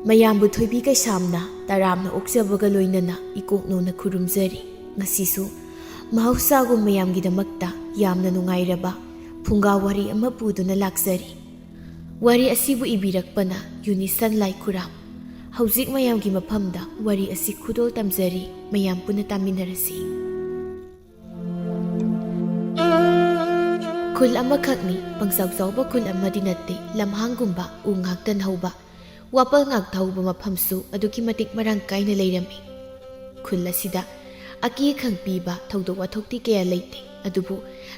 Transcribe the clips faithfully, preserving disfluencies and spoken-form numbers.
ꯃꯌꯥꯝꯕꯨ ꯊꯣꯏꯕꯤ ꯀꯩꯁꯥꯝꯅ ꯇꯔꯥꯝꯅ ꯑꯣꯛꯆꯕꯒ ꯂꯣꯏꯅꯅ ꯏꯀꯣꯛꯅꯧꯅ ꯈꯨꯔꯨꯝꯖꯔꯤ꯫ ꯉꯁꯤꯁꯨ ꯃꯍꯧꯁꯥꯒꯨꯝ ꯃꯌꯥꯝꯒꯤꯗꯃꯛꯇ ꯌꯥꯝꯅ ꯅꯨꯡꯉꯥꯏꯔꯕ ꯐꯨꯡꯒꯥ ꯋꯥꯔꯤ ꯑꯃ ꯄꯨꯗꯨꯅ ꯂꯥꯛꯆꯔꯤ꯫ ꯋꯥꯔꯤ ꯑꯁꯤꯕꯨ ꯏꯕꯤꯔꯛꯄꯅ ꯌꯨꯅꯤꯁꯟ ꯂꯥꯏꯈꯨꯔꯥꯝ꯫ ꯍꯧꯖꯤꯛ ꯃꯌꯥꯝꯒꯤ ꯃꯐꯝꯗ ꯋꯥꯔꯤ ꯑꯁꯤ ꯈꯨꯗꯣꯜ ꯇꯝꯖꯔꯤ, ꯃꯌꯥꯝ ꯄꯨꯟꯅ ꯇꯥꯃꯤꯟꯅꯔꯁꯤ꯫ ꯈꯨꯜ ꯑꯃꯈꯛꯅꯤ, ꯄꯪꯆꯥꯎ ꯆꯥꯎꯕ ꯈꯨꯜ ꯑꯃꯗꯤ ꯅꯠꯇꯦ, ꯂꯝꯍꯥꯡꯒꯨꯝꯕ ꯎ ꯉꯥꯛꯇꯅ ꯍꯧꯕ, ꯋꯥꯄꯜ ꯉꯥꯛꯇ ꯍꯧꯕ ꯃꯐꯝꯁꯨ ꯑꯗꯨꯛꯀꯤ ꯃꯇꯤꯛ ꯃꯔꯥꯡ ꯀꯥꯏꯅ ꯂꯩꯔꯝꯃꯤ꯫ ꯈꯨꯜ ꯑꯁꯤꯗ ꯑꯀꯤ ꯑꯈꯪ ꯄꯤꯕ ꯊꯧꯗꯣꯛ ꯋꯥꯊꯣꯛꯇꯤ ꯀꯌꯥ ꯂꯩꯇꯦ, ꯑꯗꯨꯕꯨ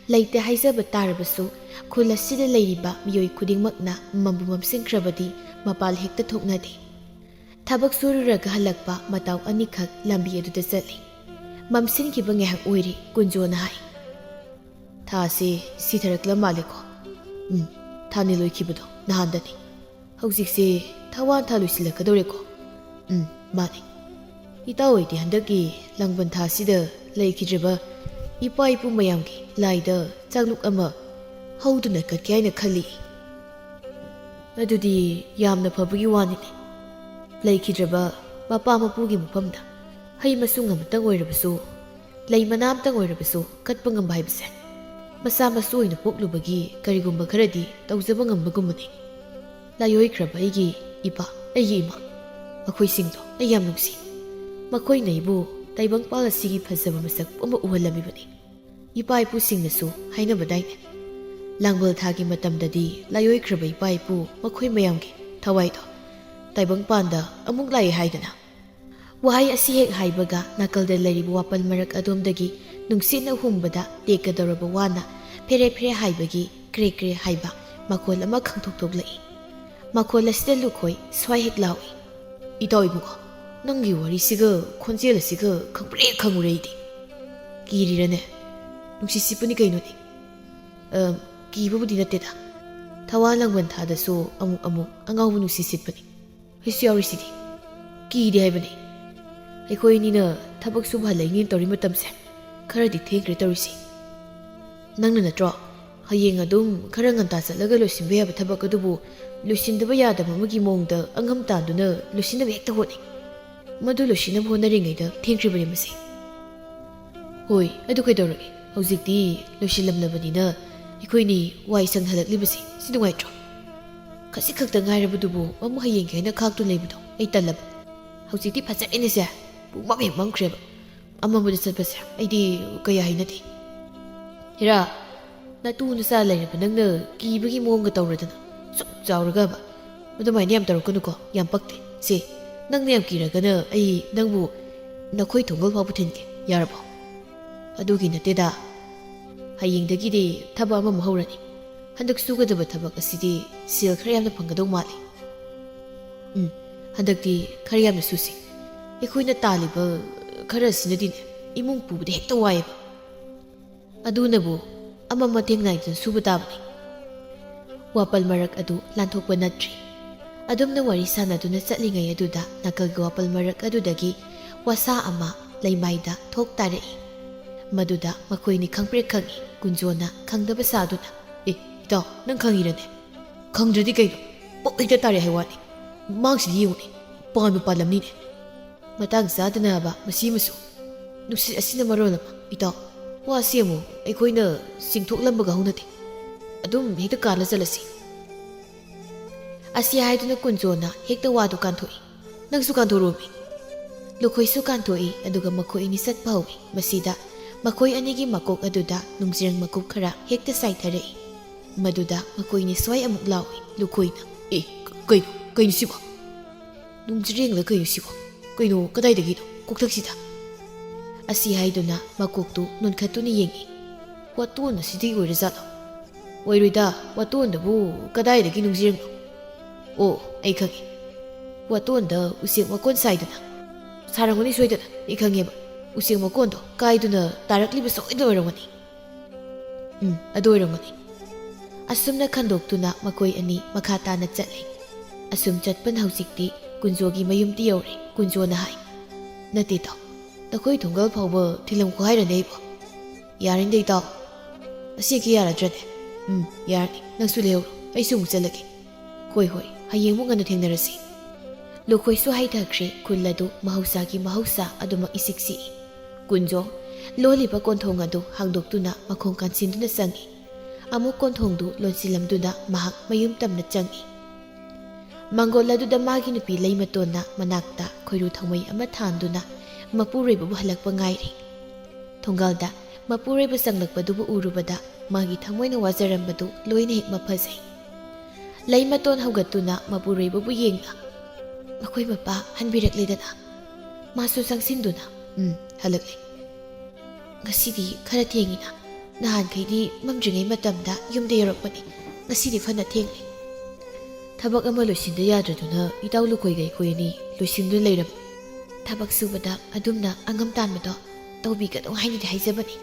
ꯂꯩꯇꯦ ꯍꯥꯏꯖꯕ ꯇꯥꯔꯕꯁꯨ ꯈꯨꯜ ꯑꯁꯤꯗ ꯂꯩꯔꯤꯕ ꯃꯤꯑꯣꯏ ꯈꯨꯗꯤꯡꯃꯛꯅ ꯃꯝꯕꯨ ꯃꯝꯁꯤꯟꯈ꯭ꯔꯕꯗꯤ ꯃꯄꯥꯜ ꯍꯦꯛꯇ ꯊꯣꯛꯅꯗꯦ꯫ ꯊꯕꯛ ꯁꯨꯔꯨꯔꯒ ꯍꯜꯂꯛꯄ ꯃꯇꯥꯎ ꯑꯅꯤꯈꯛ ꯂꯝꯕꯤ ꯑꯗꯨꯗ ꯆꯠꯂꯤ꯫ ꯃꯝꯁꯤꯟꯈꯤꯕ ꯉꯥꯏꯍꯥꯛ ꯑꯣꯏꯔꯦ, ꯀꯨꯟꯖꯣꯅ ꯍꯥꯏ, "ꯊꯥꯁꯤ ꯁꯤꯊꯔꯛꯂ ꯃꯥꯜꯂꯦꯀꯣ?" "ꯎꯝ, ꯊꯥꯅꯤ ꯂꯣꯏꯈꯤꯕꯗꯣ ꯅꯍꯥꯟꯗꯅꯤ꯫ ꯍꯧꯖꯤꯛꯁꯦ ꯊꯋꯥꯟ ꯊꯥ ꯂꯣꯏꯁꯤꯜꯂꯛꯀꯗꯧꯔꯦꯀꯣ?" "ꯎꯝ, ꯃꯥꯅꯤ꯫ ꯏꯇꯥꯎ ꯍꯣꯏꯗꯤ ꯍꯟꯗꯛꯀꯤ ꯂꯥꯡꯕꯟ ꯊꯥꯁꯤꯗ ꯂꯩꯈꯤꯗ꯭ꯔꯕ ꯏꯄꯥ ꯏꯄꯨ ꯃꯌꯥꯝꯒꯤ ꯂꯥꯏꯗ ꯆꯥꯛꯂꯨꯛ ꯑꯃ ꯍꯧꯗꯨꯅ ꯀꯠꯀꯦ ꯍꯥꯏꯅ ꯈꯜꯂꯤ꯫" "ꯑꯗꯨꯗꯤ ꯌꯥꯝꯅ ꯐꯕꯒꯤ ꯋꯥꯅꯤꯅꯦ꯫ ꯂꯩꯈꯤꯗ꯭ꯔꯕ ꯃꯄꯥ ꯃꯄꯨꯒꯤ ꯃꯐꯝꯗ ꯍꯩ ꯃꯁꯨꯡ ꯑꯃꯇꯪ ꯑꯣꯏꯔꯕꯁꯨ, ꯂꯩ ꯃꯅꯥ ꯑꯃꯇꯪ ꯑꯣꯏꯔꯕꯁꯨ ꯀꯠꯄ ꯉꯝꯕ ꯍꯥꯏꯕꯁꯦ ꯃꯆꯥ ꯃꯁꯨ ꯑꯣꯏꯅ ꯄꯣꯛꯂꯨꯕꯒꯤ ꯀꯔꯤꯒꯨꯝꯕ ꯈꯔꯗꯤ ꯇꯧꯖꯕ ꯉꯝꯕꯒꯨꯝꯕꯅꯤ꯫ ꯂꯥꯏꯑꯣꯏꯈ꯭ꯔꯕ ꯑꯩꯒꯤ ꯏꯄꯥ, ꯑꯩꯒꯤ ꯏꯃꯥ, ꯃꯈꯣꯏꯁꯤꯡꯗꯣ ꯑꯩ ꯌꯥꯝ ꯅꯨꯡꯁꯤ꯫ ꯃꯈꯣꯏꯅ ꯑꯩꯕꯨ ꯇꯥꯏꯕꯪꯄꯥꯜ ꯑꯁꯤꯒꯤ ꯐꯖꯕ ꯃꯁꯛ ꯄꯨꯝꯕ ꯎꯍꯜꯂꯝꯃꯤꯕꯅꯤ꯫ ꯏꯄꯥ ꯏꯄꯨꯁꯤꯡꯅꯁꯨ ꯍꯥꯏꯅꯕꯗꯥꯏꯅꯦ, ꯂꯥꯡꯕꯜ ꯊꯥꯒꯤ ꯃꯇꯝꯗꯗꯤ ꯂꯥꯏꯑꯣꯏꯈ꯭ꯔꯕ ꯏꯄꯥ ꯏꯄꯨ ꯃꯈꯣꯏ ꯃꯌꯥꯝꯒꯤ ꯊꯋꯥꯏꯗꯣ ꯇꯥꯏꯕꯪꯄꯥꯟꯗ ꯑꯃꯨꯛ ꯂꯥꯛꯏ ꯍꯥꯏꯗꯅ꯫" ꯋꯥꯍꯩ ꯑꯁꯤ ꯍꯦꯛ ꯍꯥꯏꯕꯒ ꯅꯥꯀꯜꯗ ꯂꯩꯔꯤꯕ ꯋꯥꯄꯜ ꯃꯔꯛ ꯑꯗꯣꯝꯗꯒꯤ ꯅꯨꯡꯁꯤꯠꯅ ꯍꯨꯝꯕꯗ ꯇꯦꯛꯀꯗꯧꯔꯕ ꯋꯥꯅ ꯐꯦꯔꯦ ꯐꯦꯔꯦ ꯍꯥꯏꯕꯒꯤ ꯀ꯭ꯔꯦ ꯀ꯭ꯔꯦ ꯍꯥꯏꯕ ꯃꯈꯣꯜ ꯑꯃ ꯈꯪꯊꯣꯛ ꯊꯣꯛꯂꯛꯏ꯫ ꯃꯈꯣꯜ ꯑꯁꯤꯗ ꯂꯨꯈꯣꯏ ꯁ꯭ꯋꯥꯏ ꯍꯦꯛ ꯂꯥꯎꯏ꯫ "ꯏꯇꯥꯎ ꯏꯕꯨꯡꯉꯣ, ꯅꯪꯒꯤ ꯋꯥꯔꯤꯁꯤꯒ ꯈꯣꯟꯖꯦꯜ ꯑꯁꯤꯒ ꯈꯪꯄ꯭ꯔꯦꯛ ꯈꯪꯉꯨꯔꯦ ꯑꯩꯗꯤ꯫ ꯀꯤꯔꯤꯔꯅꯦ? ꯅꯨꯡꯁꯤꯠ ꯁꯤꯠꯄꯅꯤ ꯀꯩꯅꯣꯅꯦ꯫" "ꯑ, ꯀꯤꯕꯕꯨꯗꯤ ꯅꯠꯇꯦꯗ꯫ ꯊꯋꯥ ꯂꯥꯡꯕꯟ ꯊꯥꯗꯁꯨ ꯑꯃꯨꯛ ꯑꯃꯨꯛ ꯑꯉꯥꯎꯕ ꯅꯨꯡꯁꯤꯠ ꯁꯤꯠꯄꯅꯤ꯫ ꯑꯩꯁꯨ ꯌꯥꯎꯔꯤꯁꯤꯗꯤ꯫ ꯀꯤꯗꯦ ꯍꯥꯏꯕꯅꯤ꯫ ꯑꯩꯈꯣꯏ ꯑꯅꯤꯅ ꯊꯕꯛ ꯁꯨꯕ ꯍꯜꯂꯛꯏꯅꯦꯅ ꯇꯧꯔꯤ ꯃꯇꯝꯁꯦ ꯈꯔꯗꯤ ꯊꯦꯡꯈ꯭ꯔꯦ ꯇꯧꯔꯤꯁꯤ꯫ ꯅꯪꯅ ꯅꯠꯇ꯭ꯔꯣ ꯍꯌꯦꯡ ꯑꯗꯨꯝ ꯈꯔ ꯉꯟꯇꯥ ꯆꯠꯂꯒ ꯂꯣꯏꯁꯤꯟꯕ ꯌꯥꯕ ꯊꯕꯛ ꯑꯗꯨꯕꯨ ꯂꯣꯏꯁꯤꯟꯗꯕ ꯌꯥꯗꯕ ꯑꯃꯒꯤ ꯃꯑꯣꯡꯗ ꯑꯉꯝ ꯇꯥꯟꯗꯨꯅ ꯂꯣꯏꯁꯤꯟꯅꯕ ꯍꯦꯛꯇ ꯍꯣꯠꯅꯩ꯫ ꯃꯗꯨ ꯂꯣꯏꯁꯤꯟꯅꯕ ꯍꯣꯠꯅꯔꯤꯉꯩꯗ ꯊꯦꯡꯈ꯭ꯔꯤꯕꯅꯤ ꯃꯁꯤ꯫ ꯍꯣꯏ, ꯑꯗꯨ ꯀꯩꯗꯧꯔꯒꯦ? ꯍꯧꯖꯤꯛꯇꯤ ꯂꯣꯏꯁꯤꯜꯂꯝꯂꯕꯅꯤꯅ ꯑꯩꯈꯣꯏꯅꯤ ꯋꯥꯏ ꯁꯪꯍꯜꯂꯛꯂꯤꯕꯁꯤ ꯁꯤ ꯅꯨꯡꯉꯥꯏꯇ꯭ꯔꯣ? ꯈꯖꯤꯛ ꯈꯛꯇ ꯉꯥꯏꯔꯕꯗꯨꯕꯨ ꯑꯃꯨꯛ ꯍꯌꯦꯡꯒꯤ ꯍꯥꯏꯅ ꯈꯥꯛꯇꯨꯅ ꯂꯩꯕꯗꯣ ꯑꯩ ꯇꯜꯂꯕ꯫ ꯍꯧꯖꯤꯛꯇꯤ ꯐꯖꯔꯦꯅꯦꯁꯦ, ꯄꯨꯡꯃꯝ ꯍꯦꯛ ꯃꯝꯈ꯭ꯔꯦꯕ꯫ ꯑꯃꯝꯕꯗ ꯆꯠꯄꯁꯦ ꯑꯩꯗꯤ ꯀꯌꯥ ꯍꯩꯅꯗꯦ꯫ ꯍꯦꯔꯥ, ꯅꯇꯨ ꯅꯆꯥ ꯂꯩꯔꯕ ꯅꯪꯅ ꯀꯤꯕꯒꯤ ꯃꯑꯣꯡꯒ ꯇꯧꯔꯗꯅ, ꯁꯨꯛ ꯆꯥꯎꯔꯒꯕ꯫ ꯑꯗꯨꯃꯥꯏꯅ ꯌꯥꯝ ꯇꯧꯔꯛꯀꯅꯨꯀꯣ, ꯌꯥꯝ ꯄꯛꯇꯦ꯫ ꯁꯦ, ꯅꯪꯅ ꯌꯥꯝ ꯀꯤꯔꯒꯅ ꯑꯩ ꯅꯪꯕꯨ ꯅꯈꯣꯏ ꯊꯣꯡꯒꯜ ꯐꯥꯎꯕ ꯊꯤꯟꯒꯦ, ꯌꯥꯔꯕꯣ? ꯑꯗꯨꯒꯤ ꯅꯠꯇꯦꯗ, ꯍꯌꯦꯡꯗꯒꯤꯗꯤ ꯊꯕꯛ ꯑꯃꯃꯨꯛ ꯍꯧꯔꯅꯤ꯫ ꯍꯟꯗꯛ ꯁꯨꯒꯗꯕ ꯊꯕꯛ ꯑꯁꯤꯗꯤ ꯁꯦꯜ ꯈꯔ ꯌꯥꯝꯅ ꯐꯪꯒꯗꯧ ꯃꯥꯜꯂꯤ꯫ ꯎꯝ, ꯍꯟꯗꯛꯇꯤ ꯈꯔ ꯌꯥꯝꯅ ꯁꯨꯁꯤ꯫ ꯑꯩꯈꯣꯏꯅ ꯇꯥꯜꯂꯤꯕ ꯈꯔ ꯑꯁꯤꯅꯗꯤꯅꯦ, ꯏꯃꯨꯡ ꯄꯨꯕꯗ ꯍꯦꯛꯇ ꯋꯥꯏꯑꯦꯕ꯫ ꯑꯗꯨꯅꯕꯨ ꯑꯃ ꯃꯇꯦꯡ ꯅꯥꯏꯗꯨꯅ ꯁꯨꯕ ꯇꯥꯕꯅꯤ꯫ ꯋꯥꯄꯜ ꯃꯔꯛ ꯑꯗꯨ ꯂꯥꯟꯊꯣꯛꯄ ꯅꯠꯇ꯭ꯔꯤ꯫ ꯑꯗꯨꯝꯅ ꯋꯥꯔꯤ ꯁꯥꯟꯅꯗꯨꯅ ꯆꯠꯂꯤꯉꯩ ꯑꯗꯨꯗ ꯅꯥꯀꯜꯒꯤ ꯋꯥꯄꯜ ꯃꯔꯛ ꯑꯗꯨꯗꯒꯤ ꯋꯥꯁꯥ ꯑꯃ ꯂꯩꯃꯥꯏꯗ ꯊꯣꯛ ꯇꯥꯔꯛꯏ꯫ ꯃꯗꯨꯗ ꯃꯈꯣꯏꯅꯤ ꯈꯪꯄ꯭ꯔꯦꯛ ꯈꯪꯏ꯫ ꯀꯨꯟꯖꯣꯅ ꯈꯪꯗꯕ ꯁꯥꯗꯨꯅ, "ꯑꯦ, ꯏꯇꯥꯎ, ꯅꯪ ꯈꯪꯉꯤꯔꯅꯦ?" "ꯈꯪꯗ꯭ꯔꯗꯤ ꯀꯩꯅꯣ? ꯄꯣꯞ ꯍꯦꯛꯇ ꯇꯥꯔꯛꯑꯦ ꯍꯥꯏ ꯋꯥꯅꯤ꯫ ꯃꯥꯡꯁꯤꯗꯤ ꯌꯦꯡꯉꯨꯅꯦ, ꯄꯥꯟꯕꯨ ꯄꯥꯜꯂꯝꯅꯤꯅꯦ꯫ ꯃꯇꯥꯡ ꯆꯥꯗꯅꯕ ꯃꯁꯤꯃꯁꯨ꯫ ꯅꯨꯡꯁꯤꯠ ꯑꯁꯤꯅ ꯃꯔꯣꯜ ꯑꯃ, ꯏꯇꯥꯎ, ꯋꯥꯁꯤ ꯑꯃꯨꯛ ꯑꯩꯈꯣꯏꯅ ꯆꯤꯡꯊꯣꯛꯂꯝꯕꯒ ꯍꯧꯅꯗꯦ꯫ ꯑꯗꯨꯝ ꯍꯦꯛꯇ ꯀꯥꯜꯂ ꯆꯠꯂꯁꯤ꯫" ꯑꯁꯤ ꯍꯥꯏꯗꯨꯅ ꯀꯨꯟꯖꯣꯅ ꯍꯦꯛꯇ ꯋꯥꯗꯨ ꯀꯥꯟꯊꯣꯛꯏ꯫ "ꯅꯪꯁꯨ ꯀꯥꯟꯊꯣꯔꯛꯑꯣꯃꯤ꯫" ꯂꯨꯈꯣꯏꯁꯨ ꯀꯥꯟꯊꯣꯛꯏ, ꯑꯗꯨꯒ ꯃꯈꯣꯏ ꯑꯅꯤ ꯆꯠꯄ ꯍꯧꯏ꯫ ꯃꯁꯤꯗ ꯃꯈꯣꯏ ꯑꯅꯤꯒꯤ ꯃꯀꯣꯛ ꯑꯗꯨꯗ ꯅꯨꯡꯖꯤꯔꯪ ꯃꯀꯨꯞ ꯈꯔ ꯍꯦꯛꯇ ꯆꯥꯏꯊꯔꯛꯏ꯫ ꯃꯗꯨꯗ ꯃꯈꯣꯏꯅꯤ ꯁ꯭ꯋꯥꯏ ꯑꯃꯨꯛ ꯂꯥꯎꯏ꯫ ꯂꯨꯈꯣꯏꯅ, "ꯑꯦ, ꯀ-, ꯀꯩꯅꯣ, ꯀꯩꯅꯣ ꯁꯤꯕꯣ? ꯅꯨꯡꯖꯤꯔꯦꯡꯂ ꯀꯩꯅꯣ ꯁꯤꯕꯣ? ꯀꯩꯅꯣ, ꯀꯗꯥꯏꯗꯒꯤꯅꯣ? ꯀꯣꯛꯊꯛꯁꯤꯗ?" ꯑꯁꯤ ꯍꯥꯏꯗꯨꯅ ꯃꯀꯣꯛꯇꯨ ꯅꯣꯟꯈꯠꯇꯨꯅ ꯌꯦꯡꯏ꯫ "ꯋꯥꯇꯣꯟ ꯑꯁꯤꯗꯒꯤ ꯑꯣꯏꯔꯖꯥꯠꯂꯣ? ꯑꯣꯏꯔꯣꯏꯗ, ꯋꯥꯇꯣꯟꯗꯕꯨ ꯀꯗꯥꯏꯗꯒꯤ ꯅꯨꯡꯖꯤꯔꯦꯡꯅꯣ? ꯑꯣ, ꯑꯩ ꯈꯪꯉꯦ꯫ ꯋꯥꯇꯣꯟꯗ ꯎꯆꯦꯛ ꯋꯥꯀꯣꯟ ꯁꯥꯏꯗꯅ꯫ ꯁꯥꯔꯝꯒꯅꯤ ꯁꯣꯏꯗꯅ, ꯑꯩ ꯈꯪꯉꯦꯕ꯫ ꯎꯆꯦꯛ ꯋꯥꯀꯣꯟꯗꯣ ꯀꯥꯏꯗꯨꯅ ꯇꯥꯔꯛꯂꯤꯕ ꯁꯣꯏꯗꯅ ꯑꯣꯏꯔꯝꯒꯅꯤ꯫ ꯎꯝ, ꯑꯗꯨ ꯑꯣꯏꯔꯝꯒꯅꯤ꯫" ꯑꯁꯨꯝꯅ ꯈꯟꯗꯣꯛꯇꯨꯅ ꯃꯈꯣꯏ ꯑꯅꯤ ꯃꯈꯥ ꯇꯥꯅ ꯆꯠꯂꯤ꯫ ꯑꯁꯨꯝ ꯆꯠꯄꯅ ꯍꯧꯖꯤꯛꯇꯤ ꯀꯨꯟꯖꯣꯒꯤ ꯃꯌꯨꯝꯗꯤ ꯌꯧꯔꯦ꯫ ꯀꯨꯟꯖꯣꯅ ꯍꯥꯏ, "ꯅꯠꯇꯦ ꯏꯇꯥꯎ, ꯅꯈꯣꯏ ꯊꯣꯡꯒꯜ ꯐꯥꯎꯕ ꯊꯤꯜꯂꯝꯈꯣ ꯍꯥꯏꯔꯅꯦ ꯑꯩꯕꯣ?" "ꯌꯥꯔꯅꯤꯗ ꯏꯇꯥꯎ, ꯑꯁꯤ ꯍꯦꯛ ꯌꯥꯔꯗ꯭ꯔꯅꯦ?" "ꯎꯝ, ꯌꯥꯔꯅꯤ, ꯅꯪꯁꯨ ꯂꯩꯍꯧꯔꯣ, ꯑꯩꯁꯨ ꯑꯃꯨꯛ ꯆꯠꯂꯒꯦ꯫" "ꯍꯣꯏ, ꯍꯣꯏ, ꯍꯌꯦꯡꯃꯨꯛ ꯉꯟꯅ ꯊꯦꯡꯅꯔꯁꯤ꯫" ꯂꯨꯈꯣꯏꯁꯨ ꯍꯥꯏꯊꯈ꯭ꯔꯦ꯫ ꯈꯨꯜ ꯑꯗꯨ ꯃꯍꯧꯁꯥꯒꯤ ꯃꯍꯧꯁꯥ ꯑꯗꯨꯃꯛ ꯏꯁꯤꯛ ꯁꯤꯛꯏ꯫ ꯀꯨꯟꯖꯣ ꯂꯣꯜꯂꯤꯕ ꯀꯣꯟꯊꯣꯡ ꯑꯗꯨ ꯍꯥꯡꯗꯣꯛꯇꯨꯅ ꯃꯈꯣꯡ ꯀꯥꯟꯁꯤꯟꯗꯨꯅ ꯆꯪꯏ꯫ ꯑꯃꯨꯛ ꯀꯣꯟꯊꯣꯡꯗꯨ ꯂꯣꯟꯁꯤꯜꯂꯝꯗꯨꯅ ꯃꯍꯥꯛ ꯃꯌꯨꯝ ꯇꯝꯅ ꯆꯪꯏ꯫ ꯃꯪꯒꯣꯜ ꯑꯗꯨꯗ ꯃꯥꯒꯤ ꯅꯨꯄꯤ ꯂꯩꯃꯇꯣꯟꯅ ꯃꯅꯥꯛꯇ ꯈꯣꯏꯔꯨ ꯊꯥꯎꯃꯩ ꯑꯃ ꯊꯥꯟꯗꯨꯅ ꯃꯄꯨꯔꯣꯏꯕꯕꯨ ꯍꯜꯂꯛꯄ ꯉꯥꯏꯔꯤ꯫ ꯊꯣꯡꯒꯥꯜꯗ ꯃꯄꯨꯔꯣꯏꯕ ꯆꯪꯂꯛꯄꯗꯨꯕꯨ ꯎꯔꯨꯕꯗ ꯃꯥꯒꯤ ꯊꯃꯣꯏꯅ ꯋꯥꯖꯔꯝꯕꯗꯨ ꯂꯣꯏꯅ ꯍꯦꯛ ꯃꯐꯖꯩ꯫ ꯂꯩꯃꯇꯣꯟ ꯍꯧꯒꯠꯇꯨꯅ ꯃꯄꯨꯔꯣꯏꯕꯕꯨ ꯌꯦꯡꯅ, "ꯃꯈꯣꯏ ꯃꯄꯥ ꯍꯟꯕꯤꯔꯛꯂꯦꯗꯅ?" ꯃꯥꯁꯨ ꯆꯪꯁꯤꯟꯗꯨꯅ, "ꯎꯝ, ꯍꯜꯂꯛꯂꯦ꯫ ꯉꯁꯤꯗꯤ ꯈꯔ ꯊꯦꯡꯉꯤꯅ꯫ ꯅꯍꯥꯟꯈꯩꯗꯤ ꯃꯝꯗ꯭ꯔꯤꯉꯩ ꯃꯇꯝꯗ ꯌꯨꯝꯗ ꯌꯧꯔꯛꯄꯅꯤ꯫ ꯉꯁꯤꯗꯤ ꯐꯅ ꯊꯦꯡꯂꯦ꯫" "ꯊꯕꯛ ꯑꯃ ꯂꯣꯏꯁꯤꯟꯗ ꯌꯥꯗ꯭ꯔꯗꯨꯅ ꯏꯇꯥꯎ ꯂꯨꯈꯣꯏꯒ ꯑꯩꯈꯣꯏ ꯑꯅꯤ ꯂꯣꯏꯁꯤꯟꯗꯨꯅ ꯂꯩꯔꯕ꯫" "ꯊꯕꯛ ꯁꯨꯕꯗ ꯑꯗꯨꯝꯅ ꯑꯉꯝ ꯇꯥꯟꯕꯗꯣ ꯇꯧꯕꯤꯒꯅꯨ ꯍꯥꯏꯅꯗꯤ ꯍꯥꯏꯖꯕꯅꯤ꯫"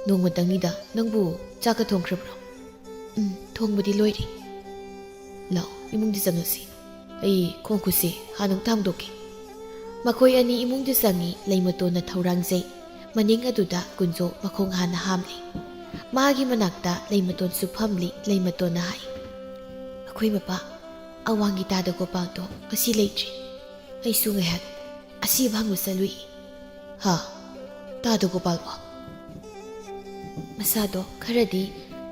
"ꯅꯣꯡꯃꯇꯪꯅꯤꯗ꯫ ꯅꯪꯕꯨ ꯆꯥꯛꯀ ꯊꯣꯡꯈ꯭ꯔꯕ꯭ꯔꯣ?" "ꯎꯝ, ꯊꯣꯡꯕꯗꯤ ꯂꯣꯏꯔꯦ꯫" "ꯂꯥꯛꯑꯣ, ꯏꯃꯨꯡꯗ ꯆꯪꯉꯁꯤ꯫ ꯑꯩ ꯈꯣꯡ ꯈꯨꯠꯁꯦ ꯍꯥꯟꯅ ꯑꯃꯨꯛꯇ ꯍꯥꯝꯗꯣꯛꯀꯦ꯫" ꯃꯈꯣꯏ ꯑꯅꯤ ꯏꯃꯨꯡꯗ ꯆꯪꯉꯤ꯫ ꯂꯩꯃꯇꯣꯟꯅ ꯊꯧꯔꯥꯡꯖꯩ꯫ ꯃꯅꯤꯡ ꯑꯗꯨꯗ ꯀꯨꯟꯖꯣ ꯃꯈꯣꯡ ꯍꯥꯟꯅ ꯍꯥꯝꯂꯤ꯫ ꯃꯥꯒꯤ ꯃꯅꯥꯛꯇ ꯂꯩꯃꯇꯣꯟꯁꯨ ꯐꯝꯂꯤ꯫ ꯂꯩꯃꯇꯣꯟꯅ ꯍꯥꯏ, "ꯑꯩꯈꯣꯏ ꯃꯄꯥ ꯑꯋꯥꯡꯒꯤ ꯇꯥꯗ ꯒꯣꯄꯥꯜꯗꯣ ꯉꯁꯤ ꯂꯩꯇ꯭ꯔꯤ꯫ ꯑꯩꯁꯨ ꯉꯥꯏꯍꯥꯛ ꯑꯁꯤꯕ ꯍꯪꯕ ꯆꯠꯂꯨꯏ꯫" "ꯍꯥ? ꯇꯥꯗ ꯒꯣꯄꯥꯜꯕꯣ?" "ꯃꯁꯥꯗꯣ ꯈꯔꯗꯤ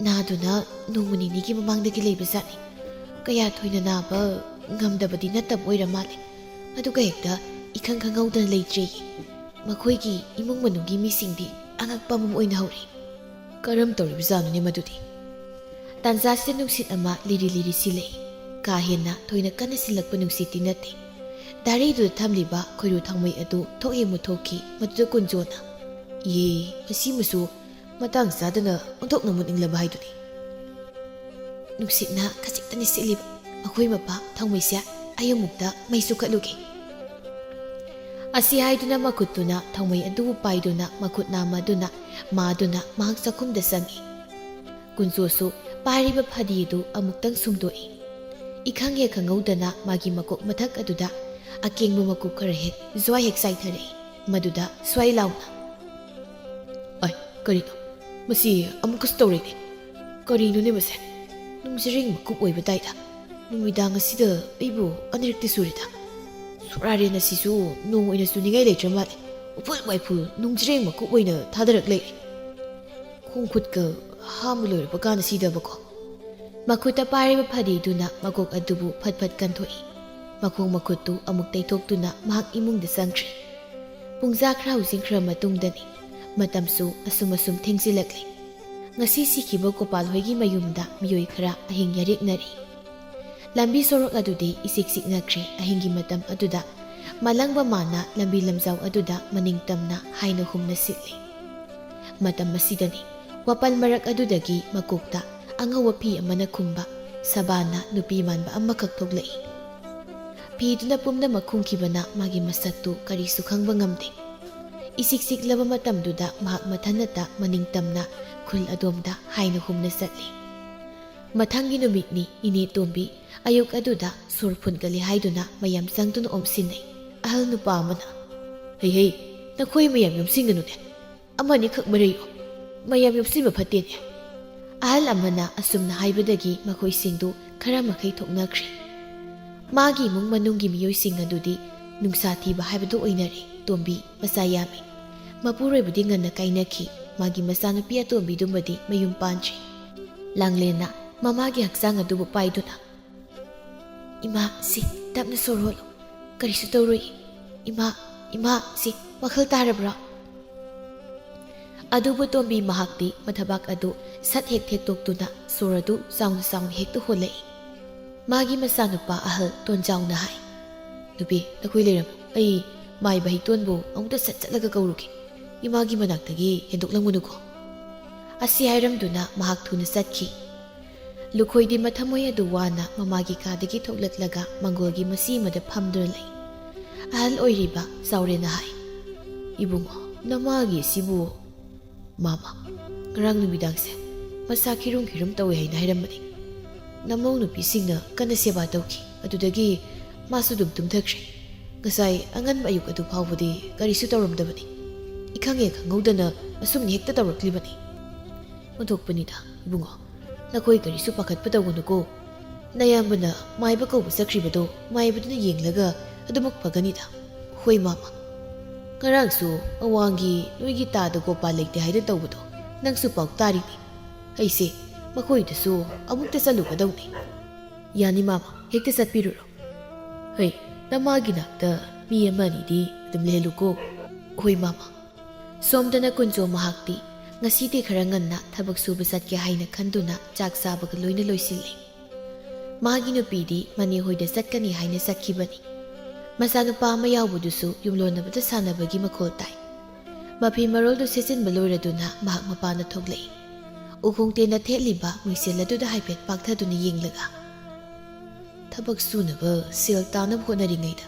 ꯅꯥꯗꯨꯅ ꯅꯣꯡꯃ ꯅꯤꯅꯤꯒꯤ ꯃꯃꯥꯡꯗꯒꯤ ꯂꯩꯕꯖꯥꯠꯅꯤ꯫ ꯀꯌꯥ ꯊꯣꯏꯅ ꯅꯥꯕ ꯉꯝꯗꯕꯗꯤ ꯅꯠꯇꯕ ꯑꯣꯏꯔ ꯃꯥꯜꯂꯦ꯫ ꯑꯗꯨꯒ ꯍꯦꯛꯇ ꯏꯈꯪ ꯈꯪꯍꯧꯗꯅ ꯂꯩꯇ꯭ꯔꯦꯌꯦ꯫ ꯃꯈꯣꯏꯒꯤ ꯏꯃꯨꯡ ꯃꯅꯨꯡꯒꯤ ꯃꯤꯁꯤꯡꯗꯤ ꯑꯉꯛꯄ ꯑꯃ ꯑꯣꯏꯅ ꯍꯧꯔꯦ꯫" "ꯀꯔꯝ ꯇꯧꯔꯤꯕꯖꯥꯠꯅꯣꯅꯦ ꯃꯗꯨꯗꯤ?" ꯇꯥꯟꯖꯥꯁꯤꯗ ꯅꯨꯡꯁꯤꯠ ꯑꯃ ꯂꯤꯔꯤ ꯂꯤꯔꯤ ꯁꯤꯜꯂꯛꯏ꯫ ꯀꯥ ꯍꯦꯟꯅ ꯊꯣꯏꯅ ꯀꯟꯅ ꯁꯤꯜꯂꯛꯄ ꯅꯨꯡꯁꯤꯠꯇꯤ ꯅꯠꯇꯦ꯫ ꯗꯥꯔꯤꯗꯨꯗ ꯊꯝꯂꯤꯕ ꯈꯣꯏꯔꯨ ꯊꯥꯎꯃꯩ ꯑꯗꯨ ꯊꯣꯛ ꯍꯦꯛ ꯃꯨꯠꯊꯣꯛꯈꯤ꯫ ꯃꯗꯨꯗ ꯀꯨꯟꯖꯣꯅ, "ꯏꯍꯦ, ꯃꯁꯤꯃꯁꯨ ꯃꯇꯥꯡ ꯆꯥꯗꯅ ꯑꯣꯟꯊꯣꯛꯅ ꯃꯨꯠꯅꯤꯡꯂꯕ ꯍꯥꯏꯗꯨꯅꯤ꯫" "ꯅꯨꯡꯁꯤꯠꯅ ꯈꯖꯤꯛꯇꯅꯤ ꯁꯤꯠꯂꯤꯕ꯫ ꯃꯈꯣꯏ ꯃꯄꯥ ꯊꯥꯎꯃꯩꯁꯦ ꯑꯩ ꯑꯃꯨꯛꯇ ꯃꯩ ꯆꯨꯈꯠꯂꯨꯒꯦ꯫" ꯑꯁꯤ ꯍꯥꯏꯗꯨꯅ ꯃꯈꯨꯠꯇꯨꯅ ꯊꯥꯎꯃꯩ ꯑꯗꯨꯕꯨ ꯄꯥꯏꯗꯨꯅ ꯃꯈꯨꯠ ꯅꯥꯝꯃꯗꯨꯅ ꯃꯥꯗꯨꯅ ꯃꯍꯥꯛ ꯆꯥꯛꯈꯨꯝꯗ ꯆꯪꯏ꯫ ꯀꯨꯟꯖꯣꯁꯨ ꯄꯥꯏꯔꯤꯕ ꯐꯗꯤ ꯑꯗꯨ ꯑꯃꯨꯛꯇꯪ ꯁꯨꯝꯗꯣꯛꯏ꯫ ꯏꯈꯪ ꯍꯦꯛ ꯈꯪꯍꯧꯗꯅ ꯃꯥꯒꯤ ꯃꯀꯣꯛ ꯃꯊꯛ ꯑꯗꯨꯗ ꯑꯀꯦꯡꯕ ꯃꯀꯨꯞ ꯈꯔ ꯍꯦꯛ ꯖ꯭ꯋꯥꯏ ꯍꯦꯛ ꯆꯥꯏꯊꯔꯛꯏ꯫ ꯃꯗꯨꯗ ꯁ꯭ꯋꯥꯏ ꯂꯥꯎꯅ, "ꯑꯩ, ꯀꯔꯤꯅꯣ? ꯃꯁꯤ ꯑꯃꯨꯛꯀꯁꯨ ꯇꯧꯔꯦꯅꯦ꯫ "ꯀꯔꯤꯅꯣꯅꯦ ꯃꯁꯦ? ꯅꯨꯡꯖꯔꯦꯡ ꯃꯀꯨꯞ ꯑꯣꯏꯕ ꯇꯥꯏꯗ꯫ ꯅꯨꯃꯤꯗꯥꯡ ꯑꯁꯤꯗ ꯑꯩꯕꯨ ꯑꯅꯤꯔꯛꯇꯤ ꯁꯨꯔꯦꯗ꯫ ꯁꯣꯔꯥꯔꯦꯟ ꯑꯁꯤꯁꯨ ꯅꯣꯡ ꯑꯣꯏꯅ ꯆꯨꯅꯤꯡꯉꯥꯏ ꯂꯩꯇ꯭ꯔ ꯃꯥꯜꯂꯦ꯫ ꯎꯐꯨꯜ ꯋꯥꯏꯐꯨꯜ ꯅꯨꯡꯖꯔꯦꯡ ꯃꯀꯨꯞ ꯑꯣꯏꯅ ꯊꯥꯗꯔꯛ ꯂꯩꯔꯦ꯫ ꯈꯣꯡ ꯈꯨꯠꯀ ꯍꯥꯝꯕ ꯂꯣꯏꯔꯕ ꯀꯥꯟꯁꯤꯗꯕꯀꯣ꯫" ꯃꯈꯨꯠꯇ ꯄꯥꯏꯔꯤꯕ ꯐꯗꯤꯗꯨꯅ ꯃꯀꯣꯛ ꯑꯗꯨꯕꯨ ꯐꯠ ꯐꯠ ꯀꯟꯊꯣꯛꯏ꯫ ꯃꯈꯣꯡ ꯃꯈꯨꯠꯇꯨ ꯑꯃꯨꯛ ꯇꯩꯊꯣꯛꯇꯨꯅ ꯃꯍꯥꯛ ꯏꯃꯨꯡꯗ ꯆꯪꯈ꯭ꯔꯦ꯫ ꯄꯨꯡꯖꯥ ꯈꯔ ꯍꯧꯖꯤꯟꯈ꯭ꯔ ꯃꯇꯨꯡꯗꯅꯤ꯫ ꯃꯇꯝꯁꯨ ꯑꯁꯨꯝ ꯑꯁꯨꯝ ꯊꯦꯡꯖꯤꯜꯂꯛꯂꯦ꯫ ꯉꯁꯤ ꯁꯤꯈꯤꯕ ꯒꯣꯄꯥꯜ ꯍꯣꯏꯒꯤ ꯃꯌꯨꯝꯗ ꯃꯤꯑꯣꯏ ꯈꯔ ꯑꯍꯤꯡ ꯌꯥꯔꯦꯛꯅꯔꯤ꯫ ꯂꯝꯕꯤ ꯁꯣꯔꯣꯛ ꯑꯗꯨꯗꯤ ꯏꯆꯤꯛ ꯆꯤꯛꯅꯈ꯭ꯔꯦ꯫ ꯑꯍꯤꯡꯒꯤ ꯃꯇꯝ ꯑꯗꯨꯗ ꯃꯂꯪꯕ ꯃꯥꯅ ꯂꯝꯕꯤ ꯂꯝꯖꯥꯎ ꯑꯗꯨꯗ ꯃꯅꯤꯡ ꯇꯝꯅ ꯍꯥꯏꯅ ꯍꯨꯝꯅ ꯁꯤꯠꯂꯤ꯫ ꯃꯇꯝ ꯑꯁꯤꯗꯅꯤ ꯋꯥꯄꯜ ꯃꯔꯛ ꯑꯗꯨꯗꯒꯤ ꯃꯀꯣꯛꯇ ꯑꯉꯧꯕ ꯐꯤ ꯑꯃꯅ ꯈꯨꯝꯕ ꯁꯕꯥꯅ ꯅꯨꯄꯤ ꯃꯥꯟꯕ ꯑꯃꯈꯛ ꯊꯣꯛꯂꯛꯏ꯫ ꯐꯤꯗꯨꯅ ꯄꯨꯝꯅꯃꯛ ꯈꯨꯝꯈꯤꯕꯅ ꯃꯥꯒꯤ ꯃꯁꯛꯇꯨ ꯀꯔꯤꯁꯨ ꯈꯪꯕ ꯉꯝꯗꯦ꯫ ꯏꯆꯤꯛ ꯆꯤꯛꯂꯕ ꯃꯇꯝꯗꯨꯗ ꯃꯍꯥꯛ ꯃꯊꯟꯅꯇ ꯃꯅꯤꯡ ꯇꯝꯅ ꯈꯨꯜ ꯑꯗꯣꯝꯗ ꯍꯥꯏꯅ ꯍꯨꯝꯅ ꯆꯠꯂꯤ꯫ ꯃꯊꯪꯒꯤ ꯅꯨꯃꯤꯠꯅꯤ ꯏꯅꯦ ꯇꯣꯝꯕꯤ ꯑꯌꯨꯛ ꯑꯗꯨꯗ ꯁꯣꯔ ꯐꯨꯟꯒꯜꯂꯤ ꯍꯥꯏꯗꯨꯅ ꯃꯌꯥꯝ ꯆꯪꯗꯨꯅ ꯑꯣꯝꯁꯤꯟꯅꯩ꯫ ꯑꯍꯜ ꯅꯨꯄꯥ ꯑꯃꯅ, "ꯍꯩ ꯍꯩ, ꯅꯈꯣꯏ ꯃꯌꯥꯝ ꯌꯣꯝꯁꯤꯟꯒꯅꯨꯅꯦ꯫ ꯑꯃꯅꯤꯈꯛ ꯃꯔꯩꯌꯣ꯫ ꯃꯌꯥꯝ ꯌꯣꯝꯁꯤꯟꯕ ꯐꯠꯇꯦꯅꯦ꯫" ꯑꯍꯜ ꯑꯃꯅ ꯑꯁꯨꯝꯅ ꯍꯥꯏꯕꯗꯒꯤ ꯃꯈꯣꯏꯁꯤꯡꯗꯨ ꯈꯔ ꯃꯈꯩ ꯊꯣꯛꯅꯈ꯭ꯔꯦ꯫ ꯃꯥꯒꯤ ꯏꯃꯨꯡ ꯃꯅꯨꯡꯒꯤ ꯃꯤꯑꯣꯏꯁꯤꯡ ꯑꯗꯨꯗꯤ ꯅꯨꯡꯁꯥ ꯊꯤꯕ ꯍꯥꯏꯕꯗꯨ ꯑꯣꯏꯅꯔꯦ꯫ ꯇꯣꯝꯕꯤ ꯃꯆꯥ ꯌꯥꯝꯃꯤ꯫ ꯃꯄꯨꯔꯣꯏꯕꯗꯤ ꯉꯟꯅ ꯀꯥꯏꯅꯈꯤ꯫ ꯃꯥꯒꯤ ꯃꯆꯥꯅꯨꯄꯤ ꯑꯇꯣꯝꯕꯤꯗꯨꯃꯗꯤ ꯃꯌꯨꯝ ꯄꯥꯟꯗ꯭ꯔꯤ꯫ ꯂꯥꯡꯂꯦꯟꯅ ꯃꯃꯥꯒꯤ ꯍꯛꯆꯥꯡ ꯑꯗꯨꯕꯨ ꯄꯥꯏꯗꯨꯅ, "ꯏꯃꯥ, ꯁꯤ ꯇꯞꯅ ꯁꯣꯔ ꯍꯣꯜꯂꯨ꯫ ꯀꯔꯤꯁꯨ ꯇꯧꯔꯣꯏ꯫ ꯏꯃꯥ, ꯏꯃꯥ, ꯁꯤ ꯋꯥꯈꯜ ꯇꯥꯔꯕ꯭ꯔꯥ?" ꯑꯗꯨꯕꯨ ꯇꯣꯝꯕꯤ ꯃꯍꯥꯛꯇꯤ ꯃꯊꯕꯥꯛ ꯑꯗꯨ ꯁꯠ ꯍꯦꯛ ꯊꯦꯛꯇꯣꯛꯇꯨꯅ ꯁꯣꯔ ꯑꯗꯨ ꯆꯥꯎꯅ ꯆꯥꯎꯅ ꯍꯦꯛꯇ ꯍꯣꯜꯂꯛꯏ꯫ ꯃꯥꯒꯤ ꯃꯆꯥꯅꯨꯄꯥ ꯑꯍꯜ ꯇꯣꯟꯖꯥꯎꯅ ꯍꯥꯏ, "ꯅꯨꯄꯤ, ꯅꯈꯣꯏ ꯂꯩꯔꯝꯃꯨ꯫ ꯑꯩ ꯃꯥꯏꯕ ꯍꯩꯇꯣꯟꯕꯨ ꯑꯃꯨꯛꯇ ꯁꯠ ꯆꯠꯂꯒ ꯀꯧꯔꯨꯒꯦ꯫ ꯏꯃꯥꯒꯤ ꯃꯅꯥꯛꯇꯒꯤ ꯍꯦꯟꯗꯣꯛꯂꯝꯒꯅꯨꯀꯣ꯫" ꯑꯁꯤ ꯍꯥꯏꯔꯝꯗꯨꯅ ꯃꯍꯥꯛ ꯊꯨꯅ ꯆꯠꯈꯤ꯫ ꯂꯨꯈꯣꯏꯗꯤ ꯃꯊꯃꯣꯏ ꯑꯗꯨ ꯋꯥꯅ ꯃꯃꯥꯒꯤ ꯀꯥꯗꯒꯤ ꯊꯣꯛꯂꯛꯂꯒ ꯃꯪꯒꯣꯜꯒꯤ ꯃꯁꯤ ꯑꯃꯗ ꯐꯝꯗꯨꯅ ꯂꯩ꯫ ꯑꯍꯜ ꯑꯣꯏꯔꯤꯕ ꯆꯥꯎꯔꯦꯟꯅ ꯍꯥꯏ, "ꯏꯕꯨꯡꯉꯣ, ꯅꯃꯥꯒꯤ ꯑꯁꯤꯕꯨ?" "ꯃꯥꯃ, ꯉꯔꯥꯡ ꯅꯨꯃꯤꯗꯥꯡꯁꯦ ꯃꯁꯥ ꯈꯤꯔꯨꯝ ꯈꯤꯔꯨꯝ ꯇꯧꯏ ꯍꯥꯏꯅ ꯍꯥꯏꯔꯝꯕꯅꯤ꯫ ꯅꯃꯧ ꯅꯨꯄꯤꯁꯤꯡꯅ ꯀꯟꯅ ꯁꯦꯕꯥ ꯇꯧꯈꯤ꯫ ꯑꯗꯨꯗꯒꯤ ꯃꯥꯁꯨ ꯑꯗꯨꯝ ꯇꯨꯝꯊꯈ꯭ꯔꯦ꯫ ꯉꯁꯥꯏ ꯑꯉꯟꯕ ꯑꯌꯨꯛ ꯑꯗꯨ ꯐꯥꯎꯕꯗꯤ ꯀꯔꯤꯁꯨ ꯇꯧꯔꯝꯗꯕꯅꯤ꯫ ꯏꯈꯪ ꯍꯦꯛ ꯈꯪꯍꯧꯗꯅ ꯑꯁꯨꯝꯅ ꯍꯦꯛꯇ ꯇꯧꯔꯛꯂꯤꯕꯅꯤ꯫" "ꯑꯣꯟꯊꯣꯛꯄꯅꯤꯗ ꯏꯕꯨꯡꯉꯣ꯫ ꯅꯈꯣꯏ ꯀꯔꯤꯁꯨ ꯄꯥꯈꯠꯄ ꯇꯧꯒꯅꯨꯀꯣ꯫ ꯅꯌꯥꯝꯕꯅ ꯃꯥꯏꯕ ꯀꯧꯕ ꯆꯠꯈ꯭ꯔꯤꯕꯗꯣ ꯃꯥꯏꯕꯗꯨꯅ ꯌꯦꯡꯂꯒ ꯑꯗꯨꯃꯛ ꯐꯒꯅꯤꯗ꯫ ꯍꯣꯏ ꯃꯥꯃ꯫ ꯉꯔꯥꯡꯁꯨ ꯑꯋꯥꯡꯒꯤ ꯅꯣꯏꯒꯤ ꯇꯥꯗ ꯒꯣꯄꯥꯜ ꯂꯩꯇꯦ ꯍꯥꯏꯅ ꯇꯧꯕꯗꯣ ꯅꯪꯁꯨ ꯄꯥꯎ ꯇꯥꯔꯤꯅꯤ꯫ ꯑꯩꯁꯦ ꯃꯈꯣꯏꯗꯁꯨ ꯑꯃꯨꯛꯇ ꯆꯠꯂꯨꯒꯗꯧꯅꯤ꯫ ꯌꯥꯅꯤ ꯃꯥꯃ, ꯍꯦꯛꯇ ꯆꯠꯄꯤꯔꯨꯔꯣ꯫ ꯍꯩ, ꯅꯃꯥꯒꯤ ꯅꯥꯛꯇ ꯃꯤ ꯑꯃ ꯑꯅꯤꯗꯤ ꯑꯗꯨꯝ ꯂꯩꯍꯜꯂꯨꯀꯣ꯫ ꯍꯣꯏ ꯃꯥꯃ꯫ ꯁꯣꯝꯗꯅ ꯀꯨꯟꯖꯣ ꯃꯍꯥꯛꯇꯤ ꯉꯁꯤꯗꯤ ꯈꯔ ꯉꯟꯅ ꯊꯕꯛ ꯁꯨꯕ ꯆꯠꯀꯦ ꯍꯥꯏꯅ ꯈꯟꯗꯨꯅ ꯆꯥꯛ ꯆꯥꯕꯒ ꯂꯣꯏꯅ ꯂꯣꯏꯁꯤꯜꯂꯤ꯫ ꯃꯥꯒꯤ ꯅꯨꯄꯤꯗꯤ ꯃꯅꯦ ꯍꯣꯏꯗ ꯆꯠꯀꯅꯤ ꯍꯥꯏꯅ ꯆꯠꯈꯤꯕꯅꯤ꯫ ꯃꯆꯥꯅꯨꯄꯥ ꯑꯃ ꯌꯥꯎꯕꯗꯨꯁꯨ ꯌꯨꯝꯂꯣꯟꯅꯕꯗ ꯁꯥꯟꯅꯕꯒꯤ ꯃꯈꯣꯜ ꯇꯥꯏ꯫ ꯃꯐꯤ ꯃꯔꯣꯜꯗꯨ ꯁꯦꯠꯆꯤꯟꯕ ꯂꯣꯏꯔꯗꯨꯅ ꯃꯍꯥꯛ ꯃꯄꯥꯟꯗ ꯊꯣꯛꯂꯛꯏ꯫ ꯎꯈꯣꯡ ꯇꯦꯟꯅ ꯊꯦꯠꯂꯤꯕ ꯃꯤꯡꯁꯦꯜ ꯑꯗꯨꯗ ꯍꯥꯏꯐꯦꯠ ꯄꯥꯛꯊꯗꯨꯅ ꯌꯦꯡꯂꯒ, "ꯊꯕꯛ ꯁꯨꯅꯕ ꯁꯦꯜ ꯇꯥꯅꯕ ꯍꯣꯠꯅꯔꯤꯉꯩꯗ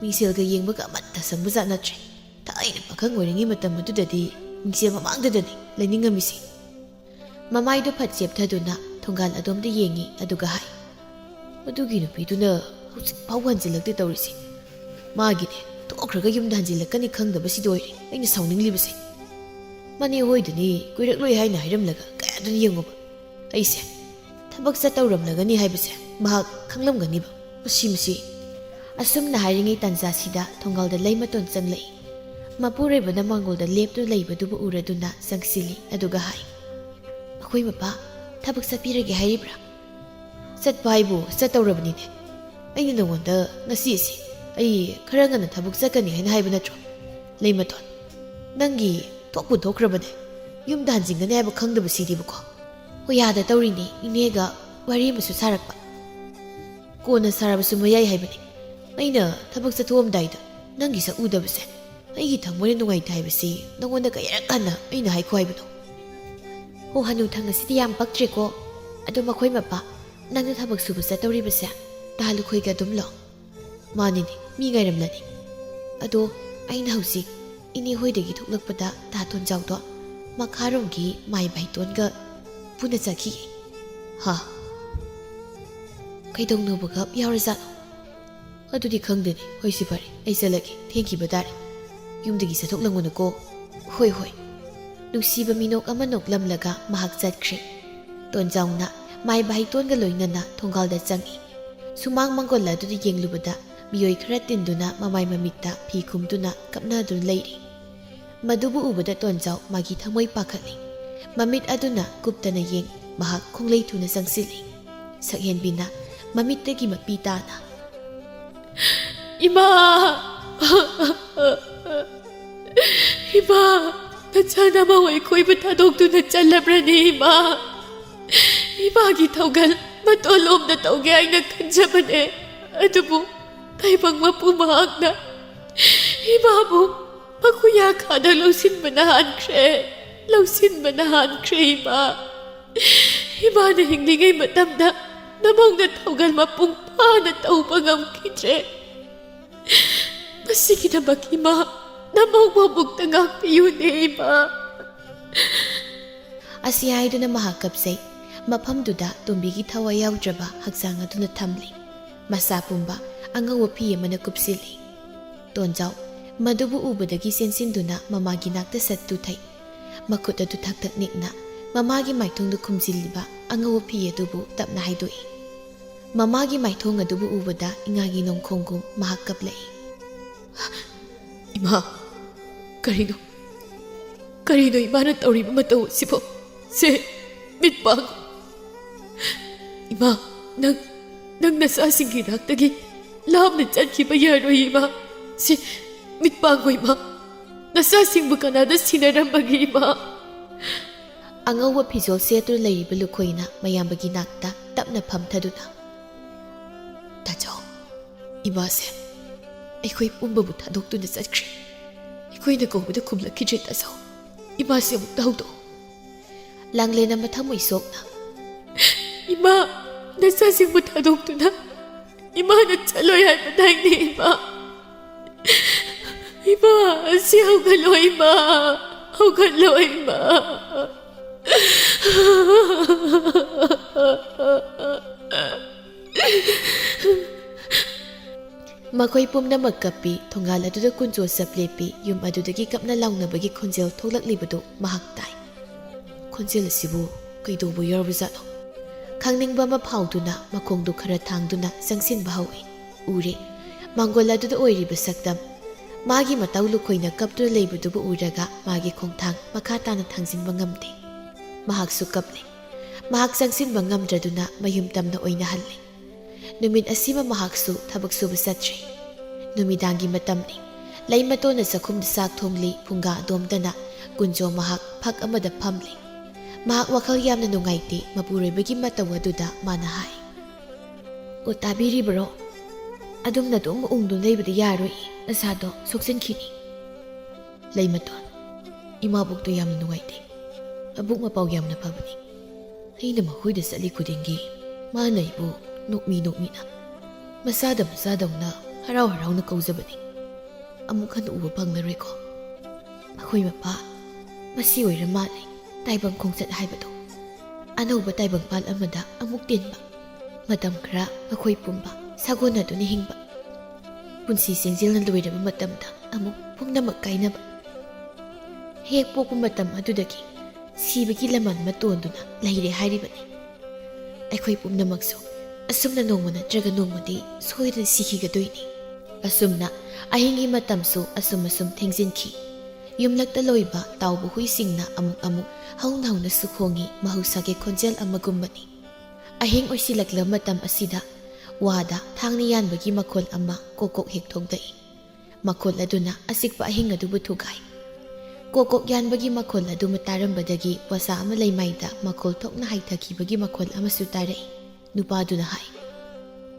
ꯃꯤꯡꯁꯦꯜꯒ ꯌꯦꯡꯕꯒ ꯑꯃꯠꯇ ꯁꯪꯕꯖꯥꯠ ꯅꯠꯇ꯭ꯔꯦ꯫ ꯊꯥꯏꯅ ꯄꯥꯈꯪ ꯑꯣꯏꯔꯤꯉꯩ ꯃꯇꯝ ꯑꯗꯨꯗꯗꯤ ꯃꯤꯡꯁꯦꯜ ꯃꯃꯥꯡꯗꯨꯗꯅꯤ ꯂꯩꯅꯤꯡꯉꯝꯃꯤꯁꯦ꯫" ꯃꯃꯥꯏꯗꯨ ꯐꯠ ꯆꯦꯞꯊꯗꯨꯅ ꯊꯣꯡꯒꯥꯜ ꯑꯗꯣꯝꯗ ꯌꯦꯡꯉꯤ, ꯑꯗꯨꯒ ꯍꯥꯏ, "ꯃꯗꯨꯒꯤ ꯅꯨꯄꯤꯗꯨꯅ ꯍꯧꯖꯤꯛ ꯐꯥꯎꯕ ꯍꯟꯖꯤꯜꯂꯛꯇꯦ ꯇꯧꯔꯤꯁꯦ꯫ ꯃꯥꯒꯤꯅꯦ, ꯊꯣꯛꯈ꯭ꯔꯒ ꯌꯨꯝꯗ ꯍꯟꯖꯤꯜꯂꯛꯀꯅꯤ ꯈꯪꯗꯕꯁꯤꯗ ꯑꯣꯏꯔꯦ ꯑꯩꯅ ꯁꯥꯎꯅꯤꯡꯂꯤꯕꯁꯦ꯫ ꯃꯅꯦ ꯍꯣꯏꯗꯅꯤ ꯀꯨꯏꯔꯛꯂꯣꯏ ꯍꯥꯏꯅ ꯍꯥꯏꯔꯝꯂꯒ ꯀꯌꯥꯗꯨꯅ ꯌꯦꯡꯉꯨꯕ꯫ ꯑꯩꯁꯦ ꯊꯕꯛ ꯆꯠꯇꯧꯔꯝꯂꯒꯅꯤ ꯍꯥꯏꯕꯁꯦ ꯃꯍꯥꯛ ꯈꯪꯂꯝꯒꯅꯤꯕ꯫ ꯃꯁꯤ, ꯃꯁꯤ꯫ ꯑꯁꯨꯝꯅ ꯍꯥꯏꯔꯤꯉꯩ ꯇꯥꯟꯖꯥꯁꯤꯗ ꯊꯣꯡꯒꯥꯜꯗ ꯂꯩꯃꯇꯣꯟ ꯆꯪꯂꯛꯏ꯫ ꯃꯄꯨꯔꯣꯏꯕꯅ ꯃꯥꯡꯒꯣꯜꯗ ꯂꯦꯞꯇꯨꯅ ꯂꯩꯕꯗꯨꯕꯨ ꯎꯔꯗꯨꯅ ꯆꯪꯁꯤꯜꯂꯤ, ꯑꯗꯨꯒ ꯍꯥꯏ, "ꯑꯩꯈꯣꯏ ꯃꯄꯥ ꯊꯕꯛ ꯆꯠꯄꯤꯔꯒꯦ ꯍꯥꯏꯔꯤꯕ꯭ꯔꯥ?" "ꯆꯠꯄ ꯍꯥꯏꯕꯨ ꯆꯠꯇꯧꯔꯕꯅꯤꯅꯦ꯫ ꯑꯩꯅ ꯅꯉꯣꯟꯗ ꯉꯁꯤꯁꯦ ꯑꯩ ꯈꯔ ꯉꯟꯅ ꯊꯕꯛ ꯆꯠꯀꯅꯤ ꯍꯥꯏꯅ ꯍꯥꯏꯕ ꯅꯠꯇ꯭ꯔꯣ? ꯂꯩꯃꯇꯣꯟ, ꯅꯪꯒꯤ ꯊꯣꯛꯄꯨ ꯊꯣꯛꯈ꯭ꯔꯕꯅꯦ꯫ ꯌꯨꯝꯗ ꯍꯟꯖꯤꯟꯒꯅꯤ ꯍꯥꯏꯕ ꯈꯪꯗꯕꯁꯤꯗꯤꯕꯀꯣ꯫ ꯍꯣꯌꯥꯗ ꯇꯧꯔꯤꯅꯦ, ꯏꯅꯦꯒ ꯋꯥꯔꯤ ꯑꯃꯁꯨ ꯁꯥꯔꯛꯄ꯫ ꯀꯣꯟꯅ ꯁꯥꯔꯕꯁꯨ ꯃꯌꯥꯏ ꯍꯥꯏꯕꯅꯤ꯫ ꯑꯩꯅ ꯊꯕꯛ ꯆꯠꯊꯣꯛꯑꯝꯗꯥꯏꯗ ꯅꯪꯒꯤ ꯁꯛ ꯎꯗꯕꯁꯦ ꯑꯩꯒꯤ ꯊꯃꯣꯏꯅ ꯅꯨꯡꯉꯥꯏꯇꯦ ꯍꯥꯏꯕꯁꯤ ꯅꯉꯣꯟꯗ ꯀꯌꯥꯔꯛ ꯍꯟꯅ ꯑꯩꯅ ꯍꯥꯏꯈꯣ ꯍꯥꯏꯕꯅꯣ?" "ꯍꯣ, ꯍꯅꯨꯊꯪ ꯑꯁꯤꯗꯤ ꯌꯥꯝ ꯄꯛꯇ꯭ꯔꯦꯀꯣ꯫ ꯑꯗꯣ ꯃꯈꯣꯏ ꯃꯄꯥ, ꯅꯪꯅ ꯊꯕꯛ ꯁꯨꯕ ꯆꯠꯇꯧꯔꯤꯕꯁꯦ ꯇꯥ ꯂꯨꯈꯣꯏꯒ ꯑꯗꯨꯝꯂꯣ?" "ꯃꯥꯅꯤꯅꯦ, ꯃꯤ ꯉꯥꯏꯔꯝꯂꯅꯤ꯫ ꯑꯗꯣ ꯑꯩꯅ ꯍꯧꯖꯤꯛ ꯏꯅꯦ ꯍꯣꯏꯗꯒꯤ ꯊꯣꯛꯂꯛꯄꯗ ꯇꯥ ꯇꯣꯟꯖꯥꯎꯗꯣ ꯃꯈꯥꯔꯣꯝꯒꯤ ꯃꯥꯏ ꯕꯥꯏꯇꯣꯟꯒ ꯄꯨꯟꯅ ꯆꯠꯈꯤꯒꯦ꯫" "ꯍꯥ? ꯀꯩꯗꯧꯅꯧꯕꯒ ꯌꯥꯎꯔꯖꯥꯠꯅꯣ?" "ꯑꯗꯨꯗꯤ ꯈꯪꯗꯦꯅꯦ꯫ ꯍꯣꯏ, ꯁꯤ ꯐꯔꯦ, ꯑꯩ ꯆꯠꯂꯒꯦ, ꯊꯦꯡꯈꯤꯕ ꯇꯥꯔꯦ꯫ ꯌꯨꯝꯗꯒꯤ ꯆꯠꯊꯣꯛꯂꯝꯒꯅꯨꯀꯣ꯫" "ꯍꯣꯏ, ꯍꯣꯏ꯫" ꯅꯨꯡꯁꯤꯕ ꯃꯤꯅꯣꯛ ꯑꯃ ꯅꯣꯛꯂꯝꯂꯒ ꯃꯍꯥꯛ ꯆꯠꯈ꯭ꯔꯦ꯫ ꯇꯣꯟꯖꯥꯎꯅ ꯃꯥꯏꯕ ꯍꯩꯇꯣꯟꯒ ꯂꯣꯏꯅꯅ ꯊꯣꯡꯒꯥꯜꯗ ꯆꯪꯏ꯫ ꯁꯨꯃꯥꯡ ꯃꯪꯒꯣꯜ ꯑꯗꯨꯗ ꯌꯦꯡꯂꯨꯕꯗ ꯃꯤꯑꯣꯏ ꯈꯔ ꯇꯤꯟꯗꯨꯅ ꯃꯃꯥꯏ ꯃꯃꯤꯠꯇ ꯐꯤ ꯈꯨꯝꯗꯨꯅ ꯀꯞꯅꯗꯨꯅ ꯂꯩꯔꯤ꯫ ꯃꯗꯨꯕꯨ ꯎꯕꯗ ꯇꯣꯟꯖꯥꯎ ꯃꯥꯒꯤ ꯊꯃꯣꯏ ꯄꯥꯈꯠꯂꯤ꯫ ꯃꯃꯤꯠ ꯑꯗꯨꯅ ꯀꯨꯞꯇꯅ ꯌꯦꯡ, ꯃꯍꯥꯛ ꯈꯣꯡꯂꯩ ꯊꯨꯅ ꯆꯪꯁꯤꯜꯂꯤ꯫ ꯁꯛꯍꯦꯟꯕꯤꯅ ꯃꯃꯤꯠꯇꯒꯤ ꯃꯄꯤ ꯇꯥꯅ, "ꯏꯃꯥ! ꯏꯃꯥ! ꯅꯆꯥ ꯅꯃꯧ ꯑꯩꯈꯣꯏꯕꯨ ꯊꯥꯗꯣꯛꯇꯨꯅ ꯆꯠꯂꯕ꯭ꯔꯅꯤ, ꯏꯃꯥ? ꯏꯃꯥꯒꯤ ꯊꯧꯒꯜ ꯃꯇꯣꯟꯂꯣꯝꯗ ꯇꯧꯒꯦ ꯍꯥꯏꯅ ꯈꯟꯖꯕꯅꯦ, ꯑꯗꯨꯕꯨ ꯇꯥꯏꯕꯪ ꯃꯄꯨ ꯃꯍꯥꯛꯅ ꯏꯃꯥꯕꯨ ꯃꯈꯨꯌꯥꯈꯥꯗ ꯂꯧꯁꯤꯟꯕꯅ ꯍꯥꯟꯈ꯭ꯔꯦ, ꯂꯧꯁꯤꯟꯕꯅ ꯍꯥꯟꯈ꯭ꯔꯦ, ꯏꯃꯥ꯫ ꯏꯃꯥꯅ ꯍꯤꯡꯂꯤꯉꯩ ꯃꯇꯝꯗ ꯅꯃꯧꯅ ꯊꯧꯒꯜ ꯃꯄꯨꯡ ꯐꯥꯅ ꯇꯧꯕ ꯉꯝꯈꯤꯗ꯭ꯔꯦ꯫ ꯃꯁꯤꯒꯤꯗꯃꯛ ꯏꯃꯥ, ꯅꯃꯧꯕꯨ ꯑꯃꯨꯛꯇ ꯉꯥꯛꯄꯤꯌꯨꯅꯦ, ꯏꯃꯥ꯫" ꯑꯁꯤ ꯍꯥꯏꯗꯨꯅ ꯃꯍꯥꯛ ꯀꯞꯆꯩ꯫ ꯃꯐꯝꯗꯨꯗ ꯇꯣꯝꯕꯤꯒꯤ ꯊꯋꯥꯏ ꯌꯥꯎꯗ꯭ꯔꯕ ꯍꯛꯆꯥꯡ ꯑꯗꯨꯅ ꯊꯝꯂꯤ꯫ ꯃꯁꯥ ꯄꯨꯝꯕ ꯑꯉꯧꯕ ꯐꯤ ꯑꯃꯅ ꯀꯨꯞꯁꯤꯜꯂꯤ꯫ ꯇꯣꯟꯖꯥꯎ ꯃꯗꯨꯕꯨ ꯎꯕꯗꯒꯤ ꯆꯦꯟꯁꯤꯟꯗꯨꯅ ꯃꯃꯥꯒꯤ ꯅꯥꯛꯇ ꯁꯠ ꯇꯨꯊꯩ꯫ ꯃꯈꯨꯠ ꯑꯗꯨ ꯊꯛ ꯊꯛ ꯅꯤꯛꯅ ꯃꯃꯥꯒꯤ ꯃꯥꯏꯊꯣꯡꯗ ꯈꯨꯝꯖꯤꯜꯂꯤꯕ ꯑꯉꯧꯕ ꯐꯤ ꯑꯗꯨꯕꯨ ꯇꯞꯅ ꯍꯥꯏꯗꯣꯛꯏ꯫ ꯃꯃꯥꯒꯤ ꯃꯥꯏꯊꯣꯡ ꯑꯗꯨꯕꯨ ꯎꯕꯗ ꯏꯉꯥꯒꯤ ꯅꯣꯡꯈꯣꯡꯒꯨꯝ ꯃꯍꯥꯛ ꯀꯞꯂꯛꯏ꯫ "ꯏꯃꯥ, ꯀꯔꯤꯅꯣ? ꯀꯔꯤꯅꯣ ꯏꯃꯥꯅ ꯇꯧꯔꯤꯕ ꯃꯇꯧ ꯑꯁꯤꯕꯣ? ꯁꯦ, ꯃꯤꯠ ꯄꯥꯡꯉꯨ꯫ ꯏꯃꯥ, ꯅꯪ, ꯅꯪ ꯅꯆꯥꯁꯤꯡꯒꯤ ꯅꯥꯛꯇꯒꯤ ꯂꯥꯞꯅ ꯆꯠꯈꯤꯕ ꯌꯥꯔꯣꯏ, ꯏꯃꯥ꯫ ꯁꯦ, ꯃꯤꯠ ꯄꯥꯡꯉꯨ, ꯏꯃꯥ꯫ ꯅꯆꯥꯁꯤꯡꯕꯨ ꯀꯅꯥꯗ ꯁꯤꯟꯅꯔꯝꯕꯒꯦ, ꯏꯃꯥ?" ꯑꯉꯧꯕ ꯐꯤꯖꯣꯜ ꯁꯦꯠꯇꯨꯅ ꯂꯩꯔꯤꯕ ꯂꯨꯈꯣꯏꯅ ꯃꯌꯥꯝꯕꯒꯤ ꯅꯥꯛꯇ ꯇꯞꯅ ꯐꯝꯊꯗꯨꯅ, "ꯇꯥꯆꯧ, ꯏꯃꯥꯁꯦ ꯑꯩꯈꯣꯏ ꯄꯨꯝꯕꯕꯨ ꯊꯥꯗꯣꯛꯇꯨꯅ ꯆꯠꯈ꯭ꯔꯦ꯫ ꯑꯩꯈꯣꯏꯅ ꯀꯧꯕꯗ ꯈꯨꯝꯂꯛꯈꯤꯗ꯭ꯔꯦ, ꯇꯥꯆꯧ꯫ ꯏꯃꯥꯁꯦ ꯑꯃꯨꯛꯇ ꯍꯧꯗꯣꯛꯎ꯫" ꯂꯥꯡꯂꯦꯟ ꯑꯃ ꯊꯃꯣꯏ ꯁꯣꯛꯅ, "ꯏꯃꯥ, ꯅꯆꯥꯁꯤꯡꯕꯨ ꯊꯥꯗꯣꯛꯇꯨꯅ ꯏꯃꯥꯅ ꯆꯠꯂꯣꯏ ꯍꯥꯏꯕꯗꯥꯏꯅꯦ, ꯏꯃꯥ? ꯏꯃꯥ, ꯑꯁꯤ ꯍꯧꯒꯠꯂꯣ, ꯏꯃꯥ, ꯍꯧꯒꯠꯂꯣ, ꯏꯃꯥ꯫" ꯃꯈꯣꯏ ꯄꯨꯝꯅꯃꯛ ꯀꯞꯄꯤ꯫ ꯊꯣꯡꯒꯥꯜ ꯑꯗꯨꯗ ꯀꯨꯟꯖꯣ ꯆꯞ ꯂꯦꯞꯄꯤ꯫ ꯌꯨꯝ ꯑꯗꯨꯗꯒꯤ ꯀꯞꯅ ꯂꯥꯎꯅꯕꯒꯤ ꯈꯣꯟꯖꯦꯜ ꯊꯣꯛꯂꯛꯂꯤꯕꯗꯨ ꯃꯍꯥꯛ ꯇꯥꯏ꯫ "ꯈꯣꯟꯖꯦꯜ ꯑꯁꯤꯕꯨ ꯀꯩꯗꯧꯕ ꯌꯥꯎꯔꯕꯖꯥꯠꯅꯣ? ꯈꯪꯅꯤꯡꯕ ꯑꯃ ꯐꯥꯎꯗꯨꯅ ꯃꯈꯣꯡꯗꯨ ꯈꯔ ꯊꯥꯡꯗꯨꯅ ꯆꯪꯁꯤꯟꯕ ꯍꯧꯏ꯫ ꯎꯔꯦ, ꯃꯥꯡꯒꯣꯜ ꯑꯗꯨꯗ ꯑꯣꯏꯔꯤꯕ ꯁꯛꯇꯝ꯫ ꯃꯥꯒꯤ ꯃꯇꯧ ꯂꯨꯈꯣꯏꯅ ꯀꯞꯇꯨꯅ ꯂꯩꯕꯗꯨꯕꯨ ꯎꯔꯒ ꯃꯥꯒꯤ ꯈꯣꯡꯊꯥꯡ ꯃꯈꯥ ꯇꯥꯅ ꯊꯥꯡꯖꯤꯟꯕ ꯉꯝꯗꯦ꯫ ꯃꯍꯥꯛꯁꯨ ꯀꯞꯂꯦ꯫ ꯃꯍꯥꯛ ꯆꯪꯁꯤꯟꯕ ꯉꯝꯗ꯭ꯔꯗꯨꯅ ꯃꯌꯨꯝ ꯇꯝꯅ ꯑꯣꯏꯅ ꯍꯜꯂꯦ꯫ ꯅꯨꯃꯤꯠ ꯑꯁꯤꯃ ꯃꯍꯥꯛꯁꯨ ꯊꯕꯛ ꯁꯨꯕ ꯆꯠꯇ꯭ꯔꯦ꯫ ꯅꯨꯃꯤꯗꯥꯡꯒꯤ ꯃꯇꯝꯅꯤ꯫ ꯂꯩꯃꯇꯣꯟꯅ ꯆꯥꯛꯈꯨꯝꯗ ꯆꯥꯛ ꯊꯣꯡꯂꯤ꯫ ꯐꯨꯡꯒꯥ ꯑꯗꯣꯝꯗꯅ ꯀꯨꯟꯖꯣ ꯃꯍꯥꯛ ꯐꯛ ꯑꯃꯗ ꯐꯝꯂꯤ꯫ ꯃꯍꯥꯛ ꯋꯥꯈꯜ ꯌꯥꯝꯅ ꯅꯨꯡꯉꯥꯏꯇꯦ꯫ ꯃꯄꯨꯔꯣꯏꯕꯒꯤ ꯃꯇꯧ ꯑꯗꯨꯗ ꯃꯥꯅ ꯍꯥꯏ, "ꯑꯣ, ꯇꯥꯕꯤꯔꯤꯕꯔꯣ? ꯑꯗꯨꯝꯅ ꯑꯗꯨꯝ ꯎꯪꯗꯨꯅ ꯂꯩꯕꯗꯤ ꯌꯥꯔꯣꯏ, ꯅꯁꯥꯗꯣ ꯁꯣꯛꯆꯤꯟꯈꯤꯅꯤ꯫" ꯂꯩꯃꯇꯣꯟ, ꯏꯃꯥꯕꯣꯛꯇꯣ ꯌꯥꯝꯅ ꯅꯨꯡꯉꯥꯏꯇꯦ꯫ ꯃꯕꯨꯛ ꯃꯄꯥꯎ ꯌꯥꯝꯅ ꯐꯕꯅꯤ꯫ ꯑꯩꯅ ꯃꯈꯣꯏꯗ ꯆꯠꯂꯤ ꯈꯨꯗꯤꯡꯒꯤ ꯃꯥꯅ ꯑꯩꯕꯨ ꯅꯣꯛꯃꯤ ꯅꯣꯛꯃꯤꯅ ꯃꯆꯥꯗ ꯃꯆꯥꯗꯧꯅ ꯍꯔꯥꯎ ꯍꯔꯥꯎꯅ ꯀꯧꯖꯕꯅꯤ꯫ ꯑꯃꯨꯛ ꯍꯟꯅ ꯎꯕ ꯐꯪꯂꯔꯣꯏꯀꯣ꯫ ꯃꯈꯣꯏ ꯃꯄꯥ, ꯃꯁꯤ ꯑꯣꯏꯔ ꯃꯥꯜꯂꯦ ꯇꯥꯏꯕꯪ ꯈꯣꯡꯆꯠ ꯍꯥꯏꯕꯗꯣ꯫ ꯑꯅꯧꯕ ꯇꯥꯏꯕꯪꯄꯥꯜ ꯑꯃꯗ ꯑꯃꯨꯛ ꯇꯤꯟꯕ꯫ ꯃꯇꯝ ꯈꯔ ꯃꯈꯣꯏ ꯄꯨꯝꯕ ꯁꯥꯒꯣꯟꯅꯗꯨꯅ ꯍꯤꯡꯕ꯫ ꯄꯨꯟꯁꯤ ꯆꯦꯡꯖꯦꯜꯅ ꯂꯣꯏꯔꯕ ꯃꯇꯝꯗ ꯑꯃꯨꯛ ꯄꯨꯝꯅꯃꯛ ꯀꯥꯏꯅꯕ꯫ ꯍꯦꯛ ꯄꯣꯛꯄ ꯃꯇꯝ ꯑꯗꯨꯗꯒꯤ ꯁꯤꯕꯒꯤ ꯂꯃꯟ ꯑꯃ ꯇꯣꯟꯗꯨꯅ ꯂꯩꯔꯦ ꯍꯥꯏꯔꯤꯕꯅꯤ꯫ ꯑꯩꯈꯣꯏ ꯄꯨꯝꯅꯃꯛꯁꯨ ꯑꯁꯨꯝꯅ ꯅꯣꯡꯃ ꯅꯠꯇ꯭ꯔꯒ ꯅꯣꯡꯃꯗꯤ ꯁꯣꯏꯗꯅ ꯁꯤꯈꯤꯒꯗꯣꯏꯅꯤ꯫ ꯑꯁꯨꯝꯅ ꯑꯍꯤꯡꯒꯤ ꯃꯇꯝꯁꯨ ꯑꯁꯨꯝ ꯑꯁꯨꯝ ꯊꯦꯡꯖꯤꯟꯈꯤ꯫ ꯌꯨꯝꯂꯛꯇ ꯂꯣꯏꯕ ꯇꯥꯎꯕ ꯍꯨꯏꯁꯤꯡꯅ ꯑꯃꯨꯛ ꯑꯃꯨꯛ ꯍꯧꯅ ꯍꯧꯅꯁꯨ ꯈꯣꯡꯏ꯫ ꯃꯍꯧꯁꯥꯒꯤ ꯈꯣꯟꯖꯦꯜ ꯑꯃꯒꯨꯝꯕꯅꯤ꯫ ꯑꯍꯤꯡ ꯑꯣꯏꯁꯤꯜꯂꯛꯂꯕ ꯃꯇꯝ ꯑꯁꯤꯗ ꯋꯥꯗ ꯊꯥꯡꯅ ꯌꯥꯟꯕꯒꯤ ꯃꯈꯣꯜ ꯑꯃ ꯀꯣꯛ ꯀꯣꯛ ꯍꯦꯛ ꯊꯣꯛꯂꯛꯏ꯫ ꯃꯈꯣꯜ ꯑꯗꯨꯅ ꯑꯆꯤꯛꯄ ꯑꯍꯤꯡ ꯑꯗꯨꯕꯨ ꯊꯨꯒꯥꯏ꯫ ꯀꯣꯛ ꯀꯣꯛ ꯌꯥꯟꯕꯒꯤ ꯃꯈꯣꯜ ꯑꯗꯨ ꯇꯥꯔꯝꯕꯗꯒꯤ ꯋꯥꯁꯥ ꯑꯃ ꯂꯩꯃꯥꯏꯗ ꯃꯈꯣꯜ ꯊꯣꯛꯅ ꯍꯥꯏꯊꯈꯤꯕꯒꯤ ꯃꯈꯣꯜ ꯑꯃꯁꯨ ꯇꯥꯔꯛꯏ꯫ ꯅꯨꯄꯥꯗꯨꯅ ꯍꯥꯏ,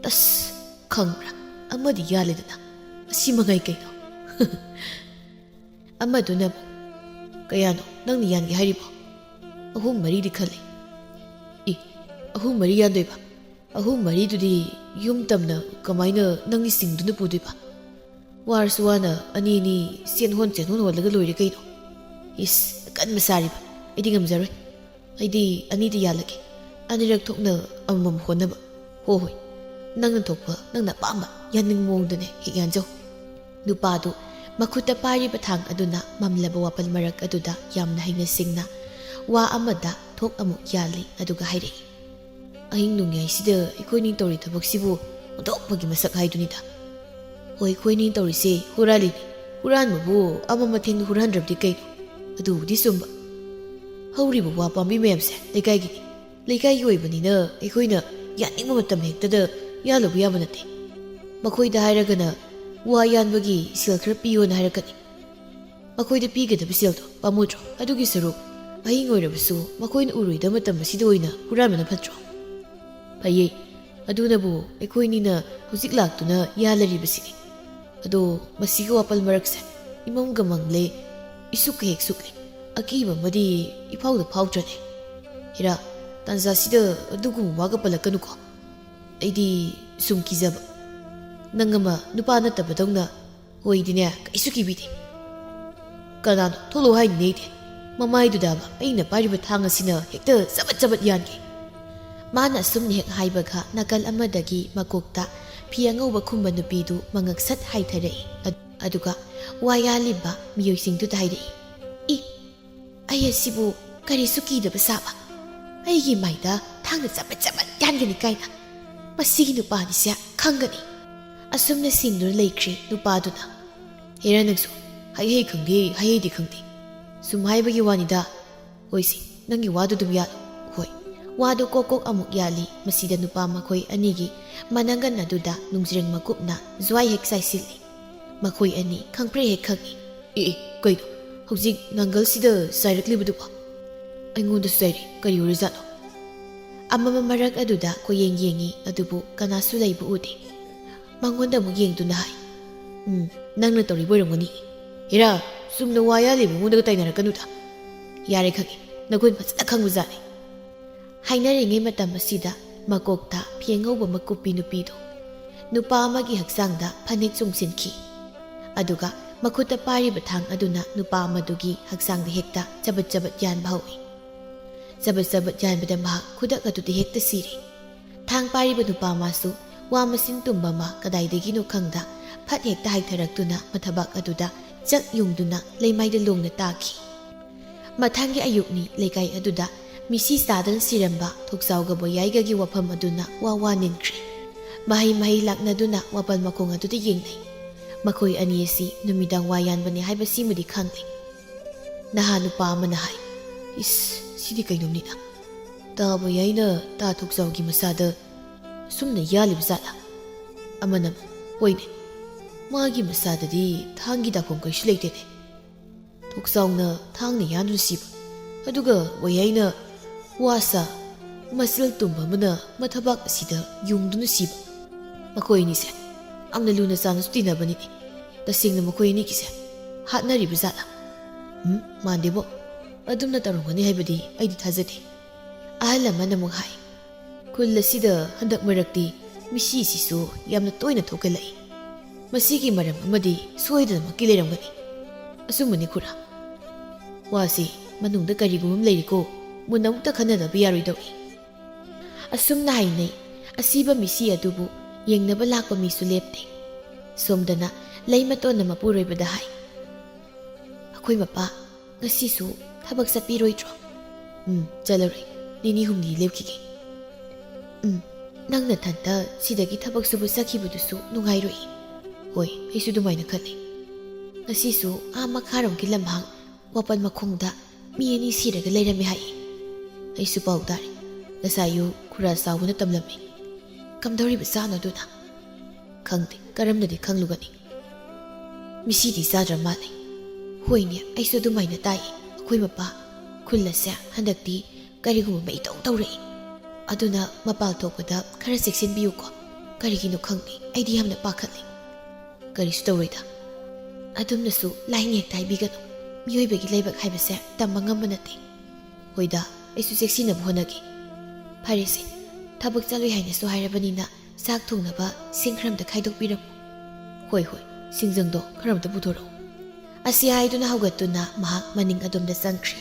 "ꯇꯁ! ꯈꯪꯕ꯭ꯔꯥ? ꯑꯃꯗꯤ ꯌꯥꯜꯂꯦꯗꯅ꯫ ꯑꯁꯤ ꯃꯉꯥꯏ ꯀꯩꯅꯣ?" ꯑꯃꯗꯨꯅ ꯑꯃꯨꯛ, "ꯀꯌꯥꯅꯣ ꯅꯪꯅ ꯌꯥꯟꯒꯦ ꯍꯥꯏꯔꯤꯕꯣ?" "ꯑꯍꯨꯝ ꯃꯔꯤꯗꯤ ꯈꯜꯂꯦ꯫" "ꯏ, ꯑꯍꯨꯝ ꯃꯔꯤ ꯌꯥꯟꯗꯣꯏꯕ? ꯑꯍꯨꯝ ꯃꯔꯤꯗꯨꯗꯤ ꯌꯨꯝ ꯇꯝꯅ ꯀꯃꯥꯏꯅ ꯅꯪꯒꯤ ꯆꯤꯡꯗꯨꯅ ꯄꯨꯗꯣꯏꯕ? ꯋꯥꯔꯁꯨ ꯋꯥꯅ ꯑꯅꯤ ꯑꯅꯤ ꯆꯦꯟꯍꯣꯟ ꯆꯦꯟꯍꯣꯟ ꯍꯣꯜꯂꯒ ꯂꯣꯏꯔꯦ ꯀꯩꯅꯣ꯫ ꯏꯁ, ꯑꯀꯟꯕ ꯁꯥꯔꯤꯕ꯫ ꯑꯩꯗꯤ ꯉꯝꯖꯔꯣꯏ꯫ ꯑꯩꯗꯤ ꯑꯅꯤꯗꯤ ꯌꯥꯜꯂꯒꯦ꯫ ꯑꯅꯤꯔꯛ ꯊꯣꯛꯅ ꯑꯃꯃꯝ ꯍꯣꯟꯅꯕ꯫ ꯍꯣ ꯍꯣꯏ, ꯅꯪꯅ ꯊꯣꯛꯄ, ꯅꯪꯅ ꯑꯄꯥꯝꯕ ꯌꯥꯅꯤꯡ ꯃꯑꯣꯡꯗꯅꯦ ꯍꯦꯛ ꯌꯥꯟꯖꯧ꯫" ꯅꯨꯄꯥꯗꯨ ꯃꯈꯨꯠꯇ ꯄꯥꯏꯔꯤꯕ ꯊꯥꯡ ꯑꯗꯨꯅ ꯃꯝꯂꯕ ꯋꯥꯄꯜ ꯃꯔꯛ ꯑꯗꯨꯗ ꯌꯥꯝꯅ ꯍꯩꯅ ꯁꯤꯡꯅ ꯋꯥ ꯑꯃꯗ ꯊꯣꯛ ꯑꯃꯨꯛ ꯌꯥꯜꯂꯤ, ꯑꯗꯨꯒ ꯍꯥꯏꯔꯛꯏ, "ꯑꯍꯤꯡ ꯅꯣꯡꯌꯥꯏꯁꯤꯗ ꯑꯩꯈꯣꯏꯅꯤ ꯇꯧꯔꯤ ꯊꯕꯛꯁꯤꯕꯨ ꯑꯣꯟꯊꯣꯛꯄꯒꯤ ꯃꯁꯛ ꯍꯥꯏꯗꯨꯅꯤꯗ꯫ ꯍꯣꯏ, ꯑꯩꯈꯣꯏꯅꯤ ꯇꯧꯔꯤꯁꯦ ꯍꯨꯔꯥꯜꯂꯤꯅꯤ꯫ ꯍꯨꯔꯥꯟꯕꯕꯨ ꯑꯃ ꯃꯊꯦꯡꯅ ꯍꯨꯔꯥꯟꯗ꯭ꯔꯕꯗꯤ ꯀꯩꯅꯣ? ꯑꯗꯨꯕꯨꯗꯤ ꯆꯨꯝꯕ꯫ ꯍꯧꯔꯤꯕ ꯋꯥ ꯄꯥꯝꯕꯤ ꯃꯌꯥꯝꯁꯦ ꯂꯩꯀꯥꯏꯒꯤꯅꯤ꯫ ꯂꯩꯀꯥꯏꯒꯤ ꯑꯣꯏꯕꯅꯤꯅ ꯑꯩꯈꯣꯏꯅ ꯌꯥꯅꯤꯡꯕ ꯃꯇꯝ ꯍꯦꯛꯇꯗ ꯌꯥꯜꯂꯨꯕ ꯌꯥꯕ ꯅꯠꯇꯦ꯫ ꯃꯈꯣꯏꯗ ꯍꯥꯏꯔꯒꯅ ꯋꯥ ꯌꯥꯟꯕꯒꯤ ꯁꯦꯜ ꯈꯔ ꯄꯤꯌꯣꯅ ꯍꯥꯏꯔꯛꯀꯅꯤ꯫ ꯃꯈꯣꯏꯗ ꯄꯤꯒꯗꯕ ꯁꯦꯜꯗꯣ ꯄꯥꯝꯃꯨꯗ꯭ꯔꯣ? ꯑꯗꯨꯒꯤ ꯁꯔꯨꯛ ꯑꯍꯤꯡ ꯑꯣꯏꯔꯕꯁꯨ ꯃꯈꯣꯏꯅ ꯎꯔꯣꯏꯗꯕ ꯃꯇꯝ ꯑꯁꯤꯗ ꯑꯣꯏꯅ ꯍꯨꯔꯥꯟꯕꯅ ꯐꯠꯇ꯭ꯔꯣ?" "ꯐꯩꯌꯦ, ꯑꯗꯨꯅꯕꯨ ꯑꯩꯈꯣꯏꯅꯤꯅ ꯍꯧꯖꯤꯛ ꯂꯥꯛꯇꯨꯅ ꯌꯥꯜꯂꯔꯤꯕꯁꯤꯅꯤ꯫ ꯑꯗꯣ ꯃꯁꯤꯒꯤ ꯋꯥꯄꯜ ꯃꯔꯛꯁꯦ ꯏꯃꯝꯒ ꯃꯝꯂꯦ, ꯏꯁꯨꯛꯀ ꯍꯦꯛ ꯁꯨꯛꯂꯦ꯫ ꯑꯀꯤꯕ ꯑꯃꯗꯤ ꯏꯐꯥꯎꯗ ꯐꯥꯎꯗ꯭ꯔꯅꯦ꯫ ꯍꯦꯔꯥ, ꯇꯥꯟꯖꯥꯁꯤꯗ ꯑꯗꯨꯒꯨꯝꯕ ꯋꯥꯒ ꯄꯜꯂꯛꯀꯅꯨꯀꯣ꯫ ꯑꯩꯗꯤ ꯁꯨꯝ ꯀꯤꯖꯕ꯫ ꯅꯪ ꯑꯃ ꯅꯨꯄꯥ ꯅꯠꯇꯕꯗꯧꯅ꯫ ꯍꯣꯏꯗꯤꯅꯦ, ꯀꯩꯁꯨ ꯀꯤꯕꯤꯗꯦ꯫ ꯀꯅꯥꯅꯣ ꯊꯣꯛꯂꯛꯑꯣ ꯍꯥꯏꯅꯤꯅꯦ ꯑꯩꯗꯤ? ꯃꯃꯥꯏꯗꯨꯗꯕ ꯑꯩꯅ ꯄꯥꯏꯔꯤꯕ ꯊꯥꯡ ꯑꯁꯤꯅ ꯍꯦꯛꯇ ꯆꯕꯠ ꯆꯕꯠ ꯌꯥꯟꯒꯦ꯫" ꯃꯥꯅ ꯑꯁꯨꯝꯅ ꯍꯦꯛ ꯍꯥꯏꯕꯒ ꯅꯥꯀꯜ ꯑꯃꯗꯒꯤ ꯃꯀꯣꯛꯇ ꯐꯤ ꯑꯉꯧꯕ ꯈꯨꯝꯕ ꯅꯨꯄꯤꯗꯨ ꯃꯉꯛ ꯁꯠ ꯍꯥꯏꯊꯔꯛꯏ꯫ ꯑꯗꯨꯒ ꯋꯥ ꯌꯥꯜꯂꯤꯕ ꯃꯤꯑꯣꯏꯁꯤꯡꯗꯨꯗ ꯍꯥꯏꯔꯛꯏ, "ꯏ, ꯑꯩ ꯑꯁꯤꯕꯨ ꯀꯔꯤꯁꯨ ꯀꯤꯗꯕ ꯁꯥꯕ? ꯑꯩꯒꯤ ꯃꯥꯏꯗ ꯊꯥꯡꯅ ꯆꯕꯠ ꯆꯕꯠ ꯌꯥꯟꯒꯅꯤ ꯀꯥꯏꯅ꯫ ꯃꯁꯤꯒꯤ ꯅꯨꯄꯥꯅꯤꯁꯦ ꯈꯪꯒꯅꯤ꯫" ꯑꯁꯨꯝꯅ ꯁꯦꯡꯗꯨꯅ ꯂꯩꯈ꯭ꯔꯦ ꯅꯨꯄꯥꯗꯨꯅ꯫ "ꯍꯦꯔꯥ ꯅꯪꯁꯨ, ꯍꯩ ꯍꯩ ꯈꯪꯗꯦ, ꯍꯩ ꯍꯩꯗꯤ ꯈꯪꯗꯦ꯫ ꯁꯨꯝ ꯍꯥꯏꯕꯒꯤ ꯋꯥꯅꯤꯗ꯫ ꯍꯣꯏꯁꯦ, ꯅꯪꯒꯤ ꯋꯥꯗꯨ ꯑꯗꯨꯝ ꯌꯥꯜꯂꯨ꯫" ꯍꯣꯏ꯫ ꯋꯥꯗꯨ ꯀꯣꯛ ꯀꯣꯛ ꯑꯃꯨꯛ ꯌꯥꯜꯂꯤ꯫ ꯃꯁꯤꯗ ꯅꯨꯄꯥ ꯃꯈꯣꯏ ꯑꯅꯤꯒꯤ ꯃꯅꯪꯒꯟ ꯑꯗꯨꯗ ꯅꯨꯡꯖ꯭ꯔꯦꯡ ꯃꯀꯨꯞꯅ ꯖ꯭ꯋꯥꯏ ꯍꯦꯛ ꯆꯥꯏꯁꯤꯜꯂꯤ꯫ ꯃꯈꯣꯏ ꯑꯅꯤ ꯈꯪꯄ꯭ꯔꯦꯛ ꯍꯦꯛ ꯈꯪꯏ꯫ "ꯑꯦ, ꯑꯦ, ꯀꯩꯅꯣ? ꯍꯧꯖꯤꯛ ꯅꯥꯡꯒꯜꯁꯤꯗ ꯆꯥꯏꯔꯛꯂꯤꯕꯗꯨꯕꯣ?" "ꯑꯩꯉꯣꯟꯗꯁꯨ ꯆꯥꯏꯔꯤ꯫ ꯀꯔꯤ ꯑꯣꯏꯔꯖꯥꯠꯅꯣ?" ꯑꯃꯃꯝ ꯃꯔꯛ ꯑꯗꯨꯗ ꯀꯣꯌꯦꯡ ꯌꯦꯡꯏ, ꯑꯗꯨꯕꯨ ꯀꯅꯥꯁꯨ ꯂꯩꯕ ꯎꯗꯦ꯫ ꯃꯉꯣꯟꯗ ꯑꯃꯨꯛ ꯌꯦꯡꯗꯨꯅ ꯍꯥꯏ, "ꯎꯝ, ꯅꯪꯅ ꯇꯧꯔꯤꯕ ꯑꯣꯏꯔꯝꯒꯅꯤ꯫ ꯍꯦꯔꯥ, ꯆꯨꯝꯅ ꯋꯥ ꯌꯥꯜꯂꯤꯕ ꯑꯩꯉꯣꯟꯗꯒ ꯇꯥꯏꯅꯔꯛꯀꯅꯨꯗ꯫ ꯌꯥꯔꯦ, ꯈꯪꯉꯦ, ꯅꯒꯨꯟ ꯐꯖꯅ ꯈꯪꯕꯖꯥꯠꯅꯤ꯫" ꯍꯥꯏꯅꯔꯤꯉꯩ ꯃꯇꯝ ꯑꯁꯤꯗ ꯃꯀꯣꯛꯇ ꯐꯤ ꯑꯉꯧꯕ ꯃꯀꯨꯞꯄꯤ ꯅꯨꯄꯤꯗꯨ ꯅꯨꯄꯥ ꯑꯃꯒꯤ ꯍꯛꯆꯥꯡꯗ ꯐꯅꯦꯛ ꯆꯨꯡꯁꯤꯟꯈꯤ꯫ ꯑꯗꯨꯒ ꯃꯈꯨꯠꯇ ꯄꯥꯏꯔꯤꯕ ꯊꯥꯡ ꯑꯗꯨꯅ ꯅꯨꯄꯥ ꯑꯃꯗꯨꯒꯤ ꯍꯛꯆꯥꯡꯗ ꯍꯦꯛꯇ ꯆꯕꯠ ꯆꯕꯠ ꯌꯥꯟꯕ ꯍꯧꯏ꯫ ꯆꯕꯠ ꯆꯕꯠ ꯌꯥꯟꯕꯗ ꯃꯍꯥꯛ ꯈꯨꯗꯛ ꯑꯗꯨꯗ ꯍꯦꯛꯇ ꯁꯤꯔꯦ꯫ ꯊꯥꯡ ꯄꯥꯏꯔꯤꯕ ꯅꯨꯄꯥ ꯑꯃꯁꯨ ꯋꯥ ꯃꯆꯤꯟ ꯇꯨꯝꯕ ꯑꯃ ꯀꯗꯥꯏꯗꯒꯤꯅꯣ ꯈꯪꯗ ꯐꯠ ꯍꯦꯛꯇ ꯍꯥꯏꯊꯔꯛꯇꯨꯅ ꯃꯊꯕꯥꯛ ꯑꯗꯨꯗ ꯆꯛ ꯌꯨꯡꯗꯨꯅ ꯂꯩꯃꯥꯏꯗ ꯂꯣꯡꯅ ꯇꯥꯈꯤ꯫ ꯃꯊꯪꯒꯤ ꯑꯌꯨꯛꯅꯤ꯫ ꯂꯩꯀꯥꯏ ꯑꯗꯨꯗ ꯃꯤꯁꯤ ꯆꯥꯗꯨꯅ ꯁꯤꯔꯝꯕ ꯊꯣꯛꯆꯥꯎꯒ ꯕꯣꯌꯥꯏꯒꯒꯤ ꯋꯥꯐꯝ ꯑꯗꯨꯅ ꯋꯥ ꯋꯥ ꯅꯤꯟꯈ꯭ꯔꯦ꯫ ꯃꯍꯩ ꯃꯍꯩ ꯂꯥꯛꯅꯗꯨꯅ ꯋꯥꯄꯜ ꯃꯈꯣꯡ ꯑꯗꯨꯗ ꯌꯦꯡꯅꯩ꯫ ꯃꯈꯣꯏ ꯑꯅꯤ ꯑꯁꯤ ꯅꯨꯃꯤꯗꯥꯡ ꯋꯥ ꯌꯥꯟꯕꯅꯤ ꯍꯥꯏꯕꯁꯤꯃꯗꯤ ꯈꯪꯂꯦ꯫ ꯅꯍꯥ ꯅꯨꯄꯥ ꯑꯃꯅ ꯍꯥꯏ, "ꯏꯁ, ꯁꯤꯗꯤ ꯀꯩꯅꯣꯝꯅꯤꯅ꯫ ꯇꯥ ꯕꯣꯌꯥꯏꯅ ꯇꯥ ꯊꯣꯛꯆꯥꯎꯒꯤ ꯃꯁꯥꯗ ꯁꯨꯝꯅ ꯌꯥꯜꯂꯤꯕ ꯖꯥꯠꯂꯥ?" ꯑꯃꯅ ꯑꯃꯨꯛ, "ꯍꯣꯏꯅꯦ, ꯃꯥꯒꯤ ꯃꯁꯥꯗꯗꯤ ꯊꯥꯡꯒꯤ ꯗꯥꯛꯐꯝ ꯀꯩꯁꯨ ꯂꯩꯇꯦꯅꯦ꯫ ꯊꯣꯛꯆꯥꯎꯅ ꯊꯥꯡꯅ ꯌꯥꯟꯗꯨꯅ ꯁꯤꯕ, ꯑꯗꯨꯒ ꯕꯣꯌꯥꯏꯅ ꯋꯥꯁꯥ ꯃꯁꯜ ꯇꯨꯝꯕ ꯑꯃꯅ ꯃꯊꯕꯥꯛ ꯑꯁꯤꯗ ꯌꯨꯡꯗꯨꯅ ꯁꯤꯕ꯫ ꯃꯈꯣꯏ ꯑꯅꯤꯁꯦ ꯌꯥꯝꯅ ꯂꯨꯅ ꯆꯥꯟꯅꯁꯨ ꯇꯤꯟꯅꯕꯅꯤꯅꯦ꯫ ꯇꯁꯦꯡꯅ ꯃꯈꯣꯏ ꯑꯅꯤꯒꯤꯁꯦ ꯍꯥꯠꯅꯔꯤꯕ ꯖꯥꯠꯂꯥ? ꯎꯝ, ꯃꯥꯟꯗꯦꯕꯣ꯫ ꯑꯗꯨꯝꯅ ꯇꯧꯔꯝꯒꯅꯤ ꯍꯥꯏꯕꯗꯤ ꯑꯩꯗꯤ ꯊꯥꯖꯗꯦ꯫" ꯑꯍꯜ ꯑꯃꯅ ꯑꯃꯨꯛ ꯍꯥꯏ, "ꯈꯨꯜ ꯑꯁꯤꯗ ꯍꯟꯗꯛ ꯃꯔꯛꯇꯤ ꯃꯤꯁꯤꯁꯤꯁꯨ ꯌꯥꯝꯅ ꯇꯣꯏꯅ ꯊꯣꯛꯀꯜꯂꯛꯏ꯫ ꯃꯁꯤꯒꯤ ꯃꯔꯝ ꯑꯃꯗꯤ ꯁꯣꯏꯗꯅꯃꯛꯀꯤ ꯂꯩꯔꯝꯒꯅꯤ꯫" "ꯑꯆꯨꯝꯕꯅꯤ ꯈꯨꯔꯥ꯫ ꯋꯥꯁꯤ ꯃꯅꯨꯡꯗ ꯀꯔꯤꯒꯨꯝꯕ ꯑꯃ ꯂꯩꯔꯤꯀꯣ, ꯃꯨꯟꯅ ꯑꯃꯨꯛꯇ ꯈꯟꯅꯗꯕ ꯌꯥꯔꯣꯏꯗꯧꯔꯤ꯫" ꯑꯁꯨꯝꯅ ꯍꯥꯏꯅꯩ꯫ ꯑꯁꯤꯕ ꯃꯤꯁꯤ ꯑꯗꯨꯕꯨ ꯌꯦꯡꯅꯕ ꯂꯥꯛꯄ ꯃꯤꯁꯨ ꯂꯦꯞꯇꯦ꯫ ꯁꯣꯝꯗꯅ ꯂꯩꯃꯇꯣꯟꯅ ꯃꯄꯨꯔꯣꯏꯕꯗ ꯍꯥꯏ, "ꯑꯩꯈꯣꯏ ꯃꯄꯥ ꯉꯁꯤꯁꯨ ꯊꯕꯛ ꯆꯠꯄꯤꯔꯣꯏꯗ꯭ꯔꯣ?" "ꯎꯝ, ꯆꯠꯂꯔꯣꯏ꯫ ꯅꯤꯅꯤ ꯍꯨꯝꯅꯤ ꯂꯦꯞꯈꯤꯒꯦ꯫" "ꯎꯝ, ꯅꯪ ꯅꯊꯟꯇ ꯁꯤꯗꯒꯤ ꯊꯕꯛ ꯁꯨꯕ ꯆꯠꯈꯤꯕꯗꯨꯁꯨ ꯅꯨꯡꯉꯥꯏꯔꯣꯏ꯫" "ꯍꯣꯏ, ꯑꯩꯁꯨ ꯑꯗꯨꯃꯥꯏꯅ ꯈꯜꯂꯤ꯫ ꯉꯁꯤꯁꯨ ꯑꯥ ꯃꯈꯥꯔꯣꯝꯒꯤ ꯂꯝꯍꯥꯡ ꯋꯥꯄꯜ ꯃꯈꯣꯡꯗ ꯃꯤ ꯑꯅꯤ ꯁꯤꯔꯒ ꯂꯩꯔꯝꯃꯦ ꯍꯥꯏꯌꯦ꯫ ꯑꯩꯁꯨ ꯄꯥꯎ ꯇꯥꯔꯦ꯫ ꯉꯁꯥꯏ ꯑꯌꯨꯛ ꯈꯨꯔꯥ ꯆꯥꯎꯕꯅ ꯇꯝꯂꯝꯃꯤ꯫" "ꯀꯝꯗꯧꯔꯤꯕ ꯖꯥꯠꯅꯣ ꯑꯗꯨꯅ?" "ꯈꯪꯗꯦ, ꯀꯔꯝꯅꯗꯤ ꯈꯪꯂꯨꯒꯅꯤ? ꯃꯤꯁꯤꯗꯤ ꯆꯥꯗ꯭ꯔ ꯃꯥꯜꯂꯦ꯫" "ꯍꯣꯏꯅꯦ, ꯑꯩꯁꯨ ꯑꯗꯨꯃꯥꯏꯅ ꯇꯥꯏ꯫ ꯑꯩꯈꯣꯏ ꯃꯄꯥ ꯈꯨꯜ ꯑꯁꯦ ꯍꯟꯗꯛꯇꯤ ꯀꯔꯤꯒꯨꯝꯕ ꯑꯃ ꯏꯇꯧ ꯇꯧꯔꯛꯏ꯫ ꯑꯗꯨꯅ ꯃꯄꯥꯜ ꯊꯣꯛꯄꯗ ꯈꯔ ꯆꯦꯛꯁꯤꯟꯕꯤꯌꯨꯀꯣ꯫ ꯀꯔꯤꯒꯤꯅꯣ ꯈꯪꯗꯦ, ꯑꯩꯗꯤ ꯌꯥꯝꯅ ꯄꯥꯈꯠꯂꯤ꯫" "ꯀꯔꯤꯁꯨ ꯇꯧꯔꯣꯏꯗ꯫ ꯑꯗꯨꯝꯅꯁꯨ ꯂꯥꯏꯅꯦꯛꯇ ꯍꯥꯏꯕꯤꯒꯅꯨ꯫ ꯃꯤꯑꯣꯏꯕꯒꯤ ꯂꯥꯏꯕꯛ ꯍꯥꯏꯕꯁꯦ ꯇꯝꯕ ꯉꯝꯕ ꯅꯠꯇꯦ꯫" "ꯍꯣꯏꯗ, ꯑꯩꯁꯨ ꯆꯦꯛꯁꯤꯟꯅꯕ ꯍꯣꯠꯅꯒꯦ꯫ ꯐꯔꯦꯁꯦ, ꯊꯕꯛ ꯆꯠꯂꯨꯏ ꯍꯥꯏꯅꯁꯨ ꯍꯥꯏꯔꯕꯅꯤꯅ ꯆꯥꯛ ꯊꯣꯡꯅꯕ ꯁꯤꯡ ꯈꯔ ꯑꯝꯇ ꯈꯥꯏꯗꯣꯛꯄꯤꯔꯝꯃꯨ꯫" "ꯍꯣꯏ, ꯍꯣꯏ, ꯁꯤꯡꯖꯪꯗꯣ ꯈꯔ ꯑꯝꯇ ꯄꯨꯊꯣꯔꯛꯑꯣ꯫" ꯑꯁꯤ ꯍꯥꯏꯗꯨꯅ ꯍꯧꯒꯠꯇꯨꯅ ꯃꯍꯥꯛ ꯃꯅꯤꯡ ꯑꯗꯣꯝꯗ ꯆꯪꯈ꯭ꯔꯦ꯫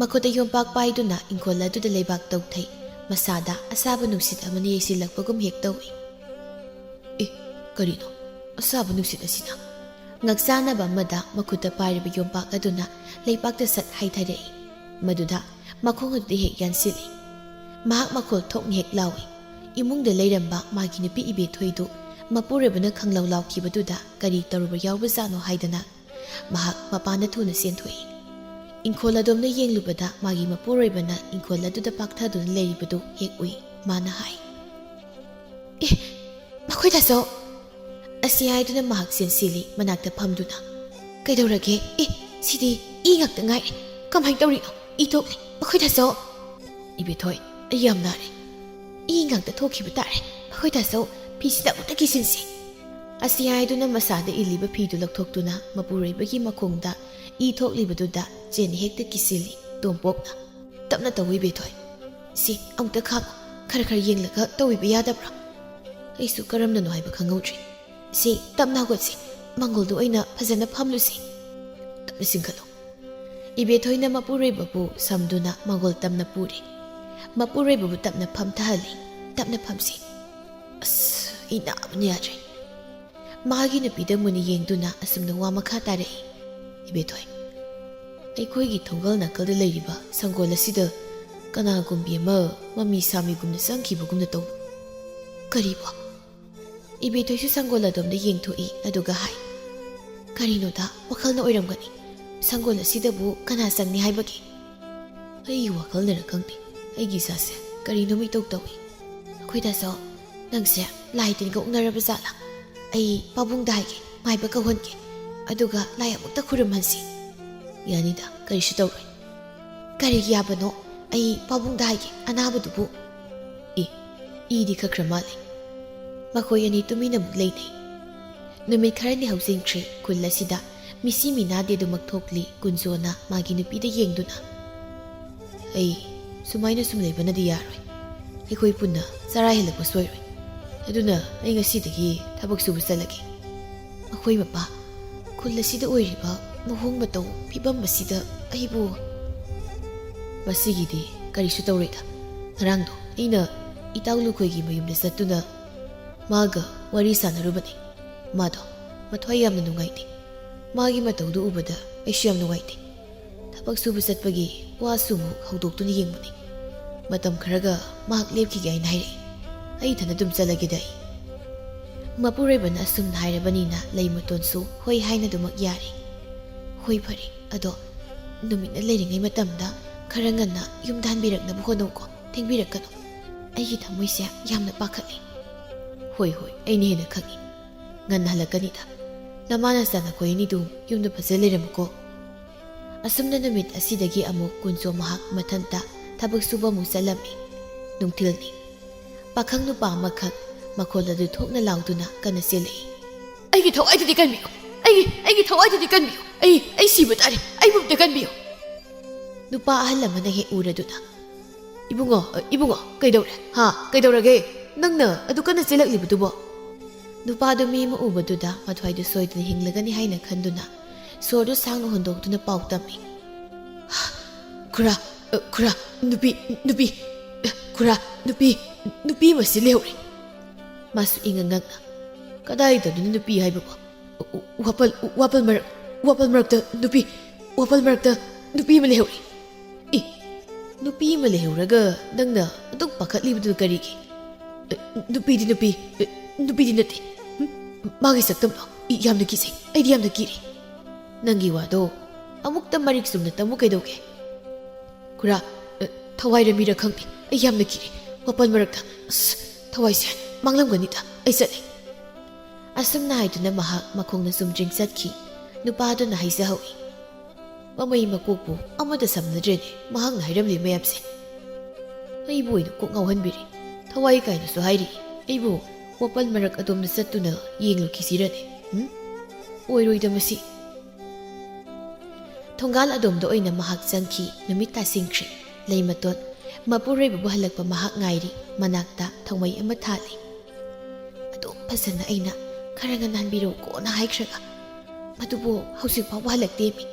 ꯃꯈꯨꯠꯇ ꯌꯣꯝꯄꯥꯛ ꯄꯥꯏꯗꯨꯅ ꯏꯪꯈꯣꯜ ꯑꯗꯨꯗ ꯂꯩꯕꯥꯛ ꯇꯧꯊꯩ꯫ ꯃꯁꯥꯗ ꯑꯁꯥꯕ ꯅꯨꯡꯁꯤꯠ ꯑꯃꯅ ꯌꯩꯁꯤꯜꯂꯛꯄꯒꯨꯝ ꯍꯦꯛ ꯇꯧꯏ꯫ "ꯑꯦ, ꯀꯔꯤꯅꯣ ꯑꯁꯥꯕ ꯅꯨꯡꯁꯤꯠ ꯑꯁꯤꯅ?" ꯉꯛꯆꯥꯟꯅꯕ ꯑꯃꯗ ꯃꯈꯨꯠꯇ ꯄꯥꯏꯔꯤꯕ ꯌꯣꯝꯄꯥꯛ ꯑꯗꯨꯅ ꯂꯩꯄꯥꯛꯇ ꯁꯠ ꯍꯥꯏꯊꯔꯛꯏ꯫ ꯃꯗꯨꯗ ꯃꯈꯣꯡ ꯑꯗꯨꯗ ꯍꯦꯛ ꯌꯥꯟꯁꯤꯜꯂꯤ꯫ ꯃꯍꯥꯛ ꯃꯈꯣꯜ ꯊꯣꯛꯅ ꯍꯦꯛ ꯂꯥꯎꯏ꯫ ꯏꯃꯨꯡꯗ ꯂꯩꯔꯝꯕ ꯃꯥꯒꯤ ꯅꯨꯄꯤ ꯏꯕꯦꯊꯣꯏꯗꯨ ꯃꯄꯨꯔꯣꯏꯕꯅ ꯈꯪꯂꯥꯎ ꯂꯥꯎꯈꯤꯕꯗꯨꯗ ꯀꯔꯤ ꯇꯧꯔꯨꯕ ꯌꯥꯎꯕꯖꯥꯠꯅꯣ ꯍꯥꯏꯗꯅ ꯃꯍꯥꯛ ꯃꯄꯥꯟꯗ ꯊꯨꯅ ꯆꯦꯟꯊꯣꯛꯏ꯫ ꯏꯪꯈꯣꯜ ꯑꯗꯣꯝꯗ ꯌꯦꯡꯂꯨꯕꯗ ꯃꯥꯒꯤ ꯃꯄꯨꯔꯣꯏꯕꯅ ꯏꯪꯈꯣꯜ ꯑꯗꯨꯗ ꯄꯥꯛꯊꯗꯨꯅ ꯂꯩꯔꯤꯕꯗꯨ ꯍꯦꯛ ꯎꯏ꯫ ꯃꯥꯅ ꯍꯥꯏ, "ꯑꯦ, ꯃꯈꯣꯏꯗꯁꯨ!" ꯑꯁꯤ ꯍꯥꯏꯗꯨꯅ ꯃꯍꯥꯛ ꯆꯦꯟꯁꯤꯜꯂꯤ ꯃꯅꯥꯛꯇ ꯐꯝꯗꯨꯅ꯫ "ꯀꯩꯗꯧꯔꯒꯦ? ꯑꯦ, ꯁꯤꯗꯤ ꯏ ꯉꯥꯛꯇ ꯉꯥꯏꯔꯦ꯫ ꯀꯃꯥꯏꯅ ꯇꯧꯔꯤꯅꯣ? ꯏ ꯊꯣꯛꯂꯦ꯫ ꯃꯈꯣꯏꯗꯁꯨ!" "ꯏꯕꯦꯊꯣꯏ, ꯑꯩ ꯌꯥꯝ ꯅꯥꯔꯦ꯫ ꯏ ꯉꯥꯛꯇ ꯊꯣꯛꯈꯤꯕ ꯇꯥꯔꯦ꯫ ꯃꯈꯣꯏꯗꯁꯨ ꯐꯤꯁꯤꯗ ꯑꯃꯨꯛꯇ ꯀꯤꯁꯤꯟꯁꯤ!" ꯑꯁꯤ ꯍꯥꯏꯗꯨꯅ ꯃꯁꯥꯗ ꯏꯜꯂꯤꯕ ꯐꯤꯗꯨ ꯂꯧꯊꯣꯛꯇꯨꯅ ꯃꯄꯨꯔꯣꯏꯕꯒꯤ ꯃꯈꯣꯡꯗ ꯏ ꯊꯣꯛꯂꯤꯕꯗꯨꯗ ꯆꯦꯟ ꯍꯦꯛꯇ ꯀꯤꯁꯤꯜꯂꯤ ꯇꯣꯝꯄꯣꯛꯅ꯫ "ꯇꯞꯅ ꯇꯧ ꯏꯕꯦꯊꯣꯏ꯫ ꯁꯤ ꯑꯃꯨꯛꯇ ꯈꯥꯝꯃꯨ꯫ ꯈꯔ ꯈꯔ ꯌꯦꯡꯂꯒ ꯇꯧꯕꯤꯕ ꯌꯥꯗꯕ꯭ꯔꯥ? ꯑꯩꯁꯨ ꯀꯔꯝꯅꯅꯣ ꯍꯥꯏꯕ ꯈꯪꯍꯧꯗ꯭ꯔꯦ꯫ ꯁꯤ ꯇꯞꯅ ꯍꯧꯒꯠꯁꯤ꯫ ꯃꯪꯒꯣꯜꯗ ꯑꯣꯏꯅ ꯐꯖꯅ ꯐꯝꯂꯨꯁꯤ꯫ ꯇꯞꯅ ꯆꯤꯡꯈꯠꯂꯨ꯫" ꯏꯕꯦꯊꯣꯏꯅ ꯃꯄꯨꯔꯣꯏꯕꯕꯨ ꯁꯝꯗꯨꯅ ꯃꯪꯒꯣꯜ ꯇꯝꯅ ꯄꯨꯔꯦ꯫ ꯃꯄꯨꯔꯣꯏꯕꯕꯨ ꯇꯞꯅ ꯐꯝꯊꯍꯜꯂꯤ꯫ "ꯇꯞꯅ ꯐꯝꯁꯤ꯫ ꯑꯁ, ꯑꯩ ꯅꯥꯕꯅ ꯌꯥꯗ꯭ꯔꯦ꯫" ꯃꯥꯒꯤ ꯅꯨꯄꯤꯗ ꯃꯨꯟꯅ ꯌꯦꯡꯗꯨꯅ ꯑꯁꯨꯝꯅ ꯋꯥ ꯃꯈꯥ ꯇꯥꯔꯛꯏ, "ꯏꯕꯦꯊꯣꯏ, ꯑꯩꯈꯣꯏꯒꯤ ꯊꯣꯡꯒꯜ ꯅꯥꯀꯜꯗ ꯂꯩꯔꯤꯕ ꯁꯪꯒꯣꯜ ꯑꯁꯤꯗ ꯀꯅꯥꯒꯨꯝꯕꯤ ꯑꯃ ꯃꯃꯤ ꯁꯥꯃꯤꯒꯨꯝꯅ ꯆꯪꯈꯤꯕꯒꯨꯝꯅ ꯇꯧꯕ꯫" "ꯀꯔꯤꯕꯣ?" ꯏꯕꯦꯊꯣꯏꯁꯨ ꯁꯪꯒꯣꯜ ꯑꯗꯣꯝꯗ ꯌꯦꯡꯊꯣꯛꯏ, ꯑꯗꯨꯒ ꯍꯥꯏ, "ꯀꯔꯤꯅꯣꯗ, ꯋꯥꯈꯜꯅ ꯑꯣꯏꯔꯝꯒꯅꯤ꯫ ꯁꯪꯒꯣꯜ ꯑꯁꯤꯗꯕꯨ ꯀꯅꯥ ꯆꯪꯅꯤ ꯍꯥꯏꯕꯒꯦ?" "ꯑꯩꯒꯤ ꯋꯥꯈꯜꯅꯔ ꯈꯪꯗꯦ, ꯑꯩꯒꯤ ꯏꯁꯥꯁꯦ ꯀꯔꯤꯅꯣꯝ ꯏꯇꯧ ꯇꯧꯏ꯫ ꯑꯩꯈꯣꯏꯗꯁꯨ ꯅꯪꯁꯦ ꯂꯥꯏ ꯇꯤꯟꯒ ꯑꯣꯛꯅꯔꯕ ꯖꯥꯠꯂꯥ? ꯑꯩ ꯄꯥꯕꯨꯡꯗ ꯍꯥꯏꯒꯦ, ꯃꯥꯏꯕ ꯀꯧꯍꯟꯒꯦ, ꯑꯗꯨꯒ ꯂꯥꯏ ꯑꯃꯨꯛꯇ ꯈꯨꯔꯨꯝꯍꯟꯁꯤ꯫" "ꯌꯥꯅꯤꯗ, ꯀꯔꯤꯁꯨ ꯇꯧꯔꯣꯏ꯫" "ꯀꯔꯤꯒꯤ ꯌꯥꯕꯅꯣ? ꯑꯩ ꯄꯥꯕꯨꯡꯗ ꯍꯥꯏꯒꯦ, ꯑꯅꯥꯕꯗꯨꯕꯨ꯫" ꯑꯦ, ꯏꯗꯤ ꯀꯛꯈ꯭ꯔ ꯃꯥꯜꯂꯦ꯫ ꯃꯈꯣꯏ ꯑꯅꯤ ꯇꯨꯃꯤꯟꯅ ꯑꯃꯨꯛ ꯂꯩꯅꯩ꯫ ꯅꯨꯃꯤꯠ ꯈꯔꯅꯤ ꯍꯧꯖꯤꯟꯈ꯭ꯔꯦ꯫ ꯈꯨꯜ ꯑꯁꯤꯗ ꯃꯤꯁꯤ ꯃꯤꯅꯥꯗꯦ ꯑꯗꯨꯃꯛ ꯊꯣꯛꯂꯤ꯫ ꯀꯨꯟꯖꯣꯅ ꯃꯥꯒꯤ ꯅꯨꯄꯤꯗ ꯌꯦꯡꯗꯨꯅ, "ꯑꯩ ꯁꯨꯃꯥꯏꯅ ꯁꯨꯝ ꯂꯩꯕꯅꯗꯤ ꯌꯥꯔꯣꯏ꯫ ꯑꯩꯈꯣꯏ ꯄꯨꯟꯅ ꯆꯔꯥ ꯍꯦꯜꯂꯛꯄ ꯁꯣꯏꯔꯣꯏ꯫ ꯑꯗꯨꯅ ꯑꯩ ꯉꯁꯤꯗꯒꯤ ꯊꯕꯛ ꯁꯨꯕ ꯆꯠꯂꯒꯦ꯫" "ꯑꯩꯈꯣꯏ ꯃꯄꯥ, ꯈꯨꯜ ꯑꯁꯤꯗ ꯑꯣꯏꯔꯤꯕ ꯃꯑꯣꯡ ꯃꯇꯧ ꯐꯤꯕꯝ ꯑꯁꯤꯗ ꯑꯩꯕꯨ꯫" "ꯃꯁꯤꯒꯤꯗꯤ ꯀꯔꯤꯁꯨ ꯇꯧꯔꯣꯏꯗ꯫ ꯉꯔꯥꯡꯗꯣ ꯑꯩꯅ ꯏꯇꯥꯎ ꯂꯨꯈꯣꯏꯒꯤ ꯃꯌꯨꯝꯗ ꯆꯠꯇꯨꯅ ꯃꯥꯒ ꯋꯥꯔꯤ ꯁꯥꯟꯅꯔꯨꯕꯅꯤ꯫ ꯃꯥꯗꯣ ꯃꯊ꯭ꯋꯥꯏ ꯌꯥꯝꯅ ꯅꯨꯡꯉꯥꯏꯇꯦ꯫ ꯃꯥꯒꯤ ꯃꯇꯧꯗꯨ ꯎꯕꯗ ꯑꯩꯁꯨ ꯌꯥꯝ ꯅꯨꯡꯉꯥꯏꯇꯦ꯫ ꯊꯕꯛ ꯁꯨꯕ ꯆꯠꯄꯒꯤ ꯋꯥꯁꯨ ꯑꯃꯨꯛ ꯍꯧꯗꯣꯛꯇꯨꯅ ꯌꯦꯡꯕꯅꯤ꯫ ꯃꯇꯝ ꯈꯔꯒ ꯃꯍꯥꯛ ꯂꯦꯞꯈꯤꯒꯦ ꯍꯥꯏꯅ ꯍꯥꯏꯔꯛꯏ꯫ ꯑꯩ ꯏꯊꯟ ꯑꯗꯨꯝ ꯆꯠꯂꯒꯦꯗ ꯑꯩ꯫ ꯃꯄꯨꯔꯣꯏꯕꯅ ꯑꯁꯨꯝꯅ ꯍꯥꯏꯔꯕꯅꯤꯅ ꯂꯩꯃꯇꯣꯟꯁꯨ ꯍꯣꯏ ꯍꯥꯏꯅ ꯑꯗꯨꯃꯛ ꯌꯥꯔꯦ꯫ ꯍꯣꯏ ꯐꯔꯦ, ꯑꯗꯣ ꯅꯨꯃꯤꯠꯅ ꯂꯩꯔꯤꯉꯩ ꯃꯇꯝꯗ ꯈꯔ ꯉꯟꯅ ꯌꯨꯝꯗ ꯍꯟꯕꯤꯔꯛꯅꯕ ꯍꯣꯠꯅꯧꯀꯣ, ꯊꯦꯡꯕꯤꯔꯛꯀꯅꯨ꯫ ꯑꯩꯒꯤ ꯊꯃꯣꯏꯁꯦ ꯌꯥꯝꯅ ꯄꯥꯈꯠꯂꯦ꯫ ꯍꯣꯏ ꯍꯣꯏ, ꯑꯩꯅ ꯍꯦꯟꯅ ꯈꯪꯏ꯫ ꯉꯟꯅ ꯍꯜꯂꯛꯀꯅꯤꯗ꯫ ꯅꯃꯥ ꯅꯆꯥ ꯅꯈꯣꯏ ꯑꯅꯤꯗꯨ ꯌꯨꯝꯗ ꯐꯖ ꯂꯩꯔꯝꯃꯨꯀꯣ꯫ ꯑꯁꯨꯝꯅ ꯅꯨꯃꯤꯠ ꯑꯁꯤꯗꯒꯤ ꯑꯃꯨꯛ ꯀꯨꯟꯖꯣ ꯃꯍꯥꯛ ꯃꯊꯟꯇ ꯊꯕꯛ ꯁꯨꯕ ꯑꯃꯨꯛ ꯆꯠꯂꯝꯃꯤ꯫ ꯅꯨꯡꯊꯤꯜꯅꯤ꯫ ꯄꯥꯈꯪ ꯅꯨꯄꯥ ꯑꯃꯈꯛ ꯃꯈꯣꯜ ꯑꯗꯨ ꯊꯣꯛꯅ ꯂꯥꯎꯗꯨꯅ ꯀꯟꯅ ꯆꯦꯜꯂꯛꯏ꯫ "ꯑꯩꯒꯤ ꯊꯋꯥꯏꯗꯨꯗꯤ ꯀꯟꯕꯤꯌꯨ! ꯑꯩꯒꯤ, ꯑꯩꯒꯤ ꯊꯋꯥꯏꯗꯨꯗꯤ ꯀꯟꯕꯤꯌꯨ! ꯑꯩ, ꯑꯩ ꯁꯤꯕ ꯇꯥꯔꯦ! ꯑꯩꯕꯨ ꯑꯝꯇ ꯀꯟꯕꯤꯌꯨ!" ꯅꯨꯄꯥ ꯑꯍꯜ ꯑꯃꯅ ꯍꯦꯛ ꯎꯔꯗꯨꯅ, "ꯏꯕꯨꯡꯉꯣ, ꯏꯕꯨꯡꯉꯣ, ꯀꯩꯗꯧꯔꯦ? ꯍꯥ? ꯀꯩꯗꯧꯔꯒꯦ? ꯅꯪꯅ ꯑꯗꯨ ꯀꯟꯅ ꯆꯦꯜꯂꯛꯂꯤꯕꯗꯨꯕꯣ?" ꯅꯨꯄꯥꯗꯨ ꯃꯤ ꯑꯃ ꯎꯕꯗꯨꯗ ꯃꯊ꯭ꯋꯥꯏꯗꯨ ꯁꯣꯏꯗꯅ ꯍꯤꯡꯂꯒꯅꯤ ꯍꯥꯏꯅ ꯈꯟꯗꯨꯅ ꯁꯣꯔꯗꯨ ꯁꯥꯡꯅ ꯍꯣꯟꯗꯣꯛꯇꯨꯅ ꯄꯥꯎ ꯇꯝꯃꯤ꯫ "ꯈꯨꯔꯥ, ꯑ, ꯈꯨꯔꯥ, ꯅꯨꯄꯤ, ꯅꯨꯄꯤ, ꯑ, ꯈꯨꯔꯥ, ꯅꯨꯄꯤ, ꯅꯨꯄꯤ ꯑꯃ ꯁꯤ ꯂꯩꯍꯧꯔꯦ!" ꯃꯥꯁꯨ ꯏꯉꯛ ꯉꯛꯅ, "ꯀꯗꯥꯏꯗꯅꯣ ꯅꯨꯄꯤ ꯍꯥꯏꯕꯕꯨ? ꯎ-, ꯎ-, ꯋꯥꯄꯜ, ꯎ-, ꯋꯥꯄꯜ ꯃꯔꯛ, ꯋꯥꯄꯜ ꯃꯔꯛꯇ ꯅꯨꯄꯤ, ꯋꯥꯄꯜ ꯃꯔꯛꯇ ꯅꯨꯄꯤ ꯑꯃ ꯂꯩꯍꯧꯔꯦ!" "ꯏ, ꯅꯨꯄꯤ ꯑꯃ ꯂꯩꯍꯧꯔꯒ ꯅꯪꯅ ꯑꯗꯨꯛ ꯄꯥꯈꯠꯂꯤꯕꯗꯨꯅ ꯀꯔꯤꯒꯤ? ꯑ, ꯅꯨꯄꯤꯗꯤ ꯅꯨꯄꯤ, ꯑ, ꯅꯨꯄꯤꯗꯤ ꯅꯠꯇꯦ꯫ ꯍꯨꯝ? ꯃꯥꯒꯤ ꯁꯛꯇꯝꯗꯣ, ꯏ, ꯌꯥꯝꯅ ꯀꯤꯖꯩ꯫ ꯑꯩꯗꯤ ꯌꯥꯝꯅ ꯀꯤꯔꯦ꯫ ꯅꯪꯒꯤ ꯋꯥꯗꯣ ꯑꯃꯨꯛꯇ ꯃꯔꯤꯛ ꯆꯨꯝꯅ ꯇꯝꯃꯨ ꯀꯩꯗꯧꯒꯦ?" "ꯈꯨꯔꯥ, ꯑ, ꯊꯋꯥꯏꯔ ꯃꯤꯔ ꯈꯪꯗꯦ꯫ ꯑꯩ ꯌꯥꯝꯅ ꯀꯤꯔꯦ꯫ ꯋꯥꯄꯜ ꯃꯔꯛꯇ, ꯑꯁ, ꯊꯋꯥꯏꯁꯦ ꯃꯥꯡꯂꯝꯒꯅꯤꯗ꯫ ꯑꯩ ꯆꯠꯂꯦ꯫" ꯑꯁꯨꯝꯅ ꯍꯥꯏꯗꯨꯅ ꯃꯍꯥꯛ ꯃꯈꯣꯡꯅ ꯆꯨꯝꯗ꯭ꯔꯤꯡ ꯆꯠꯈꯤ꯫ ꯅꯨꯄꯥꯗꯨꯅ ꯍꯥꯏꯖꯍꯧꯏ, "ꯃꯃꯩ ꯃꯀꯣꯛꯄꯨ ꯑꯃꯠꯇ ꯁꯝꯅꯗ꯭ꯔꯦꯅꯦ ꯃꯍꯥꯛꯅ ꯍꯥꯏꯔꯝꯂꯤ ꯃꯌꯥꯝꯁꯦ꯫ ꯑꯩꯕꯨ ꯑꯣꯏꯅ ꯀꯣꯛ ꯉꯥꯎꯍꯟꯕꯤꯔꯦ꯫ ꯊꯋꯥꯏ ꯀꯥꯏꯅꯁꯨ ꯍꯥꯏꯔꯤ꯫ ꯑꯩꯕꯨ ꯋꯥꯄꯜ ꯃꯔꯛ ꯑꯗꯣꯝꯗ ꯆꯠꯇꯨꯅ ꯌꯦꯡꯂꯨꯈꯤꯁꯤꯔꯅꯦ? ꯍꯨꯝ? ꯑꯣꯏꯔꯣꯏꯗ ꯃꯁꯤ꯫" ꯊꯣꯡꯒꯥꯜ ꯑꯗꯣꯝꯗ ꯑꯣꯏꯅ ꯃꯍꯥꯛ ꯆꯪꯈꯤ꯫ ꯅꯨꯃꯤꯠ ꯇꯥꯁꯤꯟꯈ꯭ꯔꯦ꯫ ꯂꯩꯃꯇꯣꯟ ꯃꯄꯨꯔꯣꯏꯕꯕꯨ ꯍꯜꯂꯛꯄ ꯃꯍꯥꯛ ꯉꯥꯏꯔꯤ꯫ ꯃꯅꯥꯛꯇ ꯊꯧꯃꯩ ꯑꯃ ꯊꯥꯜꯂꯤ꯫ "ꯑꯗꯨꯝ ꯐꯖꯅ ꯑꯩꯅ ꯈꯔ ꯉꯟꯅ ꯍꯟꯕꯤꯔꯛꯎꯀꯣꯅ ꯍꯥꯏꯈ꯭ꯔꯒ ꯃꯗꯨꯕꯨ ꯍꯧꯖꯤꯛ ꯐꯥꯎꯕ ꯍꯜꯂꯛꯇꯦꯃꯤ꯫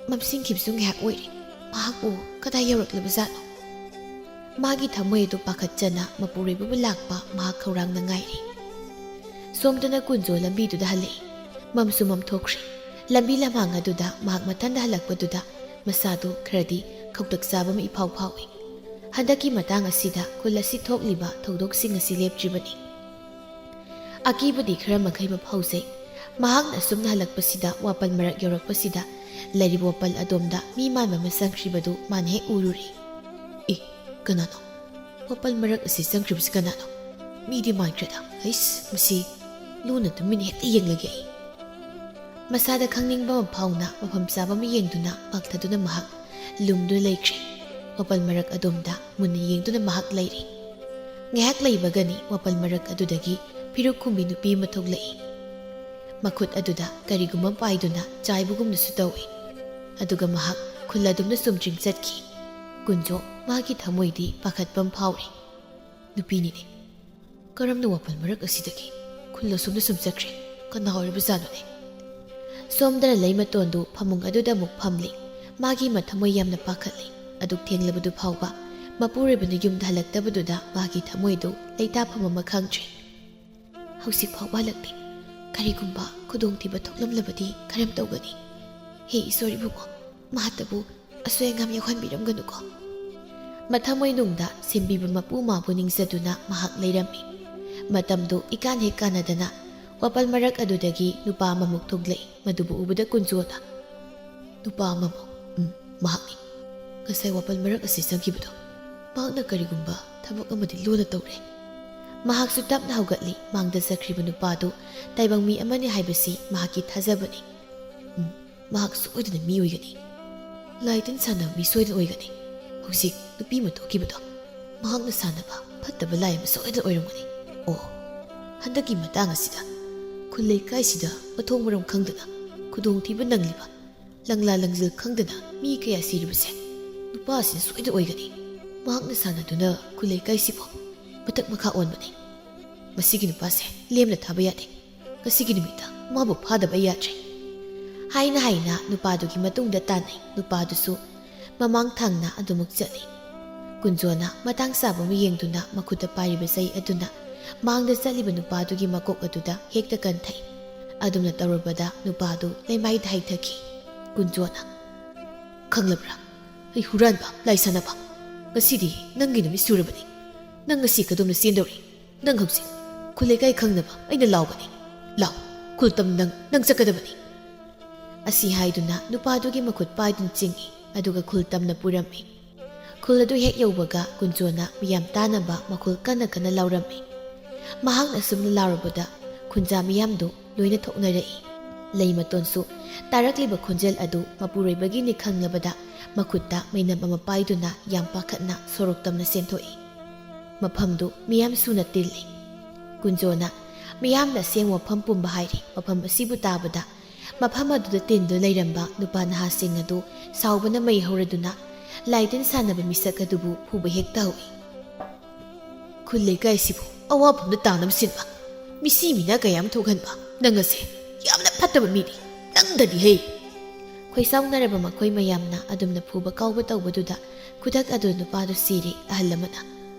ꯃꯝꯁꯤꯟꯈꯤꯕꯁꯨ ꯉꯥꯏꯍꯥꯛ ꯑꯣꯏꯔꯦ꯫ ꯃꯍꯥꯛꯄꯨ ꯀꯗꯥꯏ ꯌꯧꯔꯛꯂꯕꯖꯥꯠꯅꯣ?" ꯃꯥꯒꯤ ꯊꯃꯣꯏ ꯑꯗꯨ ꯄꯥꯈꯠꯆꯅ ꯃꯄꯨꯔꯣꯏꯕꯕꯨ ꯂꯥꯛꯄ ꯃꯍꯥꯛ ꯈꯧꯔꯥꯡꯅ ꯉꯥꯏꯔꯤ꯫ ꯁꯣꯝꯗꯅ ꯀꯨꯟꯖꯣ ꯂꯝꯕꯤꯗꯨꯗ ꯍꯜꯂꯛꯏ꯫ ꯃꯝꯁꯨ ꯃꯝꯊꯣꯛꯈ꯭ꯔꯦ꯫ ꯂꯝꯕꯤ ꯂꯝꯍꯥꯡ ꯑꯗꯨꯗ ꯃꯍꯥꯛ ꯃꯊꯟꯗ ꯍꯜꯂꯛꯄꯗꯨꯗ ꯃꯁꯥꯗꯨ ꯈꯔꯗꯤ ꯈꯧꯇꯛ ꯆꯥꯕ ꯑꯃ ꯏꯐꯥꯎ ꯐꯥꯎꯏ꯫ ꯍꯟꯗꯛꯀꯤ ꯃꯇꯥꯡ ꯑꯁꯤꯗ ꯈꯨꯜ ꯑꯁꯤ ꯊꯣꯛꯂꯤꯕ ꯊꯧꯗꯣꯛꯁꯤꯡ ꯑꯁꯤ ꯂꯦꯞꯇ꯭ꯔꯤꯕꯅꯤ꯫ ꯑꯀꯤꯕꯗꯤ ꯈꯔ ꯃꯈꯩ ꯑꯃ ꯐꯥꯎꯖꯩ꯫ ꯃꯍꯥꯛꯅ ꯑꯁꯨꯝꯅ ꯍꯜꯂꯛꯄꯁꯤꯗ ꯋꯥꯄꯜ ꯃꯔꯛ ꯌꯧꯔꯛꯄꯁꯤꯗ ꯂꯩꯔꯤꯕ ꯋꯥꯄꯜ ꯑꯗꯣꯝꯗ ꯃꯤ ꯃꯥꯟꯕ ꯑꯃ ꯆꯪꯈ꯭ꯔꯤꯕꯗꯨ ꯃꯥꯅ ꯍꯦꯛ ꯎꯔꯨꯔꯦ꯫ "ꯑꯦ, ꯀꯅꯥꯅꯣ? ꯋꯥꯄꯜ ꯃꯔꯛ ꯑꯁꯤ ꯆꯪꯈ꯭ꯔꯤꯕꯁꯤ ꯀꯅꯥꯅꯣ? ꯃꯤꯗꯤ ꯃꯥꯟꯈ꯭ꯔꯦꯗ꯫ ꯍꯩꯁ, ꯃꯁꯤ ꯂꯨꯅ ꯇꯨꯃꯤꯟꯅ ꯍꯦꯛꯇ ꯌꯦꯡꯂꯒꯦ ꯑꯩ꯫" ꯃꯁꯥꯗ ꯈꯪꯅꯤꯡꯕ ꯑꯃ ꯐꯥꯎꯅ ꯃꯐꯝ ꯆꯥꯕ ꯑꯃ ꯌꯦꯡꯗꯨꯅ ꯄꯥꯛꯊꯗꯨꯅ ꯃꯍꯥꯛ ꯂꯨꯝꯗꯨꯅ ꯂꯩꯈ꯭ꯔꯦ꯫ ꯋꯥꯄꯜ ꯃꯔꯛ ꯑꯗꯣꯝꯗ ꯃꯨꯟꯅ ꯌꯦꯡꯗꯨꯅ ꯃꯍꯥꯛ ꯂꯩꯔꯤ꯫ ꯉꯥꯏꯍꯥꯛ ꯂꯩꯕꯒꯅꯤ ꯋꯥꯄꯜ ꯃꯔꯛ ꯑꯗꯨꯗꯒꯤ ꯐꯤꯔꯨꯛ ꯈꯨꯝꯕꯤ ꯅꯨꯄꯤ ꯑꯃ ꯊꯣꯛꯂꯛꯏ꯫ ꯃꯈꯨꯠ ꯑꯗꯨꯗ ꯀꯔꯤꯒꯨꯝꯕ ꯄꯥꯏꯗꯨꯅ ꯆꯥꯏꯕꯒꯨꯝꯅꯁꯨ ꯇꯧꯏ꯫ ꯑꯗꯨꯒ ꯃꯍꯥꯛ ꯈꯨꯜ ꯑꯗꯨꯝꯅ ꯆꯨꯝꯗ꯭ꯔꯤꯡ ꯆꯠꯈꯤ꯫ ꯀꯨꯟꯖꯣ ꯃꯥꯒꯤ ꯊꯃꯣꯏꯗꯤ ꯄꯥꯈꯠꯄ ꯑꯃ ꯐꯥꯎꯔꯤ꯫ ꯅꯨꯄꯤꯅꯤꯅꯦ꯫ ꯀꯔꯝꯅ ꯋꯥꯄꯜ ꯃꯔꯛ ꯑꯁꯤꯗꯒꯤ ꯈꯨꯜ ꯑꯁꯨꯝꯅ ꯁꯨꯝ ꯆꯠꯈ꯭ꯔꯦ? ꯀꯅꯥ ꯑꯣꯏꯔꯕꯖꯥꯠꯅꯣꯅꯦ? ꯁꯣꯝꯗꯅ ꯂꯩꯃꯇꯣꯟꯗꯨ ꯐꯃꯨꯡ ꯑꯗꯨꯗ ꯑꯃꯨꯛ ꯐꯝꯂꯤ꯫ ꯃꯥꯒꯤ ꯃꯊꯃꯣꯏ ꯌꯥꯝꯅ ꯄꯥꯈꯠꯂꯤ꯫ ꯑꯗꯨꯛ ꯊꯦꯡꯂꯕꯗꯨ ꯐꯥꯎꯕ ꯃꯄꯨꯔꯣꯏꯕꯅ ꯌꯨꯝꯗ ꯍꯜꯂꯛꯇꯕꯗꯨꯗ ꯃꯥꯒꯤ ꯊꯃꯣꯏꯗꯨ ꯂꯩꯇꯥꯐꯝ ꯑꯃ ꯈꯪꯗ꯭ꯔꯦ꯫ ꯍꯧꯖꯤꯛ ꯐꯥꯎꯕ ꯍꯜꯂꯛꯇꯦ꯫ ꯀꯔꯤꯒꯨꯝꯕ ꯈꯨꯗꯣꯡꯊꯤꯕ ꯊꯣꯛꯂꯝꯂꯕꯗꯤ ꯀꯔꯝ ꯇꯧꯒꯅꯤ? ꯍꯦ ꯏꯁꯣꯔ ꯏꯕꯨꯡꯉꯣ, ꯃꯍꯥꯛꯇꯕꯨ ꯑꯁꯣꯏ ꯑꯉꯥꯝ ꯌꯥꯎꯍꯟꯕꯤꯔꯝꯒꯅꯨꯀꯣ꯫ ꯃꯊꯃꯣꯏꯅꯨꯡꯗ ꯁꯦꯝꯕꯤꯕ ꯃꯄꯨ ꯃꯥꯕꯨ ꯅꯤꯡꯖꯗꯨꯅ ꯃꯍꯥꯛ ꯂꯩꯔꯝꯃꯤ꯫ ꯃꯇꯝꯗꯨ ꯏꯀꯥꯟ ꯍꯦꯛ ꯀꯥꯟꯅꯗꯅ ꯋꯥꯄꯜ ꯃꯔꯛ ꯑꯗꯨꯗꯒꯤ ꯅꯨꯄꯥ ꯑꯃꯃꯨꯛ ꯊꯣꯛꯂꯛꯏ꯫ ꯃꯗꯨꯕꯨ ꯎꯕꯗ ꯀꯨꯟꯖꯣꯅ, "ꯅꯨꯄꯥ ꯑꯃꯃꯨꯛ?" "ꯎꯝ, ꯃꯍꯥꯛꯅꯤ꯫ ꯉꯁꯥꯏ ꯋꯥꯄꯜ ꯃꯔꯛ ꯑꯁꯤ ꯆꯪꯈꯤꯕꯗꯣ, ꯃꯍꯥꯛꯅ ꯀꯔꯤꯒꯨꯝꯕ ꯊꯕꯛ ꯑꯃꯗꯤ ꯂꯣꯟꯅ ꯇꯧꯔꯦ꯫" ꯃꯍꯥꯛꯁꯨ ꯇꯞꯅ ꯍꯧꯒꯠꯂꯤ꯫ ꯃꯥꯡꯗ ꯆꯠꯈ꯭ꯔꯤꯕ ꯅꯨꯄꯥꯗꯨ ꯇꯥꯏꯕꯪ ꯃꯤ ꯑꯃꯅꯤ ꯍꯥꯏꯕꯁꯤ ꯃꯍꯥꯛꯀꯤ ꯊꯥꯖꯕꯅꯤ꯫ "ꯎꯝ, ꯃꯍꯥꯛ ꯁꯣꯏꯗꯅ ꯃꯤ ꯑꯣꯏꯒꯅꯤ꯫ ꯂꯥꯏ ꯇꯤꯟ ꯁꯥꯟꯅꯕ ꯃꯤ ꯁꯣꯏꯗꯅ ꯑꯣꯏꯒꯅꯤ꯫ ꯍꯧꯖꯤꯛ ꯅꯨꯄꯤ ꯑꯃ ꯊꯣꯛꯈꯤꯕꯗꯣ, ꯃꯍꯥꯛꯅ ꯁꯥꯟꯅꯕ ꯐꯠꯇꯕ ꯂꯥꯏ ꯑꯃ ꯁꯣꯏꯗꯅ ꯑꯣꯏꯔꯝꯒꯅꯤ꯫ ꯑꯣ, ꯍꯟꯗꯛꯀꯤ ꯃꯇꯥꯡ ꯑꯁꯤꯗ ꯈꯨꯜ ꯂꯩꯀꯥꯏꯁꯤꯗ ꯃꯊꯣꯡ ꯃꯔꯝ ꯈꯪꯗꯅ ꯈꯨꯗꯣꯡꯊꯤꯕ ꯅꯪꯂꯤꯕ, ꯂꯪꯂꯥ ꯂꯪꯖꯤꯜ ꯈꯪꯗꯅ ꯃꯤ ꯀꯌꯥ ꯁꯤꯔꯤꯕꯁꯦ ꯅꯨꯄꯥ ꯑꯁꯤꯅ ꯁꯣꯏꯗꯅ ꯑꯣꯏꯒꯅꯤ꯫ ꯃꯍꯥꯛꯅ ꯁꯥꯟꯅꯗꯨꯅ ꯈꯨꯜ ꯂꯩꯀꯥꯏꯁꯤꯕꯨ ꯃꯊꯛ ꯃꯈꯥ ꯑꯣꯟꯕꯅꯤ꯫ ꯃꯁꯤꯒꯤ ꯅꯨꯄꯥꯁꯦ ꯂꯦꯝꯅ ꯊꯥꯕ ꯌꯥꯗꯦ꯫ ꯉꯁꯤꯒꯤ ꯅꯨꯃꯤꯠꯇ ꯃꯥꯕꯨ ꯐꯥꯗꯕ ꯌꯥꯗ꯭ꯔꯦ꯫" ꯍꯥꯏꯅ ꯍꯥꯏꯅ ꯅꯨꯄꯥꯗꯨꯒꯤ ꯃꯇꯨꯡꯗ ꯇꯥꯟꯅꯩ꯫ ꯅꯨꯄꯥꯗꯨꯁꯨ ꯃꯃꯥꯡ ꯊꯪꯅ ꯑꯗꯨꯃꯛ ꯆꯠꯂꯤ꯫ ꯀꯨꯟꯖꯣꯅ ꯃꯇꯥꯡ ꯆꯥꯕ ꯑꯃ ꯌꯦꯡꯗꯨꯅ ꯃꯈꯨꯠꯇ ꯄꯥꯏꯔꯤꯕ ꯆꯩ ꯑꯗꯨꯅ ꯃꯥꯡꯗ ꯆꯠꯂꯤꯕ ꯅꯨꯄꯥꯗꯨꯒꯤ ꯃꯀꯣꯛ ꯑꯗꯨꯗ ꯍꯦꯛꯇ ꯀꯟꯊꯩ꯫ ꯑꯗꯨꯝꯅ ꯇꯧꯔꯕꯗ ꯅꯨꯄꯥꯗꯨ ꯂꯩꯃꯥꯏꯗ ꯍꯩꯊꯈꯤ꯫ ꯀꯨꯟꯖꯣꯅ, "ꯈꯪꯂꯕ꯭ꯔꯥ? ꯑꯩ ꯍꯨꯔꯥꯟꯕ, ꯂꯥꯏ ꯁꯥꯟꯅꯕ꯫ ꯉꯁꯤꯗꯤ ꯅꯪꯒꯤ ꯅꯨꯃꯤꯠ ꯁꯨꯔꯕꯅꯤ꯫ ꯅꯪ ꯉꯁꯤ ꯀꯗꯣꯝꯗ ꯆꯦꯟꯗꯧꯔꯤ? ꯅꯪ ꯍꯧꯖꯤꯛ ꯈꯨꯜ ꯂꯩꯀꯥꯏ ꯈꯪꯅꯕ ꯑꯩꯅ ꯂꯥꯎꯒꯅꯤ꯫ ꯂꯥꯎ, ꯈꯨꯜ ꯇꯝ ꯅꯪ, ꯅꯪ ꯆꯠꯀꯗꯕꯅꯤ"꯫ ꯑꯁꯤ ꯍꯥꯏꯗꯨꯅ ꯅꯨꯄꯥꯗꯨꯒꯤ ꯃꯈꯨꯠ ꯄꯥꯏꯗꯨꯅ ꯆꯤꯡꯏ, ꯑꯗꯨꯒ ꯈꯨꯜ ꯇꯝꯅ ꯄꯨꯔꯝꯃꯤ꯫ ꯈꯨꯜ ꯑꯗꯨ ꯍꯦꯛ ꯌꯧꯕꯒ ꯀꯨꯟꯖꯣꯅ ꯃꯤꯌꯥꯝ ꯇꯥꯅꯕ ꯃꯈꯣꯜ ꯀꯟꯅ ꯀꯟꯅ ꯂꯥꯎꯔꯝꯃꯤ꯫ ꯃꯍꯥꯛꯅ ꯑꯁꯨꯝꯅ ꯂꯥꯎꯔꯕꯗ ꯈꯨꯟꯖꯥ ꯃꯤꯌꯥꯝꯗꯨ ꯂꯣꯏꯅ ꯊꯣꯛꯅꯔꯛꯏ꯫ ꯂꯩꯃꯇꯣꯟꯁꯨ ꯇꯥꯔꯛꯂꯤꯕ ꯈꯣꯟꯖꯦꯜ ꯑꯗꯨ ꯃꯄꯨꯔꯣꯏꯕꯒꯤꯅꯤ ꯈꯪꯂꯕꯗ ꯃꯈꯨꯠꯇ ꯃꯩꯅꯝ ꯑꯃ ꯄꯥꯏꯗꯨꯅ ꯌꯥꯝ ꯄꯥꯈꯠꯅ ꯁꯣꯔꯣꯛ ꯇꯝꯅ ꯆꯦꯟꯊꯣꯛꯏ꯫ ꯃꯐꯝꯗꯨ ꯃꯤꯌꯥꯝ ꯁꯨꯅ ꯇꯤꯜꯂꯤ꯫ ꯀꯨꯟꯖꯣꯅ ꯃꯤꯌꯥꯝꯅ ꯑꯁꯦꯡꯕ ꯃꯐꯝ ꯄꯨꯝꯕ ꯍꯥꯏꯔꯤ꯫ ꯃꯐꯝ ꯑꯁꯤꯕꯨ ꯇꯥꯕꯗ ꯃꯐꯝ ꯑꯗꯨꯗ ꯇꯤꯟꯗꯨꯅ ꯂꯩꯔꯝꯕ ꯅꯨꯄꯥ ꯅꯍꯥꯁꯤꯡ ꯑꯗꯨ ꯁꯥꯎꯕꯅ ꯃꯩ ꯍꯧꯔꯗꯨꯅ ꯂꯥꯏꯇꯤꯟ ꯁꯥꯟꯅꯕ ꯃꯤꯁꯛ ꯑꯗꯨꯕꯨ ꯐꯨꯕ ꯍꯦꯛꯇ ꯍꯧꯏ꯫ "ꯈꯨꯜ ꯂꯩꯀꯥꯏꯁꯤꯕꯨ ꯑꯋꯥꯐꯝꯗ ꯇꯥꯅꯕ ꯁꯤꯟꯕ, ꯃꯤꯁꯤ ꯃꯤꯅꯥ ꯀꯌꯥ ꯑꯃ ꯊꯣꯛꯍꯟꯕ ꯅꯪ ꯑꯁꯦ ꯌꯥꯝꯅ ꯐꯠꯇꯕ ꯃꯤꯅꯤ꯫ ꯅꯪꯗꯗꯤ ꯍꯩ!" ꯈꯣꯏꯁꯥꯎꯅꯔꯕ ꯃꯈꯣꯏ ꯃꯌꯥꯝꯅ ꯑꯗꯨꯝꯅ ꯐꯨꯕ ꯀꯥꯎꯕ ꯇꯧꯕꯗꯨꯗ ꯈꯨꯗꯛ ꯑꯗꯨ ꯅꯨꯄꯥꯗꯨ ꯁꯤꯔꯦ꯫ ꯑꯍꯜ ꯑꯃꯅ,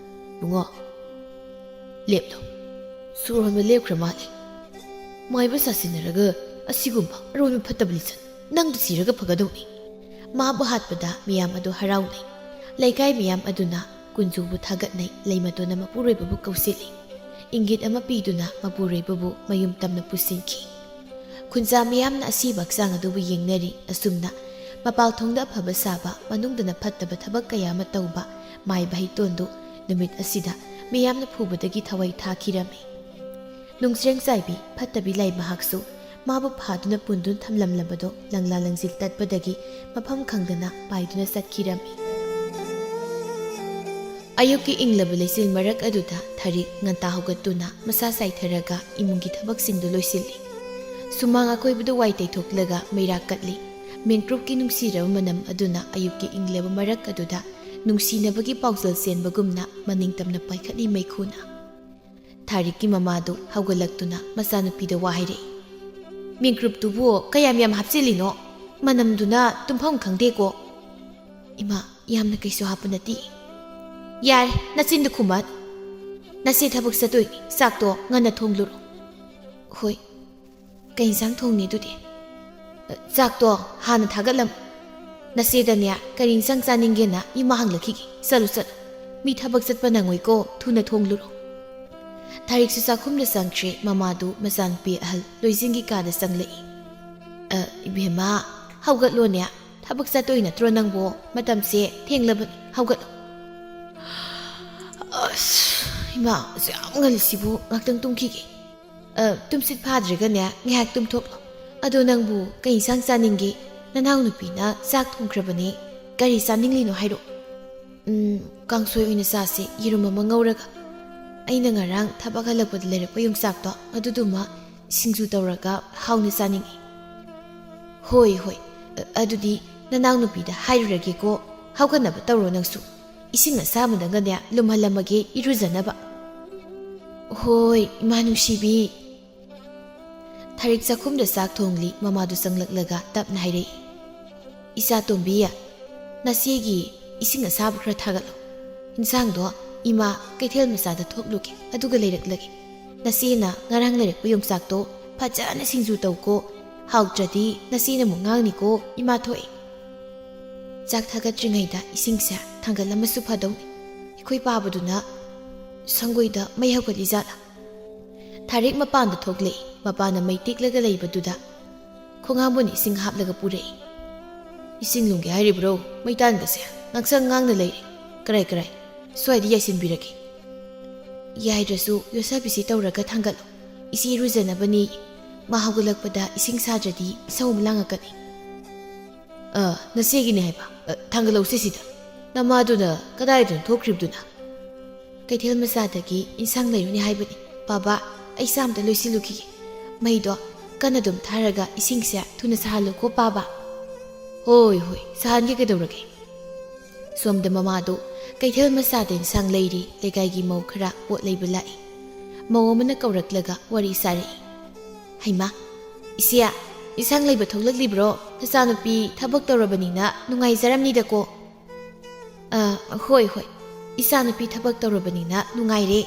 "ꯏꯕꯨꯡꯉꯣ, ꯂꯦꯞꯂꯣ꯫ ꯁꯣꯔ ꯍꯣꯟꯕ ꯂꯦꯞꯈ꯭ꯔ ꯃꯥꯜꯂꯦ꯫ ꯃꯥꯏꯕ ꯁꯥꯁꯤꯟꯅꯔꯒ ꯑꯁꯤꯒꯨꯝꯕ ꯑꯔꯣꯟꯕ ꯐꯠꯇꯕ ꯂꯤꯆꯠ ꯅꯪꯗ ꯁꯤꯔꯒ ꯐꯒꯗꯧꯅꯤ"꯫ ꯃꯥꯕꯨ ꯍꯥꯠꯄꯗ ꯃꯤꯌꯥꯝ ꯑꯗꯨ ꯍꯔꯥꯎꯅꯩ꯫ ꯂꯩꯀꯥꯏ ꯃꯤꯌꯥꯝ ꯑꯗꯨꯅ ꯀꯨꯟꯖꯨꯕꯨ ꯊꯥꯒꯠꯅꯩ꯫ ꯂꯩꯃꯇꯣꯟꯅ ꯃꯄꯨꯔꯣꯏꯕꯕꯨ ꯀꯧꯁꯤꯜꯂꯤ꯫ ꯏꯪꯒꯤꯠ ꯑꯃ ꯄꯤꯗꯨꯅ ꯃꯄꯨꯔꯣꯏꯕꯕꯨ ꯃꯌꯨꯝ ꯇꯝꯅ ꯄꯨꯁꯤꯟꯈꯤ꯫ ꯈꯨꯟꯖꯥ ꯃꯤꯌꯥꯝꯅ ꯑꯁꯤꯕ ꯍꯛꯆꯥꯡ ꯑꯗꯨꯕꯨ ꯌꯦꯡꯅꯔꯤ꯫ ꯑꯁꯨꯝꯅ ꯃꯄꯥꯜ ꯊꯣꯡꯗ ꯑꯐꯕ ꯁꯥꯕ, ꯃꯅꯨꯡꯗꯅ ꯐꯠꯇꯕ ꯊꯕꯛ ꯀꯌꯥ ꯑꯃ ꯇꯧꯕ ꯃꯥꯏꯕ ꯍꯩꯇꯣꯟꯗꯨ ꯅꯨꯃꯤꯠ ꯑꯁꯤꯗ ꯃꯤꯌꯥꯝꯅ ꯐꯨꯕꯗꯒꯤ ꯊꯋꯥꯏ ꯊꯥꯈꯤꯔꯝꯃꯤ꯫ ꯅꯨꯡꯖ꯭ꯔꯦꯡ ꯆꯥꯏꯕꯤ ꯐꯠꯇꯕꯤ ꯂꯥꯏ ꯃꯍꯥꯛꯁꯨ ꯃꯥꯕꯨ ꯐꯥꯗꯨꯅ ꯄꯨꯟꯗꯨꯅ ꯊꯝꯂꯝꯂꯕꯗꯣ ꯂꯪꯂꯥ ꯂꯪꯖꯤꯜ ꯇꯠꯄꯗꯒꯤ ꯃꯐꯝ ꯈꯪꯗꯅ ꯄꯥꯏꯗꯨꯅ ꯆꯠꯈꯤꯔꯝꯃꯤ꯫ ꯑꯌꯨꯛꯀꯤ ꯏꯪꯂꯕ ꯂꯩꯆꯤꯜ ꯃꯔꯛ ꯑꯗꯨꯗ ꯊꯥꯔꯤꯛ ꯉꯟꯇꯥ ꯍꯧꯒꯠꯇꯨꯅ ꯃꯁꯥ ꯆꯥꯏꯊꯔꯒ ꯏꯃꯨꯡꯒꯤ ꯊꯕꯛꯁꯤꯡꯗꯨ ꯂꯣꯏꯁꯤꯜꯂꯤ꯫ ꯁꯨꯃꯥꯡ ꯑꯀꯣꯏꯕꯗꯨ ꯋꯥꯏ ꯇꯩꯊꯣꯛꯂꯒ ꯃꯩꯔꯥ ꯀꯠꯂꯤ꯫ ꯃꯤꯡꯀ꯭ꯔꯨꯞꯀꯤ ꯅꯨꯡꯁꯤꯔꯕ ꯃꯅꯝ ꯑꯗꯨꯅ ꯑꯌꯨꯛꯀꯤ ꯏꯪꯂꯕ ꯃꯔꯛ ꯑꯗꯨꯗ ꯅꯨꯡꯁꯤꯅꯕꯒꯤ ꯄꯥꯎꯖꯦꯜ ꯆꯦꯟꯕꯒꯨꯝꯅ ꯃꯅꯤꯡ ꯇꯝꯅ ꯄꯥꯏꯈꯠꯂꯤ ꯃꯩꯈꯨꯅ꯫ ꯊꯥꯔꯤꯛꯀꯤ ꯃꯃꯥꯗꯨ ꯍꯧꯒꯠꯂꯛꯇꯨꯅ ꯃꯆꯥꯅꯨꯄꯤꯗ ꯋꯥ ꯍꯥꯏꯔꯛꯏ꯫ "ꯃꯤꯡꯀ꯭ꯔꯨꯞꯇꯨꯕꯨ ꯀꯌꯥꯝ ꯌꯥꯝ ꯍꯥꯞꯆꯤꯜꯂꯤꯅꯣ? ꯃꯅꯝꯗꯨꯅ ꯇꯨꯝꯐꯝ ꯈꯪꯗꯦꯀꯣ"꯫ "ꯏꯃꯥ, ꯌꯥꯝꯅ ꯀꯩꯁꯨ ꯍꯥꯞꯄ ꯅꯠꯇꯦ"꯫ "ꯌꯥꯔꯦ, ꯅꯆꯤꯟꯗꯨ ꯈꯨꯝꯃꯠ꯫ ꯅꯆꯦ ꯊꯕꯛ ꯆꯠꯇꯣꯏꯅꯤ, ꯆꯥꯛꯇꯣ ꯉꯟꯅ ꯊꯣꯡꯂꯨꯔꯣ"꯫ "ꯍꯣꯏ"꯫ "ꯀꯩ ꯏꯟꯁꯥꯡ ꯊꯣꯡꯅꯤ ꯑꯗꯨꯗꯤ?" "ꯆꯥꯛꯇꯣ ꯍꯥꯟꯅ ꯊꯥꯒꯠꯂꯝ"꯫ "ꯅꯆꯦꯗꯅꯦ ꯀꯔꯤ ꯏꯟꯁꯥꯡ ꯆꯥꯅꯤꯡꯒꯦꯅ ꯏꯃꯥ ꯍꯪꯂꯛꯈꯤꯒꯦ꯫ ꯆꯠꯂꯨ, ꯆꯠꯂꯨ꯫ ꯃꯤ ꯊꯕꯛ ꯆꯠꯄ ꯅꯪꯉꯣꯏꯀꯣ, ꯊꯨꯅ ꯊꯣꯡꯂꯨꯔꯣ꯫" ꯊꯥꯔꯤꯛꯁꯨ ꯆꯥꯛꯈꯨꯝꯗ ꯆꯪꯈ꯭ꯔꯦ, ꯃꯃꯥꯗꯨ ꯃꯆꯥꯅꯨꯄꯤ ꯑꯍꯜ ꯂꯣꯏꯖꯤꯡꯒꯤ ꯀꯥꯗ ꯆꯪꯂꯛꯏ꯫ "ꯑ, ꯏꯕꯦꯝꯃ, ꯍꯧꯒꯠꯂꯣꯅꯦ꯫ ꯊꯕꯛ ꯆꯠꯇꯣꯏ ꯅꯠꯇ꯭ꯔꯣ ꯅꯪꯕꯣ? ꯃꯇꯝꯁꯦ ꯊꯦꯡꯂꯕꯅꯤ, ꯍꯧꯒꯠꯂꯣ꯫" "ꯑꯁ, ꯏꯃꯥ, ꯑꯁꯨꯛ ꯌꯥꯝ ꯉꯜꯂꯤꯁꯤꯕꯨ? ꯉꯥꯛꯇꯪ ꯇꯨꯝꯈꯤꯒꯦ꯫" "ꯑ, ꯇꯨꯝꯁꯤꯠ ꯐꯥꯗ꯭ꯔꯒꯅꯦ ꯉꯥꯏꯍꯥꯛ ꯇꯨꯝꯊꯣꯛꯂꯣ꯫ ꯑꯗꯣ ꯅꯪꯕꯨ ꯀꯩ ꯏꯟꯁꯥꯡ ꯆꯥꯅꯤꯡꯒꯦ? ꯅꯅꯥꯎꯅꯨꯄꯤꯅ ꯆꯥꯛ ꯊꯣꯡꯈ꯭ꯔꯕꯅꯦ꯫ ꯀꯔꯤ ꯆꯥꯅꯤꯡꯂꯤꯅꯣ ꯍꯥꯏꯔꯛꯑꯣ꯫" "ꯎꯝ, ꯀꯥꯡꯁꯣꯏ ꯑꯣꯏꯅ ꯆꯥꯁꯦ, ꯌꯦꯔꯨꯝ ꯑꯃ ꯉꯧꯔꯒ꯫ ꯑꯩꯅ ꯉꯔꯥꯡ ꯊꯕꯛ ꯍꯜꯂꯛꯄꯗ ꯂꯩꯔꯛꯄ ꯌꯣꯡꯆꯥꯛꯇꯣ, ꯑꯗꯨꯗꯨꯃ ꯁꯤꯡꯖꯨ ꯇꯧꯔꯒ ꯍꯥꯎꯅ ꯆꯥꯅꯤꯡꯉꯤ꯫" "ꯍꯣꯏ, ꯍꯣꯏ꯫ ꯑ-, ꯑꯗꯨꯗꯤ ꯅꯅꯥꯎꯅꯨꯄꯤꯗ ꯍꯥꯏꯔꯨꯔꯒꯦꯀꯣ꯫ ꯍꯧꯒꯠꯅꯕ ꯇꯧꯔꯣ ꯅꯪꯁꯨ꯫ ꯏꯁꯤꯡ ꯑꯁꯥꯕꯗꯒꯅꯦ ꯂꯨꯝꯍꯜꯂꯝꯃꯒꯦ ꯏꯔꯨꯖꯅꯕ꯫" "ꯍꯣꯏ, ꯏꯃꯥ ꯅꯨꯡꯁꯤꯕꯤ꯫" ꯊꯥꯔꯤꯛ ꯆꯥꯛꯈꯨꯝꯗ ꯆꯥꯛ ꯊꯣꯡꯂꯤ, ꯃꯃꯥꯗꯨ ꯆꯪꯂꯛꯂꯒ ꯇꯞꯅ ꯍꯥꯏꯔꯛꯏ, "ꯏꯆꯥ ꯇꯣꯝꯕꯤ, ꯅꯆꯦꯒꯤ ꯏꯁꯤꯡ ꯑꯁꯥꯕ ꯈꯔ ꯊꯥꯒꯠꯂꯣ꯫ ꯏꯟꯁꯥꯡꯗꯣ ꯏꯃꯥ ꯀꯩꯊꯦꯜ ꯃꯆꯥꯗ ꯊꯣꯛꯂꯨꯒꯦ, ꯑꯗꯨꯒ ꯂꯩꯔꯛꯂꯒꯦ꯫ ꯅꯆꯦꯅ ꯉꯔꯥꯡ ꯂꯩꯔꯛꯄ ꯌꯣꯡꯆꯥꯛꯇꯣ ꯐꯖꯅ ꯁꯤꯡꯖꯨ ꯇꯧꯀꯣ꯫ ꯍꯥꯎꯇ꯭ꯔꯗꯤ ꯅꯆꯦꯅ ꯑꯃꯨꯛ ꯉꯥꯡꯅꯤꯀꯣ, ꯏꯃꯥ ꯊꯣꯛꯑꯦ꯫" ꯆꯥꯛ ꯊꯥꯒꯠꯇ꯭ꯔꯤꯉꯩꯗ ꯏꯁꯤꯡꯁꯦ ꯊꯥꯡꯒꯠꯂꯝꯃꯁꯨ ꯐꯗꯧꯅꯤ꯫ ꯑꯩꯈꯣꯏ ꯄꯥꯕꯗꯨꯅ ꯁꯪꯒꯣꯏꯗ ꯃꯩ ꯍꯧꯒꯠꯂꯤ ꯖꯥꯠꯂꯥ? ꯊꯥꯔꯤꯛ ꯃꯄꯥꯟꯗ ꯊꯣꯛꯂꯛꯏ꯫ ꯃꯄꯥꯟꯅ ꯃꯩ ꯇꯦꯛꯂꯒ ꯂꯩꯕꯗꯨꯗ ꯈꯣꯡꯍꯥꯝꯕꯨꯅ ꯏꯁꯤꯡ ꯍꯥꯞꯂꯒ ꯄꯨꯔꯛꯏ꯫ "ꯏꯁꯤꯡ ꯂꯨꯝꯒꯦ ꯍꯥꯏꯔꯤꯕ꯭ꯔꯣ? ꯃꯩ ꯇꯥꯟꯒꯁꯦ ꯉꯥꯡꯁꯪ ꯉꯥꯡꯅ ꯂꯩꯔꯦ꯫ ꯀꯔꯥꯏ ꯀꯔꯥꯏ? ꯁ꯭ꯋꯥꯏꯗ ꯌꯥꯏꯁꯤꯟꯕꯤꯔꯒꯦ꯫" "ꯌꯥꯏꯗ꯭ꯔꯁꯨ ꯌꯣꯠꯁꯥꯕꯤꯁꯤ ꯇꯧꯔꯒ ꯊꯥꯡꯒꯠꯂꯣ꯫ ꯏꯆꯦ ꯏꯔꯨꯖꯅꯕꯅꯤ꯫ ꯃꯥ ꯍꯧꯒꯠꯂꯛꯄꯗ ꯏꯁꯤꯡ ꯁꯥꯗ꯭ꯔꯗꯤ ꯏꯁꯧ ꯑꯃ ꯂꯥꯡꯉꯛꯀꯅꯤ꯫" "ꯑ, ꯅꯆꯦꯒꯤꯅꯦ ꯍꯥꯏꯕ꯫ ꯑ, ꯊꯥꯡꯒꯠꯂꯧꯁꯦ ꯁꯤꯗ꯫ ꯅꯃꯥꯗꯨꯅ ꯀꯗꯥꯏꯗꯅꯣ ꯊꯣꯛꯈ꯭ꯔꯤꯕꯗꯨꯅ?" "ꯀꯩꯊꯦꯜ ꯃꯆꯥꯗꯒꯤ ꯏꯟꯁꯥꯡ ꯂꯩꯔꯨꯅꯤ ꯍꯥꯏꯕꯅꯤ꯫ ꯄꯥꯕ, ꯑꯩ ꯆꯥ ꯑꯝꯇ ꯂꯣꯏꯁꯤꯜꯂꯨꯈꯤꯒꯦ꯫ ꯃꯩꯗꯣ ꯀꯟꯅ ꯑꯗꯨꯝ ꯊꯥꯔꯒ ꯏꯁꯤꯡꯁꯦ ꯊꯨꯅ ꯁꯥꯍꯜꯂꯨꯀꯣ, ꯄꯥꯕ꯫" "ꯍꯣꯏ, ꯍꯣꯏ, ꯁꯥꯍꯟꯒꯦ, ꯀꯩꯗꯧꯔꯒꯦ?" ꯁꯣꯝꯗ ꯃꯃꯥꯗꯣ ꯀꯩꯊꯦꯜ ꯃꯆꯥꯗ ꯏꯟꯁꯥꯡ ꯂꯩꯔꯤ꯫ ꯂꯩꯀꯥꯏꯒꯤ ꯃꯧ ꯈꯔ ꯄꯣꯠ ꯂꯩꯕ ꯂꯥꯛꯏ꯫ ꯃꯧ ꯑꯃꯅ ꯀꯧꯔꯛꯂꯒ ꯋꯥꯔꯤ ꯁꯥꯔꯛꯏ꯫ "ꯍꯩꯃꯥ, ꯏꯆꯦ, ꯏꯟꯁꯥꯡ ꯂꯩꯕ ꯊꯣꯛꯂꯛꯂꯤꯕ꯭ꯔꯣ? ꯅꯆꯥꯅꯨꯄꯤ ꯊꯕꯛ ꯇꯧꯔꯕꯅꯤꯅ ꯅꯨꯡꯉꯥꯏꯖꯔꯝꯅꯤꯗꯀꯣ꯫" "ꯑ, ꯍꯣꯏ, ꯍꯣꯏ, ꯏꯆꯥꯅꯨꯄꯤ ꯊꯕꯛ ꯇꯧꯔꯕꯅꯤꯅ ꯅꯨꯡꯉꯥꯏꯔꯦ꯫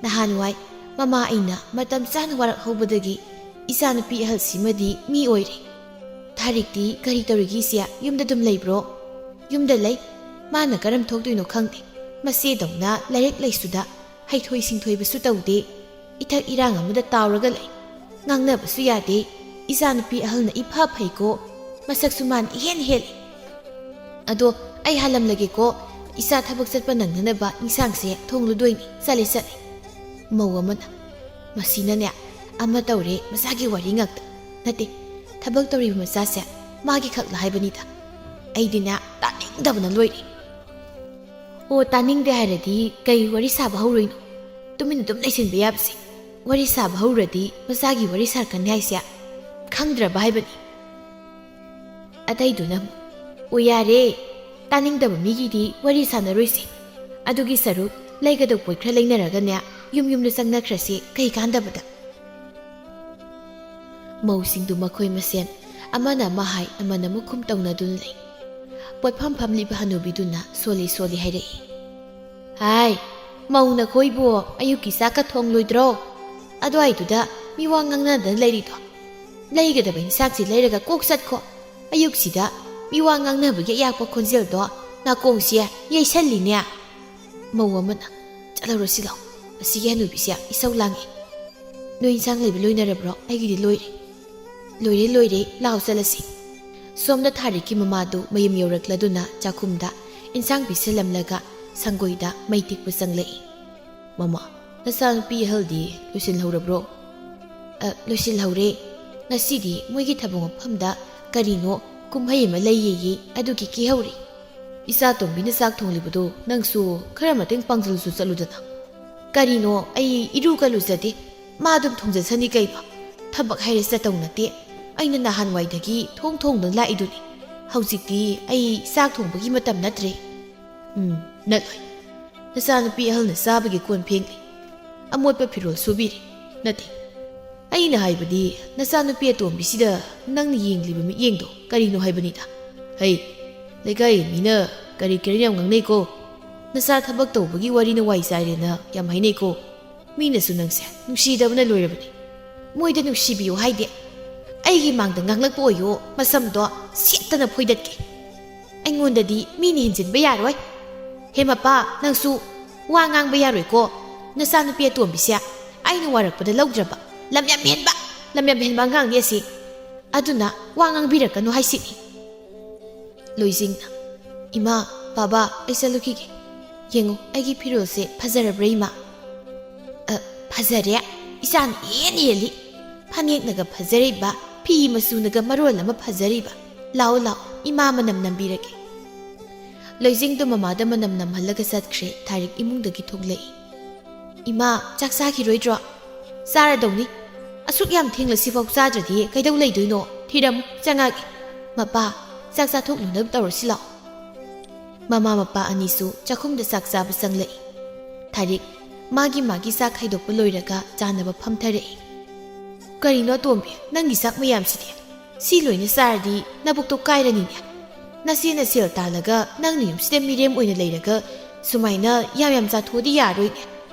ꯅꯍꯥꯟꯋꯥꯏ ꯃꯃꯥ ꯑꯩꯅ ꯃꯇꯝ ꯆꯥꯅ ꯋꯥꯔꯛꯍꯧꯕꯗꯒꯤ ꯏꯆꯥꯅꯨꯄꯤ ꯑꯍꯜꯁꯤꯃꯗꯤ ꯃꯤ ꯑꯣꯏꯔꯦ꯫" ꯊꯥꯔꯤꯛꯇꯤ ꯀꯔꯤ ꯇꯧꯔꯤꯒꯦ ꯏꯆꯦ? ꯌꯨꯝꯗ ꯑꯗꯨꯝ ꯂꯩꯕ꯭ꯔꯣ? ꯌꯨꯝꯗ ꯂꯩ꯫ ꯃꯥꯅ ꯀꯔꯝ ꯊꯣꯛꯇꯣꯏꯅꯣ ꯈꯪꯗꯦ꯫ ꯃꯆꯦꯗꯧꯅ ꯂꯥꯏꯔꯤꯛ ꯂꯥꯏꯁꯨꯗ ꯍꯩꯊꯣꯏ ꯁꯤꯡꯊꯣꯏꯕꯁꯨ ꯇꯧꯗꯦ꯫ ꯏꯊꯛ ꯏꯔꯥꯡ ꯑꯃꯗ ꯇꯥꯎꯔꯒ ꯂꯩ꯫ ꯉꯥꯡꯅꯕꯁꯨ ꯌꯥꯗꯦ꯫ ꯏꯆꯥꯅꯨꯄꯤ ꯑꯍꯜꯅ ꯏꯐ ꯐꯩꯀꯣ꯫ ꯃꯁꯛꯁꯨ ꯃꯥꯅ ꯏꯍꯦꯟ ꯍꯦꯜꯂꯤ꯫ ꯑꯗꯣ ꯑꯩ ꯍꯥꯜꯂꯝꯂꯒꯦꯀꯣ꯫ ꯏꯆꯥ ꯊꯕꯛ ꯆꯠꯄ ꯅꯪꯅꯅꯕ ꯏꯟꯁꯥꯡꯁꯦ ꯊꯣꯡꯂꯨꯗꯣꯏꯅꯤ꯫ ꯆꯠꯂꯦ, ꯆꯠꯂꯦ꯫ ꯃꯧ ꯑꯃꯅ, "ꯃꯁꯤꯅꯅꯦ ꯑꯃ ꯇꯧꯔꯦ, ꯃꯆꯥꯒꯤ ꯋꯥꯔꯤ ꯉꯥꯛꯇ꯫ ꯅꯠꯇꯦ, ꯊꯕꯛ ꯇꯧꯔꯤꯕ ꯃꯆꯥꯁꯦ ꯃꯥꯒꯤ ꯈꯛꯂ ꯍꯥꯏꯕꯅꯤꯗ꯫ ꯑꯩꯗꯤꯅꯦ ꯇꯥꯅꯤꯡꯗꯕꯅ ꯂꯣꯏꯔꯦ"꯫ ꯑꯣ, ꯇꯥꯅꯤꯡꯗꯦ ꯍꯥꯏꯔꯗꯤ ꯀꯩ ꯋꯥꯔꯤ ꯁꯥꯕ ꯍꯧꯔꯣꯏꯅꯣ? ꯇꯨꯃꯤꯟꯅ ꯑꯗꯨꯝ ꯂꯩꯁꯤꯟꯕ ꯌꯥꯕꯁꯦ꯫ ꯋꯥꯔꯤ ꯁꯥꯕ ꯍꯧꯔꯗꯤ ꯃꯆꯥꯒꯤ ꯋꯥꯔꯤ ꯁꯥꯔꯛꯀꯅꯤ ꯍꯥꯏꯁꯦ ꯈꯪꯗ꯭ꯔꯕ ꯍꯥꯏꯕꯅꯤ꯫ ꯑꯇꯩꯗꯨꯅ ꯑꯃꯨꯛ, "ꯑꯣ ꯌꯥꯔꯦ, ꯇꯥꯅꯤꯡꯗꯕ ꯃꯤꯒꯤꯗꯤ ꯋꯥꯔꯤ ꯁꯥꯟꯅꯔꯣꯏꯁꯦ꯫ ꯑꯗꯨꯒꯤ ꯁꯔꯨꯛ ꯂꯩꯒꯗꯧ ꯄꯣꯠ ꯈꯔ ꯂꯩꯅꯔꯒꯅꯦ ꯌꯨꯝ ꯌꯨꯝꯗ ꯆꯪꯅꯈ꯭ꯔꯁꯤ, ꯀꯩ ꯀꯥꯟꯗꯕꯗ"꯫ ꯃꯧꯁꯤꯡꯗꯨ ꯃꯈꯣꯏ ꯃꯁꯦꯟ ꯑꯃꯅ ꯑꯃ ꯍꯥꯏ ꯑꯃꯅ ꯑꯃꯨꯛ ꯈꯨꯝ ꯇꯧꯅꯗꯨꯅ ꯂꯩ꯫ ꯄꯣꯠꯐꯝ ꯐꯝꯂꯤꯕ ꯍꯅꯨꯕꯤꯗꯨꯅ ꯁꯣꯜꯂꯤ ꯁꯣꯜꯂꯤ ꯍꯥꯏꯔꯛꯏ, "ꯍꯥꯏ, ꯃꯧ ꯅꯈꯣꯏꯕꯨ ꯑꯌꯨꯛꯀꯤ ꯆꯥꯛꯀ ꯊꯣꯡꯂꯣꯏꯗ꯭ꯔꯣ? ꯑꯗꯨꯋꯥꯏꯗꯨꯗ ꯃꯤ ꯋꯥ ꯉꯥꯡꯅꯗꯅ ꯂꯩꯔꯤꯗꯣ? ꯂꯩꯒꯗꯕ ꯏꯟꯁꯥꯡꯁꯤ ꯂꯩꯔꯒ ꯀꯣꯛ ꯆꯠꯈꯣ꯫ ꯑꯌꯨꯛꯁꯤꯗ ꯃꯤ ꯋꯥ ꯉꯥꯡꯅꯕꯒꯤ ꯑꯌꯥꯛꯄ ꯈꯣꯟꯖꯦꯜꯗꯣ ꯅꯥꯀꯣꯡꯁꯦ ꯌꯩꯁꯜꯂꯤꯅꯦ"꯫ ꯃꯧ ꯑꯃꯅ, "ꯆꯠꯍꯧꯔꯁꯤ ꯂꯥꯎ, ꯑꯁꯤꯒꯤ ꯍꯅꯨꯕꯤꯁꯦ ꯏꯁꯧ ꯂꯥꯡꯉꯤ꯫ ꯅꯣꯏ ꯏꯟꯁꯥꯡ ꯂꯩꯕ ꯂꯣꯏꯅꯔꯕ꯭ꯔꯣ? ꯑꯩꯒꯤꯗꯤ ꯂꯣꯏꯔꯦ"꯫ "ꯂꯣꯏꯔꯦ, ꯂꯣꯏꯔꯦ, ꯂꯥꯎ ꯆꯠꯂꯁꯤ"꯫ ꯁꯣꯝꯗ ꯊꯥꯔꯤꯛꯀꯤ ꯃꯃꯥꯗꯨ ꯃꯌꯨꯝ ꯌꯧꯔꯛꯂꯗꯨꯅ ꯆꯥꯛꯈꯨꯝꯗ ꯏꯟꯁꯥꯡ ꯄꯤꯁꯜꯂꯝꯂꯒ ꯁꯪꯒꯣꯏꯗ ꯃꯩ ꯇꯤꯛꯄ ꯆꯪꯂꯛꯏ꯫ "ꯃꯃꯥ, ꯅꯆꯥꯅꯨꯄꯤ ꯑꯍꯜꯗꯤ ꯂꯣꯏꯁꯤꯜꯍꯧꯔꯕ꯭ꯔꯣ?" "ꯑ, ꯂꯣꯏꯁꯤꯜꯍꯧꯔꯦ꯫ ꯉꯁꯤꯗꯤ ꯃꯣꯏꯒꯤ ꯊꯕꯛ ꯃꯐꯝꯗ ꯀꯔꯤꯅꯣ ꯀꯨꯝꯍꯩ ꯑꯃ ꯂꯩꯌꯦꯌꯦ, ꯑꯗꯨꯒꯤ ꯀꯦꯍꯧꯔꯤ"꯫ "ꯏꯆꯥ ꯇꯣꯝꯕꯤꯅ ꯆꯥꯛ ꯊꯣꯡꯂꯤꯕꯗꯣ ꯅꯪꯁꯨ ꯈꯔ ꯃꯇꯦꯡ ꯄꯥꯡꯖꯤꯜꯂꯨꯆꯣ ꯆꯠꯂꯨꯗꯅ"꯫ "ꯀꯔꯤꯅꯣ, ꯑꯩ ꯏꯔꯨꯒ ꯂꯨꯖꯗꯦ, ꯃꯥ ꯑꯗꯨꯝ ꯊꯣꯡꯖꯁꯅꯤ ꯀꯩꯅꯣ꯫ ꯊꯕꯛ ꯍꯥꯏꯔꯦ ꯆꯠꯇꯧ ꯅꯠꯇꯦ꯫ ꯑꯩꯅ ꯅꯍꯥꯟꯋꯥꯏꯗꯒꯤ ꯊꯣꯡ ꯊꯣꯡꯗꯨꯅ ꯂꯥꯛꯏꯗꯨꯅꯤ꯫ ꯍꯧꯖꯤꯛꯇꯤ ꯑꯩ ꯆꯥꯛ ꯊꯣꯡꯕꯒꯤ ꯃꯇꯝ ꯅꯠꯇ꯭ꯔꯦ"꯫ "ꯎꯝ, ꯅꯠꯂꯣꯏ꯫ ꯅꯆꯥꯅꯨꯄꯤ ꯑꯍꯜꯅ ꯆꯥꯕꯒꯤ ꯀꯣꯟ ꯐꯦꯡꯂꯤ, ꯑꯃꯣꯠꯄ ꯐꯤꯔꯣꯜ ꯁꯨꯕꯤꯔꯤ꯫ ꯅꯠꯇꯦ, ꯑꯩꯅ ꯍꯥꯏꯕꯗꯤ ꯅꯆꯥꯅꯨꯄꯤ ꯑꯇꯣꯝꯕꯤꯁꯤꯗ ꯅꯪꯅ ꯌꯦꯡꯂꯤꯕ ꯃꯤꯠꯌꯦꯡꯗꯣ ꯀꯔꯤꯅꯣ ꯍꯥꯏꯕꯅꯤꯗ꯫ ꯍꯩ, ꯂꯩꯀꯥꯏꯒꯤ ꯃꯤꯅ ꯀꯔꯤ ꯀꯔꯤ ꯌꯥꯝ ꯉꯥꯡꯅꯩꯀꯣ꯫ ꯅꯆꯥ ꯊꯕꯛ ꯇꯧꯕꯒꯤ ꯋꯥꯔꯤꯅ ꯋꯥꯏ ꯆꯥꯏꯔꯦꯅ ꯌꯥꯝ ꯍꯥꯏꯅꯩꯀꯣ꯫ ꯃꯤꯅꯁꯨ ꯅꯪꯁꯦ ꯅꯨꯡꯁꯤꯗꯕꯅ ꯂꯣꯏꯔꯕꯅꯤ꯫ ꯃꯣꯏꯗ ꯅꯨꯡꯁꯤꯕꯤꯌꯨ ꯍꯥꯏꯗꯦ꯫ ꯑꯩꯒꯤ ꯃꯥꯡꯗ ꯉꯥꯡꯂꯛꯄ ꯑꯣꯏꯌꯣ, ꯃꯁꯝꯗꯣ ꯁꯦꯠꯇꯅ ꯐꯣꯏꯗꯠꯀꯦ꯫ ꯑꯩꯉꯣꯟꯗꯗꯤ ꯃꯤꯅ ꯍꯦꯟꯖꯤꯟꯕ ꯌꯥꯔꯣꯏ꯫ ꯍꯦ ꯃꯄꯥ, ꯅꯪꯁꯨ ꯋꯥ ꯉꯥꯡꯕ ꯌꯥꯔꯣꯏꯀꯣ꯫ ꯅꯆꯥꯅꯨꯄꯤ ꯑꯇꯣꯝꯕꯤꯁꯦ ꯑꯩꯅ ꯋꯥꯔꯛꯄꯗ ꯂꯧꯗ꯭ꯔꯕ, ꯂꯝ ꯌꯥꯝ ꯍꯦꯟꯕ, ꯂꯝ ꯌꯥꯝ ꯍꯦꯟꯕ ꯑꯉꯥꯡꯅꯤ ꯑꯁꯤ꯫ ꯑꯗꯨꯅ ꯋꯥ ꯉꯥꯡꯕꯤꯔꯛꯀꯅꯨ ꯍꯥꯏꯁꯤꯅꯤ꯫ ꯂꯣꯏꯖꯤꯡꯅ, "ꯏꯃꯥ, ꯕꯥꯕꯥ, ꯑꯩ ꯆꯠꯂꯨꯈꯤꯒꯦ꯫ ꯌꯦꯡꯉꯨ, ꯑꯩꯒꯤ ꯐꯤꯔꯣꯜꯁꯦ ꯐꯖꯔꯕ꯭ꯔꯥ, ꯏꯃꯥ?" "ꯑ, ꯐꯖꯔꯦ꯫ ꯏꯆꯥꯅ ꯏꯍꯦꯟ ꯍꯦꯜꯂꯤ꯫ ꯐꯅꯦꯛꯅꯒ ꯐꯖꯔꯤꯕ, ꯐꯤ ꯃꯆꯨꯅꯒ ꯃꯔꯣꯜ ꯑꯃ ꯐꯖꯔꯤꯕ꯫ ꯂꯥꯛꯑꯣ, ꯂꯥꯛꯑꯣ, ꯏꯃꯥ ꯃꯅꯝ ꯅꯝꯕꯤꯔꯒꯦ꯫" ꯂꯣꯏꯖꯤꯡꯗꯣ ꯃꯃꯥꯗ ꯃꯅꯝ ꯅꯝꯍꯜꯂꯒ ꯆꯠꯈ꯭ꯔꯦ꯫ ꯊꯥꯔꯤꯛ ꯏꯃꯨꯡꯗꯒꯤ ꯊꯣꯛꯂꯛꯏ꯫ "ꯏꯃꯥ, ꯆꯥꯛ ꯆꯥꯈꯤꯔꯣꯏꯗ꯭ꯔꯣ?" "ꯆꯥꯔꯗꯧꯅꯤ꯫ ꯑꯁꯨꯛ ꯌꯥꯝ ꯊꯦꯡꯂꯁꯤꯐꯥꯎ ꯆꯥꯗ꯭ꯔꯗꯤ ꯀꯩꯗꯧ ꯂꯩꯗꯣꯏꯅꯣ? ꯊꯤꯔꯝꯃꯨ, ꯆꯪꯉꯛꯑꯒꯦ꯫ ꯃꯄꯥ, ꯆꯥꯛ ꯆꯥꯊꯣꯛꯅꯅꯕ ꯇꯧꯔꯁꯤ ꯂꯥꯛꯑꯣ꯫" ꯃꯃꯥ ꯃꯄꯥ ꯑꯅꯤꯁꯨ ꯆꯥꯛꯈꯨꯝꯗ ꯆꯥꯛ ꯆꯥꯕ ꯆꯪꯂꯛꯏ꯫ ꯊꯥꯔꯤꯛ ꯃꯥꯒꯤ ꯃꯥꯒꯤ ꯆꯥꯛ ꯈꯥꯏꯗꯣꯛꯄ ꯂꯣꯏꯔꯒ ꯆꯥꯅꯕ ꯐꯝꯊꯔꯛꯏ꯫ "ꯀꯔꯤꯅꯣ ꯑꯇꯣꯝꯕꯤ, ꯅꯪꯒꯤ ꯆꯥꯛ ꯃꯌꯥꯝꯁꯤꯗꯤ? ꯁꯤ ꯂꯣꯏꯅ ꯆꯥꯔꯗꯤ ꯅꯕꯨꯛꯇꯣ ꯀꯥꯏꯔꯅꯤꯅꯦ꯫ ꯅꯆꯦꯅ ꯁꯦꯜ ꯇꯥꯜꯂꯒ ꯅꯪꯅ ꯌꯨꯝꯁꯤꯗ ꯃꯤꯔꯦꯝ ꯑꯣꯏꯅ ꯂꯩꯔꯒ ꯁꯨꯃꯥꯏꯅ ꯌꯥꯝ ꯌꯥꯝ ꯆꯥꯊꯣꯛꯑꯗꯤ ꯌꯥꯔꯣꯏꯅꯦ꯫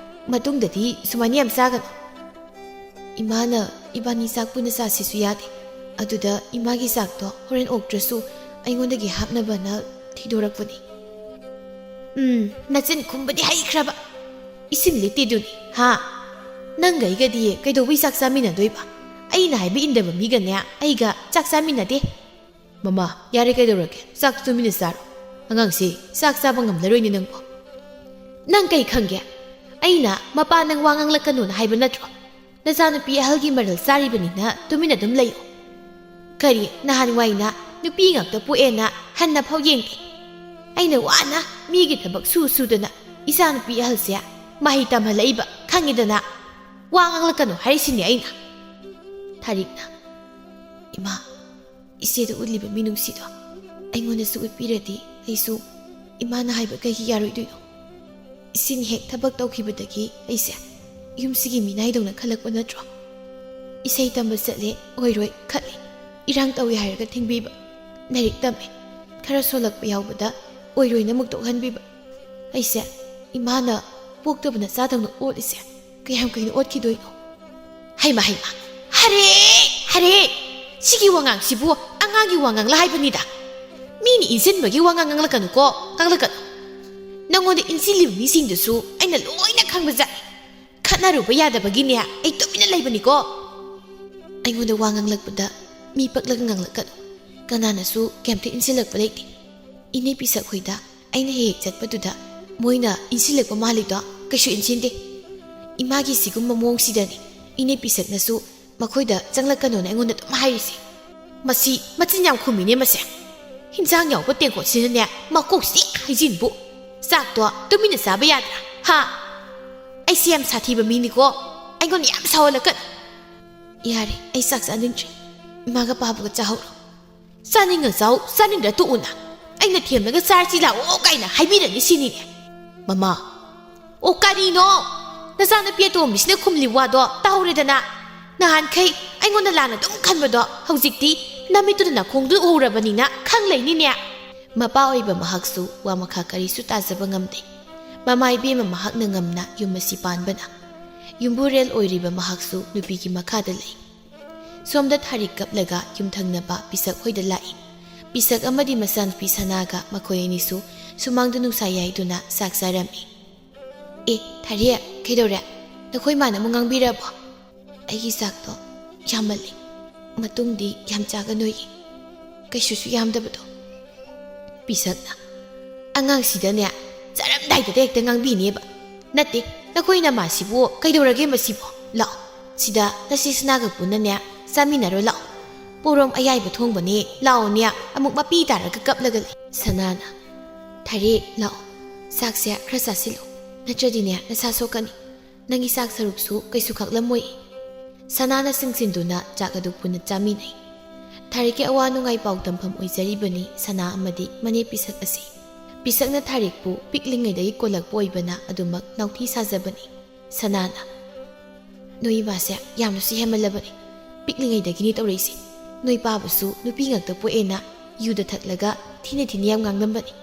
ꯃꯇꯨꯡꯗꯗꯤ ꯁꯨꯃꯥꯏꯅ ꯌꯥꯝ ꯆꯥꯒꯅꯨ꯫" "ꯏꯃꯥꯅ ꯏꯕꯥꯅꯤ ꯆꯥꯛ ꯄꯨꯟꯅ ꯆꯥꯁꯤꯁꯨ ꯌꯥꯗꯦ꯫ ꯑꯗꯨꯗ ꯏꯃꯥꯒꯤ ꯆꯥꯛꯇꯣ ꯍꯣꯔꯦꯟ ꯑꯣꯛꯇ꯭ꯔꯁꯨ ꯑꯩꯉꯣꯟꯗꯒꯤ ꯍꯥꯞꯅꯕꯅ ꯊꯤꯗꯣꯔꯛꯄꯅꯤ꯫" "ꯎꯝ, ꯅꯆꯤꯟ ꯈꯨꯝꯕꯗꯤ ꯍꯩꯈ꯭ꯔꯕ꯫ ꯏꯁꯤꯡ ꯂꯤꯠꯇꯦꯗꯨꯅꯤ, ꯍꯥ? ꯅꯪꯒ ꯑꯩꯒꯗꯤ ꯀꯩꯗꯧꯕꯩ ꯆꯥꯛ ꯆꯥꯃꯤꯟꯅꯗꯣꯏꯕ? ꯑꯩꯅ ꯍꯥꯏꯕ ꯏꯟꯗꯕ ꯃꯤꯒꯅꯦ ꯑꯩꯒ ꯆꯥꯛ ꯆꯥꯃꯤꯟꯅꯗꯦ꯫" "ꯃꯃꯥ, ꯌꯥꯔꯦ, ꯀꯩꯗꯧꯔꯒꯦ? ꯆꯥꯛ ꯇꯨꯃꯤꯟꯅ ꯆꯥꯔꯣ꯫ ꯑꯉꯥꯡꯁꯦ ꯆꯥꯛ ꯆꯥꯕ ꯉꯝꯂꯔꯣꯏꯅꯦ ꯅꯪꯕꯨ꯫" "ꯅꯪ ꯀꯩ ꯈꯪꯒꯦ? ꯑꯩꯅ ꯃꯄꯥ ꯅꯪ ꯋꯥ ꯉꯥꯡꯂꯛꯀꯅꯨꯅ ꯍꯥꯏꯕ ꯅꯠꯇ꯭ꯔꯣ? ꯅꯆꯥꯅꯨꯄꯤ ꯑꯍꯜꯒꯤ ꯃꯔꯜ ꯆꯥꯔꯤꯕꯅꯤꯅ ꯇꯨꯃꯤꯟꯅ ꯑꯗꯨꯝ ꯂꯩꯌꯨ꯫ ꯀꯔꯤ, ꯅꯍꯥꯟꯋꯥꯏꯅ ꯅꯨꯄꯤ ꯉꯥꯛꯇ ꯄꯣꯛꯑꯦꯅ ꯍꯟꯅ ꯐꯥꯎ ꯌꯦꯡꯗꯦ꯫ ꯑꯩꯅ ꯋꯥꯅ ꯃꯤꯒꯤ ꯊꯕꯛ ꯁꯨ ꯁꯨꯗꯅ ꯏꯆꯥꯅꯨꯄꯤ ꯑꯍꯜꯁꯦ ꯃꯍꯩ ꯇꯝꯍꯜꯂꯛꯏꯕ, ꯈꯪꯉꯤꯗꯅ꯫ ꯋꯥ ꯉꯥꯡꯂꯛꯀꯅꯨ ꯍꯥꯏꯔꯤꯁꯤꯅꯦ ꯑꯩꯅ꯫" ꯊꯥꯔꯤꯛꯅ, "ꯏꯃꯥ, ꯏꯆꯦꯗ ꯎꯠꯂꯤꯕ ꯃꯤꯅꯨꯡꯁꯤꯗꯣ ꯑꯩꯉꯣꯟꯗꯁꯨ ꯎꯠꯄꯤꯔꯗꯤ ꯑꯩꯁꯨ ꯏꯃꯥꯅ ꯍꯥꯏꯕ ꯀꯩꯒꯤ ꯌꯥꯔꯣꯏꯗꯣꯏꯅꯣ? ꯏꯆꯦꯅ ꯍꯦꯛ ꯊꯕꯛ ꯇꯧꯈꯤꯕꯗꯒꯤ ꯑꯩꯁꯦ ꯌꯨꯝꯁꯤꯒꯤ ꯃꯤꯅꯥꯏꯗꯧꯅ ꯈꯜꯂꯛꯄ ꯅꯠꯇ꯭ꯔꯣ? ꯏꯁꯩ ꯇꯝꯕ ꯆꯠꯂꯦ, ꯑꯣꯏꯔꯣꯏ ꯈꯠꯂꯦ, ꯏꯔꯥꯡ ꯇꯧꯏ ꯍꯥꯏꯔꯒ ꯊꯤꯡꯕꯤꯕ, ꯂꯥꯏꯔꯤꯛ ꯇꯝꯃꯦ, ꯈꯔ ꯁꯣꯜꯂꯛꯄ ꯌꯥꯎꯕꯗ ꯑꯣꯏꯔꯣꯏꯅ ꯑꯃꯨꯛ ꯇꯣꯛꯍꯟꯕꯤꯕ꯫ ꯑꯩꯁꯦ ꯏꯃꯥꯅ ꯄꯣꯛꯇꯕ ꯅꯆꯥꯗꯧꯅ ꯑꯣꯠꯂꯤꯁꯦ ꯀꯌꯥꯝ ꯀꯨꯏꯅ ꯑꯣꯠꯈꯤꯗꯣꯏꯅꯣ?" "ꯍꯩꯃ, ꯍꯩꯃ, ꯍꯔꯦ, ꯍꯔꯦ!" ꯁꯤꯒꯤ ꯋꯥꯉꯥꯡꯁꯤꯕꯨ ꯑꯉꯥꯡꯒꯤ ꯋꯥꯉꯥꯡꯂ ꯍꯥꯏꯕꯅꯤꯗ꯫ ꯃꯤꯅ ꯏꯟꯁꯤꯟꯕꯒꯤ ꯋꯥꯉꯥꯡ ꯉꯥꯡꯂꯛꯀꯅꯨꯀꯣ, ꯉꯥꯡꯂꯛꯀꯅꯨ꯫ ꯅꯉꯣꯟꯗ ꯏꯟꯁꯤꯜꯂꯤꯕ ꯃꯤꯁꯤꯡꯗꯨꯁꯨ ꯑꯩꯅ ꯂꯣꯏꯅ ꯈꯪꯕꯖꯥꯠꯅꯤ꯫ ꯈꯠꯅꯔꯨꯕ ꯌꯥꯗꯕꯒꯤꯅꯦ ꯑꯩ ꯇꯨꯃꯤꯟꯅ ꯂꯩꯕꯅꯤꯀꯣ꯫ ꯑꯩꯉꯣꯟꯗ ꯋꯥ ꯉꯥꯡꯂꯛꯄꯗ ꯃꯤ ꯄꯛꯂꯒ ꯉꯥꯡꯂꯛꯀꯅꯨ꯫ ꯀꯅꯥꯅꯁꯨ ꯀꯩꯝꯇ ꯏꯟꯁꯤꯜꯂꯛꯄ ꯂꯩꯇꯦ꯫ ꯏꯅꯦ ꯄꯤꯁꯛ ꯍꯣꯏꯗ ꯑꯩꯅ ꯍꯦꯛ ꯍꯦꯛ ꯆꯠꯄꯗꯨꯗ ꯃꯣꯏꯅ ꯏꯟꯁꯤꯜꯂꯛꯄ ꯃꯥꯜꯂꯤꯗꯣ ꯀꯩꯁꯨ ꯏꯟꯁꯤꯟꯗꯦ꯫ ꯏꯃꯥꯒꯤ ꯁꯤꯒꯨꯝꯕ ꯃꯑꯣꯡꯁꯤꯗꯅꯤ ꯏꯅꯦ ꯄꯤꯁꯛꯅꯁꯨ ꯃꯈꯣꯏꯗ ꯆꯪꯂꯛꯀꯅꯣꯅ ꯑꯩꯉꯣꯟꯗ ꯑꯗꯨꯝ ꯍꯥꯏꯔꯤꯁꯦ꯫ ꯃꯁꯤ ꯃꯆꯤꯟ ꯌꯥꯝ ꯈꯨꯝꯃꯤꯅꯦ ꯃꯁꯦ꯫ ꯍꯤꯟꯖꯥꯡ ꯌꯥꯎꯕ ꯇꯦꯡꯀꯣꯠꯁꯤꯅꯅꯦ ꯃꯀꯣꯛ ꯆꯤꯛ ꯍꯩꯖꯤꯟꯕꯨ꯫ ꯆꯥꯛꯇꯣ ꯇꯨꯃꯤꯟꯅ ꯆꯥꯕ ꯌꯥꯗ꯭ꯔꯥ? ꯍꯥ? ꯑꯩꯁꯦ ꯌꯥꯝ ꯁꯥꯊꯤꯕ ꯃꯤꯅꯤꯀꯣ꯫ ꯑꯩꯉꯣꯟꯗ ꯌꯥꯝ ꯁꯥꯎꯍꯜꯂꯛꯀꯅꯨ꯫ ꯌꯥꯔꯦ, ꯑꯩ ꯆꯥꯛ ꯆꯥꯅꯤꯡꯗ꯭ꯔꯦ꯫ ꯏꯃꯥꯒ ꯄꯥꯕꯒ ꯆꯥꯍꯧꯔꯣ꯫ ꯆꯥꯅꯤꯡꯉ ꯆꯥꯎ, ꯆꯥꯅꯤꯡꯗ꯭ꯔ ꯇꯣꯛꯎꯅ꯫ ꯑꯩꯅ ꯊꯦꯝꯂꯒ ꯆꯥꯔꯁꯤ ꯂꯥꯛꯑꯣ ꯀꯥꯏꯅ ꯍꯥꯏꯕꯤꯔꯅꯤ ꯁꯤꯅꯤꯅꯦ꯫ ꯃꯃꯥ꯫ ꯑꯣ ꯀꯔꯤꯅꯣ? ꯅꯆꯥꯅꯨꯄꯤ ꯑꯇꯣꯝꯕꯤꯁꯤꯅ ꯈꯨꯝꯂꯤ ꯋꯥꯗꯣ ꯇꯥꯍꯧꯔꯦꯗꯅ꯫ ꯅꯍꯥꯟꯈꯩ ꯑꯩꯉꯣꯟꯗ ꯂꯥꯟꯅ ꯑꯗꯨꯝ ꯈꯟꯕꯗꯣ ꯍꯧꯖꯤꯛꯇꯤ ꯅꯃꯤꯠꯇꯨꯗ ꯅꯈꯣꯡꯗꯨ ꯎꯍꯧꯔꯕꯅꯤꯅ ꯈꯪꯂꯩꯅꯤꯅꯦ꯫ ꯃꯄꯥ ꯑꯣꯏꯕ ꯃꯍꯥꯛꯁꯨ ꯋꯥ ꯃꯈꯥ ꯀꯔꯤꯁꯨ ꯇꯥꯖꯕ ꯉꯝꯗꯦ꯫ ꯃꯃꯥ ꯏꯕꯦꯝꯃ ꯃꯍꯥꯛꯅ ꯉꯝꯅ ꯌꯨꯝ ꯑꯁꯤ ꯄꯥꯟꯕꯅ꯫ ꯌꯨꯝꯕꯨꯔꯦꯜ ꯑꯣꯏꯔꯤꯕ ꯃꯍꯥꯛꯁꯨ ꯅꯨꯄꯤꯒꯤ ꯃꯈꯥꯗ ꯂꯩ꯫ ꯁꯣꯝꯗ ꯊꯥꯔꯤꯛ ꯀꯞꯂꯒ ꯌꯨꯝꯊꯪꯅꯕ ꯄꯤꯁꯛ ꯍꯣꯏꯗ ꯂꯥꯛꯏ꯫ ꯄꯤꯁꯛ ꯑꯃꯗꯤ ꯃꯆꯥꯅꯨꯄꯤ ꯁꯅꯥꯒ ꯃꯈꯣꯏ ꯑꯅꯤꯁꯨ ꯁꯨꯃꯥꯡꯗ ꯅꯨꯡꯁꯥ ꯌꯥꯏꯗꯨꯅ ꯆꯥꯛ ꯆꯥꯔꯝꯃꯤ꯫ ꯑꯦ, ꯊꯥꯔꯤꯛ, ꯀꯩꯗꯧꯔꯦ? ꯅꯈꯣꯏ ꯃꯥꯅ ꯑꯃꯨꯛ ꯉꯥꯡꯕꯤꯔꯕꯣ? ꯑꯩꯒꯤ ꯆꯥꯛꯇꯣ ꯌꯥꯝꯃꯜꯂꯤ꯫ ꯃꯇꯨꯡꯗꯤ ꯌꯥꯝ ꯆꯥꯒꯅꯨꯌꯦ꯫ ꯀꯩꯁꯨꯁꯨ ꯌꯥꯝꯗꯕꯗꯣ꯫ ꯄꯤꯁꯛꯅ꯫ ꯑꯉꯥꯡꯁꯤꯗꯅꯦ, ꯆꯥꯔꯝꯗꯥꯏꯗꯗ ꯍꯦꯛꯇ ꯉꯥꯡꯕꯤꯅꯦꯕ꯫ ꯅꯠꯇꯦ, ꯅꯈꯣꯏ ꯅꯃꯥꯁꯤꯕꯨ ꯀꯩꯗꯧꯔꯒꯦ ꯃꯁꯤꯕꯣ? ꯂꯥꯛꯑꯣ, ꯁꯤꯗ ꯅꯆꯦ ꯁꯅꯥꯒ ꯄꯨꯟꯅꯅꯦ, ꯆꯥꯃꯤꯟꯅꯔꯣ ꯂꯥꯛꯑꯣ꯫ ꯄꯣꯔꯣꯝ ꯑꯌꯥꯏꯕ ꯊꯣꯡꯕꯅꯦ, ꯂꯥꯛꯑꯣꯅꯦ, ꯑꯃꯨꯛ ꯃꯄꯤ ꯇꯥꯔꯒ ꯀꯞꯂꯒ ꯂꯩ꯫ ꯁꯅꯥꯅ꯫ ꯊꯥꯔꯤꯛ, ꯂꯥꯛꯑꯣ꯫ ꯆꯥꯛꯁꯦ ꯈꯔ ꯆꯥꯁꯤꯜꯂꯨ꯫ ꯅꯠꯇ꯭ꯔꯗꯤꯅꯦ, ꯅꯁꯥ ꯁꯣꯛꯀꯅꯤ꯫ ꯅꯪꯒꯤ ꯆꯥꯛ ꯁꯔꯨꯛꯁꯨ ꯀꯩꯁꯨ ꯈꯥꯛꯂꯝꯃꯣꯏ꯫ ꯁꯅꯥꯅ ꯁꯤꯡꯁꯤꯟꯗꯨꯅ ꯆꯥꯛ ꯑꯗꯨ ꯄꯨꯟꯅ ꯆꯥꯃꯤꯟꯅꯩ꯫ ꯊꯥꯔꯤꯛꯀꯤ ꯑꯋꯥ ꯅꯨꯡꯉꯥꯏ ꯄꯥꯎ ꯇꯝꯐꯝ ꯑꯣꯏꯖꯔꯤꯕꯅꯤ ꯁꯅꯥ ꯑꯃꯗꯤ ꯃꯅꯦ ꯄꯤꯁꯛ ꯑꯁꯤ꯫ ꯄꯤꯁꯛꯅ ꯊꯥꯔꯤꯛꯄꯨ ꯄꯤꯛꯂꯤꯉꯩꯗꯒꯤ ꯀꯣꯜꯂꯛꯄ ꯑꯣꯏꯕꯅ ꯑꯗꯨꯃꯛ ꯅꯥꯎꯊꯤ ꯁꯥꯖꯕꯅꯤ꯫ ꯁꯅꯥꯅ꯫ ꯅꯣꯏ ꯏꯃꯥꯁꯦ ꯌꯥꯝꯅꯁꯨ ꯍꯦꯟꯃꯜꯂꯕꯅꯤ꯫ ꯄꯤꯛꯂꯤꯉꯩꯗꯒꯤꯅꯤ ꯇꯧꯔꯛꯏꯁꯦ꯫ ꯅꯣꯏ ꯄꯥꯕꯁꯨ ꯅꯨꯄꯤ ꯉꯥꯛꯇ ꯄꯣꯛꯑꯦꯅ ꯌꯨꯗ ꯊꯛꯂꯒ ꯊꯤꯅ ꯊꯤꯅ ꯌꯥꯝ ꯉꯥꯡꯂꯝꯕꯅꯤ꯫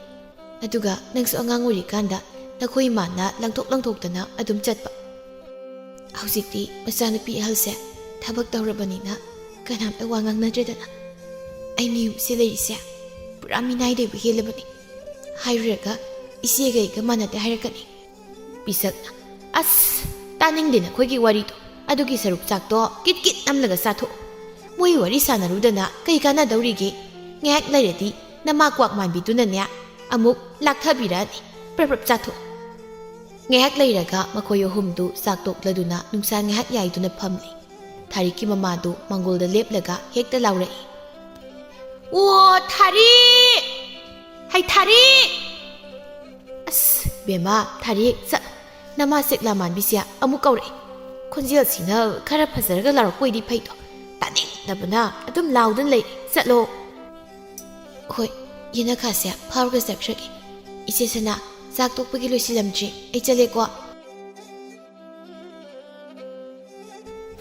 ꯑꯗꯨꯒ ꯅꯪꯁꯨ ꯑꯉꯥꯡ ꯑꯣꯏꯔꯤꯀꯥꯟꯗ ꯅꯈꯣꯏ ꯏꯃꯥꯅ ꯂꯪꯊꯣꯛ ꯂꯪꯊꯣꯛꯇꯅ ꯑꯗꯨꯝ ꯆꯠꯄ꯫ ꯍꯧꯖꯤꯛꯇꯤ ꯃꯆꯥꯅꯨꯄꯤ ꯑꯍꯜꯁꯦ ꯊꯕꯛ ꯇꯧꯔꯕꯅꯤꯅ ꯀꯅꯥꯝꯇ ꯋꯥ ꯉꯥꯡꯅꯗ꯭ꯔꯦꯗꯅ꯫ ꯑꯩꯅ ꯌꯨꯝꯁꯤ ꯂꯩꯔꯤꯁꯦ ꯄꯨꯔꯥ ꯃꯤꯅꯥꯏꯗꯩꯕꯨ ꯍꯦꯜꯂꯕꯅꯤ꯫ ꯍꯥꯏꯔꯨꯔꯒ ꯏꯆꯦꯒ ꯑꯩꯒ ꯃꯥꯟꯅꯗꯦ ꯍꯥꯏꯔꯛꯀꯅꯤ꯫ ꯄꯤꯁꯛꯅ, "ꯑꯁ, ꯇꯥꯅꯤꯡꯗꯦ ꯅꯈꯣꯏꯒꯤ ꯋꯥꯔꯤꯗꯣ꯫ ꯑꯗꯨꯒꯤ ꯁꯔꯨꯛ ꯆꯥꯛꯇꯣ ꯀꯤꯠ ꯀꯤꯠ ꯅꯝꯂꯒ ꯆꯥꯊꯣꯛ꯫ ꯃꯣꯏ ꯋꯥꯔꯤ ꯁꯥꯟꯅꯔꯨꯗꯅ ꯀꯩ ꯀꯥꯟꯅꯗꯧꯔꯤꯒꯦ? ꯉꯥꯏꯍꯥꯛ ꯂꯩꯔꯗꯤ ꯅꯃꯥ ꯀ꯭ꯋꯥꯛ ꯃꯥꯟꯕꯤꯗꯨꯅꯅꯦ ꯑꯃꯨꯛ ꯂꯥꯛꯊꯕꯤꯔꯛꯑꯅꯤ꯫ ꯄ꯭ꯔꯞ ꯄ꯭ꯔꯞ ꯆꯥꯊꯣꯛ"꯫ ꯉꯥꯏꯍꯥꯛ ꯂꯩꯔꯒ ꯃꯈꯣꯏ ꯑꯍꯨꯝꯗꯨ ꯆꯥꯛ ꯇꯣꯛꯂꯗꯨꯅ ꯅꯨꯡꯁꯥ ꯉꯥꯏꯍꯥꯛ ꯌꯥꯏꯗꯨꯅ ꯐꯝꯂꯤ꯫ ꯊꯥꯔꯤꯛꯀꯤ ꯃꯃꯥꯗꯨ ꯃꯥꯡꯒꯣꯜꯗ ꯂꯦꯞꯂꯒ ꯍꯦꯛꯇ ꯂꯥꯎꯔꯛꯏ, "ꯑꯣ, ꯊꯥꯔꯤꯛ! ꯍꯩ, ꯊꯥꯔꯤꯛ!" "ꯑꯁ, ꯕꯦꯝꯃ, ꯊꯥꯔꯤꯛ, ꯆꯠ-, ꯅꯃꯥ ꯆꯦꯛꯂꯥ ꯃꯥꯟꯕꯤꯁꯦ ꯑꯃꯨꯛ ꯀꯧꯔꯛꯑꯦ꯫ ꯈꯣꯟꯖꯦꯜꯁꯤꯅ ꯈꯔ ꯐꯖꯔꯒ ꯂꯥꯎꯔꯛꯄ ꯑꯣꯏꯗꯤ ꯐꯩꯗꯣ꯫ ꯇꯥꯅꯤꯡꯗꯕꯅ ꯑꯗꯨꯝ ꯂꯥꯎꯗꯨꯅ ꯂꯩꯔꯦ꯫ ꯆꯠꯂꯣ꯫" "ꯍꯣꯏ, ꯌꯦꯅꯈꯥꯁꯦ ꯐꯥꯎꯔꯒ ꯆꯠꯈ꯭ꯔꯒꯦ꯫ ꯏꯆꯦ ꯁꯅꯥ, ꯆꯥꯛ ꯇꯣꯛꯄꯒꯤ ꯂꯣꯏꯁꯤꯜꯂꯝꯗ꯭ꯔꯤ꯫ ꯑꯩ ꯆꯠꯂꯦꯀꯣ꯫"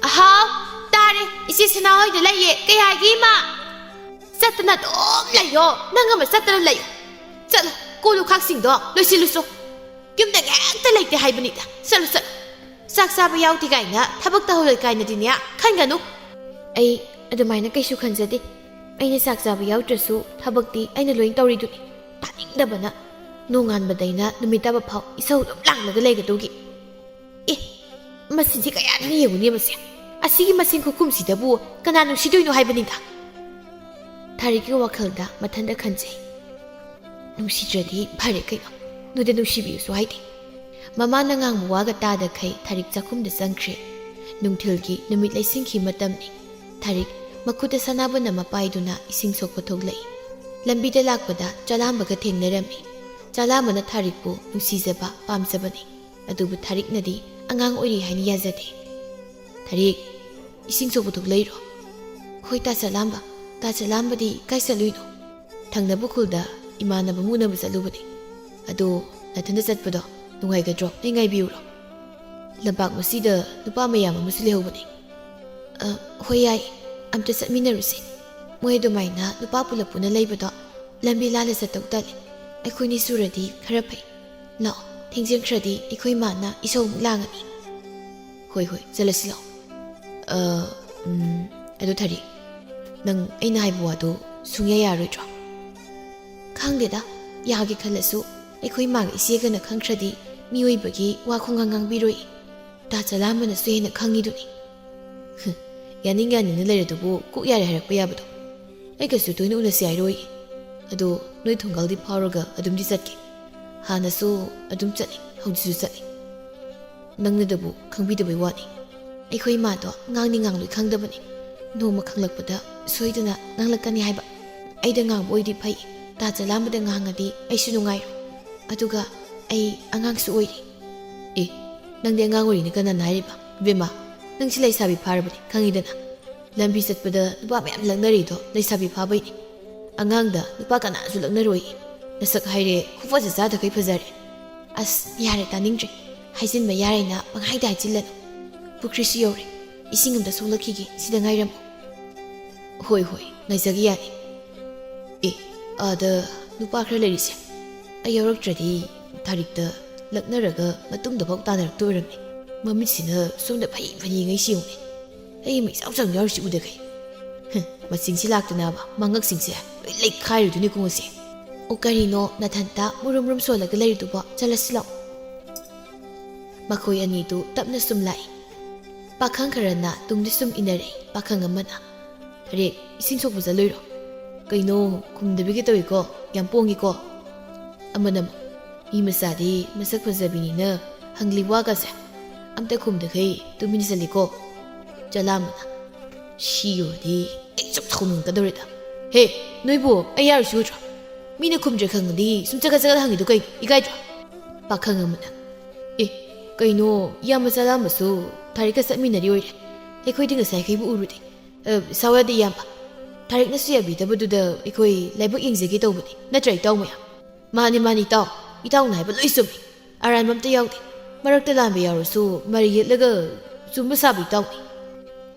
"ꯑꯍꯥꯎ, ꯇꯥꯔꯦ꯫ ꯏꯆꯦ ꯁꯅꯥ ꯍꯣꯏꯗ ꯂꯩꯌꯦ꯫ ꯀꯩ ꯍꯥꯏꯒꯦ, ꯏꯃꯥ?" "ꯆꯠꯇꯅ ꯑꯗꯨꯝ ꯂꯩꯌꯣ꯫ ꯅꯪ ꯑꯃ ꯆꯠꯇꯅ ꯂꯩꯌꯣ꯫ ꯆꯠꯂꯣ, ꯀꯣꯜ ꯂꯨꯈꯥꯛꯁꯤꯡꯗꯣ ꯂꯣꯏꯁꯤꯜꯂꯨꯆꯣ꯫ ꯌꯨꯝꯗ ꯉꯥꯏꯍꯥꯛꯇ ꯂꯩꯇꯦ ꯍꯥꯏꯕꯅꯤꯗ꯫ ꯆꯠꯂꯣ, ꯆꯠꯂꯣ꯫ ꯆꯥꯛ ꯆꯥꯕ ꯌꯥꯎꯗꯦ ꯀꯥꯏꯅ, ꯊꯕꯛ ꯇꯧꯍꯜꯂꯣꯏ ꯀꯥꯏꯅꯗꯤꯅꯦ ꯈꯟꯒꯅꯨ꯫" "ꯑꯩ ꯑꯗꯨꯃꯥꯏꯅ ꯀꯩꯁꯨ ꯈꯟꯖꯗꯦ꯫ ꯑꯩꯅ ꯆꯥꯛ ꯆꯥꯕ ꯌꯥꯎꯗ꯭ꯔꯁꯨ ꯊꯕꯛꯇꯤ ꯑꯩꯅ ꯂꯣꯏ ꯇꯧꯔꯤꯗꯨꯅꯤ꯫" "ꯇꯥꯅꯤꯡꯗꯕꯅ꯫ ꯅꯣꯡꯉꯥꯟꯕꯗꯩꯅ ꯅꯨꯃꯤꯠ ꯇꯥꯕ ꯐꯥꯎ ꯏꯁꯧ ꯑꯗꯨꯝ ꯂꯥꯡꯂꯒ ꯂꯩꯒꯗꯧꯒꯤ꯫ ꯑꯦ, ꯃꯆꯤꯟꯁꯤ ꯀꯌꯥꯗꯅ ꯌꯦꯡꯉꯨꯅꯦ ꯃꯁꯦ꯫ ꯑꯁꯤꯒꯤ ꯃꯆꯤꯟ ꯈꯨꯈꯨꯝꯁꯤꯗꯕꯨ ꯀꯅꯥ ꯅꯨꯡꯁꯤꯗꯣꯏꯅꯣ ꯍꯥꯏꯕꯅꯤꯗ?" ꯊꯥꯔꯤꯛꯀꯤ ꯋꯥꯈꯜꯗ ꯃꯊꯟꯇ ꯈꯟꯖꯩ꯫ "ꯅꯨꯡꯁꯤꯗ꯭ꯔꯗꯤ ꯐꯔꯦ ꯀꯩꯅꯣ, ꯅꯣꯏꯗ ꯅꯨꯡꯁꯤꯕꯤꯌꯨꯁꯨ ꯍꯥꯏꯗꯦ꯫" ꯃꯃꯥꯅ ꯉꯥꯡꯕ ꯋꯥꯒ ꯇꯥꯗꯈꯩ ꯊꯥꯔꯤꯛ ꯆꯥꯛꯈꯨꯝꯗ ꯆꯪꯈ꯭ꯔꯦ꯫ ꯅꯨꯡꯊꯤꯜꯒꯤ ꯅꯨꯃꯤꯠ ꯂꯩꯁꯤꯡꯈꯤ ꯃꯇꯝꯅꯤ꯫ ꯊꯥꯔꯤꯛ ꯃꯈꯨꯠꯇ ꯁꯅꯥꯕꯨꯟ ꯑꯃ ꯄꯥꯏꯗꯨꯅ ꯏꯁꯤꯡ ꯁꯣꯛꯄ ꯊꯣꯛꯂꯛꯏ꯫ ꯂꯝꯕꯤꯗ ꯂꯥꯛꯄꯗ ꯆꯥꯂꯥꯝꯕꯒ ꯊꯦꯡꯅꯔꯝꯃꯤ꯫ ꯆꯥꯂꯥꯝꯕꯅ ꯊꯥꯔꯤꯛꯄꯨ ꯅꯨꯡꯁꯤꯖꯕ, ꯄꯥꯝꯖꯕꯅꯤ꯫ ꯑꯗꯨꯕꯨ ꯊꯥꯔꯤꯛꯅꯗꯤ ꯑꯉꯥꯡ ꯑꯣꯏꯔꯤ ꯍꯥꯏꯅ ꯌꯥꯖꯗꯦ꯫ "ꯊꯥꯔꯤꯛ, ꯏꯁꯤꯡ ꯁꯣꯛꯄ ꯊꯣꯛꯂꯛꯏꯔꯣ?" "ꯍꯣꯏ, ꯇꯥ ꯆꯥꯂꯥꯝꯕ꯫ ꯇꯥ ꯆꯥꯂꯥꯝꯕꯗꯤ ꯀꯥꯏ ꯆꯠꯂꯨꯏꯅꯣ?" "ꯊꯪꯅꯕ ꯈꯨꯜꯗ ꯏꯃꯥꯟꯅꯕ ꯑꯃ ꯎꯅꯕ ꯆꯠꯂꯨꯕꯅꯤ꯫ ꯑꯗꯣ ꯅꯊꯟꯗ ꯆꯠꯄꯗꯣ ꯅꯨꯡꯉꯥꯏꯒꯗ꯭ꯔꯣ? ꯑꯩ ꯉꯥꯏꯕꯤꯌꯨꯔꯣ?" "ꯂꯝꯄꯥꯛ ꯃꯁꯤꯗ ꯅꯨꯄꯥ ꯃꯌꯥꯝ ꯑꯃꯁꯨ ꯂꯩꯍꯧꯕꯅꯤ꯫" "ꯑ, ꯍꯣꯏ, ꯌꯥꯏ꯫ ꯑꯝꯇ ꯆꯠꯃꯤꯟꯅꯔꯨꯁꯤ꯫ ꯃꯣꯏ ꯑꯗꯨꯃꯥꯏꯅ ꯅꯨꯄꯥ ꯄꯨꯂꯞ ꯄꯨꯟꯅ ꯂꯩꯕꯗꯣ ꯂꯝꯕꯤ ꯂꯥꯜꯂ ꯆꯠꯇꯧ ꯇꯜꯂꯤ꯫ ꯑꯩꯈꯣꯏꯅꯤ ꯁꯨꯔꯗꯤ ꯈꯔ ꯐꯩ꯫ ꯂꯥꯛꯑꯣ, ꯊꯦꯡꯖꯤꯟꯈ꯭ꯔꯗꯤ ꯑꯩꯈꯣꯏ ꯃꯥꯅ ꯏꯁꯧ ꯑꯃꯨꯛ ꯂꯥꯡꯉꯅꯤ꯫" "ꯍꯣꯏ, ꯍꯣꯏ, ꯆꯠꯂꯁꯤ ꯂꯥꯛꯑꯣ꯫ ꯑ, ꯎꯝ, ꯑꯗꯨ ꯊꯔꯤ, ꯅꯪ ꯑꯩꯅ ꯍꯥꯏꯕ ꯋꯥꯗꯨ ꯁꯨꯡꯌꯥ ꯌꯥꯔꯣꯏꯗ꯭ꯔꯣ? ꯈꯪꯗꯦꯗ, ꯌꯥꯒꯦ ꯈꯜꯂꯁꯨ ꯑꯩꯈꯣꯏ ꯃꯥꯒ ꯏꯆꯦꯒꯅ ꯈꯪꯈ꯭ꯔꯗꯤ ꯃꯤꯑꯣꯏꯕꯒꯤ ꯋꯥ ꯈꯣꯡꯒꯥꯡ ꯉꯥꯡꯕꯤꯔꯣꯏ꯫ ꯇꯥ ꯆꯂꯥꯝꯕꯅꯁꯨ ꯍꯦꯟꯅ ꯈꯪꯉꯤꯗꯨꯅꯤ꯫ ꯌꯥꯅꯤꯡ ꯌꯥꯅꯤꯡꯅ ꯂꯩꯔꯗꯨꯕꯨ ꯀꯣꯛ ꯌꯥꯔꯦ ꯍꯥꯏꯔꯛꯄ ꯌꯥꯕꯗꯣ꯫ ꯑꯩꯒꯁꯨ ꯇꯣꯏꯅ ꯎꯅꯁꯤ ꯍꯥꯏꯔꯣꯏ꯫ ꯑꯗꯣ ꯅꯣꯏ ꯊꯣꯡꯒꯜꯗꯤ ꯐꯥꯎꯔꯒ ꯑꯗꯨꯝꯗꯤ ꯆꯠꯀꯦ꯫ ꯍꯥꯟꯅꯁꯨ ꯑꯗꯨꯝ ꯆꯠꯂꯤ, ꯍꯧꯖꯤꯛꯁꯨ ꯆꯠꯂꯤ꯫ ꯅꯪꯅꯗꯕꯨ ꯈꯪꯕꯤꯗꯕꯩ ꯋꯥꯅꯤ꯫ ꯑꯩꯈꯣꯏ ꯏꯃꯥꯗꯣ ꯉꯥꯡꯅꯤ ꯉꯥꯡꯂꯣꯏ ꯈꯪꯗꯕꯅꯤ꯫ ꯅꯣꯡꯃ ꯈꯪꯂꯛꯄꯗ ꯁꯣꯏꯗꯅ ꯉꯥꯡꯂꯛꯀꯅꯤ ꯍꯥꯏꯕ꯫ ꯑꯩꯗ ꯉꯥꯡꯕ ꯑꯣꯏꯗꯤ ꯐꯩ, ꯇꯥ ꯆꯂꯥꯝꯕꯗ ꯉꯥꯡꯉꯗꯤ ꯑꯩꯁꯨ ꯅꯨꯡꯉꯥꯏꯔꯣꯏ꯫ ꯑꯗꯨꯒ ꯑꯩ ꯑꯉꯥꯡꯁꯨ ꯑꯣꯏꯔꯤ꯫ ꯑꯦ, ꯅꯪꯗꯤ ꯑꯉꯥꯡ ꯑꯣꯏꯔꯤꯅ ꯀꯅꯥꯅ ꯍꯥꯏꯔꯤꯕ? ꯏꯕꯦꯝꯃ, ꯅꯪꯁꯤ ꯂꯩꯁꯥꯕꯤ ꯐꯥꯔꯕꯅꯤ, ꯈꯪꯉꯤꯗꯅ꯫ ꯂꯝꯕꯤ ꯆꯠꯄꯗ ꯅꯨꯄꯥ ꯃꯌꯥꯝ ꯂꯛꯅꯔꯤꯗꯣ ꯂꯩꯁꯥꯕꯤ ꯐꯥꯕꯩꯅꯤ꯫ ꯑꯉꯥꯡꯗ ꯅꯨꯄꯥ ꯀꯅꯥꯁꯨ ꯂꯛꯅꯔꯣꯏ꯫ ꯅꯁꯛ ꯍꯥꯏꯔꯦ, ꯈꯨꯐꯖ ꯆꯥꯗꯈꯩ ꯐꯖꯔꯦ꯫ ꯑꯁ, ꯌꯥꯔꯦ, ꯇꯥꯅꯤꯡꯗ꯭ꯔꯦ꯫ ꯍꯥꯏꯖꯤꯟꯕ ꯌꯥꯔꯦꯅ ꯄꯪꯍꯥꯏꯗ ꯍꯥꯏꯖꯤꯜꯂꯅꯨ꯫ ꯄꯨꯈ꯭ꯔꯤꯁꯨ ꯌꯧꯔꯦ꯫ ꯏꯁꯤꯡ ꯑꯝꯇ ꯁꯣꯛꯂꯛꯈꯤꯒꯦ, ꯁꯤꯗ ꯉꯥꯏꯔꯝꯃꯨ꯫ ꯍꯣꯏ, ꯍꯣꯏ, ꯉꯥꯏꯖꯒꯦ, ꯌꯥꯅꯤ꯫ ꯑꯦ, ꯑꯥꯗ ꯅꯨꯄꯥ ꯈꯔ ꯂꯩꯔꯤꯁꯦ, ꯑꯩ ꯌꯥꯎꯔꯛꯇ꯭ꯔꯗꯤ ꯊꯥꯔꯤꯛꯇ ꯂꯛꯅꯔꯒ ꯃꯇꯨꯡꯗ ꯐꯥꯎ ꯇꯥꯟꯅꯔꯛꯇꯣꯏ ꯑꯣꯏꯔꯝꯅꯤ꯫ ꯃꯃꯤꯠꯁꯤꯅ ꯁꯣꯝꯗ ꯐꯩ ꯐꯩ ꯌꯦꯡꯉꯩ ꯁꯤ ꯌꯦꯡꯉꯨꯅꯦ꯫ ꯑꯩ ꯃꯩꯆꯥꯎ ꯆꯥꯎ ꯌꯥꯎꯔꯤꯁꯤ ꯎꯗꯈꯩ꯫ ꯍꯝ, ꯃꯁꯤꯡꯁꯤ ꯂꯥꯛꯇꯅꯕ ꯃꯉꯛꯁꯤꯡꯁꯦ ꯂꯣꯏ ꯂꯩꯈꯥꯏꯔꯨꯗꯣꯏꯅꯤꯀꯣ ꯉꯁꯤ꯫ ꯑꯣ, ꯀꯔꯤꯅꯣ ꯅꯊꯟꯇ ꯃꯨꯔꯨꯝ ꯃꯨꯔꯨꯝ ꯁꯣꯜꯂꯒ ꯂꯩꯔꯤꯗꯨꯕꯣ? ꯆꯠꯂꯁꯤ ꯂꯥꯛꯑꯣ꯫ ꯃꯈꯣꯏ ꯑꯅꯤꯗꯨ ꯇꯞꯅ ꯁꯨꯝ ꯂꯥꯛꯏ꯫ ꯄꯥꯈꯪ ꯈꯔꯅ ꯇꯨꯡꯗ ꯁꯨꯝ ꯏꯟꯅꯔꯛꯏ꯫ ꯄꯥꯈꯪ ꯑꯃꯅ, "ꯊꯔꯦꯛ, ꯏꯁꯤꯡ ꯁꯣꯛꯄ ꯆꯠꯂꯨꯏꯔꯣ? ꯀꯩꯅꯣ, ꯈꯨꯝꯗꯕꯤꯒ ꯇꯧꯏꯀꯣ, ꯌꯥꯝ ꯄꯣꯡꯉꯤꯀꯣ?" ꯑꯃꯅ ꯑꯃꯨꯛ, "ꯃꯤ ꯃꯆꯥꯗꯤ ꯃꯁꯛ ꯐꯖꯕꯤꯅꯤꯅ ꯍꯪꯂꯤ ꯋꯥꯒꯁꯦ ꯑꯝꯇ ꯈꯨꯝꯗꯈꯩ ꯇꯨꯃꯤꯟꯅ ꯆꯠꯂꯤꯀꯣ?" ꯆꯂꯥꯝꯕꯅ, "ꯁꯤ ꯌꯧꯔꯗꯤ ꯑꯩ ꯆꯞ ꯁꯥꯎꯅꯤꯡꯉꯛꯀꯗꯧꯔꯦꯗ꯫ ꯍꯦ, ꯅꯣꯏꯕꯨ ꯑꯩ ꯌꯥꯔꯨꯁꯤ ꯎꯗ꯭ꯔꯣ? ꯃꯤꯅ ꯈꯨꯝꯗ꯭ꯔꯦ ꯈꯪꯉꯗꯤ ꯁꯨꯝ ꯆꯒꯠ ꯆꯒꯠ ꯍꯪꯉꯤꯗꯣ ꯀꯩꯅꯣ? ꯏꯀꯥꯏꯗ꯭ꯔꯣ?" ꯄꯥꯈꯪ ꯑꯃꯅ, "ꯑꯦ, ꯀꯩꯅꯣ, ꯏꯌꯥꯝꯕ ꯆꯂꯥꯝꯕꯁꯨ ꯊꯥꯔꯤꯛꯀ ꯆꯠꯃꯤꯟꯅꯔꯤ ꯑꯣꯏꯔꯦ꯫ ꯑꯩꯈꯣꯏꯗꯤ ꯉꯁꯥꯏꯈꯩꯕꯨ ꯎꯔꯨꯗꯦ꯫ ꯑ, ꯁꯥꯎ ꯌꯥꯗꯦ, ꯏꯌꯥꯝꯕ꯫ ꯊꯥꯔꯤꯛꯅꯁꯨ ꯌꯥꯕꯤꯗꯕꯗꯨꯗ ꯑꯩꯈꯣꯏ ꯂꯥꯏꯕꯛ ꯌꯦꯡꯖꯒꯦ ꯇꯧꯕꯅꯤ꯫ ꯅꯠꯇ꯭ꯔꯥ, ꯏꯇꯥꯎ ꯃꯌꯥꯝ?" "ꯃꯥꯅꯤ, ꯃꯥꯅꯤ, ꯏꯇꯥꯎ꯫ ꯏꯇꯥꯎꯅ ꯍꯥꯏꯕ ꯂꯣꯏ ꯆꯨꯝꯃꯤ꯫ ꯑꯔꯥꯟꯕ ꯑꯝꯇ ꯌꯥꯎꯗꯦ꯫ ꯃꯔꯛꯇ ꯂꯥꯟꯕ ꯌꯥꯎꯔꯁꯨ ꯃꯔꯩ ꯌꯦꯠꯂꯒ ꯆꯨꯝꯕ ꯁꯥꯕ ꯏꯇꯥꯎꯅꯤ꯫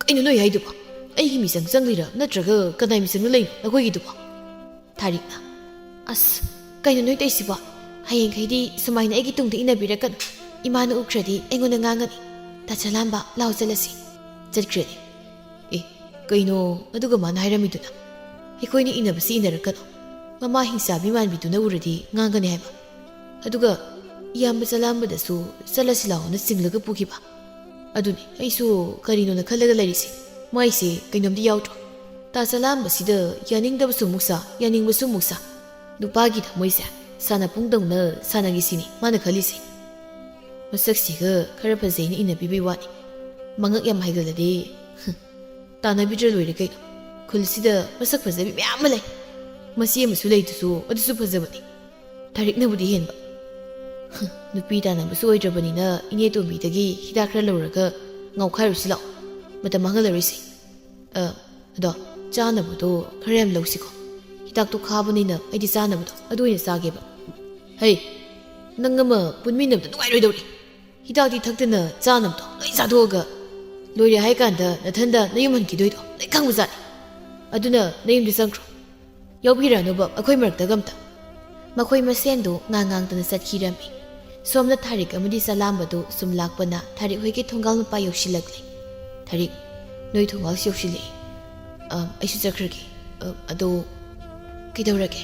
ꯀꯩꯅꯣ ꯅꯣꯏ ꯍꯥꯏꯗꯨꯕꯣ? ꯑꯩꯒꯤ ꯃꯤꯆꯪ ꯆꯪꯂꯤꯔꯥ, ꯅꯠꯇ꯭ꯔꯒ ꯀꯅꯥꯏ ꯃꯤꯆꯪꯅ ꯂꯩꯅꯣ ꯅꯈꯣꯏꯒꯤꯗꯨꯕꯣ?" ꯊꯥꯔꯤꯛꯅ, "ꯑꯁ, ꯀꯩꯅꯣ ꯅꯣꯏ ꯇꯧꯏꯁꯤꯕꯣ? ꯍꯌꯦꯡꯈꯩꯗꯤ ꯁꯨꯃꯥꯏꯅ ꯑꯩꯒꯤ ꯇꯨꯡꯗ ꯏꯟꯅꯕꯤꯔꯛꯀꯅꯨ꯫ ꯏꯃꯥꯅ ꯎꯈ꯭ꯔꯗꯤ ꯑꯩꯉꯣꯟꯗ ꯉꯥꯡꯒꯅꯤ꯫ ꯇꯥ ꯆꯂꯥꯝꯕ, ꯂꯥꯎ ꯆꯠꯂꯁꯤ꯫" ꯆꯠꯈ꯭ꯔꯦ꯫ "ꯑꯦ, ꯀꯩꯅꯣ ꯑꯗꯨꯒ ꯃꯥꯅ ꯍꯥꯏꯔꯝꯃꯤꯗꯨꯅ? "ꯑꯩꯈꯣꯏꯅ ꯏꯟꯅꯕꯁꯤ ꯏꯟꯅꯔꯛꯀꯅꯨ, ꯃꯃꯥ ꯍꯤꯡꯆꯥꯕꯤ ꯃꯥꯟꯕꯤꯗꯨꯅ ꯎꯔꯗꯤ ꯉꯥꯡꯒꯅꯤ" ꯍꯥꯏꯕ꯫ ꯑꯗꯨꯒ ꯏꯌꯥꯝꯕ ꯆꯂꯥꯝꯕꯗꯁꯨ "ꯆꯠꯂꯁꯤ ꯂꯥꯛꯑꯣꯅ" ꯆꯤꯡꯂꯒ ꯄꯨꯈꯤꯕ꯫ ꯑꯗꯨꯅꯤ ꯑꯩꯁꯨ ꯀꯔꯤꯅꯣꯅ ꯈꯜꯂꯒ ꯂꯩꯔꯤꯁꯦ꯫ ꯃꯥꯏꯁꯦ ꯀꯩꯅꯣꯝꯗꯤ ꯌꯥꯎꯗ꯭ꯔꯣ? ꯇꯥ ꯆꯂꯥꯝꯕꯁꯤꯗ ꯌꯥꯅꯤꯡꯗꯕꯁꯨ ꯑꯃꯨꯛ ꯁꯥ, ꯌꯥꯅꯤꯡꯕꯁꯨ ꯑꯃꯨꯛ ꯁꯥ꯫ ꯅꯨꯄꯥꯒꯤ ꯊꯃꯣꯏꯁꯦ ꯁꯥꯟꯅꯄꯨꯡꯗꯧꯅ ꯁꯥꯟꯅꯒꯦ ꯁꯤꯅꯤ ꯃꯥꯅ ꯈꯜꯂꯤꯁꯦ꯫ ꯃꯁꯛꯁꯤꯒ ꯈꯔ ꯐꯖꯩꯅ ꯏꯟꯅꯕꯤꯕꯩ ꯋꯥꯅꯤ꯫ ꯃꯉꯛ ꯌꯥꯝ ꯍꯥꯏꯒꯠꯂꯗꯤ, ꯍꯨꯝ, ꯇꯥꯟꯅꯕꯤꯗ꯭ꯔ ꯂꯣꯏꯔꯦ ꯀꯩꯅꯣ꯫ ꯈꯨꯜꯁꯤꯗ ꯃꯁꯛ ꯐꯖꯕꯤ ꯃꯌꯥꯝ ꯑꯃ ꯂꯩ꯫ ꯃꯆꯦ ꯑꯃꯁꯨ ꯂꯩꯗꯨꯁꯨ, ꯑꯗꯨꯁꯨ ꯐꯖꯕꯅꯤ꯫ ꯊꯥꯔꯤꯛꯅꯕꯨꯗꯤ ꯍꯦꯟꯕ꯫ ꯍꯨꯝ, ꯅꯨꯄꯤ ꯇꯥꯟꯅꯕꯁꯨ ꯑꯣꯏꯗ꯭ꯔꯕꯅꯤꯅ ꯏꯅꯦ ꯇꯣꯝꯕꯤꯗꯒꯤ ꯍꯤꯗꯥꯛ ꯈꯔ ꯂꯧꯔꯒ ꯉꯥꯎꯈꯥꯏꯔꯨꯁꯤ ꯂꯥꯛꯑꯣ꯫ ꯃꯇꯝ ꯃꯥꯡꯍꯜꯂꯔꯣꯏꯁꯦ꯫ ꯑ, ꯑꯗꯣ ꯆꯥꯅꯕꯗꯣ ꯈꯔ ꯌꯥꯝ ꯂꯧꯁꯤꯀꯣ꯫ ꯍꯤꯗꯥꯛꯇꯣ ꯈꯥꯕꯅꯤꯅ ꯑꯩꯗꯤ ꯆꯥꯅꯕꯗꯣ ꯑꯗꯨ ꯑꯣꯏꯅ ꯆꯥꯒꯦꯕ꯫ ꯍꯩ, ꯅꯪ ꯑꯃ ꯄꯨꯟꯃꯤꯟꯅꯕꯗ ꯅꯨꯡꯉꯥꯏꯔꯣꯏꯗꯧꯔꯤ꯫ ꯍꯤꯗꯥꯛꯇꯤ ꯊꯛꯇꯅ ꯆꯥꯅꯕꯗꯣ ꯂꯣꯏ ꯆꯥꯊꯣꯛꯑꯒ ꯂꯣꯏꯔꯦ ꯍꯥꯏ ꯀꯥꯟꯗ ꯅꯊꯟꯗ ꯅꯌꯨꯝ ꯍꯟꯈꯤꯗꯣꯏꯗꯣ ꯂꯣꯏ ꯈꯪꯕꯖꯥꯠꯅꯤ꯫ ꯑꯗꯨꯅ ꯅꯌꯨꯝꯗ ꯆꯪꯈ꯭ꯔꯣ꯫ ꯌꯥꯎꯕꯤꯔꯅꯨꯕ ꯑꯩꯈꯣꯏ ꯃꯔꯛꯇꯒ ꯑꯝꯇ꯫ ꯃꯈꯣꯏ ꯃꯁꯦꯟꯗꯨ ꯉꯥꯡ ꯉꯥꯡꯗꯅ ꯆꯠꯈꯤꯔꯝꯃꯤ꯫ ꯁꯣꯝꯗ ꯊꯥꯔꯤꯛ ꯑꯃꯗꯤ ꯆꯂꯥꯝꯕꯗꯨ ꯁꯨꯝ ꯂꯥꯛꯄꯅ ꯊꯥꯔꯤꯛ ꯍꯣꯏꯒꯤ ꯊꯣꯡꯒꯥꯜ ꯃꯄꯥ ꯌꯧꯁꯤꯜꯂꯛꯂꯦ꯫ "ꯊꯥꯔꯤꯛ, ꯅꯣꯏ ꯊꯣꯡꯒꯥꯜꯁꯤ ꯌꯧꯁꯤꯜꯂꯛꯑꯦ꯫ ꯑ, ꯑꯩꯁꯨ ꯆꯠꯈ꯭ꯔꯒꯦ꯫ ꯑ, ꯑꯗꯣ ꯀꯩꯗꯧꯔꯒꯦ?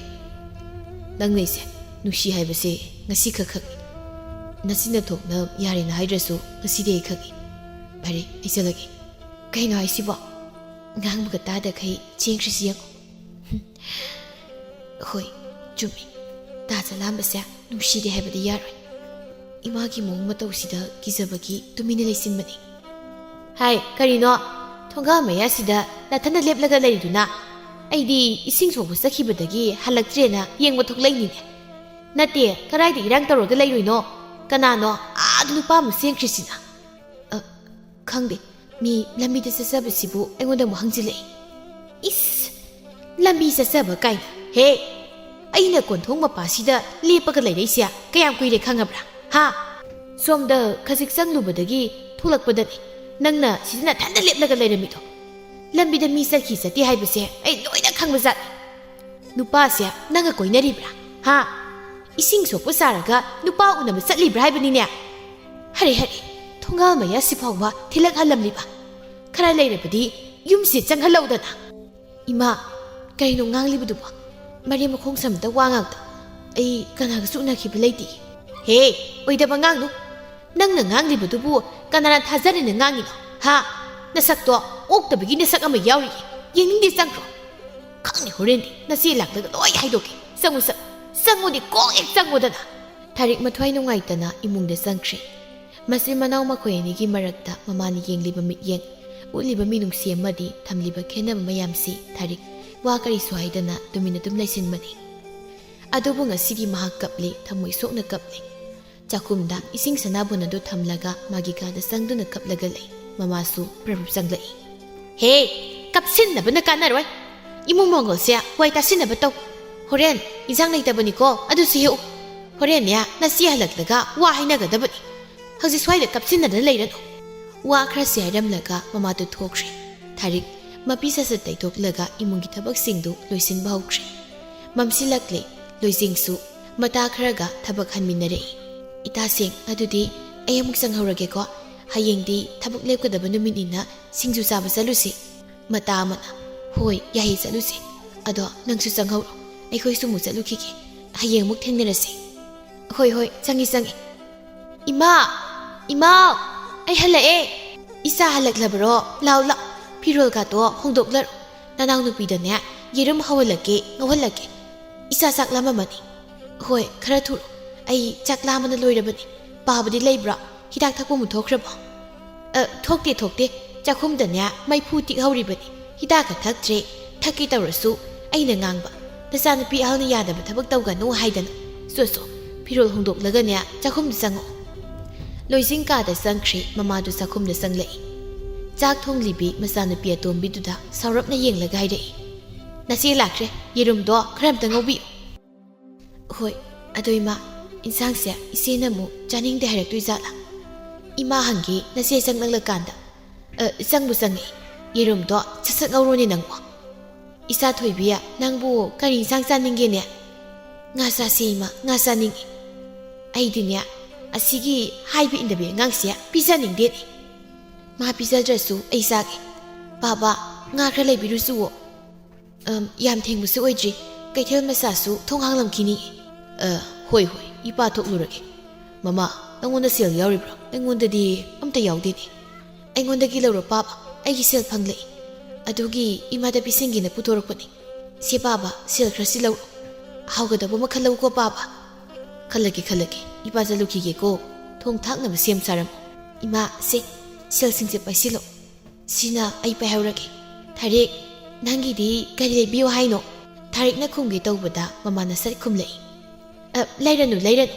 ꯅꯪꯅ ꯑꯩꯁꯦ ꯅꯨꯡꯁꯤ ꯍꯥꯏꯕꯁꯦ ꯉꯁꯤ ꯈꯛ ꯈꯪꯉꯤ꯫ ꯅꯆꯤꯟ ꯅꯊꯣꯛꯅ ꯌꯥꯔꯦꯅ ꯍꯥꯏꯗ꯭ꯔꯁꯨ ꯉꯁꯤꯗꯤ ꯑꯩ ꯈꯪꯉꯤ꯫ ꯐꯔꯦ, ꯑꯩ ꯆꯠꯂꯒꯦ꯫" "ꯀꯩꯅꯣ ꯍꯥꯏꯁꯤꯕꯣ? ꯉꯥꯡꯕꯒ ꯇꯥꯗꯈꯩ ꯆꯦꯟꯈ꯭ꯔꯤꯁꯤ ꯌꯦꯡꯉꯣ꯫" "ꯍꯣꯏ, ꯆꯨꯝꯃꯤ꯫ ꯇꯥ ꯆꯂꯥꯝꯕꯁꯦ ꯅꯨꯡꯁꯤꯗꯦ ꯍꯥꯏꯕꯗꯤ ꯌꯥꯔꯣꯏ꯫" ꯏꯃꯥꯒꯤ ꯃꯑꯣꯡ ꯃꯇꯧꯁꯤꯗ ꯀꯤꯖꯕꯒꯤ ꯇꯨꯃꯤꯟꯅ ꯂꯩꯁꯤꯟꯕꯅꯤ꯫ "ꯍꯥꯏ, ꯀꯔꯤꯅꯣ? ꯊꯣꯡꯒꯥꯜ ꯃꯌꯥꯁꯤꯗ ꯅꯊꯟꯗ ꯂꯦꯞꯂꯒ ꯂꯩꯔꯤꯗꯨꯅ? ꯑꯩꯗꯤ ꯏꯁꯤꯡ ꯁꯣꯛꯄ ꯆꯠꯈꯤꯕꯗꯒꯤ ꯍꯜꯂꯛꯇ꯭ꯔꯦꯅ ꯌꯦꯡꯕ ꯊꯣꯛꯂꯛꯏꯅꯤꯅꯦ꯫ ꯅꯠꯇꯦ, ꯀꯗꯥꯏꯗ ꯏꯔꯥꯡ ꯇꯧꯔꯒ ꯂꯩꯔꯨꯏꯅꯣ? ꯀꯅꯥꯅꯣ ꯑꯥꯗ ꯅꯨꯄꯥ ꯑꯃ ꯆꯦꯟꯈ꯭ꯔꯤꯁꯤꯅ?" "ꯑ, ꯈꯪꯗꯦ꯫ ꯃꯤ ꯂꯝꯕꯤꯗ ꯆꯠꯆꯕꯁꯤꯕꯨ ꯑꯩꯉꯣꯟꯗ ꯑꯃꯨꯛ ꯍꯪꯖꯤꯜꯂꯛꯏ꯫ ꯏꯁ! ꯂꯝꯕꯤ ꯆꯠꯆꯕ ꯀꯥꯏꯅ꯫ ꯍꯦ! ꯑꯩꯅ ꯀꯣꯟꯊꯣꯡ ꯃꯄꯥꯁꯤꯗ ꯂꯦꯞꯄꯒ ꯂꯩꯔꯛꯏꯁꯦ ꯀꯌꯥꯝ ꯀꯨꯏꯔꯦ ꯈꯪꯉꯕ꯭ꯔꯥ? ꯍꯥ? ꯁꯣꯝꯗ ꯈꯖꯤꯛ ꯆꯪꯂꯨꯕꯗꯒꯤ ꯊꯣꯛꯂꯛꯄꯗꯅꯤ ꯅꯪꯅ ꯁꯤꯗ ꯅꯊꯟꯗ ꯂꯦꯞꯂꯒ ꯂꯩꯔꯝꯃꯤꯗꯣ꯫ ꯂꯝꯕꯤꯗ ꯃꯤ ꯆꯠꯈꯤ ꯆꯠꯇꯦ ꯍꯥꯏꯕꯁꯦ ꯑꯩ ꯂꯣꯏꯅ ꯈꯪꯕꯖꯥꯠꯅꯤ꯫ ꯅꯨꯄꯥꯁꯦ ꯅꯪꯒ ꯀꯣꯏꯅꯔꯤꯕ꯭ꯔꯥ? ꯍꯥ? ꯏꯁꯤꯡ ꯁꯣꯛꯄ ꯁꯥꯔꯒ ꯅꯨꯄꯥ ꯎꯅꯕ ꯆꯠꯂꯤꯕ꯭ꯔꯥ ꯍꯥꯏꯕꯅꯤꯅꯦ? ꯍꯔꯦ, ꯍꯔꯦ, ꯊꯣꯡꯒꯥꯜ ꯃꯌꯥꯁꯤ ꯐꯥꯎꯕ ꯊꯤꯜꯂꯛꯍꯜꯂꯝꯂꯤꯕ꯫ ꯈꯔ ꯂꯩꯔꯕꯗꯤ ꯌꯨꯝꯁꯦ ꯆꯪꯍꯜꯂꯧꯗꯅ꯫ ꯏꯃꯥ, ꯀꯩꯅꯣ ꯉꯥꯡꯂꯤꯕꯗꯨꯕꯣ? ꯃꯔꯦꯝ ꯃꯈꯣꯡ ꯁꯝꯇ ꯋꯥ ꯉꯥꯛꯇ꯫ ꯑꯩ ꯀꯅꯥꯒꯁꯨ ꯎꯅꯈꯤꯕ ꯂꯩꯇꯦ꯫ ꯍꯦ, ꯑꯣꯏꯗꯕ ꯉꯥꯡꯅꯨ꯫ ꯅꯪꯅ ꯉꯥꯡꯂꯤꯕꯗꯨꯕꯨ ꯀꯅꯥꯅ ꯊꯥꯖꯔꯤꯅ ꯉꯥꯡꯉꯤꯅꯣ? ꯍꯥ? ꯅꯁꯛꯇꯣ ꯑꯣꯛꯇꯕꯒꯤ ꯅꯁꯛ ꯑꯃ ꯌꯥꯎꯔꯤꯌꯦ꯫ ꯌꯦꯡꯅꯤꯡꯗꯦ, ꯆꯪꯈ꯭ꯔꯣ꯫ ꯈꯪꯅꯤ, ꯍꯣꯔꯦꯟꯗꯤ ꯅꯆꯦ ꯂꯥꯛꯂꯒ ꯂꯣꯏ ꯍꯥꯏꯗꯣꯛꯀꯦ꯫ ꯆꯪꯉꯨ, ꯆꯪꯉꯨ꯫ ꯆꯪꯉꯨꯗꯤ ꯀꯣꯛ ꯍꯦꯛ ꯆꯪꯉꯨꯗꯅ꯫ ꯊꯥꯔꯤꯛ ꯃꯊ꯭ꯋꯥꯏ ꯅꯨꯡꯉꯥꯏꯇꯅ ꯏꯃꯨꯡꯗ ꯆꯪꯈ꯭ꯔꯦ꯫ ꯃꯆꯤꯟ ꯃꯅꯥꯎ ꯃꯈꯣꯏ ꯑꯅꯤꯒꯤ ꯃꯔꯛꯇ ꯃꯃꯥꯅ ꯌꯦꯡꯂꯤꯕ ꯃꯤꯠꯌꯦꯡ, ꯎꯠꯂꯤꯕ ꯃꯤꯅꯨꯡꯁꯤ ꯑꯃꯗꯤ ꯊꯝꯂꯤꯕ ꯈꯦꯟꯅꯕ ꯃꯌꯥꯝꯁꯤ ꯊꯥꯔꯤꯛ ꯋꯥ ꯀꯔꯤꯁꯨ ꯍꯥꯏꯗꯅ ꯇꯨꯃꯤꯟꯅ ꯑꯗꯨꯝ ꯂꯩꯁꯤꯟꯕꯅꯤ꯫ ꯑꯗꯨꯕꯨ ꯉꯁꯤꯗꯤ ꯃꯍꯥꯛ ꯀꯞꯂꯤ, ꯊꯃꯣꯏ ꯁꯣꯛꯅ ꯀꯞꯂꯤ꯫ ꯆꯥꯛꯈꯨꯝꯗ ꯏꯁꯤꯡ ꯁꯅꯥꯕꯨꯟ ꯑꯗꯨ ꯊꯝꯂꯒ ꯃꯥꯒꯤ ꯀꯥꯗ ꯆꯪꯗꯨꯅ ꯀꯞꯂꯒ ꯂꯩ꯫ ꯃꯃꯥꯁꯨ ꯄ꯭ꯔꯞ ꯄ꯭ꯔꯞ ꯆꯪꯂꯛꯏ꯫ ꯍꯦ, ꯀꯞꯁꯤꯟꯅꯕꯅ ꯀꯥꯟꯅꯔꯣꯏ꯫ ꯏꯃꯨꯡ ꯃꯪꯒꯣꯜꯁꯦ ꯋꯥꯏ ꯇꯥꯁꯤꯟꯅꯕ ꯇꯧ꯫ ꯍꯣꯔꯦꯟ ꯏꯟꯁꯥꯡ ꯂꯩꯇꯕꯅꯤꯀꯣ, ꯑꯗꯨꯁꯨ ꯍꯦꯛꯎ꯫ ꯍꯣꯔꯦꯟꯅꯦ ꯅꯆꯦ ꯍꯜꯂꯛꯂꯒ ꯋꯥ ꯍꯥꯏꯅꯒꯗꯕꯅꯤ꯫ ꯍꯧꯖꯤꯛ ꯁ꯭ꯋꯥꯏꯗ ꯀꯞꯁꯤꯟꯅꯗꯅ ꯂꯩꯔꯅꯨ꯫ ꯋꯥ ꯈꯔꯁꯤ ꯍꯥꯏꯔꯝꯂꯒ ꯃꯃꯥꯗꯨ ꯊꯣꯛꯈ꯭ꯔꯦ꯫ ꯊꯥꯔꯤꯛ ꯃꯄꯤ ꯁꯠ ꯁꯠ ꯇꯩꯊꯣꯛꯂꯒ ꯏꯃꯨꯡꯒꯤ ꯊꯕꯛꯁꯤꯡꯗꯨ ꯂꯣꯏꯁꯤꯟꯕ ꯍꯧꯈ꯭ꯔꯦ꯫ ꯃꯝꯁꯤꯜꯂꯛꯂꯦ꯫ ꯂꯣꯏꯖꯤꯡꯁꯨ ꯃꯇꯥ ꯈꯔꯒ ꯊꯕꯛ ꯍꯟꯃꯤꯟꯅꯔꯛꯏ꯫ "ꯏꯇꯥꯁꯤꯡ, ꯑꯗꯨꯗꯤ ꯑꯩ ꯑꯃꯨꯛ ꯆꯪꯍꯧꯔꯒꯦꯀꯣ꯫ ꯍꯌꯦꯡꯗꯤ ꯊꯕꯛ ꯂꯦꯞꯀꯗꯕ ꯅꯨꯃꯤꯠꯅꯤꯅ ꯁꯤꯡꯖꯨ ꯆꯥꯕ ꯆꯠꯂꯨꯁꯤ꯫" ꯃꯇꯥ ꯑꯃꯅ, "ꯍꯣꯏ, ꯌꯥꯏꯌꯦ, ꯆꯠꯂꯨꯁꯤ꯫ ꯑꯗꯣ ꯅꯪꯁꯨ ꯆꯪꯍꯧꯔꯣ꯫ ꯑꯩꯈꯣꯏꯁꯨ ꯑꯃꯨꯛ ꯆꯠꯂꯨꯈꯤꯒꯦ꯫ ꯍꯌꯦꯡ ꯑꯃꯨꯛ ꯊꯦꯡꯅꯔꯁꯤ꯫" "ꯍꯣꯏ, ꯍꯣꯏ, ꯆꯪꯉꯤ, ꯆꯪꯉꯤ꯫" "ꯏꯃꯥ! ꯏꯃꯥ! ꯑꯩ ꯍꯜꯂꯛꯑꯦ!" "ꯏꯆꯥ ꯍꯜꯂꯛꯂꯕꯔꯣ? ꯂꯥꯎ, ꯂꯥꯎ꯫ ꯐꯤꯔꯣꯜꯒꯥꯗꯣ ꯍꯣꯡꯗꯣꯛꯂꯔꯣ꯫ ꯅꯅꯥꯎꯅꯨꯄꯤꯗꯅꯦ ꯌꯦꯔꯨꯝ ꯍꯧꯍꯜꯂꯛꯀꯦ, ꯉꯧꯍꯜꯂꯛꯀꯦ꯫ ꯏꯆꯥ ꯆꯥꯛ ꯂꯥꯝꯃꯝꯃꯅꯤ꯫" "ꯍꯣꯏ, ꯈꯔ ꯊꯨꯔꯣ꯫ ꯑꯩ ꯆꯥꯛ ꯂꯥꯝꯕꯅ ꯂꯣꯏꯔꯕꯅꯤ꯫ ꯄꯥꯕꯗꯤ ꯂꯩꯕ꯭ꯔꯣ? ꯍꯤꯗꯥꯛ ꯊꯛꯄ ꯑꯃꯨꯛ ꯊꯣꯛꯈ꯭ꯔꯕꯣ?" "ꯑ, ꯊꯣꯛꯇꯦ, ꯊꯣꯛꯇꯦ꯫ ꯆꯥꯛꯈꯨꯝꯗꯅꯦ ꯃꯩꯐꯨ ꯇꯤꯛ ꯍꯧꯔꯤꯕꯅꯤ꯫ ꯍꯤꯗꯥꯛꯀ ꯊꯛꯇ꯭ꯔꯦ꯫ ꯊꯛꯀꯦ ꯇꯧꯔꯁꯨ ꯑꯩꯅ ꯉꯥꯡꯕ꯫ ꯅꯆꯥꯅꯨꯄꯤ ꯑꯍꯜꯅ ꯌꯥꯗꯕ ꯊꯕꯛ ꯇꯧꯒꯅꯨ ꯍꯥꯏꯗꯅ꯫ ꯆꯣ, ꯆꯣ, ꯐꯤꯔꯣꯜ ꯍꯣꯡꯗꯣꯛꯂꯒꯅꯦ ꯆꯥꯛꯈꯨꯝꯗ ꯆꯪꯉꯛꯑꯣ꯫" ꯂꯣꯏꯖꯤꯡ ꯀꯥꯗ ꯆꯪꯈ꯭ꯔꯦ, ꯃꯃꯥꯗꯨ ꯆꯥꯛꯈꯨꯝꯗ ꯆꯪꯂꯛꯏ꯫ ꯆꯥꯛ ꯊꯣꯡꯂꯤꯕꯤ ꯃꯆꯥꯅꯨꯄꯤ ꯑꯇꯣꯝꯕꯤꯗꯨꯗ ꯁꯥꯎꯔꯞꯅ ꯌꯦꯡꯂꯒ ꯍꯥꯏꯔꯛꯏ, "ꯅꯆꯦ ꯂꯥꯛꯈ꯭ꯔꯦ, ꯌꯦꯔꯨꯝꯗꯣ ꯈꯔ ꯑꯝꯇ ꯉꯧꯕꯤꯌꯨ꯫" "ꯍꯣꯏ, ꯑꯗꯣ ꯏꯃꯥ, ꯏꯟꯁꯥꯡꯁꯦ ꯏꯆꯦꯅ ꯑꯃꯨꯛ ꯆꯥꯅꯤꯡꯗꯦ ꯍꯥꯏꯔꯛꯇꯣꯏ ꯖꯥꯠꯂꯥ?" "ꯏꯃꯥ ꯍꯪꯒꯦ, ꯅꯆꯦ ꯆꯪꯂꯛꯂꯀꯥꯟꯗ꯫" "ꯑ, ꯆꯪꯕꯨ ꯆꯪꯉꯦ꯫ ꯌꯦꯔꯨꯝꯗꯣ ꯁꯠ ꯁꯠ ꯉꯧꯔꯣꯅꯦ ꯅꯪꯕꯣ꯫" "ꯏꯆꯥ ꯊꯣꯏꯕꯤ, ꯅꯪꯕꯨ ꯀꯔꯤ ꯏꯟꯁꯥꯡ ꯆꯥꯅꯤꯡꯒꯦꯅꯦ?" "ꯉꯥ ꯆꯥꯁꯦ ꯏꯃꯥ, ꯉꯥ ꯆꯥꯅꯤꯡꯉꯤ꯫" "ꯑꯩꯗꯤꯅꯦ, ꯑꯁꯤꯒꯤ ꯍꯥꯏꯕ ꯏꯟꯗꯕꯤ ꯑꯉꯥꯡꯁꯦ ꯄꯤꯖꯅꯤꯡꯗꯦꯅꯦ꯫ ꯃꯥ ꯄꯤꯖꯗ꯭ꯔꯁꯨ ꯑꯩ ꯆꯥꯒꯦ꯫" "ꯄꯥꯕ, ꯉꯥ ꯈꯔ ꯂꯩꯕꯤꯔꯨꯆꯨꯋꯣ꯫ ꯑꯝ, ꯌꯥꯝ ꯊꯦꯡꯕꯁꯨ ꯑꯣꯏꯗ꯭ꯔꯤ, ꯀꯩꯊꯦꯜ ꯃꯆꯥꯁꯨ ꯊꯣꯡ ꯍꯥꯡꯂꯝꯈꯤꯅꯤ꯫" "ꯑ, ꯍꯣꯏ, ꯍꯣꯏ, ꯏꯄꯥ ꯊꯣꯛꯂꯨꯔꯒꯦ꯫ ꯃꯃꯥ, ꯅꯪꯉꯣꯟꯗ ꯁꯦꯜ ꯌꯥꯎꯔꯤꯕ꯭ꯔꯣ? ꯑꯩꯉꯣꯟꯗꯗꯤ ꯑꯝꯇ ꯌꯥꯎꯗꯦꯅꯦ꯫" "ꯑꯩꯉꯣꯟꯗꯒꯤ ꯂꯧꯔꯣ ꯄꯥꯕ, ꯑꯩꯒꯤ ꯁꯦꯜ ꯐꯪꯂꯛꯏ꯫ ꯑꯗꯨꯒꯤ ꯏꯃꯥꯗ ꯄꯤꯁꯤꯟꯒꯦꯅ ꯄꯨꯊꯣꯔꯛꯄꯅꯤ꯫ ꯁꯦ ꯄꯥꯕ, ꯁꯦꯜ ꯈꯔꯁꯤ ꯂꯧꯔꯣ꯫ ꯍꯥꯎꯒꯗꯕ ꯑꯃ ꯈꯜꯂꯧꯀꯣ ꯄꯥꯕ꯫" "ꯈꯜꯂꯒꯦ, ꯈꯜꯂꯒꯦ꯫ ꯏꯄꯥ ꯆꯠꯂꯨꯈꯤꯒꯦꯀꯣ꯫ ꯊꯣꯡ ꯊꯥꯛꯅꯕ ꯁꯦꯝ ꯁꯥꯔꯝꯃꯣ꯫ ꯏꯃꯥ, ꯁꯦ, ꯁꯦꯜꯁꯤꯡꯁꯦ ꯄꯥꯏꯁꯤꯜꯂꯣ꯫ ꯁꯤꯅ ꯑꯩ ꯄꯥꯏꯍꯧꯔꯒꯦ꯫ ꯊꯥꯔꯤꯛ, ꯅꯪꯒꯤꯗꯤ ꯀꯔꯤ ꯂꯩꯕꯤꯌꯨ ꯍꯥꯏꯅꯣ?" ꯊꯥꯔꯤꯛꯅ ꯈꯨꯝꯒꯦ ꯇꯧꯕꯗ ꯃꯃꯥꯅ ꯁꯠ ꯈꯨꯝꯂꯛꯏ꯫ "ꯑ, ꯂꯩꯔꯅꯨ, ꯂꯩꯔꯅꯨ꯫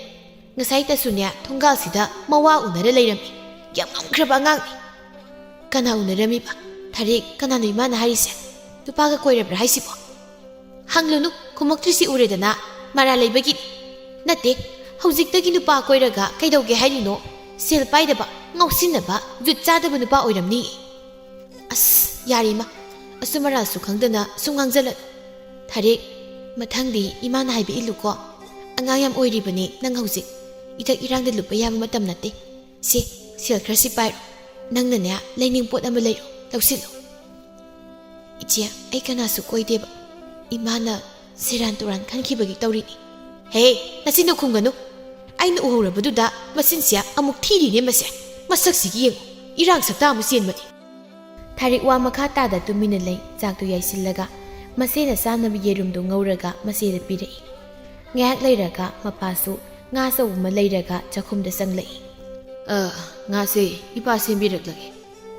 ꯉꯁꯥꯏꯇꯁꯨꯅꯦ ꯊꯣꯡꯒꯥꯜꯁꯤꯗ ꯃꯋꯥ ꯎꯅꯔ ꯂꯩꯔꯝꯃꯤ꯫ ꯌꯥꯝ ꯉꯝꯈ꯭ꯔꯕ ꯑꯉꯥꯡꯅꯤ꯫" "ꯀꯅꯥ ꯎꯅꯔꯝꯃꯤꯕ? ꯊꯥꯔꯤꯛ, ꯀꯅꯥꯅꯣ ꯏꯃꯥꯅ ꯍꯥꯏꯔꯤꯁꯦ? ꯅꯨꯄꯥꯒ ꯀꯣꯏꯔꯕ꯭ꯔꯥ ꯍꯥꯏꯁꯤꯕꯣ?" "ꯍꯪꯂꯨꯅꯨ, ꯈꯨꯝꯃꯛꯇ꯭ꯔꯤꯁꯤ ꯎꯔꯦꯗꯅ, ꯃꯔꯥꯜ ꯂꯩꯕꯒꯤꯅꯤ꯫ ꯅꯠꯇꯦ, ꯍꯧꯖꯤꯛꯇꯒꯤ ꯅꯨꯄꯥ ꯀꯣꯏꯔꯒ ꯀꯩꯗꯧꯒꯦ ꯍꯥꯏꯔꯤꯅꯣ? ꯁꯦꯜ ꯄꯥꯏꯗꯕ, ꯉꯥꯎꯁꯤꯟꯅꯕ, ꯖꯨꯠ ꯆꯥꯗꯕ ꯅꯨꯄꯥ ꯑꯣꯏꯔꯝꯅꯤ꯫" "ꯑꯁ, ꯌꯥꯔꯦ ꯏꯃꯥ, ꯑꯆꯨꯝ ꯑꯔꯥꯜꯁꯨ ꯈꯪꯗꯅ ꯁꯨꯝ ꯉꯥꯡꯖꯜꯂꯛ꯫ ꯊꯥꯔꯤꯛ, ꯃꯊꯪꯗꯤ ꯏꯃꯥꯅ ꯍꯥꯏꯕ ꯏꯜꯂꯨꯀꯣ꯫ ꯑꯉꯥꯡ ꯌꯥꯝ ꯑꯣꯏꯔꯤꯕꯅꯤ ꯅꯪ ꯍꯧꯖꯤꯛ꯫ ꯏꯊꯛ ꯏꯔꯥꯡꯗ ꯂꯨꯞꯄ ꯌꯥꯕ ꯃꯇꯝ ꯅꯠꯇꯦ꯫ ꯁꯦ, ꯁꯦꯜ ꯈꯔꯁꯤ ꯄꯥꯏꯔꯣ꯫ ꯅꯪꯅꯅꯦ, ꯂꯩꯅꯤꯡ ꯄꯣꯠ ꯑꯃ ꯂꯩꯔꯣ, ꯂꯧꯁꯤꯜꯂꯣ꯫" "ꯏꯆꯦ, ꯑꯩ ꯀꯅꯥꯁꯨ ꯀꯣꯏꯗꯦꯕ꯫ ꯏꯃꯥꯅ ꯁꯦꯔꯥꯟ ꯇꯨꯔꯥꯟ ꯈꯟꯈꯤꯕꯒꯤ ꯇꯧꯔꯤꯅꯤ꯫" "ꯍꯦ, ꯅꯆꯤꯟꯗꯣ ꯈꯨꯝꯒꯅꯨ꯫ ꯑꯩꯅ ꯎꯍꯧꯔꯕꯗꯨꯗ ꯃꯆꯤꯟꯁꯦ ꯑꯃꯨꯛ ꯊꯤꯔꯤꯅꯦ ꯃꯁꯦ꯫ ꯃꯁꯛꯁꯤꯒꯤ ꯌꯦꯡꯉꯨ, ꯏꯔꯥꯡ ꯁꯛꯇ ꯑꯃ ꯆꯦꯟꯕꯅꯤ꯫" ꯊꯥꯔꯤꯛ ꯋꯥ ꯃꯈꯥ ꯇꯥꯗ ꯇꯨꯃꯤꯟꯅ ꯂꯩ꯫ ꯆꯥꯛꯇꯨ ꯌꯥꯏꯁꯤꯜꯂꯒ ꯃꯆꯦꯅ ꯆꯥꯅꯕ ꯌꯦꯔꯨꯝꯗꯨ ꯉꯧꯔꯒ ꯃꯆꯦꯗ ꯄꯤꯔꯛꯏ꯫ ꯉꯥꯏꯍꯥꯛ ꯂꯩꯔꯒ ꯃꯄꯥꯁꯨ ꯉꯥ ꯑꯆꯧꯕ ꯑꯃ ꯂꯩꯔꯒ ꯆꯥꯛꯈꯨꯝꯗ ꯆꯪꯂꯛꯏ꯫ "ꯑ, ꯉꯥꯁꯦ ꯏꯄꯥ ꯁꯦꯝꯕꯤꯔꯛꯂꯒꯦ꯫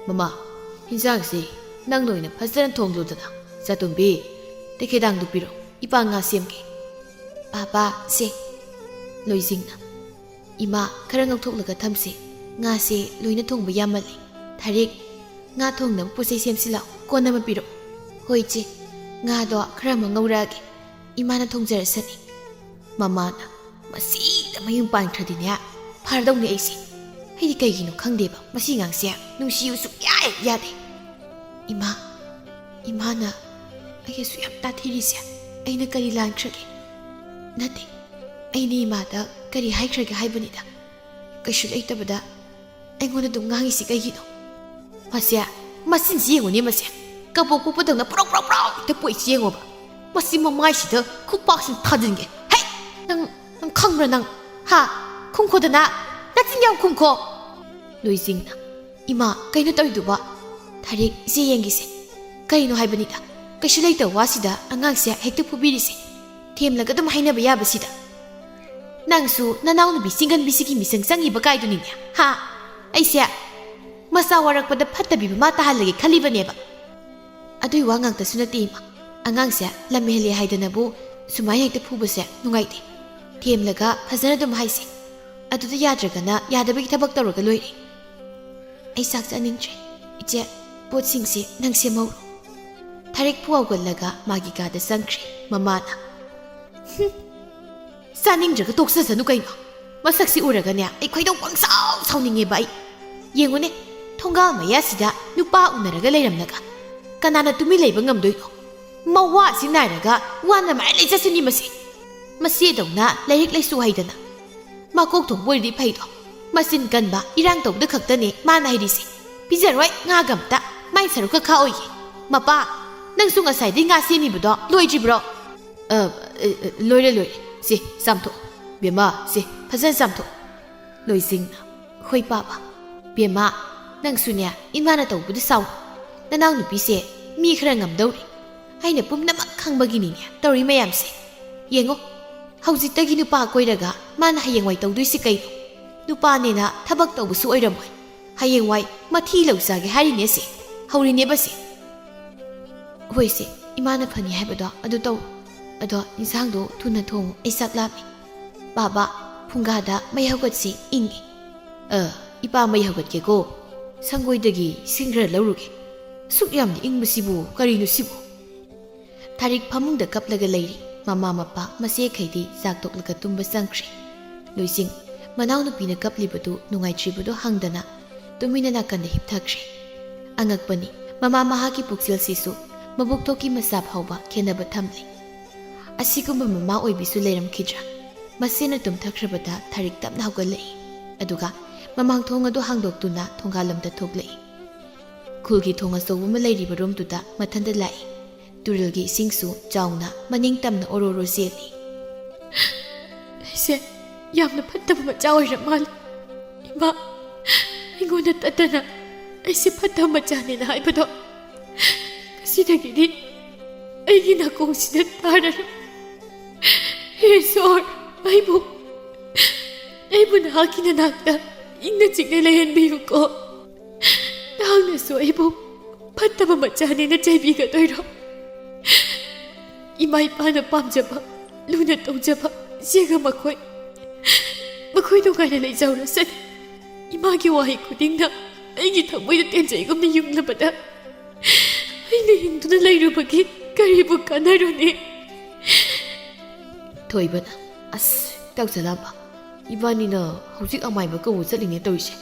ꯃꯃꯥ, ꯍꯤꯟꯖꯥꯡꯁꯦ ꯅꯪꯅ ꯑꯣꯏꯅ ꯐꯖꯅ ꯊꯣꯡꯂꯨꯗꯅ꯫ ꯆꯥꯇꯣꯝꯕꯤ, ꯇꯈꯦꯗꯥꯡꯗꯨ ꯄꯤꯔꯣ, ꯏꯄꯥ ꯉꯥ ꯁꯦꯝꯒꯦ꯫" "ꯄꯥꯄꯥ, ꯁꯦ꯫" ꯂꯣꯏꯖꯤꯡꯅ, "ꯏꯃꯥ, ꯈꯔ ꯉꯧꯊꯣꯛꯂꯒ ꯊꯝꯁꯦ꯫ ꯉꯥꯁꯦ ꯂꯣꯏꯅ ꯊꯣꯡꯕ ꯌꯥꯝꯃꯜꯂꯦ꯫ ꯊꯥꯔꯤꯛ, ꯉꯥ ꯊꯣꯡꯅꯕ ꯄꯣꯠ ꯆꯩ ꯁꯦꯝꯁꯤ ꯂꯥꯛꯑꯣ, ꯀꯣꯟ ꯑꯃ ꯄꯤꯔꯛꯑꯣ꯫" "ꯍꯣꯏ ꯏꯆꯦ, ꯉꯥꯗꯣ ꯈꯔ ꯑꯃ ꯉꯧꯔꯛꯑꯒꯦ, ꯏꯃꯥꯅ ꯊꯣꯡꯖꯔꯁꯅꯤ꯫" ꯃꯃꯥꯅ, "ꯃꯁꯤꯗ ꯃꯌꯨꯝ ꯄꯥꯟꯈ꯭ꯔꯗꯤꯅꯦ ꯐꯔꯗꯧꯅꯦ ꯑꯩꯁꯦ꯫ ꯑꯩꯗꯤ ꯀꯩꯒꯤꯅꯣ ꯈꯪꯗꯦꯕ, ꯃꯁꯤ ꯑꯉꯥꯡꯁꯦ ꯅꯨꯡꯁꯤꯌꯨ ꯁꯨꯛꯌꯥ ꯍꯦꯛ ꯌꯥꯗꯦ꯫" "ꯏꯃꯥ, ꯏꯃꯥꯅ ꯑꯩꯒꯤ ꯑꯁꯨꯛ ꯌꯥꯝ ꯇꯥꯊꯤꯔꯤꯁꯦ ꯑꯩꯅ ꯀꯔꯤ ꯂꯥꯟꯈ꯭ꯔꯒꯦ? ꯅꯠꯇꯦ, ꯑꯩꯅ ꯏꯃꯥꯗ ꯀꯔꯤ ꯍꯥꯏꯈ꯭ꯔꯒꯦ ꯍꯥꯏꯕꯅꯤꯗ꯫ ꯀꯩꯁꯨ ꯂꯩꯇꯕꯗ ꯑꯩꯉꯣꯟꯗ ꯑꯗꯨꯝ ꯉꯥꯡꯉꯤꯁꯤ ꯀꯩꯒꯤꯅꯣ?" "ꯃꯁꯦ, ꯃꯆꯤꯟꯁꯤ ꯌꯦꯡꯉꯨꯅꯦ ꯃꯁꯦ꯫ ꯀꯕꯣꯛ ꯄꯣꯛꯄꯗꯧꯅ ꯄ꯭ꯔꯧ ꯄ꯭ꯔꯧ ꯄ꯭ꯔꯧ ꯍꯦꯛꯇ ꯄꯣꯛꯏꯁꯤ ꯌꯦꯡꯉꯣꯕ꯫ ꯃꯁꯤ ꯃꯃꯥꯏꯁꯤꯗ ꯈꯨꯄꯥꯛꯁꯤꯅ ꯊꯥꯖꯤꯟꯒꯦ꯫ ꯍꯩ! ꯅꯪ, ꯅꯪ ꯈꯪꯕ꯭ꯔꯥ ꯅꯪ? ꯍꯥ? ꯈꯨꯝꯈꯣꯗꯅ꯫ ꯅꯆꯤꯟ ꯌꯥꯝ ꯈꯨꯝꯈꯣ꯫ ꯂꯣꯏꯖꯤꯡꯅ, "ꯏꯃꯥ, ꯀꯩꯅꯣ ꯇꯧꯔꯤꯗꯨꯕꯣ?" ꯊꯥꯔꯤꯛ, "ꯏꯆꯦ ꯌꯦꯡꯒꯤꯁꯦ꯫ ꯀꯩꯅꯣ ꯍꯥꯏꯕꯅꯤꯗ? ꯀꯩꯁꯨ ꯂꯩꯇꯕ ꯋꯥꯁꯤꯗ ꯑꯉꯥꯡꯁꯦ ꯍꯦꯛꯇ ꯐꯨꯕꯤꯔꯤꯁꯦ꯫ ꯊꯦꯝꯂꯒ ꯑꯗꯨꯝ ꯍꯥꯏꯅꯕ ꯌꯥꯕꯁꯤꯗ꯫ ꯅꯪꯁꯨ ꯅꯅꯥꯎꯅꯨꯄꯤ ꯆꯤꯡꯒꯟꯕꯤꯁꯤꯒꯤ ꯃꯤꯆꯪ ꯆꯪꯉꯤꯕ ꯀꯥꯏꯗꯨꯅꯤꯅꯦ, ꯍꯥ? ꯑꯩꯁꯦ ꯃꯆꯥ ꯋꯥꯔꯛꯄꯗ ꯐꯠꯇꯕꯤ ꯃꯃꯥ ꯇꯥꯍꯜꯂꯒꯦ ꯈꯜꯂꯤꯕꯅꯦꯕ꯫ ꯑꯗꯨꯏ ꯋꯥ ꯉꯥꯛꯇꯁꯨ ꯅꯠꯇꯦ ꯏꯃꯥ꯫ ꯑꯉꯥꯡꯁꯦ ꯂꯝ ꯍꯦꯜꯂꯦ ꯍꯥꯏꯗꯅꯕꯨ ꯁꯨꯃꯥꯏꯅ ꯍꯦꯛꯇ ꯐꯨꯕꯁꯦ ꯅꯨꯡꯉꯥꯏꯇꯦ꯫ ꯊꯦꯝꯂꯒ ꯐꯖꯅ ꯑꯗꯨꯝ ꯍꯥꯏꯁꯦ꯫ ꯑꯗꯨꯗ ꯌꯥꯗ꯭ꯔꯒꯅ ꯌꯥꯗꯕꯒꯤ ꯊꯕꯛ ꯇꯧꯔꯒ ꯂꯣꯏꯔꯦ꯫ ꯑꯩ ꯆꯥꯛ ꯆꯥꯅꯤꯡꯗ꯭ꯔꯦ꯫ ꯏꯆꯦ, ꯄꯣꯠꯁꯤꯡꯁꯦ ꯅꯪ ꯁꯦꯝꯍꯧꯔꯣ꯫" ꯊꯥꯔꯤꯛ ꯐꯨ ꯍꯧꯒꯠꯂꯒ ꯃꯥꯒꯤ ꯀꯥꯗ ꯆꯪꯈ꯭ꯔꯦ꯫ ꯃꯃꯥꯅ, "ꯍꯨꯝ, ꯆꯥꯅꯤꯡꯗ꯭ꯔꯒ ꯇꯣꯛꯆꯁꯅꯨ ꯀꯩꯅꯣ꯫ ꯃꯁꯛꯁꯤ ꯎꯔꯒꯅꯦ ꯑꯩ ꯈꯣꯏꯗꯧ ꯄꯪꯁꯥꯎ ꯁꯥꯎꯅꯤꯡꯉꯦꯕ ꯑꯩ꯫ ꯌꯦꯡꯉꯨꯅꯦ, ꯊꯣꯡꯒꯥꯜ ꯃꯌꯥꯁꯤꯗ ꯅꯨꯄꯥ ꯎꯅꯔꯒ ꯂꯩꯔꯝꯂꯒ ꯀꯅꯥꯅ ꯇꯨꯃꯤꯟ ꯂꯩꯕ ꯉꯝꯗꯣꯏꯅꯣ? ꯃꯋꯥꯁꯤ ꯅꯥꯏꯔꯒ ꯋꯥꯅ ꯃꯔꯥꯏ ꯂꯩꯖꯁꯅꯤ ꯃꯁꯤ꯫ ꯃꯆꯦꯗꯧꯅ ꯂꯥꯏꯔꯤꯛ ꯂꯥꯏꯁꯨ ꯍꯩꯗꯅ ꯃꯀꯣꯛ ꯊꯣꯡꯕ ꯑꯣꯏꯔꯗꯤ ꯐꯩꯗꯣ꯫ ꯃꯆꯤꯟ ꯀꯟꯕ, ꯏꯔꯥꯡ ꯇꯧꯕꯗ ꯈꯛꯇꯅꯦ ꯃꯥꯅ ꯍꯩꯔꯤꯁꯦ꯫ ꯄꯤꯖꯔꯣꯏ ꯉꯥꯒ ꯑꯝꯇ, ꯃꯥꯏ ꯁꯔꯨꯛ ꯈꯛ ꯈꯥꯛꯑꯣꯏꯌꯦ꯫ ꯃꯄꯥ, ꯅꯪꯁꯨ ꯉꯁꯥꯏꯗꯩ ꯉꯥ ꯁꯦꯝꯃꯤꯕꯗꯣ ꯂꯣꯏꯗ꯭ꯔꯤꯕ꯭ꯔꯣ?" "ꯑ, ꯑ, ꯑ, ꯂꯣꯏꯔꯦ, ꯂꯣꯏꯔꯦ꯫ ꯁꯤ, ꯆꯥꯝꯊꯣꯛ꯫ ꯕꯦꯝꯃ, ꯁꯤ, ꯐꯖꯅ ꯆꯥꯝꯊꯣꯛ꯫" ꯂꯣꯏꯁꯤꯡꯅ, "ꯍꯣꯏ ꯄꯥꯕ꯫ ꯕꯦꯝꯃ, ꯅꯪꯁꯨꯅꯦ ꯏꯃꯥꯅ ꯇꯧꯕꯗ ꯁꯥꯎ꯫ ꯅꯅꯥꯎꯅꯨꯄꯤꯁꯦ ꯃꯤ ꯈꯔ ꯉꯝꯗꯧꯔꯦ꯫ ꯑꯩꯅ ꯄꯨꯝꯅꯃꯛ ꯈꯪꯕꯒꯤꯅꯤꯅꯦ ꯇꯧꯔꯤ ꯃꯌꯥꯝꯁꯦ꯫ ꯌꯦꯡꯉꯣ, ꯍꯧꯖꯤꯛꯇꯒꯤ ꯅꯨꯄꯥ ꯀꯣꯏꯔꯒ ꯃꯥꯅ ꯍꯌꯦꯡꯋꯥꯏ ꯇꯧꯗꯣꯏꯁꯤ ꯀꯩꯅꯣ? ꯅꯨꯄꯥꯅꯦꯅ ꯊꯕꯛ ꯇꯧꯕꯁꯨ ꯑꯣꯏꯔꯝꯃꯣꯏ꯫ ꯍꯌꯦꯡꯋꯥꯏ ꯃꯊꯤ ꯂꯧ ꯆꯥꯒꯦ ꯍꯥꯏꯔꯤꯅꯦ ꯁꯦ꯫ ꯍꯧꯔꯤꯅꯦꯕ ꯁꯦ꯫" "ꯍꯣꯏ ꯁꯦ, ꯏꯃꯥꯅ ꯐꯅꯤ ꯍꯥꯏꯕꯗꯣ ꯑꯗꯨ ꯇꯧ꯫ ꯑꯗꯣ ꯏꯟꯁꯥꯡꯗꯣ ꯊꯨꯅ ꯊꯣꯡꯉꯨ, ꯑꯩ ꯆꯥꯛ ꯂꯥꯝꯃꯦ꯫ ꯕꯥꯕꯥ, ꯐꯨꯡꯒꯥꯗ ꯃꯩ ꯍꯧꯒꯠꯁꯤ, ꯏꯪꯉꯤ꯫" "ꯑ, ꯏꯄꯥ ꯃꯩ ꯍꯧꯒꯠꯀꯦꯀꯣ꯫ ꯁꯪꯒꯣꯏꯗꯒꯤ ꯁꯤꯡ ꯈꯔ ꯂꯧꯔꯨꯒꯦ꯫ ꯑꯁꯨꯛ ꯌꯥꯝꯅ ꯏꯪꯕꯁꯤꯕꯨ ꯀꯔꯤꯅꯣ ꯁꯤꯕꯨ?" ꯊꯥꯔꯤꯛ ꯐꯃꯨꯡꯗ ꯀꯞꯂꯒ ꯂꯩꯔꯤ꯫ ꯃꯃꯥ ꯃꯄꯥ ꯃꯆꯦꯈꯩꯗꯤ ꯆꯥꯛ ꯇꯣꯛꯂꯒ ꯇꯨꯝꯕ ꯆꯪꯈ꯭ꯔꯦ꯫ ꯂꯣꯏꯁꯤꯡ ꯃꯅꯥꯎꯅꯨꯄꯤꯅ ꯀꯞꯂꯤꯕꯗꯨ ꯅꯨꯡꯉꯥꯏꯇ꯭ꯔꯤꯕꯗꯨ ꯍꯪꯗꯅ ꯇꯨꯃꯤꯟꯅ ꯅꯥꯀꯟꯗ ꯍꯤꯞꯊꯈ꯭ꯔꯦ꯫ ꯑꯉꯛꯄꯅꯤ, ꯃꯃꯥ ꯃꯍꯥꯛꯀꯤ ꯄꯨꯛꯆꯦꯜꯁꯤꯁꯨ ꯃꯕꯨꯛꯊꯣꯛꯀꯤ ꯃꯆꯥ ꯐꯥꯎꯕ ꯈꯦꯟꯅꯕ ꯊꯝꯂꯤ꯫ ꯑꯁꯤꯒꯨꯝꯕ ꯃꯃꯥ ꯑꯣꯏꯕꯤꯁꯨ ꯂꯩꯔꯝꯈꯤꯗ꯭ꯔꯥ? ꯃꯁꯦꯅ ꯇꯨꯝꯊꯈ꯭ꯔꯕꯗ ꯊꯥꯔꯤꯛ ꯇꯞꯅ ꯍꯧꯒꯠꯂꯛꯏ꯫ ꯑꯗꯨꯒ ꯃꯃꯥꯡ ꯊꯣꯡ ꯑꯗꯨ ꯍꯥꯡꯗꯣꯛꯇꯨꯅ ꯊꯣꯡꯒꯥꯜꯂꯣꯝꯗ ꯊꯣꯛꯂꯛꯏ꯫ ꯈꯨꯜꯒꯤ ꯊꯣꯡ ꯑꯆꯧꯕ ꯑꯃ ꯂꯩꯔꯤꯕ ꯔꯣꯝꯗꯨꯗ ꯃꯊꯟꯇ ꯂꯥꯛꯏ꯫ ꯇꯨꯔꯦꯜꯒꯤ ꯏꯁꯤꯡꯁꯨ ꯆꯥꯎꯅ ꯃꯅꯤꯡ ꯇꯝꯅ ꯑꯣꯔꯣ ꯑꯣꯔꯣ ꯆꯦꯜꯂꯤ꯫ "ꯑꯩꯁꯦ ꯌꯥꯝꯅ ꯐꯠꯇꯕ ꯃꯆꯥ ꯑꯣꯏꯔ ꯃꯥꯜꯂꯦ꯫ ꯏꯃꯥ ꯑꯩꯉꯣꯟꯗ ꯇꯠꯇꯅ ꯑꯩꯁꯦ ꯐꯠꯇꯕ ꯃꯆꯥꯅꯦꯅ ꯍꯥꯏꯕꯗꯣ ꯉꯁꯤꯗꯒꯤꯗꯤ ꯑꯩꯒꯤ ꯅꯥꯀꯣꯡꯁꯤꯗ ꯇꯥꯔꯔꯣꯏ꯫ ꯍꯦ ꯏꯁꯣꯔ, ꯑꯩꯕꯨ, ꯑꯩꯕꯨ ꯅꯍꯥꯛꯀꯤ ꯅꯅꯥꯛꯇ ꯏꯪꯅ ꯆꯤꯛꯅ ꯂꯩꯍꯟꯕꯤꯌꯨꯀꯣ꯫ ꯅꯍꯥꯛꯅꯁꯨ ꯑꯩꯕꯨ ꯐꯠꯇꯕ ꯃꯆꯥꯅꯦꯅ ꯆꯩꯕꯤꯒꯗꯣꯏꯔꯣ? ꯏꯃꯥ ꯏꯄꯥꯅ ꯄꯥꯝꯖꯕ, ꯂꯨꯅ ꯇꯧꯖꯕ ꯏꯆꯦꯒ ꯃꯈꯣꯏ, ꯃꯈꯣꯏ ꯅꯨꯡꯉꯥꯏꯅ ꯂꯩꯖꯍꯧꯔꯁꯅꯤ꯫ ꯏꯃꯥꯒꯤ ꯋꯥꯍꯩ ꯈꯨꯗꯤꯡꯅ ꯑꯩꯒꯤ ꯊꯃꯣꯏꯗ ꯇꯦꯟꯖꯩꯒꯨꯝꯅ ꯌꯨꯡꯂꯕꯗ ꯑꯩꯅ ꯍꯤꯡꯗꯨꯅ ꯂꯩꯔꯨꯕꯒꯤ ꯀꯔꯤꯕꯨ ꯀꯥꯟꯅꯔꯨꯅꯤ?" ꯊꯣꯏꯕꯅ, "ꯑꯁ, ꯏꯇꯥꯎ ꯆꯂꯥꯝꯕ, ꯏꯕꯥꯅꯤꯅ ꯍꯧꯖꯤꯛ ꯑꯃꯥꯏꯕ ꯀꯧꯕ ꯆꯠꯂꯤꯅꯦ ꯇꯧꯔꯤꯁꯦ꯫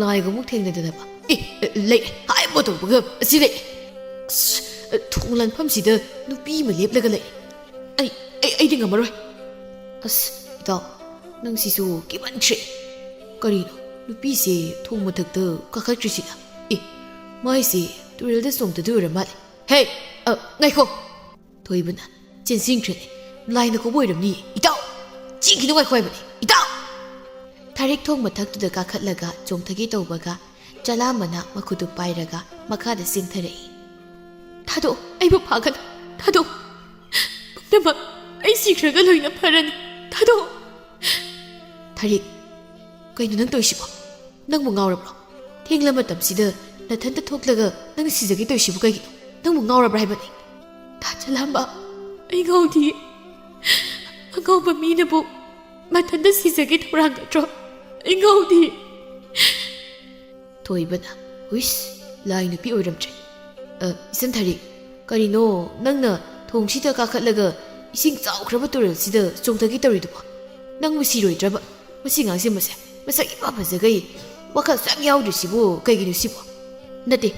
ꯂꯥꯏꯒ ꯑꯃꯨꯛ ꯊꯦꯡꯅꯗꯅꯕ꯫ ꯑꯦ, ꯂꯩ, ꯍꯥꯏꯕ ꯇꯧꯕꯒ ꯑꯁꯤ ꯂꯩ꯫ ꯑꯁ, ꯊꯣꯡ ꯂꯥꯟꯐꯝꯁꯤꯗ ꯅꯨꯄꯤ ꯑꯃ ꯂꯦꯞꯂꯒ ꯂꯩ꯫ ꯑꯩ, ꯑꯩ, ꯑꯩꯗꯤ ꯉꯝꯃꯔꯣꯏ꯫ ꯑꯁ, ꯏꯇꯥꯎ, ꯅꯪꯁꯤꯁꯨ ꯀꯤꯃꯟꯈ꯭ꯔꯦ꯫ ꯀꯔꯤꯅꯣ, ꯅꯨꯄꯤꯁꯦ ꯊꯣꯡ ꯃꯊꯛꯇ ꯀꯥꯈꯠꯈ꯭ꯔꯤꯁꯤꯅ? ꯑꯦ, ꯃꯥꯏꯁꯦ ꯇꯨꯔꯦꯜꯗ ꯆꯣꯡꯊꯗꯣꯏ ꯑꯣꯏꯔ ꯃꯥꯜꯂꯦ꯫ ꯍꯦ, ꯑ, ꯉꯥꯏꯈꯣ!" ꯊꯣꯏꯕꯅ ꯆꯦꯟꯁꯤꯟꯈ꯭ꯔꯦ꯫ "ꯂꯥꯏꯅ ꯀꯧꯕ ꯑꯣꯏꯔꯝꯅꯤ꯫ ꯏꯇꯥꯎ! ꯆꯦꯟꯈꯤꯅꯨ ꯉꯥꯏꯈꯣ ꯍꯥꯏꯕꯅꯤ꯫ ꯏꯇꯥꯎ!" ꯊꯥꯔꯤꯛ ꯊꯣꯡ ꯃꯊꯛꯇꯨꯗ ꯀꯥꯈꯠꯂꯒ ꯆꯣꯡꯊꯒꯦ ꯇꯧꯕꯒ ꯆꯂꯥꯝꯕꯅ ꯃꯈꯨꯠꯇꯨ ꯄꯥꯏꯔꯒ ꯃꯈꯥꯗ ꯆꯦꯟꯊꯔꯛꯏ꯫ "ꯊꯥꯗꯣꯛꯑꯣ, ꯑꯩꯕꯨ ꯐꯥꯒꯅꯨ꯫ ꯊꯥꯗꯣꯛꯑꯣ꯫ ꯄꯨꯝꯅꯃꯛ ꯑꯩ ꯁꯤꯈ꯭ꯔꯒ ꯂꯣꯏꯅ ꯐꯔꯅꯤ꯫ ꯊꯥꯗꯣꯛꯑꯣ꯫" "ꯊꯥꯔꯤꯛ, ꯀꯩꯅꯣ ꯅꯪ ꯇꯧꯔꯤꯁꯤꯕꯣ? ꯅꯪꯕꯨ ꯉꯥꯎꯔꯕ꯭ꯔꯣ? ꯊꯦꯡꯂ ꯃꯇꯝꯁꯤꯗ ꯅꯊꯟꯇ ꯊꯣꯛꯂꯒ ꯅꯪ ꯁꯤꯖꯒꯦ ꯇꯧꯔꯤꯁꯤꯕꯨ ꯀꯩꯒꯤꯅꯣ? ꯅꯪꯕꯨ ꯉꯥꯎꯔꯕ꯭ꯔꯥ ꯍꯥꯏꯕꯅꯤ?" "ꯇꯥ ꯆꯂꯥꯝꯕ, ꯑꯩ ꯉꯥꯎꯗꯤꯌꯦ꯫ ꯑꯉꯥꯎꯕ ꯃꯤꯅꯕꯨ ꯃꯊꯟꯇ ꯁꯤꯖꯒꯦ ꯇꯧꯔꯥꯡꯒꯗ꯭ꯔꯣ? ꯑꯩ ꯉꯥꯎꯗꯤꯌꯦ꯫" ꯊꯣꯏꯕꯅ, "ꯍꯨꯏꯁ, ꯂꯥꯏ ꯅꯨꯄꯤ ꯑꯣꯏꯔꯝꯗ꯭ꯔꯦ꯫ ꯑ, ꯏꯆꯟ ꯊꯥꯔꯤꯛ, ꯀꯔꯤꯅꯣ ꯅꯪꯅ ꯊꯣꯡꯁꯤꯗ ꯀꯥꯈꯠꯂꯒ ꯏꯁꯤꯡ ꯆꯥꯎꯈ꯭ꯔꯕ ꯇꯨꯔꯦꯜꯁꯤꯗ ꯆꯣꯡꯊꯒꯦ ꯇꯧꯔꯤꯗꯨꯕꯣ? ꯅꯪꯕꯨ ꯁꯤꯔꯣꯏꯗ꯭ꯔꯕ? ꯃꯁꯤ ꯑꯉꯥꯡꯁꯦ ꯃꯁꯦ ꯃꯁꯛ ꯏꯐ ꯐꯖꯈꯩ ꯋꯥꯈꯜ ꯁꯨꯌꯥꯝ ꯌꯥꯎꯗ꯭ꯔꯤꯁꯤꯕꯨ ꯀꯩꯒꯤꯅꯣ ꯁꯤꯕꯣ? ꯅꯠꯇꯦ,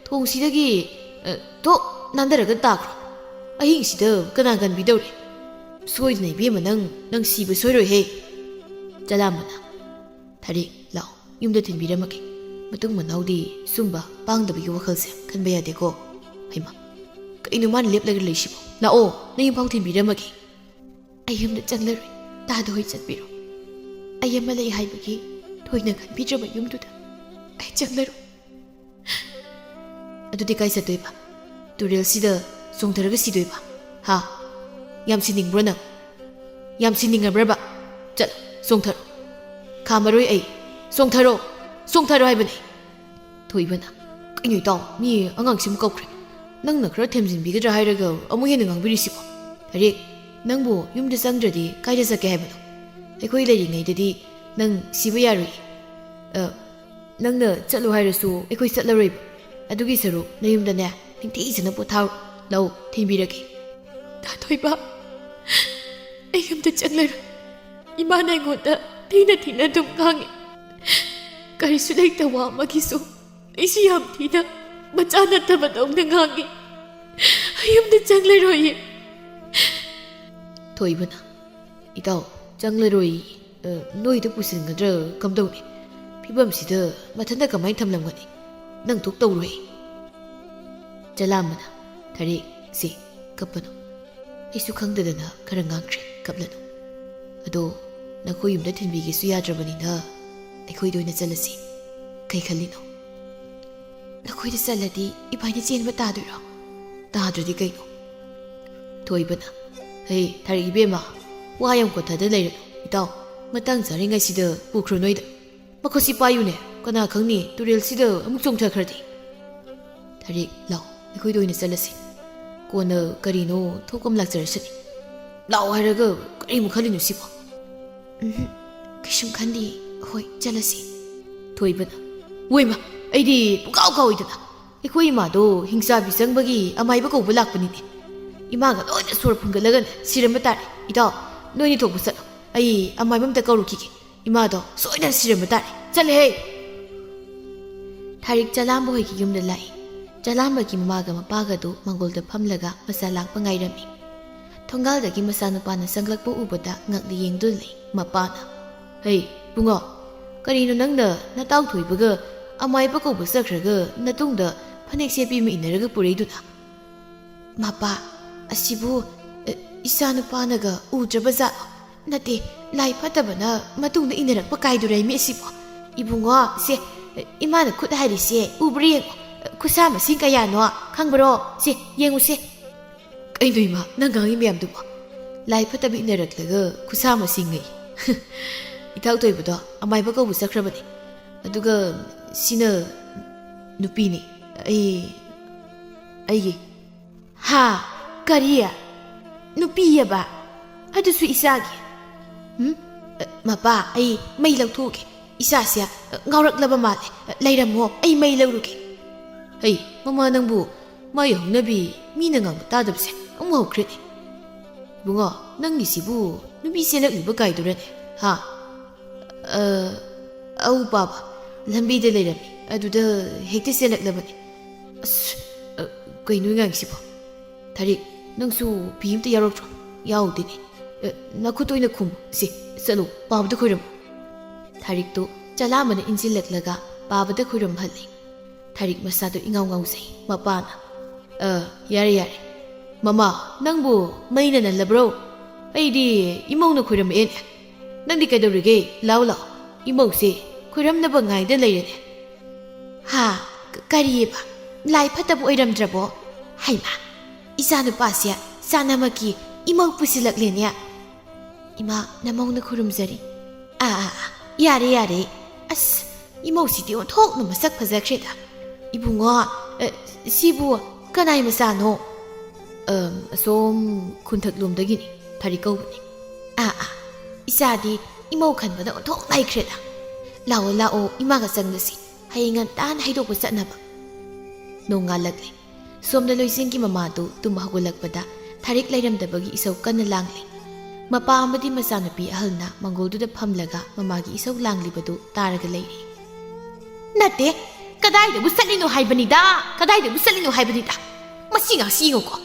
ꯊꯣꯡꯁꯤꯗꯒꯤ, ꯑ, ꯊꯣꯛ ꯅꯥꯟꯊꯔꯒ ꯇꯥꯈ꯭ꯔꯣ꯫ ꯑꯍꯤꯡꯁꯤꯗ ꯀꯅꯥ ꯀꯟꯕꯤꯗꯧꯔꯤ? ꯁꯣꯏꯗꯅ ꯏꯕꯦꯝꯃ ꯅꯪ, ꯅꯪ ꯁꯤꯕ ꯁꯣꯏꯔꯣꯏꯍꯦ꯫" ꯆꯂꯥꯝꯕꯅ, "ꯊꯥꯔꯤꯛ, ꯂꯥꯛꯑꯣ, ꯌꯨꯝꯗ ꯊꯤꯟꯕꯤꯔꯝꯃꯒꯦ꯫ ꯃꯇꯨꯡ ꯃꯅꯥꯎꯗꯤ ꯁꯨꯝꯕ ꯄꯥꯡꯗꯕꯒꯤ ꯋꯥꯈꯜꯁꯦ ꯈꯟꯕ ꯌꯥꯗꯦꯀꯣ꯫ ꯍꯩꯃꯥ, ꯀꯩꯅꯣ ꯃꯥꯅ ꯂꯦꯞꯂꯒ ꯂꯩꯁꯤꯕꯣ? ꯂꯥꯛꯑꯣ, ꯅꯌꯨꯝꯐꯥꯎ ꯊꯤꯟꯕꯤꯔꯝꯃꯒꯦ꯫ ꯑꯩ ꯌꯨꯝꯗ ꯆꯪꯂꯔꯣꯏ꯫ ꯇꯥꯗ ꯍꯣꯏ ꯆꯠꯄꯤꯔꯣ꯫ ꯑꯩ ꯑꯃ ꯂꯩ ꯍꯥꯏꯕꯒꯤ ꯊꯣꯏꯅ ꯈꯟꯕꯤꯗ꯭ꯔꯕ ꯌꯨꯝꯗꯨꯗ ꯑꯩ ꯆꯪꯂꯔꯣꯏ꯫ ꯑꯗꯨꯗꯤ ꯀꯥꯏ ꯆꯠꯇꯣꯏꯕ? ꯇꯨꯔꯦꯜꯁꯤꯗ ꯆꯣꯡꯊꯔꯒ ꯁꯤꯗꯣꯏꯕ? ꯍꯥ? ꯌꯥꯝ ꯁꯤꯅꯤꯡꯕ꯭ꯔꯣ ꯅꯪ? ꯌꯥꯝ ꯁꯤꯅꯤꯡꯉꯕ꯭ꯔꯕ? ꯆꯠꯂꯣ, ꯆꯣꯡꯊꯔꯣ꯫ ꯈꯥꯝꯃꯔꯣꯏ ꯑꯩ꯫ ꯆꯣꯡꯊꯔꯣ, ꯆꯣꯡꯊꯔꯣ ꯍꯥꯏꯕꯅꯦ꯫ ꯊꯣꯏꯕꯅ, ꯀꯩꯅꯣ ꯏꯇꯥꯎ, ꯃꯤ ꯑꯉꯥꯡꯁꯤꯃ ꯀꯧꯈ꯭ꯔꯦ꯫ ꯅꯪꯅ ꯈꯔ ꯊꯦꯝꯖꯤꯟꯕꯤꯒꯗ꯭ꯔꯥ ꯍꯥꯏꯔꯒ ꯑꯃꯨꯛ ꯍꯦꯟꯅ ꯉꯥꯡꯕꯤꯔꯤꯁꯤꯕꯣ? ꯇꯥꯔꯤꯛ, ꯅꯪꯕꯨ ꯌꯨꯝꯗ ꯆꯪꯗ꯭ꯔꯗꯤ ꯀꯥꯏꯗ ꯆꯠꯀꯦ ꯍꯥꯏꯕꯅꯣ? ꯑꯩꯈꯣꯏ ꯂꯩꯔꯤꯉꯩꯗꯗꯤ ꯅꯪ ꯁꯤꯕ ꯌꯥꯔꯣꯏ꯫ ꯑ, ꯅꯪꯅ ꯆꯠꯂꯣ ꯍꯥꯏꯔꯁꯨ ꯑꯩꯈꯣꯏ ꯆꯠꯂꯔꯣꯏꯕ꯫ ꯑꯗꯨꯒꯤ ꯁꯔꯨꯛ ꯅꯌꯨꯝꯗꯅꯦ ꯅꯤꯡꯊꯤꯖꯅ ꯄꯣꯊꯥꯔꯣ꯫ ꯂꯥꯛꯑꯣ, ꯊꯤꯟꯕꯤꯔꯒꯦ꯫ ꯇꯥ ꯊꯣꯏꯕ, ꯑꯩ ꯌꯨꯝꯗ ꯆꯪꯂꯔꯣꯏ꯫ ꯏꯃꯥꯅ ꯑꯩꯉꯣꯟꯗ ꯊꯤꯅ ꯊꯤꯅ ꯑꯗꯨꯝ ꯉꯥꯡꯉꯤ꯫ ꯀꯔꯤꯁꯨ ꯂꯩꯇ ꯋꯥ ꯑꯃꯒꯤꯁꯨ ꯑꯩꯁꯨ ꯌꯥꯝ ꯊꯤꯅ ꯃꯆꯥ ꯅꯠꯇꯕꯗꯧꯅ ꯉꯥꯡꯉꯤ꯫ ꯑꯩ ꯌꯨꯝꯗ ꯆꯪꯂꯔꯣꯏꯌꯦ꯫ ꯊꯣꯏꯕꯅ, ꯏꯇꯥꯎ, ꯆꯪꯂꯔꯣꯏ꯫ ꯑ, ꯅꯣꯏꯗ ꯄꯨꯁꯤꯟꯒꯗ꯭ꯔꯥ ꯀꯝꯗꯧꯅꯤ? ꯐꯤꯕꯝꯁꯤꯗ ꯃꯊꯟꯇ ꯀꯃꯥꯏꯅ ꯊꯝꯂꯝꯒꯅꯤ? ꯅꯪ ꯊꯣꯛ ꯇꯧꯔꯣꯏ꯫ ꯆꯂꯥꯝꯕꯅ, ꯊꯥꯔꯤꯛ, ꯁꯤ, ꯀꯞꯄꯅꯨ꯫ ꯑꯩꯁꯨ ꯈꯪꯗꯗꯅ ꯈꯔ ꯉꯥꯡꯈ꯭ꯔꯦ, ꯀꯞꯂꯅꯨ꯫ ꯑꯗꯣ ꯅꯈꯣꯏ ꯌꯨꯝꯗ ꯊꯤꯟꯕꯤꯒꯦꯁꯨ ꯌꯥꯗ꯭ꯔꯕꯅꯤꯅ ꯑꯩꯈꯣꯏꯗ ꯑꯣꯏꯅ ꯆꯠꯂꯁꯤ꯫ ꯀꯩ ꯈꯜꯂꯤꯅꯣ? ꯅꯈꯣꯏꯗ ꯆꯠꯂꯗꯤ ꯏꯕꯥꯏꯅ ꯆꯦꯟꯕ ꯇꯥꯗꯣꯏꯔꯣ? ꯇꯥꯗ꯭ꯔꯗꯤ ꯀꯩꯅꯣ? ꯊꯣꯏꯕꯅ, ꯍꯩ, ꯊꯥꯔꯤꯛ ꯏꯕꯦꯝꯃ, ꯋꯥ ꯌꯥꯝ ꯀꯣꯟꯊꯗ ꯂꯩꯔꯅꯨ꯫ ꯏꯇꯥꯎ, ꯃꯇꯥꯡ ꯆꯥꯔꯤꯉꯩꯁꯤꯗ ꯄꯨꯈ꯭ꯔꯣ ꯅꯣꯏꯗ꯫ ꯃꯈꯨꯠꯁꯤ ꯄꯥꯏꯌꯨꯅꯦ, ꯀꯅꯥ ꯈꯪꯅꯤ ꯇꯨꯔꯦꯜꯁꯤꯗ ꯑꯃꯨꯛ ꯆꯣꯡꯊꯈ꯭ꯔꯗꯤ꯫ ꯊꯥꯔꯤꯛ, ꯂꯥꯎ, ꯑꯩꯈꯣꯏꯗ ꯑꯣꯏꯅ ꯆꯠꯂꯁꯤ꯫ ꯀꯣꯟꯅ ꯀꯔꯤꯅꯣ ꯊꯣꯛꯄ ꯑꯃ ꯂꯥꯛꯆꯔꯁꯅꯤ꯫ ꯂꯥꯎ ꯍꯥꯏꯔꯒ ꯀꯔꯤꯃꯨꯛ ꯈꯜꯂꯤꯅꯣ ꯁꯤꯕꯣ? ꯎꯝꯍꯨꯝ, ꯀꯩꯁꯨꯝ ꯈꯟꯗꯦ꯫ ꯍꯣꯏ, ꯆꯠꯂꯁꯤ꯫ ꯊꯣꯏꯕꯅ, ꯋꯣꯏꯃ, ꯑꯩꯗꯤ ꯄꯨꯡꯀꯥꯎ ꯀꯥꯎꯏꯗꯅ꯫ ꯑꯩꯈꯣꯏ ꯏꯃꯥꯗꯣ ꯍꯤꯡꯆꯥꯕꯤ ꯆꯪꯕꯒꯤ ꯑꯃꯥꯏꯕ ꯀꯧꯕ ꯂꯥꯛꯄꯅꯤꯅꯦ꯫ ꯏꯃꯥꯒ ꯂꯣꯏꯅ ꯁꯣꯔ ꯐꯨꯟꯒꯠꯂꯒꯅꯦ ꯁꯤꯔꯝꯕ ꯇꯥꯔꯦ꯫ ꯏꯇꯥꯎ, ꯅꯣꯏꯅꯤ ꯊꯣꯛꯄ ꯆꯠꯂꯣ꯫ ꯑꯩ ꯑꯃꯥꯏꯕ ꯑꯝꯇ ꯀꯧꯔꯨꯈꯤꯒꯦ꯫ ꯏꯃꯥꯗꯣ ꯁꯣꯏꯗꯅ ꯁꯤꯔꯝꯕ ꯇꯥꯔꯦ꯫ ꯆꯠꯂꯦꯍꯦ! ꯊꯥꯔꯤꯛ ꯆꯂꯥꯝꯕ ꯍꯣꯏꯒꯤ ꯌꯨꯝꯗ ꯂꯥꯛꯏ꯫ ꯆꯂꯥꯝꯕꯒꯤ ꯃꯃꯥꯒ ꯃꯄꯥꯒꯗꯨ ꯃꯥꯡꯒꯣꯜꯗ ꯐꯝꯂꯒ ꯃꯆꯥ ꯂꯥꯛꯄ ꯉꯥꯏꯔꯝꯃꯤ꯫ ꯊꯣꯡꯒꯥꯜꯗꯒꯤ ꯃꯆꯥꯅꯨꯄꯥꯅ ꯆꯪꯂꯛꯄ ꯎꯕꯗ ꯉꯛꯂꯤ ꯌꯦꯡꯗꯨꯅ ꯂꯩ꯫ ꯃꯄꯥꯅ, "ꯍꯩ, ꯕꯨꯡꯉꯣ, ꯀꯔꯤꯅꯣ ꯅꯪꯅ ꯅꯇꯥꯎ ꯊꯣꯏꯕꯒ ꯑꯃꯥꯏꯕ ꯀꯧꯕ ꯆꯠꯈ꯭ꯔꯒ ꯅꯇꯨꯡꯗ ꯐꯅꯦꯛ ꯁꯦꯠꯄꯤ ꯑꯃ ꯏꯟꯅꯔꯒ ꯄꯨꯔꯛꯏꯗꯨꯅ? ꯃꯄꯥ, ꯑꯁꯤꯕꯨ, ꯑ, ꯏꯆꯥ ꯅꯨꯄꯥꯅꯒ ꯎꯗ꯭ꯔꯕ ꯖꯥꯠꯂꯣ? ꯅꯠꯇꯦ, ꯂꯥꯏ ꯐꯠꯇꯕꯅ ꯃꯇꯨꯡꯗ ꯏꯟꯅꯔꯛꯄ ꯀꯥꯏꯗꯨꯔꯦ ꯃꯤ ꯑꯁꯤꯕꯣ꯫ ꯏꯕꯨꯡꯉꯣ, ꯁꯦ, ꯏꯃꯥꯅ ꯈꯨꯠ ꯍꯥꯏꯔꯤꯁꯦ ꯎꯕ꯭ꯔꯥ ꯌꯦꯡꯉꯣ꯫ ꯈꯨꯠꯁꯥ ꯃꯁꯤꯡ ꯀꯌꯥꯅꯣ ꯈꯪꯕ꯭ꯔꯣ? ꯁꯦ, ꯌꯦꯡꯉꯨꯁꯦ꯫ ꯀꯩꯅꯣ ꯏꯃꯥ, ꯅꯪ ꯉꯥꯡꯉꯤ ꯃꯌꯥꯝꯗꯨꯕꯣ? ꯂꯥꯏ ꯐꯠꯇꯕ ꯏꯟꯅꯔꯛꯂꯒ ꯈꯨꯠꯁꯥ ꯃꯁꯤꯡ ꯉꯩ꯫ ꯏꯊꯛ ꯊꯣꯏꯕꯗꯣ ꯑꯃꯥꯏꯕ ꯀꯧꯕ ꯆꯠꯈ꯭ꯔꯕꯅꯦ꯫ ꯑꯗꯨꯒ ꯁꯤꯅ ꯅꯨꯄꯤꯅꯤ꯫ ꯑꯩ, ꯑꯩꯒꯤ꯫ ꯍꯥ? ꯀꯔꯤ? ꯅꯨꯄꯤꯑꯕ? ꯑꯗꯨꯁꯨ ꯏꯆꯥꯒꯤ? ꯎꯝ? ꯑ, ꯃꯄꯥ, ꯑꯩ ꯃꯩ ꯂꯧꯊꯣꯛꯎꯒꯦ꯫ ꯏꯆꯥꯁꯦ, ꯑ, ꯉꯥꯎꯔꯛꯂꯕ ꯃꯥꯜꯂꯦ꯫ ꯑ, ꯂꯩꯔꯝꯃꯣ, ꯑꯩ ꯃꯩ ꯂꯧꯔꯨꯒꯦ꯫ ꯍꯩ, ꯃꯃꯥ ꯅꯪꯕꯨ ꯃꯥꯏ ꯍꯧꯅꯕꯤ ꯃꯤꯅ ꯉꯥꯡꯕ ꯇꯥꯗꯕꯁꯦ ꯑꯃꯨꯛ ꯍꯧꯈ꯭ꯔꯦꯅꯦ꯫ ꯏꯕꯨꯡꯉꯣ, ꯅꯪꯒꯤꯁꯤꯕꯨ ꯅꯨꯄꯤ ꯆꯦꯜꯂꯛꯂꯤꯕ ꯀꯥꯏꯗꯨꯔꯅꯦ? ꯍꯥ? ꯑ, ꯑꯧ ꯄꯥꯕ, ꯂꯝꯕꯤꯗ ꯂꯩꯔꯝꯃꯤ꯫ ꯑꯗꯨꯗ ꯍꯦꯛꯇ ꯆꯦꯜꯂꯛꯂꯕꯅꯤ꯫ ꯑꯁ, ꯑ, ꯀꯩꯅꯣ ꯑꯉꯥꯡꯁꯤꯕꯣ? ꯊꯥꯔꯤꯛ, ꯅꯪꯁꯨ ꯐꯤ ꯑꯝꯇ ꯌꯥꯎꯔꯛꯇ꯭ꯔꯣ? ꯌꯥꯎꯗꯦꯅꯦ꯫ ꯑ, ꯅꯈꯨꯠꯇ ꯑꯣꯏꯅ ꯈꯨꯝꯃꯨ꯫ ꯁꯤ, ꯆꯠꯂꯨ, ꯄꯥꯕꯗ ꯈꯣꯏꯔꯝꯃꯨ꯫ ꯊꯥꯔꯤꯛꯇꯨ ꯆꯂꯥꯝꯕꯅ ꯏꯟꯁꯤꯜꯂꯛꯂꯒ ꯄꯥꯕꯗ ꯈꯣꯏꯔꯝꯍꯜꯂꯤ꯫ ꯊꯥꯔꯤꯛ ꯃꯁꯥꯗꯨ ꯏꯉꯥꯎ ꯉꯥꯎꯖꯩ꯫ ꯃꯄꯥꯅ, "ꯑ, ꯌꯥꯔꯦ, ꯌꯥꯔꯦ꯫ ꯃꯃꯥ, ꯅꯪꯕꯨ ꯃꯩꯅ ꯅꯜꯂꯕ꯭ꯔꯣ? ꯑꯩꯗꯤ ꯏꯃꯧꯅ ꯈꯣꯏꯔꯝꯃꯛꯑꯦꯅꯦ꯫ ꯅꯪꯗꯤ ꯀꯩꯗꯧꯔꯤꯒꯦ? ꯂꯥꯎ, ꯂꯥꯎ꯫ ꯏꯃꯧꯁꯦ ꯈꯣꯏꯔꯝꯅꯕ ꯉꯥꯏꯗ ꯂꯩꯔꯦꯅꯦ꯫" "ꯍꯥ? ꯀ-, ꯀꯔꯤꯑꯕ? ꯂꯥꯏ ꯐꯠꯇꯕ ꯑꯣꯏꯔꯝꯗ꯭ꯔꯕꯣ? ꯍꯩꯃꯥ, ꯏꯆꯥꯅꯨꯄꯥꯁꯦ ꯆꯥꯅꯃꯛꯀꯤ ꯏꯃꯧ ꯄꯨꯁꯤꯜꯂꯛꯂꯦꯅꯦ꯫" "ꯏꯃꯥ, ꯅꯃꯧꯅ ꯈꯨꯔꯨꯝꯖꯔꯤ꯫" "ꯑꯥ, ꯑꯥ, ꯑꯥ, ꯌꯥꯔꯦ, ꯌꯥꯔꯦ꯫ ꯑꯁ, ꯏꯃꯧꯁꯤꯗꯤ ꯑꯣꯟꯊꯣꯛꯅ ꯃꯁꯛ ꯐꯖꯈ꯭ꯔꯦꯗ꯫ ꯏꯕꯨꯡꯉꯣ, ꯑ, ꯁꯤꯕꯨ ꯀꯅꯥꯏ ꯃꯆꯥꯅꯣ?" "ꯑꯝ, ꯑꯁꯣꯝ ꯈꯨꯟꯊꯛꯂꯣꯝꯗꯒꯤꯅꯤ, ꯊꯥꯔꯤꯛ ꯀꯧꯕꯅꯤ꯫" "ꯑꯥ, ꯑꯥ, ꯏꯆꯥꯗꯤ ꯏꯃꯧ ꯈꯟꯕꯗ ꯑꯣꯟꯊꯣꯛ ꯅꯥꯏꯈ꯭ꯔꯦꯗ꯫ ꯂꯥꯛꯑꯣ, ꯂꯥꯛꯑꯣ, ꯏꯃꯥꯒ ꯆꯪꯂꯁꯤ꯫ ꯍꯌꯦꯡ ꯉꯟꯇꯥꯅ ꯍꯩꯗꯣꯛꯄ ꯆꯠꯅꯕ꯫" ꯅꯣꯡꯉꯥꯜꯂꯛꯂꯦ꯫ ꯁꯣꯝꯗ ꯂꯣꯏꯁꯤꯡꯒꯤ ꯃꯃꯥꯗꯨ ꯇꯨꯝ ꯍꯧꯒꯠꯂꯛꯄꯗ ꯊꯥꯔꯤꯛ ꯂꯩꯔꯝꯗꯕꯒꯤ ꯏꯁꯧ ꯀꯟꯅ ꯂꯥꯡꯂꯤ꯫ ꯃꯄꯥ ꯑꯃꯗꯤ ꯃꯆꯥꯅꯨꯄꯤ ꯑꯍꯜꯅ ꯃꯪꯒꯣꯜꯗꯨꯗ ꯐꯝꯂꯒ ꯃꯃꯥꯒꯤ ꯏꯁꯧ ꯂꯥꯡꯂꯤꯕꯗꯨ ꯇꯥꯔꯒ ꯂꯩꯔꯤ꯫ "ꯅꯠꯇꯦ, ꯀꯗꯥꯏꯗꯕꯨ ꯆꯠꯂꯤꯅꯣ ꯍꯥꯏꯕꯅꯤꯗ, ꯀꯗꯥꯏꯗꯕꯨ ꯆꯠꯂꯤꯅꯣ ꯍꯥꯏꯕꯅꯤꯗ꯫ ꯃꯁꯤ ꯉꯥꯛꯁꯤ ꯌꯦꯡꯉꯨꯀꯣ꯫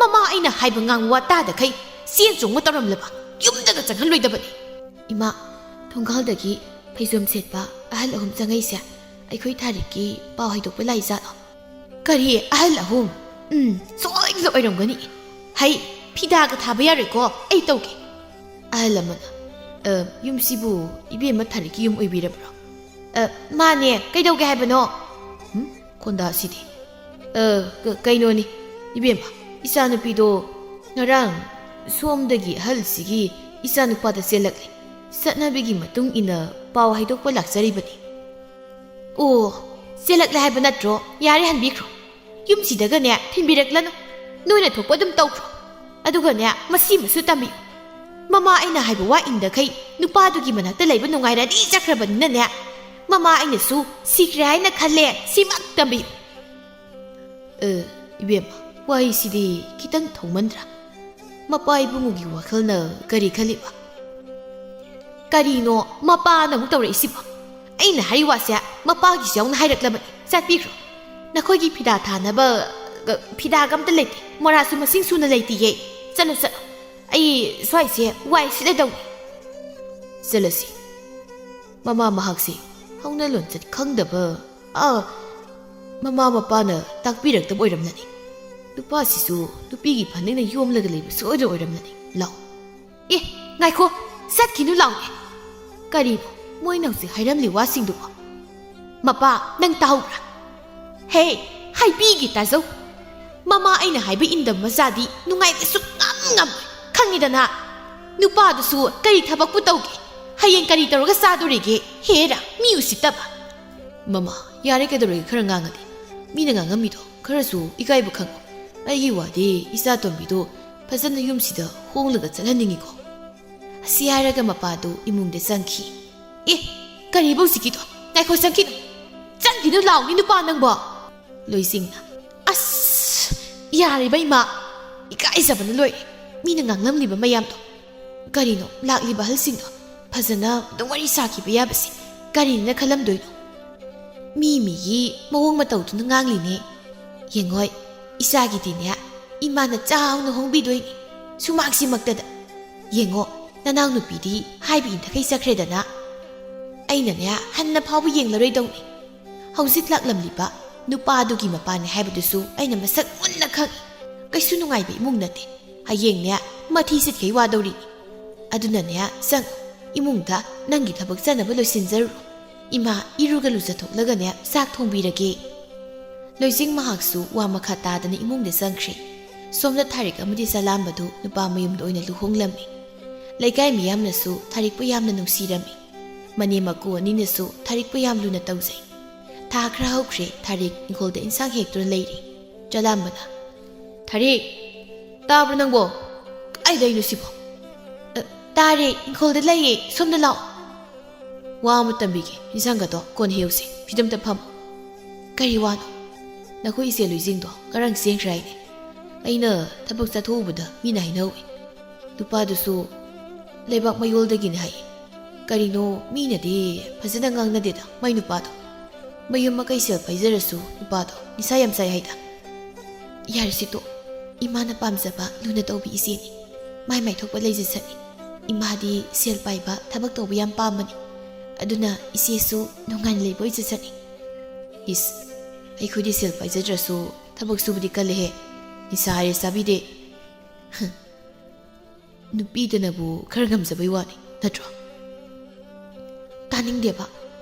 ꯃꯃꯥ ꯑꯩꯅ ꯍꯥꯏꯕ ꯉꯥꯡꯕ ꯋꯥ ꯇꯥꯗꯈꯩ ꯆꯦꯟ ꯆꯣꯡꯕ ꯇꯧꯔꯝꯂꯕ ꯌꯨꯝꯗꯒ ꯆꯪꯍꯜꯂꯣꯏꯗꯕꯅꯤ꯫" ꯏꯃꯥ, ꯊꯣꯡꯒꯥꯜꯗꯒꯤ ꯐꯩꯖꯣꯝ ꯁꯦꯠꯄ ꯑꯍꯜ ꯑꯍꯨꯝ ꯆꯪꯉꯛꯏꯁꯦ ꯑꯩꯈꯣꯏ ꯊꯥꯔꯤꯛꯀꯤ ꯄꯥꯎ ꯍꯥꯏꯗꯣꯛꯄ ꯂꯥꯛꯏꯖꯥꯠꯂꯣ? ꯀꯔꯤ, ꯑꯍꯜ ꯑꯍꯨꯝ? ꯎꯝ, ꯁꯣꯏꯗꯅ ꯑꯣꯏꯔꯝꯒꯅꯤ꯫ ꯍꯩ, ꯐꯤꯗꯥꯒ ꯊꯥꯕ ꯌꯥꯔꯣꯏꯀꯣ, ꯑꯩ ꯇꯧꯒꯦ꯫ ꯑꯍꯜ ꯑꯃꯅ, "ꯑ, ꯌꯨꯝꯁꯤꯕꯨ ꯏꯕꯦꯝꯃ ꯊꯥꯔꯤꯛꯀꯤ ꯌꯨꯝ ꯑꯣꯏꯕꯤꯔꯕ꯭ꯔꯣ?" "ꯑ, ꯃꯥꯅꯦ, ꯀꯩꯗꯧꯒꯦ ꯍꯥꯏꯕꯅꯣ?" ꯎꯝ, ꯈꯣꯟꯗꯥꯁꯤꯗꯤ꯫ "ꯑ, ꯀ-, ꯀꯩꯅꯣꯅꯤ, ꯏꯕꯦꯝꯃ, ꯏꯆꯥꯅꯨꯄꯤꯗꯣ ꯉꯔꯥꯡ ꯁꯣꯝꯗꯒꯤ ꯑꯍꯜꯁꯤꯒꯤ ꯏꯆꯥꯅꯨꯄꯥꯗ ꯆꯦꯜꯂꯛꯂꯦ꯫ ꯆꯠꯅꯕꯤꯒꯤ ꯃꯇꯨꯡ ꯏꯟꯅ ꯄꯥꯎ ꯍꯥꯏꯗꯣꯛꯄ ꯂꯥꯛꯆꯔꯤꯕꯅꯤ꯫" "ꯑꯣ, ꯆꯦꯜꯂꯛꯂꯦ ꯍꯥꯏꯕ ꯅꯠꯇ꯭ꯔꯣ? ꯌꯥꯔꯦ, ꯍꯟꯕꯤꯈ꯭ꯔꯣ꯫ ꯌꯨꯝꯁꯤꯗꯒꯅꯦ ꯊꯤꯟꯕꯤꯔꯛꯂꯅꯨ꯫ ꯅꯣꯏꯅ ꯊꯣꯛꯄ ꯑꯗꯨꯝ ꯇꯧꯈ꯭ꯔꯣ꯫ ꯑꯗꯨꯒꯅꯦ, ꯃꯁꯤꯃꯁꯨ ꯇꯝꯕꯤꯌꯨ꯫ ꯃꯃꯥ ꯑꯩꯅ ꯍꯥꯏꯕ ꯋꯥ ꯏꯟꯗꯈꯩ ꯅꯨꯄꯥꯗꯨꯒꯤ ꯃꯅꯥꯛꯇ ꯂꯩꯕ ꯅꯨꯡꯉꯥꯏꯔꯅꯤ ꯆꯠꯈ꯭ꯔꯕꯅꯤꯅꯅꯦ, ꯃꯃꯥ ꯑꯩꯅꯁꯨ ꯁꯤꯈ꯭ꯔꯦ ꯍꯥꯏꯅ ꯈꯜꯂꯦ, ꯁꯤꯃꯛ ꯇꯝꯕꯤꯌꯨ꯫" "ꯑ, ꯏꯕꯦꯝꯃ, ꯋꯥꯍꯩꯁꯤꯗꯤ ꯈꯤꯇꯪ ꯊꯧꯃꯟꯗ꯭ꯔꯥ? ꯃꯄꯥ ꯏꯕꯨꯡꯉꯣꯒꯤ ꯋꯥꯈꯜꯅ ꯀꯔꯤ ꯈꯜꯂꯤꯕ?" "ꯀꯔꯤꯅꯣ ꯃꯄꯥꯅ ꯑꯃꯨꯛ ꯇꯧꯔꯛꯏꯁꯤꯕꯣ? ꯑꯩꯅ ꯍꯥꯏꯔꯤ ꯋꯥꯁꯦ ꯃꯄꯥꯒꯤꯁꯨ ꯌꯥꯎꯅ ꯍꯥꯏꯔꯛꯂꯕꯅꯤ꯫ ꯆꯠꯄꯤꯈ꯭ꯔꯣ꯫ ꯅꯈꯣꯏꯒꯤ ꯐꯤꯗꯥ ꯊꯥꯅꯕ, ꯑ, ꯐꯤꯗꯥꯒ ꯑꯝꯇ ꯂꯩꯇꯦ꯫ ꯃꯣꯔꯥꯁꯨ ꯃꯁꯤꯡ ꯁꯨꯅ ꯂꯩꯇꯤꯌꯦ꯫ ꯆꯠꯂꯣ, ꯆꯠꯂꯣ꯫ ꯑꯩ ꯁ꯭ꯋꯥꯏꯁꯦ ꯋꯥꯏ ꯁꯤꯠꯂꯗꯧꯅꯤ꯫" ꯆꯠꯂꯁꯤ꯫ ꯃꯃꯥ ꯃꯍꯥꯛꯁꯦ ꯍꯧꯅ ꯂꯣꯟꯆꯠ ꯈꯪꯗꯕ, ꯑ, ꯃꯃꯥ ꯃꯄꯥꯅ ꯇꯥꯛꯄꯤꯔꯛꯇꯕ ꯑꯣꯏꯔꯝꯂꯅꯤ꯫ ꯅꯨꯄꯥꯁꯤꯁꯨ ꯅꯨꯄꯤꯒꯤ ꯐꯅꯦꯛꯅ ꯌꯣꯝꯂꯒ ꯂꯩꯕ ꯁꯣꯏꯗꯅ ꯑꯣꯏꯔꯝꯂꯅꯤ꯫ ꯂꯥꯎ꯫ "ꯑꯦ, ꯉꯥꯏꯈꯣ, ꯆꯠꯈꯤꯅꯨ ꯂꯥꯎꯅꯦ꯫" ꯀꯔꯤꯅꯣ ꯃꯣꯏꯅ ꯍꯧꯖꯤꯛ ꯍꯥꯏꯔꯝꯂꯤ ꯋꯥꯁꯤꯡꯗꯨꯕꯣ? "ꯃꯄꯥ, ꯅꯪ ꯇꯥꯍꯧꯕ꯭ꯔꯥ? ꯍꯦ, ꯍꯥꯏꯕꯤꯒꯦ ꯇꯥꯖꯧ꯫ ꯃꯃꯥ ꯑꯩꯅ ꯍꯥꯏꯕ ꯏꯟꯗꯕ ꯃꯆꯥꯗꯤ ꯅꯨꯡꯉꯥꯏꯕ ꯁꯨꯛꯉꯝ ꯉꯝꯃꯣꯏ꯫ ꯈꯪꯉꯤꯗꯅ? ꯅꯨꯄꯥꯗꯨꯁꯨ ꯀꯔꯤ ꯊꯕꯛꯄꯨ ꯇꯧꯒꯦ? ꯍꯌꯦꯡ ꯀꯔꯤ ꯇꯧꯔꯒ ꯆꯥꯗꯣꯔꯤꯒꯦ? ꯍꯦꯔꯥ, ꯃꯤ ꯎꯁꯤꯠꯇꯕ꯫" "ꯃꯃꯥ, ꯌꯥꯔꯦ, ꯀꯩꯗꯧꯔꯒꯦ ꯈꯔ ꯉꯥꯡꯉꯗꯤ? ꯃꯤꯅ ꯉꯥꯡꯉꯝꯃꯤꯗꯣ ꯈꯔꯁꯨ ꯏꯀꯥꯏꯕ ꯈꯪꯉꯣ꯫ ꯑꯩꯒꯤ ꯋꯥꯗꯤ ꯏꯆꯥ ꯇꯣꯝꯕꯤꯗꯣ ꯐꯖꯅ ꯌꯨꯝꯁꯤꯗ ꯍꯣꯡꯂꯒ ꯆꯠꯍꯟꯅꯤꯡꯉꯤꯀꯣ꯫" ꯑꯁꯤ ꯍꯥꯏꯔꯒ ꯃꯄꯥꯗꯨ ꯏꯃꯨꯡꯗ ꯆꯪꯈꯤ꯫ "ꯑꯦ, ꯀꯔꯤꯕ ꯍꯧꯖꯤꯛꯀꯤꯗꯣ? ꯉꯥꯏꯈꯣ, ꯆꯪꯈꯤꯅꯨ꯫ ꯆꯪꯈꯤꯅꯨ ꯂꯥꯎꯅꯤ ꯅꯨꯄꯥ ꯅꯪꯕꯣ꯫" ꯂꯣꯏꯁꯤꯡꯅ, "ꯑꯁ, ꯌꯥꯔꯦꯕ ꯏꯃꯥ, ꯏꯀꯥꯏꯖꯕꯅ ꯂꯣꯏꯔꯦ꯫ ꯃꯤꯅ ꯉꯥꯡꯂꯝꯂꯤꯕ ꯃꯌꯥꯝꯗꯣ꯫ ꯀꯔꯤꯅꯣ, ꯂꯥꯛꯂꯤꯕ ꯑꯍꯜꯁꯤꯡꯗꯣ ꯐꯖꯅ ꯑꯗꯨꯝ ꯋꯥꯔꯤ ꯁꯥꯈꯤꯕ ꯌꯥꯕꯁꯦ ꯀꯔꯤꯅ ꯈꯜꯂꯝꯗꯣꯏꯅꯣ? ꯃꯤ ꯃꯤꯒꯤ ꯃꯑꯣꯡ ꯃꯇꯧꯗꯨꯅ ꯉꯥꯡꯂꯤꯅꯦ꯫ ꯌꯦꯡꯉꯣꯏ, ꯏꯆꯥꯒꯤꯗꯤꯅꯦ ꯏꯃꯥꯅ ꯆꯥꯎꯅ ꯍꯣꯡꯕꯤꯗꯣꯏꯅꯤ, ꯁꯨꯃꯥꯡꯁꯤꯃꯛꯇꯗ꯫ ꯌꯦꯡꯉꯣ, ꯅꯅꯥꯎꯅꯨꯄꯤꯗꯤ ꯍꯥꯏꯕ ꯏꯟꯊꯈꯩ ꯆꯠꯈ꯭ꯔꯦꯗꯅ꯫ ꯑꯩꯅꯅꯦ ꯍꯟꯅ ꯐꯥꯎꯕ ꯌꯦꯡꯂꯔꯣꯏꯗꯧꯅꯤ꯫ ꯍꯧꯖꯤꯛ ꯂꯥꯛꯂꯝꯂꯤꯕ ꯅꯨꯄꯥꯗꯨꯒꯤ ꯃꯄꯥꯅꯤ ꯍꯥꯏꯕꯗꯨꯁꯨ ꯑꯩꯅ ꯃꯁꯛ ꯃꯨꯟꯅ ꯈꯪꯏ꯫ ꯀꯩꯁꯨ ꯅꯨꯡꯉꯥꯏꯕ ꯏꯃꯨꯡ ꯅꯠꯇꯦ꯫ ꯍꯌꯦꯡꯅꯦ ꯃꯊꯤ ꯁꯤꯠꯈꯩ ꯋꯥꯗꯧꯔꯤꯅꯤ꯫ ꯑꯗꯨꯅꯅꯦ, ꯆꯪ, ꯏꯃꯨꯡꯗ ꯅꯪꯒꯤ ꯊꯕꯛ ꯆꯠꯅꯕ ꯂꯣꯏꯁꯤꯟꯖꯔꯨꯔꯣ꯫ ꯏꯃꯥ ꯏꯔꯨꯒ ꯂꯨꯖꯊꯣꯛꯂꯒꯅꯦ ꯆꯥꯛ ꯊꯣꯡꯕꯤꯔꯒꯦ꯫ ꯂꯣꯏꯖꯤꯡ ꯃꯍꯥꯛꯁꯨ ꯋꯥ ꯃꯈꯥ ꯇꯥꯗꯅ ꯏꯃꯨꯡꯗ ꯆꯪꯈ꯭ꯔꯦ꯫ ꯁꯣꯝꯗ ꯊꯥꯔꯤꯛ ꯑꯃꯗꯤ ꯆꯂꯥꯝꯕꯗꯨ ꯅꯨꯄꯥ ꯃꯌꯨꯝꯗ ꯑꯣꯏꯅ ꯂꯨꯍꯣꯡꯂꯝꯃꯤ꯫ ꯂꯩꯀꯥꯏ ꯃꯤꯌꯥꯝꯅꯁꯨ ꯊꯥꯔꯤꯛꯄꯨ ꯌꯥꯝꯅ ꯅꯨꯡꯁꯤꯔꯝꯃꯤ꯫ ꯃꯅꯦꯝ ꯃꯀꯨ ꯑꯅꯤꯅꯁꯨ ꯊꯥꯔꯤꯛꯄꯨ ꯌꯥꯝ ꯂꯨꯅ ꯇꯧꯖꯩ꯫ ꯊꯥ ꯈꯔ ꯍꯧꯈ꯭ꯔꯦ, ꯊꯥꯔꯤꯛ ꯏꯪꯈꯣꯜꯗ ꯏꯟꯁꯥꯡ ꯍꯦꯛꯇꯨꯅ ꯂꯩꯔꯤ꯫ ꯆꯂꯥꯝꯕꯅ, "ꯊꯥꯔꯤꯛ, ꯇꯥꯕ꯭ꯔꯣ ꯅꯪꯕꯣ? ꯀꯥꯏꯗꯩꯅꯣ ꯁꯤꯕꯣ?" "ꯑ, ꯇꯥꯔꯦ, ꯏꯪꯈꯣꯜꯗ ꯂꯩꯌꯦ, ꯁꯣꯝꯗ ꯂꯥꯛꯑꯣ꯫ ꯋꯥ ꯑꯃ ꯇꯝꯕꯤꯒꯦ, ꯏꯟꯁꯥꯡꯒꯗꯣ ꯀꯣꯟꯅ ꯍꯦꯛꯎꯁꯦ, ꯐꯤꯗꯝꯇ ꯐꯝ꯫" "ꯀꯔꯤ ꯋꯥꯅꯣ?" "ꯅꯈꯣꯏ ꯏꯆꯦ ꯂꯨꯏꯖꯤꯡꯗꯣ ꯉꯔꯥꯡ ꯆꯦꯟꯈ꯭ꯔꯦ ꯍꯥꯏꯅꯦ꯫ ꯑꯩꯅ ꯊꯕꯛ ꯆꯠꯊꯣꯛꯎꯕꯗ ꯃꯤꯅ ꯍꯥꯏꯅꯍꯧꯏ꯫ ꯅꯨꯄꯥꯗꯨꯁꯨ ꯂꯩꯕꯥꯛ ꯃꯌꯣꯜꯗꯒꯤꯅꯤ ꯍꯥꯏ꯫ ꯀꯔꯤꯅꯣ, ꯃꯤꯅꯗꯤ ꯐꯖꯅ ꯉꯥꯡꯅꯗꯦꯗ ꯃꯥꯏ ꯅꯨꯄꯥꯗꯣ꯫ ꯃꯌꯨꯝ ꯃꯀꯩ ꯁꯦꯜ ꯄꯥꯏꯖꯔꯁꯨ ꯅꯨꯄꯥꯗꯣ ꯅꯤꯁꯥ ꯌꯥꯝ ꯆꯥꯏ ꯍꯥꯏꯗ꯫" "ꯌꯥꯔꯦꯁꯦ ꯇꯣꯛ, ꯏꯃꯥꯅ ꯄꯥꯝꯖꯕ ꯂꯨꯅ ꯇꯧꯕꯤ ꯏꯆꯦꯅꯤ꯫ ꯃꯥꯏ ꯃꯥꯏ ꯊꯣꯛꯄ ꯂꯩꯖꯁꯅꯤ꯫ ꯏꯃꯥꯗꯤ ꯁꯦꯜ ꯄꯥꯏꯕ, ꯊꯕꯛ ꯇꯧꯕ ꯌꯥꯝ ꯄꯥꯝꯕꯅꯤ꯫ ꯑꯗꯨꯅ ꯏꯆꯦꯁꯨ ꯅꯨꯡꯉꯥꯏꯅ ꯂꯩꯕ ꯑꯣꯏꯖꯁꯅꯤ꯫" "ꯏꯁ, ꯑꯩꯈꯣꯏꯗꯤ ꯁꯦꯜ ꯄꯥꯏꯖꯗ꯭ꯔꯁꯨ ꯊꯕꯛ ꯁꯨꯕꯗꯤ ꯀꯜꯂꯦꯍꯦ꯫ ꯅꯤꯁꯥ ꯍꯥꯏꯔꯦ ꯆꯥꯕꯤꯗꯦ꯫" ꯍꯝ, ꯅꯨꯄꯤꯗꯅꯕꯨ ꯈꯔ ꯉꯝꯖꯕꯩ ꯋꯥꯅꯤ, ꯅꯠꯇ꯭ꯔꯣ? "ꯇꯥꯅꯤꯡꯗꯦꯕ꯫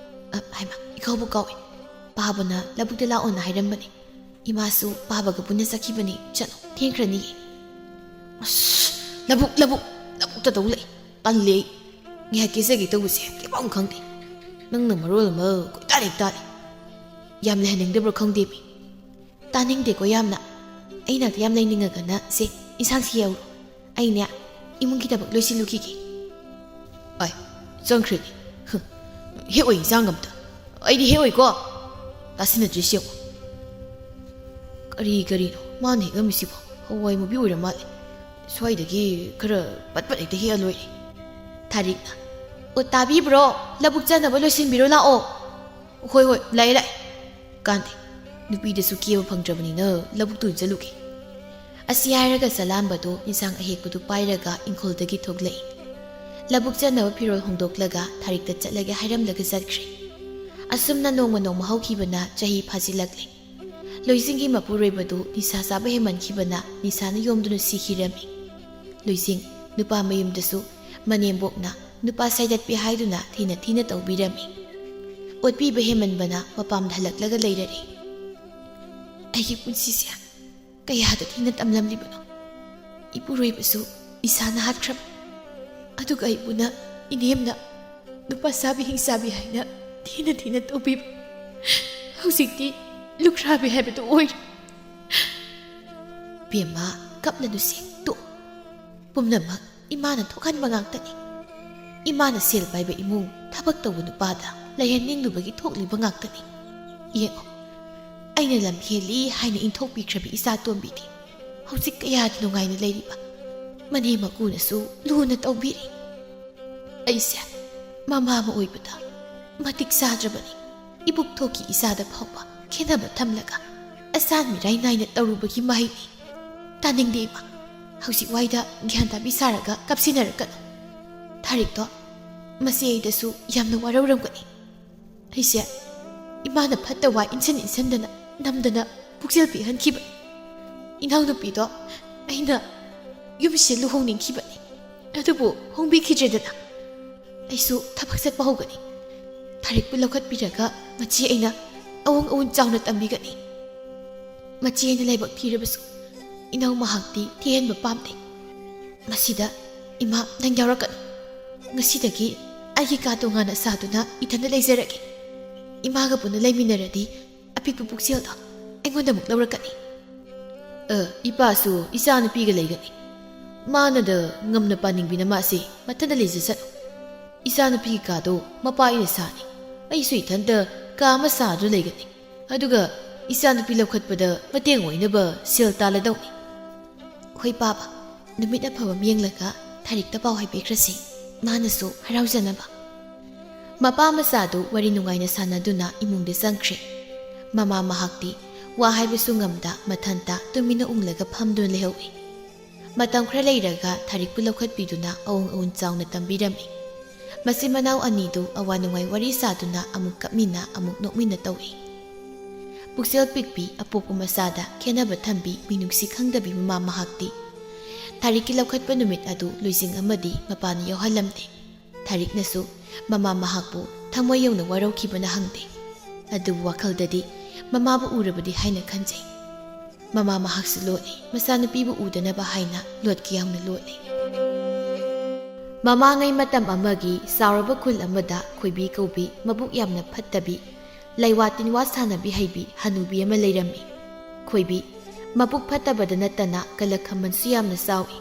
ꯑ, ꯍꯥꯏꯃ, ꯏꯀꯥꯎꯕꯨ ꯀꯥꯎꯏ꯫ ꯄꯥꯕꯅ ꯂꯧꯕꯨꯛꯇ ꯂꯥꯛꯑꯣꯅ ꯍꯥꯏꯔꯝꯕꯅꯤ꯫ ꯏꯃꯥꯁꯨ ꯄꯥꯕꯒ ꯄꯨꯟꯅ ꯆꯠꯈꯤꯕꯅꯤ꯫ ꯆꯠꯂꯣ, ꯊꯦꯡꯈ꯭ꯔꯅꯤ꯫" "ꯑꯁ, ꯂꯧꯕꯨꯛ, ꯂꯧꯕꯨꯛ, ꯂꯧꯕꯨꯛꯇ ꯇꯧ ꯂꯩ꯫ ꯇꯜꯂꯦ ꯑꯩ꯫ ꯉꯥꯏꯍꯥꯛ ꯀꯦꯖꯒꯦ ꯇꯧꯕꯁꯦ ꯀꯩꯐꯥꯎ ꯈꯪꯗꯦ꯫ ꯅꯪꯅ ꯃꯔꯣꯜ ꯑꯃ ꯀꯣꯏꯇꯥꯟ ꯍꯦꯛ ꯇꯥꯜꯂꯤ꯫ ꯌꯥꯝ ꯂꯩꯍꯟꯅꯤꯡꯗꯕ꯭ꯔꯥ ꯈꯪꯗꯦ ꯃꯤ꯫" "ꯇꯥꯅꯤꯡꯗꯦꯀꯣ ꯌꯥꯝꯅ꯫ ꯑꯩ ꯅꯥꯛꯇ ꯌꯥꯝ ꯂꯩꯅꯤꯡꯉꯒꯅ ꯁꯦ, ꯏꯟꯁꯥꯡꯁꯤ ꯌꯦꯡꯉꯨ꯫ ꯑꯩꯅꯦ, ꯏꯃꯨꯡꯒꯤ ꯊꯕꯛ ꯂꯣꯏꯁꯤꯜꯂꯨꯈꯤꯒꯦ꯫" "ꯑꯥꯏ, ꯆꯪꯈ꯭ꯔꯦꯅꯦ꯫ ꯍꯨꯝ, ꯍꯦꯛꯑꯣꯏ ꯏꯟꯁꯥꯡ ꯑꯝꯇ꯫ ꯑꯩꯗꯤ ꯍꯦꯛꯑꯣꯏꯀꯣ꯫ ꯇꯥꯁꯤꯟꯅꯗ꯭ꯔꯤꯁꯤ ꯌꯦꯡꯉꯨ꯫ ꯀꯔꯤ ꯀꯔꯤꯅꯣ ꯃꯥꯅ ꯍꯦꯛꯑꯝꯃꯤꯁꯤꯕꯣ? ꯍꯋꯥꯏ ꯃꯨꯕꯤ ꯑꯣꯏꯔ ꯃꯥꯜꯂꯦ꯫ ꯁ꯭ꯋꯥꯏꯗꯒꯤ ꯈꯔ ꯄꯠ ꯄꯠ ꯍꯦꯛꯇ ꯍꯦꯛꯑ ꯂꯣꯏꯔꯦ꯫" ꯊꯥꯔꯤꯛꯅ, "ꯑꯣ, ꯇꯥꯕꯤꯕ꯭ꯔꯣ? ꯂꯧꯕꯨꯛ ꯆꯠꯅꯕ ꯂꯣꯏꯁꯤꯟꯕꯤꯔꯣ ꯂꯥꯛꯑꯣ꯫" "ꯍꯣꯏ, ꯍꯣꯏ, ꯂꯥꯛꯑꯦ, ꯂꯥꯛꯑꯦ꯫" "ꯀꯥꯟꯗꯦ, ꯅꯨꯄꯤꯗꯁꯨ ꯀꯦꯕ ꯐꯪꯗ꯭ꯔꯕꯅꯤꯅ ꯂꯧꯕꯨꯛꯇ ꯑꯣꯏꯅ ꯆꯠꯂꯨꯒꯦ꯫" ꯑꯁꯤ ꯍꯥꯏꯔꯒ ꯆꯂꯥꯝꯕꯗꯨ ꯏꯟꯁꯥꯡ ꯑꯍꯦꯛꯄꯗꯨ ꯄꯥꯏꯔꯒ ꯏꯪꯈꯣꯜꯗꯒꯤ ꯊꯣꯛꯂꯛꯏ꯫ ꯂꯧꯕꯨꯛ ꯆꯠꯅꯕ ꯐꯤꯔꯣꯜ ꯍꯣꯡꯗꯣꯛꯂꯒ ꯊꯥꯔꯤꯛꯇ ꯆꯠꯂꯒꯦ ꯍꯥꯏꯔꯝꯂꯒ ꯆꯠꯈ꯭ꯔꯦ꯫ ꯑꯁꯨꯝꯅ ꯅꯣꯡꯃ ꯅꯣꯡꯃ ꯍꯧꯈꯤꯕꯅ ꯆꯍꯤ ꯐꯥꯖꯤꯜꯂꯛꯂꯦ꯫ ꯂꯣꯏꯖꯤꯡꯒꯤ ꯃꯄꯨꯔꯣꯏꯕꯗꯨ ꯅꯤꯁꯥ ꯆꯥꯕ ꯍꯦꯟꯃꯟꯈꯤꯕꯅ ꯅꯤꯁꯥꯅ ꯌꯣꯝꯗꯨꯅ ꯁꯤꯈꯤꯔꯝꯃꯤ꯫ ꯂꯣꯏꯖꯤꯡ ꯅꯨꯄꯥ ꯃꯌꯨꯝꯗꯁꯨ ꯃꯅꯦꯝꯕꯣꯛꯅ ꯅꯨꯄꯥ ꯁꯥꯏꯗꯠꯄꯤ ꯍꯥꯏꯗꯨꯅ ꯊꯤꯅ ꯊꯤꯅ ꯇꯧꯕꯤꯔꯝꯃꯤ꯫ ꯑꯣꯠꯄꯤꯕ ꯍꯦꯟꯃꯟꯕꯅ ꯃꯄꯥꯝꯗ ꯍꯜꯂꯛꯂꯒ ꯂꯩꯔꯔꯦ꯫ ꯑꯩꯒꯤ ꯄꯨꯟꯁꯤꯁꯦ ꯀꯌꯥꯗ ꯊꯤꯅ ꯇꯝꯂꯝꯂꯤꯕꯅꯣ꯫ ꯏꯄꯨꯔꯣꯏꯕꯁꯨ ꯅꯤꯁꯥꯅ ꯍꯥꯠꯈ꯭ꯔꯕ꯫ ꯑꯗꯨꯒ ꯑꯩꯕꯨꯅ ꯏꯅꯦꯝꯅ ꯅꯨꯄꯥ ꯆꯥꯕꯤ ꯍꯤꯡ ꯆꯥꯕꯤ ꯍꯥꯏꯅ ꯊꯤꯅ ꯊꯤꯅ ꯇꯧꯕꯤꯕ꯫ ꯍꯧꯖꯤꯛꯇꯤ ꯂꯨꯈ꯭ꯔꯥꯕꯤ ꯍꯥꯏꯕꯗꯨ ꯑꯣꯏꯔꯦ꯫ ꯕꯦꯝꯃ, ꯀꯞꯂꯅꯨꯁꯦ, ꯇꯣꯛ꯫ ꯄꯨꯝꯅꯃꯛ ꯏꯃꯥꯅ ꯊꯣꯛꯍꯟꯕ ꯉꯥꯛꯇꯅꯤ꯫ ꯏꯃꯥꯅ ꯁꯦꯜ ꯄꯥꯏꯕ ꯏꯃꯨꯡ, ꯊꯕꯛ ꯇꯧꯕ ꯅꯨꯄꯥꯗ ꯂꯩꯍꯟꯅꯤꯡꯂꯨꯕꯒꯤ ꯊꯣꯛꯂꯤꯕ ꯉꯥꯛꯇꯅꯤ꯫ ꯌꯦꯡꯉꯣ, ꯑꯩꯅ ꯂꯝ ꯍꯦꯜꯂꯤ ꯍꯥꯏꯅ ꯏꯟꯊꯣꯛꯄꯤꯈ꯭ꯔꯕ ꯏꯆꯥ ꯇꯣꯝꯕꯤꯗꯤ ꯍꯧꯖꯤꯛ ꯀꯌꯥꯗ ꯅꯨꯡꯉꯥꯏꯅ ꯂꯩꯔꯤꯕ꯫ ꯃꯅꯦꯝ ꯃꯀꯨꯅꯁꯨ ꯂꯨꯅ ꯇꯧꯕꯤꯔꯤ꯫ ꯑꯩꯁꯦ ꯃꯃꯥ ꯑꯃ ꯑꯣꯏꯕꯗ ꯃꯇꯤꯛ ꯆꯥꯗ꯭ꯔꯕꯅꯤ꯫ ꯏꯕꯨꯛ ꯊꯣꯛꯀꯤ ꯏꯆꯥꯗ ꯐꯥꯎꯕ ꯈꯦꯠꯅꯕ ꯊꯝꯂꯒ ꯑꯁꯥꯟ ꯃꯤꯔꯥꯏ ꯅꯥꯏꯅ ꯇꯧꯔꯨꯕꯒꯤ ꯃꯍꯩꯅꯤ꯫ ꯇꯥꯅꯤꯡꯗꯦ ꯏꯃꯥ꯫ ꯍꯧꯖꯤꯛ ꯋꯥꯏꯗ ꯒ꯭ꯌꯥꯟ ꯇꯥꯕꯤ ꯁꯥꯔꯒ ꯀꯞꯁꯤꯟꯅꯔꯛꯀꯅꯨ꯫ ꯊꯥꯔꯤꯛꯇꯣ ꯃꯆꯦ ꯑꯩꯗꯁꯨ ꯌꯥꯝꯅ ꯋꯥꯔꯧꯔꯝꯒꯅꯤ꯫ ꯑꯩꯁꯦ ꯏꯃꯥꯅ ꯐꯠꯇ ꯋꯥ ꯏꯟꯁꯤꯟ ꯏꯟꯁꯤꯟꯗꯅ ꯅꯝꯗꯅ ꯄꯨꯛꯆꯦꯜ ꯄꯤꯍꯟꯈꯤꯕ꯫ ꯏꯅꯥꯎꯅꯨꯄꯤꯗꯣ ꯑꯩꯅ ꯌꯨꯝꯁꯤꯗ ꯂꯨꯍꯣꯡꯅꯤꯡꯈꯤꯕꯅꯤ꯫ ꯑꯗꯨꯕꯨ ꯍꯣꯡꯕꯤꯈꯤꯗ꯭ꯔꯦꯗꯅ꯫ ꯑꯩꯁꯨ ꯊꯕꯛ ꯆꯠꯄ ꯍꯧꯒꯅꯤ꯫ ꯊꯥꯔꯤꯛꯄꯨ ꯂꯧꯈꯠꯄꯤꯔꯒ ꯃꯆꯦ ꯑꯩꯅ ꯑꯋꯣꯡ ꯑꯋꯨꯟ ꯆꯥꯎꯅ ꯇꯝꯕꯤꯒꯅꯤ꯫ ꯃꯆꯦ ꯑꯩꯅ ꯂꯥꯏꯕꯛ ꯊꯤꯔꯕꯁꯨ ꯏꯅꯥꯎ ꯃꯍꯥꯛꯇꯤ ꯊꯤꯍꯟꯕ ꯄꯥꯝꯗꯦ꯫ ꯃꯁꯤꯗ ꯏꯃꯥ ꯅꯪ ꯌꯥꯎꯔꯛꯀꯅꯨ꯫ ꯉꯁꯤꯗꯒꯤ ꯑꯩꯒꯤ ꯀꯥ ꯇꯣꯉꯥꯟꯅ ꯁꯥꯗꯨꯅ ꯏꯊꯟꯗ ꯂꯩꯖꯔꯒꯦ꯫ ꯏꯃꯥꯒ ꯄꯨꯟꯅ ꯂꯩꯃꯤꯟꯅꯔꯗꯤ ꯑꯄꯤꯛꯄ ꯄꯨꯛꯆꯦꯜꯗꯣ ꯑꯩꯉꯣꯟꯗ ꯑꯃꯨꯛ ꯂꯧꯔꯛꯀꯅꯤ꯫ ꯑ, ꯏꯄꯥꯁꯨ ꯏꯆꯥꯅꯨꯄꯤꯒ ꯂꯩꯒꯅꯤ꯫ ꯃꯥꯅꯗ ꯉꯝꯅ ꯄꯥꯅꯤꯡꯕꯤꯅ ꯃꯥꯁꯦ ꯃꯊꯟꯇ ꯂꯩꯖꯁꯅꯨ꯫ ꯏꯆꯥꯅꯨꯄꯤꯒꯤ ꯀꯥꯗꯣ ꯃꯄꯥ ꯑꯩꯅ ꯁꯥꯅꯤ꯫ ꯑꯩꯁꯨ ꯏꯊꯟꯇ ꯀꯥ ꯑꯃ ꯁꯥꯗꯨꯅ ꯂꯩꯒꯅꯤ꯫ ꯑꯗꯨꯒ ꯏꯆꯥꯅꯨꯄꯤ ꯂꯧꯈꯠꯄꯗ ꯃꯇꯦꯡ ꯑꯣꯏꯅꯕ ꯁꯦꯜ ꯇꯥꯜꯂꯗꯧꯅꯤ꯫ ꯍꯣꯏ ꯄꯥꯕ, ꯅꯨꯃꯤꯠ ꯑꯐꯕ ꯑꯃ ꯌꯦꯡꯂꯒ ꯊꯥꯔꯤꯛꯇ ꯄꯥꯎ ꯍꯥꯏꯕꯤꯈ꯭ꯔꯁꯤ, ꯃꯥꯅꯁꯨ ꯍꯔꯥꯎꯖꯅꯕ꯫ ꯃꯄꯥ ꯃꯆꯥꯗꯨ ꯋꯥꯔꯤ ꯅꯨꯡꯉꯥꯏꯅ ꯁꯥꯟꯅꯗꯨꯅ ꯏꯃꯨꯡꯗ ꯆꯪꯈ꯭ꯔꯦ꯫ ꯃꯃꯥ ꯃꯍꯥꯛꯇꯤ ꯋꯥ ꯍꯥꯏꯕꯁꯨ ꯉꯝꯗ ꯃꯊꯟꯇ ꯇꯨꯃꯤꯟꯅ ꯎꯪꯂꯒ ꯐꯝꯗꯨꯅ ꯂꯩꯍꯧꯏ꯫ ꯃꯇꯝ ꯈꯔ ꯂꯩꯔꯒ ꯊꯥꯔꯤꯛꯄꯨ ꯂꯧꯈꯠꯄꯤꯗꯨꯅ ꯑꯋꯣꯡ ꯑꯋꯨꯟ ꯆꯥꯎꯅ ꯇꯝꯕꯤꯔꯝꯃꯤ꯫ ꯃꯆꯤꯟ ꯃꯅꯥꯎ ꯑꯅꯤꯗꯨ ꯑꯋꯥ ꯅꯨꯡꯉꯥꯏ ꯋꯥꯔꯤ ꯁꯥꯗꯨꯅ ꯑꯃꯨꯛ ꯀꯞꯃꯤꯟꯅ ꯑꯃꯨꯛ ꯅꯣꯛꯃꯤꯟꯅ ꯇꯧꯏ꯫ ꯄꯨꯛꯆꯦꯜ ꯄꯤꯛꯄꯤ ꯑꯄꯣꯛꯄ ꯃꯆꯥꯗ ꯈꯦꯟꯅꯕ ꯊꯝꯕꯤ ꯃꯤꯅꯨꯡꯁꯤ ꯈꯪꯗꯕꯤ ꯃꯃꯥ ꯃꯍꯥꯛꯇꯤ ꯊꯥꯔꯤꯛꯀꯤ ꯂꯧꯈꯠꯄ ꯅꯨꯃꯤꯠ ꯑꯗꯨ ꯂꯨꯏꯖꯤꯡ ꯑꯃꯗꯤ ꯃꯄꯥꯅ ꯌꯥꯎꯍꯜꯂꯝꯗꯦ꯫ ꯊꯥꯔꯤꯛꯅꯁꯨ ꯃꯃꯥ ꯃꯍꯥꯛꯄꯨ ꯊꯃꯣꯏ ꯌꯧꯅ ꯋꯥꯔꯧꯈꯤꯕꯅ ꯍꯪꯗꯦ꯫ ꯑꯗꯨꯕꯨ ꯋꯥꯈꯜꯗꯗꯤ ꯃꯃꯥꯕꯨ ꯎꯔꯕꯗꯤ ꯍꯥꯏꯅ ꯈꯟꯖꯩ꯫ ꯃꯃꯥ ꯃꯍꯥꯛꯁꯨ ꯂꯣꯠꯂꯤ꯫ ꯃꯆꯥꯅꯨꯄꯤꯕꯨ ꯎꯗꯅꯕ ꯍꯥꯏꯅ ꯂꯣꯠꯀꯦ ꯌꯥꯎꯅ ꯂꯣꯠꯂꯤ꯫ ꯃꯃꯥꯡꯉꯩ ꯃꯇꯝ ꯑꯃꯒꯤ ꯆꯥꯎꯔꯕ ꯈꯨꯜ ꯑꯃꯗ ꯈꯣꯏꯕꯤ ꯀꯧꯕꯤ ꯃꯕꯨꯛ ꯌꯥꯝꯅ ꯐꯠꯇꯕꯤ, ꯂꯩꯋꯥ ꯇꯤꯟꯋꯥ ꯁꯥꯟꯅꯕꯤ ꯍꯩꯕꯤ ꯍꯅꯨꯕꯤ ꯑꯃ ꯂꯩꯔꯝꯃꯤ꯫ ꯈꯣꯏꯕꯤ ꯃꯕꯨꯛ ꯐꯠꯇꯕꯗ ꯅꯠꯇꯅ ꯀꯂꯛ ꯈꯝꯕꯟꯁꯨ ꯌꯥꯝꯅ ꯆꯥꯎꯏ꯫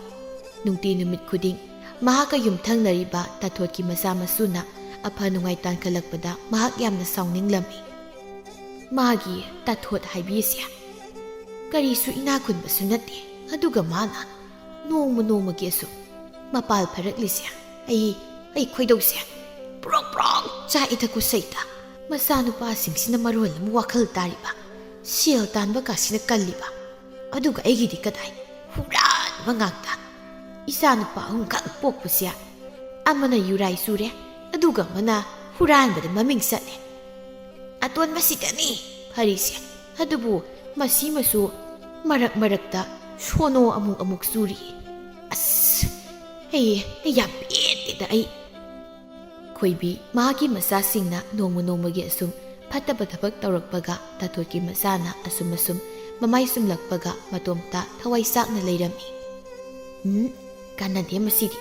ꯅꯨꯡꯇꯤ ꯅꯨꯃꯤꯠ ꯈꯨꯗꯤꯡ ꯃꯍꯥꯛꯀ ꯌꯨꯝꯊꯪꯅꯔꯤꯕ ꯇꯥꯊꯣꯠꯀꯤ ꯃꯆꯥ ꯃꯁꯨꯅ ꯑꯐ ꯅꯨꯡꯉꯥꯏ ꯇꯥꯟꯈꯠꯂꯛꯄꯗ ꯃꯍꯥꯛ ꯌꯥꯝꯅ ꯁꯥꯎꯅꯤꯡꯂꯝꯃꯤ꯫ ꯃꯥꯒꯤ ꯇꯥꯊꯣꯠ ꯍꯥꯏꯕꯤꯁꯦ ꯀꯔꯤꯁꯨ ꯏꯅꯥꯛ ꯈꯨꯟꯕꯁꯨ ꯅꯠꯇꯦ, ꯑꯗꯨꯒ ꯃꯥꯅ ꯅꯣꯡꯃ ꯅꯣꯡꯃꯒꯤ ꯑꯁꯨꯝ ꯃꯄꯥꯜ ꯐꯔꯛꯂꯤꯁꯦ꯫ ꯑꯩ, ꯑꯩ ꯈꯣꯏꯗꯧꯁꯦ ꯄ꯭ꯔꯣꯛ ꯄ꯭ꯔꯣꯛ ꯆꯥꯛꯏꯗꯀꯣ ꯁꯩꯇ꯫ ꯃꯆꯥꯅꯨꯄꯥꯁꯤꯡꯁꯤꯅ ꯃꯔꯣꯜ ꯑꯃ ꯋꯥꯈꯜ ꯇꯥꯔꯤꯕ, ꯁꯦꯜ ꯇꯥꯟꯕ ꯀꯥꯁꯤꯅ ꯀꯜꯂꯤꯕ, ꯑꯗꯨꯒ ꯑꯩꯒꯤꯗꯤ ꯀꯗꯥꯏ ꯍꯨꯔꯥꯟꯕ ꯉꯥꯛꯇ꯫ ꯏꯆꯥꯅꯨꯄꯥ ꯑꯍꯨꯝꯈꯛ ꯄꯣꯛꯄꯁꯦ ꯑꯃꯅ ꯌꯨꯔꯥꯏ ꯆꯨꯔꯦ, ꯑꯗꯨꯒ ꯑꯃꯅ ꯍꯨꯔꯥꯟꯕꯗ ꯃꯃꯤꯡ ꯆꯠꯂꯦ꯫ ꯑꯇꯣꯟꯕꯁꯤꯗꯅꯤ ꯐꯔꯤꯁꯦ, ꯑꯗꯨꯕꯨ ꯃꯁꯤꯃꯁꯨ ꯃꯔꯛ ꯃꯔꯛꯇ ꯁꯣꯅꯣ ꯑꯃꯨꯛ ꯑꯃꯨꯛ ꯆꯨꯔꯤ꯫ ꯑꯁ, ꯑꯩ, ꯑꯩ ꯌꯥꯝ ꯄꯦꯟꯗꯦꯗ ꯑꯩ꯫ ꯈꯣꯏꯕꯤ ꯃꯍꯥꯛꯀꯤ ꯃꯆꯥꯁꯤꯡꯅ ꯅꯣꯡꯃ ꯅꯣꯡꯃꯒꯤ ꯑꯁꯨꯝ ꯐꯠꯇꯕ ꯊꯕꯛ ꯇꯧꯔꯛꯄꯒ ꯇꯥꯊꯣꯠꯀꯤ ꯃꯆꯥꯅ ꯑꯁꯨꯝ ꯑꯁꯨꯝ ꯃꯃꯥꯏ ꯆꯨꯝꯂꯛꯄꯒ ꯃꯇꯣꯝꯇ ꯊꯋꯥꯏ ꯆꯥꯛꯅ ꯂꯩꯔꯝꯃꯤ꯫ "ꯎꯝ, ꯀꯥꯟꯅꯗꯦ ꯃꯁꯤꯗꯤ꯫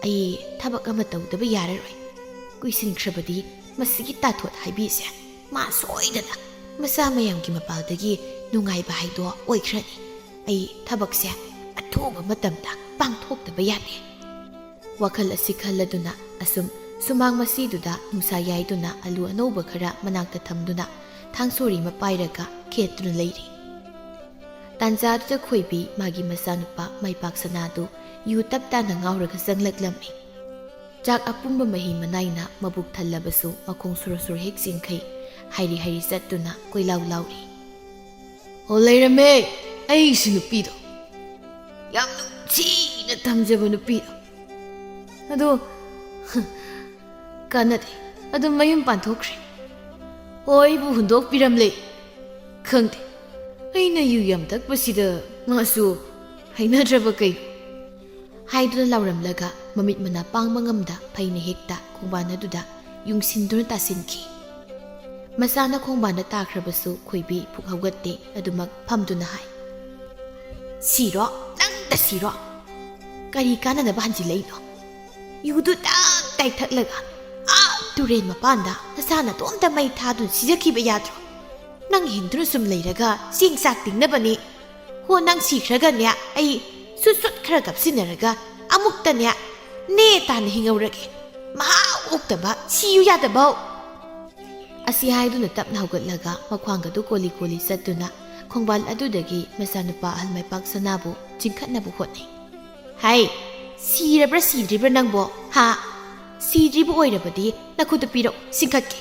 ꯑꯩ ꯊꯕꯛ ꯑꯃ ꯇꯧꯗꯕ ꯌꯥꯔꯔꯣꯏ꯫ ꯀꯨꯏꯁꯤꯟꯈ꯭ꯔꯕꯗꯤ ꯃꯁꯤꯒꯤ ꯇꯥꯊꯣꯠ ꯍꯥꯏꯕꯤꯁꯦ ꯃꯥ ꯁꯣꯏꯗꯅ ꯃꯆꯥ ꯃꯌꯥꯝꯒꯤ ꯃꯄꯥꯜꯗꯒꯤ ꯅꯨꯡꯉꯥꯏꯕ ꯍꯥꯏꯗꯣ ꯑꯣꯏꯈ꯭ꯔꯅꯤ꯫ ꯑꯩ ꯊꯕꯛꯁꯦ ꯑꯊꯨꯕ ꯃꯇꯝꯗ ꯄꯥꯡꯊꯣꯛꯇꯕ ꯌꯥꯗꯦ"꯫ ꯋꯥꯈꯜ ꯑꯁꯤ ꯈꯜꯂꯗꯨꯅ ꯑꯁꯨꯝ ꯁꯨꯃꯥꯡ ꯃꯁꯤꯗꯨꯗ ꯅꯨꯡꯁꯥ ꯌꯥꯏꯗꯨꯅ ꯑꯂꯨ ꯑꯅꯧꯕ ꯈꯔ ꯃꯅꯥꯛꯇ ꯊꯝꯗꯨꯅ ꯊꯥꯡ ꯁꯣꯔꯤ ꯑꯃ ꯄꯥꯏꯔꯒ ꯈꯦꯠꯇꯨꯅ ꯂꯩꯔꯤ꯫ ꯇꯥꯟꯖꯥꯗꯨꯗ ꯈꯣꯏꯕꯤ ꯃꯥꯒꯤ ꯃꯆꯥꯅꯨꯄꯥ ꯃꯥꯏꯄꯥꯛ ꯁꯅꯥꯗꯨ ꯌꯨ ꯇꯞ ꯇꯥꯅ ꯉꯥꯎꯔꯒ ꯆꯪꯂꯛꯂꯝꯃꯤ꯫ ꯆꯥꯛ ꯑꯄꯨꯝꯕ ꯃꯍꯤ ꯃꯅꯥꯏꯅ ꯃꯕꯨꯛ ꯊꯜꯂꯕꯁꯨ ꯃꯈꯣꯡ ꯁꯣꯔꯣ ꯁꯣꯔꯣ ꯍꯦꯛ ꯆꯤꯡꯈꯩ ꯍꯥꯏꯔꯤ ꯍꯥꯏꯔꯤ ꯆꯠꯇꯨꯅ ꯀꯣꯏꯂꯥꯎ ꯂꯥꯎꯔꯤ꯫ "ꯑꯣ, ꯂꯩꯔꯝꯃꯦ ꯑꯩꯁꯨ ꯅꯨꯄꯤꯗꯣ꯫ ꯌꯥꯝ ꯅꯨꯡꯁꯤꯅ ꯊꯝꯖꯕ ꯅꯨꯄꯤꯗꯣ꯫ ꯑꯗꯣ ꯀꯥꯟꯅꯗꯦ, ꯑꯗꯨꯝ ꯃꯌꯨꯝ ꯄꯥꯟꯊꯣꯛꯈ꯭ꯔꯦ꯫ ꯍꯣꯏꯕꯨ ꯍꯨꯟꯗꯣꯛꯄꯤꯔꯝꯂꯦ꯫ ꯈꯪꯗꯦ, ꯑꯩꯅ ꯌꯨ ꯌꯥꯝ ꯊꯛꯄꯁꯤꯗ ꯃꯥꯁꯨ ꯍꯩꯅꯗ꯭ꯔꯕ ꯀꯩꯅꯣ ꯍꯥꯏꯗꯨꯅ ꯂꯥꯎꯔꯝꯂꯒ ꯃꯃꯤꯠ ꯃꯅꯥ ꯄꯥꯡꯕ ꯉꯝꯗ ꯐꯩꯅ ꯍꯦꯛꯇ ꯈꯣꯡꯕꯥꯟ ꯑꯗꯨꯗ ꯌꯨꯡꯁꯤꯟꯗꯨꯅ ꯇꯥꯁꯤꯟꯈꯤ꯫ ꯃꯆꯥꯅ ꯈꯣꯡꯕꯥꯟꯗ ꯇꯥꯈ꯭ꯔꯕꯁꯨ ꯈꯣꯏꯕꯤ ꯐꯨꯛ ꯍꯧꯒꯠꯇꯦ, ꯑꯗꯨꯃꯛ ꯐꯝꯗꯨꯅ ꯍꯥꯏ, "ꯁꯤꯔꯣ, ꯅꯪꯗ ꯁꯤꯔꯣ꯫ ꯀꯔꯤ ꯀꯥꯟꯅꯅꯕ ꯍꯟꯖꯤꯜꯂꯛꯏꯅꯣ? ꯌꯨꯗꯨ ꯇꯞ ꯇꯥꯏ ꯊꯛꯂꯒ ꯑꯥ ꯇꯨꯔꯦꯟ ꯃꯄꯥꯟꯗ ꯅꯁꯥ ꯅꯇꯣꯝꯇ ꯃꯩ ꯊꯥꯗꯨꯅ ꯁꯤꯖꯈꯤꯕ ꯌꯥꯗ꯭ꯔꯣ? ꯅꯪ ꯍꯤꯡꯗꯨꯅ ꯁꯨꯝ ꯂꯩꯔꯒ ꯆꯦꯡ ꯆꯥꯛ ꯇꯤꯡꯅꯕꯅꯤ꯫ ꯍꯣ, ꯅꯪ ꯁꯤꯈ꯭ꯔꯒꯅꯦ, ꯑꯩ ꯁꯨꯠ ꯁꯨꯠ ꯈꯔ ꯀꯞꯁꯤꯟꯅꯔꯒ ꯑꯃꯨꯛꯇꯅꯦ ꯅꯦ ꯇꯥꯅ ꯍꯤꯡꯍꯧꯔꯒꯦ꯫ ꯃꯍꯥ ꯑꯣꯛꯇꯕ, ꯁꯤꯌꯨ ꯌꯥꯗꯕꯧ!" ꯑꯁꯤ ꯍꯥꯏꯗꯨꯅ ꯇꯞꯅ ꯍꯧꯒꯠꯂꯒ ꯃꯈ꯭ꯋꯥꯡꯒꯗꯨ ꯀꯣꯂꯤ ꯀꯣꯂꯤ ꯆꯠꯇꯨꯅ ꯈꯣꯡꯕꯥꯜ ꯑꯗꯨꯗꯒꯤ ꯃꯆꯥꯅꯨꯄꯥ ꯑꯍꯜ ꯃꯥꯏꯄꯥꯛ ꯁꯅꯥꯕꯨ ꯆꯤꯡꯈꯠꯅꯕ ꯍꯣꯠꯅꯩ꯫ "ꯍꯩ, ꯁꯤꯔꯕ꯭ꯔꯥ ꯁꯤꯗ꯭ꯔꯤꯕ꯭ꯔꯥ ꯅꯪꯕꯣ? ꯍꯥ? ꯁꯤꯗ꯭ꯔꯤꯕ ꯑꯣꯏꯔꯕꯗꯤ ꯅꯈꯨꯠꯇꯨ ꯄꯤꯔꯛꯎ, ꯆꯤꯡꯈꯠꯀꯦ꯫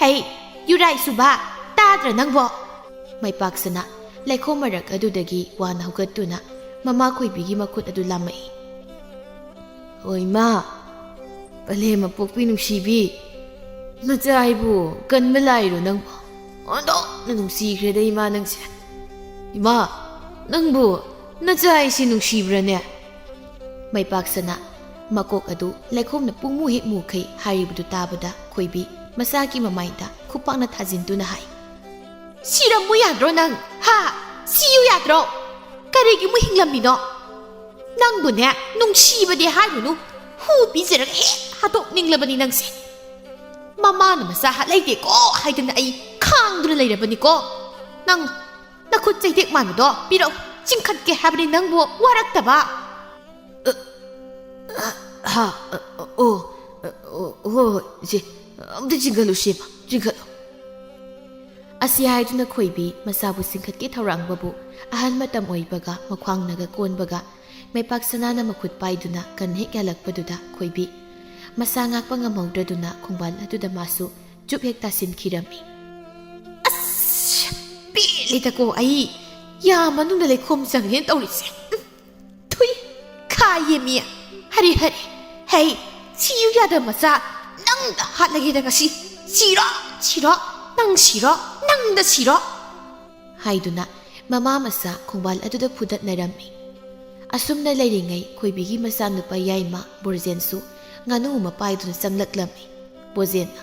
ꯍꯩ, ꯌꯨꯔꯥꯏ ꯁꯨꯕ, ꯇꯥꯗ꯭ꯔꯥ ꯅꯪꯕꯣ?" ꯃꯥꯏꯄꯥꯛ ꯁꯅꯥ ꯂꯩꯈꯣꯝ ꯃꯔꯛ ꯑꯗꯨꯗꯒꯤ ꯋꯥꯅ ꯍꯧꯒꯠꯇꯨꯅ ꯃꯃꯥ ꯈꯣꯏꯕꯤꯒꯤ ꯃꯈꯨꯠ ꯑꯗꯨ ꯂꯥꯝꯃꯛꯏ꯫ "ꯍꯣꯏ ꯃꯥ, ꯄꯂꯦꯝ ꯃꯄꯣꯛꯄꯤ ꯅꯨꯡꯁꯤꯕꯤ, ꯅꯆꯥ ꯑꯩꯕꯨ ꯀꯟꯕ ꯂꯥꯏꯔꯣ ꯅꯪꯕꯣ? ꯑꯣꯟꯊꯣꯛꯅ ꯅꯨꯡꯁꯤꯈ꯭ꯔꯦꯗ ꯏꯃꯥ ꯅꯪꯁꯦ꯫ ꯏꯃꯥ, ꯅꯪꯕꯨ ꯅꯆꯥ ꯑꯩꯁꯤ ꯅꯨꯡꯁꯤꯕ꯭ꯔꯥꯅꯦ?" ꯃꯥꯏꯄꯥꯛ ꯁꯅꯥ ꯃꯀꯣꯛ ꯑꯗꯨ ꯂꯩꯈꯣꯝꯅ ꯄꯨꯡꯃꯨ ꯍꯦꯛ ꯃꯨꯈꯩ ꯍꯥꯏꯔꯤꯕꯗꯨ ꯇꯥꯕꯗ ꯈꯣꯏꯕꯤ ꯃꯆꯥꯒꯤ ꯃꯃꯥꯏꯗ ꯈꯨꯄꯥꯛꯅ ꯊꯥꯖꯤꯟꯗꯨꯅ ꯍꯥꯏ, "ꯁꯤꯔꯝꯃꯨ ꯌꯥꯗ꯭ꯔꯣ ꯅꯪ? ꯍꯥ? ꯁꯤꯌꯨ ꯌꯥꯗ꯭ꯔꯣ? ꯀꯔꯤꯒꯤ ꯑꯃꯨꯛ ꯍꯤꯡꯂꯝꯃꯤꯅꯣ? ꯅꯪꯕꯨꯅꯦ, ꯅꯨꯡꯁꯤꯕꯗꯤ ꯍꯥꯏꯔꯨꯅꯨ, ꯍꯨ ꯄꯤꯖꯔꯒ ꯍꯦꯛ ꯍꯥꯠꯇꯣꯛꯅꯤꯡꯂꯕꯅꯤ ꯅꯪꯁꯦ꯫ ꯃꯃꯥꯅ ꯃꯆꯥ ꯍꯥꯠꯂꯩꯗꯦꯀꯣ ꯍꯥꯏꯗꯅ ꯑꯩ ꯈꯥꯡꯗꯨꯅ ꯂꯩꯔꯕꯅꯤꯀꯣ꯫ ꯅꯪ ꯅꯈꯨꯠ ꯆꯩꯇꯦꯛ ꯃꯥꯟꯕꯗꯣ ꯄꯤꯔꯛꯎ, ꯆꯤꯡꯈꯠꯀꯦ ꯍꯥꯏꯕꯅꯤ ꯅꯪꯕꯨ ꯋꯥꯔꯛꯇꯕ꯫" "ꯑ, ꯑ, ꯍꯥ, ꯑ, ꯑ, ꯑꯣ, ꯑ, ꯑꯣ, ꯍꯣꯏ, ꯍꯣꯏ, ꯏꯆꯦ, ꯑꯝꯇ ꯆꯤꯡꯈꯠꯂꯨꯁꯦꯕ, ꯆꯤꯡꯈꯠꯂꯨ꯫" ꯑꯁꯤ ꯍꯥꯏꯗꯨꯅ ꯈꯣꯏꯕꯤ ꯃꯆꯥꯕꯨ ꯆꯤꯡꯈꯠꯀꯦ ꯊꯧꯔꯥꯡꯕꯕꯨ ꯑꯍꯜ ꯃꯇꯝ ꯑꯣꯏꯕꯒ ꯃꯈ꯭ꯋꯥꯡꯅꯒ ꯀꯣꯟꯕꯒ ꯃꯩꯄꯥꯛ ꯁꯅꯥꯅ ꯃꯈꯨꯠ ꯄꯥꯏꯗꯨꯅ ꯀꯟ ꯍꯦꯛ ꯌꯥꯜꯂꯛꯄꯗꯨꯗ ꯈꯣꯏꯕꯤ ꯃꯁꯥ ꯉꯥꯛꯄ ꯉꯝꯍꯧꯗ꯭ꯔꯗꯨꯅ ꯈꯣꯡꯕꯥꯜ ꯑꯗꯨꯗ ꯃꯥꯁꯨ ꯆꯨꯞ ꯍꯦꯛ ꯇꯥꯁꯤꯟꯈꯤꯔꯝꯃꯤ꯫ "ꯑꯁ! ꯄꯦꯜꯂꯦꯗꯀꯣ ꯑꯩ! ꯌꯥ ꯃꯅꯨꯡꯗ ꯂꯩꯈꯣꯝ ꯆꯪꯉꯦꯅ ꯇꯧꯔꯤꯁꯦ꯫ ꯎꯝ, ꯊꯨꯏ! ꯈꯥꯏꯌꯦ ꯃꯤ! ꯍꯔꯦ ꯍꯔꯦ! ꯍꯩ! ꯁꯤꯌꯨ ꯌꯥꯗꯕ ꯃꯆꯥ! ꯅꯪ ꯅꯪꯗ ꯍꯥꯠꯂꯒꯦꯗ ꯉꯁꯤ꯫ ꯁꯤꯔꯣ, ꯁꯤꯔꯣ, ꯅꯪ ꯁꯤꯔꯣ, ꯅꯪꯗ ꯁꯤꯔꯣ," ꯍꯥꯏꯗꯨꯅ ꯃꯃꯥ ꯃꯆꯥ ꯈꯣꯡꯕꯥꯜ ꯑꯗꯨꯗ ꯐꯨꯗꯠꯅꯔꯝꯃꯤ꯫ ꯑꯁꯨꯝꯅ ꯂꯩꯔꯤꯉꯩ ꯈꯣꯏꯕꯤꯒꯤ ꯃꯆꯥꯅꯨꯄꯥ ꯌꯥꯏꯃ ꯕꯣꯔꯖꯦꯟꯁꯨ ꯉꯥꯅꯨ ꯑꯃ ꯄꯥꯏꯗꯨꯅ ꯆꯪꯂꯛꯂꯝꯃꯤ꯫ ꯕꯣꯔꯖꯦꯟꯅ,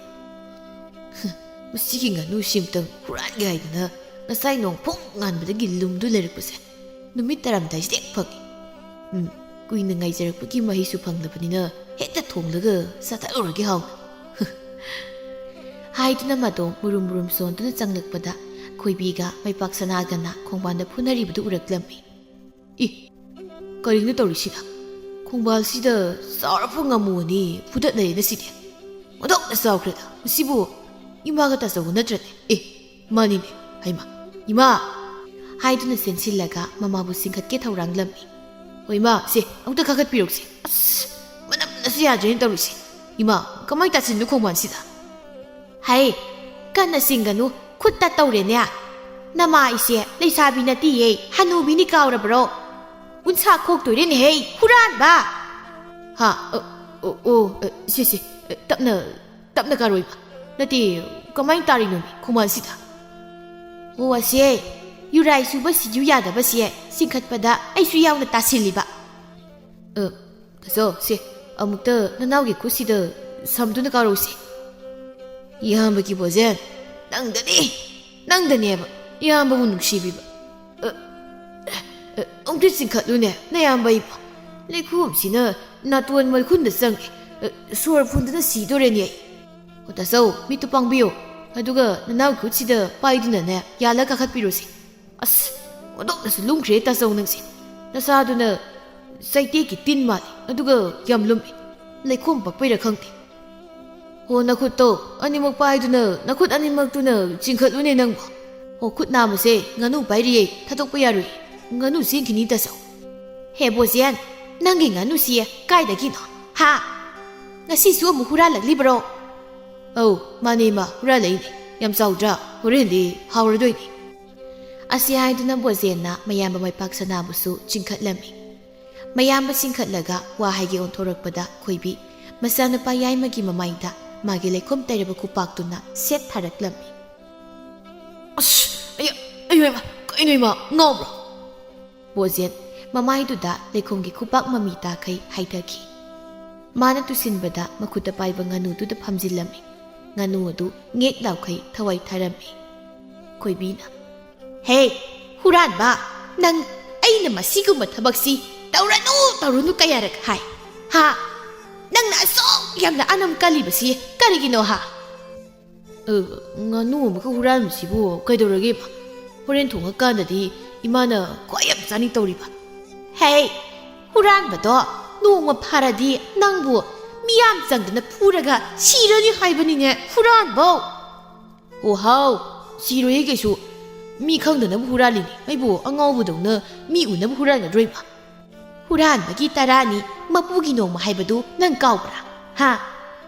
"ꯍꯨꯝ, ꯃꯁꯤꯒꯤ ꯉꯥꯅꯨꯁꯤ ꯑꯃꯇꯪ ꯍꯨꯔꯥꯟꯒꯦ ꯍꯥꯏꯗꯅ ꯉꯁꯥꯏ ꯅꯣꯡ ꯐꯨꯡ ꯉꯥꯟꯕꯗꯒꯤ ꯂꯨꯝꯗꯨ ꯂꯩꯔꯛꯄꯁꯦ ꯅꯨꯃꯤꯠ ꯇꯥꯔꯝꯗꯥꯏꯁꯤꯗ ꯍꯦꯛ ꯐꯪꯉꯤ꯫ ꯎꯝ, ꯀꯨꯏꯅ ꯉꯥꯏꯖꯔꯛꯄꯒꯤ ꯃꯍꯩꯁꯨ ꯐꯪꯂꯕꯅꯤꯅ ꯍꯦꯛꯇ ꯊꯣꯡꯂꯒ ꯆꯥꯊꯠꯂꯨꯔꯒꯦ ꯍꯥꯎꯅ," ꯍꯥꯏꯗꯨꯅ ꯃꯗꯣ ꯃꯨꯔꯨꯝ ꯃꯨꯔꯨꯝ ꯁꯣꯟꯗꯨꯅ ꯆꯪꯂꯛꯄꯗ ꯈꯣꯏꯕꯤꯒ ꯃꯩꯄꯥꯛ ꯁꯅꯥꯒꯅ ꯈꯣꯡꯕꯥꯟꯗ ꯐꯨꯅꯔꯤꯕꯗꯨ ꯎꯔꯛꯂꯝꯃꯤ꯫ "ꯏ, ꯀꯔꯤꯅꯣ ꯇꯧꯔꯤꯁꯤꯅ? ꯈꯣꯡꯕꯥꯜꯁꯤꯗ ꯆꯥꯎꯔꯕ ꯉꯥꯃꯨ ꯑꯅꯤ ꯐꯨꯗꯠꯅꯔꯦꯅ ꯁꯤꯗꯤ꯫ ꯑꯣꯟꯊꯣꯛꯅ ꯆꯥꯎꯈ꯭ꯔꯦꯗ꯫ ꯃꯁꯤꯕꯨ ꯏꯃꯥꯒ ꯇꯥꯆꯧꯒ ꯅꯠꯇ꯭ꯔꯅꯦ? ꯑꯦ, ꯃꯥꯅꯤꯅꯦ꯫ ꯍꯩꯃꯥ, ꯏꯃꯥ!" ꯍꯥꯏꯗꯨꯅ ꯆꯦꯟꯁꯤꯜꯂꯒ ꯃꯃꯥꯕꯨ ꯆꯤꯡꯈꯠꯀꯦ ꯊꯧꯔꯥꯡꯂꯝꯃꯤ꯫ "ꯍꯣꯏ, ꯏꯃꯥ, ꯁꯦ, ꯑꯃꯨꯛꯇ ꯀꯥꯈꯠꯄꯤꯔꯣꯛꯁꯦ꯫ ꯑꯁ, ꯃꯅꯝꯅꯁꯨ ꯌꯥꯗ꯭ꯔꯦꯅ ꯇꯧꯔꯤꯁꯦ꯫ ꯏꯃꯥ, ꯀꯃꯥꯏꯅ ꯇꯥꯁꯤꯟꯅꯣ ꯈꯣꯡꯕꯥꯟꯁꯤꯗ?" "ꯍꯩ, ꯀꯟꯅ ꯆꯤꯡꯒꯅꯨ, ꯈꯨꯠꯇ ꯇꯧꯔꯦꯅꯦ꯫ ꯅꯃꯥ ꯏꯆꯦ ꯂꯩꯁꯥꯕꯤ ꯅꯠꯇꯤꯌꯦ, ꯍꯅꯨꯕꯤꯅꯤ ꯀꯥꯎꯔꯕ꯭ꯔꯣ? ꯎꯟꯁꯥ ꯈꯣꯛꯇꯣꯏꯔꯦꯅꯦ, ꯍꯩ, ꯍꯨꯔꯥꯟꯕ!" "ꯍꯥ? ꯑ, ꯑꯣ, ꯑꯣ, ꯑ, ꯁꯦ, ꯁꯦ, ꯑ, ꯇꯞꯅ, ꯇꯞꯅ ꯀꯥꯔꯣꯏꯕ꯫ ꯅꯠꯇꯦ, ꯀꯃꯥꯏꯅ ꯇꯥꯔꯤꯅꯣ ꯈꯣꯡꯕꯥꯟꯁꯤꯗ?" "ꯑꯣ, ꯑꯁꯦ, ꯌꯨꯔꯥꯏ ꯁꯨꯕ ꯁꯤꯖꯨ ꯌꯥꯗꯕꯁꯦ ꯆꯤꯡꯈꯠꯄꯗ ꯑꯩꯁꯨ ꯌꯥꯎꯅ ꯇꯥꯁꯤꯜꯂꯤꯕ꯫" "ꯑ, ꯇꯥꯆꯧ, ꯁꯦ, ꯑꯃꯨꯛꯇ ꯅꯅꯥꯎꯒꯤ ꯈꯨꯠꯁꯤꯗ ꯁꯝꯗꯨꯅ ꯀꯥꯔꯧꯁꯦ꯫" "ꯏꯌꯥꯝꯕꯒꯤ ꯕꯣꯖꯦꯟ, ꯅꯪꯗꯅꯤ, ꯅꯪꯗꯅꯦꯕ ꯏꯌꯥꯝꯕꯕꯨ ꯅꯨꯡꯁꯤꯕꯤꯕ꯫ ꯑ, ꯑ, ꯑꯃꯨꯛꯇ ꯆꯤꯡꯈꯠꯂꯨꯅꯦ, ꯅꯌꯥꯝꯕ ꯏꯕꯣ꯫ ꯂꯩꯈꯣꯝꯁꯤꯅ ꯅꯥꯇꯣꯟ ꯃꯈꯨꯟꯗ ꯆꯪꯉꯦ꯫ ꯑ, ꯁꯣꯔ ꯐꯨꯟꯗꯅ ꯁꯤꯗꯣꯔꯦꯅꯦ ꯑꯩ꯫ ꯑꯣ, ꯇꯥꯆꯧ, ꯃꯤꯠꯇꯨ ꯄꯥꯡꯕꯤꯌꯨ꯫ ꯑꯗꯨꯒ ꯅꯅꯥꯎ ꯈꯨꯠꯁꯤꯗ ꯄꯥꯏꯗꯨꯅꯅꯦ, ꯌꯥꯜꯂ ꯀꯥꯈꯠꯄꯤꯔꯨꯁꯦ꯫" "ꯑꯁ, ꯑꯣꯟꯊꯣꯛꯅꯁꯨ ꯂꯨꯝꯈ꯭ꯔꯦ ꯇꯥꯆꯧ ꯅꯪꯁꯦ꯫ ꯅꯁꯥꯗꯨꯅ ꯆꯩꯇꯦꯛꯀꯤ ꯇꯤꯟ ꯃꯥꯜꯂꯤ, ꯑꯗꯨꯒ ꯌꯥꯝ ꯂꯨꯝꯃꯤ꯫ ꯂꯩꯈꯣꯝ ꯄꯛꯄꯩꯔꯥ ꯈꯪꯗꯦ꯫ ꯍꯣ, ꯅꯈꯨꯠꯇꯣ ꯑꯅꯤꯃꯛ ꯄꯥꯏꯗꯨꯅ, ꯅꯈꯨꯠ ꯑꯅꯤꯃꯛꯇꯨꯅ ꯆꯤꯡꯈꯠꯂꯨꯅꯦ ꯅꯪꯕꯣ꯫ ꯍꯣ, ꯈꯨꯠ ꯅꯥꯝꯃꯁꯦ ꯉꯥꯅꯨ ꯄꯥꯏꯔꯤꯌꯦ, ꯊꯥꯗꯣꯛꯄ ꯌꯥꯔꯣꯏ꯫ ꯉꯥꯅꯨ ꯆꯦꯟꯈꯤꯅꯤ ꯇꯥꯆꯧ꯫" "ꯍꯦ ꯕꯣꯖꯦꯟ, ꯅꯪꯒꯤ ꯉꯥꯅꯨꯁꯤ ꯀꯥꯏꯗꯒꯤꯅꯣ? ꯍꯥ? ꯉꯁꯤꯁꯨ ꯑꯃꯨꯛ ꯍꯨꯔꯥꯜꯂꯛꯂꯤꯕ꯭ꯔꯣ?" "ꯑꯧ, ꯃꯥꯅꯦ ꯏꯃꯥ, ꯍꯨꯔꯥꯜꯂꯛꯏꯅꯦ꯫ ꯌꯥꯝ ꯆꯥꯎꯗ꯭ꯔꯥ? ꯍꯣꯔꯦꯟꯗꯤ ꯍꯥꯎꯔꯗꯣꯏꯅꯤ꯫" ꯑꯁꯤ ꯍꯥꯏꯗꯨꯅ ꯕꯣꯖꯦꯟꯅ ꯃꯌꯥꯝꯕ ꯃꯩꯄꯥꯛ ꯁꯅꯥꯕꯨꯁꯨ ꯆꯤꯡꯈꯠꯂꯝꯃꯤ꯫ ꯃꯌꯥꯝꯕ ꯆꯤꯡꯈꯠꯂꯒ ꯋꯥ ꯍꯥꯏꯒꯦ ꯑꯣꯟꯊꯣꯔꯛꯄꯗ ꯈꯣꯏꯕꯤ ꯃꯆꯥꯅꯨꯄꯥ ꯌꯥꯏꯃꯒꯤ ꯃꯃꯥꯏꯗ ꯃꯥꯒꯤ ꯂꯩꯈꯣꯝ ꯇꯩꯔꯕ ꯈꯨꯄꯥꯛꯇꯨꯅ ꯁꯦꯠ ꯊꯥꯔꯛꯂꯝꯃꯤ꯫ "ꯑꯁ, ꯑꯩ, ꯑꯩ, ꯏꯃꯥ, ꯀꯩꯅꯣ ꯏꯃꯥ, ꯉꯥꯎꯕ꯭ꯔꯣ?" ꯕꯣꯖꯦꯟ ꯃꯃꯥꯏꯗꯨꯗ ꯂꯩꯈꯣꯝꯒꯤ ꯈꯨꯄꯥꯛ ꯃꯃꯤ ꯇꯥꯈꯩ ꯍꯥꯏꯊꯈꯤ꯫ ꯃꯥꯅ ꯇꯨꯁꯤꯟꯕꯗ ꯃꯈꯨꯠꯇ ꯄꯥꯏꯕ ꯉꯥꯅꯨꯗꯨꯗ ꯐꯝꯖꯤꯜꯂꯝꯃꯤ꯫ ꯉꯥꯅꯨ ꯑꯗꯨ ꯉꯦꯛ ꯂꯥꯎꯈꯩ ꯊꯋꯥꯏ ꯊꯥꯔꯝꯃꯤ꯫ ꯈꯣꯏꯕꯤꯅ, "ꯍꯦ, ꯍꯨꯔꯥꯟꯕ, ꯅꯪ ꯑꯩꯅ ꯃꯁꯤꯒꯨꯝꯕ ꯊꯕꯛꯁꯤ ꯇꯧꯔꯅꯨ, ꯇꯧꯔꯨꯅꯨ ꯀꯌꯥꯔꯛ ꯍꯥꯏ? ꯍꯥ? ꯅꯪꯅ ꯑꯁꯨꯛ ꯌꯥꯝꯅ ꯑꯅꯝ ꯀꯜꯂꯤꯕꯁꯤ ꯀꯔꯤꯒꯤꯅꯣ ꯍꯥ?" "ꯑ, ꯉꯥꯅꯨ ꯑꯃꯒ ꯍꯨꯔꯥꯟꯕꯁꯤꯕꯨ ꯀꯩꯗꯧꯔꯒꯦ ꯏꯃꯥ? ꯍꯣꯔꯦꯟ ꯊꯣꯡꯉꯀꯥꯟꯗꯗꯤ ꯏꯃꯥꯅ ꯈ꯭ꯋꯥꯏ ꯌꯥꯝ ꯆꯥꯅꯤꯡꯇꯧꯔꯤꯕ꯫" "ꯍꯦ, ꯍꯨꯔꯥꯟꯕꯗꯣ ꯅꯣꯡꯃ ꯐꯥꯔꯗꯤ ꯅꯪꯕꯨ ꯃꯤꯌꯥꯝ ꯆꯪꯗꯅ ꯐꯨꯔꯒ ꯁꯤꯔꯅꯤ ꯍꯥꯏꯕꯅꯤꯅꯦ, ꯍꯨꯔꯥꯟꯕꯧ!" "ꯑꯣ ꯍꯥꯎ, ꯁꯤꯔꯣꯏꯌꯦ ꯀꯩꯁꯨ꯫ ꯃꯤ ꯈꯪꯗꯅꯕ ꯍꯨꯔꯥꯜꯂꯤꯅꯤ꯫ ꯑꯩꯕꯨ ꯑꯉꯥꯎꯕꯗꯧꯅ ꯃꯤ ꯎꯅꯕ ꯍꯨꯔꯥꯟꯒꯗ꯭ꯔꯣ ꯏꯃꯥ?" "ꯍꯨꯔꯥꯟꯕꯒꯤ ꯇꯔꯥꯅꯤ ꯃꯄꯨꯒꯤ ꯅꯣꯡꯃ ꯍꯥꯏꯕꯗꯨ ꯅꯪ ꯀꯥꯎꯕ꯭ꯔꯥ? ꯍꯥ?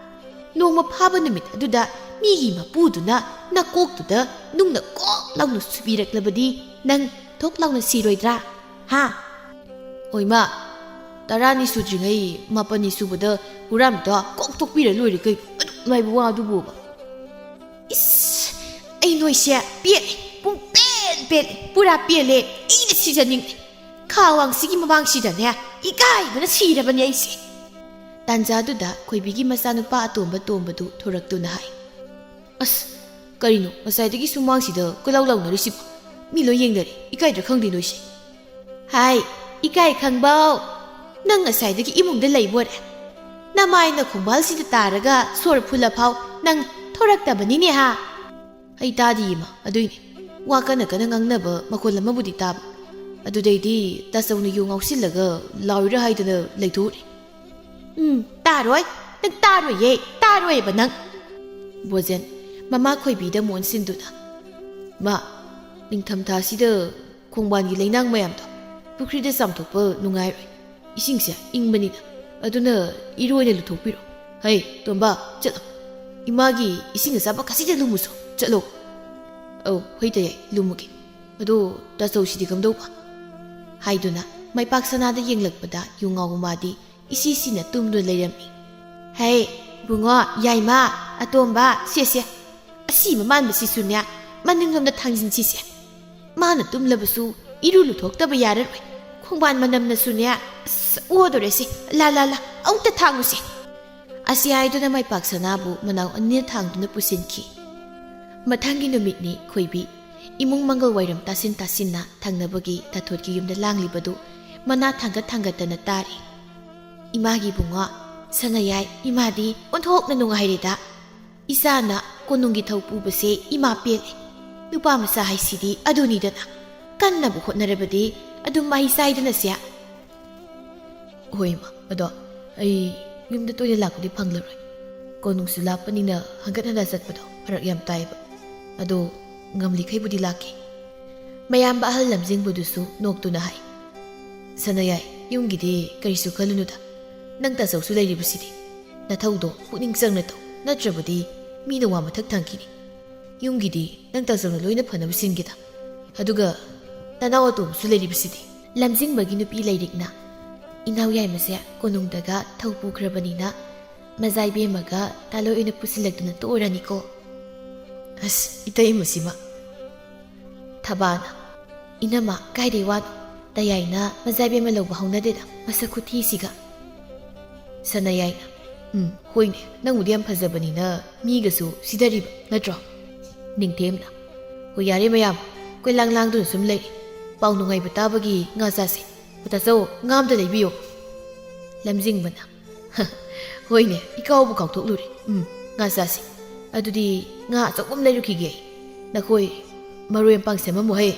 ꯅꯣꯡꯃ ꯐꯥꯕ ꯅꯨꯃꯤꯠ ꯑꯗꯨꯗ ꯃꯤꯒꯤ ꯃꯄꯨꯗꯨꯅ ꯅꯀꯣꯛꯇꯨꯗ ꯅꯨꯡꯅ ꯀꯣꯛ ꯂꯥꯎꯅ ꯁꯨꯕꯤꯔꯛꯂꯕꯗꯤ ꯅꯪ ꯊꯣꯛ ꯂꯥꯎꯅ ꯁꯤꯔꯣꯏꯗ꯭ꯔꯥ? ꯍꯥ?" "ꯍꯣꯏ ꯃꯥ, ꯇꯔꯥꯅꯤ ꯁꯨꯗ꯭ꯔꯤꯉꯩ ꯃꯥꯄꯟꯅꯤ ꯁꯨꯕꯗ ꯍꯨꯔꯥꯟꯕꯗꯣ ꯀꯣꯛ ꯇꯣꯛꯄꯤꯔ ꯂꯣꯏꯔꯦ ꯀꯩꯅꯣ, ꯑꯗꯨꯛ ꯂꯥꯏꯕ ꯋꯥꯗꯨꯕꯨꯕ꯫" "ꯏꯁ, ꯑꯩ ꯅꯣꯏꯁꯦ ꯄꯦꯜꯂꯦ, ꯄꯨꯡ ꯄꯦꯟ ꯄꯦꯜꯂꯦ, ꯄꯨꯔꯥ ꯄꯦꯜꯂꯦ꯫ ꯑꯩꯅ ꯁꯤꯖꯅꯤꯡꯉꯦ꯫ ꯈꯥ ꯋꯥꯡꯁꯤꯒꯤ ꯃꯃꯥꯡꯁꯤꯗꯅꯦ ꯏꯀꯥꯏꯕꯅ ꯁꯤꯔꯕꯅꯦ ꯑꯩꯁꯦ꯫" ꯇꯥꯟꯖꯥꯗꯨꯗ ꯈꯣꯏꯕꯤꯒꯤ ꯃꯆꯥꯅꯨꯄꯥ ꯑꯇꯣꯝꯕ ꯇꯣꯝꯕꯗꯨ ꯊꯣꯔꯛꯇꯨꯅ ꯍꯥꯏ, "ꯑꯁ, ꯀꯔꯤꯅꯣ ꯉꯁꯥꯏꯗꯒꯤ ꯁꯨꯃꯥꯡꯁꯤꯗ ꯀꯣꯏꯂꯥꯎ ꯂꯥꯎꯅꯔꯤꯁꯤꯕꯣ? ꯃꯤ ꯂꯣꯏ ꯌꯦꯡꯅꯔꯦ, ꯏꯀꯥꯏꯗ꯭ꯔꯥ ꯈꯪꯗꯦ ꯅꯣꯏꯁꯦ꯫" "ꯍꯥꯏ, ꯏꯀꯥꯏ ꯈꯪꯕꯧ, ꯅꯪ ꯉꯁꯥꯏꯗꯒꯤ ꯏꯃꯨꯡꯗ ꯂꯩꯕꯣꯔꯦ? ꯅꯃꯥꯏꯅ ꯈꯣꯡꯕꯥꯜꯁꯤꯗ ꯇꯥꯔꯒ ꯁꯣꯔ ꯐꯨꯜꯂꯐꯥꯎ ꯅꯪ ꯊꯣꯔꯛꯇꯕꯅꯤꯅꯦ ꯍꯥ?" "ꯑꯩ ꯇꯥꯗꯤꯌꯦ ꯏꯃꯥ, ꯑꯗꯨꯏꯅꯦ꯫ ꯋꯥ ꯀꯟꯅ ꯀꯟꯅ ꯉꯥꯡꯅꯕ ꯃꯈꯣꯜ ꯑꯃꯕꯨꯗꯤ ꯇꯥꯕ꯫ ꯑꯗꯨꯗꯩꯗꯤ ꯇꯥꯆꯧꯅ ꯌꯨ ꯉꯥꯎꯁꯤꯜꯂꯒ ꯂꯥꯎꯔꯤꯔꯥ ꯍꯥꯏꯗꯅ ꯂꯩꯊꯣꯛꯎꯔꯦ꯫" "ꯎꯝ, ꯇꯥꯔꯣꯏ꯫ ꯅꯪ ꯇꯥꯔꯣꯏꯌꯦ, ꯇꯥꯔꯣꯏꯌꯦꯕ ꯅꯪ꯫" ꯕꯣꯖꯦꯟ ꯃꯃꯥ ꯈꯣꯏꯕꯤꯗ ꯃꯣꯟꯁꯤꯟꯗꯨꯅ, "ꯃꯥ, ꯅꯤꯡꯊꯝꯊꯥꯁꯤꯗ ꯈꯣꯡꯕꯥꯟꯒꯤ ꯂꯩꯅꯥꯡ ꯃꯌꯥꯝꯗꯣ ꯄꯨꯈ꯭ꯔꯤꯗ ꯆꯥꯝꯊꯣꯛꯄ ꯅꯨꯡꯉꯥꯏꯔꯣꯏ꯫ ꯏꯁꯤꯡꯁꯦ ꯏꯪꯕꯅꯤꯅ꯫ ꯑꯗꯨꯅ ꯏꯔꯨ ꯑꯣꯏꯅ ꯂꯨꯊꯣꯛꯄꯤꯔꯣ꯫ ꯍꯩ, ꯇꯣꯝꯕ, ꯆꯠꯂꯣ꯫ ꯏꯃꯥꯒꯤ ꯏꯁꯤꯡ ꯑꯁꯥꯕ ꯈꯖꯤꯛꯇ ꯂꯨꯝꯃꯨꯁꯣ꯫ ꯆꯠꯂꯣ꯫" "ꯑꯧ, ꯍꯣꯏ ꯇꯌꯥꯏ, ꯂꯨꯝꯃꯨꯒꯦ꯫ ꯑꯗꯣ ꯇꯥꯆꯧꯁꯤꯗꯤ ꯀꯝꯗꯧꯕ?" ꯍꯥꯏꯗꯨꯅ ꯃꯥꯏꯄꯥꯛ ꯁꯅꯥꯗ ꯌꯦꯡꯂꯛꯄꯗ ꯌꯨ ꯉꯥꯎꯕ ꯃꯥꯗꯤ ꯏꯁꯤ ꯁꯤꯅ ꯇꯨꯝꯗꯨꯅ ꯂꯩꯔꯝꯃꯤ꯫ "ꯍꯩ, ꯏꯕꯨꯡꯉꯣ, ꯌꯥꯏꯃ, ꯑꯇꯣꯝꯕ, ꯁꯦ, ꯁꯦ꯫ ꯑꯁꯤꯕ ꯃꯥꯟꯕꯁꯤꯁꯨꯅꯦ, ꯃꯅꯤꯡꯂꯣꯝꯗ ꯊꯥꯡꯖꯤꯟꯁꯤꯁꯦ꯫ ꯃꯥꯅ ꯇꯨꯝꯂꯕꯁꯨ ꯏꯔꯨ ꯂꯨꯊꯣꯛꯇꯕ ꯌꯥꯔꯔꯣꯏ꯫ ꯈꯣꯡꯕꯥꯟ ꯃꯅꯝꯅꯁꯨꯅꯦ, ꯑꯁ, ꯑꯣꯗꯣꯔꯦꯁꯦ꯫ ꯂꯥ, ꯂꯥ, ꯂꯥ, ꯑꯃꯨꯛꯇ ꯊꯥꯡꯉꯨꯁꯦ꯫ ꯑꯁꯤ ꯍꯥꯏꯗꯨꯅ ꯃꯥꯏꯄꯥꯛ ꯁꯅꯥꯕꯨ ꯃꯅꯥꯎ ꯑꯅꯤꯅ ꯊꯥꯡꯗꯨꯅ ꯄꯨꯁꯤꯟꯈꯤ꯫ ꯃꯊꯪꯒꯤ ꯅꯨꯃꯤꯠꯅꯤ ꯈꯣꯏꯕꯤ꯫ ꯏꯃꯨꯡ ꯃꯪꯒꯜ ꯋꯥꯏꯔꯝ ꯇꯥꯁꯤꯟ ꯇꯥꯁꯤꯟꯅ ꯊꯪꯅꯕꯒꯤ ꯇꯥꯊꯣꯠꯀꯤ ꯌꯨꯝꯗ ꯂꯥꯡꯂꯤꯕꯗꯨ ꯃꯅꯥ ꯊꯥꯡꯒꯠ ꯊꯥꯡꯒꯠꯇꯅ ꯇꯥꯔꯤ꯫ "ꯏꯃꯥꯒꯤ ꯏꯕꯨꯡꯉꯣ, ꯁꯅꯥꯌꯥꯏ, ꯏꯃꯥꯗꯤ ꯑꯣꯟꯊꯣꯛꯅ ꯅꯨꯡꯉꯥꯏꯔꯦꯗ꯫ ꯏꯆꯥꯅ ꯀꯣꯅꯨꯡꯒꯤ ꯊꯧ ꯄꯨꯕꯁꯦ ꯏꯃꯥ ꯄꯦꯜꯂꯦ꯫ ꯅꯨꯄꯥ ꯃꯆꯥ ꯍꯥꯏꯁꯤꯗꯤ ꯑꯗꯨꯅꯤꯗꯅ꯫ ꯀꯟꯅꯕꯨ ꯍꯣꯠꯅꯔꯕꯗꯤ ꯑꯗꯨꯝ ꯃꯍꯩ ꯆꯥꯏꯗꯅꯁꯦ꯫" "ꯍꯣꯏ ꯏꯃꯥ, ꯑꯗꯣ ꯑꯩ ꯌꯨꯝꯗ ꯇꯣꯏꯅ ꯂꯥꯛꯄꯗꯤ ꯐꯪꯂꯔꯣꯏ꯫ ꯀꯣꯅꯨꯡꯁꯨ ꯂꯥꯞꯄꯅꯤꯅ ꯍꯟꯒꯠ ꯍꯟꯗ ꯆꯠꯄꯗꯣ ꯐꯔꯛ ꯌꯥꯝ ꯇꯥꯏꯕ꯫ ꯑꯗꯣ ꯉꯝꯂꯤꯈꯩꯕꯨꯗꯤ ꯂꯥꯛꯀꯦ꯫" ꯃꯌꯥꯝꯕ ꯑꯍꯜ ꯂꯝꯖꯤꯡꯕꯗꯨꯁꯨ ꯅꯣꯛꯇꯨꯅ ꯍꯥꯏ, "ꯁꯅꯥꯌꯥꯏ, ꯌꯨꯝꯒꯤꯗꯤ ꯀꯔꯤꯁꯨ ꯈꯜꯂꯨꯅꯨꯗ꯫ ꯅꯪ ꯇꯥꯆꯧꯁꯨ ꯂꯩꯔꯤꯕꯁꯤꯗꯤ꯫ ꯅꯊꯧꯗꯣ ꯄꯨꯛꯅꯤꯡ ꯆꯪꯅ ꯇꯧ, ꯅꯠꯇ꯭ꯔꯕꯗꯤ ꯃꯤꯅ ꯋꯥ ꯃꯊꯛ ꯊꯥꯡꯈꯤꯅꯤ꯫ ꯌꯨꯝꯒꯤꯗꯤ ꯅꯪ ꯇꯥꯆꯧꯅ ꯂꯣꯏꯅ ꯐꯅꯕ ꯁꯤꯟꯒꯦꯗ꯫ ꯑꯗꯨꯒ ꯅꯅꯥꯎ ꯑꯇꯣꯝꯕꯁꯨ ꯂꯩꯔꯤꯕꯁꯤꯗꯤ꯫" ꯂꯝꯖꯤꯡꯕꯒꯤ ꯅꯨꯄꯤ ꯂꯩꯔꯤꯛꯅ, "ꯏꯅꯥꯎ ꯌꯥꯏꯃꯁꯦ ꯀꯣꯅꯨꯡꯗꯒ ꯊꯧ ꯄꯨꯈ꯭ꯔꯕꯅꯤꯅ ꯃꯖꯥꯏꯕꯦꯝꯃꯒ ꯇꯥꯂꯣꯏ ꯑꯣꯏꯅ ꯄꯨꯁꯤꯜꯂꯛꯇꯨꯅ ꯇꯣꯛꯑꯔꯅꯤꯀꯣ꯫" ꯑꯁ, ꯏꯇꯩꯃꯁꯤꯃ꯫ ꯊꯕꯥꯅ, "ꯏꯅꯝꯃ, ꯀꯥꯏꯗꯩ ꯋꯥꯅꯣ? ꯇꯌꯥꯏꯅ ꯃꯖꯥꯏꯕꯦꯝꯃ ꯂꯧꯕ ꯍꯧꯅꯗꯦꯗ, ꯃꯁꯛ ꯈꯨꯊꯤꯁꯤꯒ꯫" ꯁꯅꯥꯌꯥꯏꯅ, "ꯎꯝ, ꯍꯣꯏꯅꯦ, ꯅꯪꯕꯨꯗꯤ ꯌꯥꯝ ꯐꯖꯕꯅꯤꯅ ꯃꯤꯒꯁꯨ ꯁꯤꯗꯔꯤꯕ ꯅꯠꯇ꯭ꯔꯣ?" ꯅꯤꯡꯊꯦꯝꯅ, "ꯍꯣꯏ, ꯌꯥꯔꯦ ꯃꯌꯥꯝ, ꯀꯣꯏꯂꯥꯡ ꯂꯥꯡꯗꯨꯅ ꯁꯨꯝ ꯂꯩꯔꯦ꯫ ꯄꯥꯎ ꯅꯨꯡꯉꯥꯏꯕ ꯇꯥꯕꯒꯤ ꯉꯥ ꯆꯥꯁꯦ꯫ ꯇꯥꯆꯧ, ꯉꯥ ꯑꯝꯇ ꯂꯩꯕꯤꯌꯣ꯫" ꯂꯝꯖꯤꯡꯕꯅ, "ꯍꯣꯏꯅꯦ, ꯏꯀꯥꯎꯕꯨ ꯀꯥꯎꯊꯣꯛꯂꯨꯔꯦ꯫ ꯎꯝ, ꯉꯥ ꯆꯥꯁꯤ꯫ ꯑꯗꯨꯗꯤ ꯉꯥ ꯑꯆꯧꯕ ꯑꯃ ꯂꯩꯔꯨꯈꯤꯒꯦ ꯑꯩ꯫ ꯅꯈꯣꯏ ꯃꯔꯣꯏ ꯃꯄꯥꯡ ꯁꯦꯝꯃꯝꯃꯨ ꯍꯩ꯫"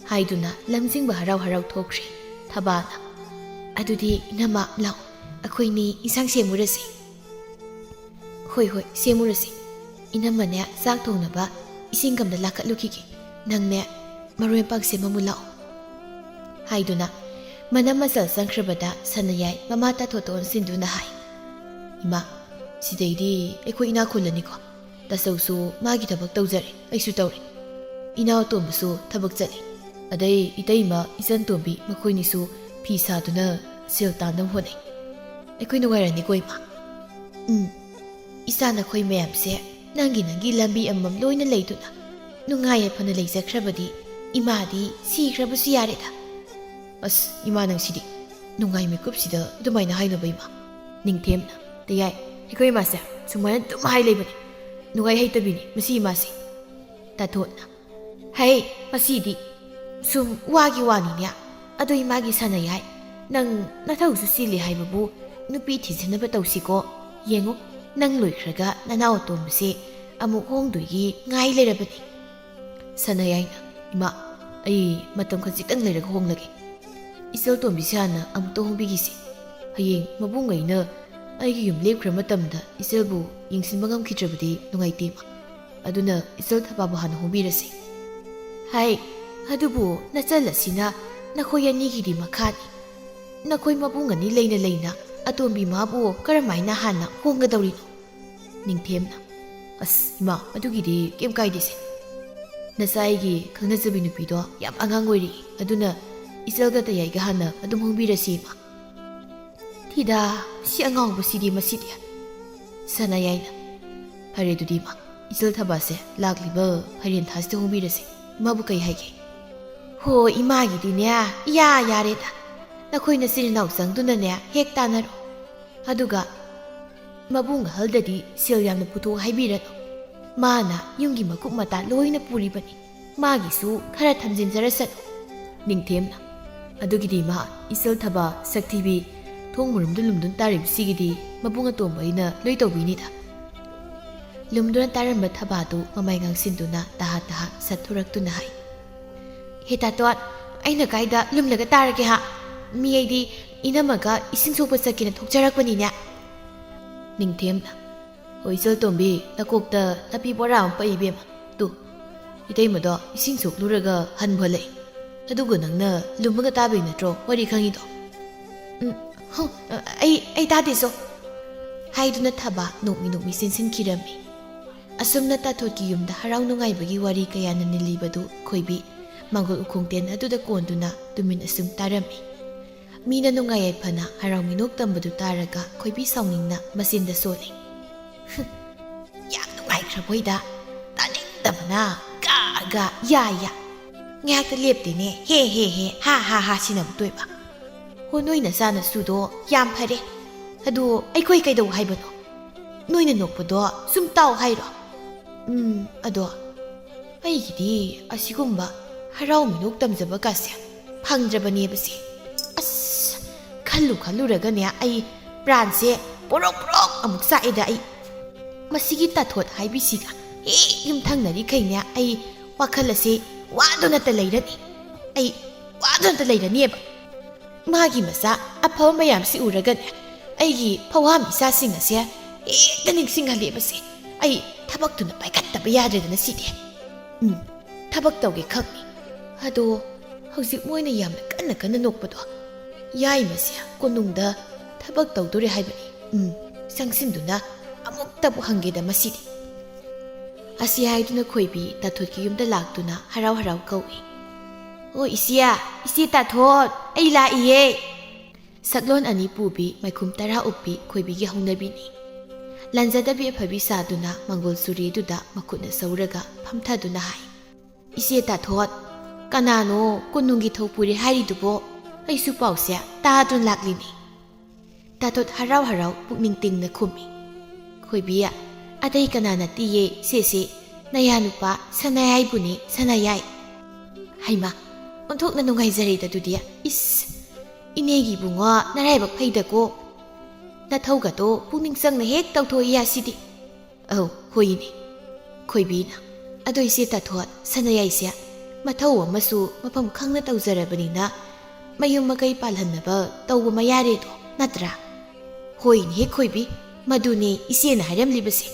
ꯍꯥꯏꯗꯨꯅ ꯂꯝꯖꯤꯡꯕ ꯍꯔꯥꯎ ꯍꯔꯥꯎ ꯊꯣꯛꯈ꯭ꯔꯦ꯫ ꯊꯕꯥꯅ, "ꯑꯗꯨꯗꯤ ꯏꯅꯝꯃ, ꯂꯥꯛꯑꯣ, ꯑꯩꯈꯣꯏꯅꯤ ꯏꯟꯁꯥꯡ ꯁꯦꯝꯃꯨꯔꯁꯤ꯫" "ꯍꯣꯏ, ꯍꯣꯏ, ꯁꯦꯝꯃꯨꯔꯁꯤ꯫ ꯏꯅꯝꯃꯅꯦ, ꯆꯥꯛ ꯊꯣꯡꯅꯕ ꯏꯁꯤꯡ ꯀꯝꯗ ꯂꯥꯈꯠꯂꯨꯈꯤꯒꯦ꯫ ꯅꯪꯅꯦ, ꯃꯔꯣꯏ ꯃꯄꯥꯡ ꯁꯦꯝꯃꯝꯃꯨ ꯂꯥꯛꯑꯣ꯫" ꯍꯥꯏꯗꯨꯅ ꯃꯅꯝ ꯃꯆꯜ ꯆꯪꯈ꯭ꯔꯕꯗ ꯁꯅꯥꯌꯥꯏ ꯃꯃꯥ ꯇꯥꯊꯣꯠꯇ ꯑꯣꯟꯁꯤꯟꯗꯨꯅ ꯍꯥꯏ, "ꯏꯃꯥ, ꯁꯤꯗꯩꯗꯤ ꯑꯩꯈꯣꯏ ꯏꯅꯥꯛ ꯈꯨꯜꯂꯅꯤꯀꯣ꯫ ꯇꯥꯆꯧꯁꯨ ꯃꯥꯒꯤ ꯊꯕꯛ ꯇꯧꯖꯔꯦ, ꯑꯩꯁꯨ ꯇꯧꯔꯦ꯫ ꯏꯅꯥꯎ ꯑꯇꯣꯝꯕꯁꯨ ꯊꯕꯛ ꯆꯠꯂꯦ꯫ ꯑꯗꯩ ꯏꯇꯩꯃ, ꯏꯆꯟ ꯇꯣꯝꯕꯤ ꯃꯈꯣꯏꯅꯤꯁꯨ ꯐꯤ ꯁꯥꯗꯨꯅ ꯁꯦꯜ ꯇꯥꯟꯅꯕ ꯍꯣꯠꯅꯩ꯫ ꯑꯩꯈꯣꯏ ꯅꯨꯡꯉꯥꯏꯔꯅꯤꯀꯣ, ꯏꯃꯥ?" ꯎꯝ, ꯏꯆꯥ ꯅꯈꯣꯏ ꯃꯌꯥꯝꯁꯦ ꯅꯪꯒꯤ ꯅꯪꯒꯤ ꯂꯝꯕꯤ ꯑꯃꯃꯝ ꯂꯣꯏꯅ ꯂꯩꯗꯨꯅ ꯅꯨꯡꯉꯥꯏ ꯌꯥꯏꯐꯅ ꯂꯩꯖꯈ꯭ꯔꯕꯗꯤ ꯏꯃꯥꯗꯤ ꯁꯤꯈ꯭ꯔꯕꯁꯨ ꯌꯥꯔꯦꯗ꯫ ꯑꯁ, ꯏꯃꯥ ꯅꯪꯁꯤꯗꯤ ꯅꯨꯡꯉꯥꯏ ꯃꯤꯀꯨꯞꯁꯤꯗ ꯑꯗꯨꯃꯥꯏꯅ ꯍꯥꯏꯅꯨꯕ ꯏꯃꯥ꯫ ꯅꯤꯡꯊꯦꯝꯅ, ꯇꯌꯥꯏ, ꯑꯩꯈꯣꯏ ꯏꯃꯥꯁꯦ ꯁꯨꯃꯥꯏꯅ ꯑꯗꯨꯝ ꯍꯥꯏ ꯂꯩꯕꯅꯤ꯫ ꯅꯨꯡꯉꯥꯏ ꯍꯩꯇꯕꯤꯅꯤ ꯃꯁꯤ ꯏꯃꯥꯁꯦ꯫ ꯇꯥꯊꯣꯠꯅ, ꯍꯩ, ꯃꯁꯤꯗꯤ ꯁꯨꯝ ꯋꯥꯒꯤ ꯋꯥꯅꯤꯅꯦ꯫ ꯑꯗꯣ ꯏꯃꯥꯒꯤ ꯁꯥꯟꯅ ꯌꯥꯏ, ꯅꯪ ꯅꯊꯧꯁꯨ ꯆꯤꯜꯂꯤ ꯍꯥꯏꯕꯕꯨ ꯅꯨꯄꯤ ꯊꯤꯖꯤꯟꯅꯕ ꯇꯧꯁꯤꯀꯣ꯫ ꯌꯦꯡꯉꯨ, ꯅꯪ ꯂꯣꯏꯈ꯭ꯔꯒ ꯅꯅꯥꯎ ꯑꯇꯣꯝꯕꯁꯦ ꯑꯃꯨꯛ ꯍꯣꯡꯗꯣꯏꯒꯤ ꯉꯥꯏ ꯂꯩꯔꯕꯅꯤ꯫ ꯁꯥꯟꯅ ꯌꯥꯏꯅ, ꯏꯃꯥ, ꯑꯩ ꯃꯇꯝ ꯈꯖꯤꯛꯇꯪ ꯂꯩꯔꯒ ꯍꯣꯡꯂꯒꯦ꯫ ꯏꯆꯜ ꯇꯣꯝꯕꯤꯁꯦ ꯍꯥꯟꯅ ꯑꯃꯨꯛꯇ ꯍꯣꯡꯕꯤꯈꯤꯁꯤ꯫ ꯍꯌꯦꯡ ꯃꯕꯨꯡꯉꯩꯅ ꯑꯩꯒꯤ ꯌꯨꯝ ꯂꯦꯞꯈ꯭ꯔ ꯃꯇꯝꯗ ꯏꯆꯜꯕꯨ ꯌꯦꯡꯁꯤꯟꯕ ꯉꯝꯈꯤꯗ꯭ꯔꯕꯗꯤ ꯅꯨꯡꯉꯥꯏꯇꯦ, ꯏꯃꯥ꯫ ꯑꯗꯨꯅ ꯏꯆꯜ ꯊꯕꯥꯕꯨ ꯍꯥꯟꯅ ꯍꯣꯡꯕꯤꯔꯁꯤ꯫ ꯍꯥꯏ, ꯑꯗꯨꯕꯨ ꯅꯆꯜ ꯑꯁꯤꯅ ꯅꯈꯣꯏ ꯑꯅꯤꯒꯤꯗꯤ ꯃꯈꯥꯅꯤ꯫ ꯅꯈꯣꯏ ꯃꯕꯨꯡ ꯑꯅꯤ ꯂꯩꯅ ꯂꯩꯅ ꯑꯇꯣꯝꯕꯤ ꯃꯥꯕꯨ ꯀꯔꯝꯍꯥꯏꯅ ꯍꯥꯟꯅ ꯍꯣꯡꯒꯗꯧꯔꯤꯅꯣ? ꯅꯤꯡꯊꯦꯝꯅ, ꯑꯁ ꯏꯃꯥ, ꯑꯗꯨꯒꯤꯗꯤ ꯀꯩꯝ ꯀꯥꯏꯗꯦꯁꯦ꯫ ꯅꯆꯥ ꯑꯩꯒꯤ ꯈꯪꯅꯖꯕꯤ ꯅꯨꯄꯤꯗꯣ ꯌꯥꯝ ꯑꯉꯥꯡ ꯑꯣꯏꯔꯤ, ꯑꯗꯨꯅ ꯏꯆꯜꯒ ꯇꯌꯥꯏꯒ ꯍꯥꯟꯅ ꯑꯗꯨꯝ ꯍꯣꯡꯕꯤꯔꯁꯤ ꯏꯃꯥ꯫ ꯊꯤꯗꯥ, ꯁꯤ ꯑꯉꯥꯎꯕꯁꯤꯗꯤ ꯃꯁꯤꯗꯤ꯫ ꯁꯅꯥꯌꯥꯏꯅ, ꯐꯔꯦ ꯑꯗꯨꯗꯤ ꯏꯃꯥ, ꯏꯆꯜ ꯊꯕꯥꯁꯦ ꯂꯥꯛꯂꯤꯕ ꯐꯥꯏꯔꯦꯟ ꯊꯥꯁꯤꯗ ꯍꯣꯡꯕꯤꯔꯁꯦ꯫ ꯏꯃꯥꯕꯨ ꯀꯩ ꯍꯥꯏꯒꯦ? ꯍꯣ, ꯏꯃꯥꯒꯤꯗꯤꯅꯦ ꯏꯌꯥ ꯌꯥꯔꯦꯗ꯫ ꯅꯈꯣꯏ ꯅꯆꯤꯟ ꯏꯅꯥꯎ ꯆꯪꯗꯨꯅꯅꯦ ꯍꯦꯛ ꯇꯥꯟꯅꯔꯣ꯫ ꯑꯗꯨꯒ ꯃꯕꯨꯡ ꯑꯍꯜꯗꯗꯤ ꯁꯦꯜ ꯌꯥꯝꯅ ꯄꯨꯊꯣꯛ ꯍꯥꯏꯕꯤꯔꯅꯨ꯫ ꯃꯥꯅ ꯌꯨꯝꯒꯤ ꯃꯀꯨꯞ ꯃꯇꯥ ꯂꯣꯏꯅ ꯄꯨꯔꯤꯕꯅꯤ꯫ ꯃꯥꯒꯤꯁꯨ ꯈꯔ ꯊꯝꯖꯤꯟꯖꯔꯁꯅꯨ꯫ ꯅꯤꯡꯊꯦꯝꯅ, ꯑꯗꯨꯒꯤꯗꯤ ꯏꯃꯥ, ꯏꯆꯜ ꯊꯕꯥ ꯁꯛꯊꯤꯕꯤ ꯊꯣꯡ ꯃꯔꯨꯝꯗ ꯂꯨꯝꯗꯨꯅ ꯇꯥꯔꯤꯕꯁꯤꯒꯤꯗꯤ ꯃꯕꯨꯡ ꯑꯇꯣꯝꯕ ꯑꯩꯅ ꯂꯣꯏ ꯇꯧꯕꯤꯅꯤꯗ꯫ ꯂꯨꯝꯗꯨꯅ ꯇꯥꯔꯝꯕ ꯊꯕꯥꯗꯨ ꯃꯃꯥꯏ ꯉꯥꯡꯁꯤꯟꯗꯨꯅ ꯇꯍꯥ ꯇꯍꯥ ꯁꯠꯊꯣꯔꯛꯇꯨꯅ ꯍꯥꯏ, ꯍꯦ ꯇꯥꯇꯣꯟ, ꯑꯩꯅ ꯀꯥꯏꯗ ꯂꯨꯝꯂꯒ ꯇꯥꯔꯒꯦ ꯍꯥ? ꯃꯤ ꯑꯩꯗꯤ ꯏꯅꯝꯃꯒ ꯏꯁꯤꯡ ꯁꯣꯛꯄ ꯆꯠꯀꯦꯅ ꯊꯣꯛꯆꯔꯛꯄꯅꯤꯅꯦ꯫ ꯅꯤꯡꯊꯦꯝꯅ, ꯍꯣꯏ ꯏꯆꯜ ꯇꯣꯝꯕꯤ, ꯅꯀꯣꯛꯇ ꯅꯥꯄꯤ ꯕꯣꯔꯥ ꯑꯃ ꯄꯛꯏ ꯏꯕꯦꯝꯃ꯫ ꯇꯨ, ꯏꯇꯩꯃꯗꯣ ꯏꯁꯤꯡ ꯁꯣꯛꯂꯨꯔꯒ ꯍꯟꯕ ꯍꯜꯂꯛꯏ꯫ ꯑꯗꯨꯒ ꯅꯪꯅ ꯂꯨꯝꯃꯒ ꯇꯥꯕꯩ ꯅꯠꯇ꯭ꯔꯣ ꯋꯥꯔꯤ ꯈꯪꯉꯤꯗꯣ? ꯎꯝ, ꯍꯨ, ꯑꯩ, ꯑꯩ ꯇꯥꯗꯦꯁꯣ꯫ ꯍꯥꯏꯗꯨꯅ ꯊꯕꯥ ꯅꯣꯛꯃꯤ ꯅꯣꯛꯃꯤ ꯆꯦꯟꯁꯤꯟꯈꯤꯔꯝꯃꯤ꯫ ꯑꯁꯨꯝꯅ ꯇꯥꯊꯣꯠꯀꯤ ꯌꯨꯝꯗ ꯍꯔꯥꯎ ꯅꯨꯡꯉꯥꯏꯕꯒꯤ ꯋꯥꯔꯤ ꯀꯌꯥꯅ ꯅꯤꯜꯂꯤꯕꯗꯨ ꯈꯣꯏꯕꯤ ꯃꯥꯡꯒꯣꯜ ꯎꯈꯣꯡ ꯇꯦꯟ ꯑꯗꯨꯗ ꯀꯣꯟꯗꯨꯅ ꯇꯨꯃꯤꯟ ꯑꯁꯨꯝ ꯇꯥꯔꯝꯃꯤ꯫ ꯃꯤꯅ ꯅꯨꯡꯉꯥꯏ ꯌꯥꯏꯐꯅ ꯍꯔꯥꯎ ꯃꯤꯅꯣꯛ ꯇꯝꯕꯗꯨ ꯇꯥꯔꯒ ꯈꯣꯏꯕꯤ ꯁꯥꯎꯅꯤꯡꯅ ꯃꯆꯤꯟꯗ ꯁꯣꯜꯂꯤ꯫ "ꯍꯨꯝ, ꯌꯥꯝ ꯅꯨꯡꯉꯥꯏꯈ꯭ꯔꯕꯣꯏꯗ, ꯇꯥꯅꯤꯡꯗꯕꯅ ꯒ ꯒ ꯌꯥ ꯌꯥ꯫ ꯉꯥꯏꯍꯥꯛꯇ ꯂꯦꯞꯇꯦꯅꯦ, ꯍꯦ ꯍꯦ ꯍꯦ, ꯍꯥ ꯍꯥ ꯍꯥ ꯁꯤꯟꯅꯕ ꯇꯣꯏꯕ꯫ ꯍꯣ, ꯅꯣꯏ ꯅꯆꯥꯅꯁꯨꯗꯣ ꯌꯥꯝ ꯐꯔꯦ꯫ ꯑꯗꯣ ꯑꯩꯈꯣꯏ ꯀꯩꯗꯧ ꯍꯥꯏꯕꯅꯣ? ꯅꯣꯏꯅ ꯅꯣꯛꯄꯗꯣ ꯁꯨꯝ ꯇꯥꯎ ꯍꯥꯏꯔꯣ?" ꯎꯝ, ꯑꯗꯣ ꯑꯩꯒꯤꯗꯤ ꯑꯁꯤꯒꯨꯝꯕ ꯍꯔꯥꯎ ꯃꯤꯅꯣꯛ ꯇꯝꯖꯕ ꯀꯥꯁꯦ ꯐꯪꯗ꯭ꯔꯕꯅꯦꯕꯁꯦ꯫ ꯑꯁ, ꯈꯜꯂꯨ ꯈꯜꯂꯨꯔꯒꯅꯦ ꯑꯩ ꯄ꯭ꯔꯥꯟꯁꯦ ꯄꯣꯔꯣꯛ ꯄꯣꯔꯣꯛ ꯑꯃꯨꯛ ꯆꯥꯛꯑꯦꯗ ꯑꯩ꯫ ꯃꯁꯤꯒꯤ ꯇꯥꯊꯣꯠ ꯍꯥꯏꯕꯤꯁꯤꯒ ꯍꯦꯛ ꯌꯨꯝꯊꯪꯅꯔꯤꯈꯩꯅꯦ ꯑꯩ ꯋꯥꯈꯜ ꯑꯁꯦ ꯋꯥꯗꯨꯅꯇ ꯂꯩꯔꯅꯤ꯫ ꯑꯩ ꯋꯥꯗꯨꯅꯇ ꯂꯩꯔꯅꯤꯕ꯫ ꯃꯥꯒꯤ ꯃꯆꯥ ꯑꯐꯕ ꯃꯌꯥꯝꯁꯤ ꯎꯔꯒꯅꯦ ꯑꯩꯒꯤ ꯐꯋꯥꯝ ꯏꯆꯥꯁꯤꯡ ꯑꯁꯦ ꯍꯦꯛꯇ ꯅꯤꯡꯁꯤꯡꯍꯜꯂꯦꯕꯁꯦ꯫ ꯑꯩ ꯊꯕꯛꯇꯨꯅ ꯄꯥꯏꯈꯠꯇꯕ ꯌꯥꯗ꯭ꯔꯦꯗꯅ ꯁꯤꯗꯤ꯫ ꯎꯝ, ꯊꯕꯛ ꯇꯧꯒꯦ ꯈꯪꯅꯤ꯫ ꯑꯗꯣ ꯍꯧꯖꯤꯛ ꯃꯣꯏꯅ ꯌꯥꯝꯅ ꯀꯟꯅ ꯀꯟꯅ ꯅꯣꯛꯄꯗꯣ ꯌꯥꯏꯃꯁꯦ ꯀꯣꯅꯨꯡꯗ ꯊꯕꯛ ꯇꯧꯗꯣꯔꯦ ꯍꯥꯏꯕꯅꯤ꯫ ꯎꯝ, ꯆꯪꯁꯤꯟꯗꯨꯅ ꯑꯃꯨꯛꯇꯕꯨ ꯍꯪꯒꯦꯗ ꯃꯁꯤꯗꯤ꯫ ꯑꯁꯤ ꯍꯥꯏꯗꯨꯅ ꯈꯣꯏꯕꯤ ꯇꯥꯊꯣꯠꯀꯤ ꯌꯨꯝꯗ ꯂꯥꯛꯇꯨꯅ ꯍꯔꯥꯎ ꯍꯔꯥꯎ ꯀꯧꯏ꯫ "ꯑꯣ ꯏꯆꯦ, ꯏꯆꯦ ꯇꯥꯊꯣꯠ, ꯑꯩ ꯂꯥꯛꯏꯌꯦ!" ꯁꯛꯂꯣꯟ ꯑꯅꯤ ꯄꯨꯕꯤ ꯃꯥꯏꯈꯨꯝ ꯇꯔꯥ ꯎꯞꯄꯤ ꯈꯣꯏꯕꯤꯒꯤ ꯍꯧꯅꯕꯤꯅꯤ꯫ ꯂꯥꯟꯖꯗꯕꯤ ꯑꯐꯕꯤ ꯁꯥꯗꯨꯅ ꯃꯪꯒꯣꯜ ꯆꯨꯔꯤꯗꯨꯗ ꯃꯈꯨꯠꯅ ꯁꯧꯔꯒ ꯐꯝꯊꯗꯨꯅ ꯍꯥꯏ, "ꯏꯆꯦ ꯇꯥꯊꯣꯠ, ꯀꯅꯥꯅꯣ ꯀꯣꯅꯨꯡꯒꯤ ꯊꯧꯄꯨꯔꯤ ꯍꯥꯏꯔꯤꯗꯨꯕꯣ? ꯑꯩꯁꯨ ꯄꯥꯎꯁꯦ ꯇꯥꯗꯨꯅ ꯂꯥꯛꯂꯤꯅꯤ꯫" ꯇꯥꯊꯣꯠ ꯍꯔꯥꯎ ꯍꯔꯥꯎ ꯄꯨꯛꯅꯤꯡ ꯇꯤꯡꯅ ꯈꯨꯝꯃꯤ꯫ ꯈꯣꯏꯕꯤ, "ꯑꯇꯩ ꯀꯅꯥ ꯅꯠꯇꯤꯌꯦ ꯁꯦꯁꯦ, ꯅꯌꯥ ꯅꯨꯄꯥ ꯁꯅꯥꯌꯥꯏꯕꯨꯅꯦ, ꯁꯅꯥꯌꯥꯏ꯫" ꯍꯩꯃꯥ, ꯑꯣꯟꯊꯣꯛꯅ ꯅꯨꯡꯉꯥꯏꯖꯔꯦꯗ ꯑꯗꯨꯗꯤ꯫ ꯏꯁ, ꯏꯅꯦꯒꯤ ꯏꯕꯨꯡꯉꯣ ꯅꯔꯥꯏꯕꯛ ꯐꯩꯗꯀꯣ꯫ ꯅꯊꯧꯒꯗꯣ ꯄꯨꯛꯅꯤꯡ ꯆꯪꯅ ꯍꯦꯛ ꯇꯧꯊꯣꯛꯏ ꯑꯁꯤꯗꯤ꯫ ꯑꯧ, ꯍꯣꯏꯅꯦ꯫ ꯈꯣꯏꯕꯤꯅ, "ꯑꯗꯣ ꯏꯆꯦ ꯇꯥꯊꯣꯠ, ꯁꯅꯥꯌꯥꯏꯁꯦ ꯃꯊꯧ ꯑꯃꯁꯨ ꯃꯐꯝ ꯈꯪꯅ ꯇꯧꯖꯔꯕꯅꯤꯅ ꯃꯌꯨꯝ ꯃꯀꯩ ꯄꯥꯜꯍꯟꯅꯕ ꯇꯧꯕ ꯃꯌꯥꯔꯦꯗꯣ, ꯅꯠꯇ꯭ꯔꯥ?" "ꯍꯣꯏꯅꯦ ꯈꯣꯏꯕꯤ, ꯃꯗꯨꯅꯦ ꯏꯆꯦꯅ ꯍꯥꯏꯔꯝꯂꯤꯕꯁꯦ꯫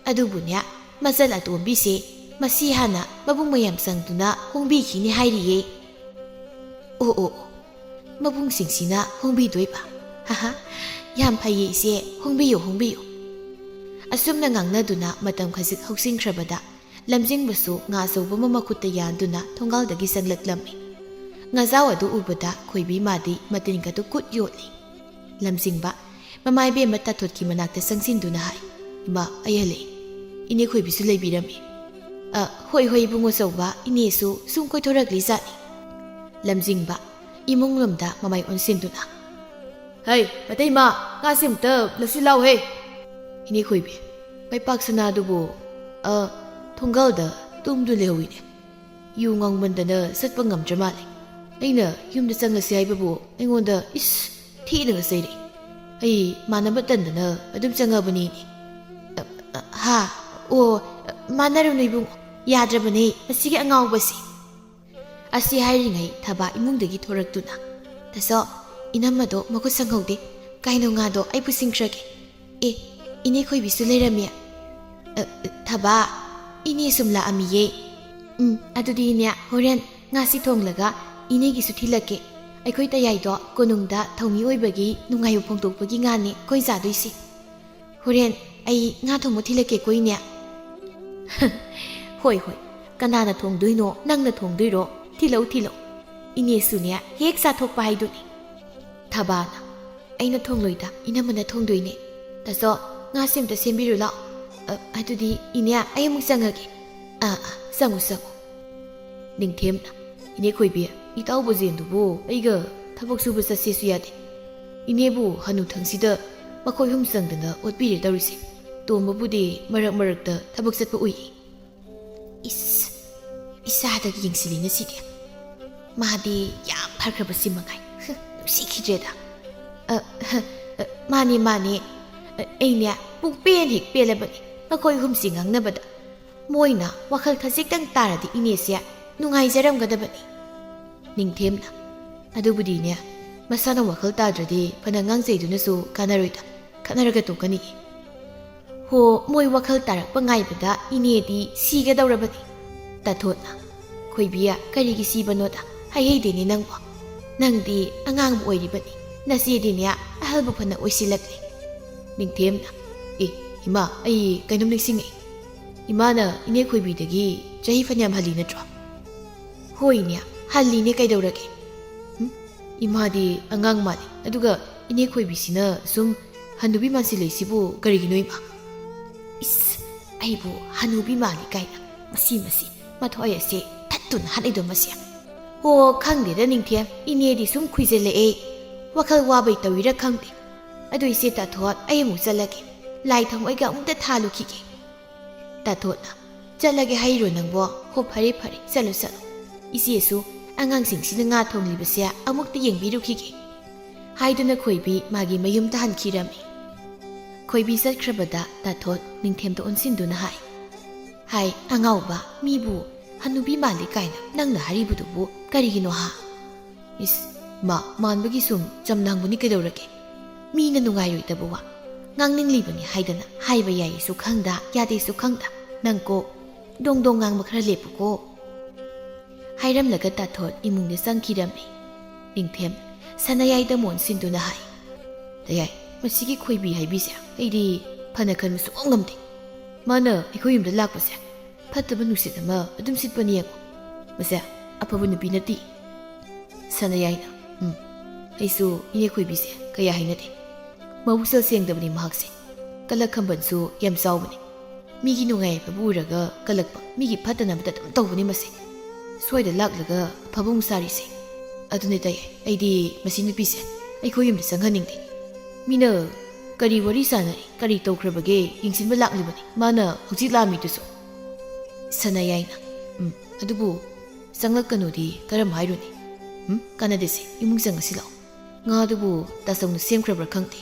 ꯑꯗꯨꯕꯨꯅꯦ, ꯃꯆꯜ ꯑꯇꯣꯝꯕꯤꯁꯦ ꯃꯁꯤ ꯍꯥꯟꯅ ꯃꯕꯨꯡ ꯃꯌꯥꯝ ꯆꯪꯗꯨꯅ ꯍꯣꯡꯕꯤꯈꯤꯅꯤ ꯍꯥꯏꯔꯤꯌꯦ꯫" "ꯑꯣ, ꯑꯣ, ꯑꯣ, ꯃꯕꯨꯡꯁꯤꯡꯁꯤꯅ ꯍꯣꯡꯕꯤꯗꯣꯏꯕ? ꯍꯥꯍꯥ, ꯌꯥꯝ ꯐꯩꯌꯦ ꯏꯆꯦ, ꯍꯣꯡꯕꯤꯌꯨ, ꯍꯣꯡꯕꯤꯌꯨ꯫" ꯑꯁꯨꯝꯅ ꯉꯥꯡꯅꯗꯨꯅ ꯃꯇꯝ ꯈꯖꯤꯛ ꯍꯧꯁꯤꯟꯈ꯭ꯔꯕꯗ ꯂꯝꯖꯤꯡꯕꯁꯨ ꯉꯥ ꯑꯆꯧꯕ ꯑꯃ ꯃꯈꯨꯠꯇ ꯌꯥꯟꯗꯨꯅ ꯊꯣꯡꯒꯥꯜꯗꯒꯤ ꯆꯪꯂꯛꯂꯝꯃꯤ꯫ ꯉꯥꯖꯥꯎ ꯑꯗꯨ ꯎꯕꯗ ꯈꯣꯏꯕꯤ ꯃꯥꯗꯤ ꯃꯇꯤꯟꯒꯗꯨ ꯀꯨꯠ ꯌꯣꯠꯂꯤ꯫ ꯂꯝꯖꯤꯡꯕ ꯃꯃꯥ ꯏꯕꯦꯝꯃ ꯇꯥꯊꯣꯠꯀꯤ ꯃꯅꯥꯛꯇ ꯆꯪꯁꯤꯟꯗꯨꯅ ꯍꯥꯏ, "ꯏꯃꯥ, ꯑꯩ ꯍꯜꯂꯛꯏ꯫ ꯏꯅꯦ ꯈꯣꯏꯕꯤꯁꯨ ꯂꯩꯕꯤꯔꯝꯃꯤ꯫" "ꯑ, ꯍꯣꯏ, ꯍꯣꯏ, ꯏꯕꯨꯡꯉꯣ ꯆꯧꯕ, ꯏꯅꯦꯁꯨ ꯁꯨꯝ ꯀꯣꯏꯊꯣꯔꯛꯂꯤ ꯖꯥꯠꯅꯤ꯫" ꯂꯝꯖꯤꯡꯕ ꯏꯃꯨꯡꯂꯣꯝꯗ ꯃꯃꯥꯏ ꯑꯣꯟꯁꯤꯟꯗꯨꯅ, "ꯍꯩ, ꯃꯇꯩꯃ, ꯉꯥꯁꯤ ꯑꯝꯇ ꯂꯧꯁꯤꯜꯂꯥꯎꯍꯦ꯫" "ꯏꯅꯦ ꯈꯣꯏꯕꯤ, ꯃꯩꯄꯥꯛ ꯁꯅꯥꯗꯨꯕꯨ, ꯑ, ꯊꯣꯡꯒꯥꯜꯗ ꯇꯨꯝꯗꯨ ꯂꯩꯍꯧꯋꯤꯅꯦ꯫ ꯌꯨ ꯉꯥꯎꯃꯟꯗꯅ ꯆꯠꯄ ꯉꯝꯗ꯭ꯔ ꯃꯥꯜꯂꯦ꯫ ꯑꯩꯅ ꯌꯨꯝꯗ ꯆꯪꯉꯁꯤ ꯍꯥꯏꯕꯕꯨ ꯑꯩꯉꯣꯟꯗ, ꯏꯁ, ꯊꯤꯅꯒ ꯆꯩꯔꯛꯏ꯫ ꯑꯩ ꯃꯥꯟꯅꯕ ꯇꯟꯗꯅ ꯑꯗꯨꯝ ꯆꯪꯉꯕꯅꯤꯅꯦ꯫" "ꯑ, ꯑ, ꯍꯥ? ꯑꯣ, ꯃꯥꯟꯅꯔꯨꯅꯨ ꯏꯕꯨꯡꯉꯣ, ꯌꯥꯗ꯭ꯔꯕꯅꯦ ꯃꯁꯤꯒꯤ ꯑꯉꯥꯎꯕꯁꯤ꯫" ꯑꯁꯤ ꯍꯥꯏꯔꯤꯉꯩ ꯊꯕꯥ ꯏꯃꯨꯡꯗꯒꯤ ꯊꯣꯔꯛꯇꯨꯅ, "ꯇꯥꯆꯧ, ꯏꯅꯝꯃꯗꯣ ꯃꯈꯨꯠ ꯁꯪꯍꯧꯗꯦ, ꯀꯥꯏꯅꯧ ꯉꯥꯗꯣ ꯑꯩ ꯄꯨꯁꯤꯟꯈ꯭ꯔꯒꯦ꯫" "ꯑꯦ, ꯏꯅꯦ ꯈꯣꯏꯕꯤꯁꯨ ꯂꯩꯔꯝꯃꯤ꯫" "ꯑ, ꯑ, ꯊꯕꯥ, ꯏꯅꯦ ꯁꯨꯝ ꯂꯥꯛꯑꯝꯃꯤꯌꯦ꯫" "ꯎꯝ, ꯑꯗꯨꯗꯤ ꯏꯅꯦ, ꯍꯣꯔꯦꯟ ꯉꯥꯁꯤ ꯊꯣꯡꯂꯒ ꯏꯅꯦꯒꯤꯁꯨ ꯊꯤꯜꯂꯛꯀꯦ꯫ ꯑꯩꯈꯣꯏ ꯇꯌꯥꯏꯗꯣ ꯀꯣꯅꯨꯡꯗ ꯊꯧꯃꯤ ꯑꯣꯏꯕꯒꯤ ꯅꯨꯡꯉꯥꯏꯕ ꯐꯣꯡꯗꯣꯛꯄꯒꯤ ꯉꯥꯅꯦ ꯑꯩꯈꯣꯏ ꯆꯥꯗꯣꯏꯁꯦ꯫ ꯍꯣꯔꯦꯟ ꯑꯩ ꯉꯥ ꯊꯣꯡꯕ ꯊꯤꯜꯂꯛꯀꯦꯀꯣ, ꯏꯅꯦ꯫" "ꯍꯣꯏ, ꯍꯣꯏ, ꯀꯅꯥꯅ ꯊꯣꯡꯗꯣꯏꯅꯣ? ꯅꯪꯅ ꯊꯣꯡꯗꯣꯏꯔꯣ? ꯊꯤꯜꯂꯛꯎ, ꯊꯤꯜꯂꯛꯎ꯫ ꯏꯅꯦꯁꯨꯅꯦ ꯍꯦꯛ ꯆꯥꯊꯣꯛꯄ ꯍꯥꯏꯗꯨꯅꯤ꯫" ꯊꯕꯥꯅ, "ꯑꯩꯅ ꯊꯣꯡꯂꯣꯏꯗ, ꯏꯅꯝꯃꯅ ꯊꯣꯡꯗꯣꯏꯅꯦ꯫ ꯇꯥꯆꯧ, ꯉꯥꯁꯦ ꯑꯝꯇ ꯁꯦꯝꯕꯤꯔꯨ ꯂꯥꯎ꯫ ꯑ, ꯑꯗꯨꯗꯤ ꯏꯅꯦ, ꯑꯩ ꯑꯃꯨꯛ ꯆꯪꯉꯒꯦ꯫" "ꯑꯥ, ꯑꯥ, ꯆꯪꯉꯨ, ꯆꯪꯉꯨ꯫" ꯅꯤꯡꯊꯦꯝꯅ, "ꯏꯅꯦ ꯈꯣꯏꯕꯤ, ꯏꯇꯥꯎ ꯕꯨꯖꯦꯟꯗꯨꯕꯨ ꯑꯩꯒ ꯊꯕꯛ ꯁꯨꯕ ꯆꯠꯁꯦꯁꯨ ꯌꯥꯗꯦ꯫ ꯏꯅꯦꯕꯨ ꯍꯅꯨꯊꯪꯁꯤꯗ ꯃꯈꯣꯏ ꯑꯍꯨꯝ ꯆꯪꯗꯅ ꯑꯣꯠꯄꯤꯔꯦ ꯇꯧꯔꯤꯁꯦ꯫ ꯇꯣꯝꯕꯕꯨꯗꯤ ꯃꯔꯛ ꯃꯔꯛꯇ ꯊꯕꯛ ꯆꯠꯄ ꯎꯏ꯫" ꯏꯁ, ꯏꯆꯥꯗꯒꯤ ꯌꯦꯡꯁꯤꯜꯂꯤꯅ ꯁꯤꯗꯤ꯫ ꯃꯥꯗꯤ ꯌꯥꯝ ꯐꯈ꯭ꯔꯕꯁꯤ ꯃꯉꯥꯏ꯫ ꯍ, ꯅꯨꯡꯁꯤꯈꯤꯗ꯭ꯔꯦꯗ꯫ ꯑ, ꯍ, ꯑ, ꯃꯥꯅꯦ, ꯃꯥꯅꯦ꯫ ꯑ, ꯑꯩꯅꯦ ꯄꯨꯡꯄꯦꯟ ꯍꯦꯛ ꯄꯦꯜꯂꯕꯅꯤ ꯃꯈꯣꯏ ꯑꯍꯨꯝꯁꯤ ꯉꯥꯡꯅꯕꯗ꯫ ꯃꯣꯏꯅ ꯋꯥꯈꯜ ꯈꯖꯤꯛꯇꯪ ꯇꯥꯔꯗꯤ ꯏꯅꯦꯁꯦ ꯅꯨꯡꯉꯥꯏꯖꯔꯝꯒꯗꯕꯅꯤ꯫ ꯅꯤꯡꯊꯦꯝꯅ, "ꯑꯗꯨꯕꯨꯗꯤꯅꯦ, ꯃꯁꯥꯅ ꯋꯥꯈꯜ ꯇꯥꯗ꯭ꯔꯗꯤ ꯐꯅ ꯉꯥꯡꯖꯩꯗꯨꯅꯁꯨ ꯀꯥꯟꯅꯔꯣꯏꯗ, ꯈꯠꯅꯔꯒ ꯇꯣꯛꯀꯅꯤ꯫" "ꯍꯣ, ꯃꯣꯏ ꯋꯥꯈꯜ ꯇꯥꯔꯛꯄ ꯉꯥꯏꯕꯗ ꯏꯅꯦꯗꯤ ꯁꯤꯒꯗꯧꯔꯕꯅꯤ꯫" ꯇꯥꯊꯣꯠꯅ, "ꯈꯣꯏꯕꯤ, ꯀꯔꯤꯒꯤ ꯁꯤꯕꯅꯣꯗ? ꯍꯥꯏꯍꯩꯗꯦꯅꯦ ꯅꯪꯕꯣ꯫ ꯅꯪꯗꯤ ꯑꯉꯥꯡꯕꯨ ꯑꯣꯏꯔꯤꯕꯅꯤ, ꯅꯆꯦꯗꯤꯅꯦ ꯑꯍꯜꯕꯨ ꯐꯅ ꯑꯣꯏꯁꯤꯜꯂꯛꯂꯦ꯫" ꯅꯤꯡꯊꯦꯝꯅ, "ꯑꯦ, ꯏꯃꯥ, ꯑꯩ ꯀꯩꯅꯣꯝ ꯅꯤꯡꯁꯤꯡꯉꯛꯏ꯫ ꯏꯃꯥꯅ ꯏꯅꯦ ꯈꯣꯏꯕꯤꯗꯒꯤ ꯆꯍꯤ ꯐꯅꯌꯥꯝ ꯍꯜꯂꯤ ꯅꯠꯇ꯭ꯔꯣ?" "ꯍꯣꯏꯅꯦ, "ꯍꯜꯂꯤꯅꯦ, ꯀꯩꯗꯧꯔꯒꯦ?" "ꯍꯨꯝ? ꯏꯃꯥꯗꯤ ꯑꯉꯥꯡ ꯃꯥꯜꯂꯤ, ꯑꯗꯨꯒ ꯏꯅꯦ ꯈꯣꯏꯕꯤꯁꯤꯅ ꯁꯨꯝ ꯍꯟꯅꯨꯕꯤ ꯃꯥꯟꯁꯤꯜꯂꯛꯏꯁꯤꯕꯨ ꯀꯔꯤꯒꯤꯅꯣ, ꯏꯃꯥ?" "ꯏꯁ, ꯑꯩꯕꯨ ꯍꯟꯅꯨꯕꯤ ꯃꯥꯜꯂꯤ ꯀꯥꯏꯅ, ꯃꯁꯤ, ꯃꯁꯤ, ꯃꯊ꯭ꯋꯥꯏ ꯑꯁꯦ ꯊꯠꯇꯨꯅ ꯍꯥꯠꯂꯤꯗꯣ ꯃꯁꯤ꯫ ꯑꯣ, ꯈꯪꯗꯦꯗ ꯅꯤꯡꯊꯦꯝ, ꯏꯅꯦꯗꯤ ꯁꯨꯝ ꯈꯨꯏꯖꯜꯂꯛꯑꯦ꯫ ꯋꯥꯈꯜ ꯋꯥꯕꯩ ꯇꯧꯔꯤꯔꯥ ꯈꯪꯗꯦ꯫ ꯑꯗꯨ ꯏꯆꯦ ꯇꯥꯊꯣꯠ, ꯑꯩ ꯑꯃꯨꯛ ꯆꯠꯂꯒꯦ꯫ ꯂꯥꯏ ꯊꯥꯎꯃꯩꯒ ꯑꯃꯨꯛꯇ ꯊꯥꯜꯂꯨꯈꯤꯒꯦ꯫" ꯇꯥꯊꯣꯠꯅ, "ꯆꯠꯂꯒꯦ ꯍꯥꯏꯔꯣ ꯅꯪꯕꯣ? ꯍꯣ, ꯐꯔꯦ, ꯐꯔꯦ, ꯆꯠꯂꯣ, ꯆꯠꯂꯣ꯫ ꯏꯆꯦꯁꯨ ꯑꯉꯥꯡꯁꯤꯡꯁꯤꯅ ꯉꯥ ꯊꯣꯡꯂꯤꯕꯁꯦ ꯑꯃꯨꯛꯇ ꯌꯦꯡꯕꯤꯔꯨꯈꯤꯒꯦ," ꯍꯥꯏꯗꯨꯅ ꯈꯣꯏꯕꯤ ꯃꯥꯒꯤ ꯃꯌꯨꯝꯗ ꯍꯟꯈꯤꯔꯝꯃꯤ꯫ ꯈꯣꯏꯕꯤ ꯆꯠꯈ꯭ꯔꯕꯗ ꯇꯥꯊꯣꯠ ꯅꯤꯡꯊꯦꯝꯗ ꯑꯣꯟꯁꯤꯟꯗꯨꯅ ꯍꯥꯏ, "ꯍꯥꯏ, ꯑꯉꯥꯎꯕ, ꯃꯤꯕꯨ ꯍꯅꯨꯕꯤ ꯃꯥꯜꯂꯤ ꯀꯥꯏꯅ ꯅꯪꯅ ꯍꯥꯏꯔꯤꯕꯗꯨꯕꯨ ꯀꯔꯤꯒꯤꯅꯣ ꯍꯥ?" "ꯏꯁ, ꯃꯥ ꯃꯥꯟꯕꯒꯤ ꯁꯨꯝ ꯆꯝꯅ ꯍꯪꯕꯅꯤ, ꯀꯩꯗꯧꯔꯒꯦ? ꯃꯤꯅ ꯅꯨꯡꯉꯥꯏꯔꯣꯏꯗꯕ ꯋꯥ ꯉꯥꯡꯅꯤꯡꯂꯤꯕꯅꯤ ꯍꯥꯏꯗꯅ ꯍꯥꯏꯕ ꯌꯥꯏꯁꯨ ꯈꯪꯗ, ꯌꯥꯗꯦꯁꯨ ꯈꯪꯗ, ꯅꯪ ꯀꯣ ꯗꯣꯡ ꯗꯣꯡ ꯉꯥꯡꯕ ꯈꯔ ꯂꯦꯞꯄꯨꯀꯣ," ꯍꯥꯏꯔꯝꯂꯒ ꯇꯥꯊꯣꯠ ꯏꯃꯨꯡꯗ ꯆꯪꯈꯤꯔꯝꯃꯤ꯫ ꯅꯤꯡꯊꯦꯝ ꯁꯅꯥꯌꯥꯏꯗ ꯃꯣꯟ ꯁꯤꯟꯗꯨꯅ ꯍꯥꯏ, "ꯇꯌꯥꯏ, ꯃꯁꯤꯒꯤ ꯈꯣꯏꯕꯤ ꯍꯥꯏꯕꯤꯁꯦ ꯑꯩꯗꯤ ꯐꯅ ꯈꯟꯕ ꯁꯨꯡꯉꯝ ꯉꯝꯗꯦ꯫ ꯃꯥꯅ ꯑꯩꯈꯣꯏ ꯌꯨꯝꯗ ꯂꯥꯛꯄꯁꯦ ꯐꯠꯇꯕ ꯅꯨꯡꯁꯤꯠ ꯑꯃ ꯑꯗꯨꯝ ꯁꯤꯠꯄꯅꯤ ꯌꯦꯡꯉꯣ꯫ ꯃꯁꯦ ꯑꯐꯕ ꯅꯨꯄꯤ ꯅꯠꯇꯦ꯫" ꯁꯅꯥꯌꯥꯏꯅ, "ꯎꯝ, ꯑꯩꯁꯨ ꯏꯅꯦ ꯈꯣꯏꯕꯤꯁꯦ ꯀꯌꯥ ꯍꯩꯅꯗꯦ꯫ ꯃꯕꯨꯛꯆꯦꯜ ꯁꯦꯡꯗꯕꯅꯤ ꯃꯍꯥꯛꯁꯦ꯫ ꯀꯂꯛ ꯈꯝꯕꯟꯁꯨ ꯌꯥꯝ ꯆꯥꯎꯕꯅꯤ꯫ ꯃꯤꯒꯤ ꯅꯨꯡꯉꯥꯏ ꯌꯥꯏꯐꯕ ꯎꯔꯒ ꯀꯂꯛꯄ, ꯃꯤꯒꯤ ꯐꯠꯇꯅꯕꯗ ꯑꯗꯨꯝ ꯇꯧꯕꯅꯤ ꯃꯁꯦ꯫ ꯁ꯭ꯋꯥꯏꯗ ꯂꯥꯛꯂꯒ ꯑꯐꯕ ꯑꯃꯨꯛ ꯁꯥꯔꯤꯁꯦ꯫ ꯑꯗꯨꯅꯦ ꯇꯌꯥꯏ, ꯑꯩꯗꯤ ꯃꯁꯤ ꯅꯨꯄꯤꯁꯦ ꯑꯩꯈꯣꯏ ꯌꯨꯝꯗ ꯆꯪꯍꯟꯅꯤꯡꯗꯦ꯫ ꯃꯤꯅ ꯀꯔꯤ ꯋꯥꯔꯤ ꯁꯥꯟꯅꯔꯤ, ꯀꯔꯤ ꯇꯧꯈ꯭ꯔꯕꯒꯦ ꯌꯦꯡꯁꯤꯟꯕ ꯂꯥꯛꯂꯤꯕꯅꯤ꯫ ꯃꯥꯅ ꯍꯧꯖꯤꯛ ꯂꯥꯛꯑꯝꯃꯤꯗꯨꯁꯨ꯫" ꯁꯅꯥꯌꯥꯏꯅ, "ꯎꯝ, ꯑꯗꯨꯕꯨ ꯆꯪꯂꯛꯀꯅꯨꯗꯤ ꯀꯔꯝ ꯍꯥꯏꯔꯨꯅꯤ? ꯎꯝ, ꯀꯥꯟꯅꯗꯦꯁꯦ, ꯏꯃꯨꯡ ꯆꯪꯉꯁꯤ ꯂꯥꯛꯑꯣ꯫ ꯉꯥꯗꯨꯕꯨ ꯇꯥꯆꯧꯅ ꯁꯦꯝꯈ꯭ꯔꯕ꯭ꯔꯥ ꯈꯪꯗꯦ,"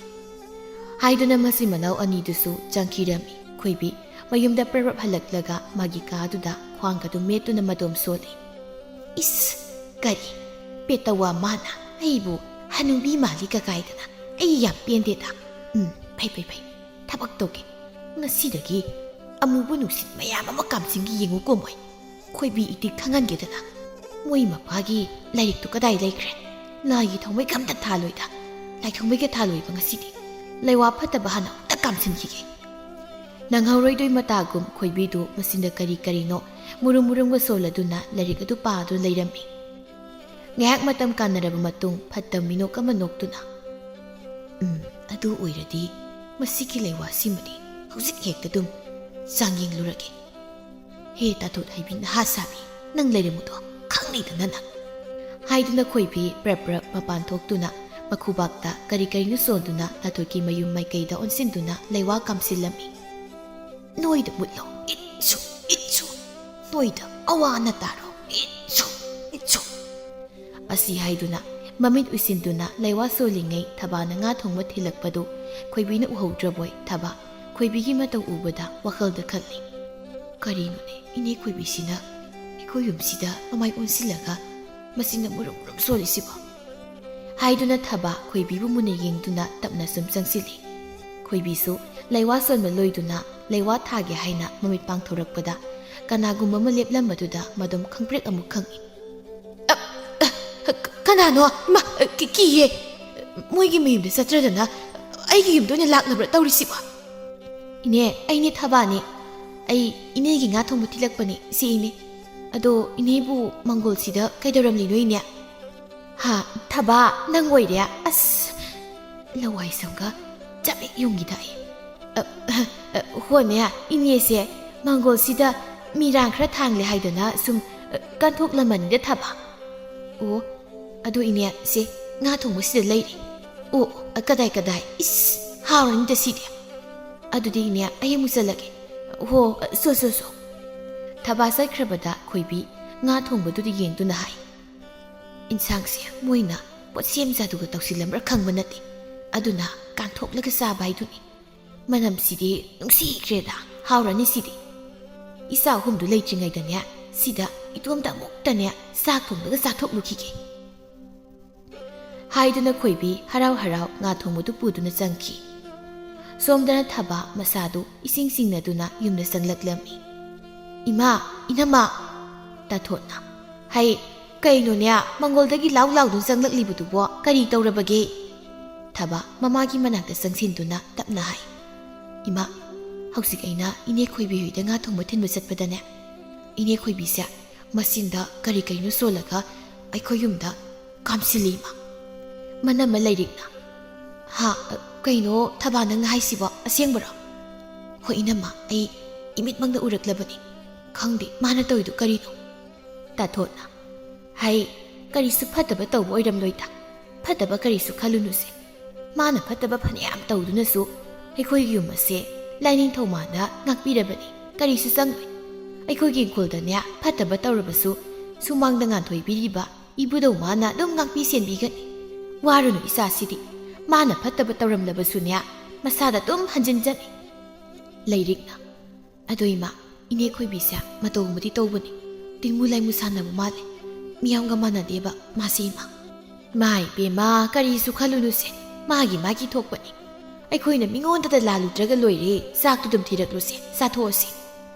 ꯍꯥꯏꯗꯨꯅ ꯃꯆꯤꯟ ꯃꯅꯥꯎ ꯑꯅꯤꯗꯨꯁꯨ ꯆꯪꯈꯤꯔꯝꯃꯤ꯫ ꯈꯣꯏꯕꯤ ꯃꯌꯨꯝꯗ ꯄ꯭ꯔꯞ ꯄ꯭ꯔꯞ ꯍꯜꯂꯛꯂꯒ ꯃꯥꯒꯤ ꯀꯥꯗꯨꯗ ꯈ꯭ꯋꯥꯡꯒꯗꯨ ꯃꯦꯠꯇꯨꯅ ꯃꯇꯣꯝ ꯁꯣꯜꯂꯤ꯫ "ꯏꯁ, ꯀꯔꯤ ꯄꯦꯇꯋꯥ ꯃꯥꯅ ꯑꯩꯕꯨ ꯍꯅꯨꯕꯤ ꯃꯥꯜꯂꯤ ꯀꯀꯥꯏꯗꯅ? ꯑꯩ ꯌꯥꯝ ꯄꯦꯟꯗꯦꯗ꯫ ꯎꯝ, ꯐꯩ, ꯐꯩ, ꯐꯩ꯫ ꯊꯕꯛ ꯇꯧꯒꯦ꯫ ꯉꯁꯤꯗꯒꯤ ꯑꯃꯨꯕ ꯅꯨꯡꯁꯤꯠ ꯃꯌꯥꯝ ꯑꯃ ꯀꯥꯝꯁꯤꯟꯒꯦ ꯌꯦꯡꯉꯨꯀꯣ ꯃꯣꯏ꯫ ꯈꯣꯏꯕꯤ ꯏꯇꯤꯛ ꯈꯪꯍꯟꯒꯦꯗꯅ꯫ ꯃꯣꯏ ꯃꯄꯥꯒꯤ ꯂꯥꯏꯔꯤꯛꯇꯨ ꯀꯗꯥꯏ ꯂꯩꯈ꯭ꯔꯦ? ꯂꯥꯏꯒꯤ ꯊꯥꯎꯃꯩꯒ ꯑꯝꯇ ꯊꯥꯜꯂꯣꯏꯗ꯫ ꯂꯥꯏ ꯊꯥꯎꯃꯩꯒ ꯊꯥꯜꯂꯣꯏꯕ ꯉꯁꯤꯗꯤ꯫ ꯂꯩꯋꯥ ꯐꯠꯇꯕ ꯍꯥꯟꯅ ꯑꯝꯇ ꯀꯥꯝꯁꯤꯟꯈꯤꯒꯦ꯫" ꯅꯪꯍꯧꯔꯣꯏꯗꯣꯏ ꯃꯇꯥꯒꯨꯝ ꯈꯣꯏꯕꯤꯗꯨ ꯃꯆꯤꯟꯗ ꯀꯔꯤ ꯀꯔꯤꯅꯣ ꯃꯨꯔꯨꯝ ꯃꯨꯔꯨꯝꯒ ꯁꯣꯜꯂꯗꯨꯅ ꯂꯥꯏꯔꯤꯛ ꯑꯗꯨ ꯄꯥꯗꯨꯅ ꯂꯩꯔꯝꯃꯤ꯫ ꯉꯥꯏꯍꯥꯛ ꯃꯇꯝ ꯀꯥꯟꯅꯔꯕ ꯃꯇꯨꯡ ꯐꯠꯇꯕ ꯃꯤꯅꯣꯛ ꯑꯃ ꯅꯣꯛꯇꯨꯅ, "ꯎꯝ, ꯑꯗꯨ ꯑꯣꯏꯔꯗꯤ ꯃꯁꯤꯒꯤ ꯂꯩꯋꯥꯁꯤꯃꯗꯤ ꯍꯧꯖꯤꯛ ꯍꯦꯛꯇ ꯑꯗꯨꯝ ꯆꯥꯡꯌꯦꯡꯂꯨꯔꯒꯦ꯫ ꯍꯦ ꯇꯥꯊꯣꯠ ꯍꯩꯕꯤ ꯅꯍꯥ ꯁꯥꯕꯤ, ꯅꯪ ꯂꯩꯔꯝꯃꯨꯗꯣ ꯈꯪꯅꯤꯗꯅ ꯅꯪ!" ꯍꯥꯏꯗꯨꯅ ꯈꯣꯏꯕꯤ ꯄ꯭ꯔꯞ ꯄ꯭ꯔꯞ ꯃꯄꯥꯟ ꯊꯣꯛꯇꯨꯅ ꯃꯈꯨꯕꯥꯛꯇ ꯀꯔꯤ ꯀꯔꯤꯅꯣ ꯁꯣꯟꯗꯨꯅ ꯇꯥꯊꯣꯠꯀꯤ ꯃꯌꯨꯝ ꯃꯥꯏꯀꯩꯗ ꯑꯣꯟꯁꯤꯟꯗꯨꯅ ꯂꯩꯋꯥ ꯀꯥꯝꯁꯤꯜꯂꯝꯃꯤ꯫ "ꯅꯣꯏꯗ ꯃꯨꯠꯂꯣ, ꯏꯠꯁꯨ, ꯏꯠꯁꯨ! ꯅꯣꯏꯗ ꯑꯋꯥ ꯑꯅꯥ ꯇꯥꯔꯣ, ꯏꯠꯁꯨ, ꯏꯠꯁꯨ!" ꯑꯁꯤ ꯍꯥꯏꯗꯨꯅ ꯃꯃꯤꯠ ꯎꯏꯁꯤꯟꯗꯨꯅ ꯂꯩꯋꯥ ꯁꯣꯜꯂꯤꯉꯩ ꯊꯕꯥꯅ ꯉꯥ ꯊꯣꯡꯕ ꯊꯤꯜꯂꯛꯄꯗꯨ ꯈꯣꯏꯕꯤꯅ ꯎꯍꯧꯗ꯭ꯔꯕꯣꯏ ꯊꯕꯥ ꯈꯣꯏꯕꯤꯒꯤ ꯃꯇꯧ ꯎꯕꯗ ꯋꯥꯈꯜꯗ ꯈꯜꯂꯤ꯫ "ꯀꯔꯤꯅꯣꯅꯦ ꯏꯅꯦ ꯈꯣꯏꯕꯤꯁꯤꯅ ꯑꯩꯈꯣꯏ ꯌꯨꯝꯁꯤꯗ ꯃꯃꯥꯏ ꯑꯣꯟꯁꯤꯜꯂꯒ ꯃꯁꯤꯅ ꯃꯨꯔꯨꯝ ꯃꯨꯔꯨꯝ ꯁꯣꯜꯂꯤꯁꯤꯕꯣ?" ꯍꯥꯏꯗꯨꯅ ꯊꯕꯥ ꯈꯣꯏꯕꯤꯕꯨ ꯃꯨꯟꯅ ꯌꯦꯡꯗꯨꯅ ꯇꯞꯅ ꯁꯨꯝ ꯆꯪꯁꯤꯜꯂꯤ꯫ ꯈꯣꯏꯕꯤꯁꯨ ꯂꯩꯋꯥ ꯁꯣꯟꯕ ꯂꯣꯏꯗꯨꯅ ꯂꯩꯋꯥ ꯊꯥꯒꯦ ꯍꯥꯏꯅ ꯃꯃꯤꯠ ꯄꯥꯡꯊꯣꯔꯛꯄꯗ ꯀꯅꯥꯒꯨꯝꯕ ꯑꯃ ꯂꯦꯞꯂꯝꯕꯗꯨꯗ ꯃꯗꯨꯝ ꯈꯪꯄ꯭ꯔꯦꯛ ꯑꯃꯨꯛ ꯈꯪꯏ꯫ "ꯑ, ꯑ, ꯀ-, ꯀꯅꯥꯅꯣ? ꯏꯃꯥ, ꯑ, ꯀꯤ-, ꯀꯤꯌꯦ꯫ ꯃꯣꯏꯒꯤ ꯃꯌꯨꯝꯗ ꯆꯠꯇ꯭ꯔꯗꯅ ꯑꯩꯒꯤ ꯌꯨꯝꯗ ꯑꯣꯏꯅ ꯂꯥꯛꯂꯕ꯭ꯔꯥ ꯇꯧꯔꯤꯁꯤꯕꯣ?" "ꯏꯅꯦ, ꯑꯩꯅꯦ ꯊꯕꯥꯅꯦ꯫ ꯑꯩ ꯏꯅꯦꯒꯤ ꯉꯥ ꯊꯣꯡꯕ ꯊꯤꯜꯂꯛꯄꯅꯦ, ꯁꯤ ꯏꯅꯦ꯫ ꯑꯗꯣ ꯏꯅꯦꯕꯨ ꯃꯪꯒꯣꯜꯁꯤꯗ ꯀꯩꯗꯧꯔꯝꯂꯤꯅꯣ ꯏꯅꯦ?" "ꯍꯥ, ꯊꯕꯥ, ꯅꯪ ꯑꯣꯏꯔꯦ? ꯑꯁ, ꯂꯋꯥꯏ ꯁꯝꯒ ꯆꯞ ꯍꯦꯛ ꯌꯨꯡꯈꯤꯗꯥꯏ꯫ ꯑ, ꯑ, ꯑ, ꯍꯣꯅꯦ, ꯏꯅꯦꯁꯦ ꯃꯪꯒꯣꯜꯁꯤꯗ ꯃꯤꯔꯥꯡ ꯈꯔ ꯊꯥꯡꯂꯦ ꯍꯥꯏꯗꯅ ꯁꯨꯝ, ꯑ, ꯀꯟꯊꯣꯛꯂꯝꯕꯅꯤꯗ ꯊꯕꯥ꯫ ꯑꯣ, ꯑꯗꯨ ꯏꯅꯦ, ꯁꯦ, ꯉꯥ ꯊꯣꯡꯕꯁꯤꯗ ꯂꯩꯔꯦ꯫ ꯑꯣ, ꯑ, ꯀꯗꯥꯏ, ꯀꯗꯥꯏ? ꯏꯁ, ꯍꯥꯎꯔꯅꯤꯗ ꯁꯤꯗꯤ꯫ ꯑꯗꯨꯗꯤ ꯏꯅꯦ, ꯑꯩ ꯑꯃꯨꯛ ꯆꯠꯂꯒꯦ꯫ ꯍꯣ, ꯑ, ꯁꯣ, ꯁꯣ, ꯁꯣ꯫" ꯊꯕꯥ ꯆꯠꯈ꯭ꯔꯕꯗ ꯈꯣꯏꯕꯤ ꯉꯥ ꯊꯣꯡꯕꯗꯨꯗ ꯌꯦꯡꯗꯨꯅ ꯍꯥꯏ, "ꯏꯟꯁꯥꯡꯁꯦ ꯃꯣꯏꯅ ꯄꯣꯠꯁꯦꯝ ꯖꯥꯗꯨꯒ ꯇꯧꯁꯤꯜꯂꯝꯕ꯭ꯔꯥ ꯈꯪꯕ ꯅꯠꯇꯦ꯫ ꯑꯗꯨꯅ ꯀꯥꯡꯊꯣꯛꯂꯒ ꯆꯥꯕ ꯍꯥꯏꯗꯨꯅꯤ꯫ ꯃꯅꯝꯁꯤꯗꯤ ꯅꯨꯡꯁꯤꯈ꯭ꯔꯦꯗ, ꯍꯥꯎꯔꯅꯤ ꯁꯤꯗꯤ꯫ ꯏꯆꯥ ꯑꯍꯨꯝꯗꯨ ꯂꯩꯇ꯭ꯔꯤꯉꯩꯗꯅꯦ, ꯁꯤꯗ ꯏꯇꯣꯝꯇ ꯑꯃꯨꯛꯇꯅꯦ ꯆꯥꯛ ꯊꯣꯡꯂꯒ ꯆꯥꯊꯣꯛꯂꯨꯈꯤꯒꯦ꯫" ꯍꯥꯏꯗꯨꯅ ꯈꯣꯏꯕꯤ ꯍꯔꯥꯎ ꯍꯔꯥꯎ ꯉꯥ ꯊꯣꯡꯕꯗꯨ ꯄꯨꯗꯨꯅ ꯆꯪꯈꯤ꯫ ꯁꯣꯝꯗꯅ ꯊꯕꯥ ꯃꯁꯥꯗꯨ ꯏꯁꯤꯡ ꯆꯤꯡꯅꯗꯨꯅ ꯌꯨꯝꯗ ꯆꯪꯂꯛꯂꯝꯃꯤ꯫ "ꯏꯃꯥ, ꯏꯅꯝꯃ!" ꯇꯥꯊꯣꯠꯅ꯫ "ꯍꯩ, ꯀꯩꯅꯣꯅꯦ, ꯃꯪꯒꯣꯜꯗꯒꯤ ꯂꯥꯎ ꯂꯥꯎꯗꯨꯅ ꯆꯪꯂꯛꯂꯤꯕꯗꯨꯕꯣ? ꯀꯔꯤ ꯇꯧꯔꯕꯒꯦ?" ꯊꯕꯥ ꯃꯃꯥꯒꯤ ꯃꯅꯥꯛꯇ ꯆꯪꯁꯤꯟꯗꯨꯅ ꯇꯞꯅ ꯍꯥꯏ, "ꯏꯃꯥ, ꯍꯧꯖꯤꯛ ꯑꯩꯅ ꯏꯅꯦ ꯈꯣꯏꯕꯤ ꯍꯣꯏꯗ ꯉꯥ ꯊꯣꯡꯕ ꯊꯤꯟꯕ ꯆꯠꯄꯗꯅꯦ, ꯏꯅꯦ ꯈꯣꯏꯕꯤꯁꯦ ꯃꯆꯤꯟꯗ ꯀꯔꯤ ꯀꯔꯤꯅꯣ ꯁꯣꯜꯂꯒ ꯑꯩꯈꯣꯏ ꯌꯨꯝꯗ ꯀꯥꯝꯁꯤꯜꯂꯤ, ꯏꯃꯥ꯫ ꯃꯅꯝꯃ ꯂꯩꯔꯤꯛꯅ꯫ ꯍꯥ? ꯀꯩꯅꯣ ꯊꯕꯥ, ꯅꯪꯅ ꯍꯥꯏꯁꯤꯕꯣ? ꯑꯁꯦꯡꯕꯔꯣ? ꯍꯣꯏ ꯏꯅꯝꯃ, ꯑꯩ ꯏꯃꯤꯠꯃꯛꯅ ꯎꯔꯛꯂꯕꯅꯤ꯫ ꯈꯪꯗꯦ ꯃꯥꯅ ꯇꯧꯔꯤꯗꯨ ꯀꯔꯤꯅꯣ꯫ ꯇꯥꯊꯣꯠꯅ꯫ ꯍꯩ, ꯀꯔꯤꯁꯨ ꯐꯠꯇꯕ ꯇꯧꯕ ꯑꯣꯏꯔꯝꯂꯣꯏꯗ꯫ ꯐꯠꯇꯕ ꯀꯔꯤꯁꯨ ꯈꯜꯂꯨꯅꯨꯁꯦ꯫ ꯃꯥꯅ ꯐꯠꯇꯕ ꯐꯅꯌꯥꯝ ꯇꯧꯗꯨꯅꯁꯨ ꯑꯩꯈꯣꯏꯒꯤ ꯌꯨꯝ ꯑꯁꯦ ꯂꯥꯏꯅꯤꯡꯊꯧ ꯃꯥꯅ ꯉꯥꯛꯄꯤꯔꯕꯅꯤ꯫ ꯀꯔꯤꯁꯨ ꯆꯪꯂꯣꯏ꯫ ꯑꯩꯈꯣꯏꯒꯤ ꯏꯪꯈꯣꯜꯗꯅꯦ ꯐꯠꯇꯕ ꯇꯧꯔꯕꯁꯨ ꯁꯨꯃꯥꯡꯗ ꯉꯥꯟꯊꯣꯏꯕꯤꯔꯤꯕ ꯏꯕꯨꯙꯧ ꯃꯥꯅ ꯑꯗꯨꯝ ꯉꯥꯛꯄꯤ ꯁꯦꯟꯕꯤꯒꯅꯤ꯫ ꯋꯥꯔꯨꯅꯨ ꯏꯆꯥꯁꯤꯗꯤ꯫ ꯃꯥꯅ ꯐꯠꯇꯕ ꯇꯧꯔꯝꯂꯕꯁꯨꯅꯦ ꯃꯁꯥꯗ ꯑꯗꯨꯝ ꯍꯟꯖꯤꯟꯖꯅꯤ꯫ ꯂꯩꯔꯤꯛꯅ꯫ ꯑꯗꯣ ꯏꯃꯥ, ꯏꯅꯦ ꯈꯣꯏꯕꯤꯁꯦ ꯃꯇꯧ ꯑꯃꯗꯤ ꯇꯧꯕꯅꯤ꯫ ꯇꯤꯡꯃꯨ ꯂꯥꯏꯃꯨ ꯁꯥꯟꯅꯕ ꯃꯥꯜꯂꯦ꯫ ꯃꯤꯌꯥꯝꯒ ꯃꯥꯟꯅꯗꯦꯕ ꯃꯥꯁꯦ ꯏꯃꯥ꯫ ꯃꯥ ꯏꯕꯦꯝꯃ, ꯀꯔꯤꯁꯨ ꯈꯜꯂꯨꯅꯨꯁꯦ꯫ ꯃꯥꯒꯤ ꯃꯥꯒꯤ ꯊꯣꯛꯄꯅꯤ꯫ ꯑꯩꯈꯣꯏꯅ ꯃꯤꯉꯣꯟꯗꯗ ꯂꯥꯜꯂꯨꯗ꯭ꯔꯒ ꯂꯣꯏꯔꯦ꯫ ꯆꯥꯛꯇꯨ ꯑꯗꯨꯝ ꯊꯤꯔꯛꯂꯨꯁꯦ꯫ ꯆꯥꯊꯣꯛꯑꯁꯤ꯫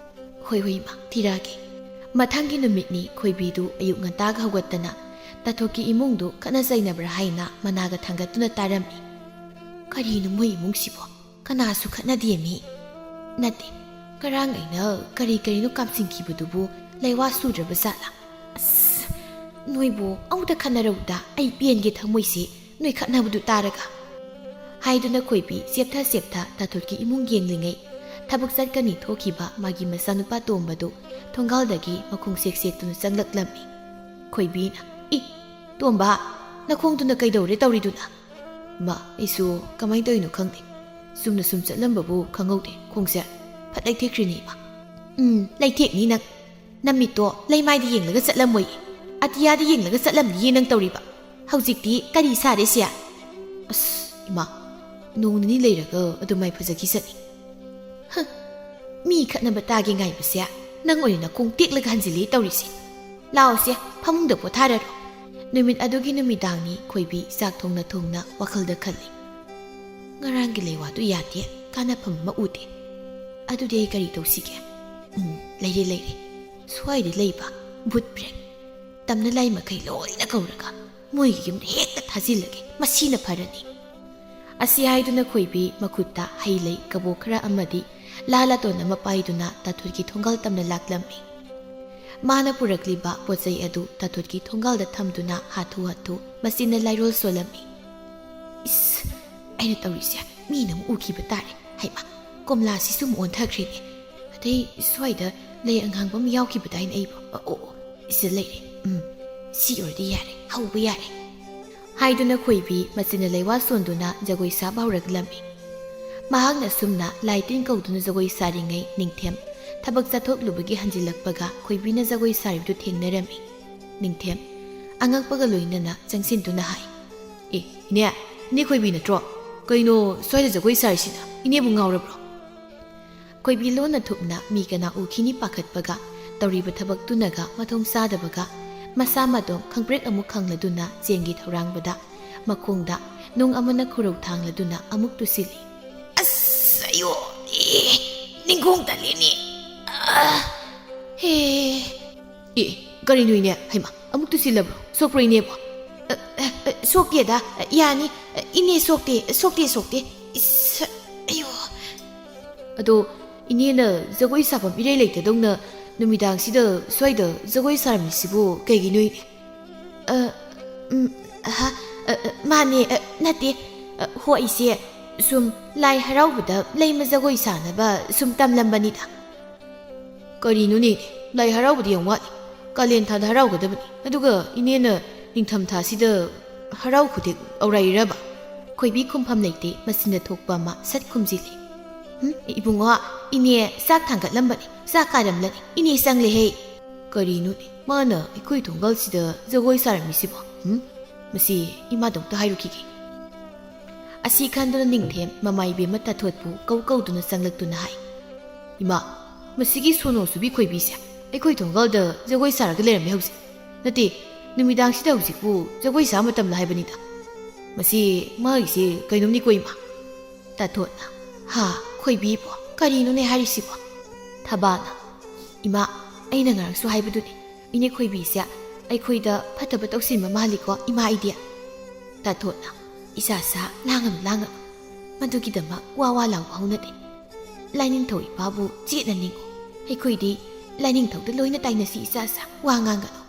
ꯍꯣꯏ ꯍꯣꯏ ꯏꯃꯥ, ꯊꯤꯔꯛꯑꯒꯦ꯫ ꯃꯊꯪꯒꯤ ꯅꯨꯃꯤꯠꯅꯤ ꯈꯣꯏꯕꯤꯗꯨ ꯑꯌꯨꯛ ꯉꯟꯇꯥꯒ ꯍꯧꯒꯠꯇꯅ ꯇꯥꯊꯣꯛꯀꯤ ꯏꯃꯨꯡꯗꯨ ꯈꯠꯅ ꯆꯩꯅꯕ꯭ꯔꯥ ꯍꯥꯏꯅ ꯃꯅꯥꯒ ꯊꯥꯡꯒꯠꯇꯨꯅ ꯇꯥꯔꯝꯃꯤ꯫ ꯀꯔꯤꯅꯣ ꯃꯣꯏ ꯏꯃꯨꯡꯁꯤꯕꯣ? ꯀꯅꯥꯁꯨ ꯈꯠꯅꯗꯦ ꯃꯤ꯫ ꯅꯠꯇꯦ, ꯉꯔꯥꯡ ꯑꯩꯅ ꯀꯔꯤ ꯀꯔꯤꯅꯣ ꯀꯥꯝꯁꯤꯟꯈꯤꯕꯗꯨꯕꯨ ꯂꯩꯋꯥ ꯁꯨꯗ꯭ꯔꯕ ꯖꯥꯠꯂꯥ? ꯑꯁ, ꯅꯣꯏꯕꯨ ꯑꯃꯨꯛꯇ ꯈꯠꯅꯔꯧꯗ ꯑꯩ ꯄꯦꯟꯒꯦ ꯊꯃꯣꯏꯁꯦ ꯅꯣꯏ ꯈꯠꯅꯕꯗꯨ ꯇꯥꯔꯒ꯫ ꯍꯥꯏꯗꯨꯅ ꯈꯣꯏꯕꯤ ꯆꯦꯞꯊ ꯆꯦꯞꯊ ꯇꯥꯊꯣꯠꯀꯤ ꯏꯃꯨꯡ ꯌꯦꯡꯂꯤꯉꯩ ꯊꯕꯛ ꯆꯠꯀꯅꯤ ꯊꯣꯛꯈꯤꯕ ꯃꯥꯒꯤ ꯃꯆꯥꯅꯨꯄꯥ ꯇꯣꯝꯕꯗꯨ ꯊꯣꯡꯒꯥꯜꯗꯒꯤ ꯃꯈꯣꯡ ꯁꯦꯛ ꯁꯦꯛꯇꯨꯅ ꯆꯪꯂꯛꯂꯝꯃꯤ꯫ ꯈꯣꯏꯕꯤꯅ, "ꯏ, ꯇꯣꯝꯕ, ꯅꯈꯣꯡꯗꯨꯅ ꯀꯩꯗꯧꯔꯦ ꯇꯧꯔꯤꯗꯨꯅ?" "ꯃꯥ, ꯑꯩꯁꯨ ꯀꯃꯥꯏꯅ ꯇꯧꯔꯤꯅꯣ ꯈꯪꯗꯦ꯫ ꯆꯨꯝꯅ ꯁꯨꯝ ꯆꯠꯂꯝꯕꯕꯨ ꯈꯪꯍꯧꯗꯦ꯫ ꯈꯣꯡꯁꯦ ꯐꯠ ꯂꯩꯊꯦꯛꯈ꯭ꯔꯤꯅꯦ ꯏꯃꯥ꯫" "ꯎꯝ, ꯂꯩꯊꯦꯛꯅꯤ ꯅꯪ꯫ ꯅꯃꯤꯠꯇꯣ ꯂꯩꯃꯥꯏꯗ ꯌꯦꯡꯂꯒ ꯆꯠꯂꯝꯃꯣꯏ꯫ ꯑꯇꯤꯌꯥꯗ ꯌꯦꯡꯂꯒ ꯆꯠꯂꯝꯅꯤꯌꯦ ꯅꯪ ꯇꯧꯔꯤꯕ꯫ ꯍꯧꯖꯤꯛꯇꯤ ꯀꯔꯤ ꯁꯥꯔꯦ ꯁꯦ?" "ꯑꯁ, ꯏꯃꯥ, ꯅꯣꯡ ꯅꯤꯅꯤ ꯂꯩꯔꯒ ꯑꯗꯨꯃꯥꯏ ꯐꯖꯈꯤ ꯆꯠꯅꯤ꯫" "ꯍ, ꯃꯤ ꯈꯠꯅꯕ ꯇꯥꯒꯦ ꯉꯥꯏꯕꯁꯦ ꯅꯪ ꯑꯣꯏꯅ ꯅꯈꯣꯡ ꯇꯦꯛꯂꯒ ꯍꯟꯖꯤꯜꯂꯤ ꯇꯧꯔꯤꯁꯦ꯫ ꯂꯥꯛꯑꯣꯁꯦ, ꯐꯃꯨꯡꯗ ꯄꯣꯊꯥꯔꯔꯣ꯫" ꯅꯨꯃꯤꯠ ꯑꯗꯨꯒꯤ ꯅꯨꯃꯤꯗꯥꯡꯅꯤ ꯈꯣꯏꯕꯤ ꯆꯥꯛ ꯊꯣꯡꯅ ꯊꯣꯡꯅ ꯋꯥꯈꯜꯗ ꯈꯜꯂꯤ꯫ "ꯉꯔꯥꯡꯒꯤ ꯂꯩꯋꯥꯗꯨ ꯌꯥꯗꯦ, ꯀꯥꯟꯅꯐꯝ ꯑꯃ ꯎꯗꯦ꯫ ꯑꯗꯨꯗꯤ ꯑꯩ ꯀꯔꯤ ꯇꯧꯁꯤꯒꯦ? ꯎꯝ, ꯂꯩꯔꯦ, ꯂꯩꯔꯦ꯫ ꯁ꯭ꯋꯥꯏꯗ ꯂꯩꯕ ꯕꯨꯠ ꯕ꯭ꯔꯦꯛ, ꯇꯝꯅ ꯂꯥꯏ ꯃꯈꯩ ꯂꯣꯏꯅ ꯀꯧꯔꯒ ꯃꯣꯏꯒꯤ ꯌꯨꯝꯗ ꯍꯦꯛꯇ ꯊꯥꯖꯤꯜꯂꯒꯦ꯫ ꯃꯁꯤꯅ ꯐꯔꯅꯤ꯫" ꯑꯁꯤ ꯍꯥꯏꯗꯨꯅ ꯈꯣꯏꯕꯤ ꯃꯈꯨꯠꯇ ꯍꯩ ꯂꯩ ꯀꯕꯣꯛ ꯈꯔ ꯑꯃꯗꯤ ꯂꯥ ꯂꯥꯇꯣꯟ ꯑꯃ ꯄꯥꯏꯗꯨꯅ ꯇꯥꯊꯣꯠꯀꯤ ꯊꯣꯡꯒꯥꯜ ꯇꯝꯅ ꯂꯥꯛꯂꯝꯃꯤ꯫ ꯃꯥꯅ ꯄꯨꯔꯛꯂꯤꯕ ꯄꯣꯠ ꯆꯩ ꯑꯗꯨ ꯇꯥꯊꯣꯠꯀꯤ ꯊꯣꯡꯒꯥꯜꯗ ꯊꯝꯗꯨꯅ ꯍꯥꯊꯨ ꯍꯥꯊꯨ ꯃꯆꯤꯟꯅ ꯂꯥꯏꯔꯣꯜ ꯁꯣꯜꯂꯝꯃꯤ꯫ "ꯏꯁ, ꯑꯩꯅ ꯇꯧꯔꯤꯁꯦ ꯃꯤꯅ ꯑꯃꯨꯛ ꯎꯈꯤꯕ ꯇꯥꯔꯦ꯫ ꯍꯩꯃꯥ, ꯀꯣꯝꯂꯥꯁꯤꯁꯨ ꯑꯃꯨꯛ ꯑꯣꯟꯊꯈ꯭ꯔꯦꯅꯦ꯫ ꯑꯗꯩ ꯁ꯭ꯋꯥꯏꯗ ꯂꯩ ꯑꯉꯥꯡꯕ ꯑꯃ ꯌꯥꯎꯈꯤꯕꯗꯥꯏꯅꯦ ꯑꯩꯕꯨ? ꯑꯣ, ꯑꯣ, ꯁꯤꯗ ꯂꯩꯔꯦ꯫ ꯎꯝ, ꯁꯤ ꯑꯣꯏꯔꯗꯤ ꯌꯥꯔꯦ, ꯍꯧꯕ ꯌꯥꯔꯦ," ꯍꯥꯏꯗꯨꯅ ꯈꯣꯏꯕꯤ ꯃꯆꯤꯟꯅ ꯂꯩꯋꯥ ꯁꯣꯟꯗꯨꯅ ꯖꯒꯣꯏ ꯁꯥꯕ ꯍꯧꯔꯛꯂꯝꯃꯤ꯫ ꯃꯍꯥꯛꯅ ꯑꯁꯨꯝꯅ ꯂꯥꯏ ꯇꯤꯟ ꯀꯧꯗꯨꯅ ꯖꯒꯣꯏ ꯁꯥꯔꯤꯉꯩ ꯅꯤꯡꯊꯦꯝ ꯊꯕꯛ ꯆꯠꯊꯣꯛꯂꯨꯕꯒꯤ ꯍꯟꯖꯤꯜꯂꯛꯄꯒ ꯈꯣꯏꯕꯤꯅ ꯖꯒꯣꯏ ꯁꯥꯔꯤꯕꯗꯨ ꯊꯦꯡꯅꯔꯝꯃꯤ꯫ ꯅꯤꯡꯊꯦꯝ ꯑꯉꯛꯄꯒ ꯂꯣꯏꯅꯅ ꯆꯪꯁꯤꯟꯗꯨꯅ ꯍꯥꯏ, "ꯑꯦ, ꯏꯅꯦ, ꯏꯅꯦ ꯈꯣꯏꯕꯤ ꯅꯠꯇ꯭ꯔꯣ? ꯀꯩꯅꯣ ꯁ꯭ꯋꯥꯏꯗ ꯖꯒꯣꯏ ꯁꯥꯔꯤꯁꯤꯅ? ꯏꯅꯦꯕꯨ ꯉꯥꯎꯔꯕ꯭ꯔꯣ?" ꯈꯣꯏꯕꯤ ꯂꯣꯟꯅ ꯊꯨꯞꯅ ꯃꯤ ꯀꯅꯥ ꯎꯈꯤꯅꯤ ꯄꯥꯈꯠꯄꯒ, ꯇꯧꯔꯤꯕ ꯊꯕꯛꯇꯨꯅꯒ ꯃꯊꯣꯡ ꯆꯥꯗꯕꯒ, ꯃꯁꯥ ꯃꯇꯣꯝ ꯈꯪꯄ꯭ꯔꯦꯛ ꯑꯃꯨꯛ ꯈꯪꯂꯗꯨꯅ ꯆꯦꯡꯒꯤ ꯊꯧꯔꯥꯡꯕꯗ ꯃꯈꯣꯡꯗ ꯅꯨꯡ ꯑꯃꯅ ꯈꯨꯔꯧ ꯊꯥꯡꯂꯗꯨꯅ ꯑꯃꯨꯛ ꯇꯨꯁꯤꯜꯂꯤ꯫ "ꯑꯁ, ꯑꯌꯣ, ꯑꯦ, ꯅꯤꯡꯈꯣꯡ ꯇꯜꯂꯦꯅꯦ꯫ ꯑ, ꯍꯦ, ꯑꯦ, ꯀꯔꯤꯅꯣ ꯏꯅꯦ? ꯍꯩꯃꯥ, ꯑꯃꯨꯛ ꯇꯨꯁꯤꯜꯂꯕ꯭ꯔꯣ? ꯁꯣꯛꯄ꯭ꯔꯣ ꯏꯅꯦꯕꯣ?" "ꯑ, ꯑ, ꯑ, ꯁꯣꯛꯇꯦꯗ, ꯑ, ꯌꯥꯅꯤ꯫ ꯑ, ꯏꯅꯦ ꯁꯣꯛꯇꯦ, ꯁꯣꯛꯇꯦ, ꯁꯣꯛꯇꯦ꯫ ꯏꯁ, ꯑꯌꯣ꯫ ꯑꯗꯣ ꯏꯅꯦꯅ ꯖꯒꯣꯏ ꯁꯥꯐꯝ ꯏꯔꯩ ꯂꯩꯇꯗꯧꯅ ꯅꯨꯃꯤꯗꯥꯡꯁꯤꯗ ꯁ꯭ꯋꯥꯏꯗ ꯖꯒꯣꯏ ꯁꯥꯔꯝꯃꯤꯁꯤꯕꯨ ꯀꯩꯒꯤꯅꯣ ꯏꯅꯦ?" "ꯑ, ꯎꯝ, ꯑꯍ, ꯑ, ꯑ, ꯃꯥꯅꯦ, ꯑ, ꯅꯠꯇꯦ꯫ ꯑ, ꯍꯣ, ꯑꯩꯁꯦ ꯁꯨꯝ ꯂꯥꯏ ꯍꯔꯥꯎꯕꯗ ꯂꯩꯃ ꯖꯒꯣꯏ ꯁꯥꯅꯕ ꯁꯨꯝ ꯇꯝꯂꯝꯕꯅꯤꯗ꯫" "ꯀꯔꯤꯅꯣꯅꯦ? ꯂꯥꯏ ꯍꯔꯥꯎꯕꯗꯤ ꯌꯥꯝ ꯋꯥꯠꯂꯤ꯫ ꯀꯥꯂꯦꯟ ꯊꯥꯗ ꯍꯔꯥꯎꯒꯗꯕꯅꯤ꯫ ꯑꯗꯨꯒ ꯏꯅꯦꯅ ꯅꯤꯡꯊꯝ ꯊꯥꯁꯤꯗ ꯍꯔꯥꯎ ꯈꯨꯗꯦꯛ ꯑꯧꯔꯥꯏꯔꯕ?" ꯈꯣꯏꯕꯤ ꯈꯨꯝꯐꯝ ꯂꯩꯇꯦ, ꯃꯆꯤꯟꯗ ꯊꯣꯛꯄ ꯑꯃ ꯁꯠ ꯈꯨꯝꯖꯤꯜꯂꯤ꯫ "ꯎꯝ, ꯏꯕꯨꯡꯉꯣ, ꯏꯅꯦ ꯆꯥꯛ ꯊꯥꯡꯒꯠꯂꯝꯕꯅꯤ, ꯆꯥꯛ ꯀꯥꯔꯝꯂꯅꯤ, ꯏꯅꯦ ꯆꯪꯂꯦꯍꯦ꯫" "ꯀꯔꯤꯅꯣꯅꯦ, ꯃꯥꯅ ꯑꯩꯈꯣꯏ ꯊꯣꯡꯒꯥꯜꯁꯤꯗ ꯖꯒꯣꯏ ꯁꯥꯔꯝꯃꯤꯁꯤꯕꯣ? ꯎꯝ? ꯃꯁꯤ ꯏꯃꯥꯗ ꯑꯃꯨꯛꯇ ꯍꯥꯏꯔꯨꯈꯤꯒꯦ꯫" ꯑꯁꯤ ꯈꯟꯗꯨꯅ ꯅꯤꯡꯊꯦꯝ ꯃꯃꯥ ꯏꯕꯦꯝꯃ ꯇꯥꯊꯣꯠꯄꯨ ꯀꯧ ꯀꯧꯗꯨꯅ ꯆꯪꯂꯛꯇꯨꯅ ꯍꯥꯏ, "ꯏꯃꯥ, ꯃꯁꯤꯒꯤ ꯁꯣꯅꯣ ꯁꯨꯕꯤ ꯈꯣꯏꯕꯤꯁꯦ ꯑꯩꯈꯣꯏ ꯊꯣꯡꯒꯥꯜꯗ ꯖꯒꯣꯏ ꯁꯥꯔꯒ ꯂꯩꯔꯝꯃꯦ ꯍꯧꯖꯤꯛ꯫ ꯅꯠꯇꯦ, ꯅꯨꯃꯤꯗꯥꯡꯁꯤꯗ ꯍꯧꯖꯤꯛꯄꯨ ꯖꯒꯣꯏ ꯁꯥ ꯃꯇꯝꯂ ꯍꯥꯏꯕꯅꯤꯗ꯫ ꯃꯁꯤ ꯃꯥꯒꯤꯁꯦ ꯀꯩꯅꯣꯝꯅꯤꯀꯣ ꯏꯃꯥ꯫" ꯇꯥꯊꯣꯠꯅ, "ꯍꯥ, ꯈꯣꯏꯕꯤꯕꯣ? ꯀꯔꯤꯅꯣꯅꯦ ꯍꯥꯏꯔꯤꯁꯤꯕꯣ?" ꯊꯕꯥꯅ, "ꯏꯃꯥ, ꯑꯩꯅ ꯉꯔꯥꯡꯁꯨ ꯍꯥꯏꯕꯗꯨꯅꯤ, ꯏꯅꯦ ꯈꯣꯏꯕꯤꯁꯦ ꯑꯩꯈꯣꯏꯗ ꯐꯠꯇꯕ ꯇꯧꯁꯤꯟꯕ ꯃꯥꯜꯂꯤꯀꯣ, ꯏꯃꯥ ꯑꯩꯗꯤ?" ꯇꯥꯊꯣꯠꯅ, "ꯏꯆꯥꯁꯥ, ꯂꯥꯡꯒꯅꯨ, ꯂꯥꯡꯒꯅꯨ꯫ ꯃꯗꯨꯒꯤꯗꯃꯛ ꯋꯥ ꯋꯥ ꯂꯥꯎꯕ ꯍꯧꯅꯗꯦ꯫ ꯂꯥꯏꯅꯤꯡꯊꯧ ꯏꯄꯥꯕꯨ ꯆꯦꯠꯅ ꯅꯤꯡꯉꯨ꯫ ꯑꯩꯈꯣꯏꯗꯤ ꯂꯥꯏꯅꯤꯡꯊꯧꯗ ꯂꯣꯏꯅ ꯇꯥꯏꯅꯁꯤ ꯏꯆꯥꯁꯥ, ꯋꯥ ꯉꯥꯡꯒꯅꯨ꯫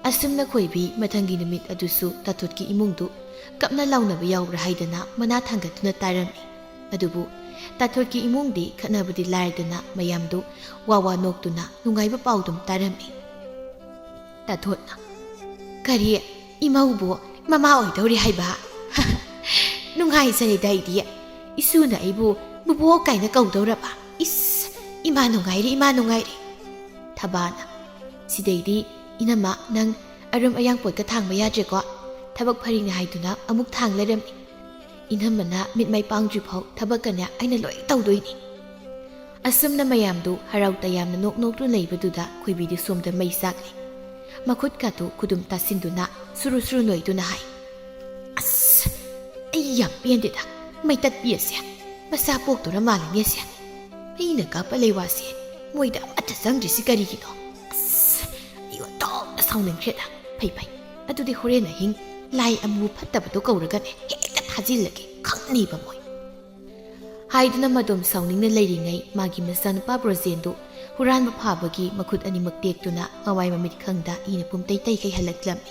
ꯑꯁꯨꯝꯅ ꯈꯣꯏꯕꯤ ꯃꯊꯪꯒꯤ ꯅꯨꯃꯤꯠ ꯑꯗꯨꯁꯨ ꯇꯥꯊꯣꯠꯀꯤ ꯏꯃꯨꯡꯗꯨ ꯀꯞꯅ ꯂꯥꯎꯅꯕ ꯌꯥꯎꯕ꯭ꯔꯥ ꯍꯥꯏꯗꯅ ꯃꯅꯥ ꯊꯥꯡꯒꯠꯇꯨꯅ ꯇꯥꯔꯝꯃꯤ꯫ ꯑꯗꯨꯕꯨ ꯇꯥꯊꯣꯠꯀꯤ ꯏꯃꯨꯡꯗꯤ ꯈꯠꯅꯕꯗꯤ ꯂꯥꯏꯔꯗꯅ ꯃꯌꯥꯝꯗꯨ ꯋꯥ ꯋꯥ ꯅꯣꯛꯇꯨꯅ ꯅꯨꯡꯉꯥꯏꯕ ꯄꯥꯎꯗꯨꯝ ꯇꯥꯔꯝꯃꯤ꯫ ꯇꯥꯊꯣꯠꯅ, "ꯀꯔꯤ? ꯏꯃꯧꯕꯨ ꯃꯃꯥ ꯑꯣꯏꯗꯧꯔꯤ ꯍꯥꯏꯕ? ꯅꯨꯡꯉꯥꯏꯖꯔꯦꯗ ꯑꯩꯗꯤ꯫ ꯏꯁꯨꯅ ꯑꯩꯕꯨ ꯕꯨꯕꯣꯛ ꯀꯥꯏꯅ ꯀꯧꯗꯧꯔꯕ? ꯏꯁ, ꯏꯃꯥ ꯅꯨꯡꯉꯥꯏꯔꯦ, ꯏꯃꯥ ꯅꯨꯡꯉꯥꯏꯔꯦ꯫" ꯊꯕꯥꯅ, "ꯁꯤꯗꯩꯗꯤ ꯏꯅꯝꯃ, ꯅꯪ ꯑꯔꯨꯝ ꯑꯌꯥꯡ ꯄꯣꯠꯀ ꯊꯥꯡꯕ ꯌꯥꯗ꯭ꯔꯦꯀꯣ꯫ ꯊꯕꯛ ꯐꯔꯤꯅꯤ ꯍꯥꯏꯗꯨꯅ ꯑꯃꯨꯛ ꯊꯥꯡ ꯂꯩꯔꯝꯃꯤ꯫ ꯏꯅꯝꯃꯅ ꯃꯤꯠ ꯃꯥꯏ ꯄꯥꯡꯗ꯭ꯔꯤꯐꯥꯎ ꯊꯕꯛꯀꯅꯦ ꯑꯩꯅ ꯂꯣꯏ ꯇꯧꯗꯣꯏꯅꯤ꯫" ꯑꯁꯨꯝꯅ ꯃꯌꯥꯝꯗꯨ ꯍꯔꯥꯎ ꯇꯌꯥꯝꯅ ꯅꯣꯛ ꯅꯣꯛꯇꯨꯅ ꯂꯩꯕꯗꯨꯗ ꯈꯣꯏꯕꯤꯗꯤ ꯁꯣꯝꯗ ꯃꯩ ꯆꯥꯛꯂꯦ꯫ ꯃꯈꯨꯠꯀꯥꯗꯨ ꯈꯨꯗꯨꯝ ꯇꯥꯁꯤꯟꯗꯨꯅ ꯁꯨꯔꯨ ꯁꯨꯔꯨ ꯅꯣꯏꯗꯨꯅ ꯍꯥꯏ, "ꯑꯁ, ꯑꯩ ꯌꯥꯝ ꯄꯦꯟꯗꯦꯗ, ꯃꯩꯇꯠꯄꯤ ꯑꯁꯦ꯫ ꯃꯆꯥ ꯄꯣꯛꯇꯣꯔ ꯃꯥꯜꯂꯤꯅꯦ ꯑꯁꯦ꯫ ꯑꯩꯅ ꯀꯥꯞꯄ ꯂꯩꯋꯥꯁꯦ ꯃꯣꯏꯗ ꯑꯃꯠꯇ ꯆꯪꯗ꯭ꯔꯤꯁꯤ ꯀꯔꯤꯒꯤꯅꯣ? ꯑꯁ, ꯑꯩ ꯑꯣꯟꯊꯣꯛꯅ ꯁꯥꯎꯅꯤꯡꯈ꯭ꯔꯦꯗ꯫ ꯐꯩ ꯐꯩ, ꯑꯗꯨꯗꯤ ꯍꯣꯔꯦꯟ ꯑꯍꯤꯡ ꯂꯥꯏ ꯑꯃꯨꯕ ꯐꯠꯇꯕꯗꯣ ꯀꯧꯔꯒꯅꯦ ꯍꯦꯛꯇ ꯊꯥꯖꯤꯜꯂꯒꯦ, ꯈꯪꯅꯤꯕ ꯃꯣꯏ꯫" ꯍꯥꯏꯗꯨꯅ ꯃꯗꯣꯝ ꯁꯥꯎꯅꯤꯡꯅ ꯂꯩꯔꯤꯉꯩ ꯃꯥꯒꯤ ꯃꯆꯥꯅꯨꯄꯥ ꯕ꯭ꯔꯣꯖꯦꯟꯗꯨ ꯍꯨꯔꯥꯟꯕ ꯐꯥꯕꯒꯤ ꯃꯈꯨꯠ ꯑꯅꯤꯃꯛ ꯇꯦꯛꯇꯨꯅ ꯃꯃꯥꯏ ꯃꯃꯤꯠ ꯈꯪꯗ ꯏꯅ ꯄꯨꯝꯇꯩ ꯇꯩꯈꯩ ꯍꯜꯂꯛꯂꯝꯃꯤ꯫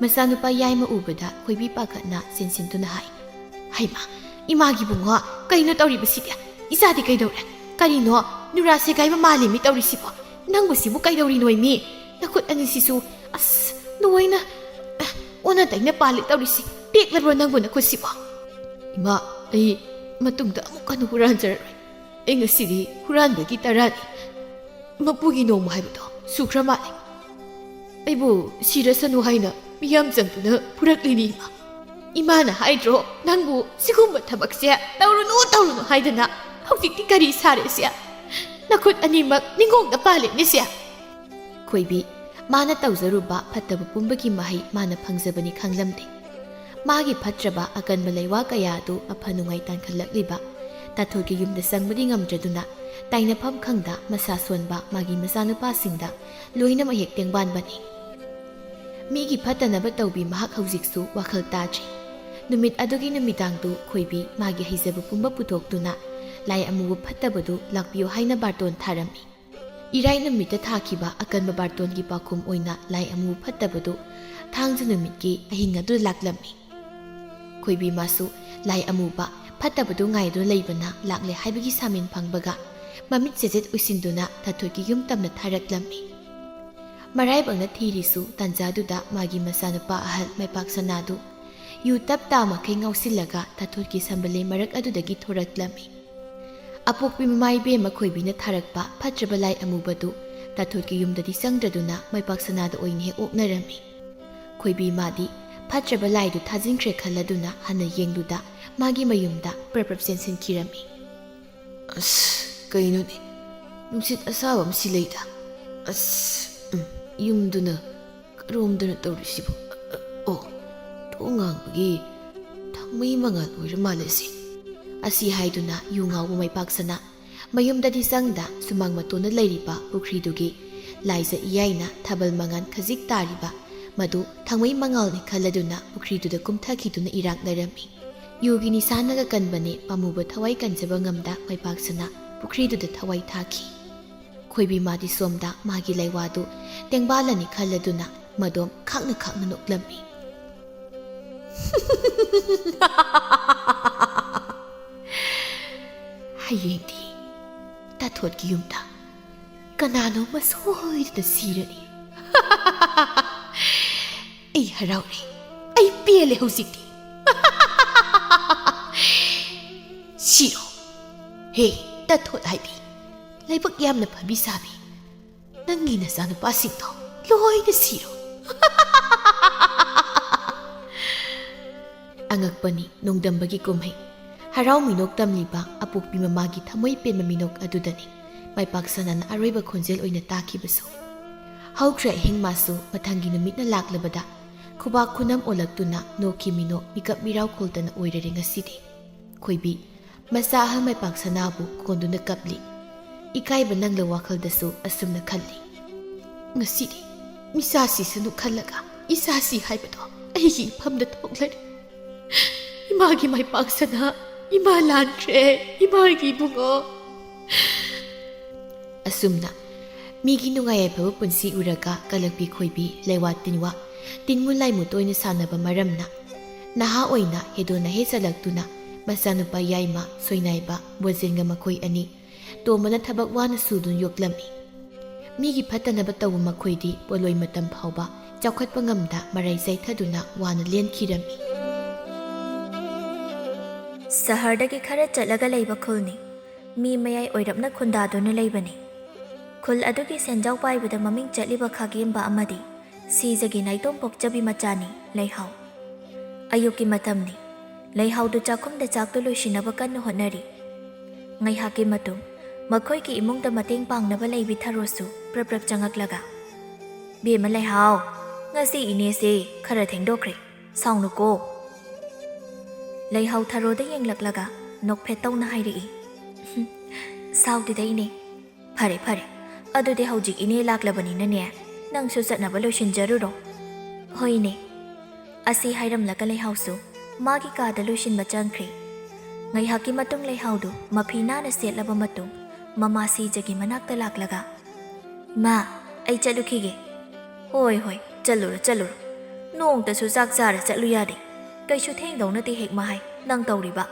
ꯃꯆꯥꯅꯨꯄꯥ ꯌꯥꯏꯃ ꯎꯕꯗ ꯈꯣꯏꯕꯤ ꯄꯥꯈꯠꯅ ꯆꯦꯟꯁꯤꯟꯗꯨꯅ ꯍꯥꯏ, "ꯍꯩꯃꯥ, ꯏꯃꯥꯒꯤ ꯕꯨꯡꯉꯣ, ꯀꯩꯅꯣ ꯇꯧꯔꯤꯕꯁꯤꯗꯤ? ꯏꯆꯥꯗꯤ ꯀꯩꯗꯧꯔꯦ? ꯀꯔꯤꯅꯣ ꯅꯨꯔꯥ ꯁꯦꯒꯥꯏꯕ ꯃꯥꯜꯂꯤꯃꯤ ꯇꯧꯔꯤꯁꯤꯕꯣ? ꯅꯪꯕꯨ ꯁꯤꯕꯨ ꯀꯩꯗꯧꯔꯤꯅꯣ ꯃꯤ? ꯅꯈꯨꯠ ꯑꯅꯤꯁꯤꯁꯨ, ꯑꯁ, ꯂꯣꯏꯅ, ꯑ, ꯑꯣꯟꯅ ꯇꯩꯅ ꯄꯥꯜꯂꯤ ꯇꯧꯔꯤꯁꯤ꯫ ꯇꯦꯛꯂꯕ꯭ꯔꯣ ꯅꯪꯕꯨ ꯅꯈꯨꯠꯁꯤꯕꯣ?" "ꯏꯃꯥ, ꯑꯩ ꯃꯇꯨꯡꯗ ꯑꯃꯨꯛ ꯍꯟꯅ ꯍꯨꯔꯥꯟꯖꯔꯔꯣꯏ꯫ ꯑꯩ ꯉꯁꯤꯗꯤ ꯍꯨꯔꯥꯟꯕꯒꯤ ꯇꯔꯥꯅꯤ꯫ ꯃꯄꯨꯒꯤ ꯅꯣꯡꯃ ꯍꯥꯏꯕꯗꯣ ꯁꯨꯈ꯭ꯔ ꯃꯥꯜꯂꯦ꯫ ꯑꯩꯕꯨ ꯁꯤꯔꯁꯅꯨ ꯍꯥꯏꯅ ꯃꯤꯌꯥꯝ ꯆꯪꯗꯨꯅ ꯐꯨꯔꯛꯂꯤꯅꯤ ꯏꯃꯥ꯫ ꯏꯃꯥꯅ ꯍꯥꯏꯗ꯭ꯔꯣ ꯅꯪꯕꯨ ꯁꯤꯒꯨꯝꯕ ꯊꯕꯛꯁꯦ ꯇꯧꯔꯨꯅꯨ, ꯇꯧꯔꯨꯅꯨ ꯍꯥꯏꯗꯅ? ꯍꯧꯖꯤꯛꯇꯤ ꯀꯔꯤ ꯁꯥꯔꯦꯁꯦ? ꯅꯈꯨꯠ ꯑꯅꯤꯃꯛ ꯅꯤꯡꯉꯣꯡꯗ ꯄꯥꯜꯂꯦꯅꯦꯁꯦ꯫" ꯈꯣꯏꯕꯤ, ꯃꯥꯅ ꯇꯧꯖꯔꯨꯕ ꯐꯠꯇꯕ ꯄꯨꯝꯕꯒꯤ ꯃꯍꯩ ꯃꯥꯅ ꯐꯪꯖꯕꯅꯤ ꯈꯪꯂꯝꯗꯦ꯫ ꯃꯥꯒꯤ ꯐꯠꯇ꯭ꯔꯕ ꯑꯀꯟꯕ ꯂꯩꯋꯥ ꯀꯌꯥ ꯑꯗꯨ ꯑꯐ ꯅꯨꯡꯉꯥꯏ ꯇꯥꯟꯈꯠꯂꯛꯂꯤꯕ ꯇꯥꯊꯣꯠꯀꯤ ꯌꯨꯝꯗ ꯆꯪꯕꯗꯤ ꯉꯝꯗ꯭ꯔꯗꯨꯅ, ꯇꯥꯏꯅꯐꯝ ꯈꯪꯗ ꯃꯁꯥ ꯁꯣꯟꯕ ꯃꯥꯒꯤ ꯃꯆꯥꯅꯨꯄꯥꯁꯤꯡꯗ ꯂꯣꯏꯅꯃꯛ ꯍꯦꯛ ꯇꯦꯡꯕꯥꯟꯕꯅꯤ꯫ ꯃꯤꯒꯤ ꯐꯠꯇꯅꯕ ꯇꯧꯕꯤ ꯃꯍꯥꯛ ꯍꯧꯖꯤꯛꯁꯨ ꯋꯥꯈꯜ ꯇꯥꯗ꯭ꯔꯤ꯫ ꯅꯨꯃꯤꯠ ꯑꯗꯨꯒꯤ ꯅꯨꯃꯤꯗꯥꯡꯗꯨ ꯈꯣꯏꯕꯤ ꯃꯥꯒꯤ ꯍꯩꯖꯕ ꯄꯨꯝꯕ ꯄꯨꯊꯣꯛꯇꯨꯅ ꯂꯥꯏ ꯑꯃꯨꯕ ꯐꯠꯇꯕꯗꯨ ꯂꯥꯛꯄꯤꯌꯨ ꯍꯥꯏꯅ ꯕꯥꯔꯇꯣꯟ ꯊꯥꯔꯝꯃꯤ꯫ ꯏꯔꯥꯏ ꯅꯨꯃꯤꯠꯇ ꯊꯥꯈꯤꯕ ꯑꯀꯟꯕ ꯕꯥꯔꯇꯣꯟꯒꯤ ꯄꯥꯎꯈꯨꯝ ꯑꯣꯏꯅ ꯂꯥꯏ ꯑꯃꯨꯕ ꯐꯠꯇꯕꯗꯨ ꯊꯥꯡꯖ ꯅꯨꯃꯤꯠꯀꯤ ꯑꯍꯤꯡ ꯑꯗꯨ ꯂꯥꯛꯂꯝꯃꯤ꯫ ꯈꯣꯏꯕꯤ ꯃꯥꯁꯨ ꯂꯥꯏ ꯑꯃꯨꯕ ꯐꯠꯇꯕꯗꯨ ꯉꯥꯏꯗꯨꯅ ꯂꯩꯕꯅ ꯂꯥꯛꯂꯦ ꯍꯥꯏꯕꯒꯤ ꯁꯥꯃꯤꯟ ꯐꯪꯕꯒ ꯃꯃꯤꯠ ꯆꯦꯖꯦꯠ ꯎꯏꯁꯤꯟꯗꯨꯅ ꯊꯥꯊꯣꯠꯀꯤ ꯌꯨꯝ ꯇꯝꯅ ꯊꯥꯔꯛꯂꯝꯃꯤ꯫ ꯃꯔꯥꯏꯕꯛꯅ ꯊꯤꯔꯤꯁꯨ ꯇꯥꯟꯖꯥꯗꯨꯗ ꯃꯥꯒꯤ ꯃꯆꯥꯅꯨꯄꯥ ꯑꯍꯜ ꯃꯩꯄꯥꯛ ꯁꯅꯥꯗꯨ ꯌꯨ ꯇꯞ ꯇꯥ ꯃꯈꯩ ꯉꯥꯎꯁꯤꯜꯂꯒ ꯊꯥꯊꯣꯠꯀꯤ ꯁꯝꯕꯂꯦ ꯃꯔꯛ ꯑꯗꯨꯗꯒꯤ ꯊꯣꯔꯛꯂꯝꯃꯤ꯫ ꯑꯄꯣꯛꯄꯤ ꯃꯃꯥ ꯏꯕꯦꯝꯃ ꯈꯣꯏꯕꯤꯅ ꯊꯥꯔꯛꯄ ꯐꯠꯇ꯭ꯔꯕ ꯂꯥꯏ ꯑꯃꯨꯕꯗꯨ ꯇꯥꯊꯣꯠꯀꯤ ꯌꯨꯝꯗꯗꯤ ꯆꯪꯗ꯭ꯔꯗꯨꯅ ꯃꯩꯄꯥꯛ ꯁꯅꯥꯗ ꯑꯣꯏꯅ ꯍꯦꯛ ꯑꯣꯛꯅꯔꯝꯃꯤ꯫ ꯈꯣꯏꯕꯤ ꯃꯥꯗꯤ ꯐꯠꯇ꯭ꯔꯕ ꯂꯥꯏꯗꯨ ꯊꯥꯖꯤꯟꯈ꯭ꯔꯦ ꯈꯜꯂꯗꯨꯅ ꯍꯟꯅ ꯌꯦꯡꯂꯨꯗ ꯃꯥꯒꯤ ꯃꯌꯨꯝꯗ ꯄ꯭ꯔꯞ ꯄ꯭ꯔꯞ ꯆꯦꯟꯁꯤꯟꯈꯤꯔꯝꯃꯤ꯫ "ꯑꯁ, ꯀꯩꯅꯣꯅꯦ? ꯅꯨꯡꯁꯤꯠ ꯑꯁꯥꯕ ꯑꯃ ꯁꯤꯠꯂꯛꯏꯗ꯫ ꯑꯁ, ꯎꯝ, ꯌꯨꯝꯗꯨꯅ ꯀꯔꯣꯝꯗꯅ ꯇꯧꯔꯤꯁꯤꯕꯨ? ꯑ, ꯑ, ꯑꯣ, ꯊꯣꯡ ꯉꯥꯡꯕꯒꯤ ꯊꯥꯡꯃꯩ ꯃꯉꯥꯜ ꯑꯣꯏꯔ ꯃꯥꯜꯂꯦ ꯁꯤ꯫" ꯑꯁꯤ ꯍꯥꯏꯗꯨꯅ ꯌꯨ ꯉꯥꯎꯕ ꯃꯩꯄꯥꯛꯁꯅꯥ ꯃꯌꯨꯝꯗꯗꯤ ꯆꯪꯗ ꯁꯨꯃꯥꯡ ꯃꯇꯣꯟꯗ ꯂꯩꯔꯤꯕ ꯄꯨꯈ꯭ꯔꯤꯗꯨꯒꯤ ꯂꯥꯏꯖ ꯏꯌꯥꯏꯅ ꯊꯥꯕꯜ ꯃꯉꯥꯜ ꯈꯖꯤꯛ ꯇꯥꯔꯤꯕ ꯃꯗꯨ ꯊꯥꯡꯃꯩ ꯃꯉꯥꯜꯅꯤ ꯈꯜꯂꯗꯨꯅ ꯄꯨꯈ꯭ꯔꯤꯗꯨꯗ ꯀꯨꯝꯊꯈꯤꯗꯨꯅ ꯏꯔꯥꯛꯅꯔꯝꯃꯤ꯫ ꯌꯨꯒꯤ ꯅꯤꯁꯥꯅꯒ ꯀꯟꯕꯅꯦ ꯄꯥꯝꯃꯨꯕ ꯊꯋꯥꯏ ꯀꯟꯖꯕ ꯉꯝꯗ ꯃꯩꯄꯥꯛꯁꯅꯥ ꯄꯨꯈ꯭ꯔꯤꯗꯨꯗ ꯊꯋꯥꯏ ꯊꯥꯈꯤ꯫ ꯈꯣꯏꯕꯤ ꯃꯥꯗꯤ ꯁꯣꯝꯗ ꯃꯥꯒꯤ ꯂꯩꯋꯥꯗꯨ ꯇꯦꯡꯕꯥꯜꯂꯅꯤ ꯈꯜꯂꯗꯨꯅ ꯃꯗꯣꯝ ꯈꯥꯛꯅ ꯈꯥꯛꯅ ꯅꯣꯛꯂꯝꯃꯤ꯫ "ꯍꯌꯦꯡꯗꯤ ꯇꯥꯊꯣꯠꯀꯤ ꯌꯨꯝꯗ ꯀꯅꯥꯅꯣꯝꯃ ꯁꯣꯏꯗꯅ ꯁꯤꯔꯅꯤ꯫ ꯑꯩ ꯍꯔꯥꯎꯔꯦ, ꯑꯩ ꯄꯦꯜꯂꯦ ꯍꯧꯖꯤꯛꯇꯤ꯫" "ꯁꯤꯔꯣ? ꯍꯦ, ꯇꯥꯊꯣꯠ ꯍꯥꯏꯕꯤ, ꯂꯥꯏꯕꯛ ꯌꯥꯝꯅ ꯐꯕꯤ ꯁꯥꯕꯤ, ꯅꯪꯒꯤ ꯅꯆꯥꯅꯨꯄꯥꯁꯤꯡꯗꯣ ꯂꯣꯏꯅ ꯁꯤꯔꯣ꯫" ꯑꯉꯛꯄꯅꯤ ꯅꯣꯡꯗꯝꯕꯒꯤ ꯀꯨꯝꯍꯩ꯫ ꯍꯔꯥꯎ ꯃꯤꯅꯣꯛ ꯇꯝꯂꯤꯕ ꯑꯄꯣꯛꯄꯤ ꯃꯃꯥꯒꯤ ꯊꯃꯣꯏ ꯄꯦꯟꯕ ꯃꯤꯅꯣꯛ ꯑꯗꯨꯗꯅꯤ ꯃꯥꯏꯄꯥꯛ ꯁꯅꯥꯅ ꯑꯔꯣꯏꯕ ꯈꯣꯟꯖꯦꯜ ꯑꯣꯏꯅ ꯇꯥꯈꯤꯕꯁꯨ꯫ ꯍꯧꯈ꯭ꯔꯦ ꯑꯍꯤꯡ ꯃꯥꯁꯨ ꯃꯊꯪꯒꯤ ꯅꯨꯃꯤꯠꯅ ꯂꯥꯛꯂꯕꯗ ꯈꯨꯕꯥꯛ ꯈꯨꯅꯝ ꯑꯣꯜꯂꯛꯇꯨꯅ ꯅꯣꯛꯈꯤ ꯃꯤꯅꯣꯛ ꯃꯤꯀꯞ ꯃꯤꯔꯥꯎ ꯈꯣꯜꯇꯅ ꯑꯣꯏꯔꯔꯦ ꯉꯁꯤꯗꯤ꯫ ꯈꯣꯏꯕꯤ ꯃꯆꯥ ꯑꯍꯜ ꯃꯥꯏꯄꯥꯛ ꯁꯅꯥꯕꯨ ꯀꯣꯟꯗꯨꯅ ꯀꯞꯂꯤ꯫ ꯏꯀꯥꯏꯕ ꯅꯪꯂ ꯋꯥꯈꯜꯗꯁꯨ ꯑꯁꯨꯝꯅ ꯈꯜꯂꯤ, "ꯉꯁꯤꯗꯤ ꯃꯤꯁꯥꯁꯤꯁꯅꯨ ꯈꯜꯂꯒ ꯏꯁꯥꯁꯤ ꯍꯥꯏꯕꯗꯣ ꯑꯩꯒꯤ ꯏꯐꯝꯗ ꯊꯣꯛꯂꯔꯦ꯫ ꯏꯃꯥꯒꯤ ꯃꯥꯏꯄꯥꯛ ꯁꯅꯥ, ꯏꯃꯥ ꯂꯥꯟꯈ꯭ꯔꯦ, ꯏꯃꯥꯒꯤ ꯏꯕꯨꯡꯉꯣ꯫" ꯑꯁꯨꯝꯅ ꯃꯤꯒꯤ ꯅꯨꯡꯉꯥꯏ ꯌꯥꯏꯐꯕ ꯄꯨꯟꯁꯤ ꯎꯔꯒ ꯀꯂꯛꯄꯤ ꯈꯣꯏꯕꯤ, ꯂꯩꯋꯥ ꯇꯤꯟꯋꯥ, ꯇꯤꯟꯃꯨ ꯂꯥꯏꯃꯨ ꯇꯣꯏꯅ ꯁꯥꯟꯅꯕ ꯃꯔꯝꯅ ꯅꯍꯥ ꯑꯣꯏꯅ ꯍꯦꯗꯣꯟꯅ ꯍꯦꯛ ꯆꯠꯂꯛꯇꯨꯅ ꯃꯆꯥꯅꯨꯄꯥ ꯌꯥꯏꯃ ꯁꯣꯏꯅꯥꯏꯕ ꯕꯣꯖꯦꯟꯒ ꯃꯈꯣꯏ ꯑꯅꯤ ꯇꯣꯝꯕꯅ ꯊꯕꯛ ꯋꯥꯅ ꯁꯨꯗꯨꯅ ꯌꯣꯛꯂꯝꯃꯤ꯫ ꯃꯤꯒꯤ ꯐꯠꯇꯅꯕ ꯇꯧꯕ ꯃꯈꯣꯏꯗꯤ ꯄꯣꯂꯣꯏ ꯃꯇꯝ ꯐꯥꯎꯕ ꯆꯥꯎꯈꯠꯄ ꯉꯝꯗ ꯃꯔꯩ ꯆꯩꯊꯗꯨꯅ ꯋꯥꯅ ꯂꯦꯟꯈꯤꯔꯝꯃꯤ꯫ ꯁꯍꯔꯗꯒꯤ ꯈꯔ ꯆꯠꯂꯒ ꯂꯩꯕ ꯈꯨꯜꯅꯤ꯫ ꯃꯤ ꯃꯌꯥꯏ ꯑꯣꯏꯔꯞꯅ ꯈꯨꯟꯗꯥꯗꯨꯅ ꯂꯩꯕꯅꯤ꯫ ꯈꯨꯜ ꯑꯗꯨꯒꯤ ꯁꯦꯟꯖꯥꯎ ꯄꯥꯏꯕꯗ ꯃꯃꯤꯡ ꯆꯠꯂꯤꯕ ꯈꯥꯒꯦꯝꯕ ꯑꯃꯗꯤ ꯁꯤꯖꯒꯤ ꯅꯥꯏꯇꯣꯝ ꯄꯣꯛꯆꯕꯤ ꯃꯆꯥꯅꯤ ꯂꯩꯍꯥꯎ꯫ ꯑꯌꯨꯛꯀꯤ ꯃꯇꯝꯅꯤ꯫ ꯂꯩꯍꯥꯎꯗꯨ ꯆꯥꯛꯈꯨꯝꯗ ꯆꯥꯛꯇꯨ ꯂꯣꯏꯁꯤꯟꯅꯕ ꯀꯟꯅ ꯍꯣꯠꯅꯔꯤ꯫ ꯉꯥꯏꯍꯥꯛꯀꯤ ꯃꯇꯨꯡ ꯃꯈꯣꯏꯒꯤ ꯏꯃꯨꯡꯗ ꯃꯇꯦꯡ ꯄꯥꯡꯅꯕ ꯂꯩꯕꯤ ꯊꯔꯣꯁꯨ ꯄ꯭ꯔꯞ ꯄ꯭ꯔꯞ ꯆꯪꯉꯛꯂꯒ, "ꯕꯦꯝꯃ ꯂꯩꯍꯥꯎ, ꯉꯁꯤ ꯏꯅꯦꯁꯦ ꯈꯔ ꯊꯦꯡꯗꯣꯛꯈ꯭ꯔꯦ, ꯁꯥꯎꯅꯨꯀꯣ꯫" ꯂꯩꯍꯥꯎ ꯊꯔꯣꯗ ꯌꯦꯡꯂꯛꯂꯒ ꯅꯣꯛꯐꯦꯠ ꯇꯧꯅ ꯍꯥꯏꯔꯛꯏ, "ꯁꯥꯎꯗꯦꯗ ꯏꯅꯦ꯫ ꯐꯔꯦ ꯐꯔꯦ, ꯑꯗꯨꯗꯤ ꯍꯧꯖꯤꯛ ꯏꯅꯦ ꯂꯥꯛꯂꯕꯅꯤꯅꯅꯦ, ꯅꯪꯁꯨ ꯆꯠꯅꯕ ꯂꯣꯏꯁꯤꯟꯖꯔꯨꯔꯣ꯫" "ꯍꯣꯏ ꯏꯅꯦ꯫" ꯑꯁꯤ ꯍꯥꯏꯔꯝꯂꯒ ꯂꯩꯍꯥꯎꯁꯨ ꯃꯥꯒꯤ ꯀꯥꯗ ꯂꯣꯏꯁꯤꯟꯕ ꯆꯪꯈ꯭ꯔꯦ꯫ ꯉꯥꯏꯍꯥꯛꯀꯤ ꯃꯇꯨꯡ ꯂꯩꯍꯥꯎꯗꯨ ꯃꯐꯤ ꯅꯥꯟꯅ ꯁꯦꯠꯂꯕ ꯃꯇꯨꯡ ꯃꯃꯥ ꯁꯤꯖꯒꯤ ꯃꯅꯥꯛꯇ ꯂꯥꯛꯂꯒ, "ꯏꯃꯥ, ꯑꯩ ꯆꯠꯂꯨꯈꯤꯒꯦ꯫" "ꯍꯣꯏ ꯍꯣꯏ, ꯆꯠꯂꯨꯔꯣ ꯆꯠꯂꯨꯔꯣ꯫ ꯅꯣꯡꯇꯁꯨ ꯆꯥꯛ ꯆꯥꯔ ꯆꯠꯂꯨ ꯌꯥꯗꯦ꯫ ꯀꯩꯁꯨ ꯊꯦꯡꯗꯧ ꯅꯠꯇꯦ ꯍꯦꯛ ꯃꯍꯥꯏ ꯅꯪ ꯇꯧꯔꯤꯕ꯫"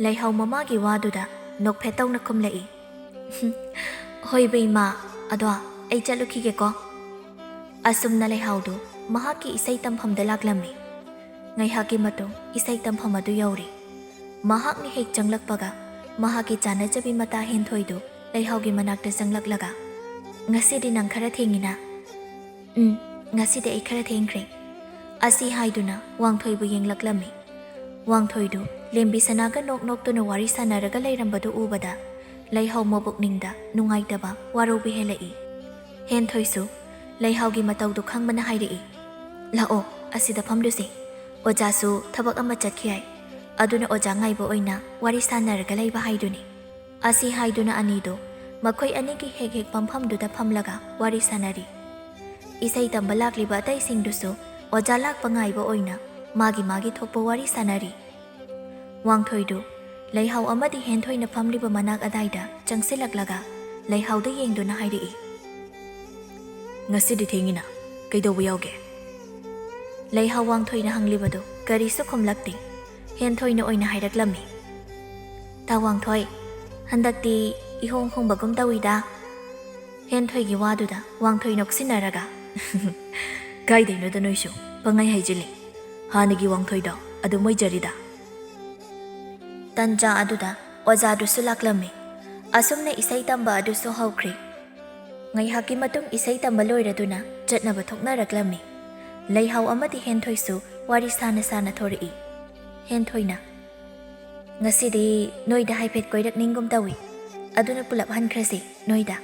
ꯂꯩꯍꯥꯎ ꯃꯃꯥꯒꯤ ꯋꯥꯗꯨꯗ ꯅꯣꯛꯐꯦꯠ ꯇꯧꯅ ꯈꯨꯝꯂꯛꯏ꯫ "ꯍꯣꯏꯕ ꯏꯃꯥ, ꯑꯗꯣ ꯑꯩ ꯆꯠꯂꯨꯈꯤꯒꯦꯀꯣ꯫" ꯑꯁꯨꯝꯅ ꯂꯩꯍꯥꯎꯗꯨ ꯃꯍꯥꯛꯀꯤ ꯏꯁꯩ ꯇꯝꯐꯝꯗ ꯂꯥꯛꯂꯝꯃꯤ꯫ ꯉꯥꯏꯍꯥꯛꯀꯤ ꯃꯇꯨꯡ ꯏꯁꯩ ꯇꯝꯐꯝ ꯑꯗꯨ ꯌꯧꯔꯦ꯫ ꯃꯍꯥꯛꯅ ꯍꯦꯛ ꯆꯪꯂꯛꯄꯒ ꯃꯍꯥꯛꯀꯤ ꯆꯥꯅꯖꯕꯤ ꯃꯇꯥ ꯍꯦꯟꯊꯣꯏꯗꯨ ꯂꯩꯍꯥꯎꯒꯤ ꯃꯅꯥꯛꯇ ꯆꯪꯂꯛꯂꯒ, "ꯉꯁꯤꯗꯤ ꯅꯪ ꯈꯔ ꯊꯦꯡꯉꯤꯅ?" "ꯎꯝ, ꯉꯁꯤꯗꯤ ꯑꯩ ꯈꯔ ꯊꯦꯡꯈ꯭ꯔꯦ꯫" ꯑꯁꯤ ꯍꯥꯏꯗꯨꯅ ꯋꯥꯡꯊꯣꯏꯕꯨ ꯌꯦꯡꯂꯛꯂꯝꯃꯤ꯫ ꯋꯥꯡꯊꯣꯏꯗꯨ ꯂꯦꯝꯕꯤ ꯁꯅꯥꯒ ꯅꯣꯛ ꯅꯣꯛꯇꯨꯅ ꯋꯥꯔꯤ ꯁꯥꯟꯅꯔꯒ ꯂꯩꯔꯝꯕꯗꯨ ꯎꯕꯗ ꯂꯩꯍꯥꯎ ꯃꯕꯨꯛꯅꯤꯡꯗ ꯅꯨꯡꯉꯥꯏꯇꯕ ꯋꯥꯔꯧꯕ ꯍꯦꯜꯂꯛꯏ꯫ ꯍꯦꯟꯊꯣꯏꯁꯨ ꯂꯩꯍꯥꯎꯒꯤ ꯃꯇꯧꯗꯨ ꯈꯪꯕꯅ ꯍꯥꯏꯔꯛꯏ, "ꯂꯥꯛꯑꯣ, ꯑꯁꯤꯗ ꯐꯝꯂꯨꯁꯦ꯫ ꯑꯣꯖꯥꯁꯨ ꯊꯕꯛ ꯑꯃ ꯆꯠꯈꯤ ꯍꯥꯏ꯫ ꯑꯗꯨꯅ ꯑꯣꯖꯥ ꯉꯥꯏꯕ ꯑꯣꯏꯅ ꯋꯥꯔꯤ ꯁꯥꯟꯅꯔꯒ ꯂꯩꯕ ꯍꯥꯏꯗꯨꯅꯤ꯫" ꯑꯁꯤ ꯍꯥꯏꯗꯨꯅ ꯑꯅꯤꯗꯨ ꯃꯈꯣꯏ ꯑꯅꯤꯒꯤ ꯍꯦꯛ ꯍꯦꯛ ꯐꯝꯐꯝꯗꯨꯗ ꯐꯝꯂꯒ ꯋꯥꯔꯤ ꯁꯥꯟꯅꯔꯤ꯫ ꯏꯁꯩ ꯇꯝꯕ ꯂꯥꯛꯂꯤꯕ ꯑꯇꯩꯁꯤꯡꯗꯨꯁꯨ ꯑꯣꯖꯥ ꯂꯥꯛꯄ ꯉꯥꯏꯕ ꯑꯣꯏꯅ ꯃꯥꯒꯤ ꯃꯥꯒꯤ ꯊꯣꯛꯄ ꯋꯥꯔꯤ ꯁꯥꯟꯅꯔꯤ꯫ ꯋꯥꯡꯊꯣꯏꯗꯨ ꯂꯩꯍꯥꯎ ꯑꯃꯗꯤ ꯍꯦꯟꯊꯣꯏꯅ ꯐꯝꯂꯤꯕ ꯃꯅꯥꯛ ꯑꯗꯥꯏꯗ ꯆꯪꯁꯤꯜꯂꯛꯂꯒ ꯂꯩꯍꯥꯎꯗ ꯌꯦꯡꯗꯨꯅ ꯍꯥꯏꯔꯛꯏ, "ꯉꯁꯤꯗꯤ ꯊꯦꯡꯉꯤꯅ, ꯀꯩꯗꯧꯕ ꯌꯥꯎꯒꯦ?" ꯂꯩꯍꯥꯎ ꯋꯥꯡꯊꯣꯏꯅ ꯍꯪꯂꯤꯕꯗꯨ ꯀꯔꯤꯁꯨ ꯈꯨꯝꯂꯛꯇꯦ꯫ ꯍꯦꯟꯊꯣꯏꯅ ꯑꯣꯏꯅ ꯍꯥꯏꯔꯛꯂꯝꯃꯤ, "ꯇꯥ ꯋꯥꯡꯊꯣꯏ, ꯍꯟꯗꯛꯇꯤ ꯏꯍꯣꯡ ꯍꯣꯡꯕꯒꯨꯝ ꯇꯧꯏꯗ?" ꯍꯦꯟꯊꯣꯏꯒꯤ ꯋꯥꯗꯨꯗ ꯋꯥꯡꯊꯣꯏ ꯅꯣꯛꯁꯤꯟꯅꯔꯒ, "ꯀꯥꯏꯗꯩꯅꯣꯗ ꯅꯣꯏꯁꯨ, ꯄꯪꯍꯥꯏ ꯍꯥꯏꯖꯤꯜꯂꯤ꯫ ꯍꯥꯟꯅꯒꯤ ꯋꯥꯡꯊꯣꯏꯗꯣ ꯑꯗꯨꯝ ꯑꯣꯏꯖꯔꯤꯗ꯫" ꯇꯟꯖꯥ ꯑꯗꯨꯗ ꯑꯣꯖꯥꯗꯨꯁꯨ ꯂꯥꯛꯂꯝꯃꯤ꯫ ꯑꯁꯨꯝꯅ ꯏꯁꯩ ꯇꯝꯕ ꯑꯗꯨꯁꯨ ꯍꯧꯈ꯭ꯔꯦ꯫ ꯉꯥꯏꯍꯥꯛꯀꯤ ꯃꯇꯨꯡ ꯏꯁꯩ ꯇꯝꯕ ꯂꯣꯏꯔꯗꯨꯅ ꯆꯠꯅꯕ ꯊꯣꯛꯅꯔꯛꯂꯝꯃꯤ꯫ ꯂꯩꯍꯥꯎ ꯑꯃꯗꯤ ꯍꯦꯟꯊꯣꯏꯁꯨ ꯋꯥꯔꯤ ꯁꯥꯅ ꯁꯥꯅ ꯊꯣꯔꯛꯏ꯫ ꯍꯦꯟꯊꯣꯏꯅ, "ꯉꯁꯤꯗꯤ ꯅꯣꯏꯗ ꯍꯥꯏꯐꯦꯠ ꯀꯣꯏꯔꯛꯅꯤꯡꯒꯨꯝ ꯇꯧꯏ꯫ ꯑꯗꯨꯅ ꯄꯨꯂꯞ ꯍꯟꯈ꯭ꯔꯁꯤ ꯅꯣꯏꯗ꯫"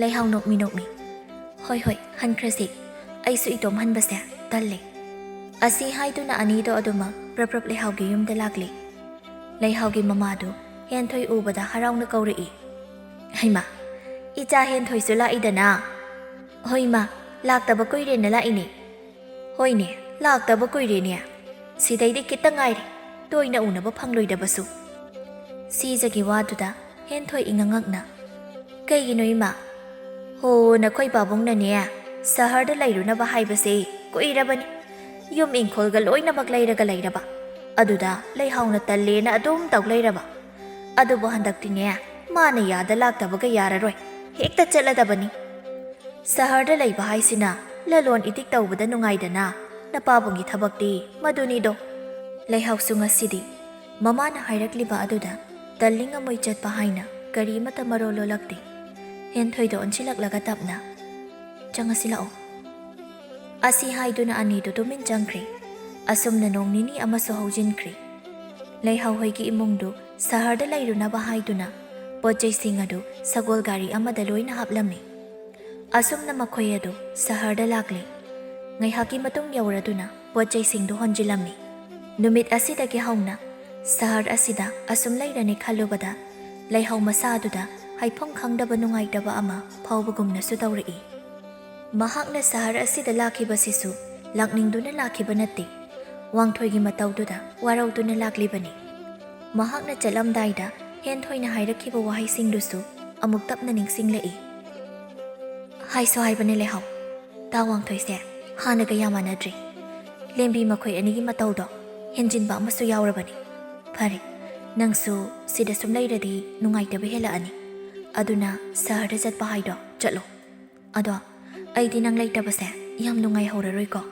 ꯂꯩꯍꯥꯎ ꯅꯣꯛꯃꯤ ꯅꯣꯛꯃꯤ, "ꯍꯣꯏ ꯍꯣꯏ, ꯍꯟꯈ꯭ꯔꯁꯤ꯫ ꯑꯩꯁꯨ ꯏꯇꯣꯝ ꯍꯟꯕꯁꯦ ꯇꯜꯂꯦ꯫" ꯑꯁꯤ ꯍꯥꯏꯗꯨꯅ ꯑꯅꯤꯗꯣ ꯑꯗꯨꯃꯛ ꯄ꯭ꯔꯞ ꯄ꯭ꯔꯞ ꯂꯩꯍꯥꯎꯒꯤ ꯌꯨꯝꯗ ꯂꯥꯛꯂꯤ꯫ ꯂꯩꯍꯥꯎꯒꯤ ꯃꯃꯥꯗꯨ ꯍꯦꯟꯊꯣꯏ ꯎꯕꯗ ꯍꯔꯥꯎꯅ ꯀꯧꯔꯛꯏ, "ꯍꯩꯃꯥ, ꯏꯆꯥ ꯍꯦꯟꯊꯣꯏꯁꯨ ꯂꯥꯛꯏꯗꯅ?" "ꯍꯣꯏ ꯏꯃꯥ, ꯂꯥꯛꯇꯕ ꯀꯨꯏꯔꯦꯅ ꯂꯥꯛꯏꯅꯦ꯫" "ꯍꯣꯏꯅꯦ, ꯂꯥꯛꯇꯕ ꯀꯨꯏꯔꯦꯅꯦ꯫ ꯁꯤꯗꯩꯗꯤ ꯈꯤꯇꯪ ꯉꯥꯏꯔꯦ ꯇꯣꯏꯅ ꯎꯅꯕ ꯐꯪꯂꯣꯏꯗꯕꯁꯨ꯫" ꯁꯤꯖꯒꯤ ꯋꯥꯗꯨꯗ ꯍꯦꯟꯊꯣꯏ ꯏꯉꯛꯉꯛꯅ, "ꯀꯩꯒꯤꯅꯣ ꯏꯃꯥ?" "ꯍꯣ, ꯅꯈꯣꯏ ꯄꯥꯕꯨꯡꯅꯅꯦ ꯁꯍꯔꯗ ꯂꯩꯔꯨꯅꯕ ꯍꯥꯏꯕꯁꯦ ꯀꯨꯏꯔꯕꯅꯤ꯫ ꯌꯨꯝ ꯏꯪꯈꯣꯜꯒ ꯂꯣꯏꯅꯃꯛ ꯂꯩꯔꯒ ꯂꯩꯔꯕ꯫ ꯑꯗꯨꯗ ꯂꯩꯍꯥꯎꯅ ꯇꯜꯂꯦꯅ ꯑꯗꯨꯝ ꯇꯧ ꯂꯩꯔꯕ꯫ ꯑꯗꯨꯕꯨ ꯍꯟꯗꯛꯇꯤꯅꯦ, ꯃꯥꯅ ꯌꯥꯗ ꯂꯥꯛꯇꯕꯒ ꯌꯥꯔꯔꯣꯏ꯫ ꯍꯦꯛꯇ ꯆꯠꯂꯗꯕꯅꯤ꯫ ꯁꯍꯔꯗ ꯂꯩꯕ ꯍꯥꯏꯁꯤꯅ ꯂꯂꯣꯟ ꯏꯇꯤꯛ ꯇꯧꯕꯗ ꯅꯨꯡꯉꯥꯏꯗꯅ, ꯅꯄꯥꯕꯨꯡꯒꯤ ꯊꯕꯛꯇꯤ ꯃꯗꯨꯅꯤꯗꯣ꯫" ꯂꯩꯍꯥꯎꯁꯨ ꯉꯁꯤꯗꯤ ꯃꯃꯥꯅ ꯍꯥꯏꯔꯛꯂꯤꯕ ꯑꯗꯨꯗ ꯇꯜꯂꯤ ꯉꯝꯃꯣꯏ ꯆꯠꯄ ꯍꯥꯏꯅ ꯀꯔꯤꯃꯠꯇ ꯃꯔꯣꯜ ꯂꯣꯜꯂꯛꯇꯦ꯫ ꯍꯦꯟꯊꯣꯏꯗ ꯑꯣꯟꯁꯤꯜꯂꯛꯂꯒ ꯇꯞꯅ, "ꯆꯪꯉꯁꯤ ꯂꯥꯛꯑꯣ꯫" ꯑꯁꯤ ꯍꯥꯏꯗꯨꯅ ꯑꯅꯤꯗꯨ ꯇꯨꯃꯤꯟ ꯆꯪꯈ꯭ꯔꯦ꯫ ꯑꯁꯨꯝꯅ ꯅꯣꯡ ꯅꯤꯅꯤ ꯑꯃꯁꯨ ꯍꯧꯖꯤꯟꯈ꯭ꯔꯦ꯫ ꯂꯩꯍꯥꯎ ꯍꯣꯏꯒꯤ ꯏꯃꯨꯡꯗꯨ ꯁꯍꯔꯗ ꯂꯩꯔꯨꯅꯕ ꯍꯥꯏꯗꯨꯅ ꯄꯣꯠ ꯆꯩꯁꯤꯡ ꯑꯗꯨ ꯁꯒꯣꯜ ꯒꯥꯔꯤ ꯑꯃꯗ ꯂꯣꯏꯅ ꯍꯥꯞꯂꯝꯃꯤ꯫ ꯑꯁꯨꯝꯅ ꯃꯈꯣꯏ ꯑꯗꯨ ꯁꯍꯔꯗ ꯂꯥꯛꯂꯦ꯫ ꯉꯥꯏꯍꯥꯛꯀꯤ ꯃꯇꯨꯡ ꯌꯧꯔꯗꯨꯅ ꯄꯣꯠ ꯆꯩꯁꯤꯡꯗꯨ ꯍꯣꯟꯖꯤꯜꯂꯝꯃꯤ꯫ ꯅꯨꯃꯤꯠ ꯑꯁꯤꯗꯒꯤ ꯍꯧꯅ ꯁꯍꯔ ꯑꯁꯤꯗ ꯑꯁꯨꯝ ꯂꯩꯔꯅꯤ ꯈꯜꯂꯨꯕꯗ ꯂꯩꯍꯥꯎ ꯃꯁꯥꯗꯨꯗ ꯍꯥꯏꯐꯝ ꯈꯪꯗꯕ ꯅꯨꯡꯉꯥꯏꯇꯕ ꯑꯃ ꯐꯥꯎꯕꯒꯨꯝꯅꯁꯨ ꯇꯧꯔꯛꯏ꯫ ꯃꯍꯥꯛꯅ ꯁꯍꯔ ꯑꯁꯤꯗ ꯂꯥꯛꯈꯤꯕꯁꯤꯁꯨ ꯂꯥꯛꯅꯤꯡꯗꯨꯅ ꯂꯥꯛꯈꯤꯕ ꯅꯠꯇꯦ꯫ ꯋꯥꯡꯊꯣꯏꯒꯤ ꯃꯇꯧꯗꯨꯗ ꯋꯥꯔꯧꯗꯨꯅ ꯂꯥꯛꯂꯤꯕꯅꯤ꯫ ꯃꯍꯥꯛꯅ ꯆꯠꯂꯝꯗꯥꯏꯗ ꯍꯦꯟꯊꯣꯏꯅ ꯍꯥꯏꯔꯛꯈꯤꯕ ꯋꯥꯍꯩꯁꯤꯡꯗꯨꯁꯨ ꯑꯃꯨꯛ ꯇꯞꯅ ꯅꯤꯡꯁꯤꯡꯂꯛꯏ꯫ "ꯍꯥꯏꯁꯨ ꯍꯥꯏꯕꯅꯦ ꯂꯩꯍꯥꯎ, ꯇꯥ ꯋꯥꯡꯊꯣꯏꯁꯦ ꯍꯥꯟꯅꯒ ꯌꯥꯝ ꯃꯥꯟꯅꯗ꯭ꯔꯦ꯫ ꯂꯦꯝꯕꯤ ꯃꯈꯣꯏ ꯑꯅꯤꯒꯤ ꯃꯇꯧꯗꯣ ꯍꯦꯟꯖꯤꯟꯕ ꯑꯃꯁꯨ ꯌꯥꯎꯔꯕꯅꯤ꯫ ꯐꯔꯦ, ꯅꯪꯁꯨ ꯁꯤꯗ ꯁꯨꯝ ꯂꯩꯔꯗꯤ ꯅꯨꯡꯉꯥꯏꯇꯕ ꯍꯦꯜꯂꯛꯑꯅꯤ꯫ ꯑꯗꯨꯅ ꯁꯍꯔꯗ ꯆꯠꯄ ꯍꯥꯏꯗꯣ ꯆꯠꯂꯣ꯫ ꯑꯗꯣ ꯑꯩꯗꯤ ꯅꯪ ꯂꯩꯇꯕꯁꯦ ꯌꯥꯝ ꯅꯨꯡꯉꯥꯏꯍꯧꯔꯔꯣꯏꯀꯣ꯫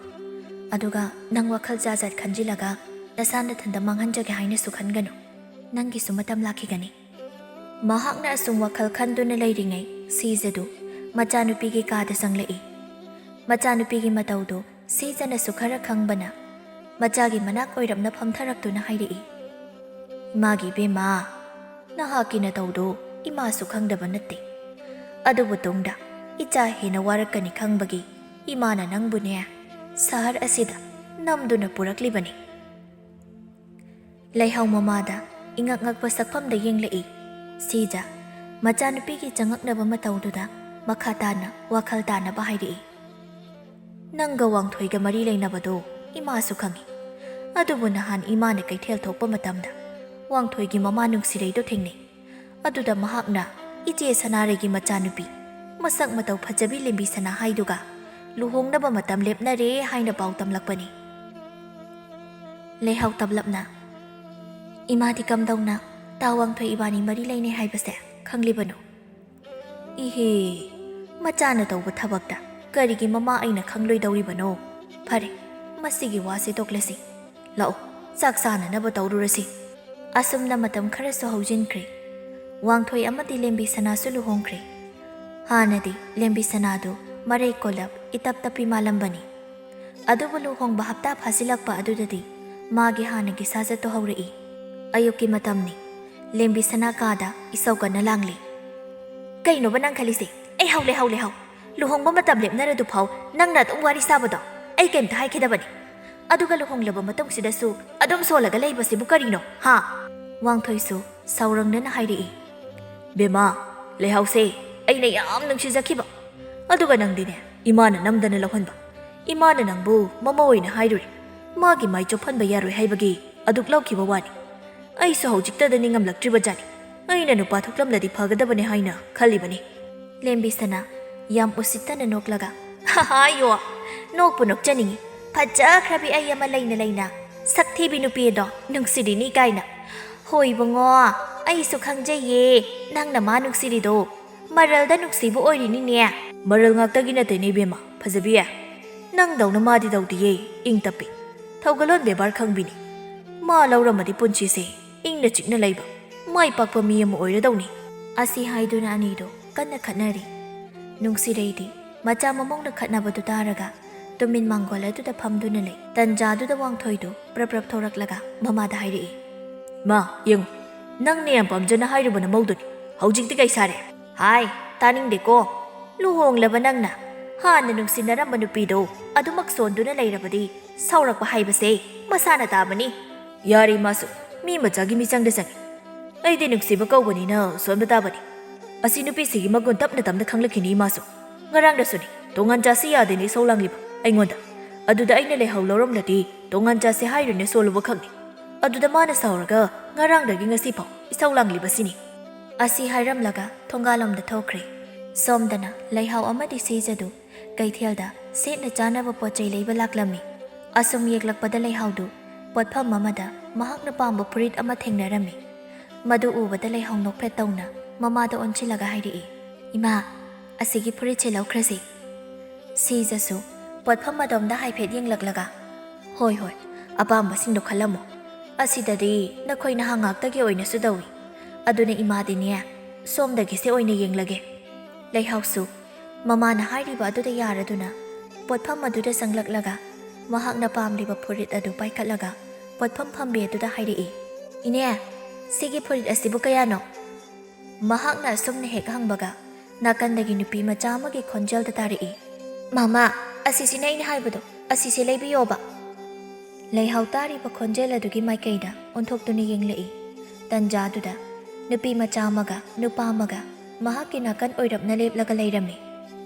ꯑꯗꯨꯒ ꯅꯪ ꯋꯥꯈꯜ ꯖꯥꯠ ꯖꯥꯠ ꯈꯟꯖꯤꯜꯂꯒ ꯅꯁꯥ ꯅꯊꯟꯗ ꯃꯥꯡꯍꯟꯖꯒꯦ ꯍꯥꯏꯅꯁꯨ ꯈꯟꯒꯅꯨ꯫ ꯅꯪꯒꯤꯁꯨ ꯃꯇꯝ ꯂꯥꯛꯈꯤꯒꯅꯤ꯫ ꯃꯍꯥꯛꯅ ꯑꯁꯨꯝ ꯋꯥꯈꯜ ꯈꯟꯗꯨꯅ ꯂꯩꯔꯤꯉꯩ ꯁꯤꯖꯗꯨ ꯃꯆꯥꯅꯨꯄꯤꯒꯤ ꯀꯥꯗ ꯆꯪꯂꯛꯏ꯫ ꯃꯆꯥꯅꯨꯄꯤꯒꯤ ꯃꯇꯧꯗꯨ ꯁꯤꯖꯅꯁꯨ ꯈꯔ ꯈꯪꯕꯅ ꯃꯆꯥꯒꯤ ꯃꯅꯥꯛ ꯑꯣꯏꯔꯞꯅ ꯐꯝꯊꯔꯛꯇꯨꯅ ꯍꯥꯏꯔꯛꯏ, "ꯏꯃꯥꯒꯤ ꯏꯕꯦꯝꯃ, ꯅꯍꯥꯛꯀꯤ ꯅꯇꯧꯗꯨ ꯏꯃꯥꯁꯨ ꯈꯪꯗꯕ ꯅꯠꯇꯦ꯫ ꯑꯗꯨꯕꯨ ꯇꯨꯡꯗ ꯏꯆꯥ ꯍꯦꯟꯅ ꯋꯥꯔꯛꯀꯅꯤ ꯈꯪꯕꯒꯤ ꯏꯃꯥꯅ ꯅꯪꯕꯨꯅꯦ ꯁꯍꯔ ꯑꯁꯤꯗ ꯅꯝꯗꯨꯅ ꯄꯨꯔꯛꯂꯤꯕꯅꯤ꯫" ꯂꯩꯍꯥꯎ ꯃꯃꯥꯗ ꯏꯉꯛ ꯉꯛꯄ ꯁꯛꯐꯝꯗ ꯌꯦꯡꯂꯛꯏ꯫ ꯁꯤꯖ ꯃꯆꯥꯅꯨꯄꯤꯒꯤ ꯆꯉꯛꯅꯕ ꯃꯇꯧꯗꯨꯗ ꯃꯈꯥ ꯇꯥꯅ ꯋꯥꯈꯜ ꯇꯥꯅꯕ ꯍꯥꯏꯔꯛꯏ, "ꯅꯪꯒ ꯋꯥꯡꯊꯣꯏꯒ ꯃꯔꯤ ꯂꯩꯅꯕꯗꯣ ꯏꯃꯥꯁꯨ ꯈꯪꯏ꯫ ꯑꯗꯨꯕꯨ ꯅꯍꯥꯟ ꯏꯃꯥꯅ ꯀꯩꯊꯦꯜ ꯊꯣꯛꯄ ꯃꯇꯝꯗ ꯋꯥꯡꯊꯣꯏꯒꯤ ꯃꯃꯥ ꯅꯨꯡꯁꯤꯔꯩꯗꯣ ꯊꯦꯡꯅꯩ꯫ ꯑꯗꯨꯗ ꯃꯍꯥꯛꯅ ꯏꯆꯦ ꯁꯅꯥꯔꯩꯒꯤ ꯃꯆꯥꯅꯨꯄꯤ, ꯃꯁꯛ ꯃꯇꯧ ꯐꯖꯕꯤ ꯂꯦꯝꯕꯤ ꯁꯅꯥ ꯍꯥꯏꯗꯨꯒ ꯂꯨꯍꯣꯡꯅꯕ ꯃꯇꯝ ꯂꯦꯞꯅꯔꯦ ꯍꯥꯏꯅ ꯄꯥꯎ ꯇꯝꯂꯛꯄꯅꯤ꯫" ꯂꯩꯍꯥꯎ ꯇꯞꯂꯞꯅ, "ꯏꯃꯥꯗꯤ ꯀꯝꯗꯧꯅ ꯇꯥ ꯋꯥꯡꯊꯣꯏ ꯏꯕꯥꯅꯤ ꯃꯔꯤ ꯂꯩꯅꯩ ꯍꯥꯏꯕꯁꯦ ꯈꯪꯂꯤꯕꯅꯣ?" "ꯏꯍꯦ, ꯃꯆꯥꯅ ꯇꯧꯕ ꯊꯕꯛꯇ ꯀꯔꯤꯒꯤ ꯃꯃꯥ ꯑꯩꯅ ꯈꯪꯂꯣꯏꯗꯧꯔꯤꯕꯅꯣ? ꯐꯔꯦ, ꯃꯁꯤꯒꯤ ꯋꯥꯁꯦ ꯇꯣꯛꯂꯁꯤ꯫ ꯂꯥꯛꯑꯣ, ꯆꯥꯛ ꯆꯥꯅꯅꯕ ꯇꯧꯔꯨꯔꯁꯤ꯫" ꯑꯁꯨꯝꯅ ꯃꯇꯝ ꯈꯔꯁꯨ ꯍꯧꯖꯤꯟꯈ꯭ꯔꯦ꯫ ꯋꯥꯡꯊꯣꯏ ꯑꯃꯗꯤ ꯂꯦꯝꯕꯤ ꯁꯅꯥꯁꯨ ꯂꯨꯍꯣꯡꯈ꯭ꯔꯦ꯫ ꯍꯥꯟꯅꯗꯤ ꯂꯦꯝꯕꯤ ꯁꯅꯥꯗꯨ ꯃꯔꯩ ꯀꯣꯜꯂꯞ ꯏꯇꯞ ꯇꯞꯄꯤ ꯃꯥꯜꯂꯝꯕꯅꯤ꯫ ꯑꯗꯨꯕꯨ ꯂꯨꯍꯣꯡꯕ ꯍꯞꯇꯥ ꯐꯥꯖꯤꯜꯂꯛꯄ ꯑꯗꯨꯗꯗꯤ ꯃꯥꯒꯤ ꯍꯥꯟꯅꯒꯤ ꯁꯥꯖꯠꯇꯨ ꯍꯧꯔꯛꯏ꯫ ꯑꯌꯨꯛꯀꯤ ꯃꯇꯝꯅꯤ꯫ ꯂꯦꯝꯕꯤ ꯁꯅꯥ ꯀꯥꯗ ꯏꯁꯧ ꯀꯟꯅ ꯂꯥꯡꯂꯤ꯫ "ꯀꯩꯅꯣꯕ ꯅꯪ ꯈꯜꯂꯤꯁꯦ? ꯑꯩ ꯍꯧ, ꯂꯩꯍꯧ, ꯂꯩꯍꯧ꯫ ꯂꯨꯍꯣꯡꯕ ꯃꯇꯝ ꯂꯦꯞꯅꯔꯗꯨ ꯐꯥꯎ ꯅꯪꯅ ꯑꯗꯨꯝ ꯋꯥꯔꯤ ꯁꯥꯕꯗꯣ ꯑꯩ ꯀꯩꯝꯇ ꯍꯥꯏꯈꯤꯗꯕꯅꯤ꯫ ꯑꯗꯨꯒ ꯂꯨꯍꯣꯡꯂꯕ ꯃꯇꯨꯡꯁꯤꯗꯁꯨ ꯑꯗꯨꯝ ꯁꯣꯜꯂꯒ ꯂꯩꯕꯁꯤꯕꯨ ꯀꯔꯤꯅꯣ, ꯍꯥ?" ꯋꯥꯡꯊꯣꯏꯁꯨ ꯁꯥꯎꯔꯪꯅꯅ ꯍꯥꯏꯔꯛꯏ꯫ "ꯕꯦꯝꯃ, ꯂꯩꯍꯧꯁꯦ ꯑꯩꯅ ꯌꯥꯝ ꯅꯨꯡꯁꯤꯖꯈꯤꯕ꯫ ꯑꯗꯨꯒ ꯅꯪꯗꯤꯅꯦ, ꯏꯃꯥꯅ ꯅꯝꯗꯅ ꯂꯧꯍꯟꯕ꯫ ꯏꯃꯥꯅ ꯅꯪꯕꯨ ꯃꯃꯧ ꯑꯣꯏꯅ ꯍꯥꯏꯔꯨꯔꯦ꯫ ꯃꯥꯒꯤ ꯃꯥꯏ ꯆꯣꯞꯍꯟꯕ ꯌꯥꯔꯣꯏ ꯍꯥꯏꯕꯒꯤ ꯑꯗꯨꯛ ꯂꯧꯈꯤꯕ ꯋꯥꯅꯤ꯫ ꯑꯩꯁꯨ ꯍꯧꯖꯤꯛꯇꯗ ꯅꯤꯡꯉꯝꯂꯛꯇ꯭ꯔꯤꯕ ꯖꯥꯠꯅꯤ꯫ ꯑꯩꯅ ꯅꯨꯄꯥ ꯊꯣꯛꯂꯝꯂꯗꯤ ꯐꯒꯗꯕꯅꯤ ꯍꯥꯏꯅ ꯈꯜꯂꯤꯕꯅꯤ꯫" ꯂꯦꯝꯕꯤ ꯁꯅꯥ ꯌꯥꯝ ꯎꯁꯤꯠꯇꯅ ꯅꯣꯛꯂꯒ, ꯑꯌꯣ, ꯅꯣꯛꯄꯨ ꯅꯣꯛꯆꯅꯤꯡꯉꯤ꯫ ꯐꯖꯈ꯭ꯔꯕꯤ ꯑꯩ ꯑꯃ ꯂꯩꯅ ꯂꯩꯅ ꯁꯛ ꯊꯤꯕꯤ ꯅꯨꯄꯤ ꯑꯗꯣ ꯅꯨꯡꯁꯤꯔꯤꯅꯤ ꯀꯥꯏꯅ꯫ ꯍꯣꯏ ꯏꯕꯨꯡꯉꯣ, ꯑꯩꯁꯨ ꯈꯪꯖꯩꯌꯦ, ꯅꯪꯅ ꯃꯥ ꯅꯨꯡꯁꯤꯔꯤꯗꯣ ꯃꯔꯜꯗ ꯅꯨꯡꯁꯤꯕ ꯑꯣꯏꯔꯤꯅꯤꯅꯦ꯫ ꯃꯔꯜ ꯉꯥꯛꯇꯒꯤ ꯅꯠꯇꯦꯅꯦ ꯏꯕꯦꯝꯃ, ꯐꯖꯕꯤ꯫ ꯅꯪꯗꯧꯅ ꯃꯥꯗꯤ ꯇꯧꯗꯤꯌꯦ, ꯏꯪ ꯇꯞꯄꯤ, ꯊꯧꯒꯜꯂꯣꯟ ꯕꯦꯕꯥꯔ ꯈꯪꯕꯤꯅꯤ꯫ ꯃꯥ ꯂꯧꯔꯝꯃꯗꯤ ꯄꯨꯟꯁꯤꯁꯦ ꯏꯪꯅ ꯆꯤꯛꯅ ꯂꯩꯕ, ꯃꯥꯏ ꯄꯥꯛꯄ ꯃꯤ ꯑꯃ ꯑꯣꯏꯔꯗꯧꯅꯤ꯫ ꯑꯁꯤ ꯍꯥꯏꯗꯨꯅ ꯑꯅꯤꯗꯣ ꯀꯟꯅ ꯈꯠꯅꯔꯤ꯫ ꯅꯨꯡꯁꯤꯔꯩꯗꯤ ꯃꯆꯥ ꯃꯃꯧꯅ ꯈꯠꯅꯕꯗꯨ ꯇꯥꯔꯒ ꯇꯨꯃꯤꯟ ꯃꯥꯡꯒꯣꯜ ꯑꯗꯨꯗ ꯐꯝꯗꯨꯅ ꯂꯩ꯫ ꯇꯟꯖꯥꯗꯨꯗ ꯋꯥꯡꯊꯣꯏꯗꯨ ꯄ꯭ꯔꯞ ꯄ꯭ꯔꯞ ꯊꯣꯔꯛꯂꯒ ꯃꯃꯥꯗ ꯍꯥꯏꯔꯛꯏ, "ꯃꯥ, ꯌꯦꯡꯉꯨ, ꯅꯪꯅ ꯌꯥꯝ ꯄꯥꯝꯖꯅ ꯍꯥꯏꯔꯨꯕ ꯅꯃꯧꯗꯨꯅꯤ, ꯍꯧꯖꯤꯛꯇꯤ ꯀꯩ ꯁꯥꯔꯦ?" "ꯍꯥꯏ, ꯇꯥꯅꯤꯡꯗꯦꯀꯣ꯫ ꯂꯨꯍꯣꯡꯂꯕ ꯅꯪꯅ ꯍꯥꯟꯅ ꯅꯨꯡꯁꯤꯅꯔꯝꯕ ꯅꯨꯄꯤꯗꯣ ꯑꯗꯨꯃꯛ ꯁꯣꯟꯗꯨꯅ ꯂꯩꯔꯕꯗꯤ ꯁꯥꯎꯔꯛꯄ ꯍꯥꯏꯕꯁꯦ ꯃꯁꯥꯅ ꯇꯥꯕꯅꯤ꯫" "ꯌꯥꯔꯦ ꯏꯃꯥꯁꯨ, ꯃꯤ ꯃꯆꯥꯒꯤ ꯃꯤꯆꯪꯗ ꯆꯪꯉꯤ꯫ ꯑꯩꯗꯤ ꯅꯨꯡꯁꯤꯕ ꯀꯧꯕꯅꯤꯅ ꯁꯣꯟꯕ ꯇꯥꯕꯅꯤ꯫ ꯑꯁꯤ ꯅꯨꯄꯤꯁꯤꯒꯤ ꯃꯒꯨꯟ ꯇꯞꯅ ꯇꯞꯅ ꯈꯪꯂꯛꯈꯤꯅꯤ ꯏꯃꯥꯁꯨ꯫ ꯉꯔꯥꯡꯗꯁꯨꯅꯤ, ꯇꯣꯉꯥꯟ ꯆꯥꯁꯤ ꯌꯥꯗꯦꯅ ꯏꯁꯧ ꯂꯥꯡꯂꯤꯕ ꯑꯩꯉꯣꯟꯗ꯫ ꯑꯗꯨꯗ ꯑꯩꯅ ꯂꯩꯍꯧ ꯂꯧꯔꯝꯂꯗꯤ ꯇꯣꯉꯥꯟ ꯆꯥꯁꯤ ꯍꯥꯏꯔꯨꯅꯦ ꯁꯣꯜꯂꯨꯕ ꯈꯛꯅꯤ꯫ ꯑꯗꯨꯗ ꯃꯥꯅ ꯁꯥꯎꯔꯒ ꯉꯔꯥꯡꯗꯒꯤ ꯉꯁꯤꯐꯥꯎ ꯏꯁꯧ ꯂꯥꯡꯂꯤꯕꯁꯤꯅꯤ꯫" ꯑꯁꯤ ꯍꯥꯏꯔꯝꯂꯒ ꯊꯣꯡꯒꯥꯜꯂꯣꯝꯗ ꯊꯣꯛꯈ꯭ꯔꯦ꯫ ꯁꯣꯝꯗꯅ ꯂꯩꯍꯥꯎ ꯑꯃꯗꯤ ꯁꯤꯖꯗꯨ ꯀꯩꯊꯦꯜꯗ ꯁꯦꯠꯅ ꯆꯥꯅꯕ ꯄꯣꯠ ꯆꯩ ꯂꯩꯕ ꯂꯥꯛꯂꯝꯃꯤ꯫ ꯑꯁꯨꯝ ꯌꯦꯛꯂꯛꯄꯗ ꯂꯩꯍꯥꯎꯗꯨ ꯄꯣꯠꯐꯝ ꯑꯃꯗ ꯃꯍꯥꯛꯅ ꯄꯥꯝꯕ ꯐꯨꯔꯤꯠ ꯑꯃ ꯊꯦꯡꯅꯔꯝꯃꯤ꯫ ꯃꯗꯨ ꯎꯕꯗ ꯂꯩꯍꯥꯎ ꯅꯣꯛꯐꯦꯠ ꯇꯧꯅ ꯃꯃꯥꯗ ꯑꯣꯟꯁꯤꯜꯂꯒ ꯍꯥꯏꯔꯛꯏ, "ꯏꯃꯥ, ꯑꯁꯤꯒꯤ ꯐꯨꯔꯤꯠꯁꯦ ꯂꯧꯈ꯭ꯔꯁꯤ꯫" ꯁꯤꯖꯁꯨ ꯄꯣꯠꯐꯝ ꯑꯗꯣꯝꯗ ꯍꯥꯏꯐꯦꯠ ꯌꯦꯡꯂꯛꯂꯒ, "ꯍꯣꯏ, ꯍꯣꯏ, ꯑꯄꯥꯝꯕꯁꯤꯡꯗꯣ ꯈꯜꯂꯝꯃꯣ꯫ ꯑꯁꯤꯗꯗꯤ ꯅꯈꯣꯏ ꯅꯍꯥ ꯉꯥꯛꯇꯒꯤ ꯑꯣꯏꯅꯁꯨ ꯇꯧꯏ꯫ ꯑꯗꯨꯅ ꯏꯃꯥꯗꯤꯅꯦ, ꯁꯣꯝꯗꯒꯤꯁꯦ ꯑꯣꯏꯅ ꯌꯦꯡꯂꯒꯦ꯫" ꯂꯩꯍꯥꯎꯁꯨ ꯃꯃꯥꯅ ꯍꯥꯏꯔꯤꯕ ꯑꯗꯨꯗ ꯌꯥꯔꯗꯨꯅ ꯄꯣꯠꯐꯝ ꯑꯗꯨꯗ ꯆꯪꯂꯛꯂꯒ ꯃꯍꯥꯛꯅ ꯄꯥꯝꯂꯤꯕ ꯐꯨꯔꯤꯠ ꯑꯗꯨ ꯄꯥꯏꯈꯠꯂꯒ ꯄꯣꯠꯐꯝ ꯐꯝꯕꯤ ꯑꯗꯨꯗ ꯍꯥꯏꯔꯛꯏ, "ꯏꯅꯦ, ꯁꯤꯒꯤ ꯐꯨꯔꯤꯠ ꯑꯁꯤꯕꯨ ꯀꯌꯥꯅꯣ?" ꯃꯍꯥꯛꯅ ꯑꯁꯨꯝꯅ ꯍꯦꯛ ꯍꯪꯕꯒ ꯅꯥꯀꯟꯗꯒꯤ ꯅꯨꯄꯤ ꯃꯆꯥ ꯑꯃꯒꯤ ꯈꯣꯟꯖꯦꯜꯗ ꯇꯥꯔꯛꯏ, "ꯃꯃꯥ, ꯑꯁꯤꯁꯤꯅ ꯑꯩꯅ ꯍꯥꯏꯕꯗꯣ, ꯑꯁꯤꯁꯦ ꯂꯩꯕꯤꯌꯣꯕ꯫" ꯂꯩꯍꯥꯎ ꯇꯥꯔꯤꯕ ꯈꯣꯟꯖꯦꯜ ꯑꯗꯨꯒꯤ ꯃꯥꯏꯀꯩꯗ ꯑꯣꯟꯊꯣꯛꯇꯨꯅ ꯌꯦꯡꯂꯛꯏ꯫ ꯇꯟꯖꯥꯗꯨꯗ ꯅꯨꯄꯤ ꯃꯆꯥ ꯑꯃꯒ ꯅꯨꯄꯥ ꯑꯃꯒ ꯃꯍꯥꯛꯀꯤ ꯅꯥꯀꯟ ꯑꯣꯏꯔꯞꯅ ꯂꯦꯞꯂꯒ ꯂꯩꯔꯝꯃꯤ꯫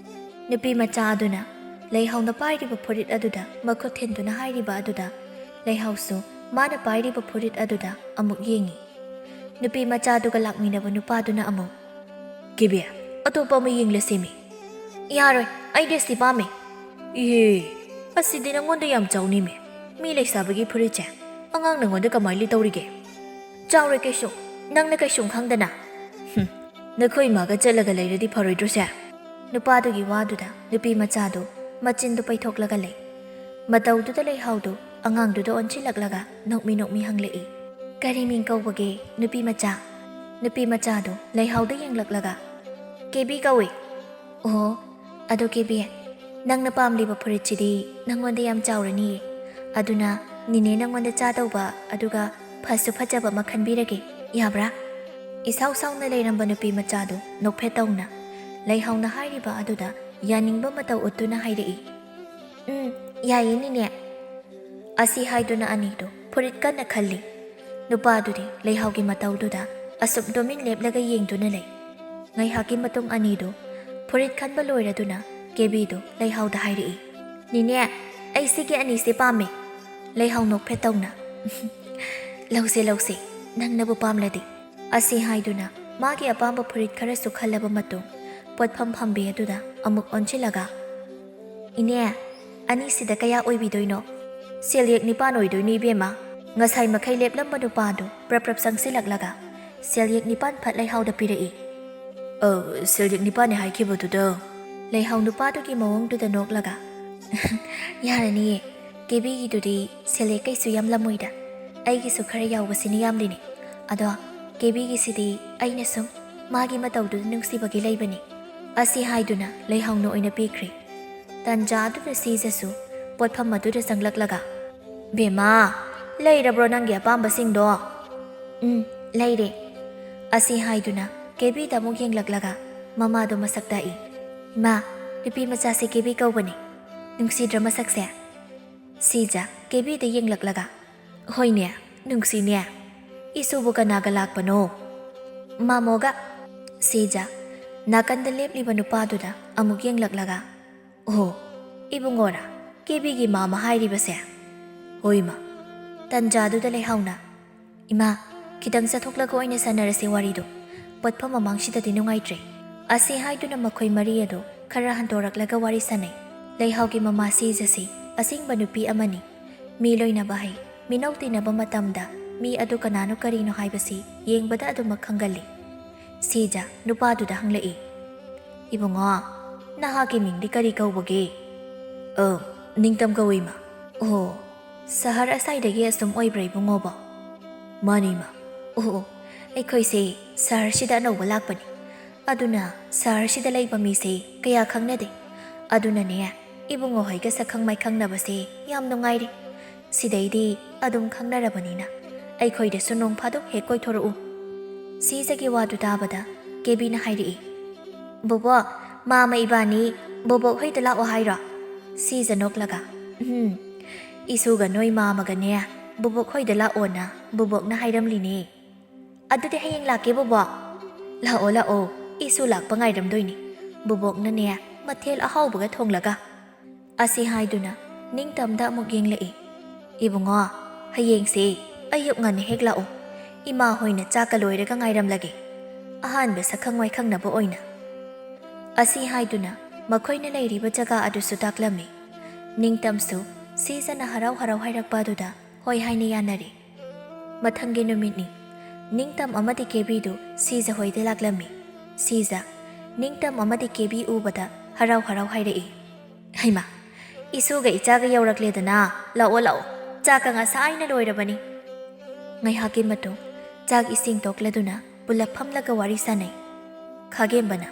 ꯅꯨꯄꯤ ꯃꯆꯥ ꯑꯗꯨꯅ ꯂꯩꯍꯥꯎꯅ ꯄꯥꯏꯔꯤꯕ ꯐꯨꯔꯤꯠ ꯑꯗꯨꯗ ꯃꯈꯨꯠ ꯊꯤꯟꯗꯨꯅ ꯍꯥꯏꯔꯤꯕ ꯑꯗꯨꯗ ꯂꯩꯍꯥꯎꯁꯨ ꯃꯥꯅ ꯄꯥꯏꯔꯤꯕ ꯐꯨꯔꯤꯠ ꯑꯗꯨꯗ ꯑꯃꯨꯛ ꯌꯦꯡꯉꯤ꯫ ꯅꯨꯄꯤ ꯃꯆꯥꯗꯨꯒ ꯂꯥꯛꯃꯤꯟꯅꯕ ꯅꯨꯄꯥꯗꯨꯅ ꯑꯃꯨꯛ, "ꯀꯦꯕꯤ, ꯑꯇꯣꯞꯄ ꯑꯃ ꯌꯦꯡꯂꯁꯤꯃꯤ꯫" "ꯌꯥꯔꯣꯏ, ꯑꯩꯗꯤ ꯑꯁꯤ ꯄꯥꯝꯃꯤ꯫" "ꯏꯍꯦ, ꯑꯁꯤꯗꯤ ꯅꯪꯉꯣꯟꯗ ꯌꯥꯝ ꯆꯥꯎꯅꯤꯃꯦ꯫ ꯃꯤ ꯂꯩꯁꯥꯕꯤꯒꯤ ꯐꯨꯔꯤꯠꯁꯦ ꯑꯉꯥꯡ ꯅꯪꯉꯣꯟꯗ ꯀꯃꯥꯏꯅ ꯂꯤꯇꯧꯔꯤꯒꯦ? ꯆꯥꯎꯔꯦ ꯀꯩꯁꯨ, ꯅꯪꯅ ꯀꯩꯁꯨꯝ ꯈꯪꯗꯅ꯫ ꯍꯨꯝ, ꯅꯈꯣꯏ ꯏꯃꯥꯒ ꯆꯠꯂꯒ ꯂꯩꯔꯗꯤ ꯐꯔꯣꯏꯗ꯭ꯔꯣꯁꯦ?" ꯅꯨꯄꯥꯗꯨꯒꯤ ꯋꯥꯗꯨꯗ ꯅꯨꯄꯤ ꯃꯆꯥꯗꯨ ꯃꯆꯤꯟꯗꯨ ꯄꯩꯊꯣꯛꯂꯒ ꯂꯩ꯫ ꯃꯇꯧꯗꯨꯗ ꯂꯩꯍꯥꯎꯗꯨ ꯑꯉꯥꯡꯗꯨꯗ ꯑꯣꯟꯁꯤꯜꯂꯛꯂꯒ ꯅꯣꯛꯃꯤ ꯅꯣꯛꯃꯤ ꯍꯪꯂꯛꯏ, "ꯀꯔꯤ ꯃꯤꯡ ꯀꯧꯕꯒꯦ, ꯅꯨꯄꯤ ꯃꯆꯥ?" ꯅꯨꯄꯤ ꯃꯆꯥꯗꯨ ꯂꯩꯍꯥꯎꯗ ꯌꯦꯡꯂꯛꯂꯒ, "ꯀꯦꯕꯤ ꯀꯧꯏ꯫" "ꯑꯣ, ꯑꯗꯣ ꯀꯦꯕꯤ, ꯅꯪꯅ ꯄꯥꯝꯂꯤꯕ ꯐꯨꯔꯤꯠꯁꯤꯗꯤ ꯅꯪꯉꯣꯟꯗ ꯌꯥꯝ ꯆꯥꯎꯔꯅꯤꯌꯦ꯫ ꯑꯗꯨꯅ ꯅꯤꯅꯦ ꯅꯪꯉꯣꯟꯗ ꯆꯥꯗꯧꯕ, ꯑꯗꯨꯒ ꯐꯁꯨ ꯐꯖꯕ ꯑꯃ ꯈꯟꯕꯤꯔꯒꯦ, ꯌꯥꯕ꯭ꯔꯥ?" ꯏꯁꯥꯎ ꯁꯥꯎꯅ ꯂꯩꯔꯝꯕ ꯅꯨꯄꯤ ꯃꯆꯥꯗꯨ ꯅꯣꯛꯐꯦꯠ ꯇꯧꯅ ꯂꯩꯍꯥꯎꯅ ꯍꯥꯏꯔꯤꯕ ꯑꯗꯨꯗ ꯌꯥꯅꯤꯡꯕ ꯃꯇꯧ ꯎꯠꯇꯨꯅ ꯍꯥꯏꯔꯛꯏ, "ꯎꯝ, ꯌꯥꯏꯌꯦ ꯅꯤꯅꯦ꯫" ꯑꯁꯤ ꯍꯥꯏꯗꯨꯅ ꯑꯅꯤꯗꯨ ꯐꯨꯔꯤꯠ ꯀꯟꯅ ꯈꯜꯂꯤ꯫ ꯅꯨꯄꯥꯗꯨꯗꯤ ꯂꯩꯍꯥꯎꯒꯤ ꯃꯇꯧꯗꯨꯗ ꯑꯁꯨꯝ ꯇꯨꯃꯤꯟ ꯂꯦꯞꯂꯒ ꯌꯦꯡꯗꯨꯅ ꯂꯩ꯫ ꯉꯥꯏꯍꯥꯛꯀꯤ ꯃꯇꯨꯡ ꯑꯅꯤꯗꯨ ꯐꯨꯔꯤꯠ ꯈꯟꯕ ꯂꯣꯏꯔꯗꯨꯅ ꯀꯦꯕꯤꯗꯨ ꯂꯩꯍꯥꯎꯗ ꯍꯥꯏꯔꯛꯏ, "ꯅꯤꯅꯦ, ꯑꯩ ꯁꯤꯒꯤ ꯑꯅꯤꯁꯦ ꯄꯥꯝꯃꯦ꯫" ꯂꯩꯍꯥꯎ ꯅꯣꯛꯐꯦꯠ ꯇꯧꯅ, "ꯂꯧꯁꯦ, ꯂꯧꯁꯦ, ꯅꯪꯅꯕꯨ ꯄꯥꯝꯂꯗꯤ꯫" ꯑꯁꯤ ꯍꯥꯏꯗꯨꯅ ꯃꯥꯒꯤ ꯑꯄꯥꯝꯕ ꯐꯨꯔꯤꯠ ꯈꯔꯁꯨ ꯈꯜꯂꯕ ꯃꯇꯨꯡ, ꯄꯣꯠꯐꯝ ꯐꯝꯕꯤ ꯑꯗꯨꯗ ꯑꯃꯨꯛ ꯑꯣꯟꯁꯤꯜꯂꯒ, "ꯏꯅꯦ, ꯑꯅꯤꯁꯤꯗ ꯀꯌꯥ ꯑꯣꯏꯕꯤꯗꯣꯏꯅꯣ?" "ꯁꯦꯜꯌꯦꯛ ꯅꯤꯄꯥꯟ ꯑꯣꯏꯗꯣꯏꯅꯤ ꯏꯕꯦꯝꯃ꯫ ꯉꯁꯥꯏ ꯃꯈꯩ ꯂꯦꯞꯂꯝꯕ ꯅꯨꯄꯥꯗꯨ ꯄ꯭ꯔꯞ ꯄ꯭ꯔꯞ ꯆꯪꯁꯤꯜꯂꯛꯂꯒ ꯁꯦꯜꯌꯦꯛ ꯅꯤꯄꯥꯟ ꯐꯠ ꯂꯩꯍꯥꯎꯗ ꯄꯤꯔꯛꯏ꯫" "ꯑ, ꯁꯦꯜꯌꯦꯛ ꯅꯤꯄꯥꯟꯅꯦ ꯍꯥꯏꯈꯤꯕꯗꯨꯗ?" ꯂꯩꯍꯥꯎ ꯅꯨꯄꯥꯗꯨꯒꯤ ꯃꯑꯣꯡꯗꯨꯗ ꯅꯣꯛꯂꯒ, "ꯌꯥꯔꯅꯤꯌꯦ, ꯀꯦꯕꯤꯒꯤꯗꯨꯗꯤ ꯁꯦꯜꯌꯦꯛ ꯀꯩꯁꯨ ꯌꯥꯝꯂꯝꯃꯣꯏꯗ꯫ ꯑꯩꯒꯤꯁꯨ ꯈꯔ ꯌꯥꯎꯕꯁꯤꯅ ꯌꯥꯝꯂꯤꯅꯦ꯫ ꯑꯗꯣ ꯀꯦꯕꯤꯒꯤꯁꯤꯗꯤ ꯑꯩꯅ ꯁꯨꯝ ꯃꯥꯒꯤ ꯃꯇꯧꯗꯨꯗ ꯅꯨꯡꯁꯤꯕꯒꯤ ꯂꯩꯕꯅꯤ꯫" ꯑꯁꯤ ꯍꯥꯏꯗꯨꯅ ꯂꯩꯍꯥꯎꯅ ꯑꯣꯏꯅ ꯄꯤꯈ꯭ꯔꯦ꯫ ꯇꯟꯖꯥ ꯑꯗꯨꯗ ꯁꯤꯖꯁꯨ ꯄꯣꯠꯐꯝ ꯑꯗꯨꯗ ꯆꯪꯂꯛꯂꯒ, "ꯕꯦꯝꯃ, ꯂꯩꯔꯕ꯭ꯔꯣ ꯅꯪꯒꯤ ꯑꯄꯥꯝꯕꯁꯤꯡꯗꯣ?" "ꯎꯝ, ꯂꯩꯔꯦ꯫" ꯑꯁꯤ ꯍꯥꯏꯗꯨꯅ ꯀꯦꯕꯤꯗ ꯑꯃꯨꯛ ꯌꯦꯡꯂꯛꯂꯒ ꯃꯃꯥꯗꯣ ꯃꯁꯛ ꯇꯥꯛꯏ꯫ "ꯏꯃꯥ, ꯅꯨꯄꯤ ꯃꯆꯥꯁꯦ ꯀꯦꯕꯤ ꯀꯧꯕꯅꯤ꯫" "ꯅꯨꯡꯁꯤꯗ꯭ꯔ ꯃꯁꯛꯁꯦ?" ꯁꯤꯖ ꯀꯦꯕꯤꯗ ꯌꯦꯡꯂꯛꯂꯒ, "ꯍꯣꯏꯅꯦ, ꯅꯨꯡꯁꯤꯅꯦ꯫ ꯏꯁꯨꯕꯨ ꯀꯅꯥꯒ ꯂꯥꯛꯄꯅꯣ?" "ꯃꯥꯃꯣꯒ꯫" ꯁꯤꯖ ꯅꯥꯀꯟꯗ ꯂꯦꯞꯂꯤꯕ ꯅꯨꯄꯥꯗꯨꯗ ꯑꯃꯨꯛ ꯌꯦꯡꯂꯛꯂꯒ, "ꯑꯣ, ꯏꯕꯨꯡꯉꯣꯔꯥ ꯀꯦꯕꯤꯒꯤ ꯃꯥꯃ ꯍꯥꯏꯔꯤꯕꯁꯦ?" "ꯍꯣꯏ, ꯏꯃꯥ꯫" ꯇꯟꯖꯥꯗꯨꯗ ꯂꯩꯍꯥꯎꯅ, "ꯏꯃꯥ, ꯈꯤꯇꯪ ꯆꯠꯊꯣꯛꯂꯒ ꯑꯣꯏꯅ ꯁꯥꯟꯅꯔꯁꯤ ꯋꯥꯔꯤꯗꯣ꯫ ꯄꯣꯠꯐꯝ ꯃꯃꯥꯡꯁꯤꯗꯗꯤ ꯅꯨꯡꯉꯥꯏꯇ꯭ꯔꯦ꯫" ꯑꯁꯤ ꯍꯥꯏꯗꯨꯅ ꯃꯈꯣꯏ ꯃꯔꯤ ꯑꯗꯨ ꯈꯔ ꯍꯟꯗꯣꯔꯛꯂꯒ ꯋꯥꯔꯤ ꯁꯥꯟꯅꯩ꯫ ꯂꯩꯍꯥꯎꯒꯤ ꯃꯃꯥ ꯁꯤꯖꯁꯤ ꯑꯁꯦꯡꯕ ꯅꯨꯄꯤ ꯑꯃꯅꯤ꯫ ꯃꯤ ꯂꯣꯏꯅꯕ ꯍꯩ, ꯃꯤꯅꯧ ꯇꯤꯟꯅꯕ ꯃꯇꯝꯗ ꯃꯤ ꯑꯗꯨ ꯀꯅꯥꯅꯣ ꯀꯔꯤꯅꯣ ꯍꯥꯏꯕꯁꯤ ꯌꯦꯡꯕꯗ ꯑꯗꯨꯃꯛ ꯈꯪꯒꯜꯂꯤ꯫ ꯁꯤꯖ ꯅꯨꯄꯥꯗꯨꯗ ꯍꯪꯂꯛꯏ, "ꯏꯕꯨꯡꯉꯣ, ꯅꯍꯥꯛꯀꯤ ꯃꯤꯡꯗꯤ ꯀꯔꯤ ꯀꯧꯕꯒꯦ?" "ꯑ, ꯅꯤꯡꯇꯝ ꯀꯧꯏ, ꯏꯃꯥ꯫" "ꯑꯣ, ꯁꯍꯔ ꯑꯁꯥꯏꯗꯒꯤ ꯑꯁꯨꯝ ꯑꯣꯏꯕ꯭ꯔꯥ ꯏꯕꯨꯡꯉꯣꯕꯣ?" "ꯃꯥꯅꯤ, ꯏꯃꯥ꯫" "ꯑꯣ, ꯑꯣ, ꯑꯩꯈꯣꯏꯁꯦ ꯁꯍꯔꯁꯤꯗ ꯑꯅꯧꯕ ꯂꯥꯛꯄꯅꯤ꯫ ꯑꯗꯨꯅ ꯁꯍꯔꯁꯤꯗ ꯂꯩꯕ ꯃꯤꯁꯦ ꯀꯌꯥ ꯈꯪꯅꯗꯦ꯫ ꯑꯗꯨꯅꯅꯦ, ꯏꯕꯨꯡꯉꯣ ꯍꯣꯏꯒ ꯁꯛꯈꯪ ꯃꯥꯏꯈꯪꯅꯕꯁꯦ ꯌꯥꯝ ꯅꯨꯡꯉꯥꯏꯔꯦ꯫ ꯁꯤꯗꯩꯗꯤ ꯑꯗꯨꯝ ꯈꯪꯅꯔꯕꯅꯤꯅ ꯑꯩꯈꯣꯏꯗꯁꯨ ꯅꯣꯡ ꯐꯥꯗꯣꯛ ꯍꯦꯛ ꯀꯣꯏꯊꯣꯔꯛꯎ꯫" ꯁꯤꯖꯒꯤ ꯋꯥꯗꯨ ꯇꯥꯕꯗ ꯀꯦꯕꯤꯅ ꯍꯥꯏꯔꯛꯏ, "ꯕꯣꯕꯣꯛ, ꯃꯥꯃ ꯏꯕꯥꯅꯤ ꯕꯣꯕꯣꯛ ꯍꯣꯏꯗ ꯂꯥꯛꯑꯣ ꯍꯥꯏꯔꯣ?" ꯁꯤꯖ ꯅꯣꯛꯂꯒ, "ꯎꯝ, ꯏꯁꯨꯒ ꯅꯣꯏ ꯃꯥꯃꯒꯅꯦ ꯕꯣꯕꯣꯛ ꯍꯣꯏꯗ ꯂꯥꯛꯑꯣꯅ ꯕꯣꯕꯣꯛꯅ ꯍꯥꯏꯔꯝꯂꯤꯅꯦ꯫" "ꯑꯗꯨꯗꯤ ꯍꯌꯦꯡ ꯂꯥꯛꯀꯦ ꯕꯣꯕꯣꯛ꯫" "ꯂꯥꯛꯑꯣ, ꯂꯥꯛꯑꯣ, ꯏꯁꯨ ꯂꯥꯛꯄ ꯉꯥꯏꯔꯝꯗꯣꯏꯅꯤ꯫ ꯕꯣꯕꯣꯛꯅꯅꯦ ꯃꯊꯦꯜ ꯑꯍꯥꯎꯕꯒ ꯊꯣꯡꯂꯒ꯫" ꯑꯁꯤ ꯍꯥꯏꯗꯨꯅ ꯅꯤꯡꯇꯝꯗ ꯑꯃꯨꯛ ꯌꯦꯡꯂꯛꯏ꯫ "ꯏꯕꯨꯡꯉꯣ, ꯍꯌꯦꯡꯁꯦ ꯑꯌꯨꯛ ꯉꯟꯅ ꯍꯦꯛ ꯂꯥꯛꯑꯣ꯫ ꯏꯃꯥ ꯍꯣꯏꯅ ꯆꯥꯛꯀ ꯂꯣꯏꯔꯒ ꯉꯥꯏꯔꯝꯂꯒꯦ꯫ ꯑꯍꯥꯟꯕ ꯁꯛꯈꯪ ꯃꯥꯏꯈꯪꯅꯕ ꯑꯣꯏꯅ꯫" ꯑꯁꯤ ꯍꯥꯏꯗꯨꯅ ꯃꯈꯣꯏꯅ ꯂꯩꯔꯤꯕ ꯖꯒꯥ ꯑꯗꯨꯁꯨ ꯇꯥꯛꯂꯝꯃꯤ꯫ ꯅꯤꯡꯇꯝꯁꯨ ꯁꯤꯖꯅ ꯍꯔꯥꯎ ꯍꯔꯥꯎ ꯍꯥꯏꯔꯛꯄ ꯑꯗꯨꯗ ꯍꯣꯏ ꯍꯥꯏꯅ ꯌꯥꯅꯔꯦ꯫ ꯃꯊꯪꯒꯤ ꯅꯨꯃꯤꯠꯅꯤ꯫ ꯅꯤꯡꯇꯝ ꯑꯃꯗꯤ ꯀꯦꯕꯤꯗꯨ ꯁꯤꯖ ꯍꯣꯏꯗ ꯂꯥꯛꯂꯝꯃꯤ꯫ ꯁꯤꯖ, ꯅꯤꯡꯇꯝ ꯑꯃꯗꯤ ꯀꯦꯕꯤ ꯎꯕꯗ ꯍꯔꯥꯎ ꯍꯔꯥꯎ ꯍꯥꯏꯔꯛꯏ, "ꯍꯩꯃꯥ, ꯏꯁꯨꯒ ꯏꯆꯥꯒ ꯌꯧꯔꯛꯂꯦꯗꯅ, ꯂꯥꯛꯑꯣ, ꯂꯥꯛꯑꯣ, ꯆꯥꯛꯀ ꯉꯁꯥꯏꯅ ꯂꯣꯏꯔꯕꯅꯤ꯫" ꯉꯥꯏꯍꯥꯛꯀꯤ ꯃꯇꯨꯡ ꯆꯥꯛ ꯏꯁꯤꯡ ꯇꯣꯛꯂꯗꯨꯅ ꯄꯨꯂꯞ ꯐꯝꯂꯒ ꯋꯥꯔꯤ ꯁꯥꯟꯅꯩ꯫ ꯈꯥꯒꯦꯝꯕꯅ,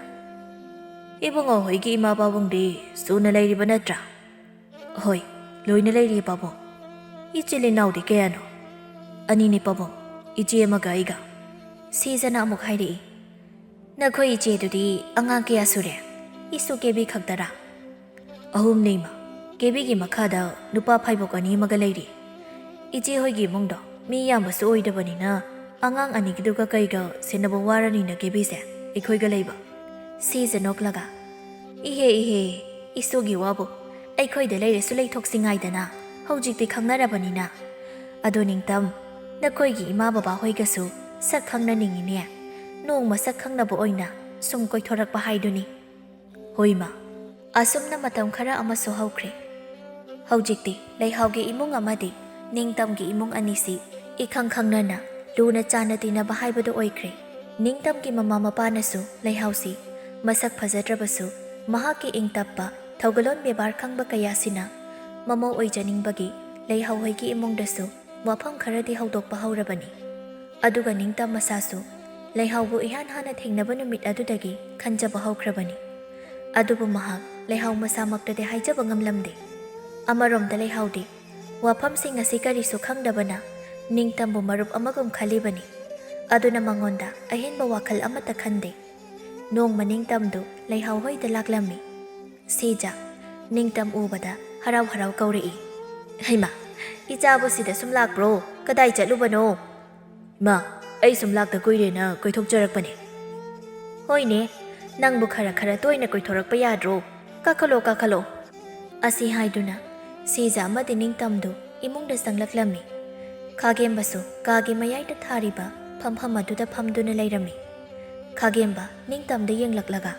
"ꯏꯕꯨꯡꯉꯣ ꯍꯣꯏꯒꯤ ꯏꯃꯥ ꯄꯥꯕꯨꯡꯗꯤ ꯁꯨꯅ ꯂꯩꯔꯤꯕ ꯅꯠꯇ꯭ꯔꯥ?" "ꯍꯣꯏ, ꯂꯣꯏꯅ ꯂꯩꯔꯤ ꯄꯥꯕꯨꯡ꯫" "ꯏꯆꯤꯜ ꯏꯅꯥꯎꯗꯤ ꯀꯌꯥꯅꯣ?" "ꯑꯅꯤꯅꯤ ꯄꯥꯕꯨꯡ, ꯏꯆꯦ ꯑꯃꯒ ꯑꯩꯒ꯫" ꯁꯤꯖꯅ ꯑꯃꯨꯛ ꯍꯥꯏꯔꯛꯏ, "ꯅꯈꯣꯏ ꯏꯆꯦꯗꯨꯗꯤ ꯑꯉꯥꯡ ꯀꯌꯥ ꯁꯨꯔꯦ? ꯏꯁꯨ ꯀꯦꯕꯤ ꯈꯛꯇꯔꯥ?" "ꯑꯍꯨꯝꯅꯤ ꯏꯃꯥ, ꯀꯦꯕꯤꯒꯤ ꯃꯈꯥꯗ ꯅꯨꯄꯥ ꯐꯥꯏꯕꯣꯛ ꯑꯅꯤ ꯑꯃꯒ ꯂꯩꯔꯤ꯫ ꯏꯆꯦ ꯍꯣꯏꯒꯤ ꯏꯃꯨꯡꯗꯣ ꯃꯤ ꯌꯥꯝꯕꯁꯨ ꯑꯣꯏꯗꯕꯅꯤꯅ ꯑꯉꯥꯡ ꯑꯅꯤꯒꯤꯗꯨꯒ ꯀꯩꯒ ꯁꯦꯟꯅꯕ ꯋꯥꯔꯅꯤꯅ ꯀꯦꯕꯤꯁꯦ ꯑꯩꯈꯣꯏꯒ ꯂꯩꯕ꯫" ꯁꯤꯖ ꯅꯣꯛꯂꯒ, "ꯏꯍꯦ ꯏꯍꯦ, ꯏꯁꯨꯒꯤ ꯋꯥꯕꯨ, ꯑꯩꯈꯣꯏꯗ ꯂꯩꯔꯁꯨ ꯂꯩꯊꯣꯛꯁꯤ ꯉꯥꯏꯗꯅ, ꯍꯧꯖꯤꯛꯇꯤ ꯈꯪꯅꯔꯕꯅꯤꯅ꯫ ꯑꯗꯣ ꯅꯤꯡꯇꯝ, ꯅꯈꯣꯏꯒꯤ ꯏꯃꯥ ꯕꯕꯥ ꯍꯣꯏꯒꯁꯨ ꯁꯛ ꯈꯪꯅꯅꯤꯡꯉꯤꯅꯦ꯫ ꯅꯣꯡꯃ ꯁꯛ ꯈꯪꯅꯕ ꯑꯣꯏꯅ ꯁꯨꯝ ꯀꯣꯏꯊꯣꯔꯛꯄ ꯍꯥꯏꯗꯨꯅꯤ꯫" "ꯍꯣꯏ ꯏꯃꯥ, ꯑꯁꯨꯝꯅ ꯃꯇꯝ ꯈꯔ ꯑꯃꯁꯨ ꯍꯧꯈ꯭ꯔꯦ꯫ ꯍꯧꯖꯤꯛꯇꯤ ꯂꯩꯍꯥꯎꯒꯤ ꯏꯃꯨꯡ ꯑꯃꯗꯤ ꯅꯤꯡꯇꯝꯒꯤ ꯏꯃꯨꯡ ꯑꯅꯤꯁꯤ ꯏꯈꯪ ꯈꯪꯅꯅ ꯂꯨꯅ ꯆꯥꯟꯅ ꯇꯤꯟꯅꯕ ꯍꯥꯏꯕꯗꯨ ꯑꯣꯏꯈ꯭ꯔꯦ꯫ ꯅꯤꯡꯇꯝꯒꯤ ꯃꯃꯥ ꯃꯄꯥꯅꯁꯨ ꯂꯩꯍꯥꯎꯁꯤ ꯃꯁꯛ ꯐꯖꯗ꯭ꯔꯕꯁꯨ ꯃꯍꯥꯛꯀꯤ ꯏꯪ ꯇꯞꯄ, ꯊꯧꯒꯜꯂꯣꯟ ꯕꯦꯕꯥꯔ ꯈꯪꯕ ꯀꯌꯥꯁꯤꯅ ꯃꯃꯧ ꯑꯣꯏꯖꯅꯤꯡꯕꯒꯤ ꯂꯩꯍꯥꯎ ꯍꯣꯏꯒꯤ ꯏꯃꯨꯡꯗꯁꯨ ꯋꯥꯐꯝ ꯈꯔꯗꯤ ꯍꯧꯗꯣꯛꯄ ꯍꯧꯔꯕꯅꯤ꯫ ꯑꯗꯨꯒ ꯅꯤꯡꯇꯝ ꯃꯁꯥꯁꯨ ꯂꯩꯍꯥꯎꯕꯨ ꯏꯍꯥꯟ ꯍꯥꯟꯅ ꯊꯦꯡꯅꯕ ꯅꯨꯃꯤꯠ ꯑꯗꯨꯗꯒꯤ ꯈꯟꯖꯕ ꯍꯧꯈ꯭ꯔꯕꯅꯤ꯫ ꯑꯗꯨꯕꯨ ꯃꯍꯥꯛ ꯂꯩꯍꯥꯎ ꯃꯁꯥꯃꯛꯇꯗꯤ ꯍꯥꯏꯖꯕ ꯉꯝꯂꯝꯗꯦ꯫ ꯑꯃꯔꯣꯝꯗ ꯂꯩꯍꯥꯎꯗꯤ ꯋꯥꯐꯝꯁꯤꯡ ꯑꯁꯤ ꯀꯔꯤꯁꯨ ꯈꯪꯗꯕꯅ ꯅꯤꯡꯇꯝꯕꯨ ꯃꯔꯨꯞ ꯑꯃꯒꯨꯝ ꯈꯜꯂꯤꯕꯅꯤ꯫ ꯑꯗꯨꯅ ꯃꯉꯣꯟꯗ ꯑꯍꯦꯟꯕ ꯋꯥꯈꯜ ꯑꯃꯠꯇ ꯈꯟꯗꯦ꯫ ꯅꯣꯡꯃ ꯅꯤꯡꯇꯝꯗꯨ ꯂꯩꯍꯥꯎ ꯍꯣꯏꯗ ꯂꯥꯛꯂꯝꯃꯤ꯫ ꯁꯤꯖ ꯅꯤꯡꯇꯝ ꯎꯕꯗ ꯍꯔꯥꯎ ꯍꯔꯥꯎ ꯀꯧꯔꯛꯏ, "ꯍꯩꯃꯥ, ꯏꯆꯥꯕꯨ ꯁꯤꯗ ꯁꯨꯝ ꯂꯥꯛꯄ꯭ꯔꯣ? ꯀꯗꯥꯏ ꯆꯠꯂꯨꯕꯅꯣ?" "ꯏꯃꯥ, ꯑꯩ ꯁꯨꯝ ꯂꯥꯛꯇ ꯀꯨꯏꯔꯦꯅ ꯀꯣꯏꯊꯣꯛꯆꯔꯛꯄꯅꯦ꯫" "ꯍꯣꯏꯅꯦ, ꯅꯪꯕꯨ ꯈꯔ ꯈꯔ ꯇꯣꯏꯅ ꯀꯣꯏꯊꯣꯔꯛꯄ ꯌꯥꯗ꯭ꯔꯣ? ꯀꯥꯈꯠꯂꯣ, ꯀꯥꯈꯠꯂꯣ꯫" ꯑꯁꯤ ꯍꯥꯏꯗꯨꯅ ꯁꯤꯖ ꯑꯃꯗꯤ ꯅꯤꯡꯇꯝꯗꯨ ꯏꯃꯨꯡꯗ ꯆꯪꯂꯛꯂꯝꯃꯤ꯫ ꯈꯥꯒꯦꯝꯕꯁꯨ ꯀꯥꯒꯤ ꯃꯌꯥꯏꯗ ꯊꯥꯔꯤꯕ ꯐꯝꯐꯝ ꯑꯗꯨꯗ ꯐꯝꯗꯨꯅ ꯂꯩꯔꯝꯃꯤ꯫ ꯈꯥꯒꯦꯝꯕ ꯅꯤꯡꯇꯝꯗ ꯌꯦꯡꯂꯛꯂꯒ,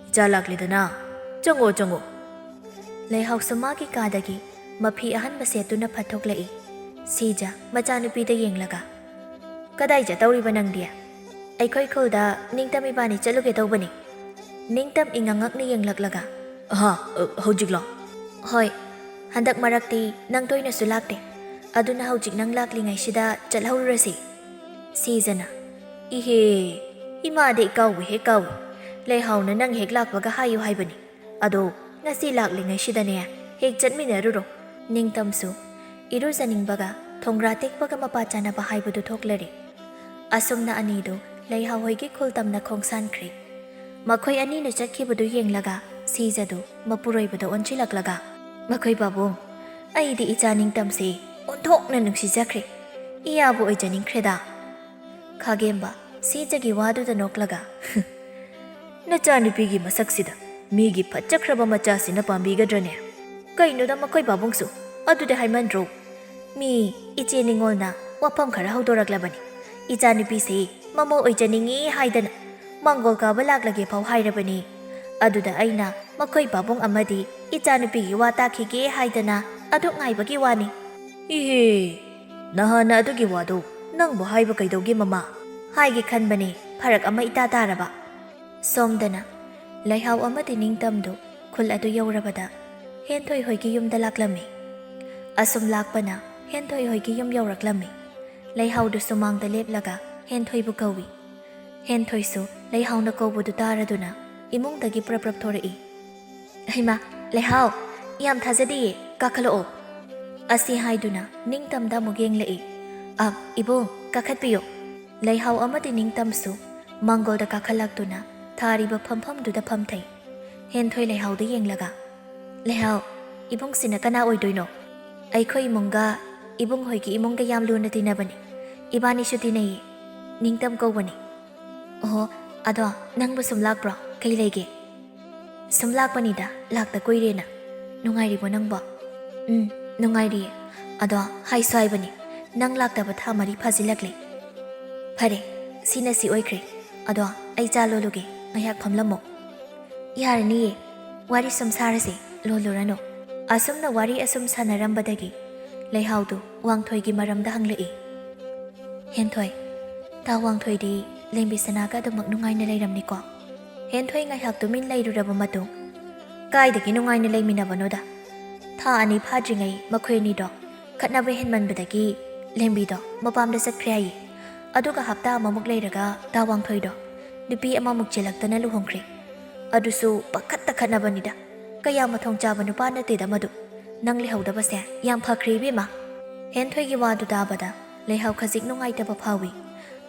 "ꯏꯆꯥ ꯂꯥꯛꯂꯦꯗꯅ, ꯆꯪꯉꯣ, ꯆꯪꯉꯣ꯫" ꯂꯩꯍꯥꯎꯁꯨ ꯃꯥꯒꯤ ꯀꯥꯗꯒꯤ ꯃꯐꯤ ꯑꯍꯟꯕ ꯁꯦꯠꯇꯨꯅ ꯐꯠꯊꯣꯛꯂꯛꯏ꯫ ꯁꯤꯖ ꯃꯆꯥꯅꯨꯄꯤꯗ ꯌꯦꯡꯂꯒ, "ꯀꯗꯥꯏ ꯆꯠꯇꯧꯔꯤꯕ ꯅꯪꯗꯤ?" "ꯑꯩꯈꯣꯏ ꯈꯨꯜꯗ ꯅꯤꯡꯇꯝ ꯏꯕꯥꯅꯤ ꯆꯠꯂꯨꯒꯦ ꯇꯧꯕꯅꯤ꯫" ꯅꯤꯡꯇꯝ ꯏꯉꯛꯉꯛꯅ ꯌꯦꯡꯂꯛꯂꯒ, "ꯑꯍꯥ, ꯑ, ꯍꯧꯖꯤꯛꯂꯣ?" "ꯍꯣꯏ, ꯍꯟꯗꯛ ꯃꯔꯛꯇꯤ ꯅꯪ ꯇꯣꯏꯅꯁꯨ ꯂꯥꯛꯇꯦ, ꯑꯗꯨꯅ ꯍꯧꯖꯤꯛ ꯅꯪ ꯂꯥꯛꯂꯤꯉꯩꯁꯤꯗ ꯆꯠꯍꯧꯔꯨꯔꯁꯤ꯫" ꯁꯤꯖꯅ, "ꯏꯍꯦ, ꯏꯃꯥꯗ ꯏꯀꯥꯎꯕ ꯍꯦꯛ ꯀꯥꯎꯏ꯫ ꯂꯩꯍꯥꯎꯅ ꯅꯪ ꯍꯦꯛ ꯂꯥꯛꯄꯒ ꯍꯥꯏꯌꯨ ꯍꯥꯏꯕꯅꯤ꯫ ꯑꯗꯣ ꯉꯁꯤ ꯂꯥꯛꯂꯤꯉꯩꯁꯤꯗꯅꯦ ꯍꯦꯛ ꯆꯠꯃꯤꯟꯅꯔꯨꯔꯣ꯫" ꯅꯤꯡꯇꯝꯁꯨ ꯏꯔꯨꯖꯅꯤꯡꯕꯒ ꯊꯣꯡꯒ꯭ꯔꯥ ꯇꯦꯛꯄꯒ ꯃꯄꯥ ꯆꯥꯅꯕ ꯍꯥꯏꯕꯗꯨ ꯊꯣꯛꯂꯔꯦ꯫ ꯑꯁꯨꯝꯅ ꯑꯅꯤꯗꯨ ꯂꯩꯍꯥꯎ ꯍꯣꯏꯒꯤ ꯈꯨꯜ ꯇꯝꯅ ꯈꯣꯡꯁꯥꯟꯈ꯭ꯔꯦ꯫ ꯃꯈꯣꯏ ꯑꯅꯤꯅ ꯆꯠꯈꯤꯕꯗꯨ ꯌꯦꯡꯂꯒ ꯁꯤꯖꯗꯨ ꯃꯄꯨꯔꯣꯏꯕꯗ ꯑꯣꯟꯁꯤꯜꯂꯛꯂꯒ, "ꯃꯈꯣꯏ ꯄꯥꯕꯨꯡ, ꯑꯩꯗꯤ ꯏꯆꯥ ꯅꯤꯡꯇꯝꯁꯦ ꯑꯣꯟꯊꯣꯛꯅ ꯅꯨꯡꯁꯤꯖꯈ꯭ꯔꯦ꯫ ꯏꯌꯥꯕꯨ ꯑꯣꯏꯖꯅꯤꯡꯈ꯭ꯔꯦꯗ꯫" ꯈꯥꯒꯦꯝꯕ ꯁꯤꯖꯒꯤ ꯋꯥꯗꯨꯗ ꯅꯣꯛꯂꯒ, "ꯅꯆꯥꯅꯨꯄꯤꯒꯤ ꯃꯁꯛꯁꯤꯗ ꯃꯤꯒꯤ ꯐꯠꯆꯈ꯭ꯔꯕ ꯃꯆꯥꯁꯤꯅ ꯄꯥꯝꯕꯤꯒꯗ꯭ꯔꯅꯦ? ꯀꯩꯅꯣꯗ ꯃꯈꯣꯏ ꯄꯥꯕꯨꯡꯁꯨ ꯑꯗꯨꯗꯤ ꯍꯥꯏꯃꯟꯗ꯭ꯔꯣ? ꯃꯤ ꯏꯆꯦ ꯅꯤꯉꯣꯜꯅ ꯋꯥꯐꯝ ꯈꯔ ꯍꯧꯗꯣꯔꯛꯂꯕꯅꯤ꯫ ꯏꯆꯥꯅꯨꯄꯤꯁꯤ ꯃꯃꯧ ꯑꯣꯏꯖꯅꯤꯡꯏ ꯍꯥꯏꯗꯅ ꯃꯥꯡꯒꯣꯜ ꯀꯥꯕ ꯂꯥꯛꯂꯒꯦ ꯐꯥꯎ ꯍꯥꯏꯔꯕꯅꯤ꯫ ꯑꯗꯨꯗ ꯑꯩꯅ ꯃꯈꯣꯏ ꯄꯥꯕꯨꯡ ꯑꯃꯗꯤ ꯏꯆꯥꯅꯨꯄꯤꯒꯤ ꯋꯥ ꯇꯥꯈꯤꯒꯦ ꯍꯥꯏꯗꯅ ꯑꯗꯨꯛ ꯉꯥꯏꯕꯒꯤ ꯋꯥꯅꯤ꯫ "ꯏꯍꯦ, ꯅꯍꯥꯟꯅ ꯑꯗꯨꯒꯤ ꯋꯥꯗꯨ ꯅꯪꯕꯨ ꯍꯥꯏꯕ ꯀꯩꯗꯧꯒꯦ ꯃꯃꯥ?" ꯍꯥꯏꯒꯦ ꯈꯟꯕꯅꯤ, ꯐꯔꯛ ꯑꯃ ꯏꯇꯥ ꯇꯥꯔꯕ꯫ ꯁꯣꯝꯗꯅ ꯂꯩꯍꯥꯎ ꯑꯃꯗꯤ ꯅꯤꯡꯇꯝꯗꯨ ꯈꯨꯜ ꯑꯗꯨ ꯌꯧꯔꯕꯗ ꯍꯦꯟꯊꯣꯏ ꯍꯣꯏꯒꯤ ꯌꯨꯝꯗ ꯂꯥꯛꯂꯝꯃꯤ꯫ ꯑꯁꯨꯝ ꯂꯥꯛꯄꯅ ꯍꯦꯟꯊꯣꯏ ꯍꯣꯏꯒꯤ ꯌꯨꯝ ꯌꯧꯔꯛꯂꯝꯃꯤ꯫ ꯂꯩꯍꯥꯎꯗꯨ ꯁꯨꯃꯥꯡꯗ ꯂꯦꯞꯂꯒ ꯍꯦꯟꯊꯣꯏꯕꯨ ꯀꯧꯏ꯫ ꯍꯦꯟꯊꯣꯏꯁꯨ ꯂꯩꯍꯥꯎꯅ ꯀꯧꯕꯗꯨ ꯇꯥꯔꯗꯨꯅ ꯏꯃꯨꯡꯗꯒꯤ ꯄ꯭ꯔꯞ ꯄ꯭ꯔꯞ ꯊꯣꯔꯛꯏ꯫ "ꯍꯩꯃꯥ, ꯂꯩꯍꯥꯎ, ꯌꯥꯝ ꯊꯥꯖꯗꯤꯌꯦ, ꯀꯥꯈꯠꯂꯛꯑꯣ꯫" ꯑꯁꯤ ꯍꯥꯏꯗꯨꯅ ꯅꯤꯡꯇꯝꯗ ꯑꯃꯨꯛ ꯌꯦꯡꯂꯛꯏ꯫ "ꯑ, ꯏꯕꯨꯡ, ꯀꯥꯈꯠꯄꯤꯌꯨ꯫" ꯂꯩꯍꯥꯎ ꯑꯃꯗꯤ ꯅꯤꯡꯇꯝꯁꯨ ꯃꯥꯡꯒꯣꯜꯗ ꯀꯥꯈꯠꯂꯛꯇꯨꯅ ꯊꯥꯔꯤꯕ ꯐꯝꯐꯝꯗꯨꯗ ꯐꯝꯊꯩ꯫ ꯍꯦꯟꯊꯣꯏ ꯂꯩꯍꯥꯎꯗ ꯌꯦꯡꯂꯒ, "ꯂꯩꯍꯥꯎ, ꯏꯕꯨꯡꯁꯤꯅ ꯀꯅꯥ ꯑꯣꯏꯗꯣꯏꯅꯣ?" "ꯑꯩꯈꯣꯏ ꯏꯃꯨꯡꯒ ꯏꯕꯨꯡ ꯍꯣꯏꯒꯤ ꯏꯃꯨꯡꯒ ꯌꯥꯝ ꯂꯨꯅ ꯇꯤꯟꯅꯕꯅꯤ꯫ ꯏꯕꯥꯅꯤꯁꯨ ꯇꯤꯟꯅꯩꯌꯦ꯫ ꯅꯤꯡꯇꯝ ꯀꯧꯕꯅꯤ꯫" "ꯑꯣꯍꯣ, ꯑꯗꯣ ꯅꯪꯕꯨ ꯁꯨꯝ ꯂꯥꯛꯄ꯭ꯔꯣ? ꯀꯩ ꯂꯩꯒꯦ?" "ꯁꯨꯝ ꯂꯥꯛꯄꯅꯤꯗ, ꯂꯥꯛꯇ ꯀꯨꯏꯔꯦꯅ꯫" "ꯅꯨꯡꯉꯥꯏꯔꯤꯕꯣ ꯅꯪꯕꯣ?" "ꯎꯝ, ꯅꯨꯡꯉꯥꯏꯔꯤꯌꯦ꯫ ꯑꯗꯣ ꯍꯥꯏꯁꯨ ꯍꯥꯏꯕꯅꯤ, ꯅꯪ ꯂꯥꯛꯇꯕ ꯊꯥ ꯃꯔꯤ ꯐꯥꯖꯤꯜꯂꯛꯂꯦ꯫" "ꯐꯔꯦ, ꯁꯤꯅ ꯁꯤ ꯑꯣꯏꯈ꯭ꯔꯦ꯫ ꯑꯗꯣ ꯑꯩ ꯆꯥ ꯂꯣꯜꯂꯨꯒꯦ, ꯉꯥꯏꯍꯥꯛ ꯐꯝꯂꯝꯃꯣ꯫" "ꯌꯥꯔꯅꯤꯌꯦ, ꯋꯥꯔꯤ ꯁꯨꯝ ꯁꯥꯔꯁꯦ, ꯂꯣꯜꯂꯨꯔꯅꯨ꯫" ꯑꯁꯨꯝꯅ ꯋꯥꯔꯤ ꯑꯁꯨꯝ ꯁꯥꯟꯅꯔꯝꯕꯗꯒꯤ ꯂꯩꯍꯥꯎꯗꯨ ꯋꯥꯡꯊꯣꯏꯒꯤ ꯃꯔꯝꯗ ꯍꯪꯂꯛꯏ꯫ "ꯍꯦꯟꯊꯣꯏ, ꯇꯥ ꯋꯥꯡꯊꯣꯏꯗꯤ ꯂꯦꯝꯕꯤ ꯁꯅꯥꯒ ꯑꯗꯨꯃꯛ ꯅꯨꯡꯉꯥꯏꯅ ꯂꯩꯔꯝꯅꯤꯀꯣ?" ꯍꯦꯟꯊꯣꯏ ꯉꯥꯏꯍꯥꯛ ꯇꯨꯃꯤꯟ ꯂꯩꯔꯨꯔꯕ ꯃꯇꯨꯡ, "ꯀꯥꯏꯗꯒꯤ ꯅꯨꯡꯉꯥꯏꯅ ꯂꯩꯃꯤꯟꯅꯕꯅꯣꯗ? ꯊꯥ ꯑꯅꯤ ꯐꯥꯗ꯭ꯔꯤꯉꯩ ꯃꯈꯣꯏ ꯑꯅꯤꯗꯣ ꯈꯠꯅꯕ ꯍꯦꯟꯃꯟꯕꯗꯒꯤ ꯂꯦꯝꯕꯤꯗꯣ ꯃꯄꯥꯝꯗ ꯆꯠꯈ꯭ꯔꯦ ꯍꯥꯏꯌꯦ꯫ ꯑꯗꯨꯒ ꯍꯞꯇꯥ ꯑꯃꯃꯨꯛ ꯂꯩꯔꯒ ꯇꯥ ꯋꯥꯡꯊꯣꯏꯗꯣ ꯅꯨꯄꯤ ꯑꯃꯃꯨꯛ ꯆꯦꯜꯂꯛꯇꯅ ꯂꯨꯍꯣꯡꯈ꯭ꯔꯦ꯫ ꯑꯗꯨꯁꯨ ꯄꯪꯈꯠꯇ ꯈꯠꯅꯕꯅꯤꯗ꯫ ꯀꯌꯥ ꯃꯊꯣꯡ ꯆꯥꯕ ꯅꯨꯄꯥ ꯅꯠꯇꯦꯗ ꯃꯗꯨ꯫ ꯅꯪ ꯂꯩꯍꯧꯗꯕꯁꯦ ꯌꯥꯝ ꯐꯈ꯭ꯔꯦ ꯏꯕꯦꯝꯃ꯫" ꯍꯦꯟꯊꯣꯏꯒꯤ ꯋꯥꯗꯨ ꯇꯥꯕꯗ ꯂꯩꯍꯥꯎ ꯈꯖꯤꯛ ꯅꯨꯡꯉꯥꯏꯇꯕ ꯐꯥꯎꯏ꯫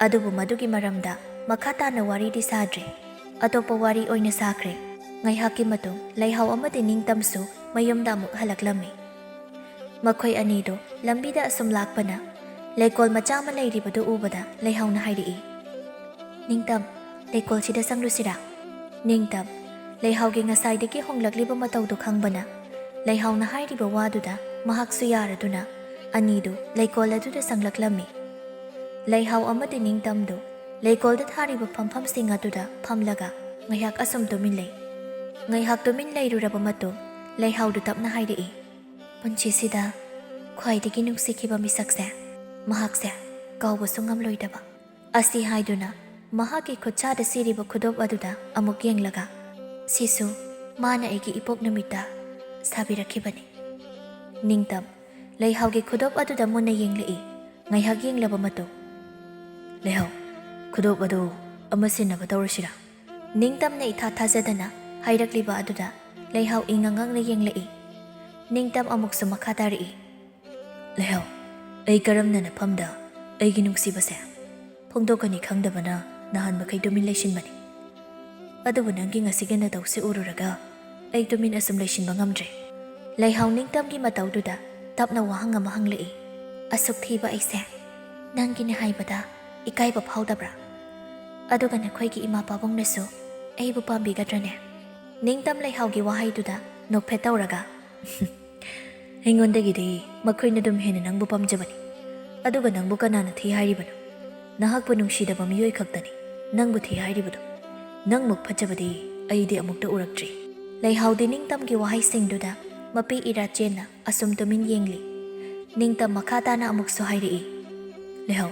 ꯑꯗꯨꯕꯨ ꯃꯗꯨꯒꯤ ꯃꯔꯝꯗ ꯃꯈꯥ ꯇꯥꯅ ꯋꯥꯔꯤꯗꯤ ꯁꯥꯗ꯭ꯔꯦ꯫ ꯑꯇꯣꯞꯄ ꯋꯥꯔꯤ ꯑꯣꯏꯅ ꯁꯥꯈ꯭ꯔꯦ꯫ ꯉꯥꯏꯍꯥꯛꯀꯤ ꯃꯇꯨꯡ ꯂꯩꯍꯥꯎ ꯑꯃꯗꯤ ꯅꯤꯡꯇꯝꯁꯨ ꯃꯌꯨꯝꯗ ꯑꯃꯨꯛ ꯍꯜꯂꯛꯂꯝꯃꯤ꯫ ꯃꯈꯣꯏ ꯑꯅꯤꯗꯨ ꯂꯝꯕꯤꯗ ꯑꯁꯨꯝ ꯂꯥꯛꯄꯅ ꯂꯩꯀꯣꯜ ꯃꯆꯥ ꯑꯃ ꯂꯩꯔꯤꯕꯗꯨ ꯎꯕꯗ ꯂꯩꯍꯥꯎꯅ ꯍꯥꯏꯔꯛꯏ, "ꯅꯤꯡꯇꯝ, ꯂꯩꯀꯣꯜꯁꯤꯗ ꯆꯪꯂꯨꯁꯤꯔꯥ?" ꯅꯤꯡꯇꯝ, ꯂꯩꯍꯥꯎꯒꯤ ꯉꯁꯥꯏꯗꯒꯤ ꯍꯣꯡꯂꯛꯂꯤꯕ ꯃꯇꯧꯗꯨ ꯈꯪꯕꯅ, ꯂꯩꯍꯥꯎꯅ ꯍꯥꯏꯔꯤꯕ ꯋꯥꯗꯨꯗ ꯃꯍꯥꯛꯁꯨ ꯌꯥꯔꯗꯨꯅ ꯑꯅꯤꯗꯨ ꯂꯩꯀꯣꯜ ꯑꯗꯨꯗ ꯆꯪꯂꯛꯂꯝꯃꯤ꯫ ꯂꯩꯍꯥꯎ ꯑꯃꯗꯤ ꯅꯤꯡꯇꯝꯗꯨ ꯂꯩꯀꯣꯜꯗ ꯊꯥꯔꯤꯕ ꯐꯝꯐꯝꯁꯤꯡ ꯑꯗꯨꯗ ꯐꯝꯂꯒ ꯉꯥꯏꯍꯥꯛ ꯑꯁꯨꯝ ꯇꯨꯃꯤꯟ ꯂꯩ꯫ ꯉꯥꯏꯍꯥꯛ ꯇꯨꯃꯤꯟ ꯂꯩꯔꯨꯔꯕ ꯃꯇꯨꯡ, ꯂꯩꯍꯥꯎꯗꯨ ꯇꯞꯅ ꯍꯥꯏꯔꯛꯏ, "ꯄꯨꯟꯁꯤꯁꯤꯗ ꯈ꯭ꯋꯥꯏꯗꯒꯤ ꯅꯨꯡꯁꯤꯈꯤꯕ ꯃꯤꯁꯛꯁꯦ, ꯃꯍꯥꯛꯁꯦ ꯀꯥꯎꯕꯁꯨ ꯉꯝꯂꯣꯏꯗꯕ"꯫ ꯑꯁꯤ ꯍꯥꯏꯗꯨꯅ ꯃꯍꯥꯛꯀꯤ ꯈꯨꯠꯁꯥꯗ ꯁꯤꯔꯤꯕ ꯈꯨꯗꯣꯞ ꯑꯗꯨꯗ ꯑꯃꯨꯛ ꯌꯦꯡꯂꯒ, "ꯁꯤꯁꯨ ꯃꯥꯅ ꯑꯩꯒꯤ ꯏꯄꯣꯛ ꯅꯨꯃꯤꯠꯇ ꯁꯥꯕꯤꯔꯛꯈꯤꯕꯅꯤ"꯫ ꯅꯤꯡꯇꯝ ꯂꯩꯍꯥꯎꯒꯤ ꯈꯨꯗꯣꯞ ꯑꯗꯨꯗ ꯃꯨꯟꯅ ꯌꯦꯡꯂꯛꯏ꯫ ꯉꯥꯏꯍꯥꯛ ꯌꯦꯡꯂꯕ ꯃꯇꯨꯡ, "ꯂꯩꯍꯥꯎ, ꯈꯨꯗꯣꯞ ꯑꯗꯨ ꯑꯃ ꯁꯤꯟꯅꯕ ꯇꯧꯔꯁꯤꯔꯥ?" ꯅꯤꯡꯇꯝꯅ ꯏꯊꯥ ꯊꯥꯖꯗꯅ ꯍꯥꯏꯔꯛꯂꯤꯕ ꯑꯗꯨꯗ ꯂꯩꯍꯥꯎ ꯏꯉꯥꯡ ꯉꯥꯡꯅ ꯌꯦꯡꯂꯛꯏ꯫ ꯅꯤꯡꯇꯝ ꯑꯃꯨꯛꯁꯨ ꯃꯈꯥ ꯇꯥꯔꯛꯏ, "ꯂꯩꯍꯥꯎ, ꯑꯩ ꯀꯔꯝꯅ ꯅꯐꯝꯗ ꯑꯩꯒꯤ ꯅꯨꯡꯁꯤꯕꯁꯦ ꯐꯣꯡꯗꯣꯛꯀꯅꯤ ꯈꯪꯗꯕꯅ ꯅꯍꯥꯟ ꯃꯈꯩ ꯇꯨꯃꯤꯟ ꯂꯩꯁꯤꯟꯕꯅꯤ꯫ ꯑꯗꯨꯕꯨ ꯅꯪꯒꯤ ꯉꯁꯤꯒꯤ ꯅꯇꯧꯁꯤ ꯎꯔꯨꯔꯒ ꯑꯩ ꯇꯨꯃꯤꯟ ꯑꯁꯨꯝ ꯂꯩꯁꯤꯟꯕ ꯉꯝꯗ꯭ꯔꯦ"꯫ ꯂꯩꯍꯥꯎ ꯅꯤꯡꯇꯝꯒꯤ ꯃꯇꯧꯗꯨꯗ ꯇꯞꯅ ꯋꯥꯍꯪ ꯑꯃ ꯍꯪꯂꯛꯏ, "ꯑꯁꯨꯛ ꯊꯤꯕ ꯑꯩꯁꯦ ꯅꯪꯒꯤꯅꯦ ꯍꯥꯏꯕꯗ ꯏꯀꯥꯏꯕ ꯐꯥꯎꯗꯕ꯭ꯔꯥ? ꯑꯗꯨꯒ ꯅꯈꯣꯏꯒꯤ ꯏꯃꯥ ꯄꯥꯕꯨꯡꯅꯁꯨ ꯑꯩꯕꯨ ꯄꯥꯝꯕꯤꯒꯗ꯭ꯔꯅꯦ?" ꯅꯤꯡꯇꯝ ꯂꯩꯍꯥꯎꯒꯤ ꯋꯥꯍꯩꯗꯨꯗ ꯅꯣꯛꯐꯦꯠ ꯇꯧꯔꯒ, "ꯑꯩꯉꯣꯟꯗꯒꯤꯗꯤ ꯃꯈꯣꯏꯅ ꯑꯗꯨꯝ ꯍꯦꯟꯅ ꯅꯪꯕꯨ ꯄꯥꯝꯖꯕꯅꯤ꯫ ꯑꯗꯨꯒ ꯅꯪꯕꯨ ꯀꯅꯥꯅ ꯊꯤ ꯍꯥꯏꯔꯤꯕꯅꯣ? ꯅꯍꯥꯛꯄꯨ ꯅꯨꯡꯁꯤꯗꯕ ꯃꯤꯑꯣꯏ ꯈꯛꯇꯅꯤ ꯅꯪꯕꯨ ꯊꯤ ꯍꯥꯏꯔꯤꯕꯗꯣ꯫ ꯅꯪꯃꯨꯛ ꯐꯖꯕꯗꯤ ꯑꯩꯗꯤ ꯑꯃꯨꯛꯇ ꯎꯔꯛꯇ꯭ꯔꯤ"꯫ ꯂꯩꯍꯥꯎꯗꯤ ꯅꯤꯡꯇꯝꯒꯤ ꯋꯥꯍꯩꯁꯤꯡꯗꯨꯗ ꯃꯄꯤ ꯏꯔꯥ ꯆꯦꯟꯅ ꯑꯁꯨꯝ ꯇꯨꯃꯤꯟ ꯌꯦꯡꯂꯤ꯫ ꯅꯤꯡꯇꯝ ꯃꯈꯥ ꯇꯥꯅ ꯑꯃꯨꯛꯁꯨ ꯍꯥꯏꯔꯛꯏ, "ꯂꯩꯍꯥꯎ,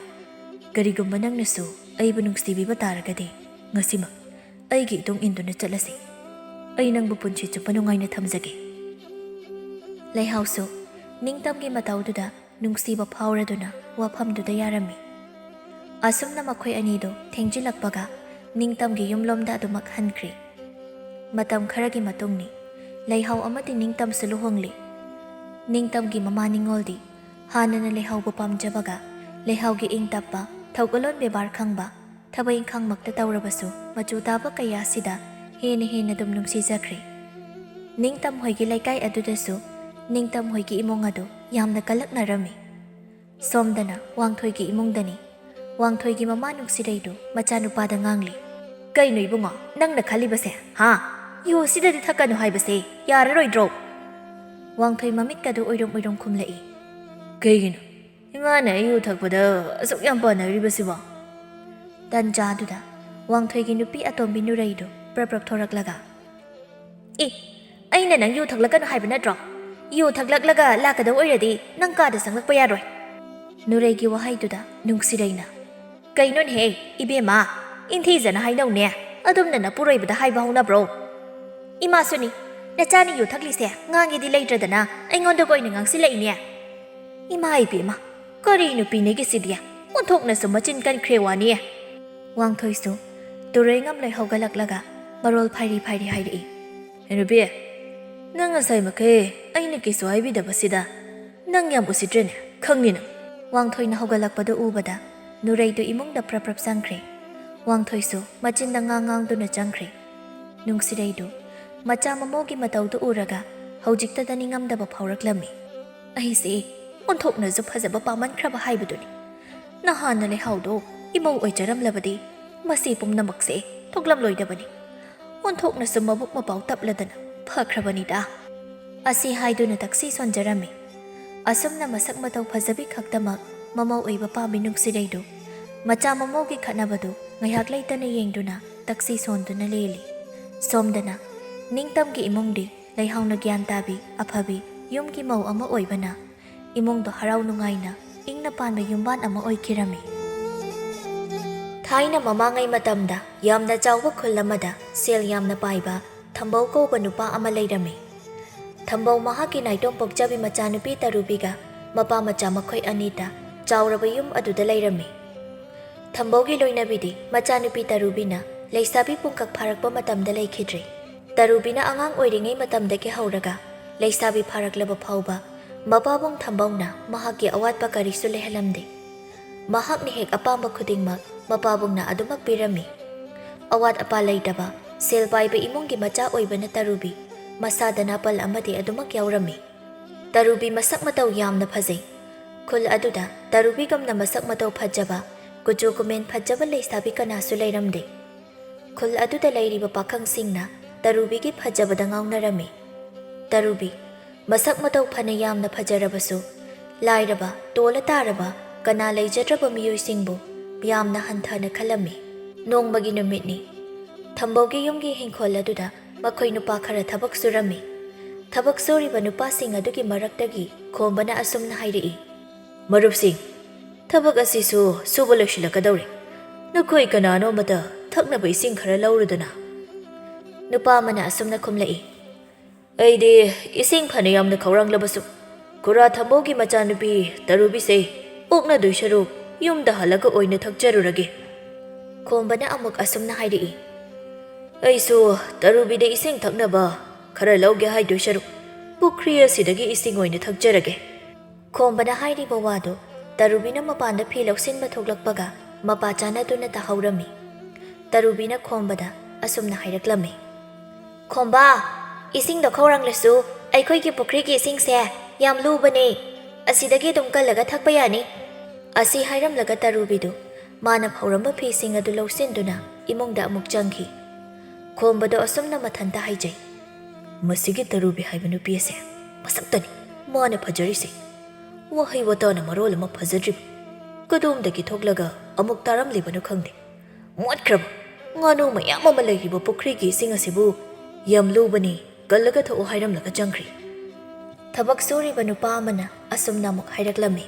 ꯀꯔꯤꯒꯨꯝꯕ ꯅꯪꯅꯁꯨ ꯑꯩꯕꯨ ꯅꯨꯡꯁꯤꯕꯤꯕ ꯇꯥꯔꯒꯗꯤ ꯉꯁꯤꯃꯛ ꯑꯩꯒꯤ ꯏꯇꯨꯡ ꯏꯟꯗꯨꯅ ꯆꯠꯂꯁꯤ꯫ ꯑꯩ ꯅꯪꯕꯨ ꯄꯨꯟꯁꯤ ꯆꯨꯞꯄ ꯅꯨꯡꯉꯥꯏꯅ ꯊꯝꯖꯒꯦ"꯫ ꯂꯩꯍꯥꯎꯁꯨ ꯅꯤꯡꯇꯝꯒꯤ ꯃꯇꯧꯗꯨꯗ ꯅꯨꯡꯁꯤꯕ ꯐꯥꯎꯔꯗꯨꯅ ꯋꯥꯐꯝꯗꯨꯗ ꯌꯥꯔꯝꯃꯤ꯫ ꯑꯁꯨꯝꯅ ꯃꯈꯣꯏ ꯑꯅꯤꯗꯨ ꯊꯦꯡꯖꯤꯜꯂꯛꯄꯒ ꯅꯤꯡꯇꯝꯒꯤ ꯌꯨꯝꯂꯣꯝꯗ ꯑꯗꯨꯃꯛ ꯍꯟꯈ꯭ꯔꯤ꯫ ꯃꯇꯝ ꯈꯔꯒꯤ ꯃꯇꯨꯡꯅꯤ꯫ ꯂꯩꯍꯥꯎ ꯑꯃꯗꯤ ꯅꯤꯡꯇꯝꯁꯨ ꯂꯨꯍꯣꯡꯂꯤ꯫ ꯅꯤꯡꯇꯝꯒꯤ ꯃꯃꯥ ꯅꯤꯡꯉꯣꯜꯗꯤ ꯍꯥꯟꯅꯅ ꯂꯩꯍꯥꯎꯕꯨ ꯄꯥꯝꯖꯕꯒ, ꯂꯩꯍꯥꯎꯒꯤ ꯏꯪ ꯇꯞꯄ, ꯊꯧꯒꯜꯂꯣꯟ ꯕꯦꯕꯥꯔ ꯈꯪꯕ, ꯊꯕꯛ ꯏꯪꯈꯥꯡꯃꯛꯇ ꯇꯧꯔꯕꯁꯨ ꯃꯆꯨ ꯇꯥꯕ ꯀꯌꯥꯁꯤꯗ ꯍꯦꯟꯅ ꯍꯦꯟꯅ ꯑꯗꯨꯝ ꯅꯨꯡꯁꯤꯖꯈ꯭ꯔꯦ꯫ ꯅꯤꯡꯇꯝ ꯍꯣꯏꯒꯤ ꯂꯩꯀꯥꯏ ꯑꯗꯨꯗꯁꯨ ꯅꯤꯡꯇꯝ ꯍꯣꯏꯒꯤ ꯏꯃꯨꯡ ꯑꯗꯨ ꯌꯥꯝꯅ ꯀꯜꯂꯛꯅꯔꯝꯃꯤ꯫ ꯁꯣꯝꯗꯅ ꯋꯥꯡꯊꯣꯏꯒꯤ ꯏꯃꯨꯡꯗꯅꯤ꯫ ꯋꯥꯡꯊꯣꯏꯒꯤ ꯃꯃꯥ ꯅꯨꯡꯁꯤꯔꯩꯗꯨ ꯃꯆꯥꯅꯨꯄꯥꯗ ꯉꯥꯡꯂꯤ, "ꯀꯩꯅꯣ ꯏꯕꯨꯡꯉꯣ, ꯅꯪꯅ ꯈꯜꯂꯤꯕꯁꯦ, ꯍꯥ? ꯌꯨ ꯁꯤꯗꯗꯤ ꯊꯛꯀꯅꯨ ꯍꯥꯏꯕꯁꯦ ꯌꯥꯔꯔꯣꯏꯗ꯭ꯔꯣ?" ꯋꯥꯡꯊꯣꯏ ꯃꯃꯤꯠꯀꯗꯨ ꯎꯏꯔꯨꯝ ꯎꯏꯔꯨꯝ ꯈꯨꯝꯂꯛꯏ꯫ "ꯀꯩꯒꯤꯅꯣ ꯏꯃꯥꯅ ꯑꯩ ꯌꯨ ꯊꯛꯄꯗ ꯑꯁꯨꯛ ꯌꯥꯝ ꯄꯥꯅꯔꯤꯕꯁꯤꯕꯣ?" ꯇꯟꯖꯥꯗꯨꯗ ꯋꯥꯡꯊꯣꯏꯒꯤ ꯅꯨꯄꯤ ꯑꯇꯣꯝꯕꯤ ꯅꯨꯔꯩꯗꯨ ꯄ꯭ꯔꯞ ꯄ꯭ꯔꯞ ꯊꯣꯔꯛꯂꯒ, "ꯑꯦ, ꯑꯩꯅ ꯅꯪ ꯌꯨ ꯊꯛꯂꯛꯀꯅꯨ ꯍꯥꯏꯕ ꯅꯠꯇ꯭ꯔꯣ? ꯌꯨ ꯊꯛꯂꯛꯂꯒ ꯂꯥꯛꯀꯗꯧ ꯑꯣꯏꯔꯗꯤ ꯅꯪ ꯀꯥꯗ ꯆꯪꯂꯛꯄ ꯌꯥꯔꯣꯏ꯫" ꯅꯨꯔꯩꯒꯤ ꯋꯥꯍꯩꯗꯨꯗ ꯅꯨꯡꯁꯤꯔꯩꯅ, "ꯀꯩꯅꯣꯅꯦꯍꯦ, ꯏꯕꯦꯝꯃ, ꯏꯟꯊꯤꯖꯅ ꯍꯥꯏꯅꯧꯅꯦ, ꯑꯗꯨꯝꯅ ꯅꯄꯨꯔꯣꯏꯕꯗ ꯍꯥꯏꯕ ꯍꯧꯅꯕ꯭ꯔꯣ?" "ꯏꯃꯥꯁꯨꯅꯤ, ꯅꯆꯥꯅ ꯌꯨ ꯊꯛꯂꯤꯁꯦ ꯉꯥꯡꯒꯦꯗꯤ ꯂꯩꯇ꯭ꯔꯗꯅ ꯑꯩꯉꯣꯟꯗꯒ ꯑꯣꯏꯅ ꯉꯥꯡꯁꯤꯜꯂꯛꯏꯅꯦ꯫" "ꯏꯃꯥ ꯏꯕꯦꯝꯃ, ꯀꯔꯤ ꯅꯨꯄꯤꯅꯦꯒꯦ ꯁꯤꯗꯤ? ꯑꯣꯟꯊꯣꯛꯅꯁꯨ ꯃꯆꯤꯟ ꯀꯟꯈ꯭ꯔꯦ ꯋꯥꯅꯤ꯫" ꯋꯥꯡꯊꯣꯏꯁꯨ ꯇꯨꯔꯩꯉꯝꯂꯣꯏ ꯍꯧꯒꯠꯂꯛꯂꯒ ꯃꯔꯣꯜ ꯐꯥꯏꯔꯤ ꯐꯥꯏꯔꯤ ꯍꯥꯏꯔꯛꯏ꯫ "ꯍꯦ ꯅꯨꯄꯤ, ꯅꯪ ꯉꯁꯥꯏ ꯃꯈꯩ ꯑꯩꯅ ꯀꯩꯁꯨ ꯍꯥꯏꯕꯤꯗꯕꯁꯤꯗ ꯅꯪ ꯌꯥꯝ ꯎꯁꯤꯠꯇ꯭ꯔꯦꯅꯦ, ꯈꯪꯉꯤ ꯅꯪ꯫" ꯋꯥꯡꯊꯣꯏꯅ ꯍꯧꯒꯠꯂꯛꯄꯗꯨ ꯎꯕꯗ ꯅꯨꯔꯩꯗꯨ ꯏꯃꯨꯡꯗ ꯄ꯭ꯔꯞ ꯄ꯭ꯔꯞ ꯆꯪꯈ꯭ꯔꯦ꯫ ꯋꯥꯡꯊꯣꯏꯁꯨ ꯃꯆꯤꯟꯗ ꯉꯥꯡ ꯉꯥꯡꯗꯨꯅ ꯆꯪꯈ꯭ꯔꯦ꯫ ꯅꯨꯡꯁꯤꯔꯩꯗꯨ ꯃꯆꯥ ꯃꯃꯧꯒꯤ ꯃꯇꯧꯗꯨ ꯎꯔꯒ ꯍꯧꯖꯤꯛꯇꯗ ꯅꯤꯡꯉꯝꯗꯕ ꯐꯥꯎꯔꯛꯂꯝꯃꯤ꯫ "ꯑꯩꯁꯦ ꯑꯣꯟꯊꯣꯛꯅꯁꯨ ꯐꯖꯕ ꯄꯥꯝꯃꯟꯈ꯭ꯔꯕ ꯍꯥꯏꯕꯗꯨꯅꯤ꯫ ꯅꯍꯥꯟꯅ ꯂꯩꯍꯥꯎꯗꯣ ꯏꯃꯧ ꯑꯣꯏꯖꯔꯝꯂꯕꯗꯤ ꯃꯁꯤ ꯄꯨꯝꯅꯃꯛꯁꯦ ꯊꯣꯛꯂꯝꯂꯣꯏꯗꯕꯅꯤ꯫ ꯑꯣꯟꯊꯣꯛꯅꯁꯨ ꯃꯕꯨꯛ ꯃꯄꯥꯎ ꯇꯞꯂꯗꯅ ꯐꯈ꯭ꯔꯕꯅꯤꯗ꯫" ꯑꯁꯤ ꯍꯥꯏꯗꯨꯅ ꯇꯛꯁꯤ ꯁꯣꯟꯖꯔꯝꯃꯤ꯫ ꯑꯁꯨꯝꯅ ꯃꯁꯛ ꯃꯇꯧ ꯐꯖꯕꯤ ꯈꯛꯇꯃꯛ ꯃꯃꯧ ꯑꯣꯏꯕ ꯄꯥꯝꯃꯤ ꯅꯨꯡꯁꯤꯔꯩꯗꯨ꯫ ꯃꯆꯥ ꯃꯃꯧꯒꯤ ꯈꯠꯅꯕꯗꯨ ꯉꯥꯏꯍꯥꯛ ꯂꯩꯇꯅ ꯌꯦꯡꯗꯨꯅ ꯇꯛꯁꯤ ꯁꯣꯟꯗꯨꯅ ꯂꯦꯜꯂꯤ꯫ ꯁꯣꯝꯗꯅ ꯅꯤꯡꯇꯝꯒꯤ ꯏꯃꯨꯡꯗꯤ ꯂꯩꯍꯥꯎꯅ ꯒ꯭ꯌꯥꯟ ꯇꯥꯕꯤ, ꯑꯐꯕꯤ ꯌꯨꯝꯒꯤ ꯃꯧ ꯑꯃ ꯑꯣꯏꯕꯅ ꯏꯃꯨꯡꯗꯣ ꯍꯔꯥꯎ ꯅꯨꯡꯉꯥꯏꯅ ꯏꯪꯅ ꯄꯥꯟꯕ ꯌꯨꯝꯕꯥꯟ ꯑꯃ ꯑꯣꯏꯈꯤꯔꯝꯃꯤ꯫ ꯊꯥꯏꯅ ꯃꯃꯥꯡꯉꯩ ꯃꯇꯝꯗ ꯌꯥꯝꯅ ꯆꯥꯎꯕ ꯈꯨꯜ ꯑꯃꯗ ꯁꯦꯜ ꯌꯥꯝꯅ ꯄꯥꯏꯕ ꯊꯝꯕꯧ ꯀꯧꯕ ꯅꯨꯄꯥ ꯑꯃ ꯂꯩꯔꯝꯃꯤ꯫ ꯊꯝꯕꯧ ꯃꯍꯥꯛꯀꯤ ꯅꯥꯏꯇꯣꯝ ꯄꯣꯛꯆꯕꯤ ꯃꯆꯥꯅꯨꯄꯤ ꯇꯔꯨꯕꯤꯒ ꯃꯄꯥ ꯃꯆꯥ ꯃꯈꯣꯏ ꯑꯅꯤꯇ ꯆꯥꯎꯔꯕ ꯌꯨꯝ ꯑꯗꯨꯗ ꯂꯩꯔꯝꯃꯤ꯫ ꯊꯝꯕꯧꯒꯤ ꯂꯣꯏꯅꯕꯤꯗꯤ ꯃꯆꯥꯅꯨꯄꯤ ꯇꯔꯨꯕꯤꯅ ꯂꯩꯁꯥꯕꯤ ꯄꯨꯡꯀꯛ ꯐꯥꯔꯛꯄ ꯃꯇꯝꯗ ꯂꯩꯈꯤꯗ꯭ꯔꯦ꯫ ꯇꯔꯨꯕꯤꯅ ꯑꯉꯥꯡ ꯑꯣꯏꯔꯤꯉꯩ ꯃꯇꯝꯗꯒꯤ ꯍꯧꯔꯒ ꯂꯩꯁꯥꯕꯤ ꯐꯥꯔꯛꯂꯕ ꯐꯥꯎꯕ ꯃꯄꯥꯕꯨꯡ ꯊꯝꯕꯧꯅ ꯃꯍꯥꯛꯀꯤ ꯑꯋꯥꯠꯄ ꯀꯔꯤꯁꯨ ꯂꯩꯍꯜꯂꯝꯗꯦ꯫ ꯃꯍꯥꯛꯅ ꯍꯦꯛ ꯑꯄꯥꯝꯕ ꯈꯨꯗꯤꯡꯃꯛ ꯃꯄꯥꯕꯨꯡꯅ ꯑꯗꯨꯃꯛ ꯄꯤꯔꯝꯃꯤ꯫ ꯑꯋꯥꯠ ꯑꯄꯥ ꯂꯩꯇꯕ, ꯁꯦꯜ ꯄꯥꯏꯕ ꯏꯃꯨꯡꯒꯤ ꯃꯆꯥ ꯑꯣꯏꯕꯅ ꯇꯔꯨꯕꯤ ꯃꯁꯥꯗ ꯅꯥꯄꯜ ꯑꯃꯗꯤ ꯑꯗꯨꯃꯛ ꯌꯥꯎꯔꯝꯃꯤ꯫ ꯇꯔꯨꯕꯤ ꯃꯁꯛ ꯃꯇꯧ ꯌꯥꯝꯅ ꯐꯖꯩ꯫ ꯈꯨꯜ ꯑꯗꯨꯗ ꯇꯔꯨꯕꯤꯒꯨꯝꯅ ꯃꯁꯛ ꯃꯇꯧ ꯐꯖꯕ, ꯀꯨꯆꯨ ꯀꯨꯃꯦꯟ ꯐꯖꯕ ꯂꯩꯁꯥꯕꯤ ꯀꯅꯥꯁꯨ ꯂꯩꯔꯝꯗꯦ꯫ ꯈꯨꯜ ꯑꯗꯨꯗ ꯂꯩꯔꯤꯕ ꯄꯥꯈꯪꯁꯤꯡꯅ ꯇꯔꯨꯕꯤꯒꯤ ꯐꯖꯕꯗ ꯉꯥꯎꯅꯔꯝꯃꯤ꯫ ꯇꯔꯨꯕꯤ ꯃꯁꯛ ꯃꯇꯧ ꯐꯅ ꯌꯥꯝꯅ ꯐꯖꯔꯕꯁꯨ, ꯂꯥꯏꯔꯕ, ꯇꯣꯜꯂ ꯇꯥꯔꯕ, ꯀꯅꯥ ꯂꯩꯖꯗ꯭ꯔꯕ ꯃꯤꯑꯣꯏꯁꯤꯡꯕꯨ ꯌꯥꯝꯅ ꯍꯟꯊꯅ ꯈꯜꯂꯝꯃꯤ꯫ ꯅꯣꯡꯃꯒꯤ ꯅꯨꯃꯤꯠꯅꯤ꯫ ꯊꯝꯕꯧꯒꯤ ꯌꯨꯝꯒꯤ ꯍꯤꯡꯈꯣꯜ ꯑꯗꯨꯗ ꯃꯈꯣꯏ ꯅꯨꯄꯥ ꯈꯔ ꯊꯕꯛ ꯁꯨꯔꯝꯃꯤ꯫ ꯊꯕꯛ ꯁꯨꯔꯤꯕ ꯅꯨꯄꯥꯁꯤꯡ ꯑꯗꯨꯒꯤ ꯃꯔꯛꯇꯒꯤ ꯈꯣꯝꯕꯅ ꯑꯁꯨꯝꯅ ꯍꯥꯏꯔꯛꯏ, "ꯃꯔꯨꯞꯁꯤꯡ, ꯊꯕꯛ ꯑꯁꯤꯁꯨ ꯁꯨꯕ ꯂꯣꯏꯁꯤꯜꯂꯛꯀꯗꯧꯔꯦ꯫ ꯅꯈꯣꯏ ꯀꯅꯥꯅꯣ ꯑꯃꯇ ꯊꯛꯅꯕ ꯏꯁꯤꯡ ꯈꯔ ꯂꯧꯔꯨꯗꯅ?" ꯅꯨꯄꯥ ꯑꯃꯅ ꯑꯁꯨꯝꯅ ꯈꯨꯝꯂꯛꯏ, "ꯑꯩꯗꯤ ꯏꯁꯤꯡ ꯐꯅ ꯌꯥꯝꯅ ꯈꯧꯔꯥꯡꯂꯕꯁꯨ, ꯈꯨꯔꯥ ꯊꯝꯕꯧꯒꯤ ꯃꯆꯥꯅꯨꯄꯤ ꯇꯔꯨꯕꯤꯁꯦ ꯑꯣꯛꯅꯗꯣꯏ ꯁꯔꯨꯛ ꯌꯨꯝꯗ ꯍꯜꯂꯒ ꯑꯣꯏꯅ ꯊꯛꯆꯔꯨꯔꯒꯦ꯫" ꯈꯣꯝꯕꯅ ꯑꯃꯨꯛ ꯑꯁꯨꯝꯅ ꯍꯥꯏꯔꯛꯏ, "ꯑꯩꯁꯨ ꯇꯔꯨꯕꯤꯗ ꯏꯁꯤꯡ ꯊꯛꯅꯕ ꯈꯔ ꯂꯧꯒꯦ ꯍꯥꯏꯗꯣꯏ ꯁꯔꯨꯛ, ꯄꯨꯈ꯭ꯔꯤ ꯑꯁꯤꯗꯒꯤ ꯏꯁꯤꯡ ꯑꯣꯏꯅ ꯊꯛꯆꯔꯒꯦ꯫" ꯈꯣꯝꯕꯅ ꯍꯥꯏꯔꯤꯕ ꯋꯥꯗꯨ ꯇꯔꯨꯕꯤꯅ ꯃꯄꯥꯟꯗ ꯐꯤ ꯂꯧꯁꯤꯟꯕ ꯊꯣꯛꯂꯛꯄꯒ ꯃꯄꯥ ꯆꯥꯅꯗꯨꯅ ꯇꯥꯍꯧꯔꯝꯃꯤ꯫ ꯇꯔꯨꯕꯤꯅ ꯈꯣꯝꯕꯗ ꯑꯁꯨꯝꯅ ꯍꯥꯏꯔꯛꯂꯝꯃꯤ, "ꯈꯣꯝꯕ, ꯏꯁꯤꯡꯗꯣ ꯈꯧꯔꯥꯡꯂꯁꯨ ꯑꯩꯈꯣꯏꯒꯤ ꯄꯨꯈ꯭ꯔꯤꯒꯤ ꯏꯁꯤꯡꯁꯦ ꯌꯥꯝ ꯂꯨꯕꯅꯦ꯫ ꯑꯁꯤꯗꯒꯤ ꯑꯗꯨꯝ ꯀꯜꯂꯒ ꯊꯛꯄ ꯌꯥꯅꯤ꯫" ꯑꯁꯤ ꯍꯥꯏꯔꯝꯂꯒ ꯇꯔꯨꯕꯤꯗꯨ ꯃꯥꯅ ꯐꯧꯔꯝꯕ ꯐꯤꯁꯤꯡ ꯑꯗꯨ ꯂꯧꯁꯤꯟꯗꯨꯅ ꯏꯃꯨꯡꯗ ꯑꯃꯨꯛ ꯆꯪꯈꯤ꯫ ꯈꯣꯝꯕꯗꯣ ꯑꯁꯨꯝꯅ ꯃꯊꯟꯇ ꯍꯥꯏꯖꯩ, "ꯃꯁꯤꯒꯤ ꯇꯔꯨꯕꯤ ꯍꯥꯏꯕ ꯅꯨꯄꯤ ꯑꯁꯦ ꯃꯁꯛꯇꯅꯤ ꯃꯥꯅ ꯐꯖꯔꯤꯁꯦ꯫ ꯋꯥꯍꯩ ꯋꯥꯇꯥꯅ ꯃꯔꯣꯜ ꯑꯃ ꯐꯖꯗ꯭ꯔꯤꯕ꯫ ꯀꯗꯣꯝꯗꯒꯤ ꯊꯣꯛꯂꯒ ꯑꯃꯨꯛ ꯇꯥꯔꯝꯂꯤꯕꯅꯣ ꯈꯪꯗꯦ꯫ ꯃꯣꯠꯈ꯭ꯔꯕ ꯉꯥꯅꯨ ꯃꯌꯥꯝ ꯑꯃ ꯂꯩꯔꯤꯕ ꯄꯨꯈ꯭ꯔꯤꯒꯤ ꯏꯁꯤꯡ ꯑꯁꯤꯕꯨ ꯌꯥꯝ ꯂꯨꯕꯅꯤ, ꯀꯜꯂꯒ ꯊꯛꯎ ꯍꯥꯏꯔꯝꯂꯒ ꯆꯪꯈ꯭ꯔꯤ꯫" ꯊꯕꯛ ꯁꯨꯔꯤꯕ ꯅꯨꯄꯥ ꯑꯃꯅ ꯑꯁꯨꯝꯅ ꯑꯃꯨꯛ ꯍꯥꯏꯔꯛꯂꯝꯃꯤ,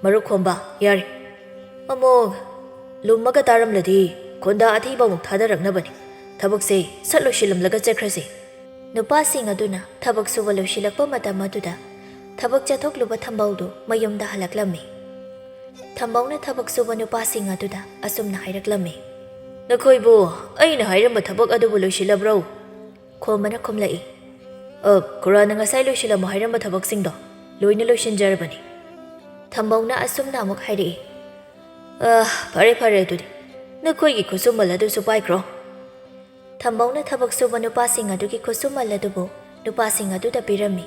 "ꯃꯔꯨꯞ ꯈꯣꯝꯕ, ꯌꯥꯔꯦ꯫ ꯑꯃꯨꯛ ꯂꯨꯝꯃꯒ ꯇꯥꯔꯝꯂꯗꯤ ꯈꯣꯟꯗꯥ ꯑꯊꯤꯕ ꯑꯃꯨꯛ ꯊꯥꯗꯔꯛꯅꯕꯅꯤ꯫ ꯊꯕꯛꯁꯦ ꯁꯠ ꯂꯣꯏꯁꯤꯜꯂꯝꯂꯒ ꯆꯠꯈ꯭ꯔꯁꯤ꯫" ꯅꯨꯄꯥꯁꯤꯡ ꯑꯗꯨꯅ ꯊꯕꯛ ꯁꯨꯕ ꯂꯣꯏꯁꯤꯜꯂꯛꯄ ꯃꯇꯝ ꯑꯗꯨꯗ ꯊꯕꯛ ꯆꯠꯊꯣꯛꯂꯨꯕ ꯊꯝꯕꯧꯗꯨ ꯃꯌꯨꯝꯗ ꯍꯜꯂꯛꯂꯝꯃꯤ꯫ ꯊꯝꯕꯧꯅ ꯊꯕꯛ ꯁꯨꯕ ꯅꯨꯄꯥꯁꯤꯡ ꯑꯗꯨꯗ ꯑꯁꯨꯝꯅ ꯍꯥꯏꯔꯛꯂꯝꯃꯤ, "ꯅꯈꯣꯏꯕꯨ ꯑꯩꯅ ꯍꯥꯏꯔꯝꯕ ꯊꯕꯛ ꯑꯗꯨꯕꯨ ꯂꯣꯏꯁꯤꯜꯂꯕ꯭ꯔꯣ?" ꯈꯣꯝꯕꯅ ꯈꯨꯝꯂꯛꯏ, "ꯑ, ꯈꯨꯔꯥꯅ ꯉꯁꯥꯏ ꯂꯣꯏꯁꯤꯜꯂꯝꯃꯣ ꯍꯥꯏꯔꯝꯕ ꯊꯕꯛꯁꯤꯡꯗꯣ ꯂꯣꯏꯅ ꯂꯣꯏꯁꯤꯟꯖꯔꯕꯅꯤ꯫" ꯊꯝꯕꯧꯅ ꯑꯁꯨꯝꯅ ꯑꯃꯨꯛ ꯍꯥꯏꯔꯛꯏ, "ꯑ, ꯐꯔꯦ, ꯐꯔꯦ, ꯑꯗꯨꯗꯤ ꯅꯈꯣꯏꯒꯤ ꯈꯨꯠꯁꯨꯃꯜ ꯑꯗꯨꯁꯨ ꯄꯥꯏꯈ꯭ꯔꯣ꯫" ꯊꯝꯕꯧꯅ ꯊꯕꯛ ꯁꯨꯕ ꯅꯨꯄꯥꯁꯤꯡ ꯑꯗꯨꯒꯤ ꯈꯨꯠꯁꯨꯃꯜ ꯑꯗꯨꯕꯨ ꯅꯨꯄꯥꯁꯤꯡ ꯑꯗꯨꯗ ꯄꯤꯔꯝꯃꯤ꯫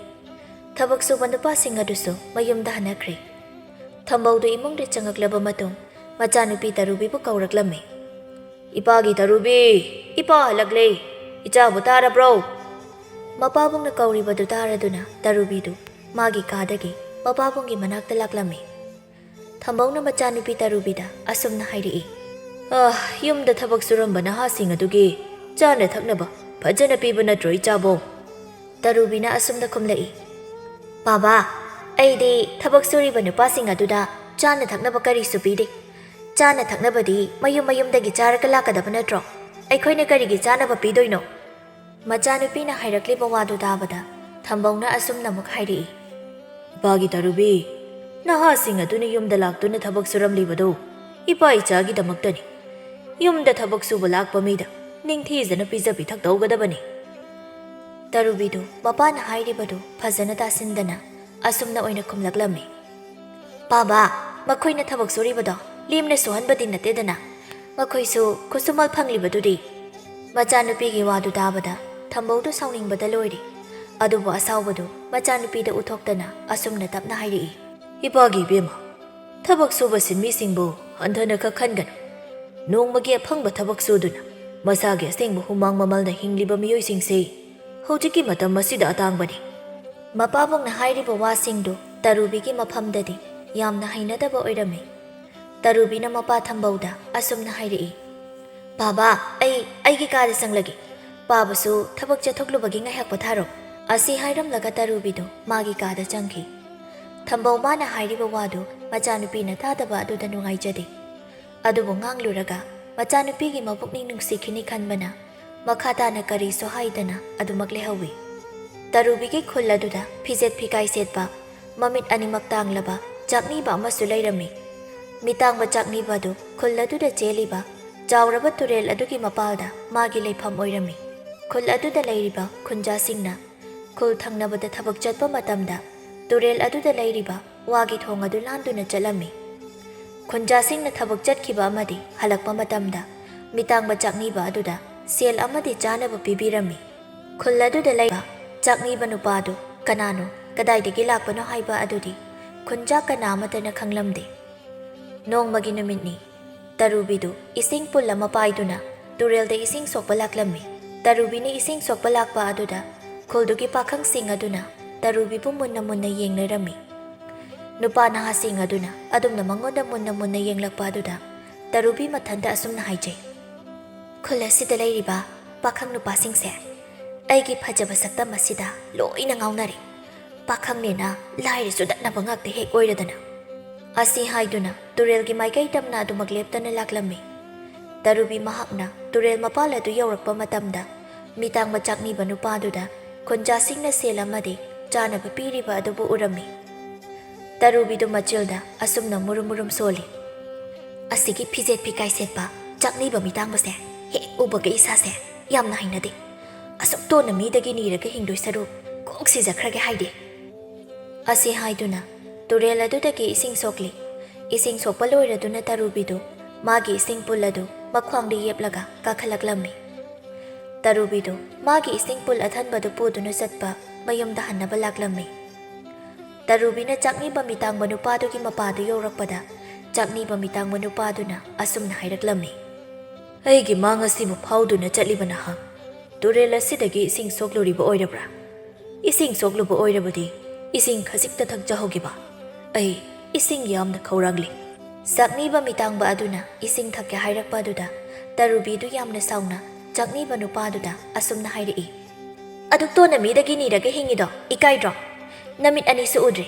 ꯊꯕꯛ ꯁꯨꯕ ꯅꯨꯄꯥꯁꯤꯡ ꯑꯗꯨꯁꯨ ꯃꯌꯨꯝꯗ ꯍꯟꯅꯈ꯭ꯔꯦ꯫ ꯊꯝꯕꯧꯗꯨ ꯏꯃꯨꯡꯗ ꯆꯪꯉꯛꯂꯕ ꯃꯇꯨꯡ, ꯃꯆꯥꯅꯨꯄꯤ ꯇꯔꯨꯕꯤꯕꯨ ꯀꯧꯔꯛꯂꯝꯃꯤ꯫ "ꯏꯄꯥꯒꯤ ꯇꯔꯨꯕꯤ, ꯏꯄꯥ ꯍꯜꯂꯛꯂꯦ꯫ ꯏꯆꯥꯕꯨ ꯇꯥꯔꯕ꯭ꯔꯣ?" ꯃꯄꯥꯕꯨꯡꯅ ꯀꯧꯔꯤꯕꯗꯨ ꯇꯥꯔꯗꯨꯅ ꯇꯔꯨꯕꯤꯗꯨ ꯃꯥꯒꯤ ꯀꯥꯗꯒꯤ ꯃꯄꯥꯕꯨꯡꯒꯤ ꯃꯅꯥꯛꯇ ꯂꯥꯛꯂꯝꯃꯤ꯫ ꯊꯝꯕꯧꯅ ꯃꯆꯥꯅꯨꯄꯤ ꯇꯔꯨꯕꯤꯗ ꯑꯁꯨꯝꯅ ꯍꯥꯏꯔꯛꯏ, "ꯑ, ꯌꯨꯝꯗ ꯊꯕꯛ ꯁꯨꯔꯝꯕ ꯅꯍꯥꯁꯤꯡ ꯑꯗꯨꯒꯤ ꯆꯥꯅ ꯊꯛꯅꯕ ꯐꯖꯅ ꯄꯤꯕ ꯅꯠꯇ꯭ꯔꯣ, ꯏꯆꯥꯕꯣ? ꯇꯔꯨꯕꯤꯅ ꯑꯁꯨꯝꯅ ꯈꯨꯝꯂꯛꯏ, "ꯕꯥꯕꯥ, ꯑꯩꯗꯤ ꯊꯕꯛ ꯁꯨꯔꯤꯕ ꯅꯨꯄꯥꯁꯤꯡ ꯑꯗꯨꯗ ꯆꯥꯅ ꯊꯛꯅꯕ ꯀꯔꯤꯁꯨ ꯄꯤꯗꯦ꯫ ꯆꯥꯅ ꯊꯛꯅꯕꯗꯤ ꯃꯌꯨꯝ ꯃꯌꯨꯝꯗꯒꯤ ꯆꯥꯔꯒ ꯂꯥꯛꯀꯗꯕ ꯅꯠꯇ꯭ꯔꯣ? ꯑꯩꯈꯣꯏꯅ ꯀꯔꯤꯒꯤ ꯆꯥꯅꯕ ꯄꯤꯗꯣꯏꯅꯣ?" ꯃꯆꯥꯅꯨꯄꯤꯅ ꯍꯥꯏꯔꯛꯂꯤꯕ ꯋꯥꯗꯨ ꯇꯥꯕꯗ ꯊꯝꯕꯧꯅ ꯑꯁꯨꯝꯅ ꯑꯃꯨꯛ ꯍꯥꯏꯔꯛꯏ, "ꯏꯄꯥꯒꯤ ꯇꯔꯨꯕꯤ, ꯅꯍꯥꯁꯤꯡ ꯑꯗꯨꯅ ꯌꯨꯝꯗ ꯂꯥꯛꯇꯨꯅ ꯊꯕꯛ ꯁꯨꯔꯝꯂꯤꯕꯗꯨ ꯏꯄꯥ ꯏꯆꯥꯒꯤꯗꯃꯛꯇꯅꯤ꯫ ꯌꯨꯝꯗ ꯊꯕꯛ ꯁꯨꯕ ꯂꯥꯛꯄ ꯃꯤꯗ ꯅꯤꯡꯊꯤꯖꯅ ꯄꯤꯖ ꯄꯤꯊꯛ ꯇꯧꯒꯗꯕꯅꯤ꯫" ꯇꯔꯨꯕꯤꯗꯨ ꯃꯄꯥꯅ ꯍꯥꯏꯔꯤꯕꯗꯨ ꯐꯖꯅ ꯇꯥꯁꯤꯟꯗꯅ ꯑꯁꯨꯝꯅ ꯑꯣꯏꯅ ꯈꯨꯝꯂꯛꯂꯝꯃꯤ, "ꯕꯥꯕꯥ, ꯃꯈꯣꯏꯅ ꯊꯕꯛ ꯁꯨꯔꯤꯕꯗꯣ ꯂꯦꯝꯅ ꯁꯨꯍꯟꯕꯗꯤ ꯅꯠꯇꯦꯗꯅ, ꯃꯈꯣꯏꯁꯨ ꯈꯨꯠꯁꯨꯃꯜ ꯐꯪꯂꯤꯕꯗꯨꯗꯤ꯫" ꯃꯆꯥꯅꯨꯄꯤꯒꯤ ꯋꯥꯗꯨ ꯇꯥꯕꯗ ꯊꯝꯕꯧꯗꯨ ꯁꯥꯎꯅꯤꯡꯕꯗ ꯂꯣꯏꯔꯦ꯫ ꯑꯗꯨꯕꯨ ꯑꯁꯥꯎꯕꯗꯨ ꯃꯆꯥꯅꯨꯄꯤꯗ ꯎꯠꯊꯣꯛꯇꯅ ꯑꯁꯨꯝꯅ ꯇꯞꯅ ꯍꯥꯏꯔꯛꯏ, "ꯏꯄꯥꯒꯤ ꯏꯕꯦꯝꯃ, ꯊꯕꯛ ꯁꯨꯕ ꯁꯤꯟꯃꯤꯁꯤꯡꯕꯨ ꯍꯟꯊꯅ ꯈꯛ ꯈꯟꯒꯅꯨ꯫ ꯅꯣꯡꯃꯒꯤ ꯑꯐꯪꯕ ꯊꯕꯛ ꯁꯨꯗꯨꯅ ꯃꯁꯥꯒꯤ ꯑꯁꯦꯡꯕ ꯍꯨꯃꯥꯡ ꯃꯃꯜꯅ ꯍꯤꯡꯂꯤꯕ ꯃꯤꯑꯣꯏꯁꯤꯡꯁꯤ ꯍꯧꯖꯤꯛꯀꯤ ꯃꯇꯝ ꯑꯁꯤꯗ ꯑꯇꯥꯡꯕꯅꯤ꯫" ꯃꯄꯥꯕꯨꯡꯅ ꯍꯥꯏꯔꯤꯕ ꯋꯥꯁꯤꯡꯗꯨ ꯇꯔꯨꯕꯤꯒꯤ ꯃꯐꯝꯗꯗꯤ ꯌꯥꯝꯅ ꯍꯩꯅꯗꯕ ꯑꯣꯏꯔꯝꯃꯤ꯫ ꯇꯔꯨꯕꯤꯅ ꯃꯄꯥ ꯊꯝꯕꯧꯗ ꯑꯁꯨꯝꯅ ꯍꯥꯏꯔꯛꯏ, "ꯕꯥꯕꯥ, ꯑꯩ ꯑꯩꯒꯤ ꯀꯥꯗ ꯆꯪꯂꯒꯦ꯫ ꯄꯥꯕꯁꯨ ꯊꯕꯛ ꯆꯠꯊꯣꯛꯂꯨꯕꯒꯤ ꯉꯥꯏꯍꯥꯛ ꯄꯣꯊꯥꯔꯣ꯫" ꯑꯁꯤ ꯍꯥꯏꯔꯝꯂꯒ ꯇꯔꯨꯕꯤꯗꯨ ꯃꯥꯒꯤ ꯀꯥꯗ ꯆꯪꯈꯤ꯫ ꯊꯝꯕꯧ ꯃꯥꯅ ꯍꯥꯏꯔꯤꯕ ꯋꯥꯗꯨ ꯃꯆꯥꯅꯨꯄꯤꯅ ꯇꯥꯗꯕ ꯑꯗꯨꯗ ꯅꯨꯡꯉꯥꯏꯖꯗꯦ꯫ ꯑꯗꯨꯕꯨ ꯉꯥꯡꯂꯨꯔꯒ ꯃꯆꯥꯅꯨꯄꯤꯒꯤ ꯃꯄꯨꯛꯅꯤꯡ ꯅꯨꯡꯁꯤꯈꯤꯅꯤ ꯈꯟꯕꯅ ꯃꯈꯥ ꯇꯥꯅ ꯀꯔꯤꯁꯨ ꯍꯥꯏꯗꯅ ꯑꯗꯨꯃꯛ ꯂꯩꯍꯧꯏ꯫ ꯇꯔꯨꯕꯤꯒꯤ ꯈꯨꯜ ꯑꯗꯨꯗ ꯐꯤꯖꯦꯠ ꯐꯤꯒꯥꯏ ꯁꯦꯠꯄ, ꯃꯃꯤꯠ ꯑꯅꯤꯃꯛ ꯇꯥꯡꯂꯕ ꯆꯥꯛꯅꯤꯕ ꯑꯃꯁꯨ ꯂꯩꯔꯝꯃꯤ꯫ ꯃꯤꯇꯥꯡꯕ ꯆꯥꯛꯅꯤꯕ ꯑꯗꯨ ꯈꯨꯜ ꯑꯗꯨꯗ ꯆꯦꯜꯂꯤꯕ ꯆꯥꯎꯔꯕ ꯇꯨꯔꯦꯜ ꯑꯗꯨꯒꯤ ꯃꯄꯥꯜꯗ ꯃꯥꯒꯤ ꯂꯩꯐꯝ ꯑꯣꯏꯔꯝꯃꯤ꯫ ꯈꯨꯜ ꯑꯗꯨꯗ ꯂꯩꯔꯤꯕ ꯈꯨꯟꯖꯥꯁꯤꯡꯅ ꯈꯨꯜ ꯊꯪꯅꯕꯗ ꯊꯕꯛ ꯆꯠꯄ ꯃꯇꯝꯗ ꯇꯨꯔꯦꯜ ꯑꯗꯨꯗ ꯂꯩꯔꯤꯕ ꯋꯥꯒꯤ ꯊꯣꯡ ꯑꯗꯨ ꯂꯥꯟꯗꯨꯅ ꯆꯠꯂꯝꯃꯤ꯫ ꯈꯨꯟꯖꯥꯁꯤꯡꯅ ꯊꯕꯛ ꯆꯠꯈꯤꯕ ꯑꯃꯗꯤ ꯍꯜꯂꯛꯄ ꯃꯇꯝꯗ ꯃꯤꯇꯥꯡꯕ ꯆꯥꯛꯅꯤꯕ ꯑꯗꯨꯗ ꯁꯦꯜ ꯑꯃꯗꯤ ꯆꯥꯅꯕ ꯄꯤꯕꯤꯔꯝꯃꯤ꯫ ꯈꯨꯜ ꯑꯗꯨꯗ ꯂꯩꯕ ꯆꯥꯛꯅꯤꯕ ꯅꯨꯄꯥ ꯑꯗꯨ ꯀꯅꯥꯅꯣ, ꯀꯗꯥꯏꯗꯒꯤ ꯂꯥꯛꯄꯅꯣ ꯍꯥꯏꯕ ꯑꯗꯨꯗꯤ ꯈꯨꯟꯖꯥ ꯀꯅꯥ ꯑꯃꯠꯇꯅ ꯈꯪꯂꯝꯗꯦ꯫ ꯅꯣꯡꯃꯒꯤ ꯅꯨꯃꯤꯠꯅꯤ꯫ ꯇꯔꯨꯕꯤꯗꯨ ꯏꯁꯤꯡ ꯄꯨꯜ ꯑꯃ ꯄꯥꯏꯗꯨꯅ ꯇꯨꯔꯦꯜꯗ ꯏꯁꯤꯡ ꯁꯣꯛꯄ ꯂꯥꯛꯂꯝꯃꯤ꯫ ꯇꯔꯨꯕꯤꯅ ꯏꯁꯤꯡ ꯁꯣꯛꯄ ꯂꯥꯛꯄ ꯑꯗꯨꯗ ꯈꯨꯜꯗꯨꯒꯤ ꯄꯥꯈꯪꯁꯤꯡ ꯑꯗꯨꯅ ꯇꯔꯨꯕꯤꯕꯨ ꯃꯨꯟꯅ ꯃꯨꯟꯅ ꯌꯦꯡꯅꯔꯝꯃꯤ꯫ ꯅꯨꯄꯥ ꯅꯍꯥꯁꯤꯡ ꯑꯗꯨꯅ ꯑꯗꯨꯝꯅ ꯃꯉꯣꯟꯗ ꯃꯨꯟꯅ ꯃꯨꯟꯅ ꯌꯦꯡꯂꯛꯄ ꯑꯗꯨꯗ ꯇꯔꯨꯕꯤ ꯃꯊꯟꯇ ꯑꯁꯨꯝꯅ ꯍꯥꯏꯖꯩ, "ꯈꯨꯜ ꯑꯁꯤꯗ ꯂꯩꯔꯤꯕ "ꯄꯥꯈꯪ ꯅꯨꯄꯥꯁꯤꯡꯁꯦ ꯑꯩꯒꯤ ꯐꯖꯕ ꯁꯛꯇꯝ ꯑꯁꯤꯗ ꯂꯣꯏꯅ ꯉꯥꯎꯅꯔꯦ꯫ ꯄꯥꯈꯪꯅꯦꯅ ꯂꯥꯏꯔꯁꯨ ꯗꯠꯅꯕ ꯉꯥꯛꯇ ꯍꯦꯛ ꯑꯣꯏꯔꯗꯅ"꯫ ꯑꯁꯤ ꯍꯥꯏꯗꯨꯅ ꯇꯨꯔꯦꯜꯒꯤ ꯃꯥꯏꯀꯩ ꯇꯝꯅ ꯑꯗꯨꯃꯛ ꯂꯦꯞꯇꯅ ꯂꯥꯛꯂꯝꯃꯤ꯫ ꯇꯔꯨꯕꯤ ꯃꯍꯥꯛꯅ ꯇꯨꯔꯦꯜ ꯃꯄꯥꯜ ꯑꯗꯨ ꯌꯧꯔꯛꯄ ꯃꯇꯝꯗ, ꯃꯤꯇꯥꯡꯕ ꯆꯥꯛꯅꯤꯕ ꯅꯨꯄꯥꯗꯨꯗ ꯈꯨꯟꯖꯥꯁꯤꯡꯅ ꯁꯦꯜ ꯑꯃꯗꯤ ꯆꯥꯅꯕ ꯄꯤꯔꯤꯕ ꯑꯗꯨꯕꯨ ꯎꯔꯝꯃꯤ꯫ ꯇꯔꯨꯕꯤꯗꯨ ꯃꯆꯤꯜꯗ ꯑꯁꯨꯝꯅ ꯃꯨꯔꯨꯝ ꯃꯨꯔꯨꯝ ꯁꯣꯜꯂꯤ, "ꯑꯁꯤꯒꯤ ꯐꯤꯖꯦꯠ ꯐꯤꯀꯥꯏ ꯁꯦꯠꯄ ꯆꯥꯛꯅꯤꯕ ꯃꯤꯇꯥꯡꯕꯁꯦ ꯍꯦꯛ ꯎꯕꯒ ꯏꯁꯥꯁꯦ ꯌꯥꯝꯅ ꯍꯩꯅꯗꯦ꯫ ꯑꯁꯨꯛ ꯇꯣꯟꯅ ꯃꯤꯗꯒꯤ ꯅꯤꯔꯒ ꯍꯤꯡꯗꯣꯏ ꯁꯔꯨꯛ ꯀꯣꯛ ꯁꯤꯖꯈ꯭ꯔꯒꯦ ꯍꯥꯏꯗꯦ"꯫ ꯑꯁꯤ ꯍꯥꯏꯗꯨꯅ ꯇꯨꯔꯦꯜ ꯑꯗꯨꯗꯒꯤ ꯏꯁꯤꯡ ꯁꯣꯛꯂꯤ꯫ ꯏꯁꯤꯡ ꯁꯣꯛꯄ ꯂꯣꯏꯔꯗꯨꯅ ꯇꯔꯨꯕꯤꯗꯨ ꯃꯥꯒꯤ ꯏꯁꯤꯡ ꯄꯨꯜ ꯑꯗꯨ ꯃꯈ꯭ꯋꯥꯡꯗ ꯌꯦꯞꯂꯒ ꯀꯥꯈꯠꯂꯛꯂꯝꯃꯤ꯫ ꯇꯔꯨꯕꯤꯗꯨ ꯃꯥꯒꯤ ꯏꯁꯤꯡ ꯄꯨꯜ ꯑꯊꯟꯕꯗꯨ ꯄꯨꯗꯨꯅ ꯆꯠꯄ ꯃꯌꯨꯝꯗ ꯍꯟꯅꯕ ꯂꯥꯛꯂꯝꯃꯤ꯫ ꯇꯔꯨꯕꯤꯅ ꯆꯥꯛꯅꯤꯕ ꯃꯤꯇꯥꯡꯕ ꯅꯨꯄꯥꯗꯨꯒꯤ ꯃꯄꯥꯗꯨ ꯌꯧꯔꯛꯄꯗ, ꯆꯥꯛꯅꯤꯕ ꯃꯤꯇꯥꯡꯕ ꯅꯨꯄꯥꯗꯨꯅ ꯑꯁꯨꯝꯅ ꯍꯥꯏꯔꯛꯂꯝꯃꯤ, "ꯑꯩꯒꯤ ꯃꯥꯡ ꯑꯁꯤꯕꯨ ꯐꯥꯎꯗꯨꯅ ꯆꯠꯂꯤꯕ ꯅꯍꯥꯛ ꯇꯨꯔꯦꯜ ꯑꯁꯤꯗꯒꯤ ꯏꯁꯤꯡ ꯁꯣꯛꯂꯨꯔꯤꯕ ꯑꯣꯏꯔꯕ꯭ꯔꯥ? ꯏꯁꯤꯡ ꯁꯣꯛꯂꯨꯕ ꯑꯣꯏꯔꯕꯗꯤ ꯏꯁꯤꯡ ꯈꯖꯤꯛꯇ ꯊꯛꯆꯍꯧꯈꯤꯕ꯫ ꯑꯩ ꯏꯁꯤꯡ ꯌꯥꯝꯅ ꯈꯧꯔꯥꯡꯂꯤ"꯫ ꯆꯥꯛꯅꯤꯕ ꯃꯤꯇꯥꯡꯕ ꯑꯗꯨꯅ ꯏꯁꯤꯡ ꯊꯛꯀꯦ ꯍꯥꯏꯔꯛꯄ ꯑꯗꯨꯗ ꯇꯔꯨꯕꯤꯗꯨ ꯌꯥꯝꯅ ꯁꯥꯎꯅ ꯆꯥꯛꯅꯤꯕ ꯅꯨꯄꯥ ꯑꯗꯨꯗ ꯑꯁꯨꯝꯅ ꯍꯥꯏꯔꯛꯏ, "ꯑꯗꯨꯛ ꯇꯣꯟꯅ ꯃꯤꯗꯒꯤ ꯅꯤꯔꯒ ꯍꯤꯡꯉꯤꯗꯣ ꯏꯀꯥꯏꯗ꯭ꯔꯣ? ꯅꯃꯤꯠ ꯑꯅꯤꯁꯨ ꯎꯗ꯭ꯔꯤ꯫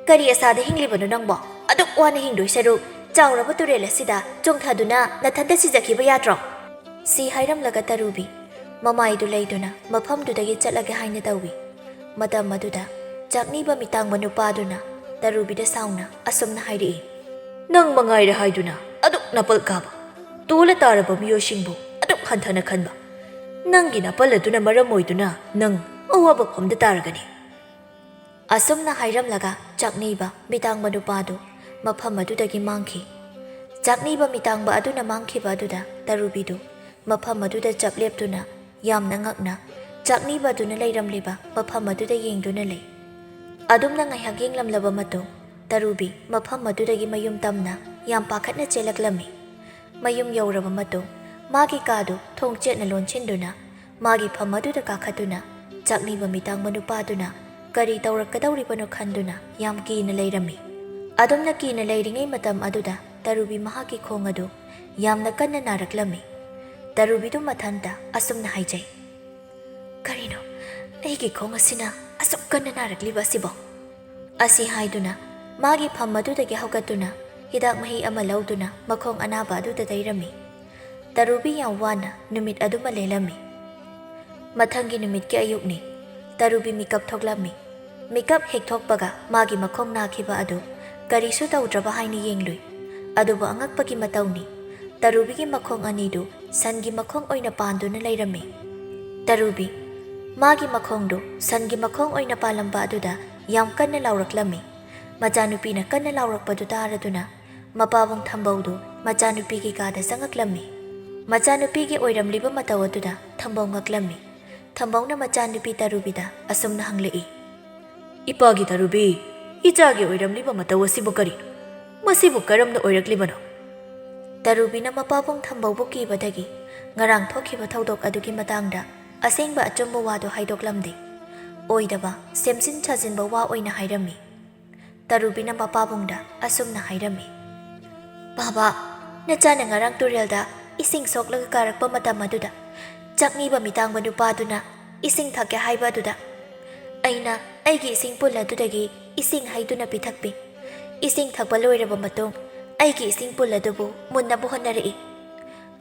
ꯀꯔꯤ ꯑꯁꯥꯗ ꯍꯤꯡꯂꯤꯕꯅꯣ ꯅꯪꯕꯣ? ꯑꯗꯨꯛ ꯋꯥꯅ ꯍꯤꯡꯗꯣꯏ ꯁꯔꯨꯛ ꯆꯥꯎꯔꯕ ꯇꯨꯔꯦꯜ ꯑꯁꯤꯗ ꯆꯣꯡꯊꯗꯨꯅ ꯅꯊꯟꯇ ꯁꯤꯖꯈꯤꯕ ꯌꯥꯗ꯭ꯔꯣ?" ꯁꯤ ꯍꯥꯏꯔꯝꯂꯒ ꯇꯔꯨꯕꯤ ꯃꯃꯥꯏꯗꯨ ꯂꯩꯗꯨꯅ ꯃꯐꯝꯗꯨꯗꯒꯤ ꯆꯠꯂꯒꯦ ꯍꯥꯏꯅ ꯇꯧꯏ꯫ ꯃꯇꯝ ꯑꯗꯨꯗ ꯆꯥꯛꯅꯤꯕ ꯃꯤꯇꯥꯡꯕ ꯅꯨꯄꯥꯗꯨꯅ ꯇꯔꯨꯕꯤꯗ ꯁꯥꯎꯅ ꯑꯁꯨꯝꯅ ꯍꯥꯏꯔꯛꯏ, "ꯅꯪ ꯃꯉꯥꯏꯔꯦ ꯍꯥꯏꯗꯨꯅ ꯑꯗꯨꯛ ꯅꯥꯄꯜ ꯀꯥꯕ, ꯇꯣꯜꯂ ꯇꯥꯔꯕ ꯃꯤꯑꯣꯏꯁꯤꯡꯕꯨ ꯑꯗꯨꯛ ꯍꯟꯊꯅ ꯈꯟꯕ꯫ ꯅꯪꯒꯤ ꯅꯥꯄꯜ ꯑꯗꯨꯅ ꯃꯔꯝ ꯑꯣꯏꯗꯨꯅ ꯅꯪ ꯑꯋꯥꯕ ꯐꯝꯗ ꯇꯥꯔꯒꯅꯤ"꯫ ꯑꯁꯨꯝꯅ ꯍꯥꯏꯔꯝꯂꯒ ꯆꯥꯛꯅꯤꯕ ꯃꯤꯇꯥꯡꯕ ꯅꯨꯄꯥꯗꯨ ꯃꯐꯝ ꯑꯗꯨꯗꯒꯤ ꯃꯥꯡꯈꯤ꯫ ꯆꯥꯛꯅꯤꯕ ꯃꯤꯇꯥꯡꯕ ꯑꯗꯨꯅ ꯃꯥꯡꯈꯤꯕ ꯑꯗꯨꯗ ꯇꯔꯨꯕꯤꯗꯨ ꯃꯐꯝ ꯑꯗꯨꯗ ꯆꯞ ꯂꯦꯞꯇꯨꯅ ꯌꯥꯝꯅ ꯉꯛꯅ ꯆꯥꯛꯅꯤꯕ ꯑꯗꯨꯅ ꯂꯩꯔꯝꯂꯤꯕ ꯃꯐꯝ ꯑꯗꯨꯗ ꯌꯦꯡꯗꯨꯅ ꯂꯩ꯫ ꯑꯗꯨꯝꯅ ꯉꯥꯏꯍꯥꯛ ꯌꯦꯡꯂꯝꯂꯕ ꯃꯇꯨꯡ ꯇꯔꯨꯕꯤ ꯃꯐꯝ ꯑꯗꯨꯗꯒꯤ ꯃꯌꯨꯝ ꯇꯝꯅ ꯌꯥꯝ ꯄꯥꯈꯠꯅ ꯆꯦꯜꯂꯛꯂꯝꯃꯤ꯫ ꯃꯌꯨꯝ ꯌꯧꯔꯕ ꯃꯇꯨꯡ ꯃꯥꯒꯤ ꯀꯥꯗꯨ ꯊꯣꯡ ꯆꯦꯠꯅ ꯂꯣꯟꯁꯤꯟꯗꯨꯅ ꯃꯥꯒꯤ ꯐꯝ ꯑꯗꯨꯗ ꯀꯥꯈꯠꯇꯨꯅ ꯆꯥꯛꯅꯤꯕ ꯃꯤꯇꯥꯡꯕ ꯅꯨꯄꯥꯗꯨꯅ ꯀꯔꯤ ꯇꯧꯔꯛꯀꯗꯧꯔꯤꯕꯅꯣ ꯈꯟꯗꯨꯅ ꯌꯥꯝ ꯀꯤꯅ ꯂꯩꯔꯝꯃꯤ꯫ ꯑꯗꯨꯝꯅ ꯀꯤꯅ ꯂꯩꯔꯤꯉꯩ ꯃꯇꯝ ꯑꯗꯨꯗ ꯇꯔꯨꯕꯤ ꯃꯍꯥꯛꯀꯤ ꯈꯣꯡ ꯑꯗꯨ ꯌꯥꯝꯅ ꯀꯟꯅ ꯅꯥꯔꯛꯂꯝꯃꯤ꯫ ꯇꯔꯨꯕꯤꯗꯨ ꯃꯊꯟꯇ ꯑꯁꯨꯝꯅ ꯍꯥꯏꯖꯩ, "ꯀꯔꯤꯅꯣ ꯑꯩꯒꯤ ꯈꯣꯡ ꯑꯁꯤꯅ ꯑꯁꯨꯛ ꯀꯟꯅ ꯅꯥꯔꯛꯂꯤꯕ ꯑꯁꯤꯕꯣ?" ꯑꯁꯤ ꯍꯥꯏꯗꯨꯅ ꯃꯥꯒꯤ ꯐꯝ ꯑꯗꯨꯗꯒꯤ ꯍꯧꯒꯠꯇꯨꯅ ꯍꯤꯗꯥꯛ ꯃꯍꯤ ꯑꯃ ꯂꯧꯗꯨꯅ ꯃꯈꯣꯡ ꯑꯅꯥꯕ ꯑꯗꯨꯗ ꯇꯩꯔꯝꯃꯤ꯫ ꯇꯔꯨꯕꯤ ꯌꯥꯝ ꯋꯥꯅ ꯅꯨꯃꯤꯠ ꯑꯗꯨꯃ ꯂꯦꯜꯂꯝꯃꯤ꯫ ꯃꯊꯪꯒꯤ ꯅꯨꯃꯤꯠꯀꯤ ꯑꯌꯨꯛꯅꯤ꯫ ꯇꯔꯨꯕꯤ ꯃꯤꯀꯞ ꯊꯣꯛꯂꯝꯃꯤ꯫ ꯃꯤꯀꯞ ꯍꯦꯛ ꯊꯣꯛꯄꯒ ꯃꯥꯒꯤ ꯃꯈꯣꯡ ꯅꯥꯈꯤꯕ ꯑꯗꯨ ꯀꯔꯤꯁꯨ ꯇꯧꯗ꯭ꯔꯕ ꯍꯥꯏꯅ ꯌꯦꯡꯂꯨꯏ꯫ ꯑꯗꯨꯕꯨ ꯑꯉꯛꯄꯒꯤ ꯃꯇꯧꯅꯤ, ꯇꯔꯨꯕꯤꯒꯤ ꯃꯈꯣꯡ ꯑꯅꯤꯗꯨ ꯁꯟꯒꯤ ꯃꯈꯣꯡ ꯑꯣꯏꯅ ꯄꯥꯟꯗꯨꯅ ꯂꯩꯔꯝꯃꯤ꯫ ꯇꯔꯨꯕꯤ ꯃꯥꯒꯤ ꯃꯈꯣꯡꯗꯨ ꯁꯟꯒꯤ ꯃꯈꯣꯡ ꯑꯣꯏꯅ ꯄꯥꯜꯂꯝꯕ ꯑꯗꯨꯗ ꯌꯥꯝ ꯀꯟꯅ ꯂꯥꯎꯔꯛꯂꯝꯃꯤ꯫ ꯃꯆꯥꯅꯨꯄꯤꯅ ꯀꯟꯅ ꯂꯥꯎꯔꯛꯄꯗꯨ ꯇꯥꯔꯗꯨꯅ ꯃꯄꯥꯕꯨꯡ ꯊꯝꯕꯧꯗꯨ ꯃꯆꯥꯅꯨꯄꯤꯒꯤ ꯀꯥꯗ ꯆꯪꯉꯛꯂꯝꯃꯤ꯫ ꯃꯆꯥꯅꯨꯄꯤꯒꯤ ꯑꯣꯏꯔꯝꯂꯤꯕ ꯃꯇꯧ ꯑꯗꯨꯗ ꯊꯝꯕꯧ ꯉꯛꯂꯝꯃꯤ꯫ ꯊꯝꯕꯧꯅ ꯃꯆꯥꯅꯨꯄꯤ ꯇꯔꯨꯕꯤꯗ ꯑꯁꯨꯝꯅ ꯍꯪꯂꯛꯏ, "ꯏꯄꯥꯒꯤ ꯇꯔꯨꯕꯤ, ꯏꯆꯥꯒꯤ ꯑꯣꯏꯔꯝꯂꯤꯕ ꯃꯇꯧ ꯑꯁꯤꯕꯨ ꯀꯔꯤꯅꯣ? ꯃꯁꯤꯕꯨ ꯀꯔꯝꯅ ꯑꯣꯏꯔꯛꯂꯤꯕꯅꯣ?" ꯇꯔꯨꯕꯤꯅ ꯃꯄꯥꯕꯨꯡ ꯊꯝꯕꯧꯕꯨ ꯀꯤꯕꯗꯒꯤ ꯉꯔꯥꯡ ꯊꯣꯛꯈꯤꯕ ꯊꯧꯗꯣꯛ ꯑꯗꯨꯒꯤ ꯃꯇꯥꯡꯗ ꯑꯁꯦꯡꯕ ꯑꯆꯨꯝꯕ ꯋꯥꯗꯨ ꯍꯥꯏꯗꯣꯛꯂꯝꯗꯦ꯫ ꯑꯣꯏꯗꯕ, ꯁꯦꯝꯖꯤꯟ ꯁꯥꯖꯤꯟꯕ ꯋꯥ ꯑꯣꯏꯅ ꯍꯥꯏꯔꯝꯃꯤ꯫ ꯇꯔꯨꯕꯤꯅ ꯃꯄꯥꯕꯨꯡꯗ ꯑꯁꯨꯝꯅ ꯍꯥꯏꯔꯝꯃꯤ, "ꯕꯥꯕꯥ, ꯅꯆꯥꯅ ꯉꯔꯥꯡ ꯇꯨꯔꯦꯜꯗ ꯏꯁꯤꯡ ꯁꯣꯛꯂꯒ ꯀꯥꯔꯛꯄ ꯃꯇꯝ ꯑꯗꯨꯗ ꯆꯥꯛꯅꯤꯕ ꯃꯤꯇꯥꯡꯕ ꯅꯨꯄꯥꯗꯨꯅ ꯏꯁꯤꯡ ꯊꯛꯀꯦ ꯍꯥꯏꯕ ꯑꯗꯨꯗ ꯑꯩꯅ ꯑꯩꯒꯤ ꯏꯁꯤꯡ ꯄꯨꯜ ꯑꯗꯨꯗꯒꯤ ꯏꯁꯤꯡ ꯍꯩꯗꯨꯅ ꯄꯤꯊꯛꯄꯤ꯫ ꯏꯁꯤꯡ ꯊꯛꯄ ꯂꯣꯏꯔꯕ ꯃꯇꯨꯡ ꯑꯩꯒꯤ ꯏꯁꯤꯡ ꯄꯨꯜ ꯑꯗꯨꯕꯨ ꯃꯨꯟꯅꯕ ꯍꯣꯠꯅꯔꯛꯏ꯫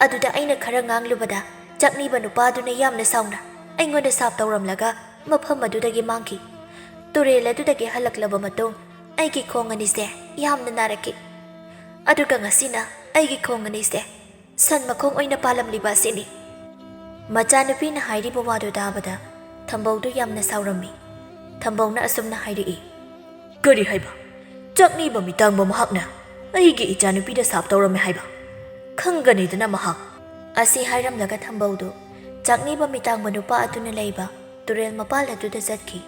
ꯑꯗꯨꯗ ꯑꯩꯅ ꯈꯔ ꯉꯥꯡꯂꯨꯕꯗ ꯆꯥꯛꯅꯤꯕ ꯅꯨꯄꯥꯗꯨꯅ ꯌꯥꯝꯅ ꯁꯥꯎꯅ ꯑꯩꯉꯣꯟꯗ ꯁꯥꯞ ꯇꯧꯔꯝꯂꯒ ꯃꯐꯝ ꯑꯗꯨꯗꯒꯤ ꯃꯥꯡꯈꯤ꯫ ꯇꯨꯔꯦꯜ ꯑꯗꯨꯗꯒꯤ ꯍꯜꯂꯛꯂꯕ ꯃꯇꯨꯡ ꯑꯩꯒꯤ ꯈꯣꯡ ꯑꯅꯤꯁꯦ ꯌꯥꯝꯅ ꯅꯥꯔꯛꯈꯤ꯫ ꯑꯗꯨꯒ ꯉꯁꯤꯅ ꯑꯩꯒꯤ ꯈꯣꯡ ꯑꯅꯤꯁꯦ ꯁꯟ ꯃꯈꯣꯡ ꯑꯣꯏꯅ ꯄꯥꯜꯂꯝꯂꯤꯕ ꯑꯁꯤꯅꯤ꯫" ꯃꯆꯥꯅꯨꯄꯤꯅ ꯍꯥꯏꯔꯤꯕ ꯋꯥꯗꯨ ꯇꯥꯕꯗ ꯊꯝꯕꯧꯗꯨ ꯌꯥꯝꯅ ꯁꯥꯎꯔꯝꯃꯤ꯫ ꯊꯝꯕꯧꯅ ꯑꯁꯨꯝꯅ ꯍꯥꯏꯔꯛꯏ, "ꯀꯔꯤ ꯍꯥꯏꯕ? ꯆꯥꯛꯅꯤꯕ ꯃꯤꯇꯥꯡꯕ ꯃꯍꯥꯛꯅ ꯑꯩꯒꯤ ꯏꯆꯥꯅꯨꯄꯤꯗ ꯁꯥꯞ ꯇꯧꯔꯝꯃꯦ ꯍꯥꯏꯕ? ꯈꯪꯒꯅꯤꯗꯅ ꯃꯍꯥꯛ!" ꯑꯁꯤ ꯍꯥꯏꯔꯝꯂꯒ ꯊꯝꯕꯧꯗꯨ ꯆꯥꯛꯅꯤꯕ ꯃꯤꯇꯥꯡꯕ ꯅꯨꯄꯥ ꯑꯗꯨꯅ ꯂꯩꯕ ꯇꯨꯔꯦꯜ ꯃꯄꯥꯜ ꯑꯗꯨꯗ ꯆꯠꯈꯤ꯫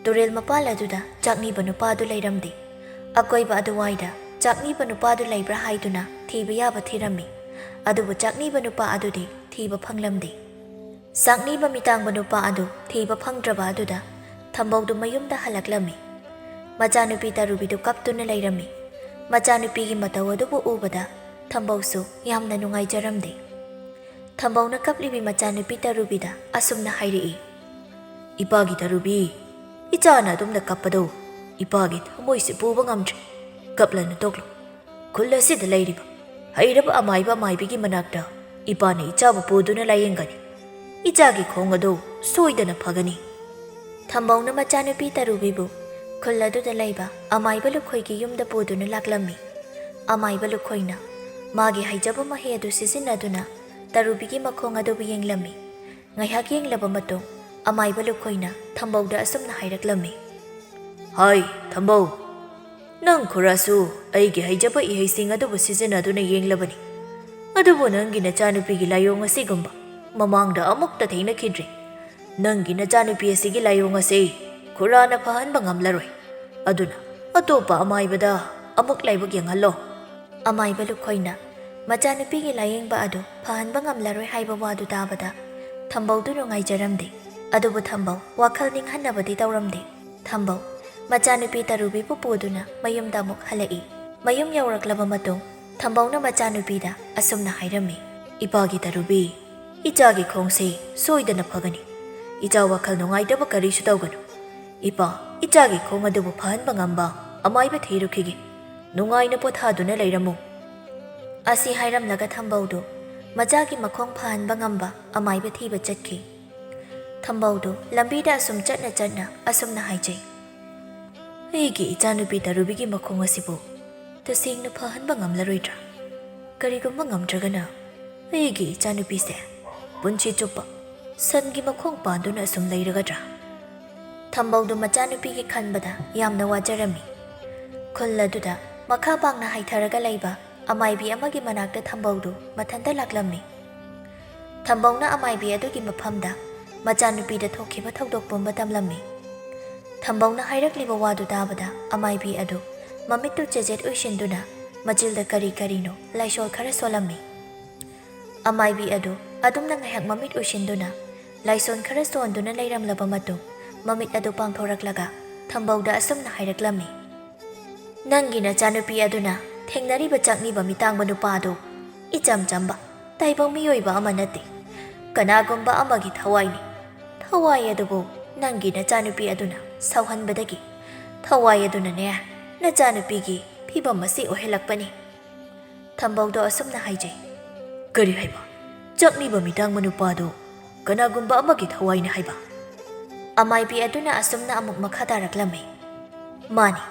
ꯇꯨꯔꯦꯜ ꯃꯄꯥꯜ ꯑꯗꯨꯗ ꯆꯥꯛꯅꯤꯕ ꯅꯨꯄꯥ ꯑꯗꯨ ꯂꯩꯔꯝꯗꯦ꯫ ꯑꯀꯣꯏꯕ ꯑꯗꯨꯋꯥꯏꯗ ꯆꯥꯛꯅꯤꯕ ꯅꯨꯄꯥ ꯑꯗꯨ ꯂꯩꯕ꯭ꯔꯥ ꯍꯥꯏꯗꯨꯅ ꯊꯤꯕ ꯌꯥꯕ ꯊꯤꯔꯝꯃꯤ꯫ ꯑꯗꯨꯕꯨ ꯆꯥꯛꯅꯤꯕ ꯅꯨꯄꯥ ꯑꯗꯨꯗꯤ ꯊꯤꯕ ꯐꯪꯂꯝꯗꯦ꯫ ꯆꯥꯛꯅꯤꯕ ꯃꯤꯇꯥꯡꯕ ꯅꯨꯄꯥ ꯑꯗꯨ ꯊꯤꯕ ꯐꯪꯗ꯭ꯔꯕ ꯑꯗꯨꯗ ꯊꯝꯕꯧꯗꯨ ꯃꯌꯨꯝꯗ ꯍꯜꯂꯛꯂꯝꯃꯤ꯫ ꯃꯆꯥꯅꯨꯄꯤ ꯇꯔꯨꯕꯤꯗꯨ ꯀꯞꯇꯨꯅ ꯂꯩꯔꯝꯃꯤ꯫ ꯃꯆꯥꯅꯨꯄꯤꯒꯤ ꯃꯇꯧ ꯑꯗꯨꯕꯨ ꯎꯕꯗ ꯊꯝꯕꯧꯁꯨ ꯌꯥꯝꯅ ꯅꯨꯡꯉꯥꯏꯖꯔꯝꯗꯦ꯫ ꯊꯝꯕꯧꯅ ꯀꯞꯂꯤꯕꯤ ꯃꯆꯥꯅꯨꯄꯤ ꯇꯔꯨꯕꯤꯗ ꯑꯁꯨꯝꯅ ꯍꯥꯏꯔꯛꯏ, "ꯏꯄꯥꯒꯤ ꯇꯔꯨꯕꯤ, ꯏꯆꯥꯅ ꯑꯗꯨꯝꯅ ꯀꯞꯄꯗꯣ ꯏꯄꯥꯒꯤ ꯊꯃꯣꯏꯁꯦ ꯄꯨꯕ ꯉꯝꯗ꯭ꯔꯦ꯫ ꯀꯞꯂꯅꯨ ꯇꯣꯛꯂꯣ꯫ ꯈꯨꯜ ꯑꯁꯤꯗ ꯂꯩꯔꯤꯕ ꯍꯩꯔꯕ ꯑꯃꯥꯏꯕ ꯑꯃꯥꯏꯕꯤꯒꯤ ꯃꯅꯥꯛꯇ ꯏꯄꯥꯅ ꯏꯆꯥꯕꯨ ꯄꯨꯗꯨꯅ ꯂꯥꯌꯦꯡꯒꯅꯤ꯫ ꯏꯆꯥꯒꯤ ꯈꯣꯡ ꯑꯗꯨ ꯁꯣꯏꯗꯅ ꯐꯒꯅꯤ꯫" ꯊꯝꯕꯧꯅ ꯃꯆꯥꯅꯨꯄꯤ ꯇꯔꯨꯕꯤꯕꯨ ꯈꯨꯜ ꯑꯗꯨꯗ ꯂꯩꯕ ꯑꯃꯥꯏꯕ ꯂꯨꯈꯣꯏꯒꯤ ꯌꯨꯝꯗ ꯄꯨꯗꯨꯅ ꯂꯥꯛꯂꯝꯃꯤ꯫ ꯑꯃꯥꯏꯕ ꯂꯨꯈꯣꯏꯅ ꯃꯥꯒꯤ ꯍꯩꯖꯕ ꯃꯍꯩ ꯑꯗꯨ ꯁꯤꯖꯤꯟꯅꯗꯨꯅ ꯇꯔꯨꯕꯤꯒꯤ ꯃꯈꯣꯡ ꯑꯗꯨꯕꯨ ꯌꯦꯡꯂꯝꯃꯤ꯫ ꯉꯥꯏꯍꯥꯛ ꯌꯦꯡꯂꯕ ꯃꯇꯨꯡ ꯑꯃꯥꯏꯕ ꯂꯨꯈꯣꯏꯅ ꯊꯝꯕꯧꯗ ꯑꯁꯨꯝꯅ ꯍꯥꯏꯔꯛꯂꯝꯃꯤ, "ꯍꯥꯏ ꯊꯝꯕꯧ, ꯅꯪ ꯈꯨꯔꯥꯁꯨ ꯑꯩꯒꯤ ꯍꯩꯖꯕ ꯏꯍꯩꯁꯤꯡ ꯑꯗꯨꯕꯨ ꯁꯤꯖꯤꯟꯅꯗꯨꯅ ꯌꯦꯡꯂꯕꯅꯤ꯫ ꯑꯗꯨꯕꯨ ꯅꯪꯒꯤ ꯅꯆꯥꯅꯨꯄꯤꯒꯤ ꯂꯥꯏꯑꯣꯡ ꯑꯁꯤꯒꯨꯝꯕ ꯃꯃꯥꯡꯗ ꯑꯃꯨꯛꯇ ꯊꯦꯡꯅꯈꯤꯗ꯭ꯔꯤ꯫ ꯅꯪꯒꯤ ꯅꯆꯥꯅꯨꯄꯤ ꯑꯁꯤꯒꯤ ꯂꯥꯏꯑꯣꯡ ꯑꯁꯤ ꯈꯨꯔꯥꯅ ꯐꯍꯟꯕ ꯉꯝꯂꯔꯣꯏ꯫ ꯑꯗꯨꯅ ꯑꯇꯣꯞꯄ ꯑꯃꯥꯏꯕꯗ ꯑꯃꯨꯛ ꯂꯥꯏꯕꯛ ꯌꯦꯡꯍꯜꯂꯣ꯫" ꯑꯃꯥꯏꯕ ꯂꯨꯈꯣꯏꯅ ꯃꯆꯥꯅꯨꯄꯤꯒꯤ ꯂꯥꯌꯦꯡꯕ ꯑꯗꯨ ꯐꯍꯟꯕ ꯉꯝꯂꯔꯣꯏ ꯍꯥꯏꯕ ꯋꯥꯗꯨ ꯇꯥꯕꯗ ꯊꯝꯕꯧꯗꯨ ꯅꯨꯡꯉꯥꯏꯖꯔꯝꯗꯦ꯫ ꯑꯗꯨꯕꯨ ꯊꯝꯕꯧ ꯋꯥꯈꯜ ꯅꯤꯡꯍꯟꯅꯕꯗꯤ ꯇꯧꯔꯝꯗꯦ꯫ ꯊꯝꯕꯧ ꯃꯆꯥꯅꯨꯄꯤ ꯇꯔꯨꯕꯤꯕꯨ ꯄꯨꯗꯨꯅ ꯃꯌꯨꯝꯗ ꯑꯃꯨꯛ ꯍꯜꯂꯛꯏ꯫ ꯃꯌꯨꯝ ꯌꯧꯔꯛꯂꯕ ꯃꯇꯨꯡ ꯊꯝꯕꯧꯅ ꯃꯆꯥꯅꯨꯄꯤꯗ ꯑꯁꯨꯝꯅ ꯍꯥꯏꯔꯝꯃꯤ, "ꯏꯄꯥꯒꯤ ꯇꯔꯨꯕꯤ, ꯏꯆꯥꯒꯤ ꯈꯣꯡꯁꯦ ꯁꯣꯏꯗꯅ ꯐꯒꯅꯤ꯫ ꯏꯆꯥ ꯋꯥꯈꯜ ꯅꯨꯡꯉꯥꯏꯇꯕ ꯀꯔꯤꯁꯨ ꯇꯧꯒꯅꯨ꯫ ꯏꯄꯥ ꯏꯆꯥꯒꯤ ꯈꯣꯡ ꯑꯗꯨꯕꯨ ꯐꯍꯟꯕ ꯉꯝꯕ ꯑꯃꯥꯏꯕ ꯊꯤꯔꯨꯈꯤꯒꯦ꯫ ꯅꯨꯡꯉꯥꯏꯅ ꯄꯣꯊꯥꯗꯨꯅ ꯂꯩꯔꯝꯃꯨ꯫" ꯑꯁꯤ ꯍꯥꯏꯔꯝꯂꯒ ꯊꯝꯕꯧꯗꯨ ꯃꯆꯥꯒꯤ ꯃꯈꯣꯡ ꯐꯍꯟꯕ ꯉꯝꯕ ꯑꯃꯥꯏꯕ ꯊꯤꯕ ꯆꯠꯈꯤ꯫ ꯊꯝꯕꯧꯗꯨ ꯂꯝꯕꯤꯗ ꯑꯁꯨꯝ ꯆꯠꯅ ꯆꯠꯅ ꯑꯁꯨꯝꯅ ꯍꯥꯏꯖꯩ, "ꯑꯩꯒꯤ ꯏꯆꯥꯅꯨꯄꯤ ꯇꯔꯨꯕꯤꯒꯤ ꯃꯈꯣꯡ ꯑꯁꯤꯕꯨ ꯇꯁꯦꯡꯅ ꯐꯍꯟꯕ ꯉꯝꯂꯔꯣꯏꯗ꯭ꯔꯥ? ꯀꯔꯤꯒꯨꯝꯕ ꯉꯝꯗ꯭ꯔꯒꯅ ꯑꯩꯒꯤ ꯏꯆꯥꯅꯨꯄꯤꯁꯦ ꯄꯨꯟꯁꯤ ꯆꯨꯞꯄ ꯁꯟꯒꯤ ꯃꯈꯣꯡ ꯄꯥꯟꯗꯨꯅ ꯑꯁꯨꯝ ꯂꯩꯔꯒꯗ꯭ꯔꯥ?" ꯊꯝꯕꯧꯗꯨ ꯃꯆꯥꯅꯨꯄꯤꯒꯤ ꯈꯟꯕꯗ ꯌꯥꯝꯅ ꯋꯥꯖꯔꯝꯃꯤ꯫ ꯈꯨꯜ ꯑꯗꯨꯗ ꯃꯈꯥ ꯄꯥꯡꯅ ꯍꯥꯏꯊꯔꯒ ꯂꯩꯕ ꯑꯃꯥꯏꯕꯤ ꯑꯃꯒꯤ ꯃꯅꯥꯛꯇ ꯊꯝꯕꯧꯗꯨ ꯃꯊꯟꯇ ꯂꯥꯛꯂꯝꯃꯤ꯫ ꯊꯝꯕꯧꯅ ꯑꯃꯥꯏꯕꯤ ꯑꯗꯨꯒꯤ ꯃꯐꯝꯗ ꯃꯆꯥꯅꯨꯄꯤꯗ ꯊꯣꯛꯈꯤꯕ ꯊꯧꯗꯣꯛ ꯄꯨꯝꯕ ꯇꯝꯂꯝꯃꯤ꯫ ꯊꯝꯕꯧꯅ ꯍꯥꯏꯔꯛꯂꯤꯕ ꯋꯥꯗꯨ ꯇꯥꯕꯗ ꯑꯃꯥꯏꯕꯤ ꯑꯗꯨ ꯃꯃꯤꯠꯇꯨ ꯆꯦꯖꯦꯠ ꯎꯏꯁꯤꯟꯗꯨꯅ ꯃꯆꯤꯜꯗ ꯀꯔꯤ ꯀꯔꯤꯅꯣ ꯂꯥꯏꯁꯣꯜ ꯈꯔ ꯁꯣꯜꯂꯝꯃꯤ꯫ ꯑꯃꯥꯏꯕꯤ ꯑꯗꯨ ꯑꯗꯨꯝꯅ ꯉꯥꯏꯍꯥꯛ ꯃꯃꯤꯠ ꯎꯏꯁꯤꯟꯗꯨꯅ ꯂꯥꯏꯁꯣꯟ ꯈꯔ ꯁꯣꯟꯗꯨꯅ ꯂꯩꯔꯝꯂꯕ ꯃꯇꯨꯡ ꯃꯃꯤꯠ ꯑꯗꯨ ꯄꯥꯡꯊꯣꯔꯛꯂꯒ ꯊꯝꯕꯧꯗ ꯑꯁꯨꯝꯅ ꯍꯥꯏꯔꯛꯂꯝꯃꯤ, "ꯅꯪꯒꯤ ꯅꯆꯥꯅꯨꯄꯤ ꯑꯗꯨꯅ ꯊꯦꯡꯅꯔꯤꯕ ꯆꯥꯛꯅꯤꯕ ꯃꯤꯇꯥꯡꯕ ꯅꯨꯄꯥ ꯑꯗꯨ ꯏꯆꯝ ꯆꯝꯕ, ꯇꯥꯏꯕꯪ ꯃꯤꯑꯣꯏꯕ ꯑꯃ ꯅꯠꯇꯦ, ꯀꯅꯥꯒꯨꯝꯕ ꯑꯃꯒꯤ ꯊꯋꯥꯏꯅꯤ꯫ ꯊꯋꯥꯏ ꯑꯗꯨꯕꯨ ꯅꯪꯒꯤ ꯅꯆꯥꯅꯨꯄꯤ ꯑꯗꯨꯅ ꯁꯥꯎꯍꯟꯕꯗꯒꯤ ꯊꯋꯥꯏ ꯑꯗꯨꯅꯅꯦ ꯅꯆꯥꯅꯨꯄꯤꯒꯤ ꯐꯤꯕꯝ ꯑꯁꯤ ꯑꯣꯏꯍꯜꯂꯛꯄꯅꯤ꯫ ꯊꯝꯕꯧꯗꯣ ꯑꯁꯨꯝꯅ ꯍꯥꯏꯖꯩ꯫ ꯀꯔꯤ ꯍꯥꯏꯕ? ꯆꯥꯛꯅꯤꯕ ꯃꯤꯇꯥꯡꯕ ꯅꯨꯄꯥꯗꯨ ꯀꯅꯥꯒꯨꯝꯕ ꯑꯃꯒꯤ ꯊꯋꯥꯏꯅꯤ ꯍꯥꯏꯕ? ꯑꯃꯥꯏꯕꯤ ꯑꯗꯨꯅ ꯑꯁꯨꯝꯅ ꯑꯃꯨꯛ ꯃꯈꯥ ꯇꯥꯔꯛꯂꯝꯃꯤ꯫ ꯃꯥꯅꯤ,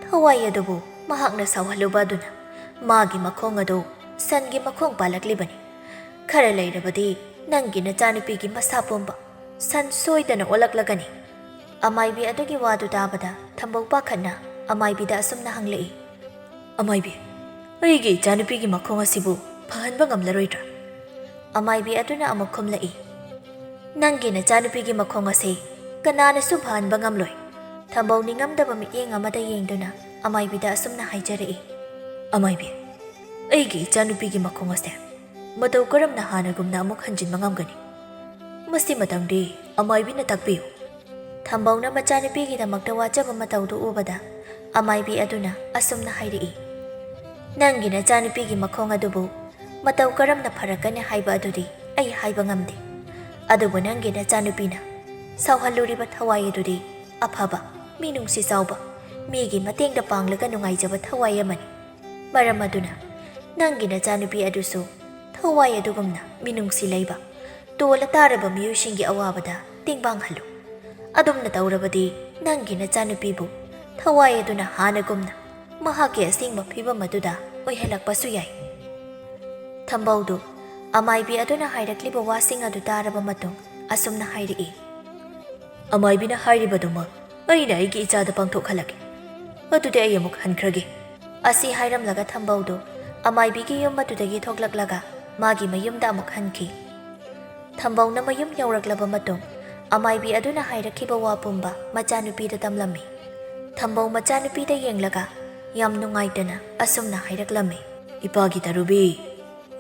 ꯊꯋꯥꯏ ꯑꯗꯨꯕꯨ ꯃꯍꯥꯛꯅ ꯁꯥꯎꯍꯜꯂꯨꯕ ꯑꯗꯨꯅ ꯃꯥꯒꯤ ꯃꯈꯣꯡ ꯑꯗꯨ ꯁꯟꯒꯤ ꯃꯈꯣꯡ ꯄꯥꯜꯂꯛꯂꯤꯕꯅꯤ꯫ ꯈꯔ ꯂꯩꯔꯕꯗꯤ ꯅꯪꯒꯤ ꯅꯆꯥꯅꯨꯄꯤꯒꯤ ꯃꯁꯥ ꯄꯨꯝꯕ ꯁꯟ ꯁꯣꯏꯗꯅ ꯑꯣꯜꯂꯛꯂꯒꯅꯤ꯫ ꯑꯃꯥꯏꯕꯤ ꯑꯗꯨꯒꯤ ꯋꯥꯗꯨ ꯇꯥꯕꯗ ꯊꯝꯕꯧ ꯄꯥꯈꯠꯅ ꯑꯃꯥꯏꯕꯤꯗ ꯑꯁꯨꯝꯅ ꯍꯪꯂꯛꯏ꯫ ꯑꯃꯥꯏꯕꯤ, ꯑꯩꯒꯤ ꯏꯆꯥꯅꯨꯄꯤꯒꯤ ꯃꯈꯣꯡ ꯑꯁꯤꯕꯨ ꯐꯍꯟꯕ ꯉꯝꯂꯔꯣꯏꯗ꯭ꯔꯥ? ꯑꯃꯥꯏꯕꯤ ꯑꯗꯨꯅ ꯑꯃꯨꯛ ꯈꯨꯝꯂꯛꯏ꯫ ꯅꯪꯒꯤ ꯅꯆꯥꯅꯨꯄꯤꯒꯤ ꯃꯈꯣꯡ ꯑꯁꯤ ꯀꯅꯥꯅꯁꯨ ꯐꯍꯟꯕ ꯉꯝꯂꯣꯏ꯫ ꯊꯝꯕꯧ ꯅꯤꯡꯉꯝꯗꯕ ꯃꯤꯠꯌꯦꯡ ꯑꯃꯗ ꯌꯦꯡꯗꯨꯅ ꯑꯃꯥꯏꯕꯤꯗ ꯑꯁꯨꯝꯅ ꯍꯥꯏꯖꯔꯛꯏ꯫ ꯑꯃꯥꯏꯕꯤ, ꯑꯩꯒꯤ ꯏꯆꯥꯅꯨꯄꯤꯒꯤ ꯃꯈꯣꯡ ꯑꯁꯦ ꯃꯇꯧ ꯀꯔꯝꯅ ꯍꯥꯟꯅꯒꯨꯝꯅ ꯑꯃꯨꯛ ꯍꯟꯖꯤꯟꯕ ꯉꯝꯒꯅꯤ? ꯃꯁꯤꯃꯇꯪꯗꯤ ꯑꯃꯥꯏꯕꯤꯅ ꯇꯥꯛꯄꯤꯌꯨ꯫ ꯊꯝꯕꯧꯅ ꯃꯆꯥꯅꯨꯄꯤꯒꯤꯗꯃꯛꯇ ꯋꯥꯖꯕ ꯃꯇꯧꯗꯨ ꯎꯕꯗ ꯑꯃꯥꯏꯕꯤ ꯑꯗꯨꯅ ꯑꯁꯨꯝꯅ ꯍꯥꯏꯔꯛꯏ꯫ ꯅꯪꯒꯤ ꯅꯆꯥꯅꯨꯄꯤꯒꯤ ꯃꯈꯣꯡ ꯑꯗꯨꯕꯨ ꯃꯇꯧ ꯀꯔꯝꯅ ꯐꯔꯛꯀꯅꯤ ꯍꯥꯏꯕ ꯑꯗꯨꯗꯤ ꯑꯩ ꯍꯥꯏꯕ ꯉꯝꯗꯦ꯫ ꯑꯗꯨꯕꯨ ꯅꯪꯒꯤ ꯅꯆꯥꯅꯨꯄꯤꯅ ꯁꯥꯎꯍꯜꯂꯨꯔꯤꯕ ꯊꯋꯥꯏ ꯑꯗꯨꯗꯤ ꯑꯐꯕ, ꯃꯤꯅꯨꯡꯁꯤ ꯆꯥꯎꯕ, ꯃꯤꯒꯤ ꯃꯇꯦꯡꯗ ꯄꯥꯡꯂꯒ ꯅꯨꯡꯉꯥꯏꯖꯕ ꯊꯋꯥꯏ ꯑꯃꯅꯤ꯫ ꯃꯔꯝ ꯑꯗꯨꯅ ꯅꯪꯒꯤ ꯅꯆꯥꯅꯨꯄꯤ ꯑꯗꯨꯁꯨ ꯊꯋꯥꯏ ꯑꯗꯨꯒꯨꯝꯅ ꯃꯤꯅꯨꯡꯁꯤ ꯂꯩꯕ, ꯇꯣꯜꯂ ꯇꯥꯔꯕ ꯃꯤꯑꯣꯏꯁꯤꯡꯒꯤ ꯑꯋꯥꯕꯗ ꯇꯦꯡꯕꯥꯡꯍꯜꯂꯨ꯫ ꯑꯗꯨꯝꯅ ꯇꯧꯔꯕꯗꯤ ꯅꯪꯒꯤ ꯅꯆꯥꯅꯨꯄꯤꯕꯨ ꯊꯋꯥꯏ ꯑꯗꯨꯅ ꯍꯥꯟꯅꯒꯨꯝꯅ ꯃꯍꯥꯛꯀꯤ ꯑꯁꯦꯡꯕ ꯐꯤꯕꯝ ꯑꯗꯨꯗ ꯑꯣꯏꯍꯜꯂꯛꯄꯁꯨ ꯌꯥꯏ꯫ ꯊꯝꯕꯧꯗꯨ ꯑꯃꯥꯏꯕꯤ ꯑꯗꯨꯅ ꯍꯥꯏꯔꯛꯂꯤꯕ ꯋꯥꯁꯤꯡ ꯑꯗꯨ ꯇꯥꯔꯕ ꯃꯇꯨꯡ ꯑꯁꯨꯝꯅ ꯍꯥꯏꯔꯛꯏ꯫ ꯑꯃꯥꯏꯕꯤꯅ ꯍꯥꯏꯔꯤꯕꯗꯨꯃꯛ ꯑꯩꯅ ꯑꯩꯒꯤ ꯏꯆꯥꯗ ꯄꯥꯡꯊꯣꯛꯍꯜꯂꯒꯦ꯫ ꯑꯗꯨꯗꯤ ꯑꯩ ꯑꯃꯨꯛ ꯍꯟꯈ꯭ꯔꯒꯦ꯫ ꯑꯁꯤ ꯍꯥꯏꯔꯝꯂꯒ ꯊꯝꯕꯧꯗꯨ ꯑꯃꯥꯏꯕꯤꯒꯤ ꯌꯨꯝ ꯑꯗꯨꯗꯒꯤ ꯊꯣꯛꯂꯛꯂꯒ ꯃꯥꯒꯤ ꯃꯌꯨꯝꯗ ꯑꯃꯨꯛ ꯍꯟꯈꯤ꯫ ꯊꯝꯕꯧꯅ ꯃꯌꯨꯝ ꯌꯧꯔꯛꯂꯕ ꯃꯇꯨꯡ ꯑꯃꯥꯏꯕꯤ ꯑꯗꯨꯅ ꯍꯥꯏꯔꯛꯈꯤꯕ ꯋꯥ ꯄꯨꯝꯕ ꯃꯆꯥꯅꯨꯄꯤꯗ ꯇꯝꯂꯝꯃꯤ꯫ ꯊꯝꯕꯧ ꯃꯆꯥꯅꯨꯄꯤꯗ ꯌꯦꯡꯂꯒ ꯌꯥꯝ ꯅꯨꯡꯉꯥꯏꯇꯅ ꯑꯁꯨꯝꯅ ꯍꯥꯏꯔꯛꯂꯝꯃꯤ꯫ ꯏꯄꯥꯒꯤ ꯇꯔꯨꯕꯤ,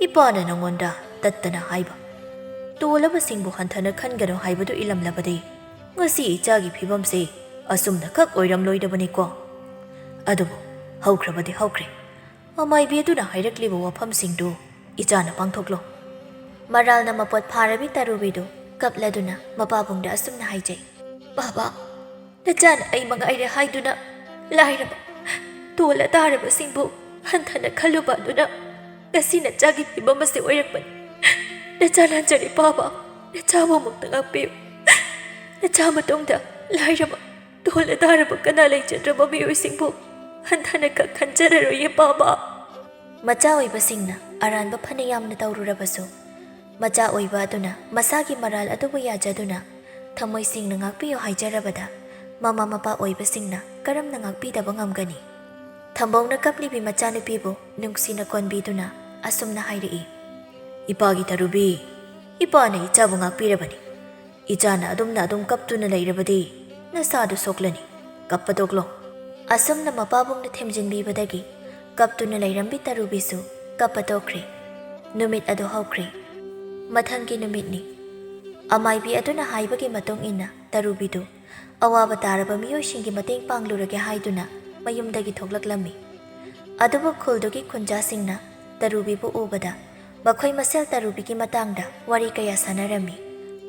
ꯏꯄꯥꯅ ꯅꯉꯣꯟꯗ ꯇꯠꯇꯅ ꯍꯥꯏꯕ, ꯇꯣꯜꯂꯕꯁꯤꯡꯕꯨ ꯍꯟꯊꯅ ꯈꯟꯒꯅꯨ ꯍꯥꯏꯕꯗꯨ ꯏꯂꯝꯂꯕꯗꯤ ꯉꯁꯤ ꯏꯆꯥꯒꯤ ꯐꯤꯕꯝꯁꯦ ꯑꯁꯨꯝꯅ ꯈꯛ ꯑꯣꯏꯔꯝꯂꯣꯏꯗꯕꯅꯤꯀꯣ꯫ ꯑꯗꯨꯕꯨ ꯍꯧꯈ꯭ꯔꯕꯗꯤ ꯍꯧꯈ꯭ꯔꯦ꯫ ꯑꯃꯥꯏꯕꯤ ꯑꯗꯨꯅ ꯍꯥꯏꯔꯛꯂꯤꯕ ꯋꯥꯐꯝꯁꯤꯡꯗꯨ ꯏꯆꯥꯅ ꯄꯥꯡꯊꯣꯛꯂꯣ꯫ ꯃꯔꯥꯜꯅ ꯃꯄꯣꯠ ꯐꯥꯔꯕꯤ ꯇꯔꯨꯕꯤꯗꯨ ꯀꯞꯂꯗꯨꯅ ꯃꯄꯥꯕꯨꯡꯗ ꯑꯁꯨꯝꯅ ꯍꯥꯏꯖꯩ, "ꯄꯥꯕ, ꯅꯆꯥꯅ ꯑꯩ ꯃꯉꯥꯏꯔꯦ ꯍꯥꯏꯗꯨꯅ ꯂꯥꯏꯔꯕ, ꯇꯣꯜꯂ ꯇꯥꯔꯕꯁꯤꯡꯕꯨ ꯍꯟꯊꯅ ꯈꯜꯂꯨꯕ ꯑꯗꯨꯅ ꯉꯁꯤ ꯅꯆꯥꯒꯤ ꯐꯤꯕꯝ ꯑꯁꯤ ꯑꯣꯏꯔꯛꯄꯅꯤ꯫ ꯅꯆꯥ ꯂꯥꯟꯖꯔꯦ ꯄꯥꯕ, ꯅꯆꯥꯕꯨ ꯑꯃꯨꯛꯇ ꯉꯥꯛꯄꯤꯌꯨ꯫ ꯅꯆꯥ ꯃꯇꯨꯡꯗ ꯂꯥꯏꯔꯕ, ꯇꯣꯜꯂ ꯇꯥꯔꯕ ꯀꯅꯥ ꯂꯩꯖꯗ꯭ꯔꯕ ꯃꯤꯑꯣꯏꯁꯤꯡꯕꯨ ꯍꯟꯊꯅ ꯈꯛ ꯈꯟꯖꯔꯔꯣꯏꯌꯦ ꯄꯥꯕ꯫" ꯃꯆꯥ ꯑꯣꯏꯕꯁꯤꯡꯅ ꯑꯔꯥꯟꯕ ꯐꯅ ꯌꯥꯝꯅ ꯇꯧꯔꯨꯔꯕꯁꯨ, ꯃꯆꯥ ꯑꯣꯏꯕ ꯑꯗꯨꯅ ꯃꯁꯥꯒꯤ ꯃꯔꯥꯜ ꯑꯗꯨꯕꯨ ꯌꯥꯖꯗꯨꯅ ꯊꯃꯣꯏ ꯁꯦꯡꯅ ꯉꯥꯛꯄꯤꯌꯨ ꯍꯥꯏꯖꯔꯕꯗ, ꯃꯃꯥ ꯃꯄꯥ ꯑꯣꯏꯕꯁꯤꯡꯅ ꯀꯔꯝꯅ ꯉꯥꯛꯄꯤꯗꯕ ꯉꯝꯒꯅꯤ? ꯊꯝꯕꯧꯅ ꯀꯞꯂꯤꯕꯤ ꯃꯆꯥꯅꯨꯄꯤꯕꯨ ꯅꯨꯡꯁꯤꯅ ꯀꯣꯟꯕꯤꯗꯨꯅ ꯑꯁꯨꯝꯅ ꯍꯥꯏꯔꯛꯏ, "ꯏꯄꯥꯒꯤ ꯇꯔꯨꯕꯤ, ꯏꯄꯥꯅ ꯏꯆꯥꯕꯨ ꯉꯥꯛꯄꯤꯔꯕꯅꯤ꯫ ꯏꯆꯥꯅ ꯑꯗꯨꯝꯅ ꯑꯗꯨꯝ ꯀꯞꯇꯨꯅ ꯂꯩꯔꯕꯗꯤ ꯅꯁꯥꯗꯨ ꯁꯣꯛꯂꯅꯤ꯫ ꯀꯞꯄ ꯇꯣꯛꯂꯣ꯫" ꯑꯁꯨꯝꯅ ꯃꯄꯥꯕꯨꯡꯅ ꯊꯦꯝꯖꯤꯟꯕꯤꯕꯗꯒꯤ ꯀꯞꯇꯨꯅ ꯂꯩꯔꯝꯕꯤ ꯇꯔꯨꯕꯤꯁꯨ ꯀꯞꯄ ꯇꯣꯛꯈ꯭ꯔꯦ꯫ ꯅꯨꯃꯤꯠ ꯑꯗꯨ ꯍꯧꯈ꯭ꯔꯦ꯫ ꯃꯊꯪꯒꯤ ꯅꯨꯃꯤꯠꯅꯤ꯫ ꯑꯃꯥꯏꯕꯤ ꯑꯗꯨꯅ ꯍꯥꯏꯕꯒꯤ ꯃꯇꯨꯡ ꯏꯟꯅ ꯇꯔꯨꯕꯤꯗꯨ ꯑꯋꯥꯕ ꯇꯥꯔꯕ ꯃꯤꯑꯣꯏꯁꯤꯡꯒꯤ ꯃꯇꯦꯡ ꯄꯥꯡꯂꯨꯔꯒꯦ ꯍꯥꯏꯗꯨꯅ ꯃꯌꯨꯝꯗꯒꯤ ꯊꯣꯛꯂꯛꯂꯝꯃꯤ꯫ ꯑꯗꯨꯕꯨ ꯈꯨꯜꯗꯨꯒꯤ ꯈꯨꯟꯖꯥꯁꯤꯡꯅ ꯇꯔꯨꯕꯤꯕꯨ ꯎꯕꯗ ꯃꯈꯣꯏ ꯃꯁꯦꯜ ꯇꯔꯨꯕꯤꯒꯤ ꯃꯇꯥꯡꯗ ꯋꯥꯔꯤ ꯀꯌꯥ ꯁꯥꯟꯅꯔꯝꯃꯤ꯫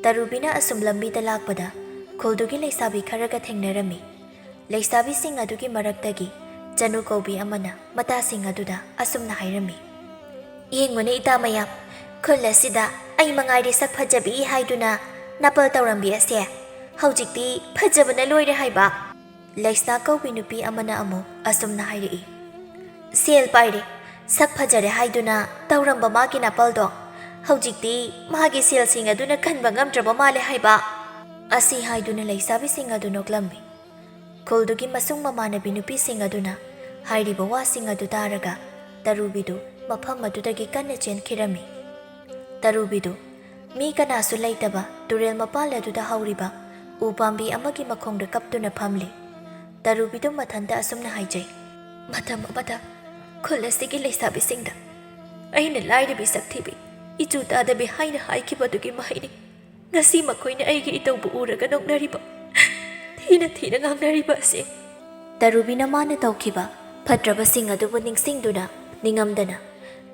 ꯇꯔꯨꯕꯤꯅ ꯑꯁꯨꯝ ꯂꯝꯕꯤꯗ ꯂꯥꯛꯄꯗ ꯈꯨꯜꯗꯨꯒꯤ ꯂꯩꯁꯥꯕꯤ ꯈꯔꯒ ꯊꯦꯡꯅꯔꯝꯃꯤ꯫ ꯂꯩꯁꯥꯕꯤꯁꯤꯡ ꯑꯗꯨꯒꯤ ꯃꯔꯛꯇꯒꯤ ꯆꯅꯨ ꯀꯧꯕꯤ ꯑꯃꯅ ꯃꯇꯥꯁꯤꯡ ꯑꯗꯨꯗ ꯑꯁꯨꯝꯅ ꯍꯥꯏꯔꯝꯃꯤ, "ꯌꯦꯡꯉꯨꯅꯦ ꯏꯇꯥ ꯃꯌꯥꯝ, ꯈꯨꯜ ꯑꯁꯤꯗ ꯑꯩ ꯃꯉꯥꯏꯔꯦ ꯁꯛ ꯐꯖꯕꯤ ꯍꯥꯏꯗꯨꯅ ꯅꯥꯄꯜ ꯇꯧꯔꯝꯕꯤ ꯑꯁꯦ꯫ ꯍꯧꯖꯤꯛꯇꯤ ꯐꯖꯕꯅ ꯂꯣꯏꯔꯦ ꯍꯥꯏꯕ꯫" ꯂꯩꯁꯅꯥ ꯀꯧꯕꯤ ꯅꯨꯄꯤ ꯑꯃꯅ ꯑꯃꯨꯛ ꯑꯁꯨꯝꯅ ꯍꯥꯏꯔꯛꯏ, "ꯁꯦꯜ ꯄꯥꯏꯔꯦ, ꯁꯛ ꯐꯖꯔꯦ ꯍꯥꯏꯗꯨꯅ ꯇꯧꯔꯝꯕ ꯃꯥꯒꯤ ꯅꯥꯄꯜꯗꯣ ꯍꯧꯖꯤꯛꯇꯤ ꯃꯥꯒꯤ ꯁꯦꯜꯁꯤꯡ ꯑꯗꯨꯅ ꯀꯟꯕ ꯉꯝꯗ꯭ꯔꯕ ꯃꯥꯜꯂꯦ ꯍꯥꯏꯕ꯫" ꯑꯁꯤ ꯍꯥꯏꯗꯨꯅ ꯂꯩꯁꯥꯕꯤꯁꯤꯡ ꯑꯗꯨ ꯅꯣꯛꯂꯝꯃꯤ꯫ ꯈꯨꯜꯗꯨꯒꯤ ꯃꯁꯨꯡ ꯃꯃꯥꯟꯅꯕꯤ ꯅꯨꯄꯤꯁꯤꯡ ꯑꯗꯨꯅ ꯍꯥꯏꯔꯤꯕ ꯋꯥꯁꯤꯡ ꯑꯗꯨ ꯇꯥꯔꯒ ꯇꯔꯨꯕꯤꯗꯨ ꯃꯐꯝ ꯑꯗꯨꯗꯒꯤ ꯀꯟꯅ ꯆꯦꯟꯈꯤꯔꯝꯃꯤ꯫ ꯇꯔꯨꯕꯤꯗꯨ ꯃꯤ ꯀꯅꯥꯁꯨ ꯂꯩꯇꯕ ꯇꯨꯔꯦꯜ ꯃꯄꯥꯜ ꯑꯗꯨꯗ ꯍꯧꯔꯤꯕ ꯎ ꯄꯥꯝꯕꯤ ꯑꯃꯒꯤ ꯃꯈꯣꯡꯗ ꯀꯞꯇꯨꯅ ꯐꯝꯂꯤ꯫ ꯇꯔꯨꯕꯤꯗꯨ ꯃꯊꯟꯇ ꯑꯁꯨꯝꯅ ꯍꯥꯏꯖꯩ, "ꯃꯇꯝ ꯑꯃꯗ ꯈꯨꯜ ꯑꯁꯤꯒꯤ ꯂꯩꯁꯥꯕꯤꯁꯤꯡꯗ ꯑꯩꯅ ꯂꯥꯏꯔꯕꯤ ꯁꯛꯊꯤꯕꯤ, ꯏꯆꯨ ꯇꯥꯗꯕꯤ ꯍꯥꯏꯅ ꯍꯥꯏꯈꯤꯕꯗꯨꯒꯤ ꯃꯍꯩꯅꯤ꯫ ꯉꯁꯤ ꯃꯈꯣꯏꯅ ꯑꯩꯒꯤ ꯏꯇꯧꯕꯨ ꯎꯔꯒ ꯅꯣꯛꯅꯔꯤꯕ, ꯊꯤꯅ ꯊꯤꯅ ꯉꯥꯡꯅꯔꯤꯕ ꯑꯁꯤ꯫" ꯇꯔꯨꯕꯤꯅ ꯃꯥꯅ ꯇꯧꯈꯤꯕ ꯐꯠꯇ꯭ꯔꯕꯁꯤꯡ ꯑꯗꯨꯕꯨ ꯅꯤꯡꯁꯤꯡꯗꯨꯅ ꯅꯤꯡꯉꯝꯗꯅ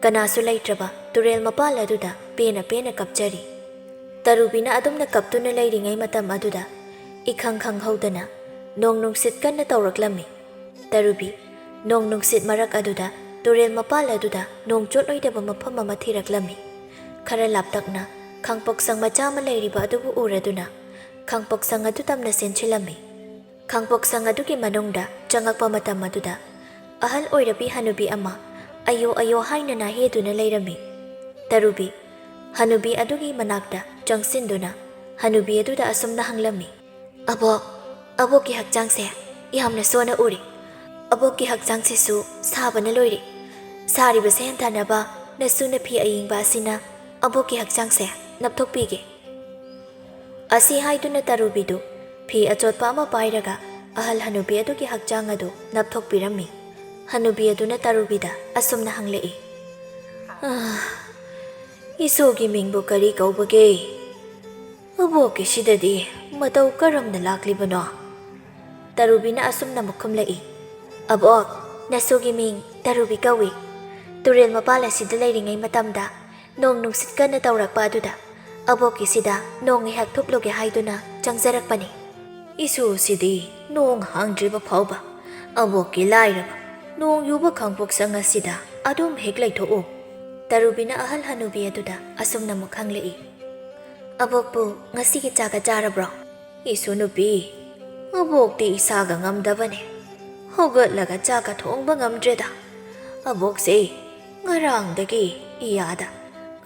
ꯀꯅꯥꯁꯨ ꯂꯩꯇ꯭ꯔꯕ ꯇꯨꯔꯦꯜ ꯃꯄꯥꯜ ꯑꯗꯨꯗ ꯄꯦꯟꯅ ꯄꯦꯟꯅ ꯀꯞꯆꯔꯤ꯫ ꯇꯔꯨꯕꯤꯅ ꯑꯗꯨꯝꯅ ꯀꯞꯇꯨꯅ ꯂꯩꯔꯤꯉꯩ ꯃꯇꯝ ꯑꯗꯨꯗ ꯏꯈꯪ ꯈꯪꯍꯧꯗꯅ ꯅꯣꯡ ꯅꯨꯡꯁꯤꯠ ꯀꯟꯅ ꯇꯧꯔꯛꯂꯝꯃꯤ꯫ ꯇꯔꯨꯕꯤ, ꯅꯣꯡ ꯅꯨꯡꯁꯤꯠ ꯃꯔꯛ ꯑꯗꯨꯗ ꯇꯨꯔꯦꯜ ꯃꯄꯥꯜ ꯑꯗꯨꯗ ꯅꯣꯡ ꯆꯣꯠꯂꯣꯏꯗꯕ ꯃꯐꯝ ꯑꯃ ꯊꯤꯔꯛꯂꯝꯃꯤ꯫ ꯈꯔ ꯂꯥꯞꯇꯛꯅ ꯈꯥꯡꯄꯣꯛꯁꯪ ꯃꯆꯥ ꯑꯃ ꯂꯩꯔꯤꯕ ꯑꯗꯨꯕꯨ ꯎꯔꯗꯨꯅ ꯈꯥꯡꯄꯣꯛꯁꯪ ꯑꯗꯨ ꯇꯝꯅ ꯆꯦꯟꯁꯤꯜꯂꯝꯃꯤ꯫ ꯈꯥꯡꯄꯣꯛꯁꯪ ꯑꯗꯨꯒꯤ ꯃꯅꯨꯡꯗ ꯆꯪꯉꯛꯄ ꯃꯇꯝ ꯑꯗꯨꯗ ꯑꯍꯜ ꯑꯣꯏꯔꯕꯤ ꯍꯅꯨꯕꯤ ꯑꯃ ꯑꯌꯣ ꯑꯌꯣ ꯍꯥꯏꯅ ꯅꯥꯍꯦꯗꯨꯅ ꯂꯩꯔꯝꯃꯤ꯫ ꯇꯔꯨꯕꯤ ꯍꯅꯨꯕꯤ ꯑꯗꯨꯒꯤ ꯃꯅꯥꯛꯇ ꯆꯪꯁꯤꯟꯗꯨꯅ ꯍꯅꯨꯕꯤ ꯑꯗꯨꯗ ꯑꯁꯨꯝꯅ ꯍꯪꯂꯝꯃꯤ, "ꯑꯕꯣꯛ, ꯑꯕꯣꯛꯀꯤ ꯍꯛꯆꯥꯡꯁꯦ ꯌꯥꯝꯅ ꯁꯣꯟꯅ ꯎꯔꯦ꯫ ꯑꯕꯣꯛꯀꯤ ꯍꯛꯆꯥꯡꯁꯤꯁꯨ ꯁꯥꯕꯅ ꯂꯣꯏꯔꯦ꯫ ꯁꯥꯔꯤꯕꯁꯦ ꯍꯟꯊꯅꯕ ꯅꯁꯨꯅ ꯐꯤ ꯑꯌꯤꯡꯕ ꯑꯁꯤꯅ ꯑꯕꯣꯛꯀꯤ ꯍꯛꯆꯥꯡꯁꯦ ꯅꯞꯊꯣꯛꯄꯤꯒꯦ꯫" ꯑꯁꯤ ꯍꯥꯏꯗꯨꯅ ꯇꯔꯨꯕꯤꯗꯨ ꯐꯤ ꯑꯆꯣꯠꯄ ꯑꯃ ꯄꯥꯏꯔꯒ ꯑꯍꯜ ꯍꯅꯨꯕꯤ ꯑꯗꯨꯒꯤ ꯍꯛꯆꯥꯡ ꯑꯗꯨ ꯅꯞꯊꯣꯛꯄꯤꯔꯝꯃꯤ꯫ ꯍꯅꯨꯕꯤ ꯑꯗꯨꯅ ꯇꯔꯨꯕꯤꯗ ꯑꯁꯨꯝꯅ ꯍꯪꯂꯛꯏ, "ꯑꯥ, ꯏꯁꯣꯒꯤ ꯃꯤꯡꯕꯨ ꯀꯔꯤ ꯀꯧꯕꯒꯦ? ꯑꯕꯣꯛꯀꯤꯁꯤꯗꯗꯤ ꯃꯇꯧ ꯀꯔꯝꯅ ꯂꯥꯛꯂꯤꯕꯅꯣ?" ꯇꯔꯨꯕꯤꯅ ꯑꯁꯨꯝꯅ ꯑꯃꯨꯛ ꯈꯨꯝꯂꯛꯏ, "ꯑꯕꯣꯛ, ꯅꯁꯨꯒꯤ ꯃꯤꯡ ꯇꯔꯨꯕꯤ ꯀꯧꯏ꯫ ꯇꯨꯔꯦꯜ ꯃꯄꯥꯜ ꯑꯁꯤꯗ ꯂꯩꯔꯤꯉꯩ ꯃꯇꯝꯗ ꯅꯣꯡ ꯅꯨꯡꯁꯤꯠ ꯀꯟꯅ ꯇꯧꯔꯛꯄ ꯑꯗꯨꯗ ꯑꯕꯣꯛꯀꯤꯁꯤꯗ ꯅꯣꯡ ꯉꯥꯏꯍꯥꯛ ꯊꯨꯞꯂꯨꯒꯦ ꯍꯥꯏꯗꯨꯅ ꯆꯪꯖꯔꯛꯄꯅꯤ꯫" "ꯏꯁꯨꯁꯤꯗꯤ ꯅꯣꯡ ꯍꯥꯡꯗ꯭ꯔꯤꯕ ꯐꯥꯎꯕ ꯑꯕꯣꯛꯀꯤ ꯂꯥꯏꯔꯕ ꯅꯣꯡ ꯌꯨꯕ ꯈꯥꯡꯄꯣꯛꯁꯪ ꯑꯁꯤꯗ ꯑꯗꯨꯝ ꯍꯦꯛ ꯂꯩꯊꯣꯛꯎ?" ꯇꯔꯨꯕꯤꯅ ꯑꯍꯜ ꯍꯅꯨꯕꯤ ꯑꯗꯨꯗ ꯑꯁꯨꯝꯅ ꯑꯃꯨꯛ ꯍꯪꯂꯛꯏ, "ꯑꯕꯣꯛꯄꯨ ꯉꯁꯤꯒꯤ ꯆꯥꯛꯀ ꯆꯥꯔꯕ꯭ꯔꯣ?" "ꯏꯁꯨ ꯅꯨꯄꯤ, ꯑꯕꯣꯛꯇꯤ ꯏꯁꯥꯒ ꯉꯝꯗꯕꯅꯦ꯫ ꯍꯧꯒꯠꯂꯒ ꯆꯥꯛꯀ ꯊꯣꯡꯕ ꯉꯝꯗ꯭ꯔꯦꯗ꯫ ꯑꯕꯣꯛꯁꯦ ꯉꯔꯥꯡꯗꯒꯤ ꯏꯌꯥꯗ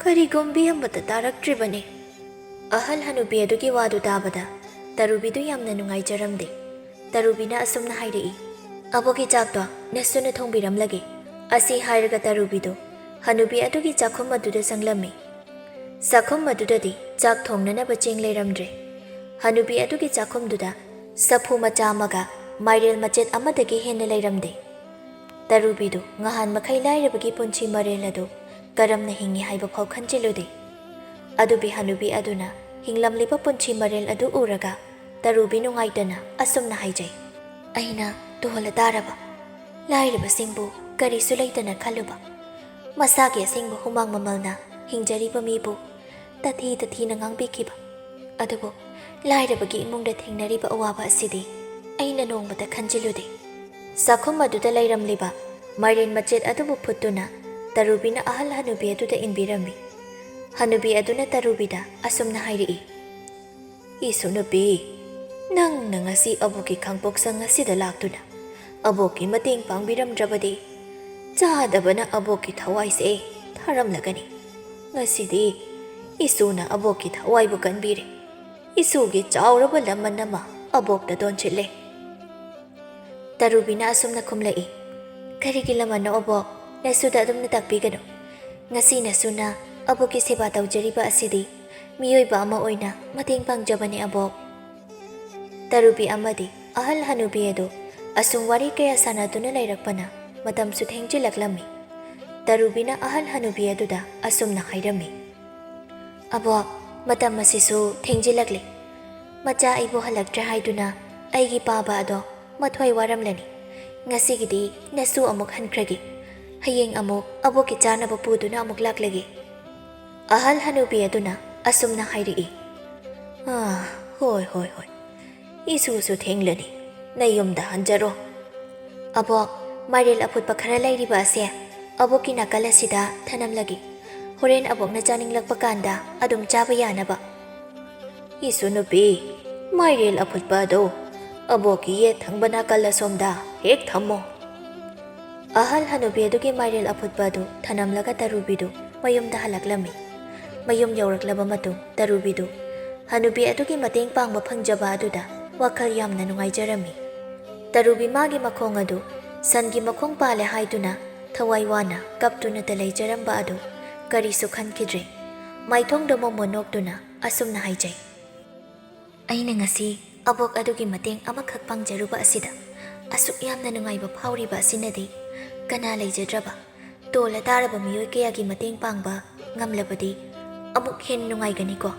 ꯀꯔꯤꯒꯨꯝꯕꯤ ꯑꯃꯠꯇ ꯇꯥꯔꯛꯇ꯭ꯔꯤꯕꯅꯤ꯫" ꯑꯍꯜ ꯍꯅꯨꯕꯤ ꯑꯗꯨꯒꯤ ꯋꯥꯗꯨ ꯇꯥꯕꯗ ꯇꯔꯨꯕꯤꯗꯨ ꯌꯥꯝꯅ ꯅꯨꯡꯉꯥꯏꯖꯔꯝꯗꯦ꯫ ꯇꯔꯨꯕꯤꯅ ꯑꯁꯨꯝꯅ ꯍꯥꯏꯔꯛꯏ, "ꯑꯕꯣꯛꯀꯤ ꯆꯥꯛꯇꯣ ꯅꯁꯨꯅ ꯊꯣꯡꯕꯤꯔꯝꯂꯒꯦ꯫" ꯑꯁꯤ ꯍꯥꯏꯔꯒ ꯇꯔꯨꯕꯤꯗꯨ ꯍꯅꯨꯕꯤ ꯑꯗꯨꯒꯤ ꯆꯥꯛꯈꯨꯝ ꯑꯗꯨꯗ ꯆꯪꯂꯝꯃꯤ꯫ ꯆꯥꯛꯈꯨꯝ ꯑꯗꯨꯗꯗꯤ ꯆꯥꯛ ꯊꯣꯡꯅꯅꯕ ꯆꯦꯡ ꯂꯩꯔꯝꯗ꯭ꯔꯦ꯫ ꯍꯅꯨꯕꯤ ꯑꯗꯨꯒꯤ ꯆꯥꯛꯈꯨꯝꯗꯨꯗ ꯆꯐꯨ ꯃꯆꯥ ꯑꯃꯒ ꯃꯥꯏꯔꯦꯜ ꯃꯆꯦꯠ ꯑꯃꯗꯒꯤ ꯍꯦꯟꯅ ꯂꯩꯔꯝꯗꯦ꯫ ꯇꯔꯨꯕꯤꯗꯨ ꯉꯍꯥꯟ ꯃꯈꯩ ꯂꯥꯏꯔꯕꯒꯤ ꯄꯨꯟꯁꯤ ꯃꯔꯦꯜ ꯑꯗꯨ ꯀꯔꯝꯅ ꯍꯤꯡꯉꯤ ꯍꯥꯏꯕ ꯐꯥꯎ ꯈꯟꯖꯤꯜꯂꯨꯗꯦ꯫ ꯑꯗꯨꯕꯨ ꯍꯅꯨꯕꯤ ꯑꯗꯨꯅ ꯍꯤꯡꯂꯝꯂꯤꯕ ꯄꯨꯟꯁꯤ ꯃꯔꯦꯜ ꯑꯗꯨ ꯎꯔꯒ ꯇꯔꯨꯕꯤ ꯅꯨꯡꯉꯥꯏꯇꯅ ꯑꯁꯨꯝꯅ ꯍꯥꯏꯖꯩ, "ꯑꯩꯅ ꯇꯣꯜꯂ ꯇꯥꯔꯕ ꯂꯥꯏꯔꯕꯁꯤꯡꯕꯨ ꯀꯔꯤꯁꯨ ꯂꯩꯇꯅ ꯈꯜꯂꯨꯕ꯫ ꯃꯁꯥꯒꯤ ꯑꯁꯦꯡꯕ ꯍꯨꯃꯥꯡ ꯃꯃꯜꯅ ꯍꯤꯡꯖꯔꯤꯕ ꯃꯤꯕꯨ ꯇꯊꯤ ꯇꯊꯤꯅ ꯉꯥꯡꯕꯤꯈꯤꯕ꯫ ꯑꯗꯨꯕꯨ ꯂꯥꯏꯔꯕꯒꯤ ꯏꯃꯨꯡꯗ ꯊꯦꯡꯅꯔꯤꯕ ꯑꯋꯥꯕ ꯑꯁꯤꯗꯤ ꯑꯩꯅ ꯅꯣꯡꯃꯇ ꯈꯟꯖꯤꯜꯂꯨꯗꯦ꯫ ꯆꯥꯛꯈꯨꯝ ꯑꯗꯨꯗ ꯂꯩꯔꯝꯂꯤꯕ ꯃꯥꯏꯔꯦꯟ ꯃꯆꯦꯠ ꯑꯗꯨꯕꯨ ꯐꯨꯠꯇꯨꯅ ꯇꯔꯨꯕꯤꯅ ꯑꯍꯜ ꯍꯅꯨꯕꯤ ꯑꯗꯨꯗ ꯏꯟꯕꯤꯔꯝꯃꯤ꯫ ꯍꯅꯨꯕꯤ ꯑꯗꯨꯅ ꯇꯔꯨꯕꯤꯗ ꯑꯁꯨꯝꯅ ꯍꯥꯏꯔꯛꯏ, "ꯏꯁꯨ ꯅꯨꯄꯤ, ꯅꯪꯅ ꯉꯁꯤ ꯑꯕꯣꯛꯀꯤ ꯈꯥꯡꯄꯣꯛꯁꯪ ꯑꯁꯤꯗ ꯂꯥꯛꯇꯨꯅ ꯑꯕꯣꯛꯀꯤ ꯃꯇꯦꯡ ꯄꯥꯡꯕꯤꯔꯝꯗ꯭ꯔꯕꯗꯤ ꯆꯥꯗꯕꯅ ꯑꯕꯣꯛꯀꯤ ꯊꯋꯥꯏꯁꯦ ꯊꯥꯔꯝꯂꯒꯅꯤ꯫ ꯉꯁꯤꯗꯤ ꯏꯁꯨꯅ ꯑꯕꯣꯛꯀꯤ ꯊꯋꯥꯏꯕꯨ ꯀꯟꯕꯤꯔꯦ꯫ ꯏꯁꯨꯒꯤ ꯆꯥꯎꯔꯕ ꯂꯃꯟ ꯑꯃ ꯑꯕꯣꯛꯇ ꯗꯣꯟꯁꯤꯜꯂꯦ꯫" ꯇꯔꯨꯕꯤꯅ ꯑꯁꯨꯝꯅ ꯈꯨꯝꯂꯛꯏ, "ꯀꯔꯤꯒꯤ ꯂꯃꯟꯅꯣ ꯑꯕꯣꯛ? ꯅꯁꯨꯗ ꯑꯗꯨꯝꯅ ꯇꯥꯛꯄꯤꯒꯅꯨ꯫ ꯉꯁꯤ ꯅꯁꯨꯅ ꯑꯕꯣꯛꯀꯤ ꯁꯦꯕꯥ ꯇꯧꯖꯔꯤꯕ ꯑꯁꯤꯗꯤ ꯃꯤꯑꯣꯏꯕ ꯑꯃ ꯑꯣꯏꯅ ꯃꯇꯦꯡ ꯄꯥꯡꯖꯕꯅꯤ ꯑꯕꯣꯛ꯫" ꯇꯔꯨꯕꯤ ꯑꯃꯗꯤ ꯑꯍꯜ ꯍꯅꯨꯕꯤ ꯑꯗꯨ ꯑꯁꯨꯝ ꯋꯥꯔꯤ ꯀꯌꯥ ꯁꯥꯟꯅꯗꯨꯅ ꯂꯩꯔꯛꯄꯅ ꯃꯇꯝꯁꯨ ꯊꯦꯡꯖꯤꯜꯂꯛꯂꯝꯃꯤ꯫ ꯇꯔꯨꯕꯤꯅ ꯑꯍꯜ ꯍꯅꯨꯕꯤ ꯑꯗꯨꯗ ꯑꯁꯨꯝꯅ ꯍꯥꯏꯔꯝꯃꯤ, "ꯑꯕꯣꯛ, ꯃꯇꯝ ꯑꯁꯤꯁꯨ ꯊꯦꯡꯖꯤꯜꯂꯛꯂꯦ꯫ ꯃꯆꯥ ꯑꯩꯕꯨ ꯍꯜꯂꯛꯇ꯭ꯔꯦ ꯍꯥꯏꯗꯨꯅ ꯑꯩꯒꯤ ꯄꯥꯕ ꯑꯗꯣ ꯃꯊ꯭ꯋꯥꯏ ꯋꯥꯔꯝꯂꯅꯤ꯫ ꯉꯁꯤꯒꯤꯗꯤ ꯅꯁꯨ ꯑꯃꯨꯛ ꯍꯟꯈ꯭ꯔꯒꯦ꯫ ꯍꯌꯦꯡ ꯑꯃꯨꯛ ꯑꯕꯣꯛꯀꯤ ꯆꯥꯅꯕ ꯄꯨꯗꯨꯅ ꯑꯃꯨꯛ ꯂꯥꯛꯂꯒꯦ꯫" ꯑꯍꯜ ꯍꯅꯨꯕꯤ ꯑꯗꯨꯅ ꯑꯁꯨꯝꯅ ꯍꯥꯏꯔꯛꯏ, "ꯑꯥ, ꯍꯣꯏ, ꯍꯣꯏ, ꯍꯣꯏ꯫ ꯏꯁꯨꯁꯨ ꯊꯦꯡꯂꯅꯤ꯫ ꯅꯌꯨꯝꯗ ꯍꯟꯖꯔꯣ꯫" "ꯑꯕꯣꯛ, ꯃꯥꯏꯔꯦꯜ ꯑꯐꯨꯠꯄ ꯈꯔ ꯂꯩꯔꯤꯕ ꯑꯁꯦ ꯑꯕꯣꯛꯀꯤ ꯅꯥꯀꯜ ꯑꯁꯤꯗ ꯊꯅꯝꯂꯒꯦ꯫ ꯍꯣꯔꯦꯟ ꯑꯕꯣꯛꯅ ꯆꯥꯅꯤꯡꯂꯛꯄ ꯀꯥꯟꯗ ꯑꯗꯨꯝ ꯆꯥꯕ ꯌꯥꯅꯕ꯫" "ꯏꯁꯨ ꯅꯨꯄꯤ, ꯃꯥꯏꯔꯦꯜ ꯑꯐꯨꯠꯄ ꯑꯗꯣ ꯑꯕꯣꯛꯀꯤ ꯌꯦꯠ ꯊꯪꯕ ꯅꯥꯀꯜ ꯑꯁꯣꯝꯗ ꯍꯦꯛ ꯊꯝꯃꯣ꯫" ꯑꯍꯜ ꯍꯅꯨꯕꯤ ꯑꯗꯨꯒꯤ ꯃꯥꯏꯔꯦꯜ ꯑꯐꯨꯠꯄ ꯑꯗꯨ ꯊꯅꯝꯂꯒ ꯇꯔꯨꯕꯤꯗꯨ ꯃꯌꯨꯝꯗ ꯍꯜꯂꯛꯂꯝꯃꯤ꯫ ꯃꯌꯨꯝ ꯌꯧꯔꯛꯂꯕ ꯃꯇꯨꯡ ꯇꯔꯨꯕꯤꯗꯨ ꯍꯅꯨꯕꯤ ꯑꯗꯨꯒꯤ ꯃꯇꯦꯡ ꯄꯥꯡꯕ ꯐꯪꯖꯕ ꯑꯗꯨꯗ ꯋꯥꯈꯜ ꯌꯥꯝꯅ ꯅꯨꯡꯉꯥꯏꯖꯔꯝꯃꯤ꯫ ꯇꯔꯨꯕꯤ ꯃꯥꯒꯤ ꯃꯈꯣꯡ ꯑꯗꯨ ꯁꯟꯒꯤ ꯃꯈꯣꯡ ꯄꯥꯜꯂꯦ ꯍꯥꯏꯗꯨꯅ ꯊꯋꯥꯏ ꯋꯥꯅ ꯀꯞꯇꯨꯅꯇ ꯂꯩꯖꯔꯝꯕ ꯑꯗꯨ ꯀꯔꯤꯁꯨ ꯈꯟꯈꯤꯗ꯭ꯔꯦ꯫ ꯃꯥꯏꯊꯣꯡꯗ ꯃꯣꯃꯣꯟ ꯅꯣꯛꯇꯨꯅ ꯑꯁꯨꯝꯅ ꯍꯥꯏꯖꯩ, "ꯑꯩꯅ ꯉꯁꯤ ꯑꯕꯣꯛ ꯑꯗꯨꯒꯤ ꯃꯇꯦꯡ ꯑꯃꯈꯛ ꯄꯥꯡꯖꯔꯨꯕ ꯑꯁꯤꯗ ꯑꯁꯨꯛ ꯌꯥꯝꯅ ꯅꯨꯡꯉꯥꯏꯕ ꯐꯥꯎꯔꯤꯕ ꯑꯁꯤꯅꯗꯤ ꯀꯅꯥ ꯂꯩꯖꯗ꯭ꯔꯕ, ꯇꯣꯜꯂ ꯇꯥꯔꯕ ꯃꯤꯑꯣꯏ ꯀꯌꯥꯒꯤ ꯃꯇꯦꯡ ꯄꯥꯡꯕ ꯉꯝꯂꯕꯗꯤ ꯑꯃꯨꯛ ꯍꯦꯟꯅ ꯅꯨꯡꯉꯥꯏꯒꯅꯤꯀꯣ꯫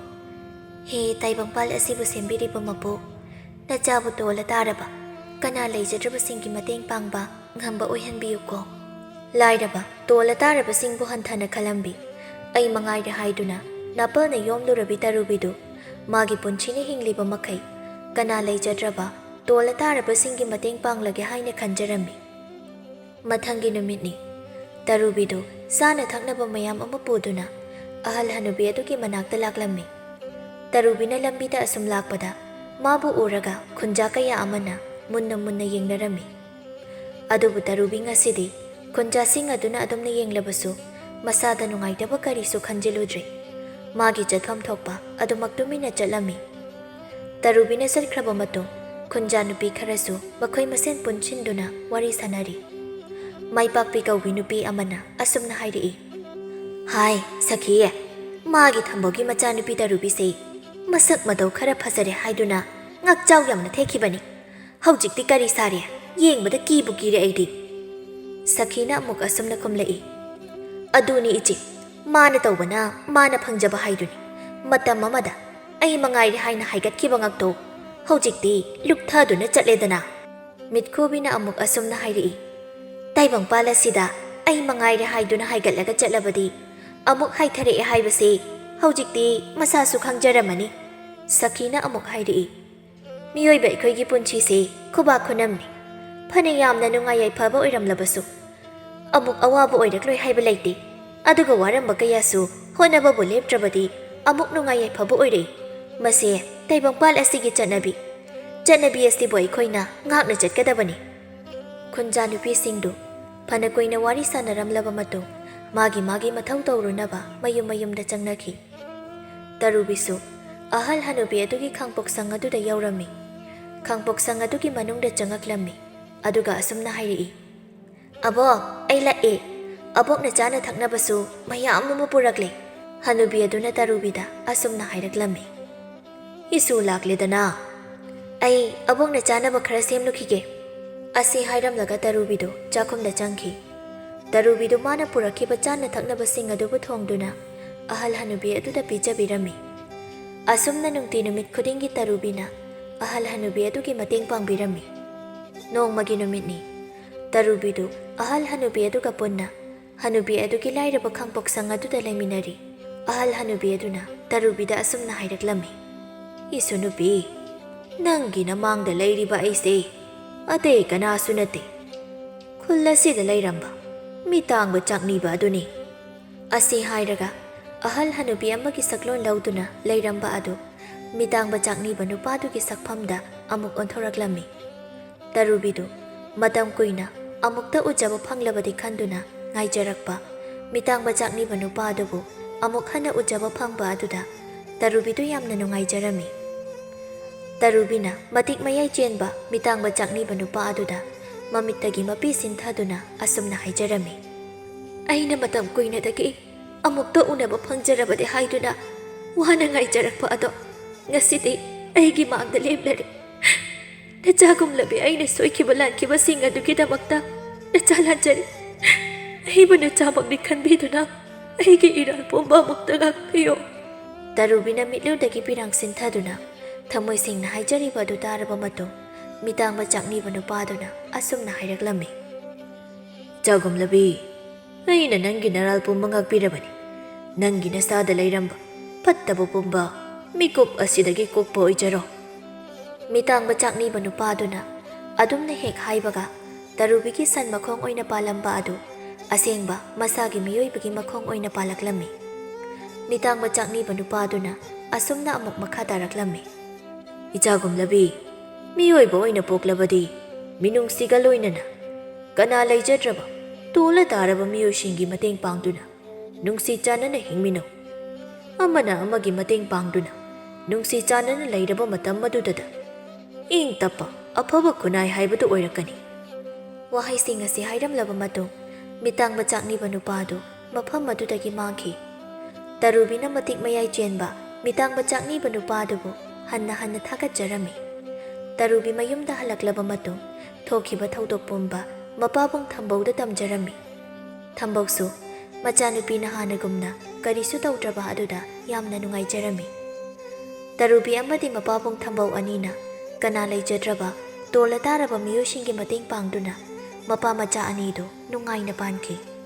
ꯍꯦ ꯇꯥꯏꯕꯪꯄꯥꯜ ꯑꯁꯤꯕꯨ ꯁꯦꯝꯕꯤꯔꯤꯕ ꯃꯄꯨ, ꯅꯆꯥꯕꯨ ꯇꯣꯜꯂ ꯇꯥꯔꯕ ꯀꯅꯥ ꯂꯩꯖꯗ꯭ꯔꯕꯁꯤꯡꯒꯤ ꯃꯇꯦꯡ ꯄꯥꯡꯕ ꯉꯝꯕ ꯑꯣꯏꯍꯟꯕꯤꯌꯨꯀꯣ꯫" ꯂꯥꯏꯔꯕ ꯇꯣꯜꯂ ꯇꯥꯔꯕꯁꯤꯡꯕꯨ ꯍꯟꯊꯅ ꯈꯜꯂꯝꯕꯤ, ꯑꯩ ꯃꯉꯥꯏꯔꯦ ꯍꯥꯏꯗꯨꯅ ꯅꯥꯄꯜꯅ ꯌꯣꯝꯂꯨꯔꯕꯤ ꯇꯔꯨꯕꯤꯗꯨ ꯃꯥꯒꯤ ꯄꯨꯟꯁꯤꯅ ꯍꯤꯡꯂꯤꯕ ꯃꯈꯩ ꯀꯅꯥ ꯂꯩꯖꯗ꯭ꯔꯕ ꯇꯣꯜꯂ ꯇꯥꯔꯕꯁꯤꯡꯒꯤ ꯃꯇꯦꯡ ꯄꯥꯡꯂꯒꯦ ꯍꯥꯏꯅ ꯈꯟꯖꯔꯝꯃꯤ꯫ ꯃꯊꯪꯒꯤ ꯅꯨꯃꯤꯠꯅꯤ꯫ ꯇꯔꯨꯕꯤꯗꯨ ꯆꯥꯅ ꯊꯛꯅꯕ ꯃꯌꯥꯝ ꯑꯃ ꯄꯨꯗꯨꯅ ꯑꯍꯜ ꯍꯅꯨꯕꯤ ꯑꯗꯨꯒꯤ ꯃꯅꯥꯛꯇ ꯂꯥꯛꯂꯝꯃꯤ꯫ ꯇꯔꯨꯕꯤꯅ ꯂꯝꯕꯤꯗ ꯑꯁꯨꯝ ꯂꯥꯛꯄꯗ ꯃꯥꯕꯨ ꯎꯔꯒ ꯈꯨꯟꯖꯥ ꯀꯌꯥ ꯑꯃꯅ ꯃꯨꯟꯅ ꯃꯨꯟꯅ ꯌꯦꯡꯅꯔꯝꯃꯤ꯫ ꯑꯗꯨꯕꯨ ꯇꯔꯨꯕꯤ ꯉꯁꯤꯗꯤ ꯈꯨꯟꯖꯥꯁꯤꯡ ꯑꯗꯨꯅ ꯑꯗꯨꯝꯅ ꯌꯦꯡꯂꯕꯁꯨ ꯃꯁꯥꯗ ꯅꯨꯡꯉꯥꯏꯇꯕ ꯀꯔꯤꯁꯨ ꯈꯟꯖꯤꯜꯂꯨꯗ꯭ꯔꯦ꯫ ꯃꯥꯒꯤ ꯆꯠꯐꯝ ꯊꯣꯛꯄ ꯑꯗꯨꯃꯛ ꯇꯨꯃꯤꯟꯅ ꯆꯠꯂꯝꯃꯤ꯫ ꯇꯔꯨꯕꯤꯅ ꯆꯠꯈ꯭ꯔꯕ ꯃꯇꯨꯡ ꯈꯨꯟꯖꯥ ꯅꯨꯄꯤ ꯈꯔꯁꯨ ꯃꯈꯣꯏ ꯃꯁꯦꯟ ꯄꯨꯟꯁꯤꯟꯗꯨꯅ ꯋꯥꯔꯤ ꯁꯥꯅꯔꯤ꯫ ꯃꯥꯏꯄꯥꯛꯄꯤ ꯀꯧꯕꯤ ꯅꯨꯄꯤ ꯑꯃꯅ ꯑꯁꯨꯝꯅ ꯍꯥꯏꯔꯛꯏ, "ꯍꯥꯏ, ꯁꯈꯤ, ꯃꯥꯒꯤ ꯊꯝꯕꯧꯒꯤ ꯃꯆꯥꯅꯨꯄꯤ ꯇꯔꯨꯕꯤꯁꯦ ꯃꯁꯛ ꯃꯇꯧ ꯈꯔ ꯐꯖꯔꯦ ꯍꯥꯏꯗꯨꯅ ꯉꯥꯛꯆꯥꯎ ꯌꯥꯝꯅ ꯊꯦꯛꯈꯤꯕꯅꯤ꯫ ꯍꯧꯖꯤꯛꯇꯤ ꯀꯔꯤ ꯁꯥꯔꯦ? ꯌꯦꯡꯕꯗ ꯀꯤꯕꯨ ꯀꯤꯔꯦ ꯑꯩꯗꯤ꯫" ꯁꯈꯤꯅ ꯑꯃꯨꯛ ꯑꯁꯨꯝꯅ ꯈꯨꯝꯂꯛꯏ, "ꯑꯗꯨꯅꯤ ꯏꯆꯦ, ꯃꯥꯅ ꯇꯧꯕꯅ ꯃꯥꯅ ꯐꯪꯖꯕ ꯍꯥꯏꯗꯨꯅꯤ꯫ ꯃꯇꯝ ꯑꯃꯗ ꯑꯩ ꯃꯉꯥꯏꯔꯦ ꯍꯥꯏꯅ ꯍꯥꯏꯒꯠꯈꯤꯕ ꯉꯥꯛꯇꯣ ꯍꯧꯖꯤꯛꯇꯤ ꯂꯨꯞꯊꯗꯨꯅ ꯆꯠꯂꯦꯗꯅ꯫" ꯃꯤꯠꯈꯨꯕꯤꯅ ꯑꯃꯨꯛ ꯑꯁꯨꯝꯅ ꯍꯥꯏꯔꯛꯏ, "ꯇꯥꯏꯕꯪꯄꯥꯜ ꯑꯁꯤꯗ ꯑꯩ ꯃꯉꯥꯏꯔꯦ ꯍꯥꯏꯗꯨꯅ ꯍꯥꯏꯒꯠꯂꯒ ꯆꯠꯂꯕꯗꯤ ꯑꯃꯨꯛ ꯍꯥꯏꯊꯔꯛꯑꯦ ꯍꯥꯏꯕꯁꯤ ꯍꯧꯖꯤꯛꯇꯤ ꯃꯁꯥꯁꯨ ꯈꯪꯖꯔꯝꯃꯅꯤ꯫" ꯁꯈꯤꯅ ꯑꯃꯨꯛ ꯍꯥꯏꯔꯛꯏ, "ꯃꯤꯑꯣꯏꯕ ꯑꯩꯈꯣꯏꯒꯤ ꯄꯨꯟꯁꯤꯁꯤ ꯈꯨꯕꯥꯛ ꯈꯨꯅꯝꯅꯤ꯫ ꯐꯅ ꯌꯥꯝꯅ ꯅꯨꯡꯉꯥꯏ ꯌꯥꯏꯐꯕ ꯑꯣꯏꯔꯝꯂꯕꯁꯨ, ꯑꯃꯨꯛ ꯑꯋꯥꯕ ꯑꯣꯏꯔꯛꯂꯣꯏ ꯍꯥꯏꯕ ꯂꯩꯇꯦ꯫ ꯑꯗꯨꯒ ꯋꯥꯔꯝꯕ ꯀꯌꯥꯁꯨ ꯍꯣꯠꯅꯕꯕꯨ ꯂꯦꯞꯇ꯭ꯔꯕꯗꯤ ꯑꯃꯨꯛ ꯅꯨꯡꯉꯥꯏ ꯌꯥꯏꯐꯕ ꯑꯣꯏꯔꯛꯏ꯫ ꯃꯁꯦ ꯇꯥꯏꯕꯪꯄꯥꯜ ꯑꯁꯤꯒꯤ ꯆꯠꯅꯕꯤ꯫ ꯆꯠꯅꯕꯤ ꯑꯁꯤꯕꯨ ꯑꯩꯈꯣꯏꯅ ꯉꯥꯛꯅ ꯆꯠꯀꯗꯕꯅꯤ꯫" ꯈꯨꯟꯖꯥ ꯅꯨꯄꯤꯁꯤꯡꯗꯨ ꯐꯅ ꯀꯨꯏꯅ ꯋꯥꯔꯤ ꯁꯥꯟꯅꯔꯝꯂꯕ ꯃꯇꯨꯡ ꯃꯥꯒꯤ ꯃꯥꯒꯤ ꯃꯊꯧ ꯇꯧꯔꯨꯅꯕ ꯃꯌꯨꯝ ꯃꯌꯨꯝꯗ ꯆꯪꯅꯈꯤ꯫ ꯇꯔꯨꯕꯤꯁꯨ ꯑꯍꯜ ꯍꯅꯨꯕꯤ ꯑꯗꯨꯒꯤ ꯈꯥꯡꯄꯣꯛꯁꯪ ꯑꯗꯨꯗ ꯌꯧꯔꯝꯃꯤ꯫ ꯈꯥꯡꯄꯣꯛꯁꯪ ꯑꯗꯨꯒꯤ ꯃꯅꯨꯡꯗ ꯆꯪꯉꯛꯂꯝꯃꯤ꯫ ꯑꯗꯨꯒ ꯑꯁꯨꯝꯅ ꯍꯥꯏꯔꯛꯏ, "ꯑꯕꯣꯛ, ꯑꯩ ꯂꯥꯛꯑꯦ꯫ ꯑꯕꯣꯛꯅ ꯆꯥꯅ ꯊꯛꯅꯕꯁꯨ ꯃꯌꯥꯝ ꯑꯃ ꯄꯨꯔꯛꯂꯦ꯫" ꯍꯅꯨꯕꯤ ꯑꯗꯨꯅ ꯇꯔꯨꯕꯤꯗ ꯑꯁꯨꯝꯅ ꯍꯥꯏꯔꯛꯂꯝꯃꯤ, "ꯏꯁꯨ ꯂꯥꯛꯂꯦꯗꯅ꯫ ꯑꯩ ꯑꯕꯣꯛꯅ ꯆꯥꯅꯕ ꯈꯔ ꯁꯦꯝꯂꯨꯈꯤꯒꯦ꯫" ꯑꯁꯤ ꯍꯥꯏꯔꯝꯂꯒ ꯇꯔꯨꯕꯤꯗꯨ ꯆꯥꯛꯈꯨꯝꯗ ꯆꯪꯈꯤ꯫ ꯇꯔꯨꯕꯤꯗꯨ ꯃꯥꯅ ꯄꯨꯔꯛꯈꯤꯕ ꯆꯥꯅ ꯊꯛꯅꯕꯁꯤꯡ ꯑꯗꯨꯕꯨ ꯊꯣꯡꯗꯨꯅ ꯑꯍꯜ ꯍꯅꯨꯕꯤ ꯑꯗꯨꯗ ꯄꯤꯖꯕꯤꯔꯝꯃꯤ꯫ ꯑꯁꯨꯝꯅ ꯅꯨꯡꯇꯤ ꯅꯨꯃꯤꯠ ꯈꯨꯗꯤꯡꯒꯤ ꯇꯔꯨꯕꯤꯅ ꯑꯍꯜ ꯍꯅꯨꯕꯤ ꯑꯗꯨꯒꯤ ꯃꯇꯦꯡ ꯄꯥꯡꯕꯤꯔꯝꯃꯤ꯫ ꯅꯣꯡꯃꯒꯤ ꯅꯨꯃꯤꯠꯅꯤ꯫ ꯇꯔꯨꯕꯤꯗꯨ ꯑꯍꯜ ꯍꯅꯨꯕꯤ ꯑꯗꯨꯒ ꯄꯨꯟꯅ ꯍꯅꯨꯕꯤ ꯑꯗꯨꯒꯤ ꯂꯥꯏꯔꯕ ꯈꯥꯡꯄꯣꯛꯁꯪ ꯑꯗꯨꯗ ꯂꯩꯃꯤꯟꯅꯔꯤ꯫ ꯑꯍꯜ ꯍꯅꯨꯕꯤ ꯑꯗꯨꯅ ꯇꯔꯨꯕꯤꯗ ꯑꯁꯨꯝꯅ ꯍꯥꯏꯔꯛꯂꯝꯃꯤ, "ꯏꯁꯨ ꯅꯨꯄꯤ, ꯅꯪꯒꯤ ꯅꯃꯥꯡꯗ ꯂꯩꯔꯤꯕ ꯑꯩꯁꯦ ꯑꯇꯩ ꯀꯅꯥꯁꯨ ꯅꯠꯇꯦ, ꯈꯨꯜ ꯑꯁꯤꯗ ꯂꯩꯔꯝꯕ ꯃꯤꯇꯥꯡꯕ ꯆꯥꯛꯅꯤꯕ ꯑꯗꯨꯅꯤ"꯫ ꯑꯁꯤ ꯍꯥꯏꯔꯒ ꯑꯍꯜ ꯍꯅꯨꯕꯤ ꯑꯃꯒꯤ ꯁꯛꯂꯣꯟ ꯂꯧꯗꯨꯅ ꯂꯩꯔꯝꯕ ꯑꯗꯨ ꯃꯤꯇꯥꯡꯕ ꯆꯥꯛꯅꯤꯕ ꯅꯨꯄꯥꯗꯨꯒꯤ ꯁꯛꯐꯝꯗ ꯑꯃꯨꯛ ꯑꯣꯟꯊꯣꯔꯛꯂꯝꯃꯤ꯫ ꯇꯔꯨꯕꯤꯗꯨ ꯃꯇꯝ ꯀꯨꯏꯅ ꯑꯃꯨꯛꯇ ꯎꯖꯕ ꯐꯪꯂꯕꯗꯤ ꯈꯟꯗꯨꯅ ꯉꯥꯏꯖꯔꯛꯄ ꯃꯤꯇꯥꯡꯕ ꯆꯥꯛꯅꯤꯕ ꯅꯨꯄꯥ ꯑꯗꯨꯕꯨ ꯑꯃꯨꯛ ꯍꯟꯅ ꯎꯖꯕ ꯐꯪꯕ ꯑꯗꯨꯗ ꯇꯔꯨꯕꯤꯗꯨ ꯌꯥꯝꯅ ꯅꯨꯡꯉꯥꯏꯖꯔꯝꯃꯤ꯫ ꯇꯔꯨꯕꯤꯅ ꯃꯇꯤꯛ ꯃꯌꯥꯏ ꯆꯦꯟꯕ ꯃꯤꯇꯥꯡꯕ ꯆꯥꯛꯅꯤꯕ ꯅꯨꯄꯥ ꯑꯗꯨꯗ ꯃꯃꯤꯠꯇꯒꯤ ꯃꯄꯤ ꯁꯤꯟꯊꯗꯨꯅ ꯑꯁꯨꯝꯅ ꯍꯥꯏꯖꯔꯝꯃꯤ, "ꯑꯩꯅ ꯃꯇꯝ ꯀꯨꯏꯅꯗꯒꯤ ꯑꯃꯨꯛꯇ ꯎꯅꯕ ꯐꯪꯖꯔꯕꯗꯤ ꯍꯥꯏꯗꯨꯅ ꯋꯥꯅ ꯉꯥꯏꯖꯔꯛꯄ ꯑꯗꯣ ꯉꯁꯤꯗꯤ ꯑꯩꯒꯤ ꯃꯥꯡꯗ ꯂꯦꯞꯂꯔꯦ꯫ ꯅꯆꯥꯒꯨꯝꯂꯕꯤ ꯑꯩꯅ ꯁꯣꯏꯈꯤꯕ ꯂꯥꯟꯈꯤꯕꯁꯤꯡ ꯑꯗꯨꯒꯤꯗꯃꯛꯇ ꯅꯆꯥ ꯂꯥꯟꯖꯔꯤ꯫ ꯑꯩꯕꯨ ꯅꯆꯥꯃꯛꯅꯤ ꯈꯟꯕꯤꯗꯨꯅ ꯑꯩꯒꯤ ꯏꯔꯥꯜ ꯄꯨꯝꯕ ꯑꯃꯨꯛꯇ ꯉꯥꯛꯄꯤꯌꯨ"꯫ ꯇꯔꯨꯕꯤꯅ ꯃꯤꯠꯂꯨꯗꯒꯤ ꯄꯤꯔꯥꯡ ꯁꯤꯟꯊꯗꯨꯅ ꯊꯃꯣꯏ ꯁꯦꯡꯅ ꯍꯥꯏꯖꯔꯤꯕ ꯑꯗꯨ ꯇꯥꯔꯕ ꯃꯇꯨꯡ ꯃꯤꯇꯥꯡꯕ ꯆꯥꯛꯅꯤꯕ ꯅꯨꯄꯥꯗꯨꯅ ꯑꯁꯨꯝꯅ ꯍꯥꯏꯔꯛꯂꯝꯃꯤ, "ꯏꯆꯥꯒꯨꯝꯂꯕꯤ, ꯑꯩꯅ ꯅꯪꯒꯤ ꯅꯔꯥꯜ ꯄꯨꯝꯕ ꯉꯥꯛꯄꯤꯔꯕꯅꯤ꯫ ꯅꯪꯒꯤ ꯅꯁꯥꯗ ꯂꯩꯔꯝꯕ ꯐꯠꯇꯕ ꯄꯨꯝꯕ ꯃꯤꯀꯨꯞ ꯑꯁꯤꯗꯒꯤ ꯀꯣꯛꯄ ꯑꯣꯏꯖꯔꯣ"꯫ ꯃꯤꯇꯥꯡꯕ ꯆꯥꯛꯅꯤꯕ ꯅꯨꯄꯥꯗꯨꯅ ꯑꯗꯨꯝꯅ ꯍꯦꯛ ꯍꯥꯏꯕꯒ ꯇꯔꯨꯕꯤꯒꯤ ꯁꯟ ꯃꯈꯣꯡ ꯑꯣꯏꯅ ꯄꯥꯜꯂꯝꯕ ꯑꯗꯨ ꯑꯁꯦꯡꯕ ꯃꯁꯥꯒꯤ ꯃꯤꯑꯣꯏꯕꯒꯤ ꯃꯈꯣꯡ ꯑꯣꯏꯅ ꯄꯥꯜꯂꯛꯂꯝꯃꯤ꯫ ꯃꯤꯇꯥꯡꯕ ꯆꯥꯛꯅꯤꯕ ꯅꯨꯄꯥꯗꯨꯅ ꯑꯁꯨꯝꯅ ꯑꯃꯨꯛ ꯃꯈꯥ ꯇꯥꯔꯛꯂꯝꯃꯤ, "ꯏꯆꯥꯒꯨꯝꯂꯕꯤ, ꯃꯤꯑꯣꯏꯕ ꯑꯣꯏꯅ ꯄꯣꯛꯂꯕꯗꯤ ꯃꯤꯅꯨꯡꯁꯤꯒ ꯂꯣꯏꯅꯅ ꯀꯅꯥ ꯂꯩꯖꯗ꯭ꯔꯕ ꯇꯣꯜꯂ ꯇꯥꯔꯕ ꯃꯤꯑꯣꯏꯁꯤꯡꯒꯤ ꯃꯇꯦꯡ ꯄꯥꯡꯗꯨꯅ ꯅꯨꯡꯁꯤ ꯆꯥꯟꯅꯅ ꯍꯤꯡꯃꯤꯟꯅꯧ꯫ ꯑꯃꯅ ꯑꯃꯒꯤ ꯃꯇꯦꯡ ꯄꯥꯡꯗꯨꯅ ꯅꯨꯡꯁꯤ ꯆꯥꯟꯅꯅ ꯂꯩꯔꯕ ꯃꯇꯝ ꯑꯗꯨꯗꯗ ꯏꯪ ꯇꯞꯄ ꯑꯐꯕ ꯈꯨꯟꯅꯥꯏ ꯍꯥꯏꯕꯗꯨ ꯑꯣꯏꯔꯛꯀꯅꯤ"꯫ ꯋꯥꯍꯩꯁꯤꯡ ꯑꯁꯤ ꯍꯥꯏꯔꯝꯂꯕ ꯃꯇꯨꯡ ꯃꯤꯇꯥꯡꯕ ꯆꯥꯛꯅꯤꯕ ꯅꯨꯄꯥ ꯑꯗꯨ ꯃꯐꯝ ꯑꯗꯨꯗꯒꯤ ꯃꯥꯡꯈꯤ꯫ ꯇꯔꯨꯕꯤꯅ ꯃꯇꯤꯛ ꯃꯌꯥꯏ ꯆꯦꯟꯕ ꯃꯤꯇꯥꯡꯕ ꯆꯥꯛꯅꯤꯕ ꯅꯨꯄꯥ ꯑꯗꯨꯕꯨ ꯍꯟꯅ ꯍꯟꯅ ꯊꯥꯒꯠꯆꯔꯝꯃꯤ꯫ ꯇꯔꯨꯕꯤ ꯃꯌꯨꯝꯗ ꯍꯜꯂꯛꯂꯕ ꯃꯇꯨꯡ ꯊꯣꯛꯈꯤꯕ ꯊꯧꯗꯣꯛ ꯄꯨꯝꯕ ꯃꯄꯥꯕꯨꯡ ꯊꯝꯕꯧꯗ ꯇꯝꯖꯔꯝꯃꯤ꯫ ꯊꯝꯕꯧꯁꯨ ꯃꯆꯥꯅꯨꯄꯤꯅ ꯍꯥꯟꯅꯒꯨꯝꯅ ꯀꯔꯤꯁꯨ ꯇꯧꯗ꯭ꯔꯕ ꯑꯗꯨꯗ ꯌꯥꯝꯅ ꯅꯨꯡꯉꯥꯏꯖꯔꯝꯃꯤ꯫ ꯇꯔꯨꯕꯤ ꯑꯃꯗꯤ ꯃꯄꯥꯕꯨꯡ ꯊꯝꯕꯧ ꯑꯅꯤꯅ ꯀꯅꯥ ꯂꯩꯖꯗ꯭ꯔꯕ ꯇꯣꯜꯂ ꯇꯥꯔꯕ ꯃꯤꯑꯣꯏꯁꯤꯡꯒꯤ ꯃꯇꯦꯡ ꯄꯥꯡꯗꯨꯅ ꯃꯄꯥ ꯃꯆꯥ ꯑꯅꯤꯗꯨ ꯅꯨꯡꯉꯥꯏꯅ ꯄꯥꯟꯈꯤ꯫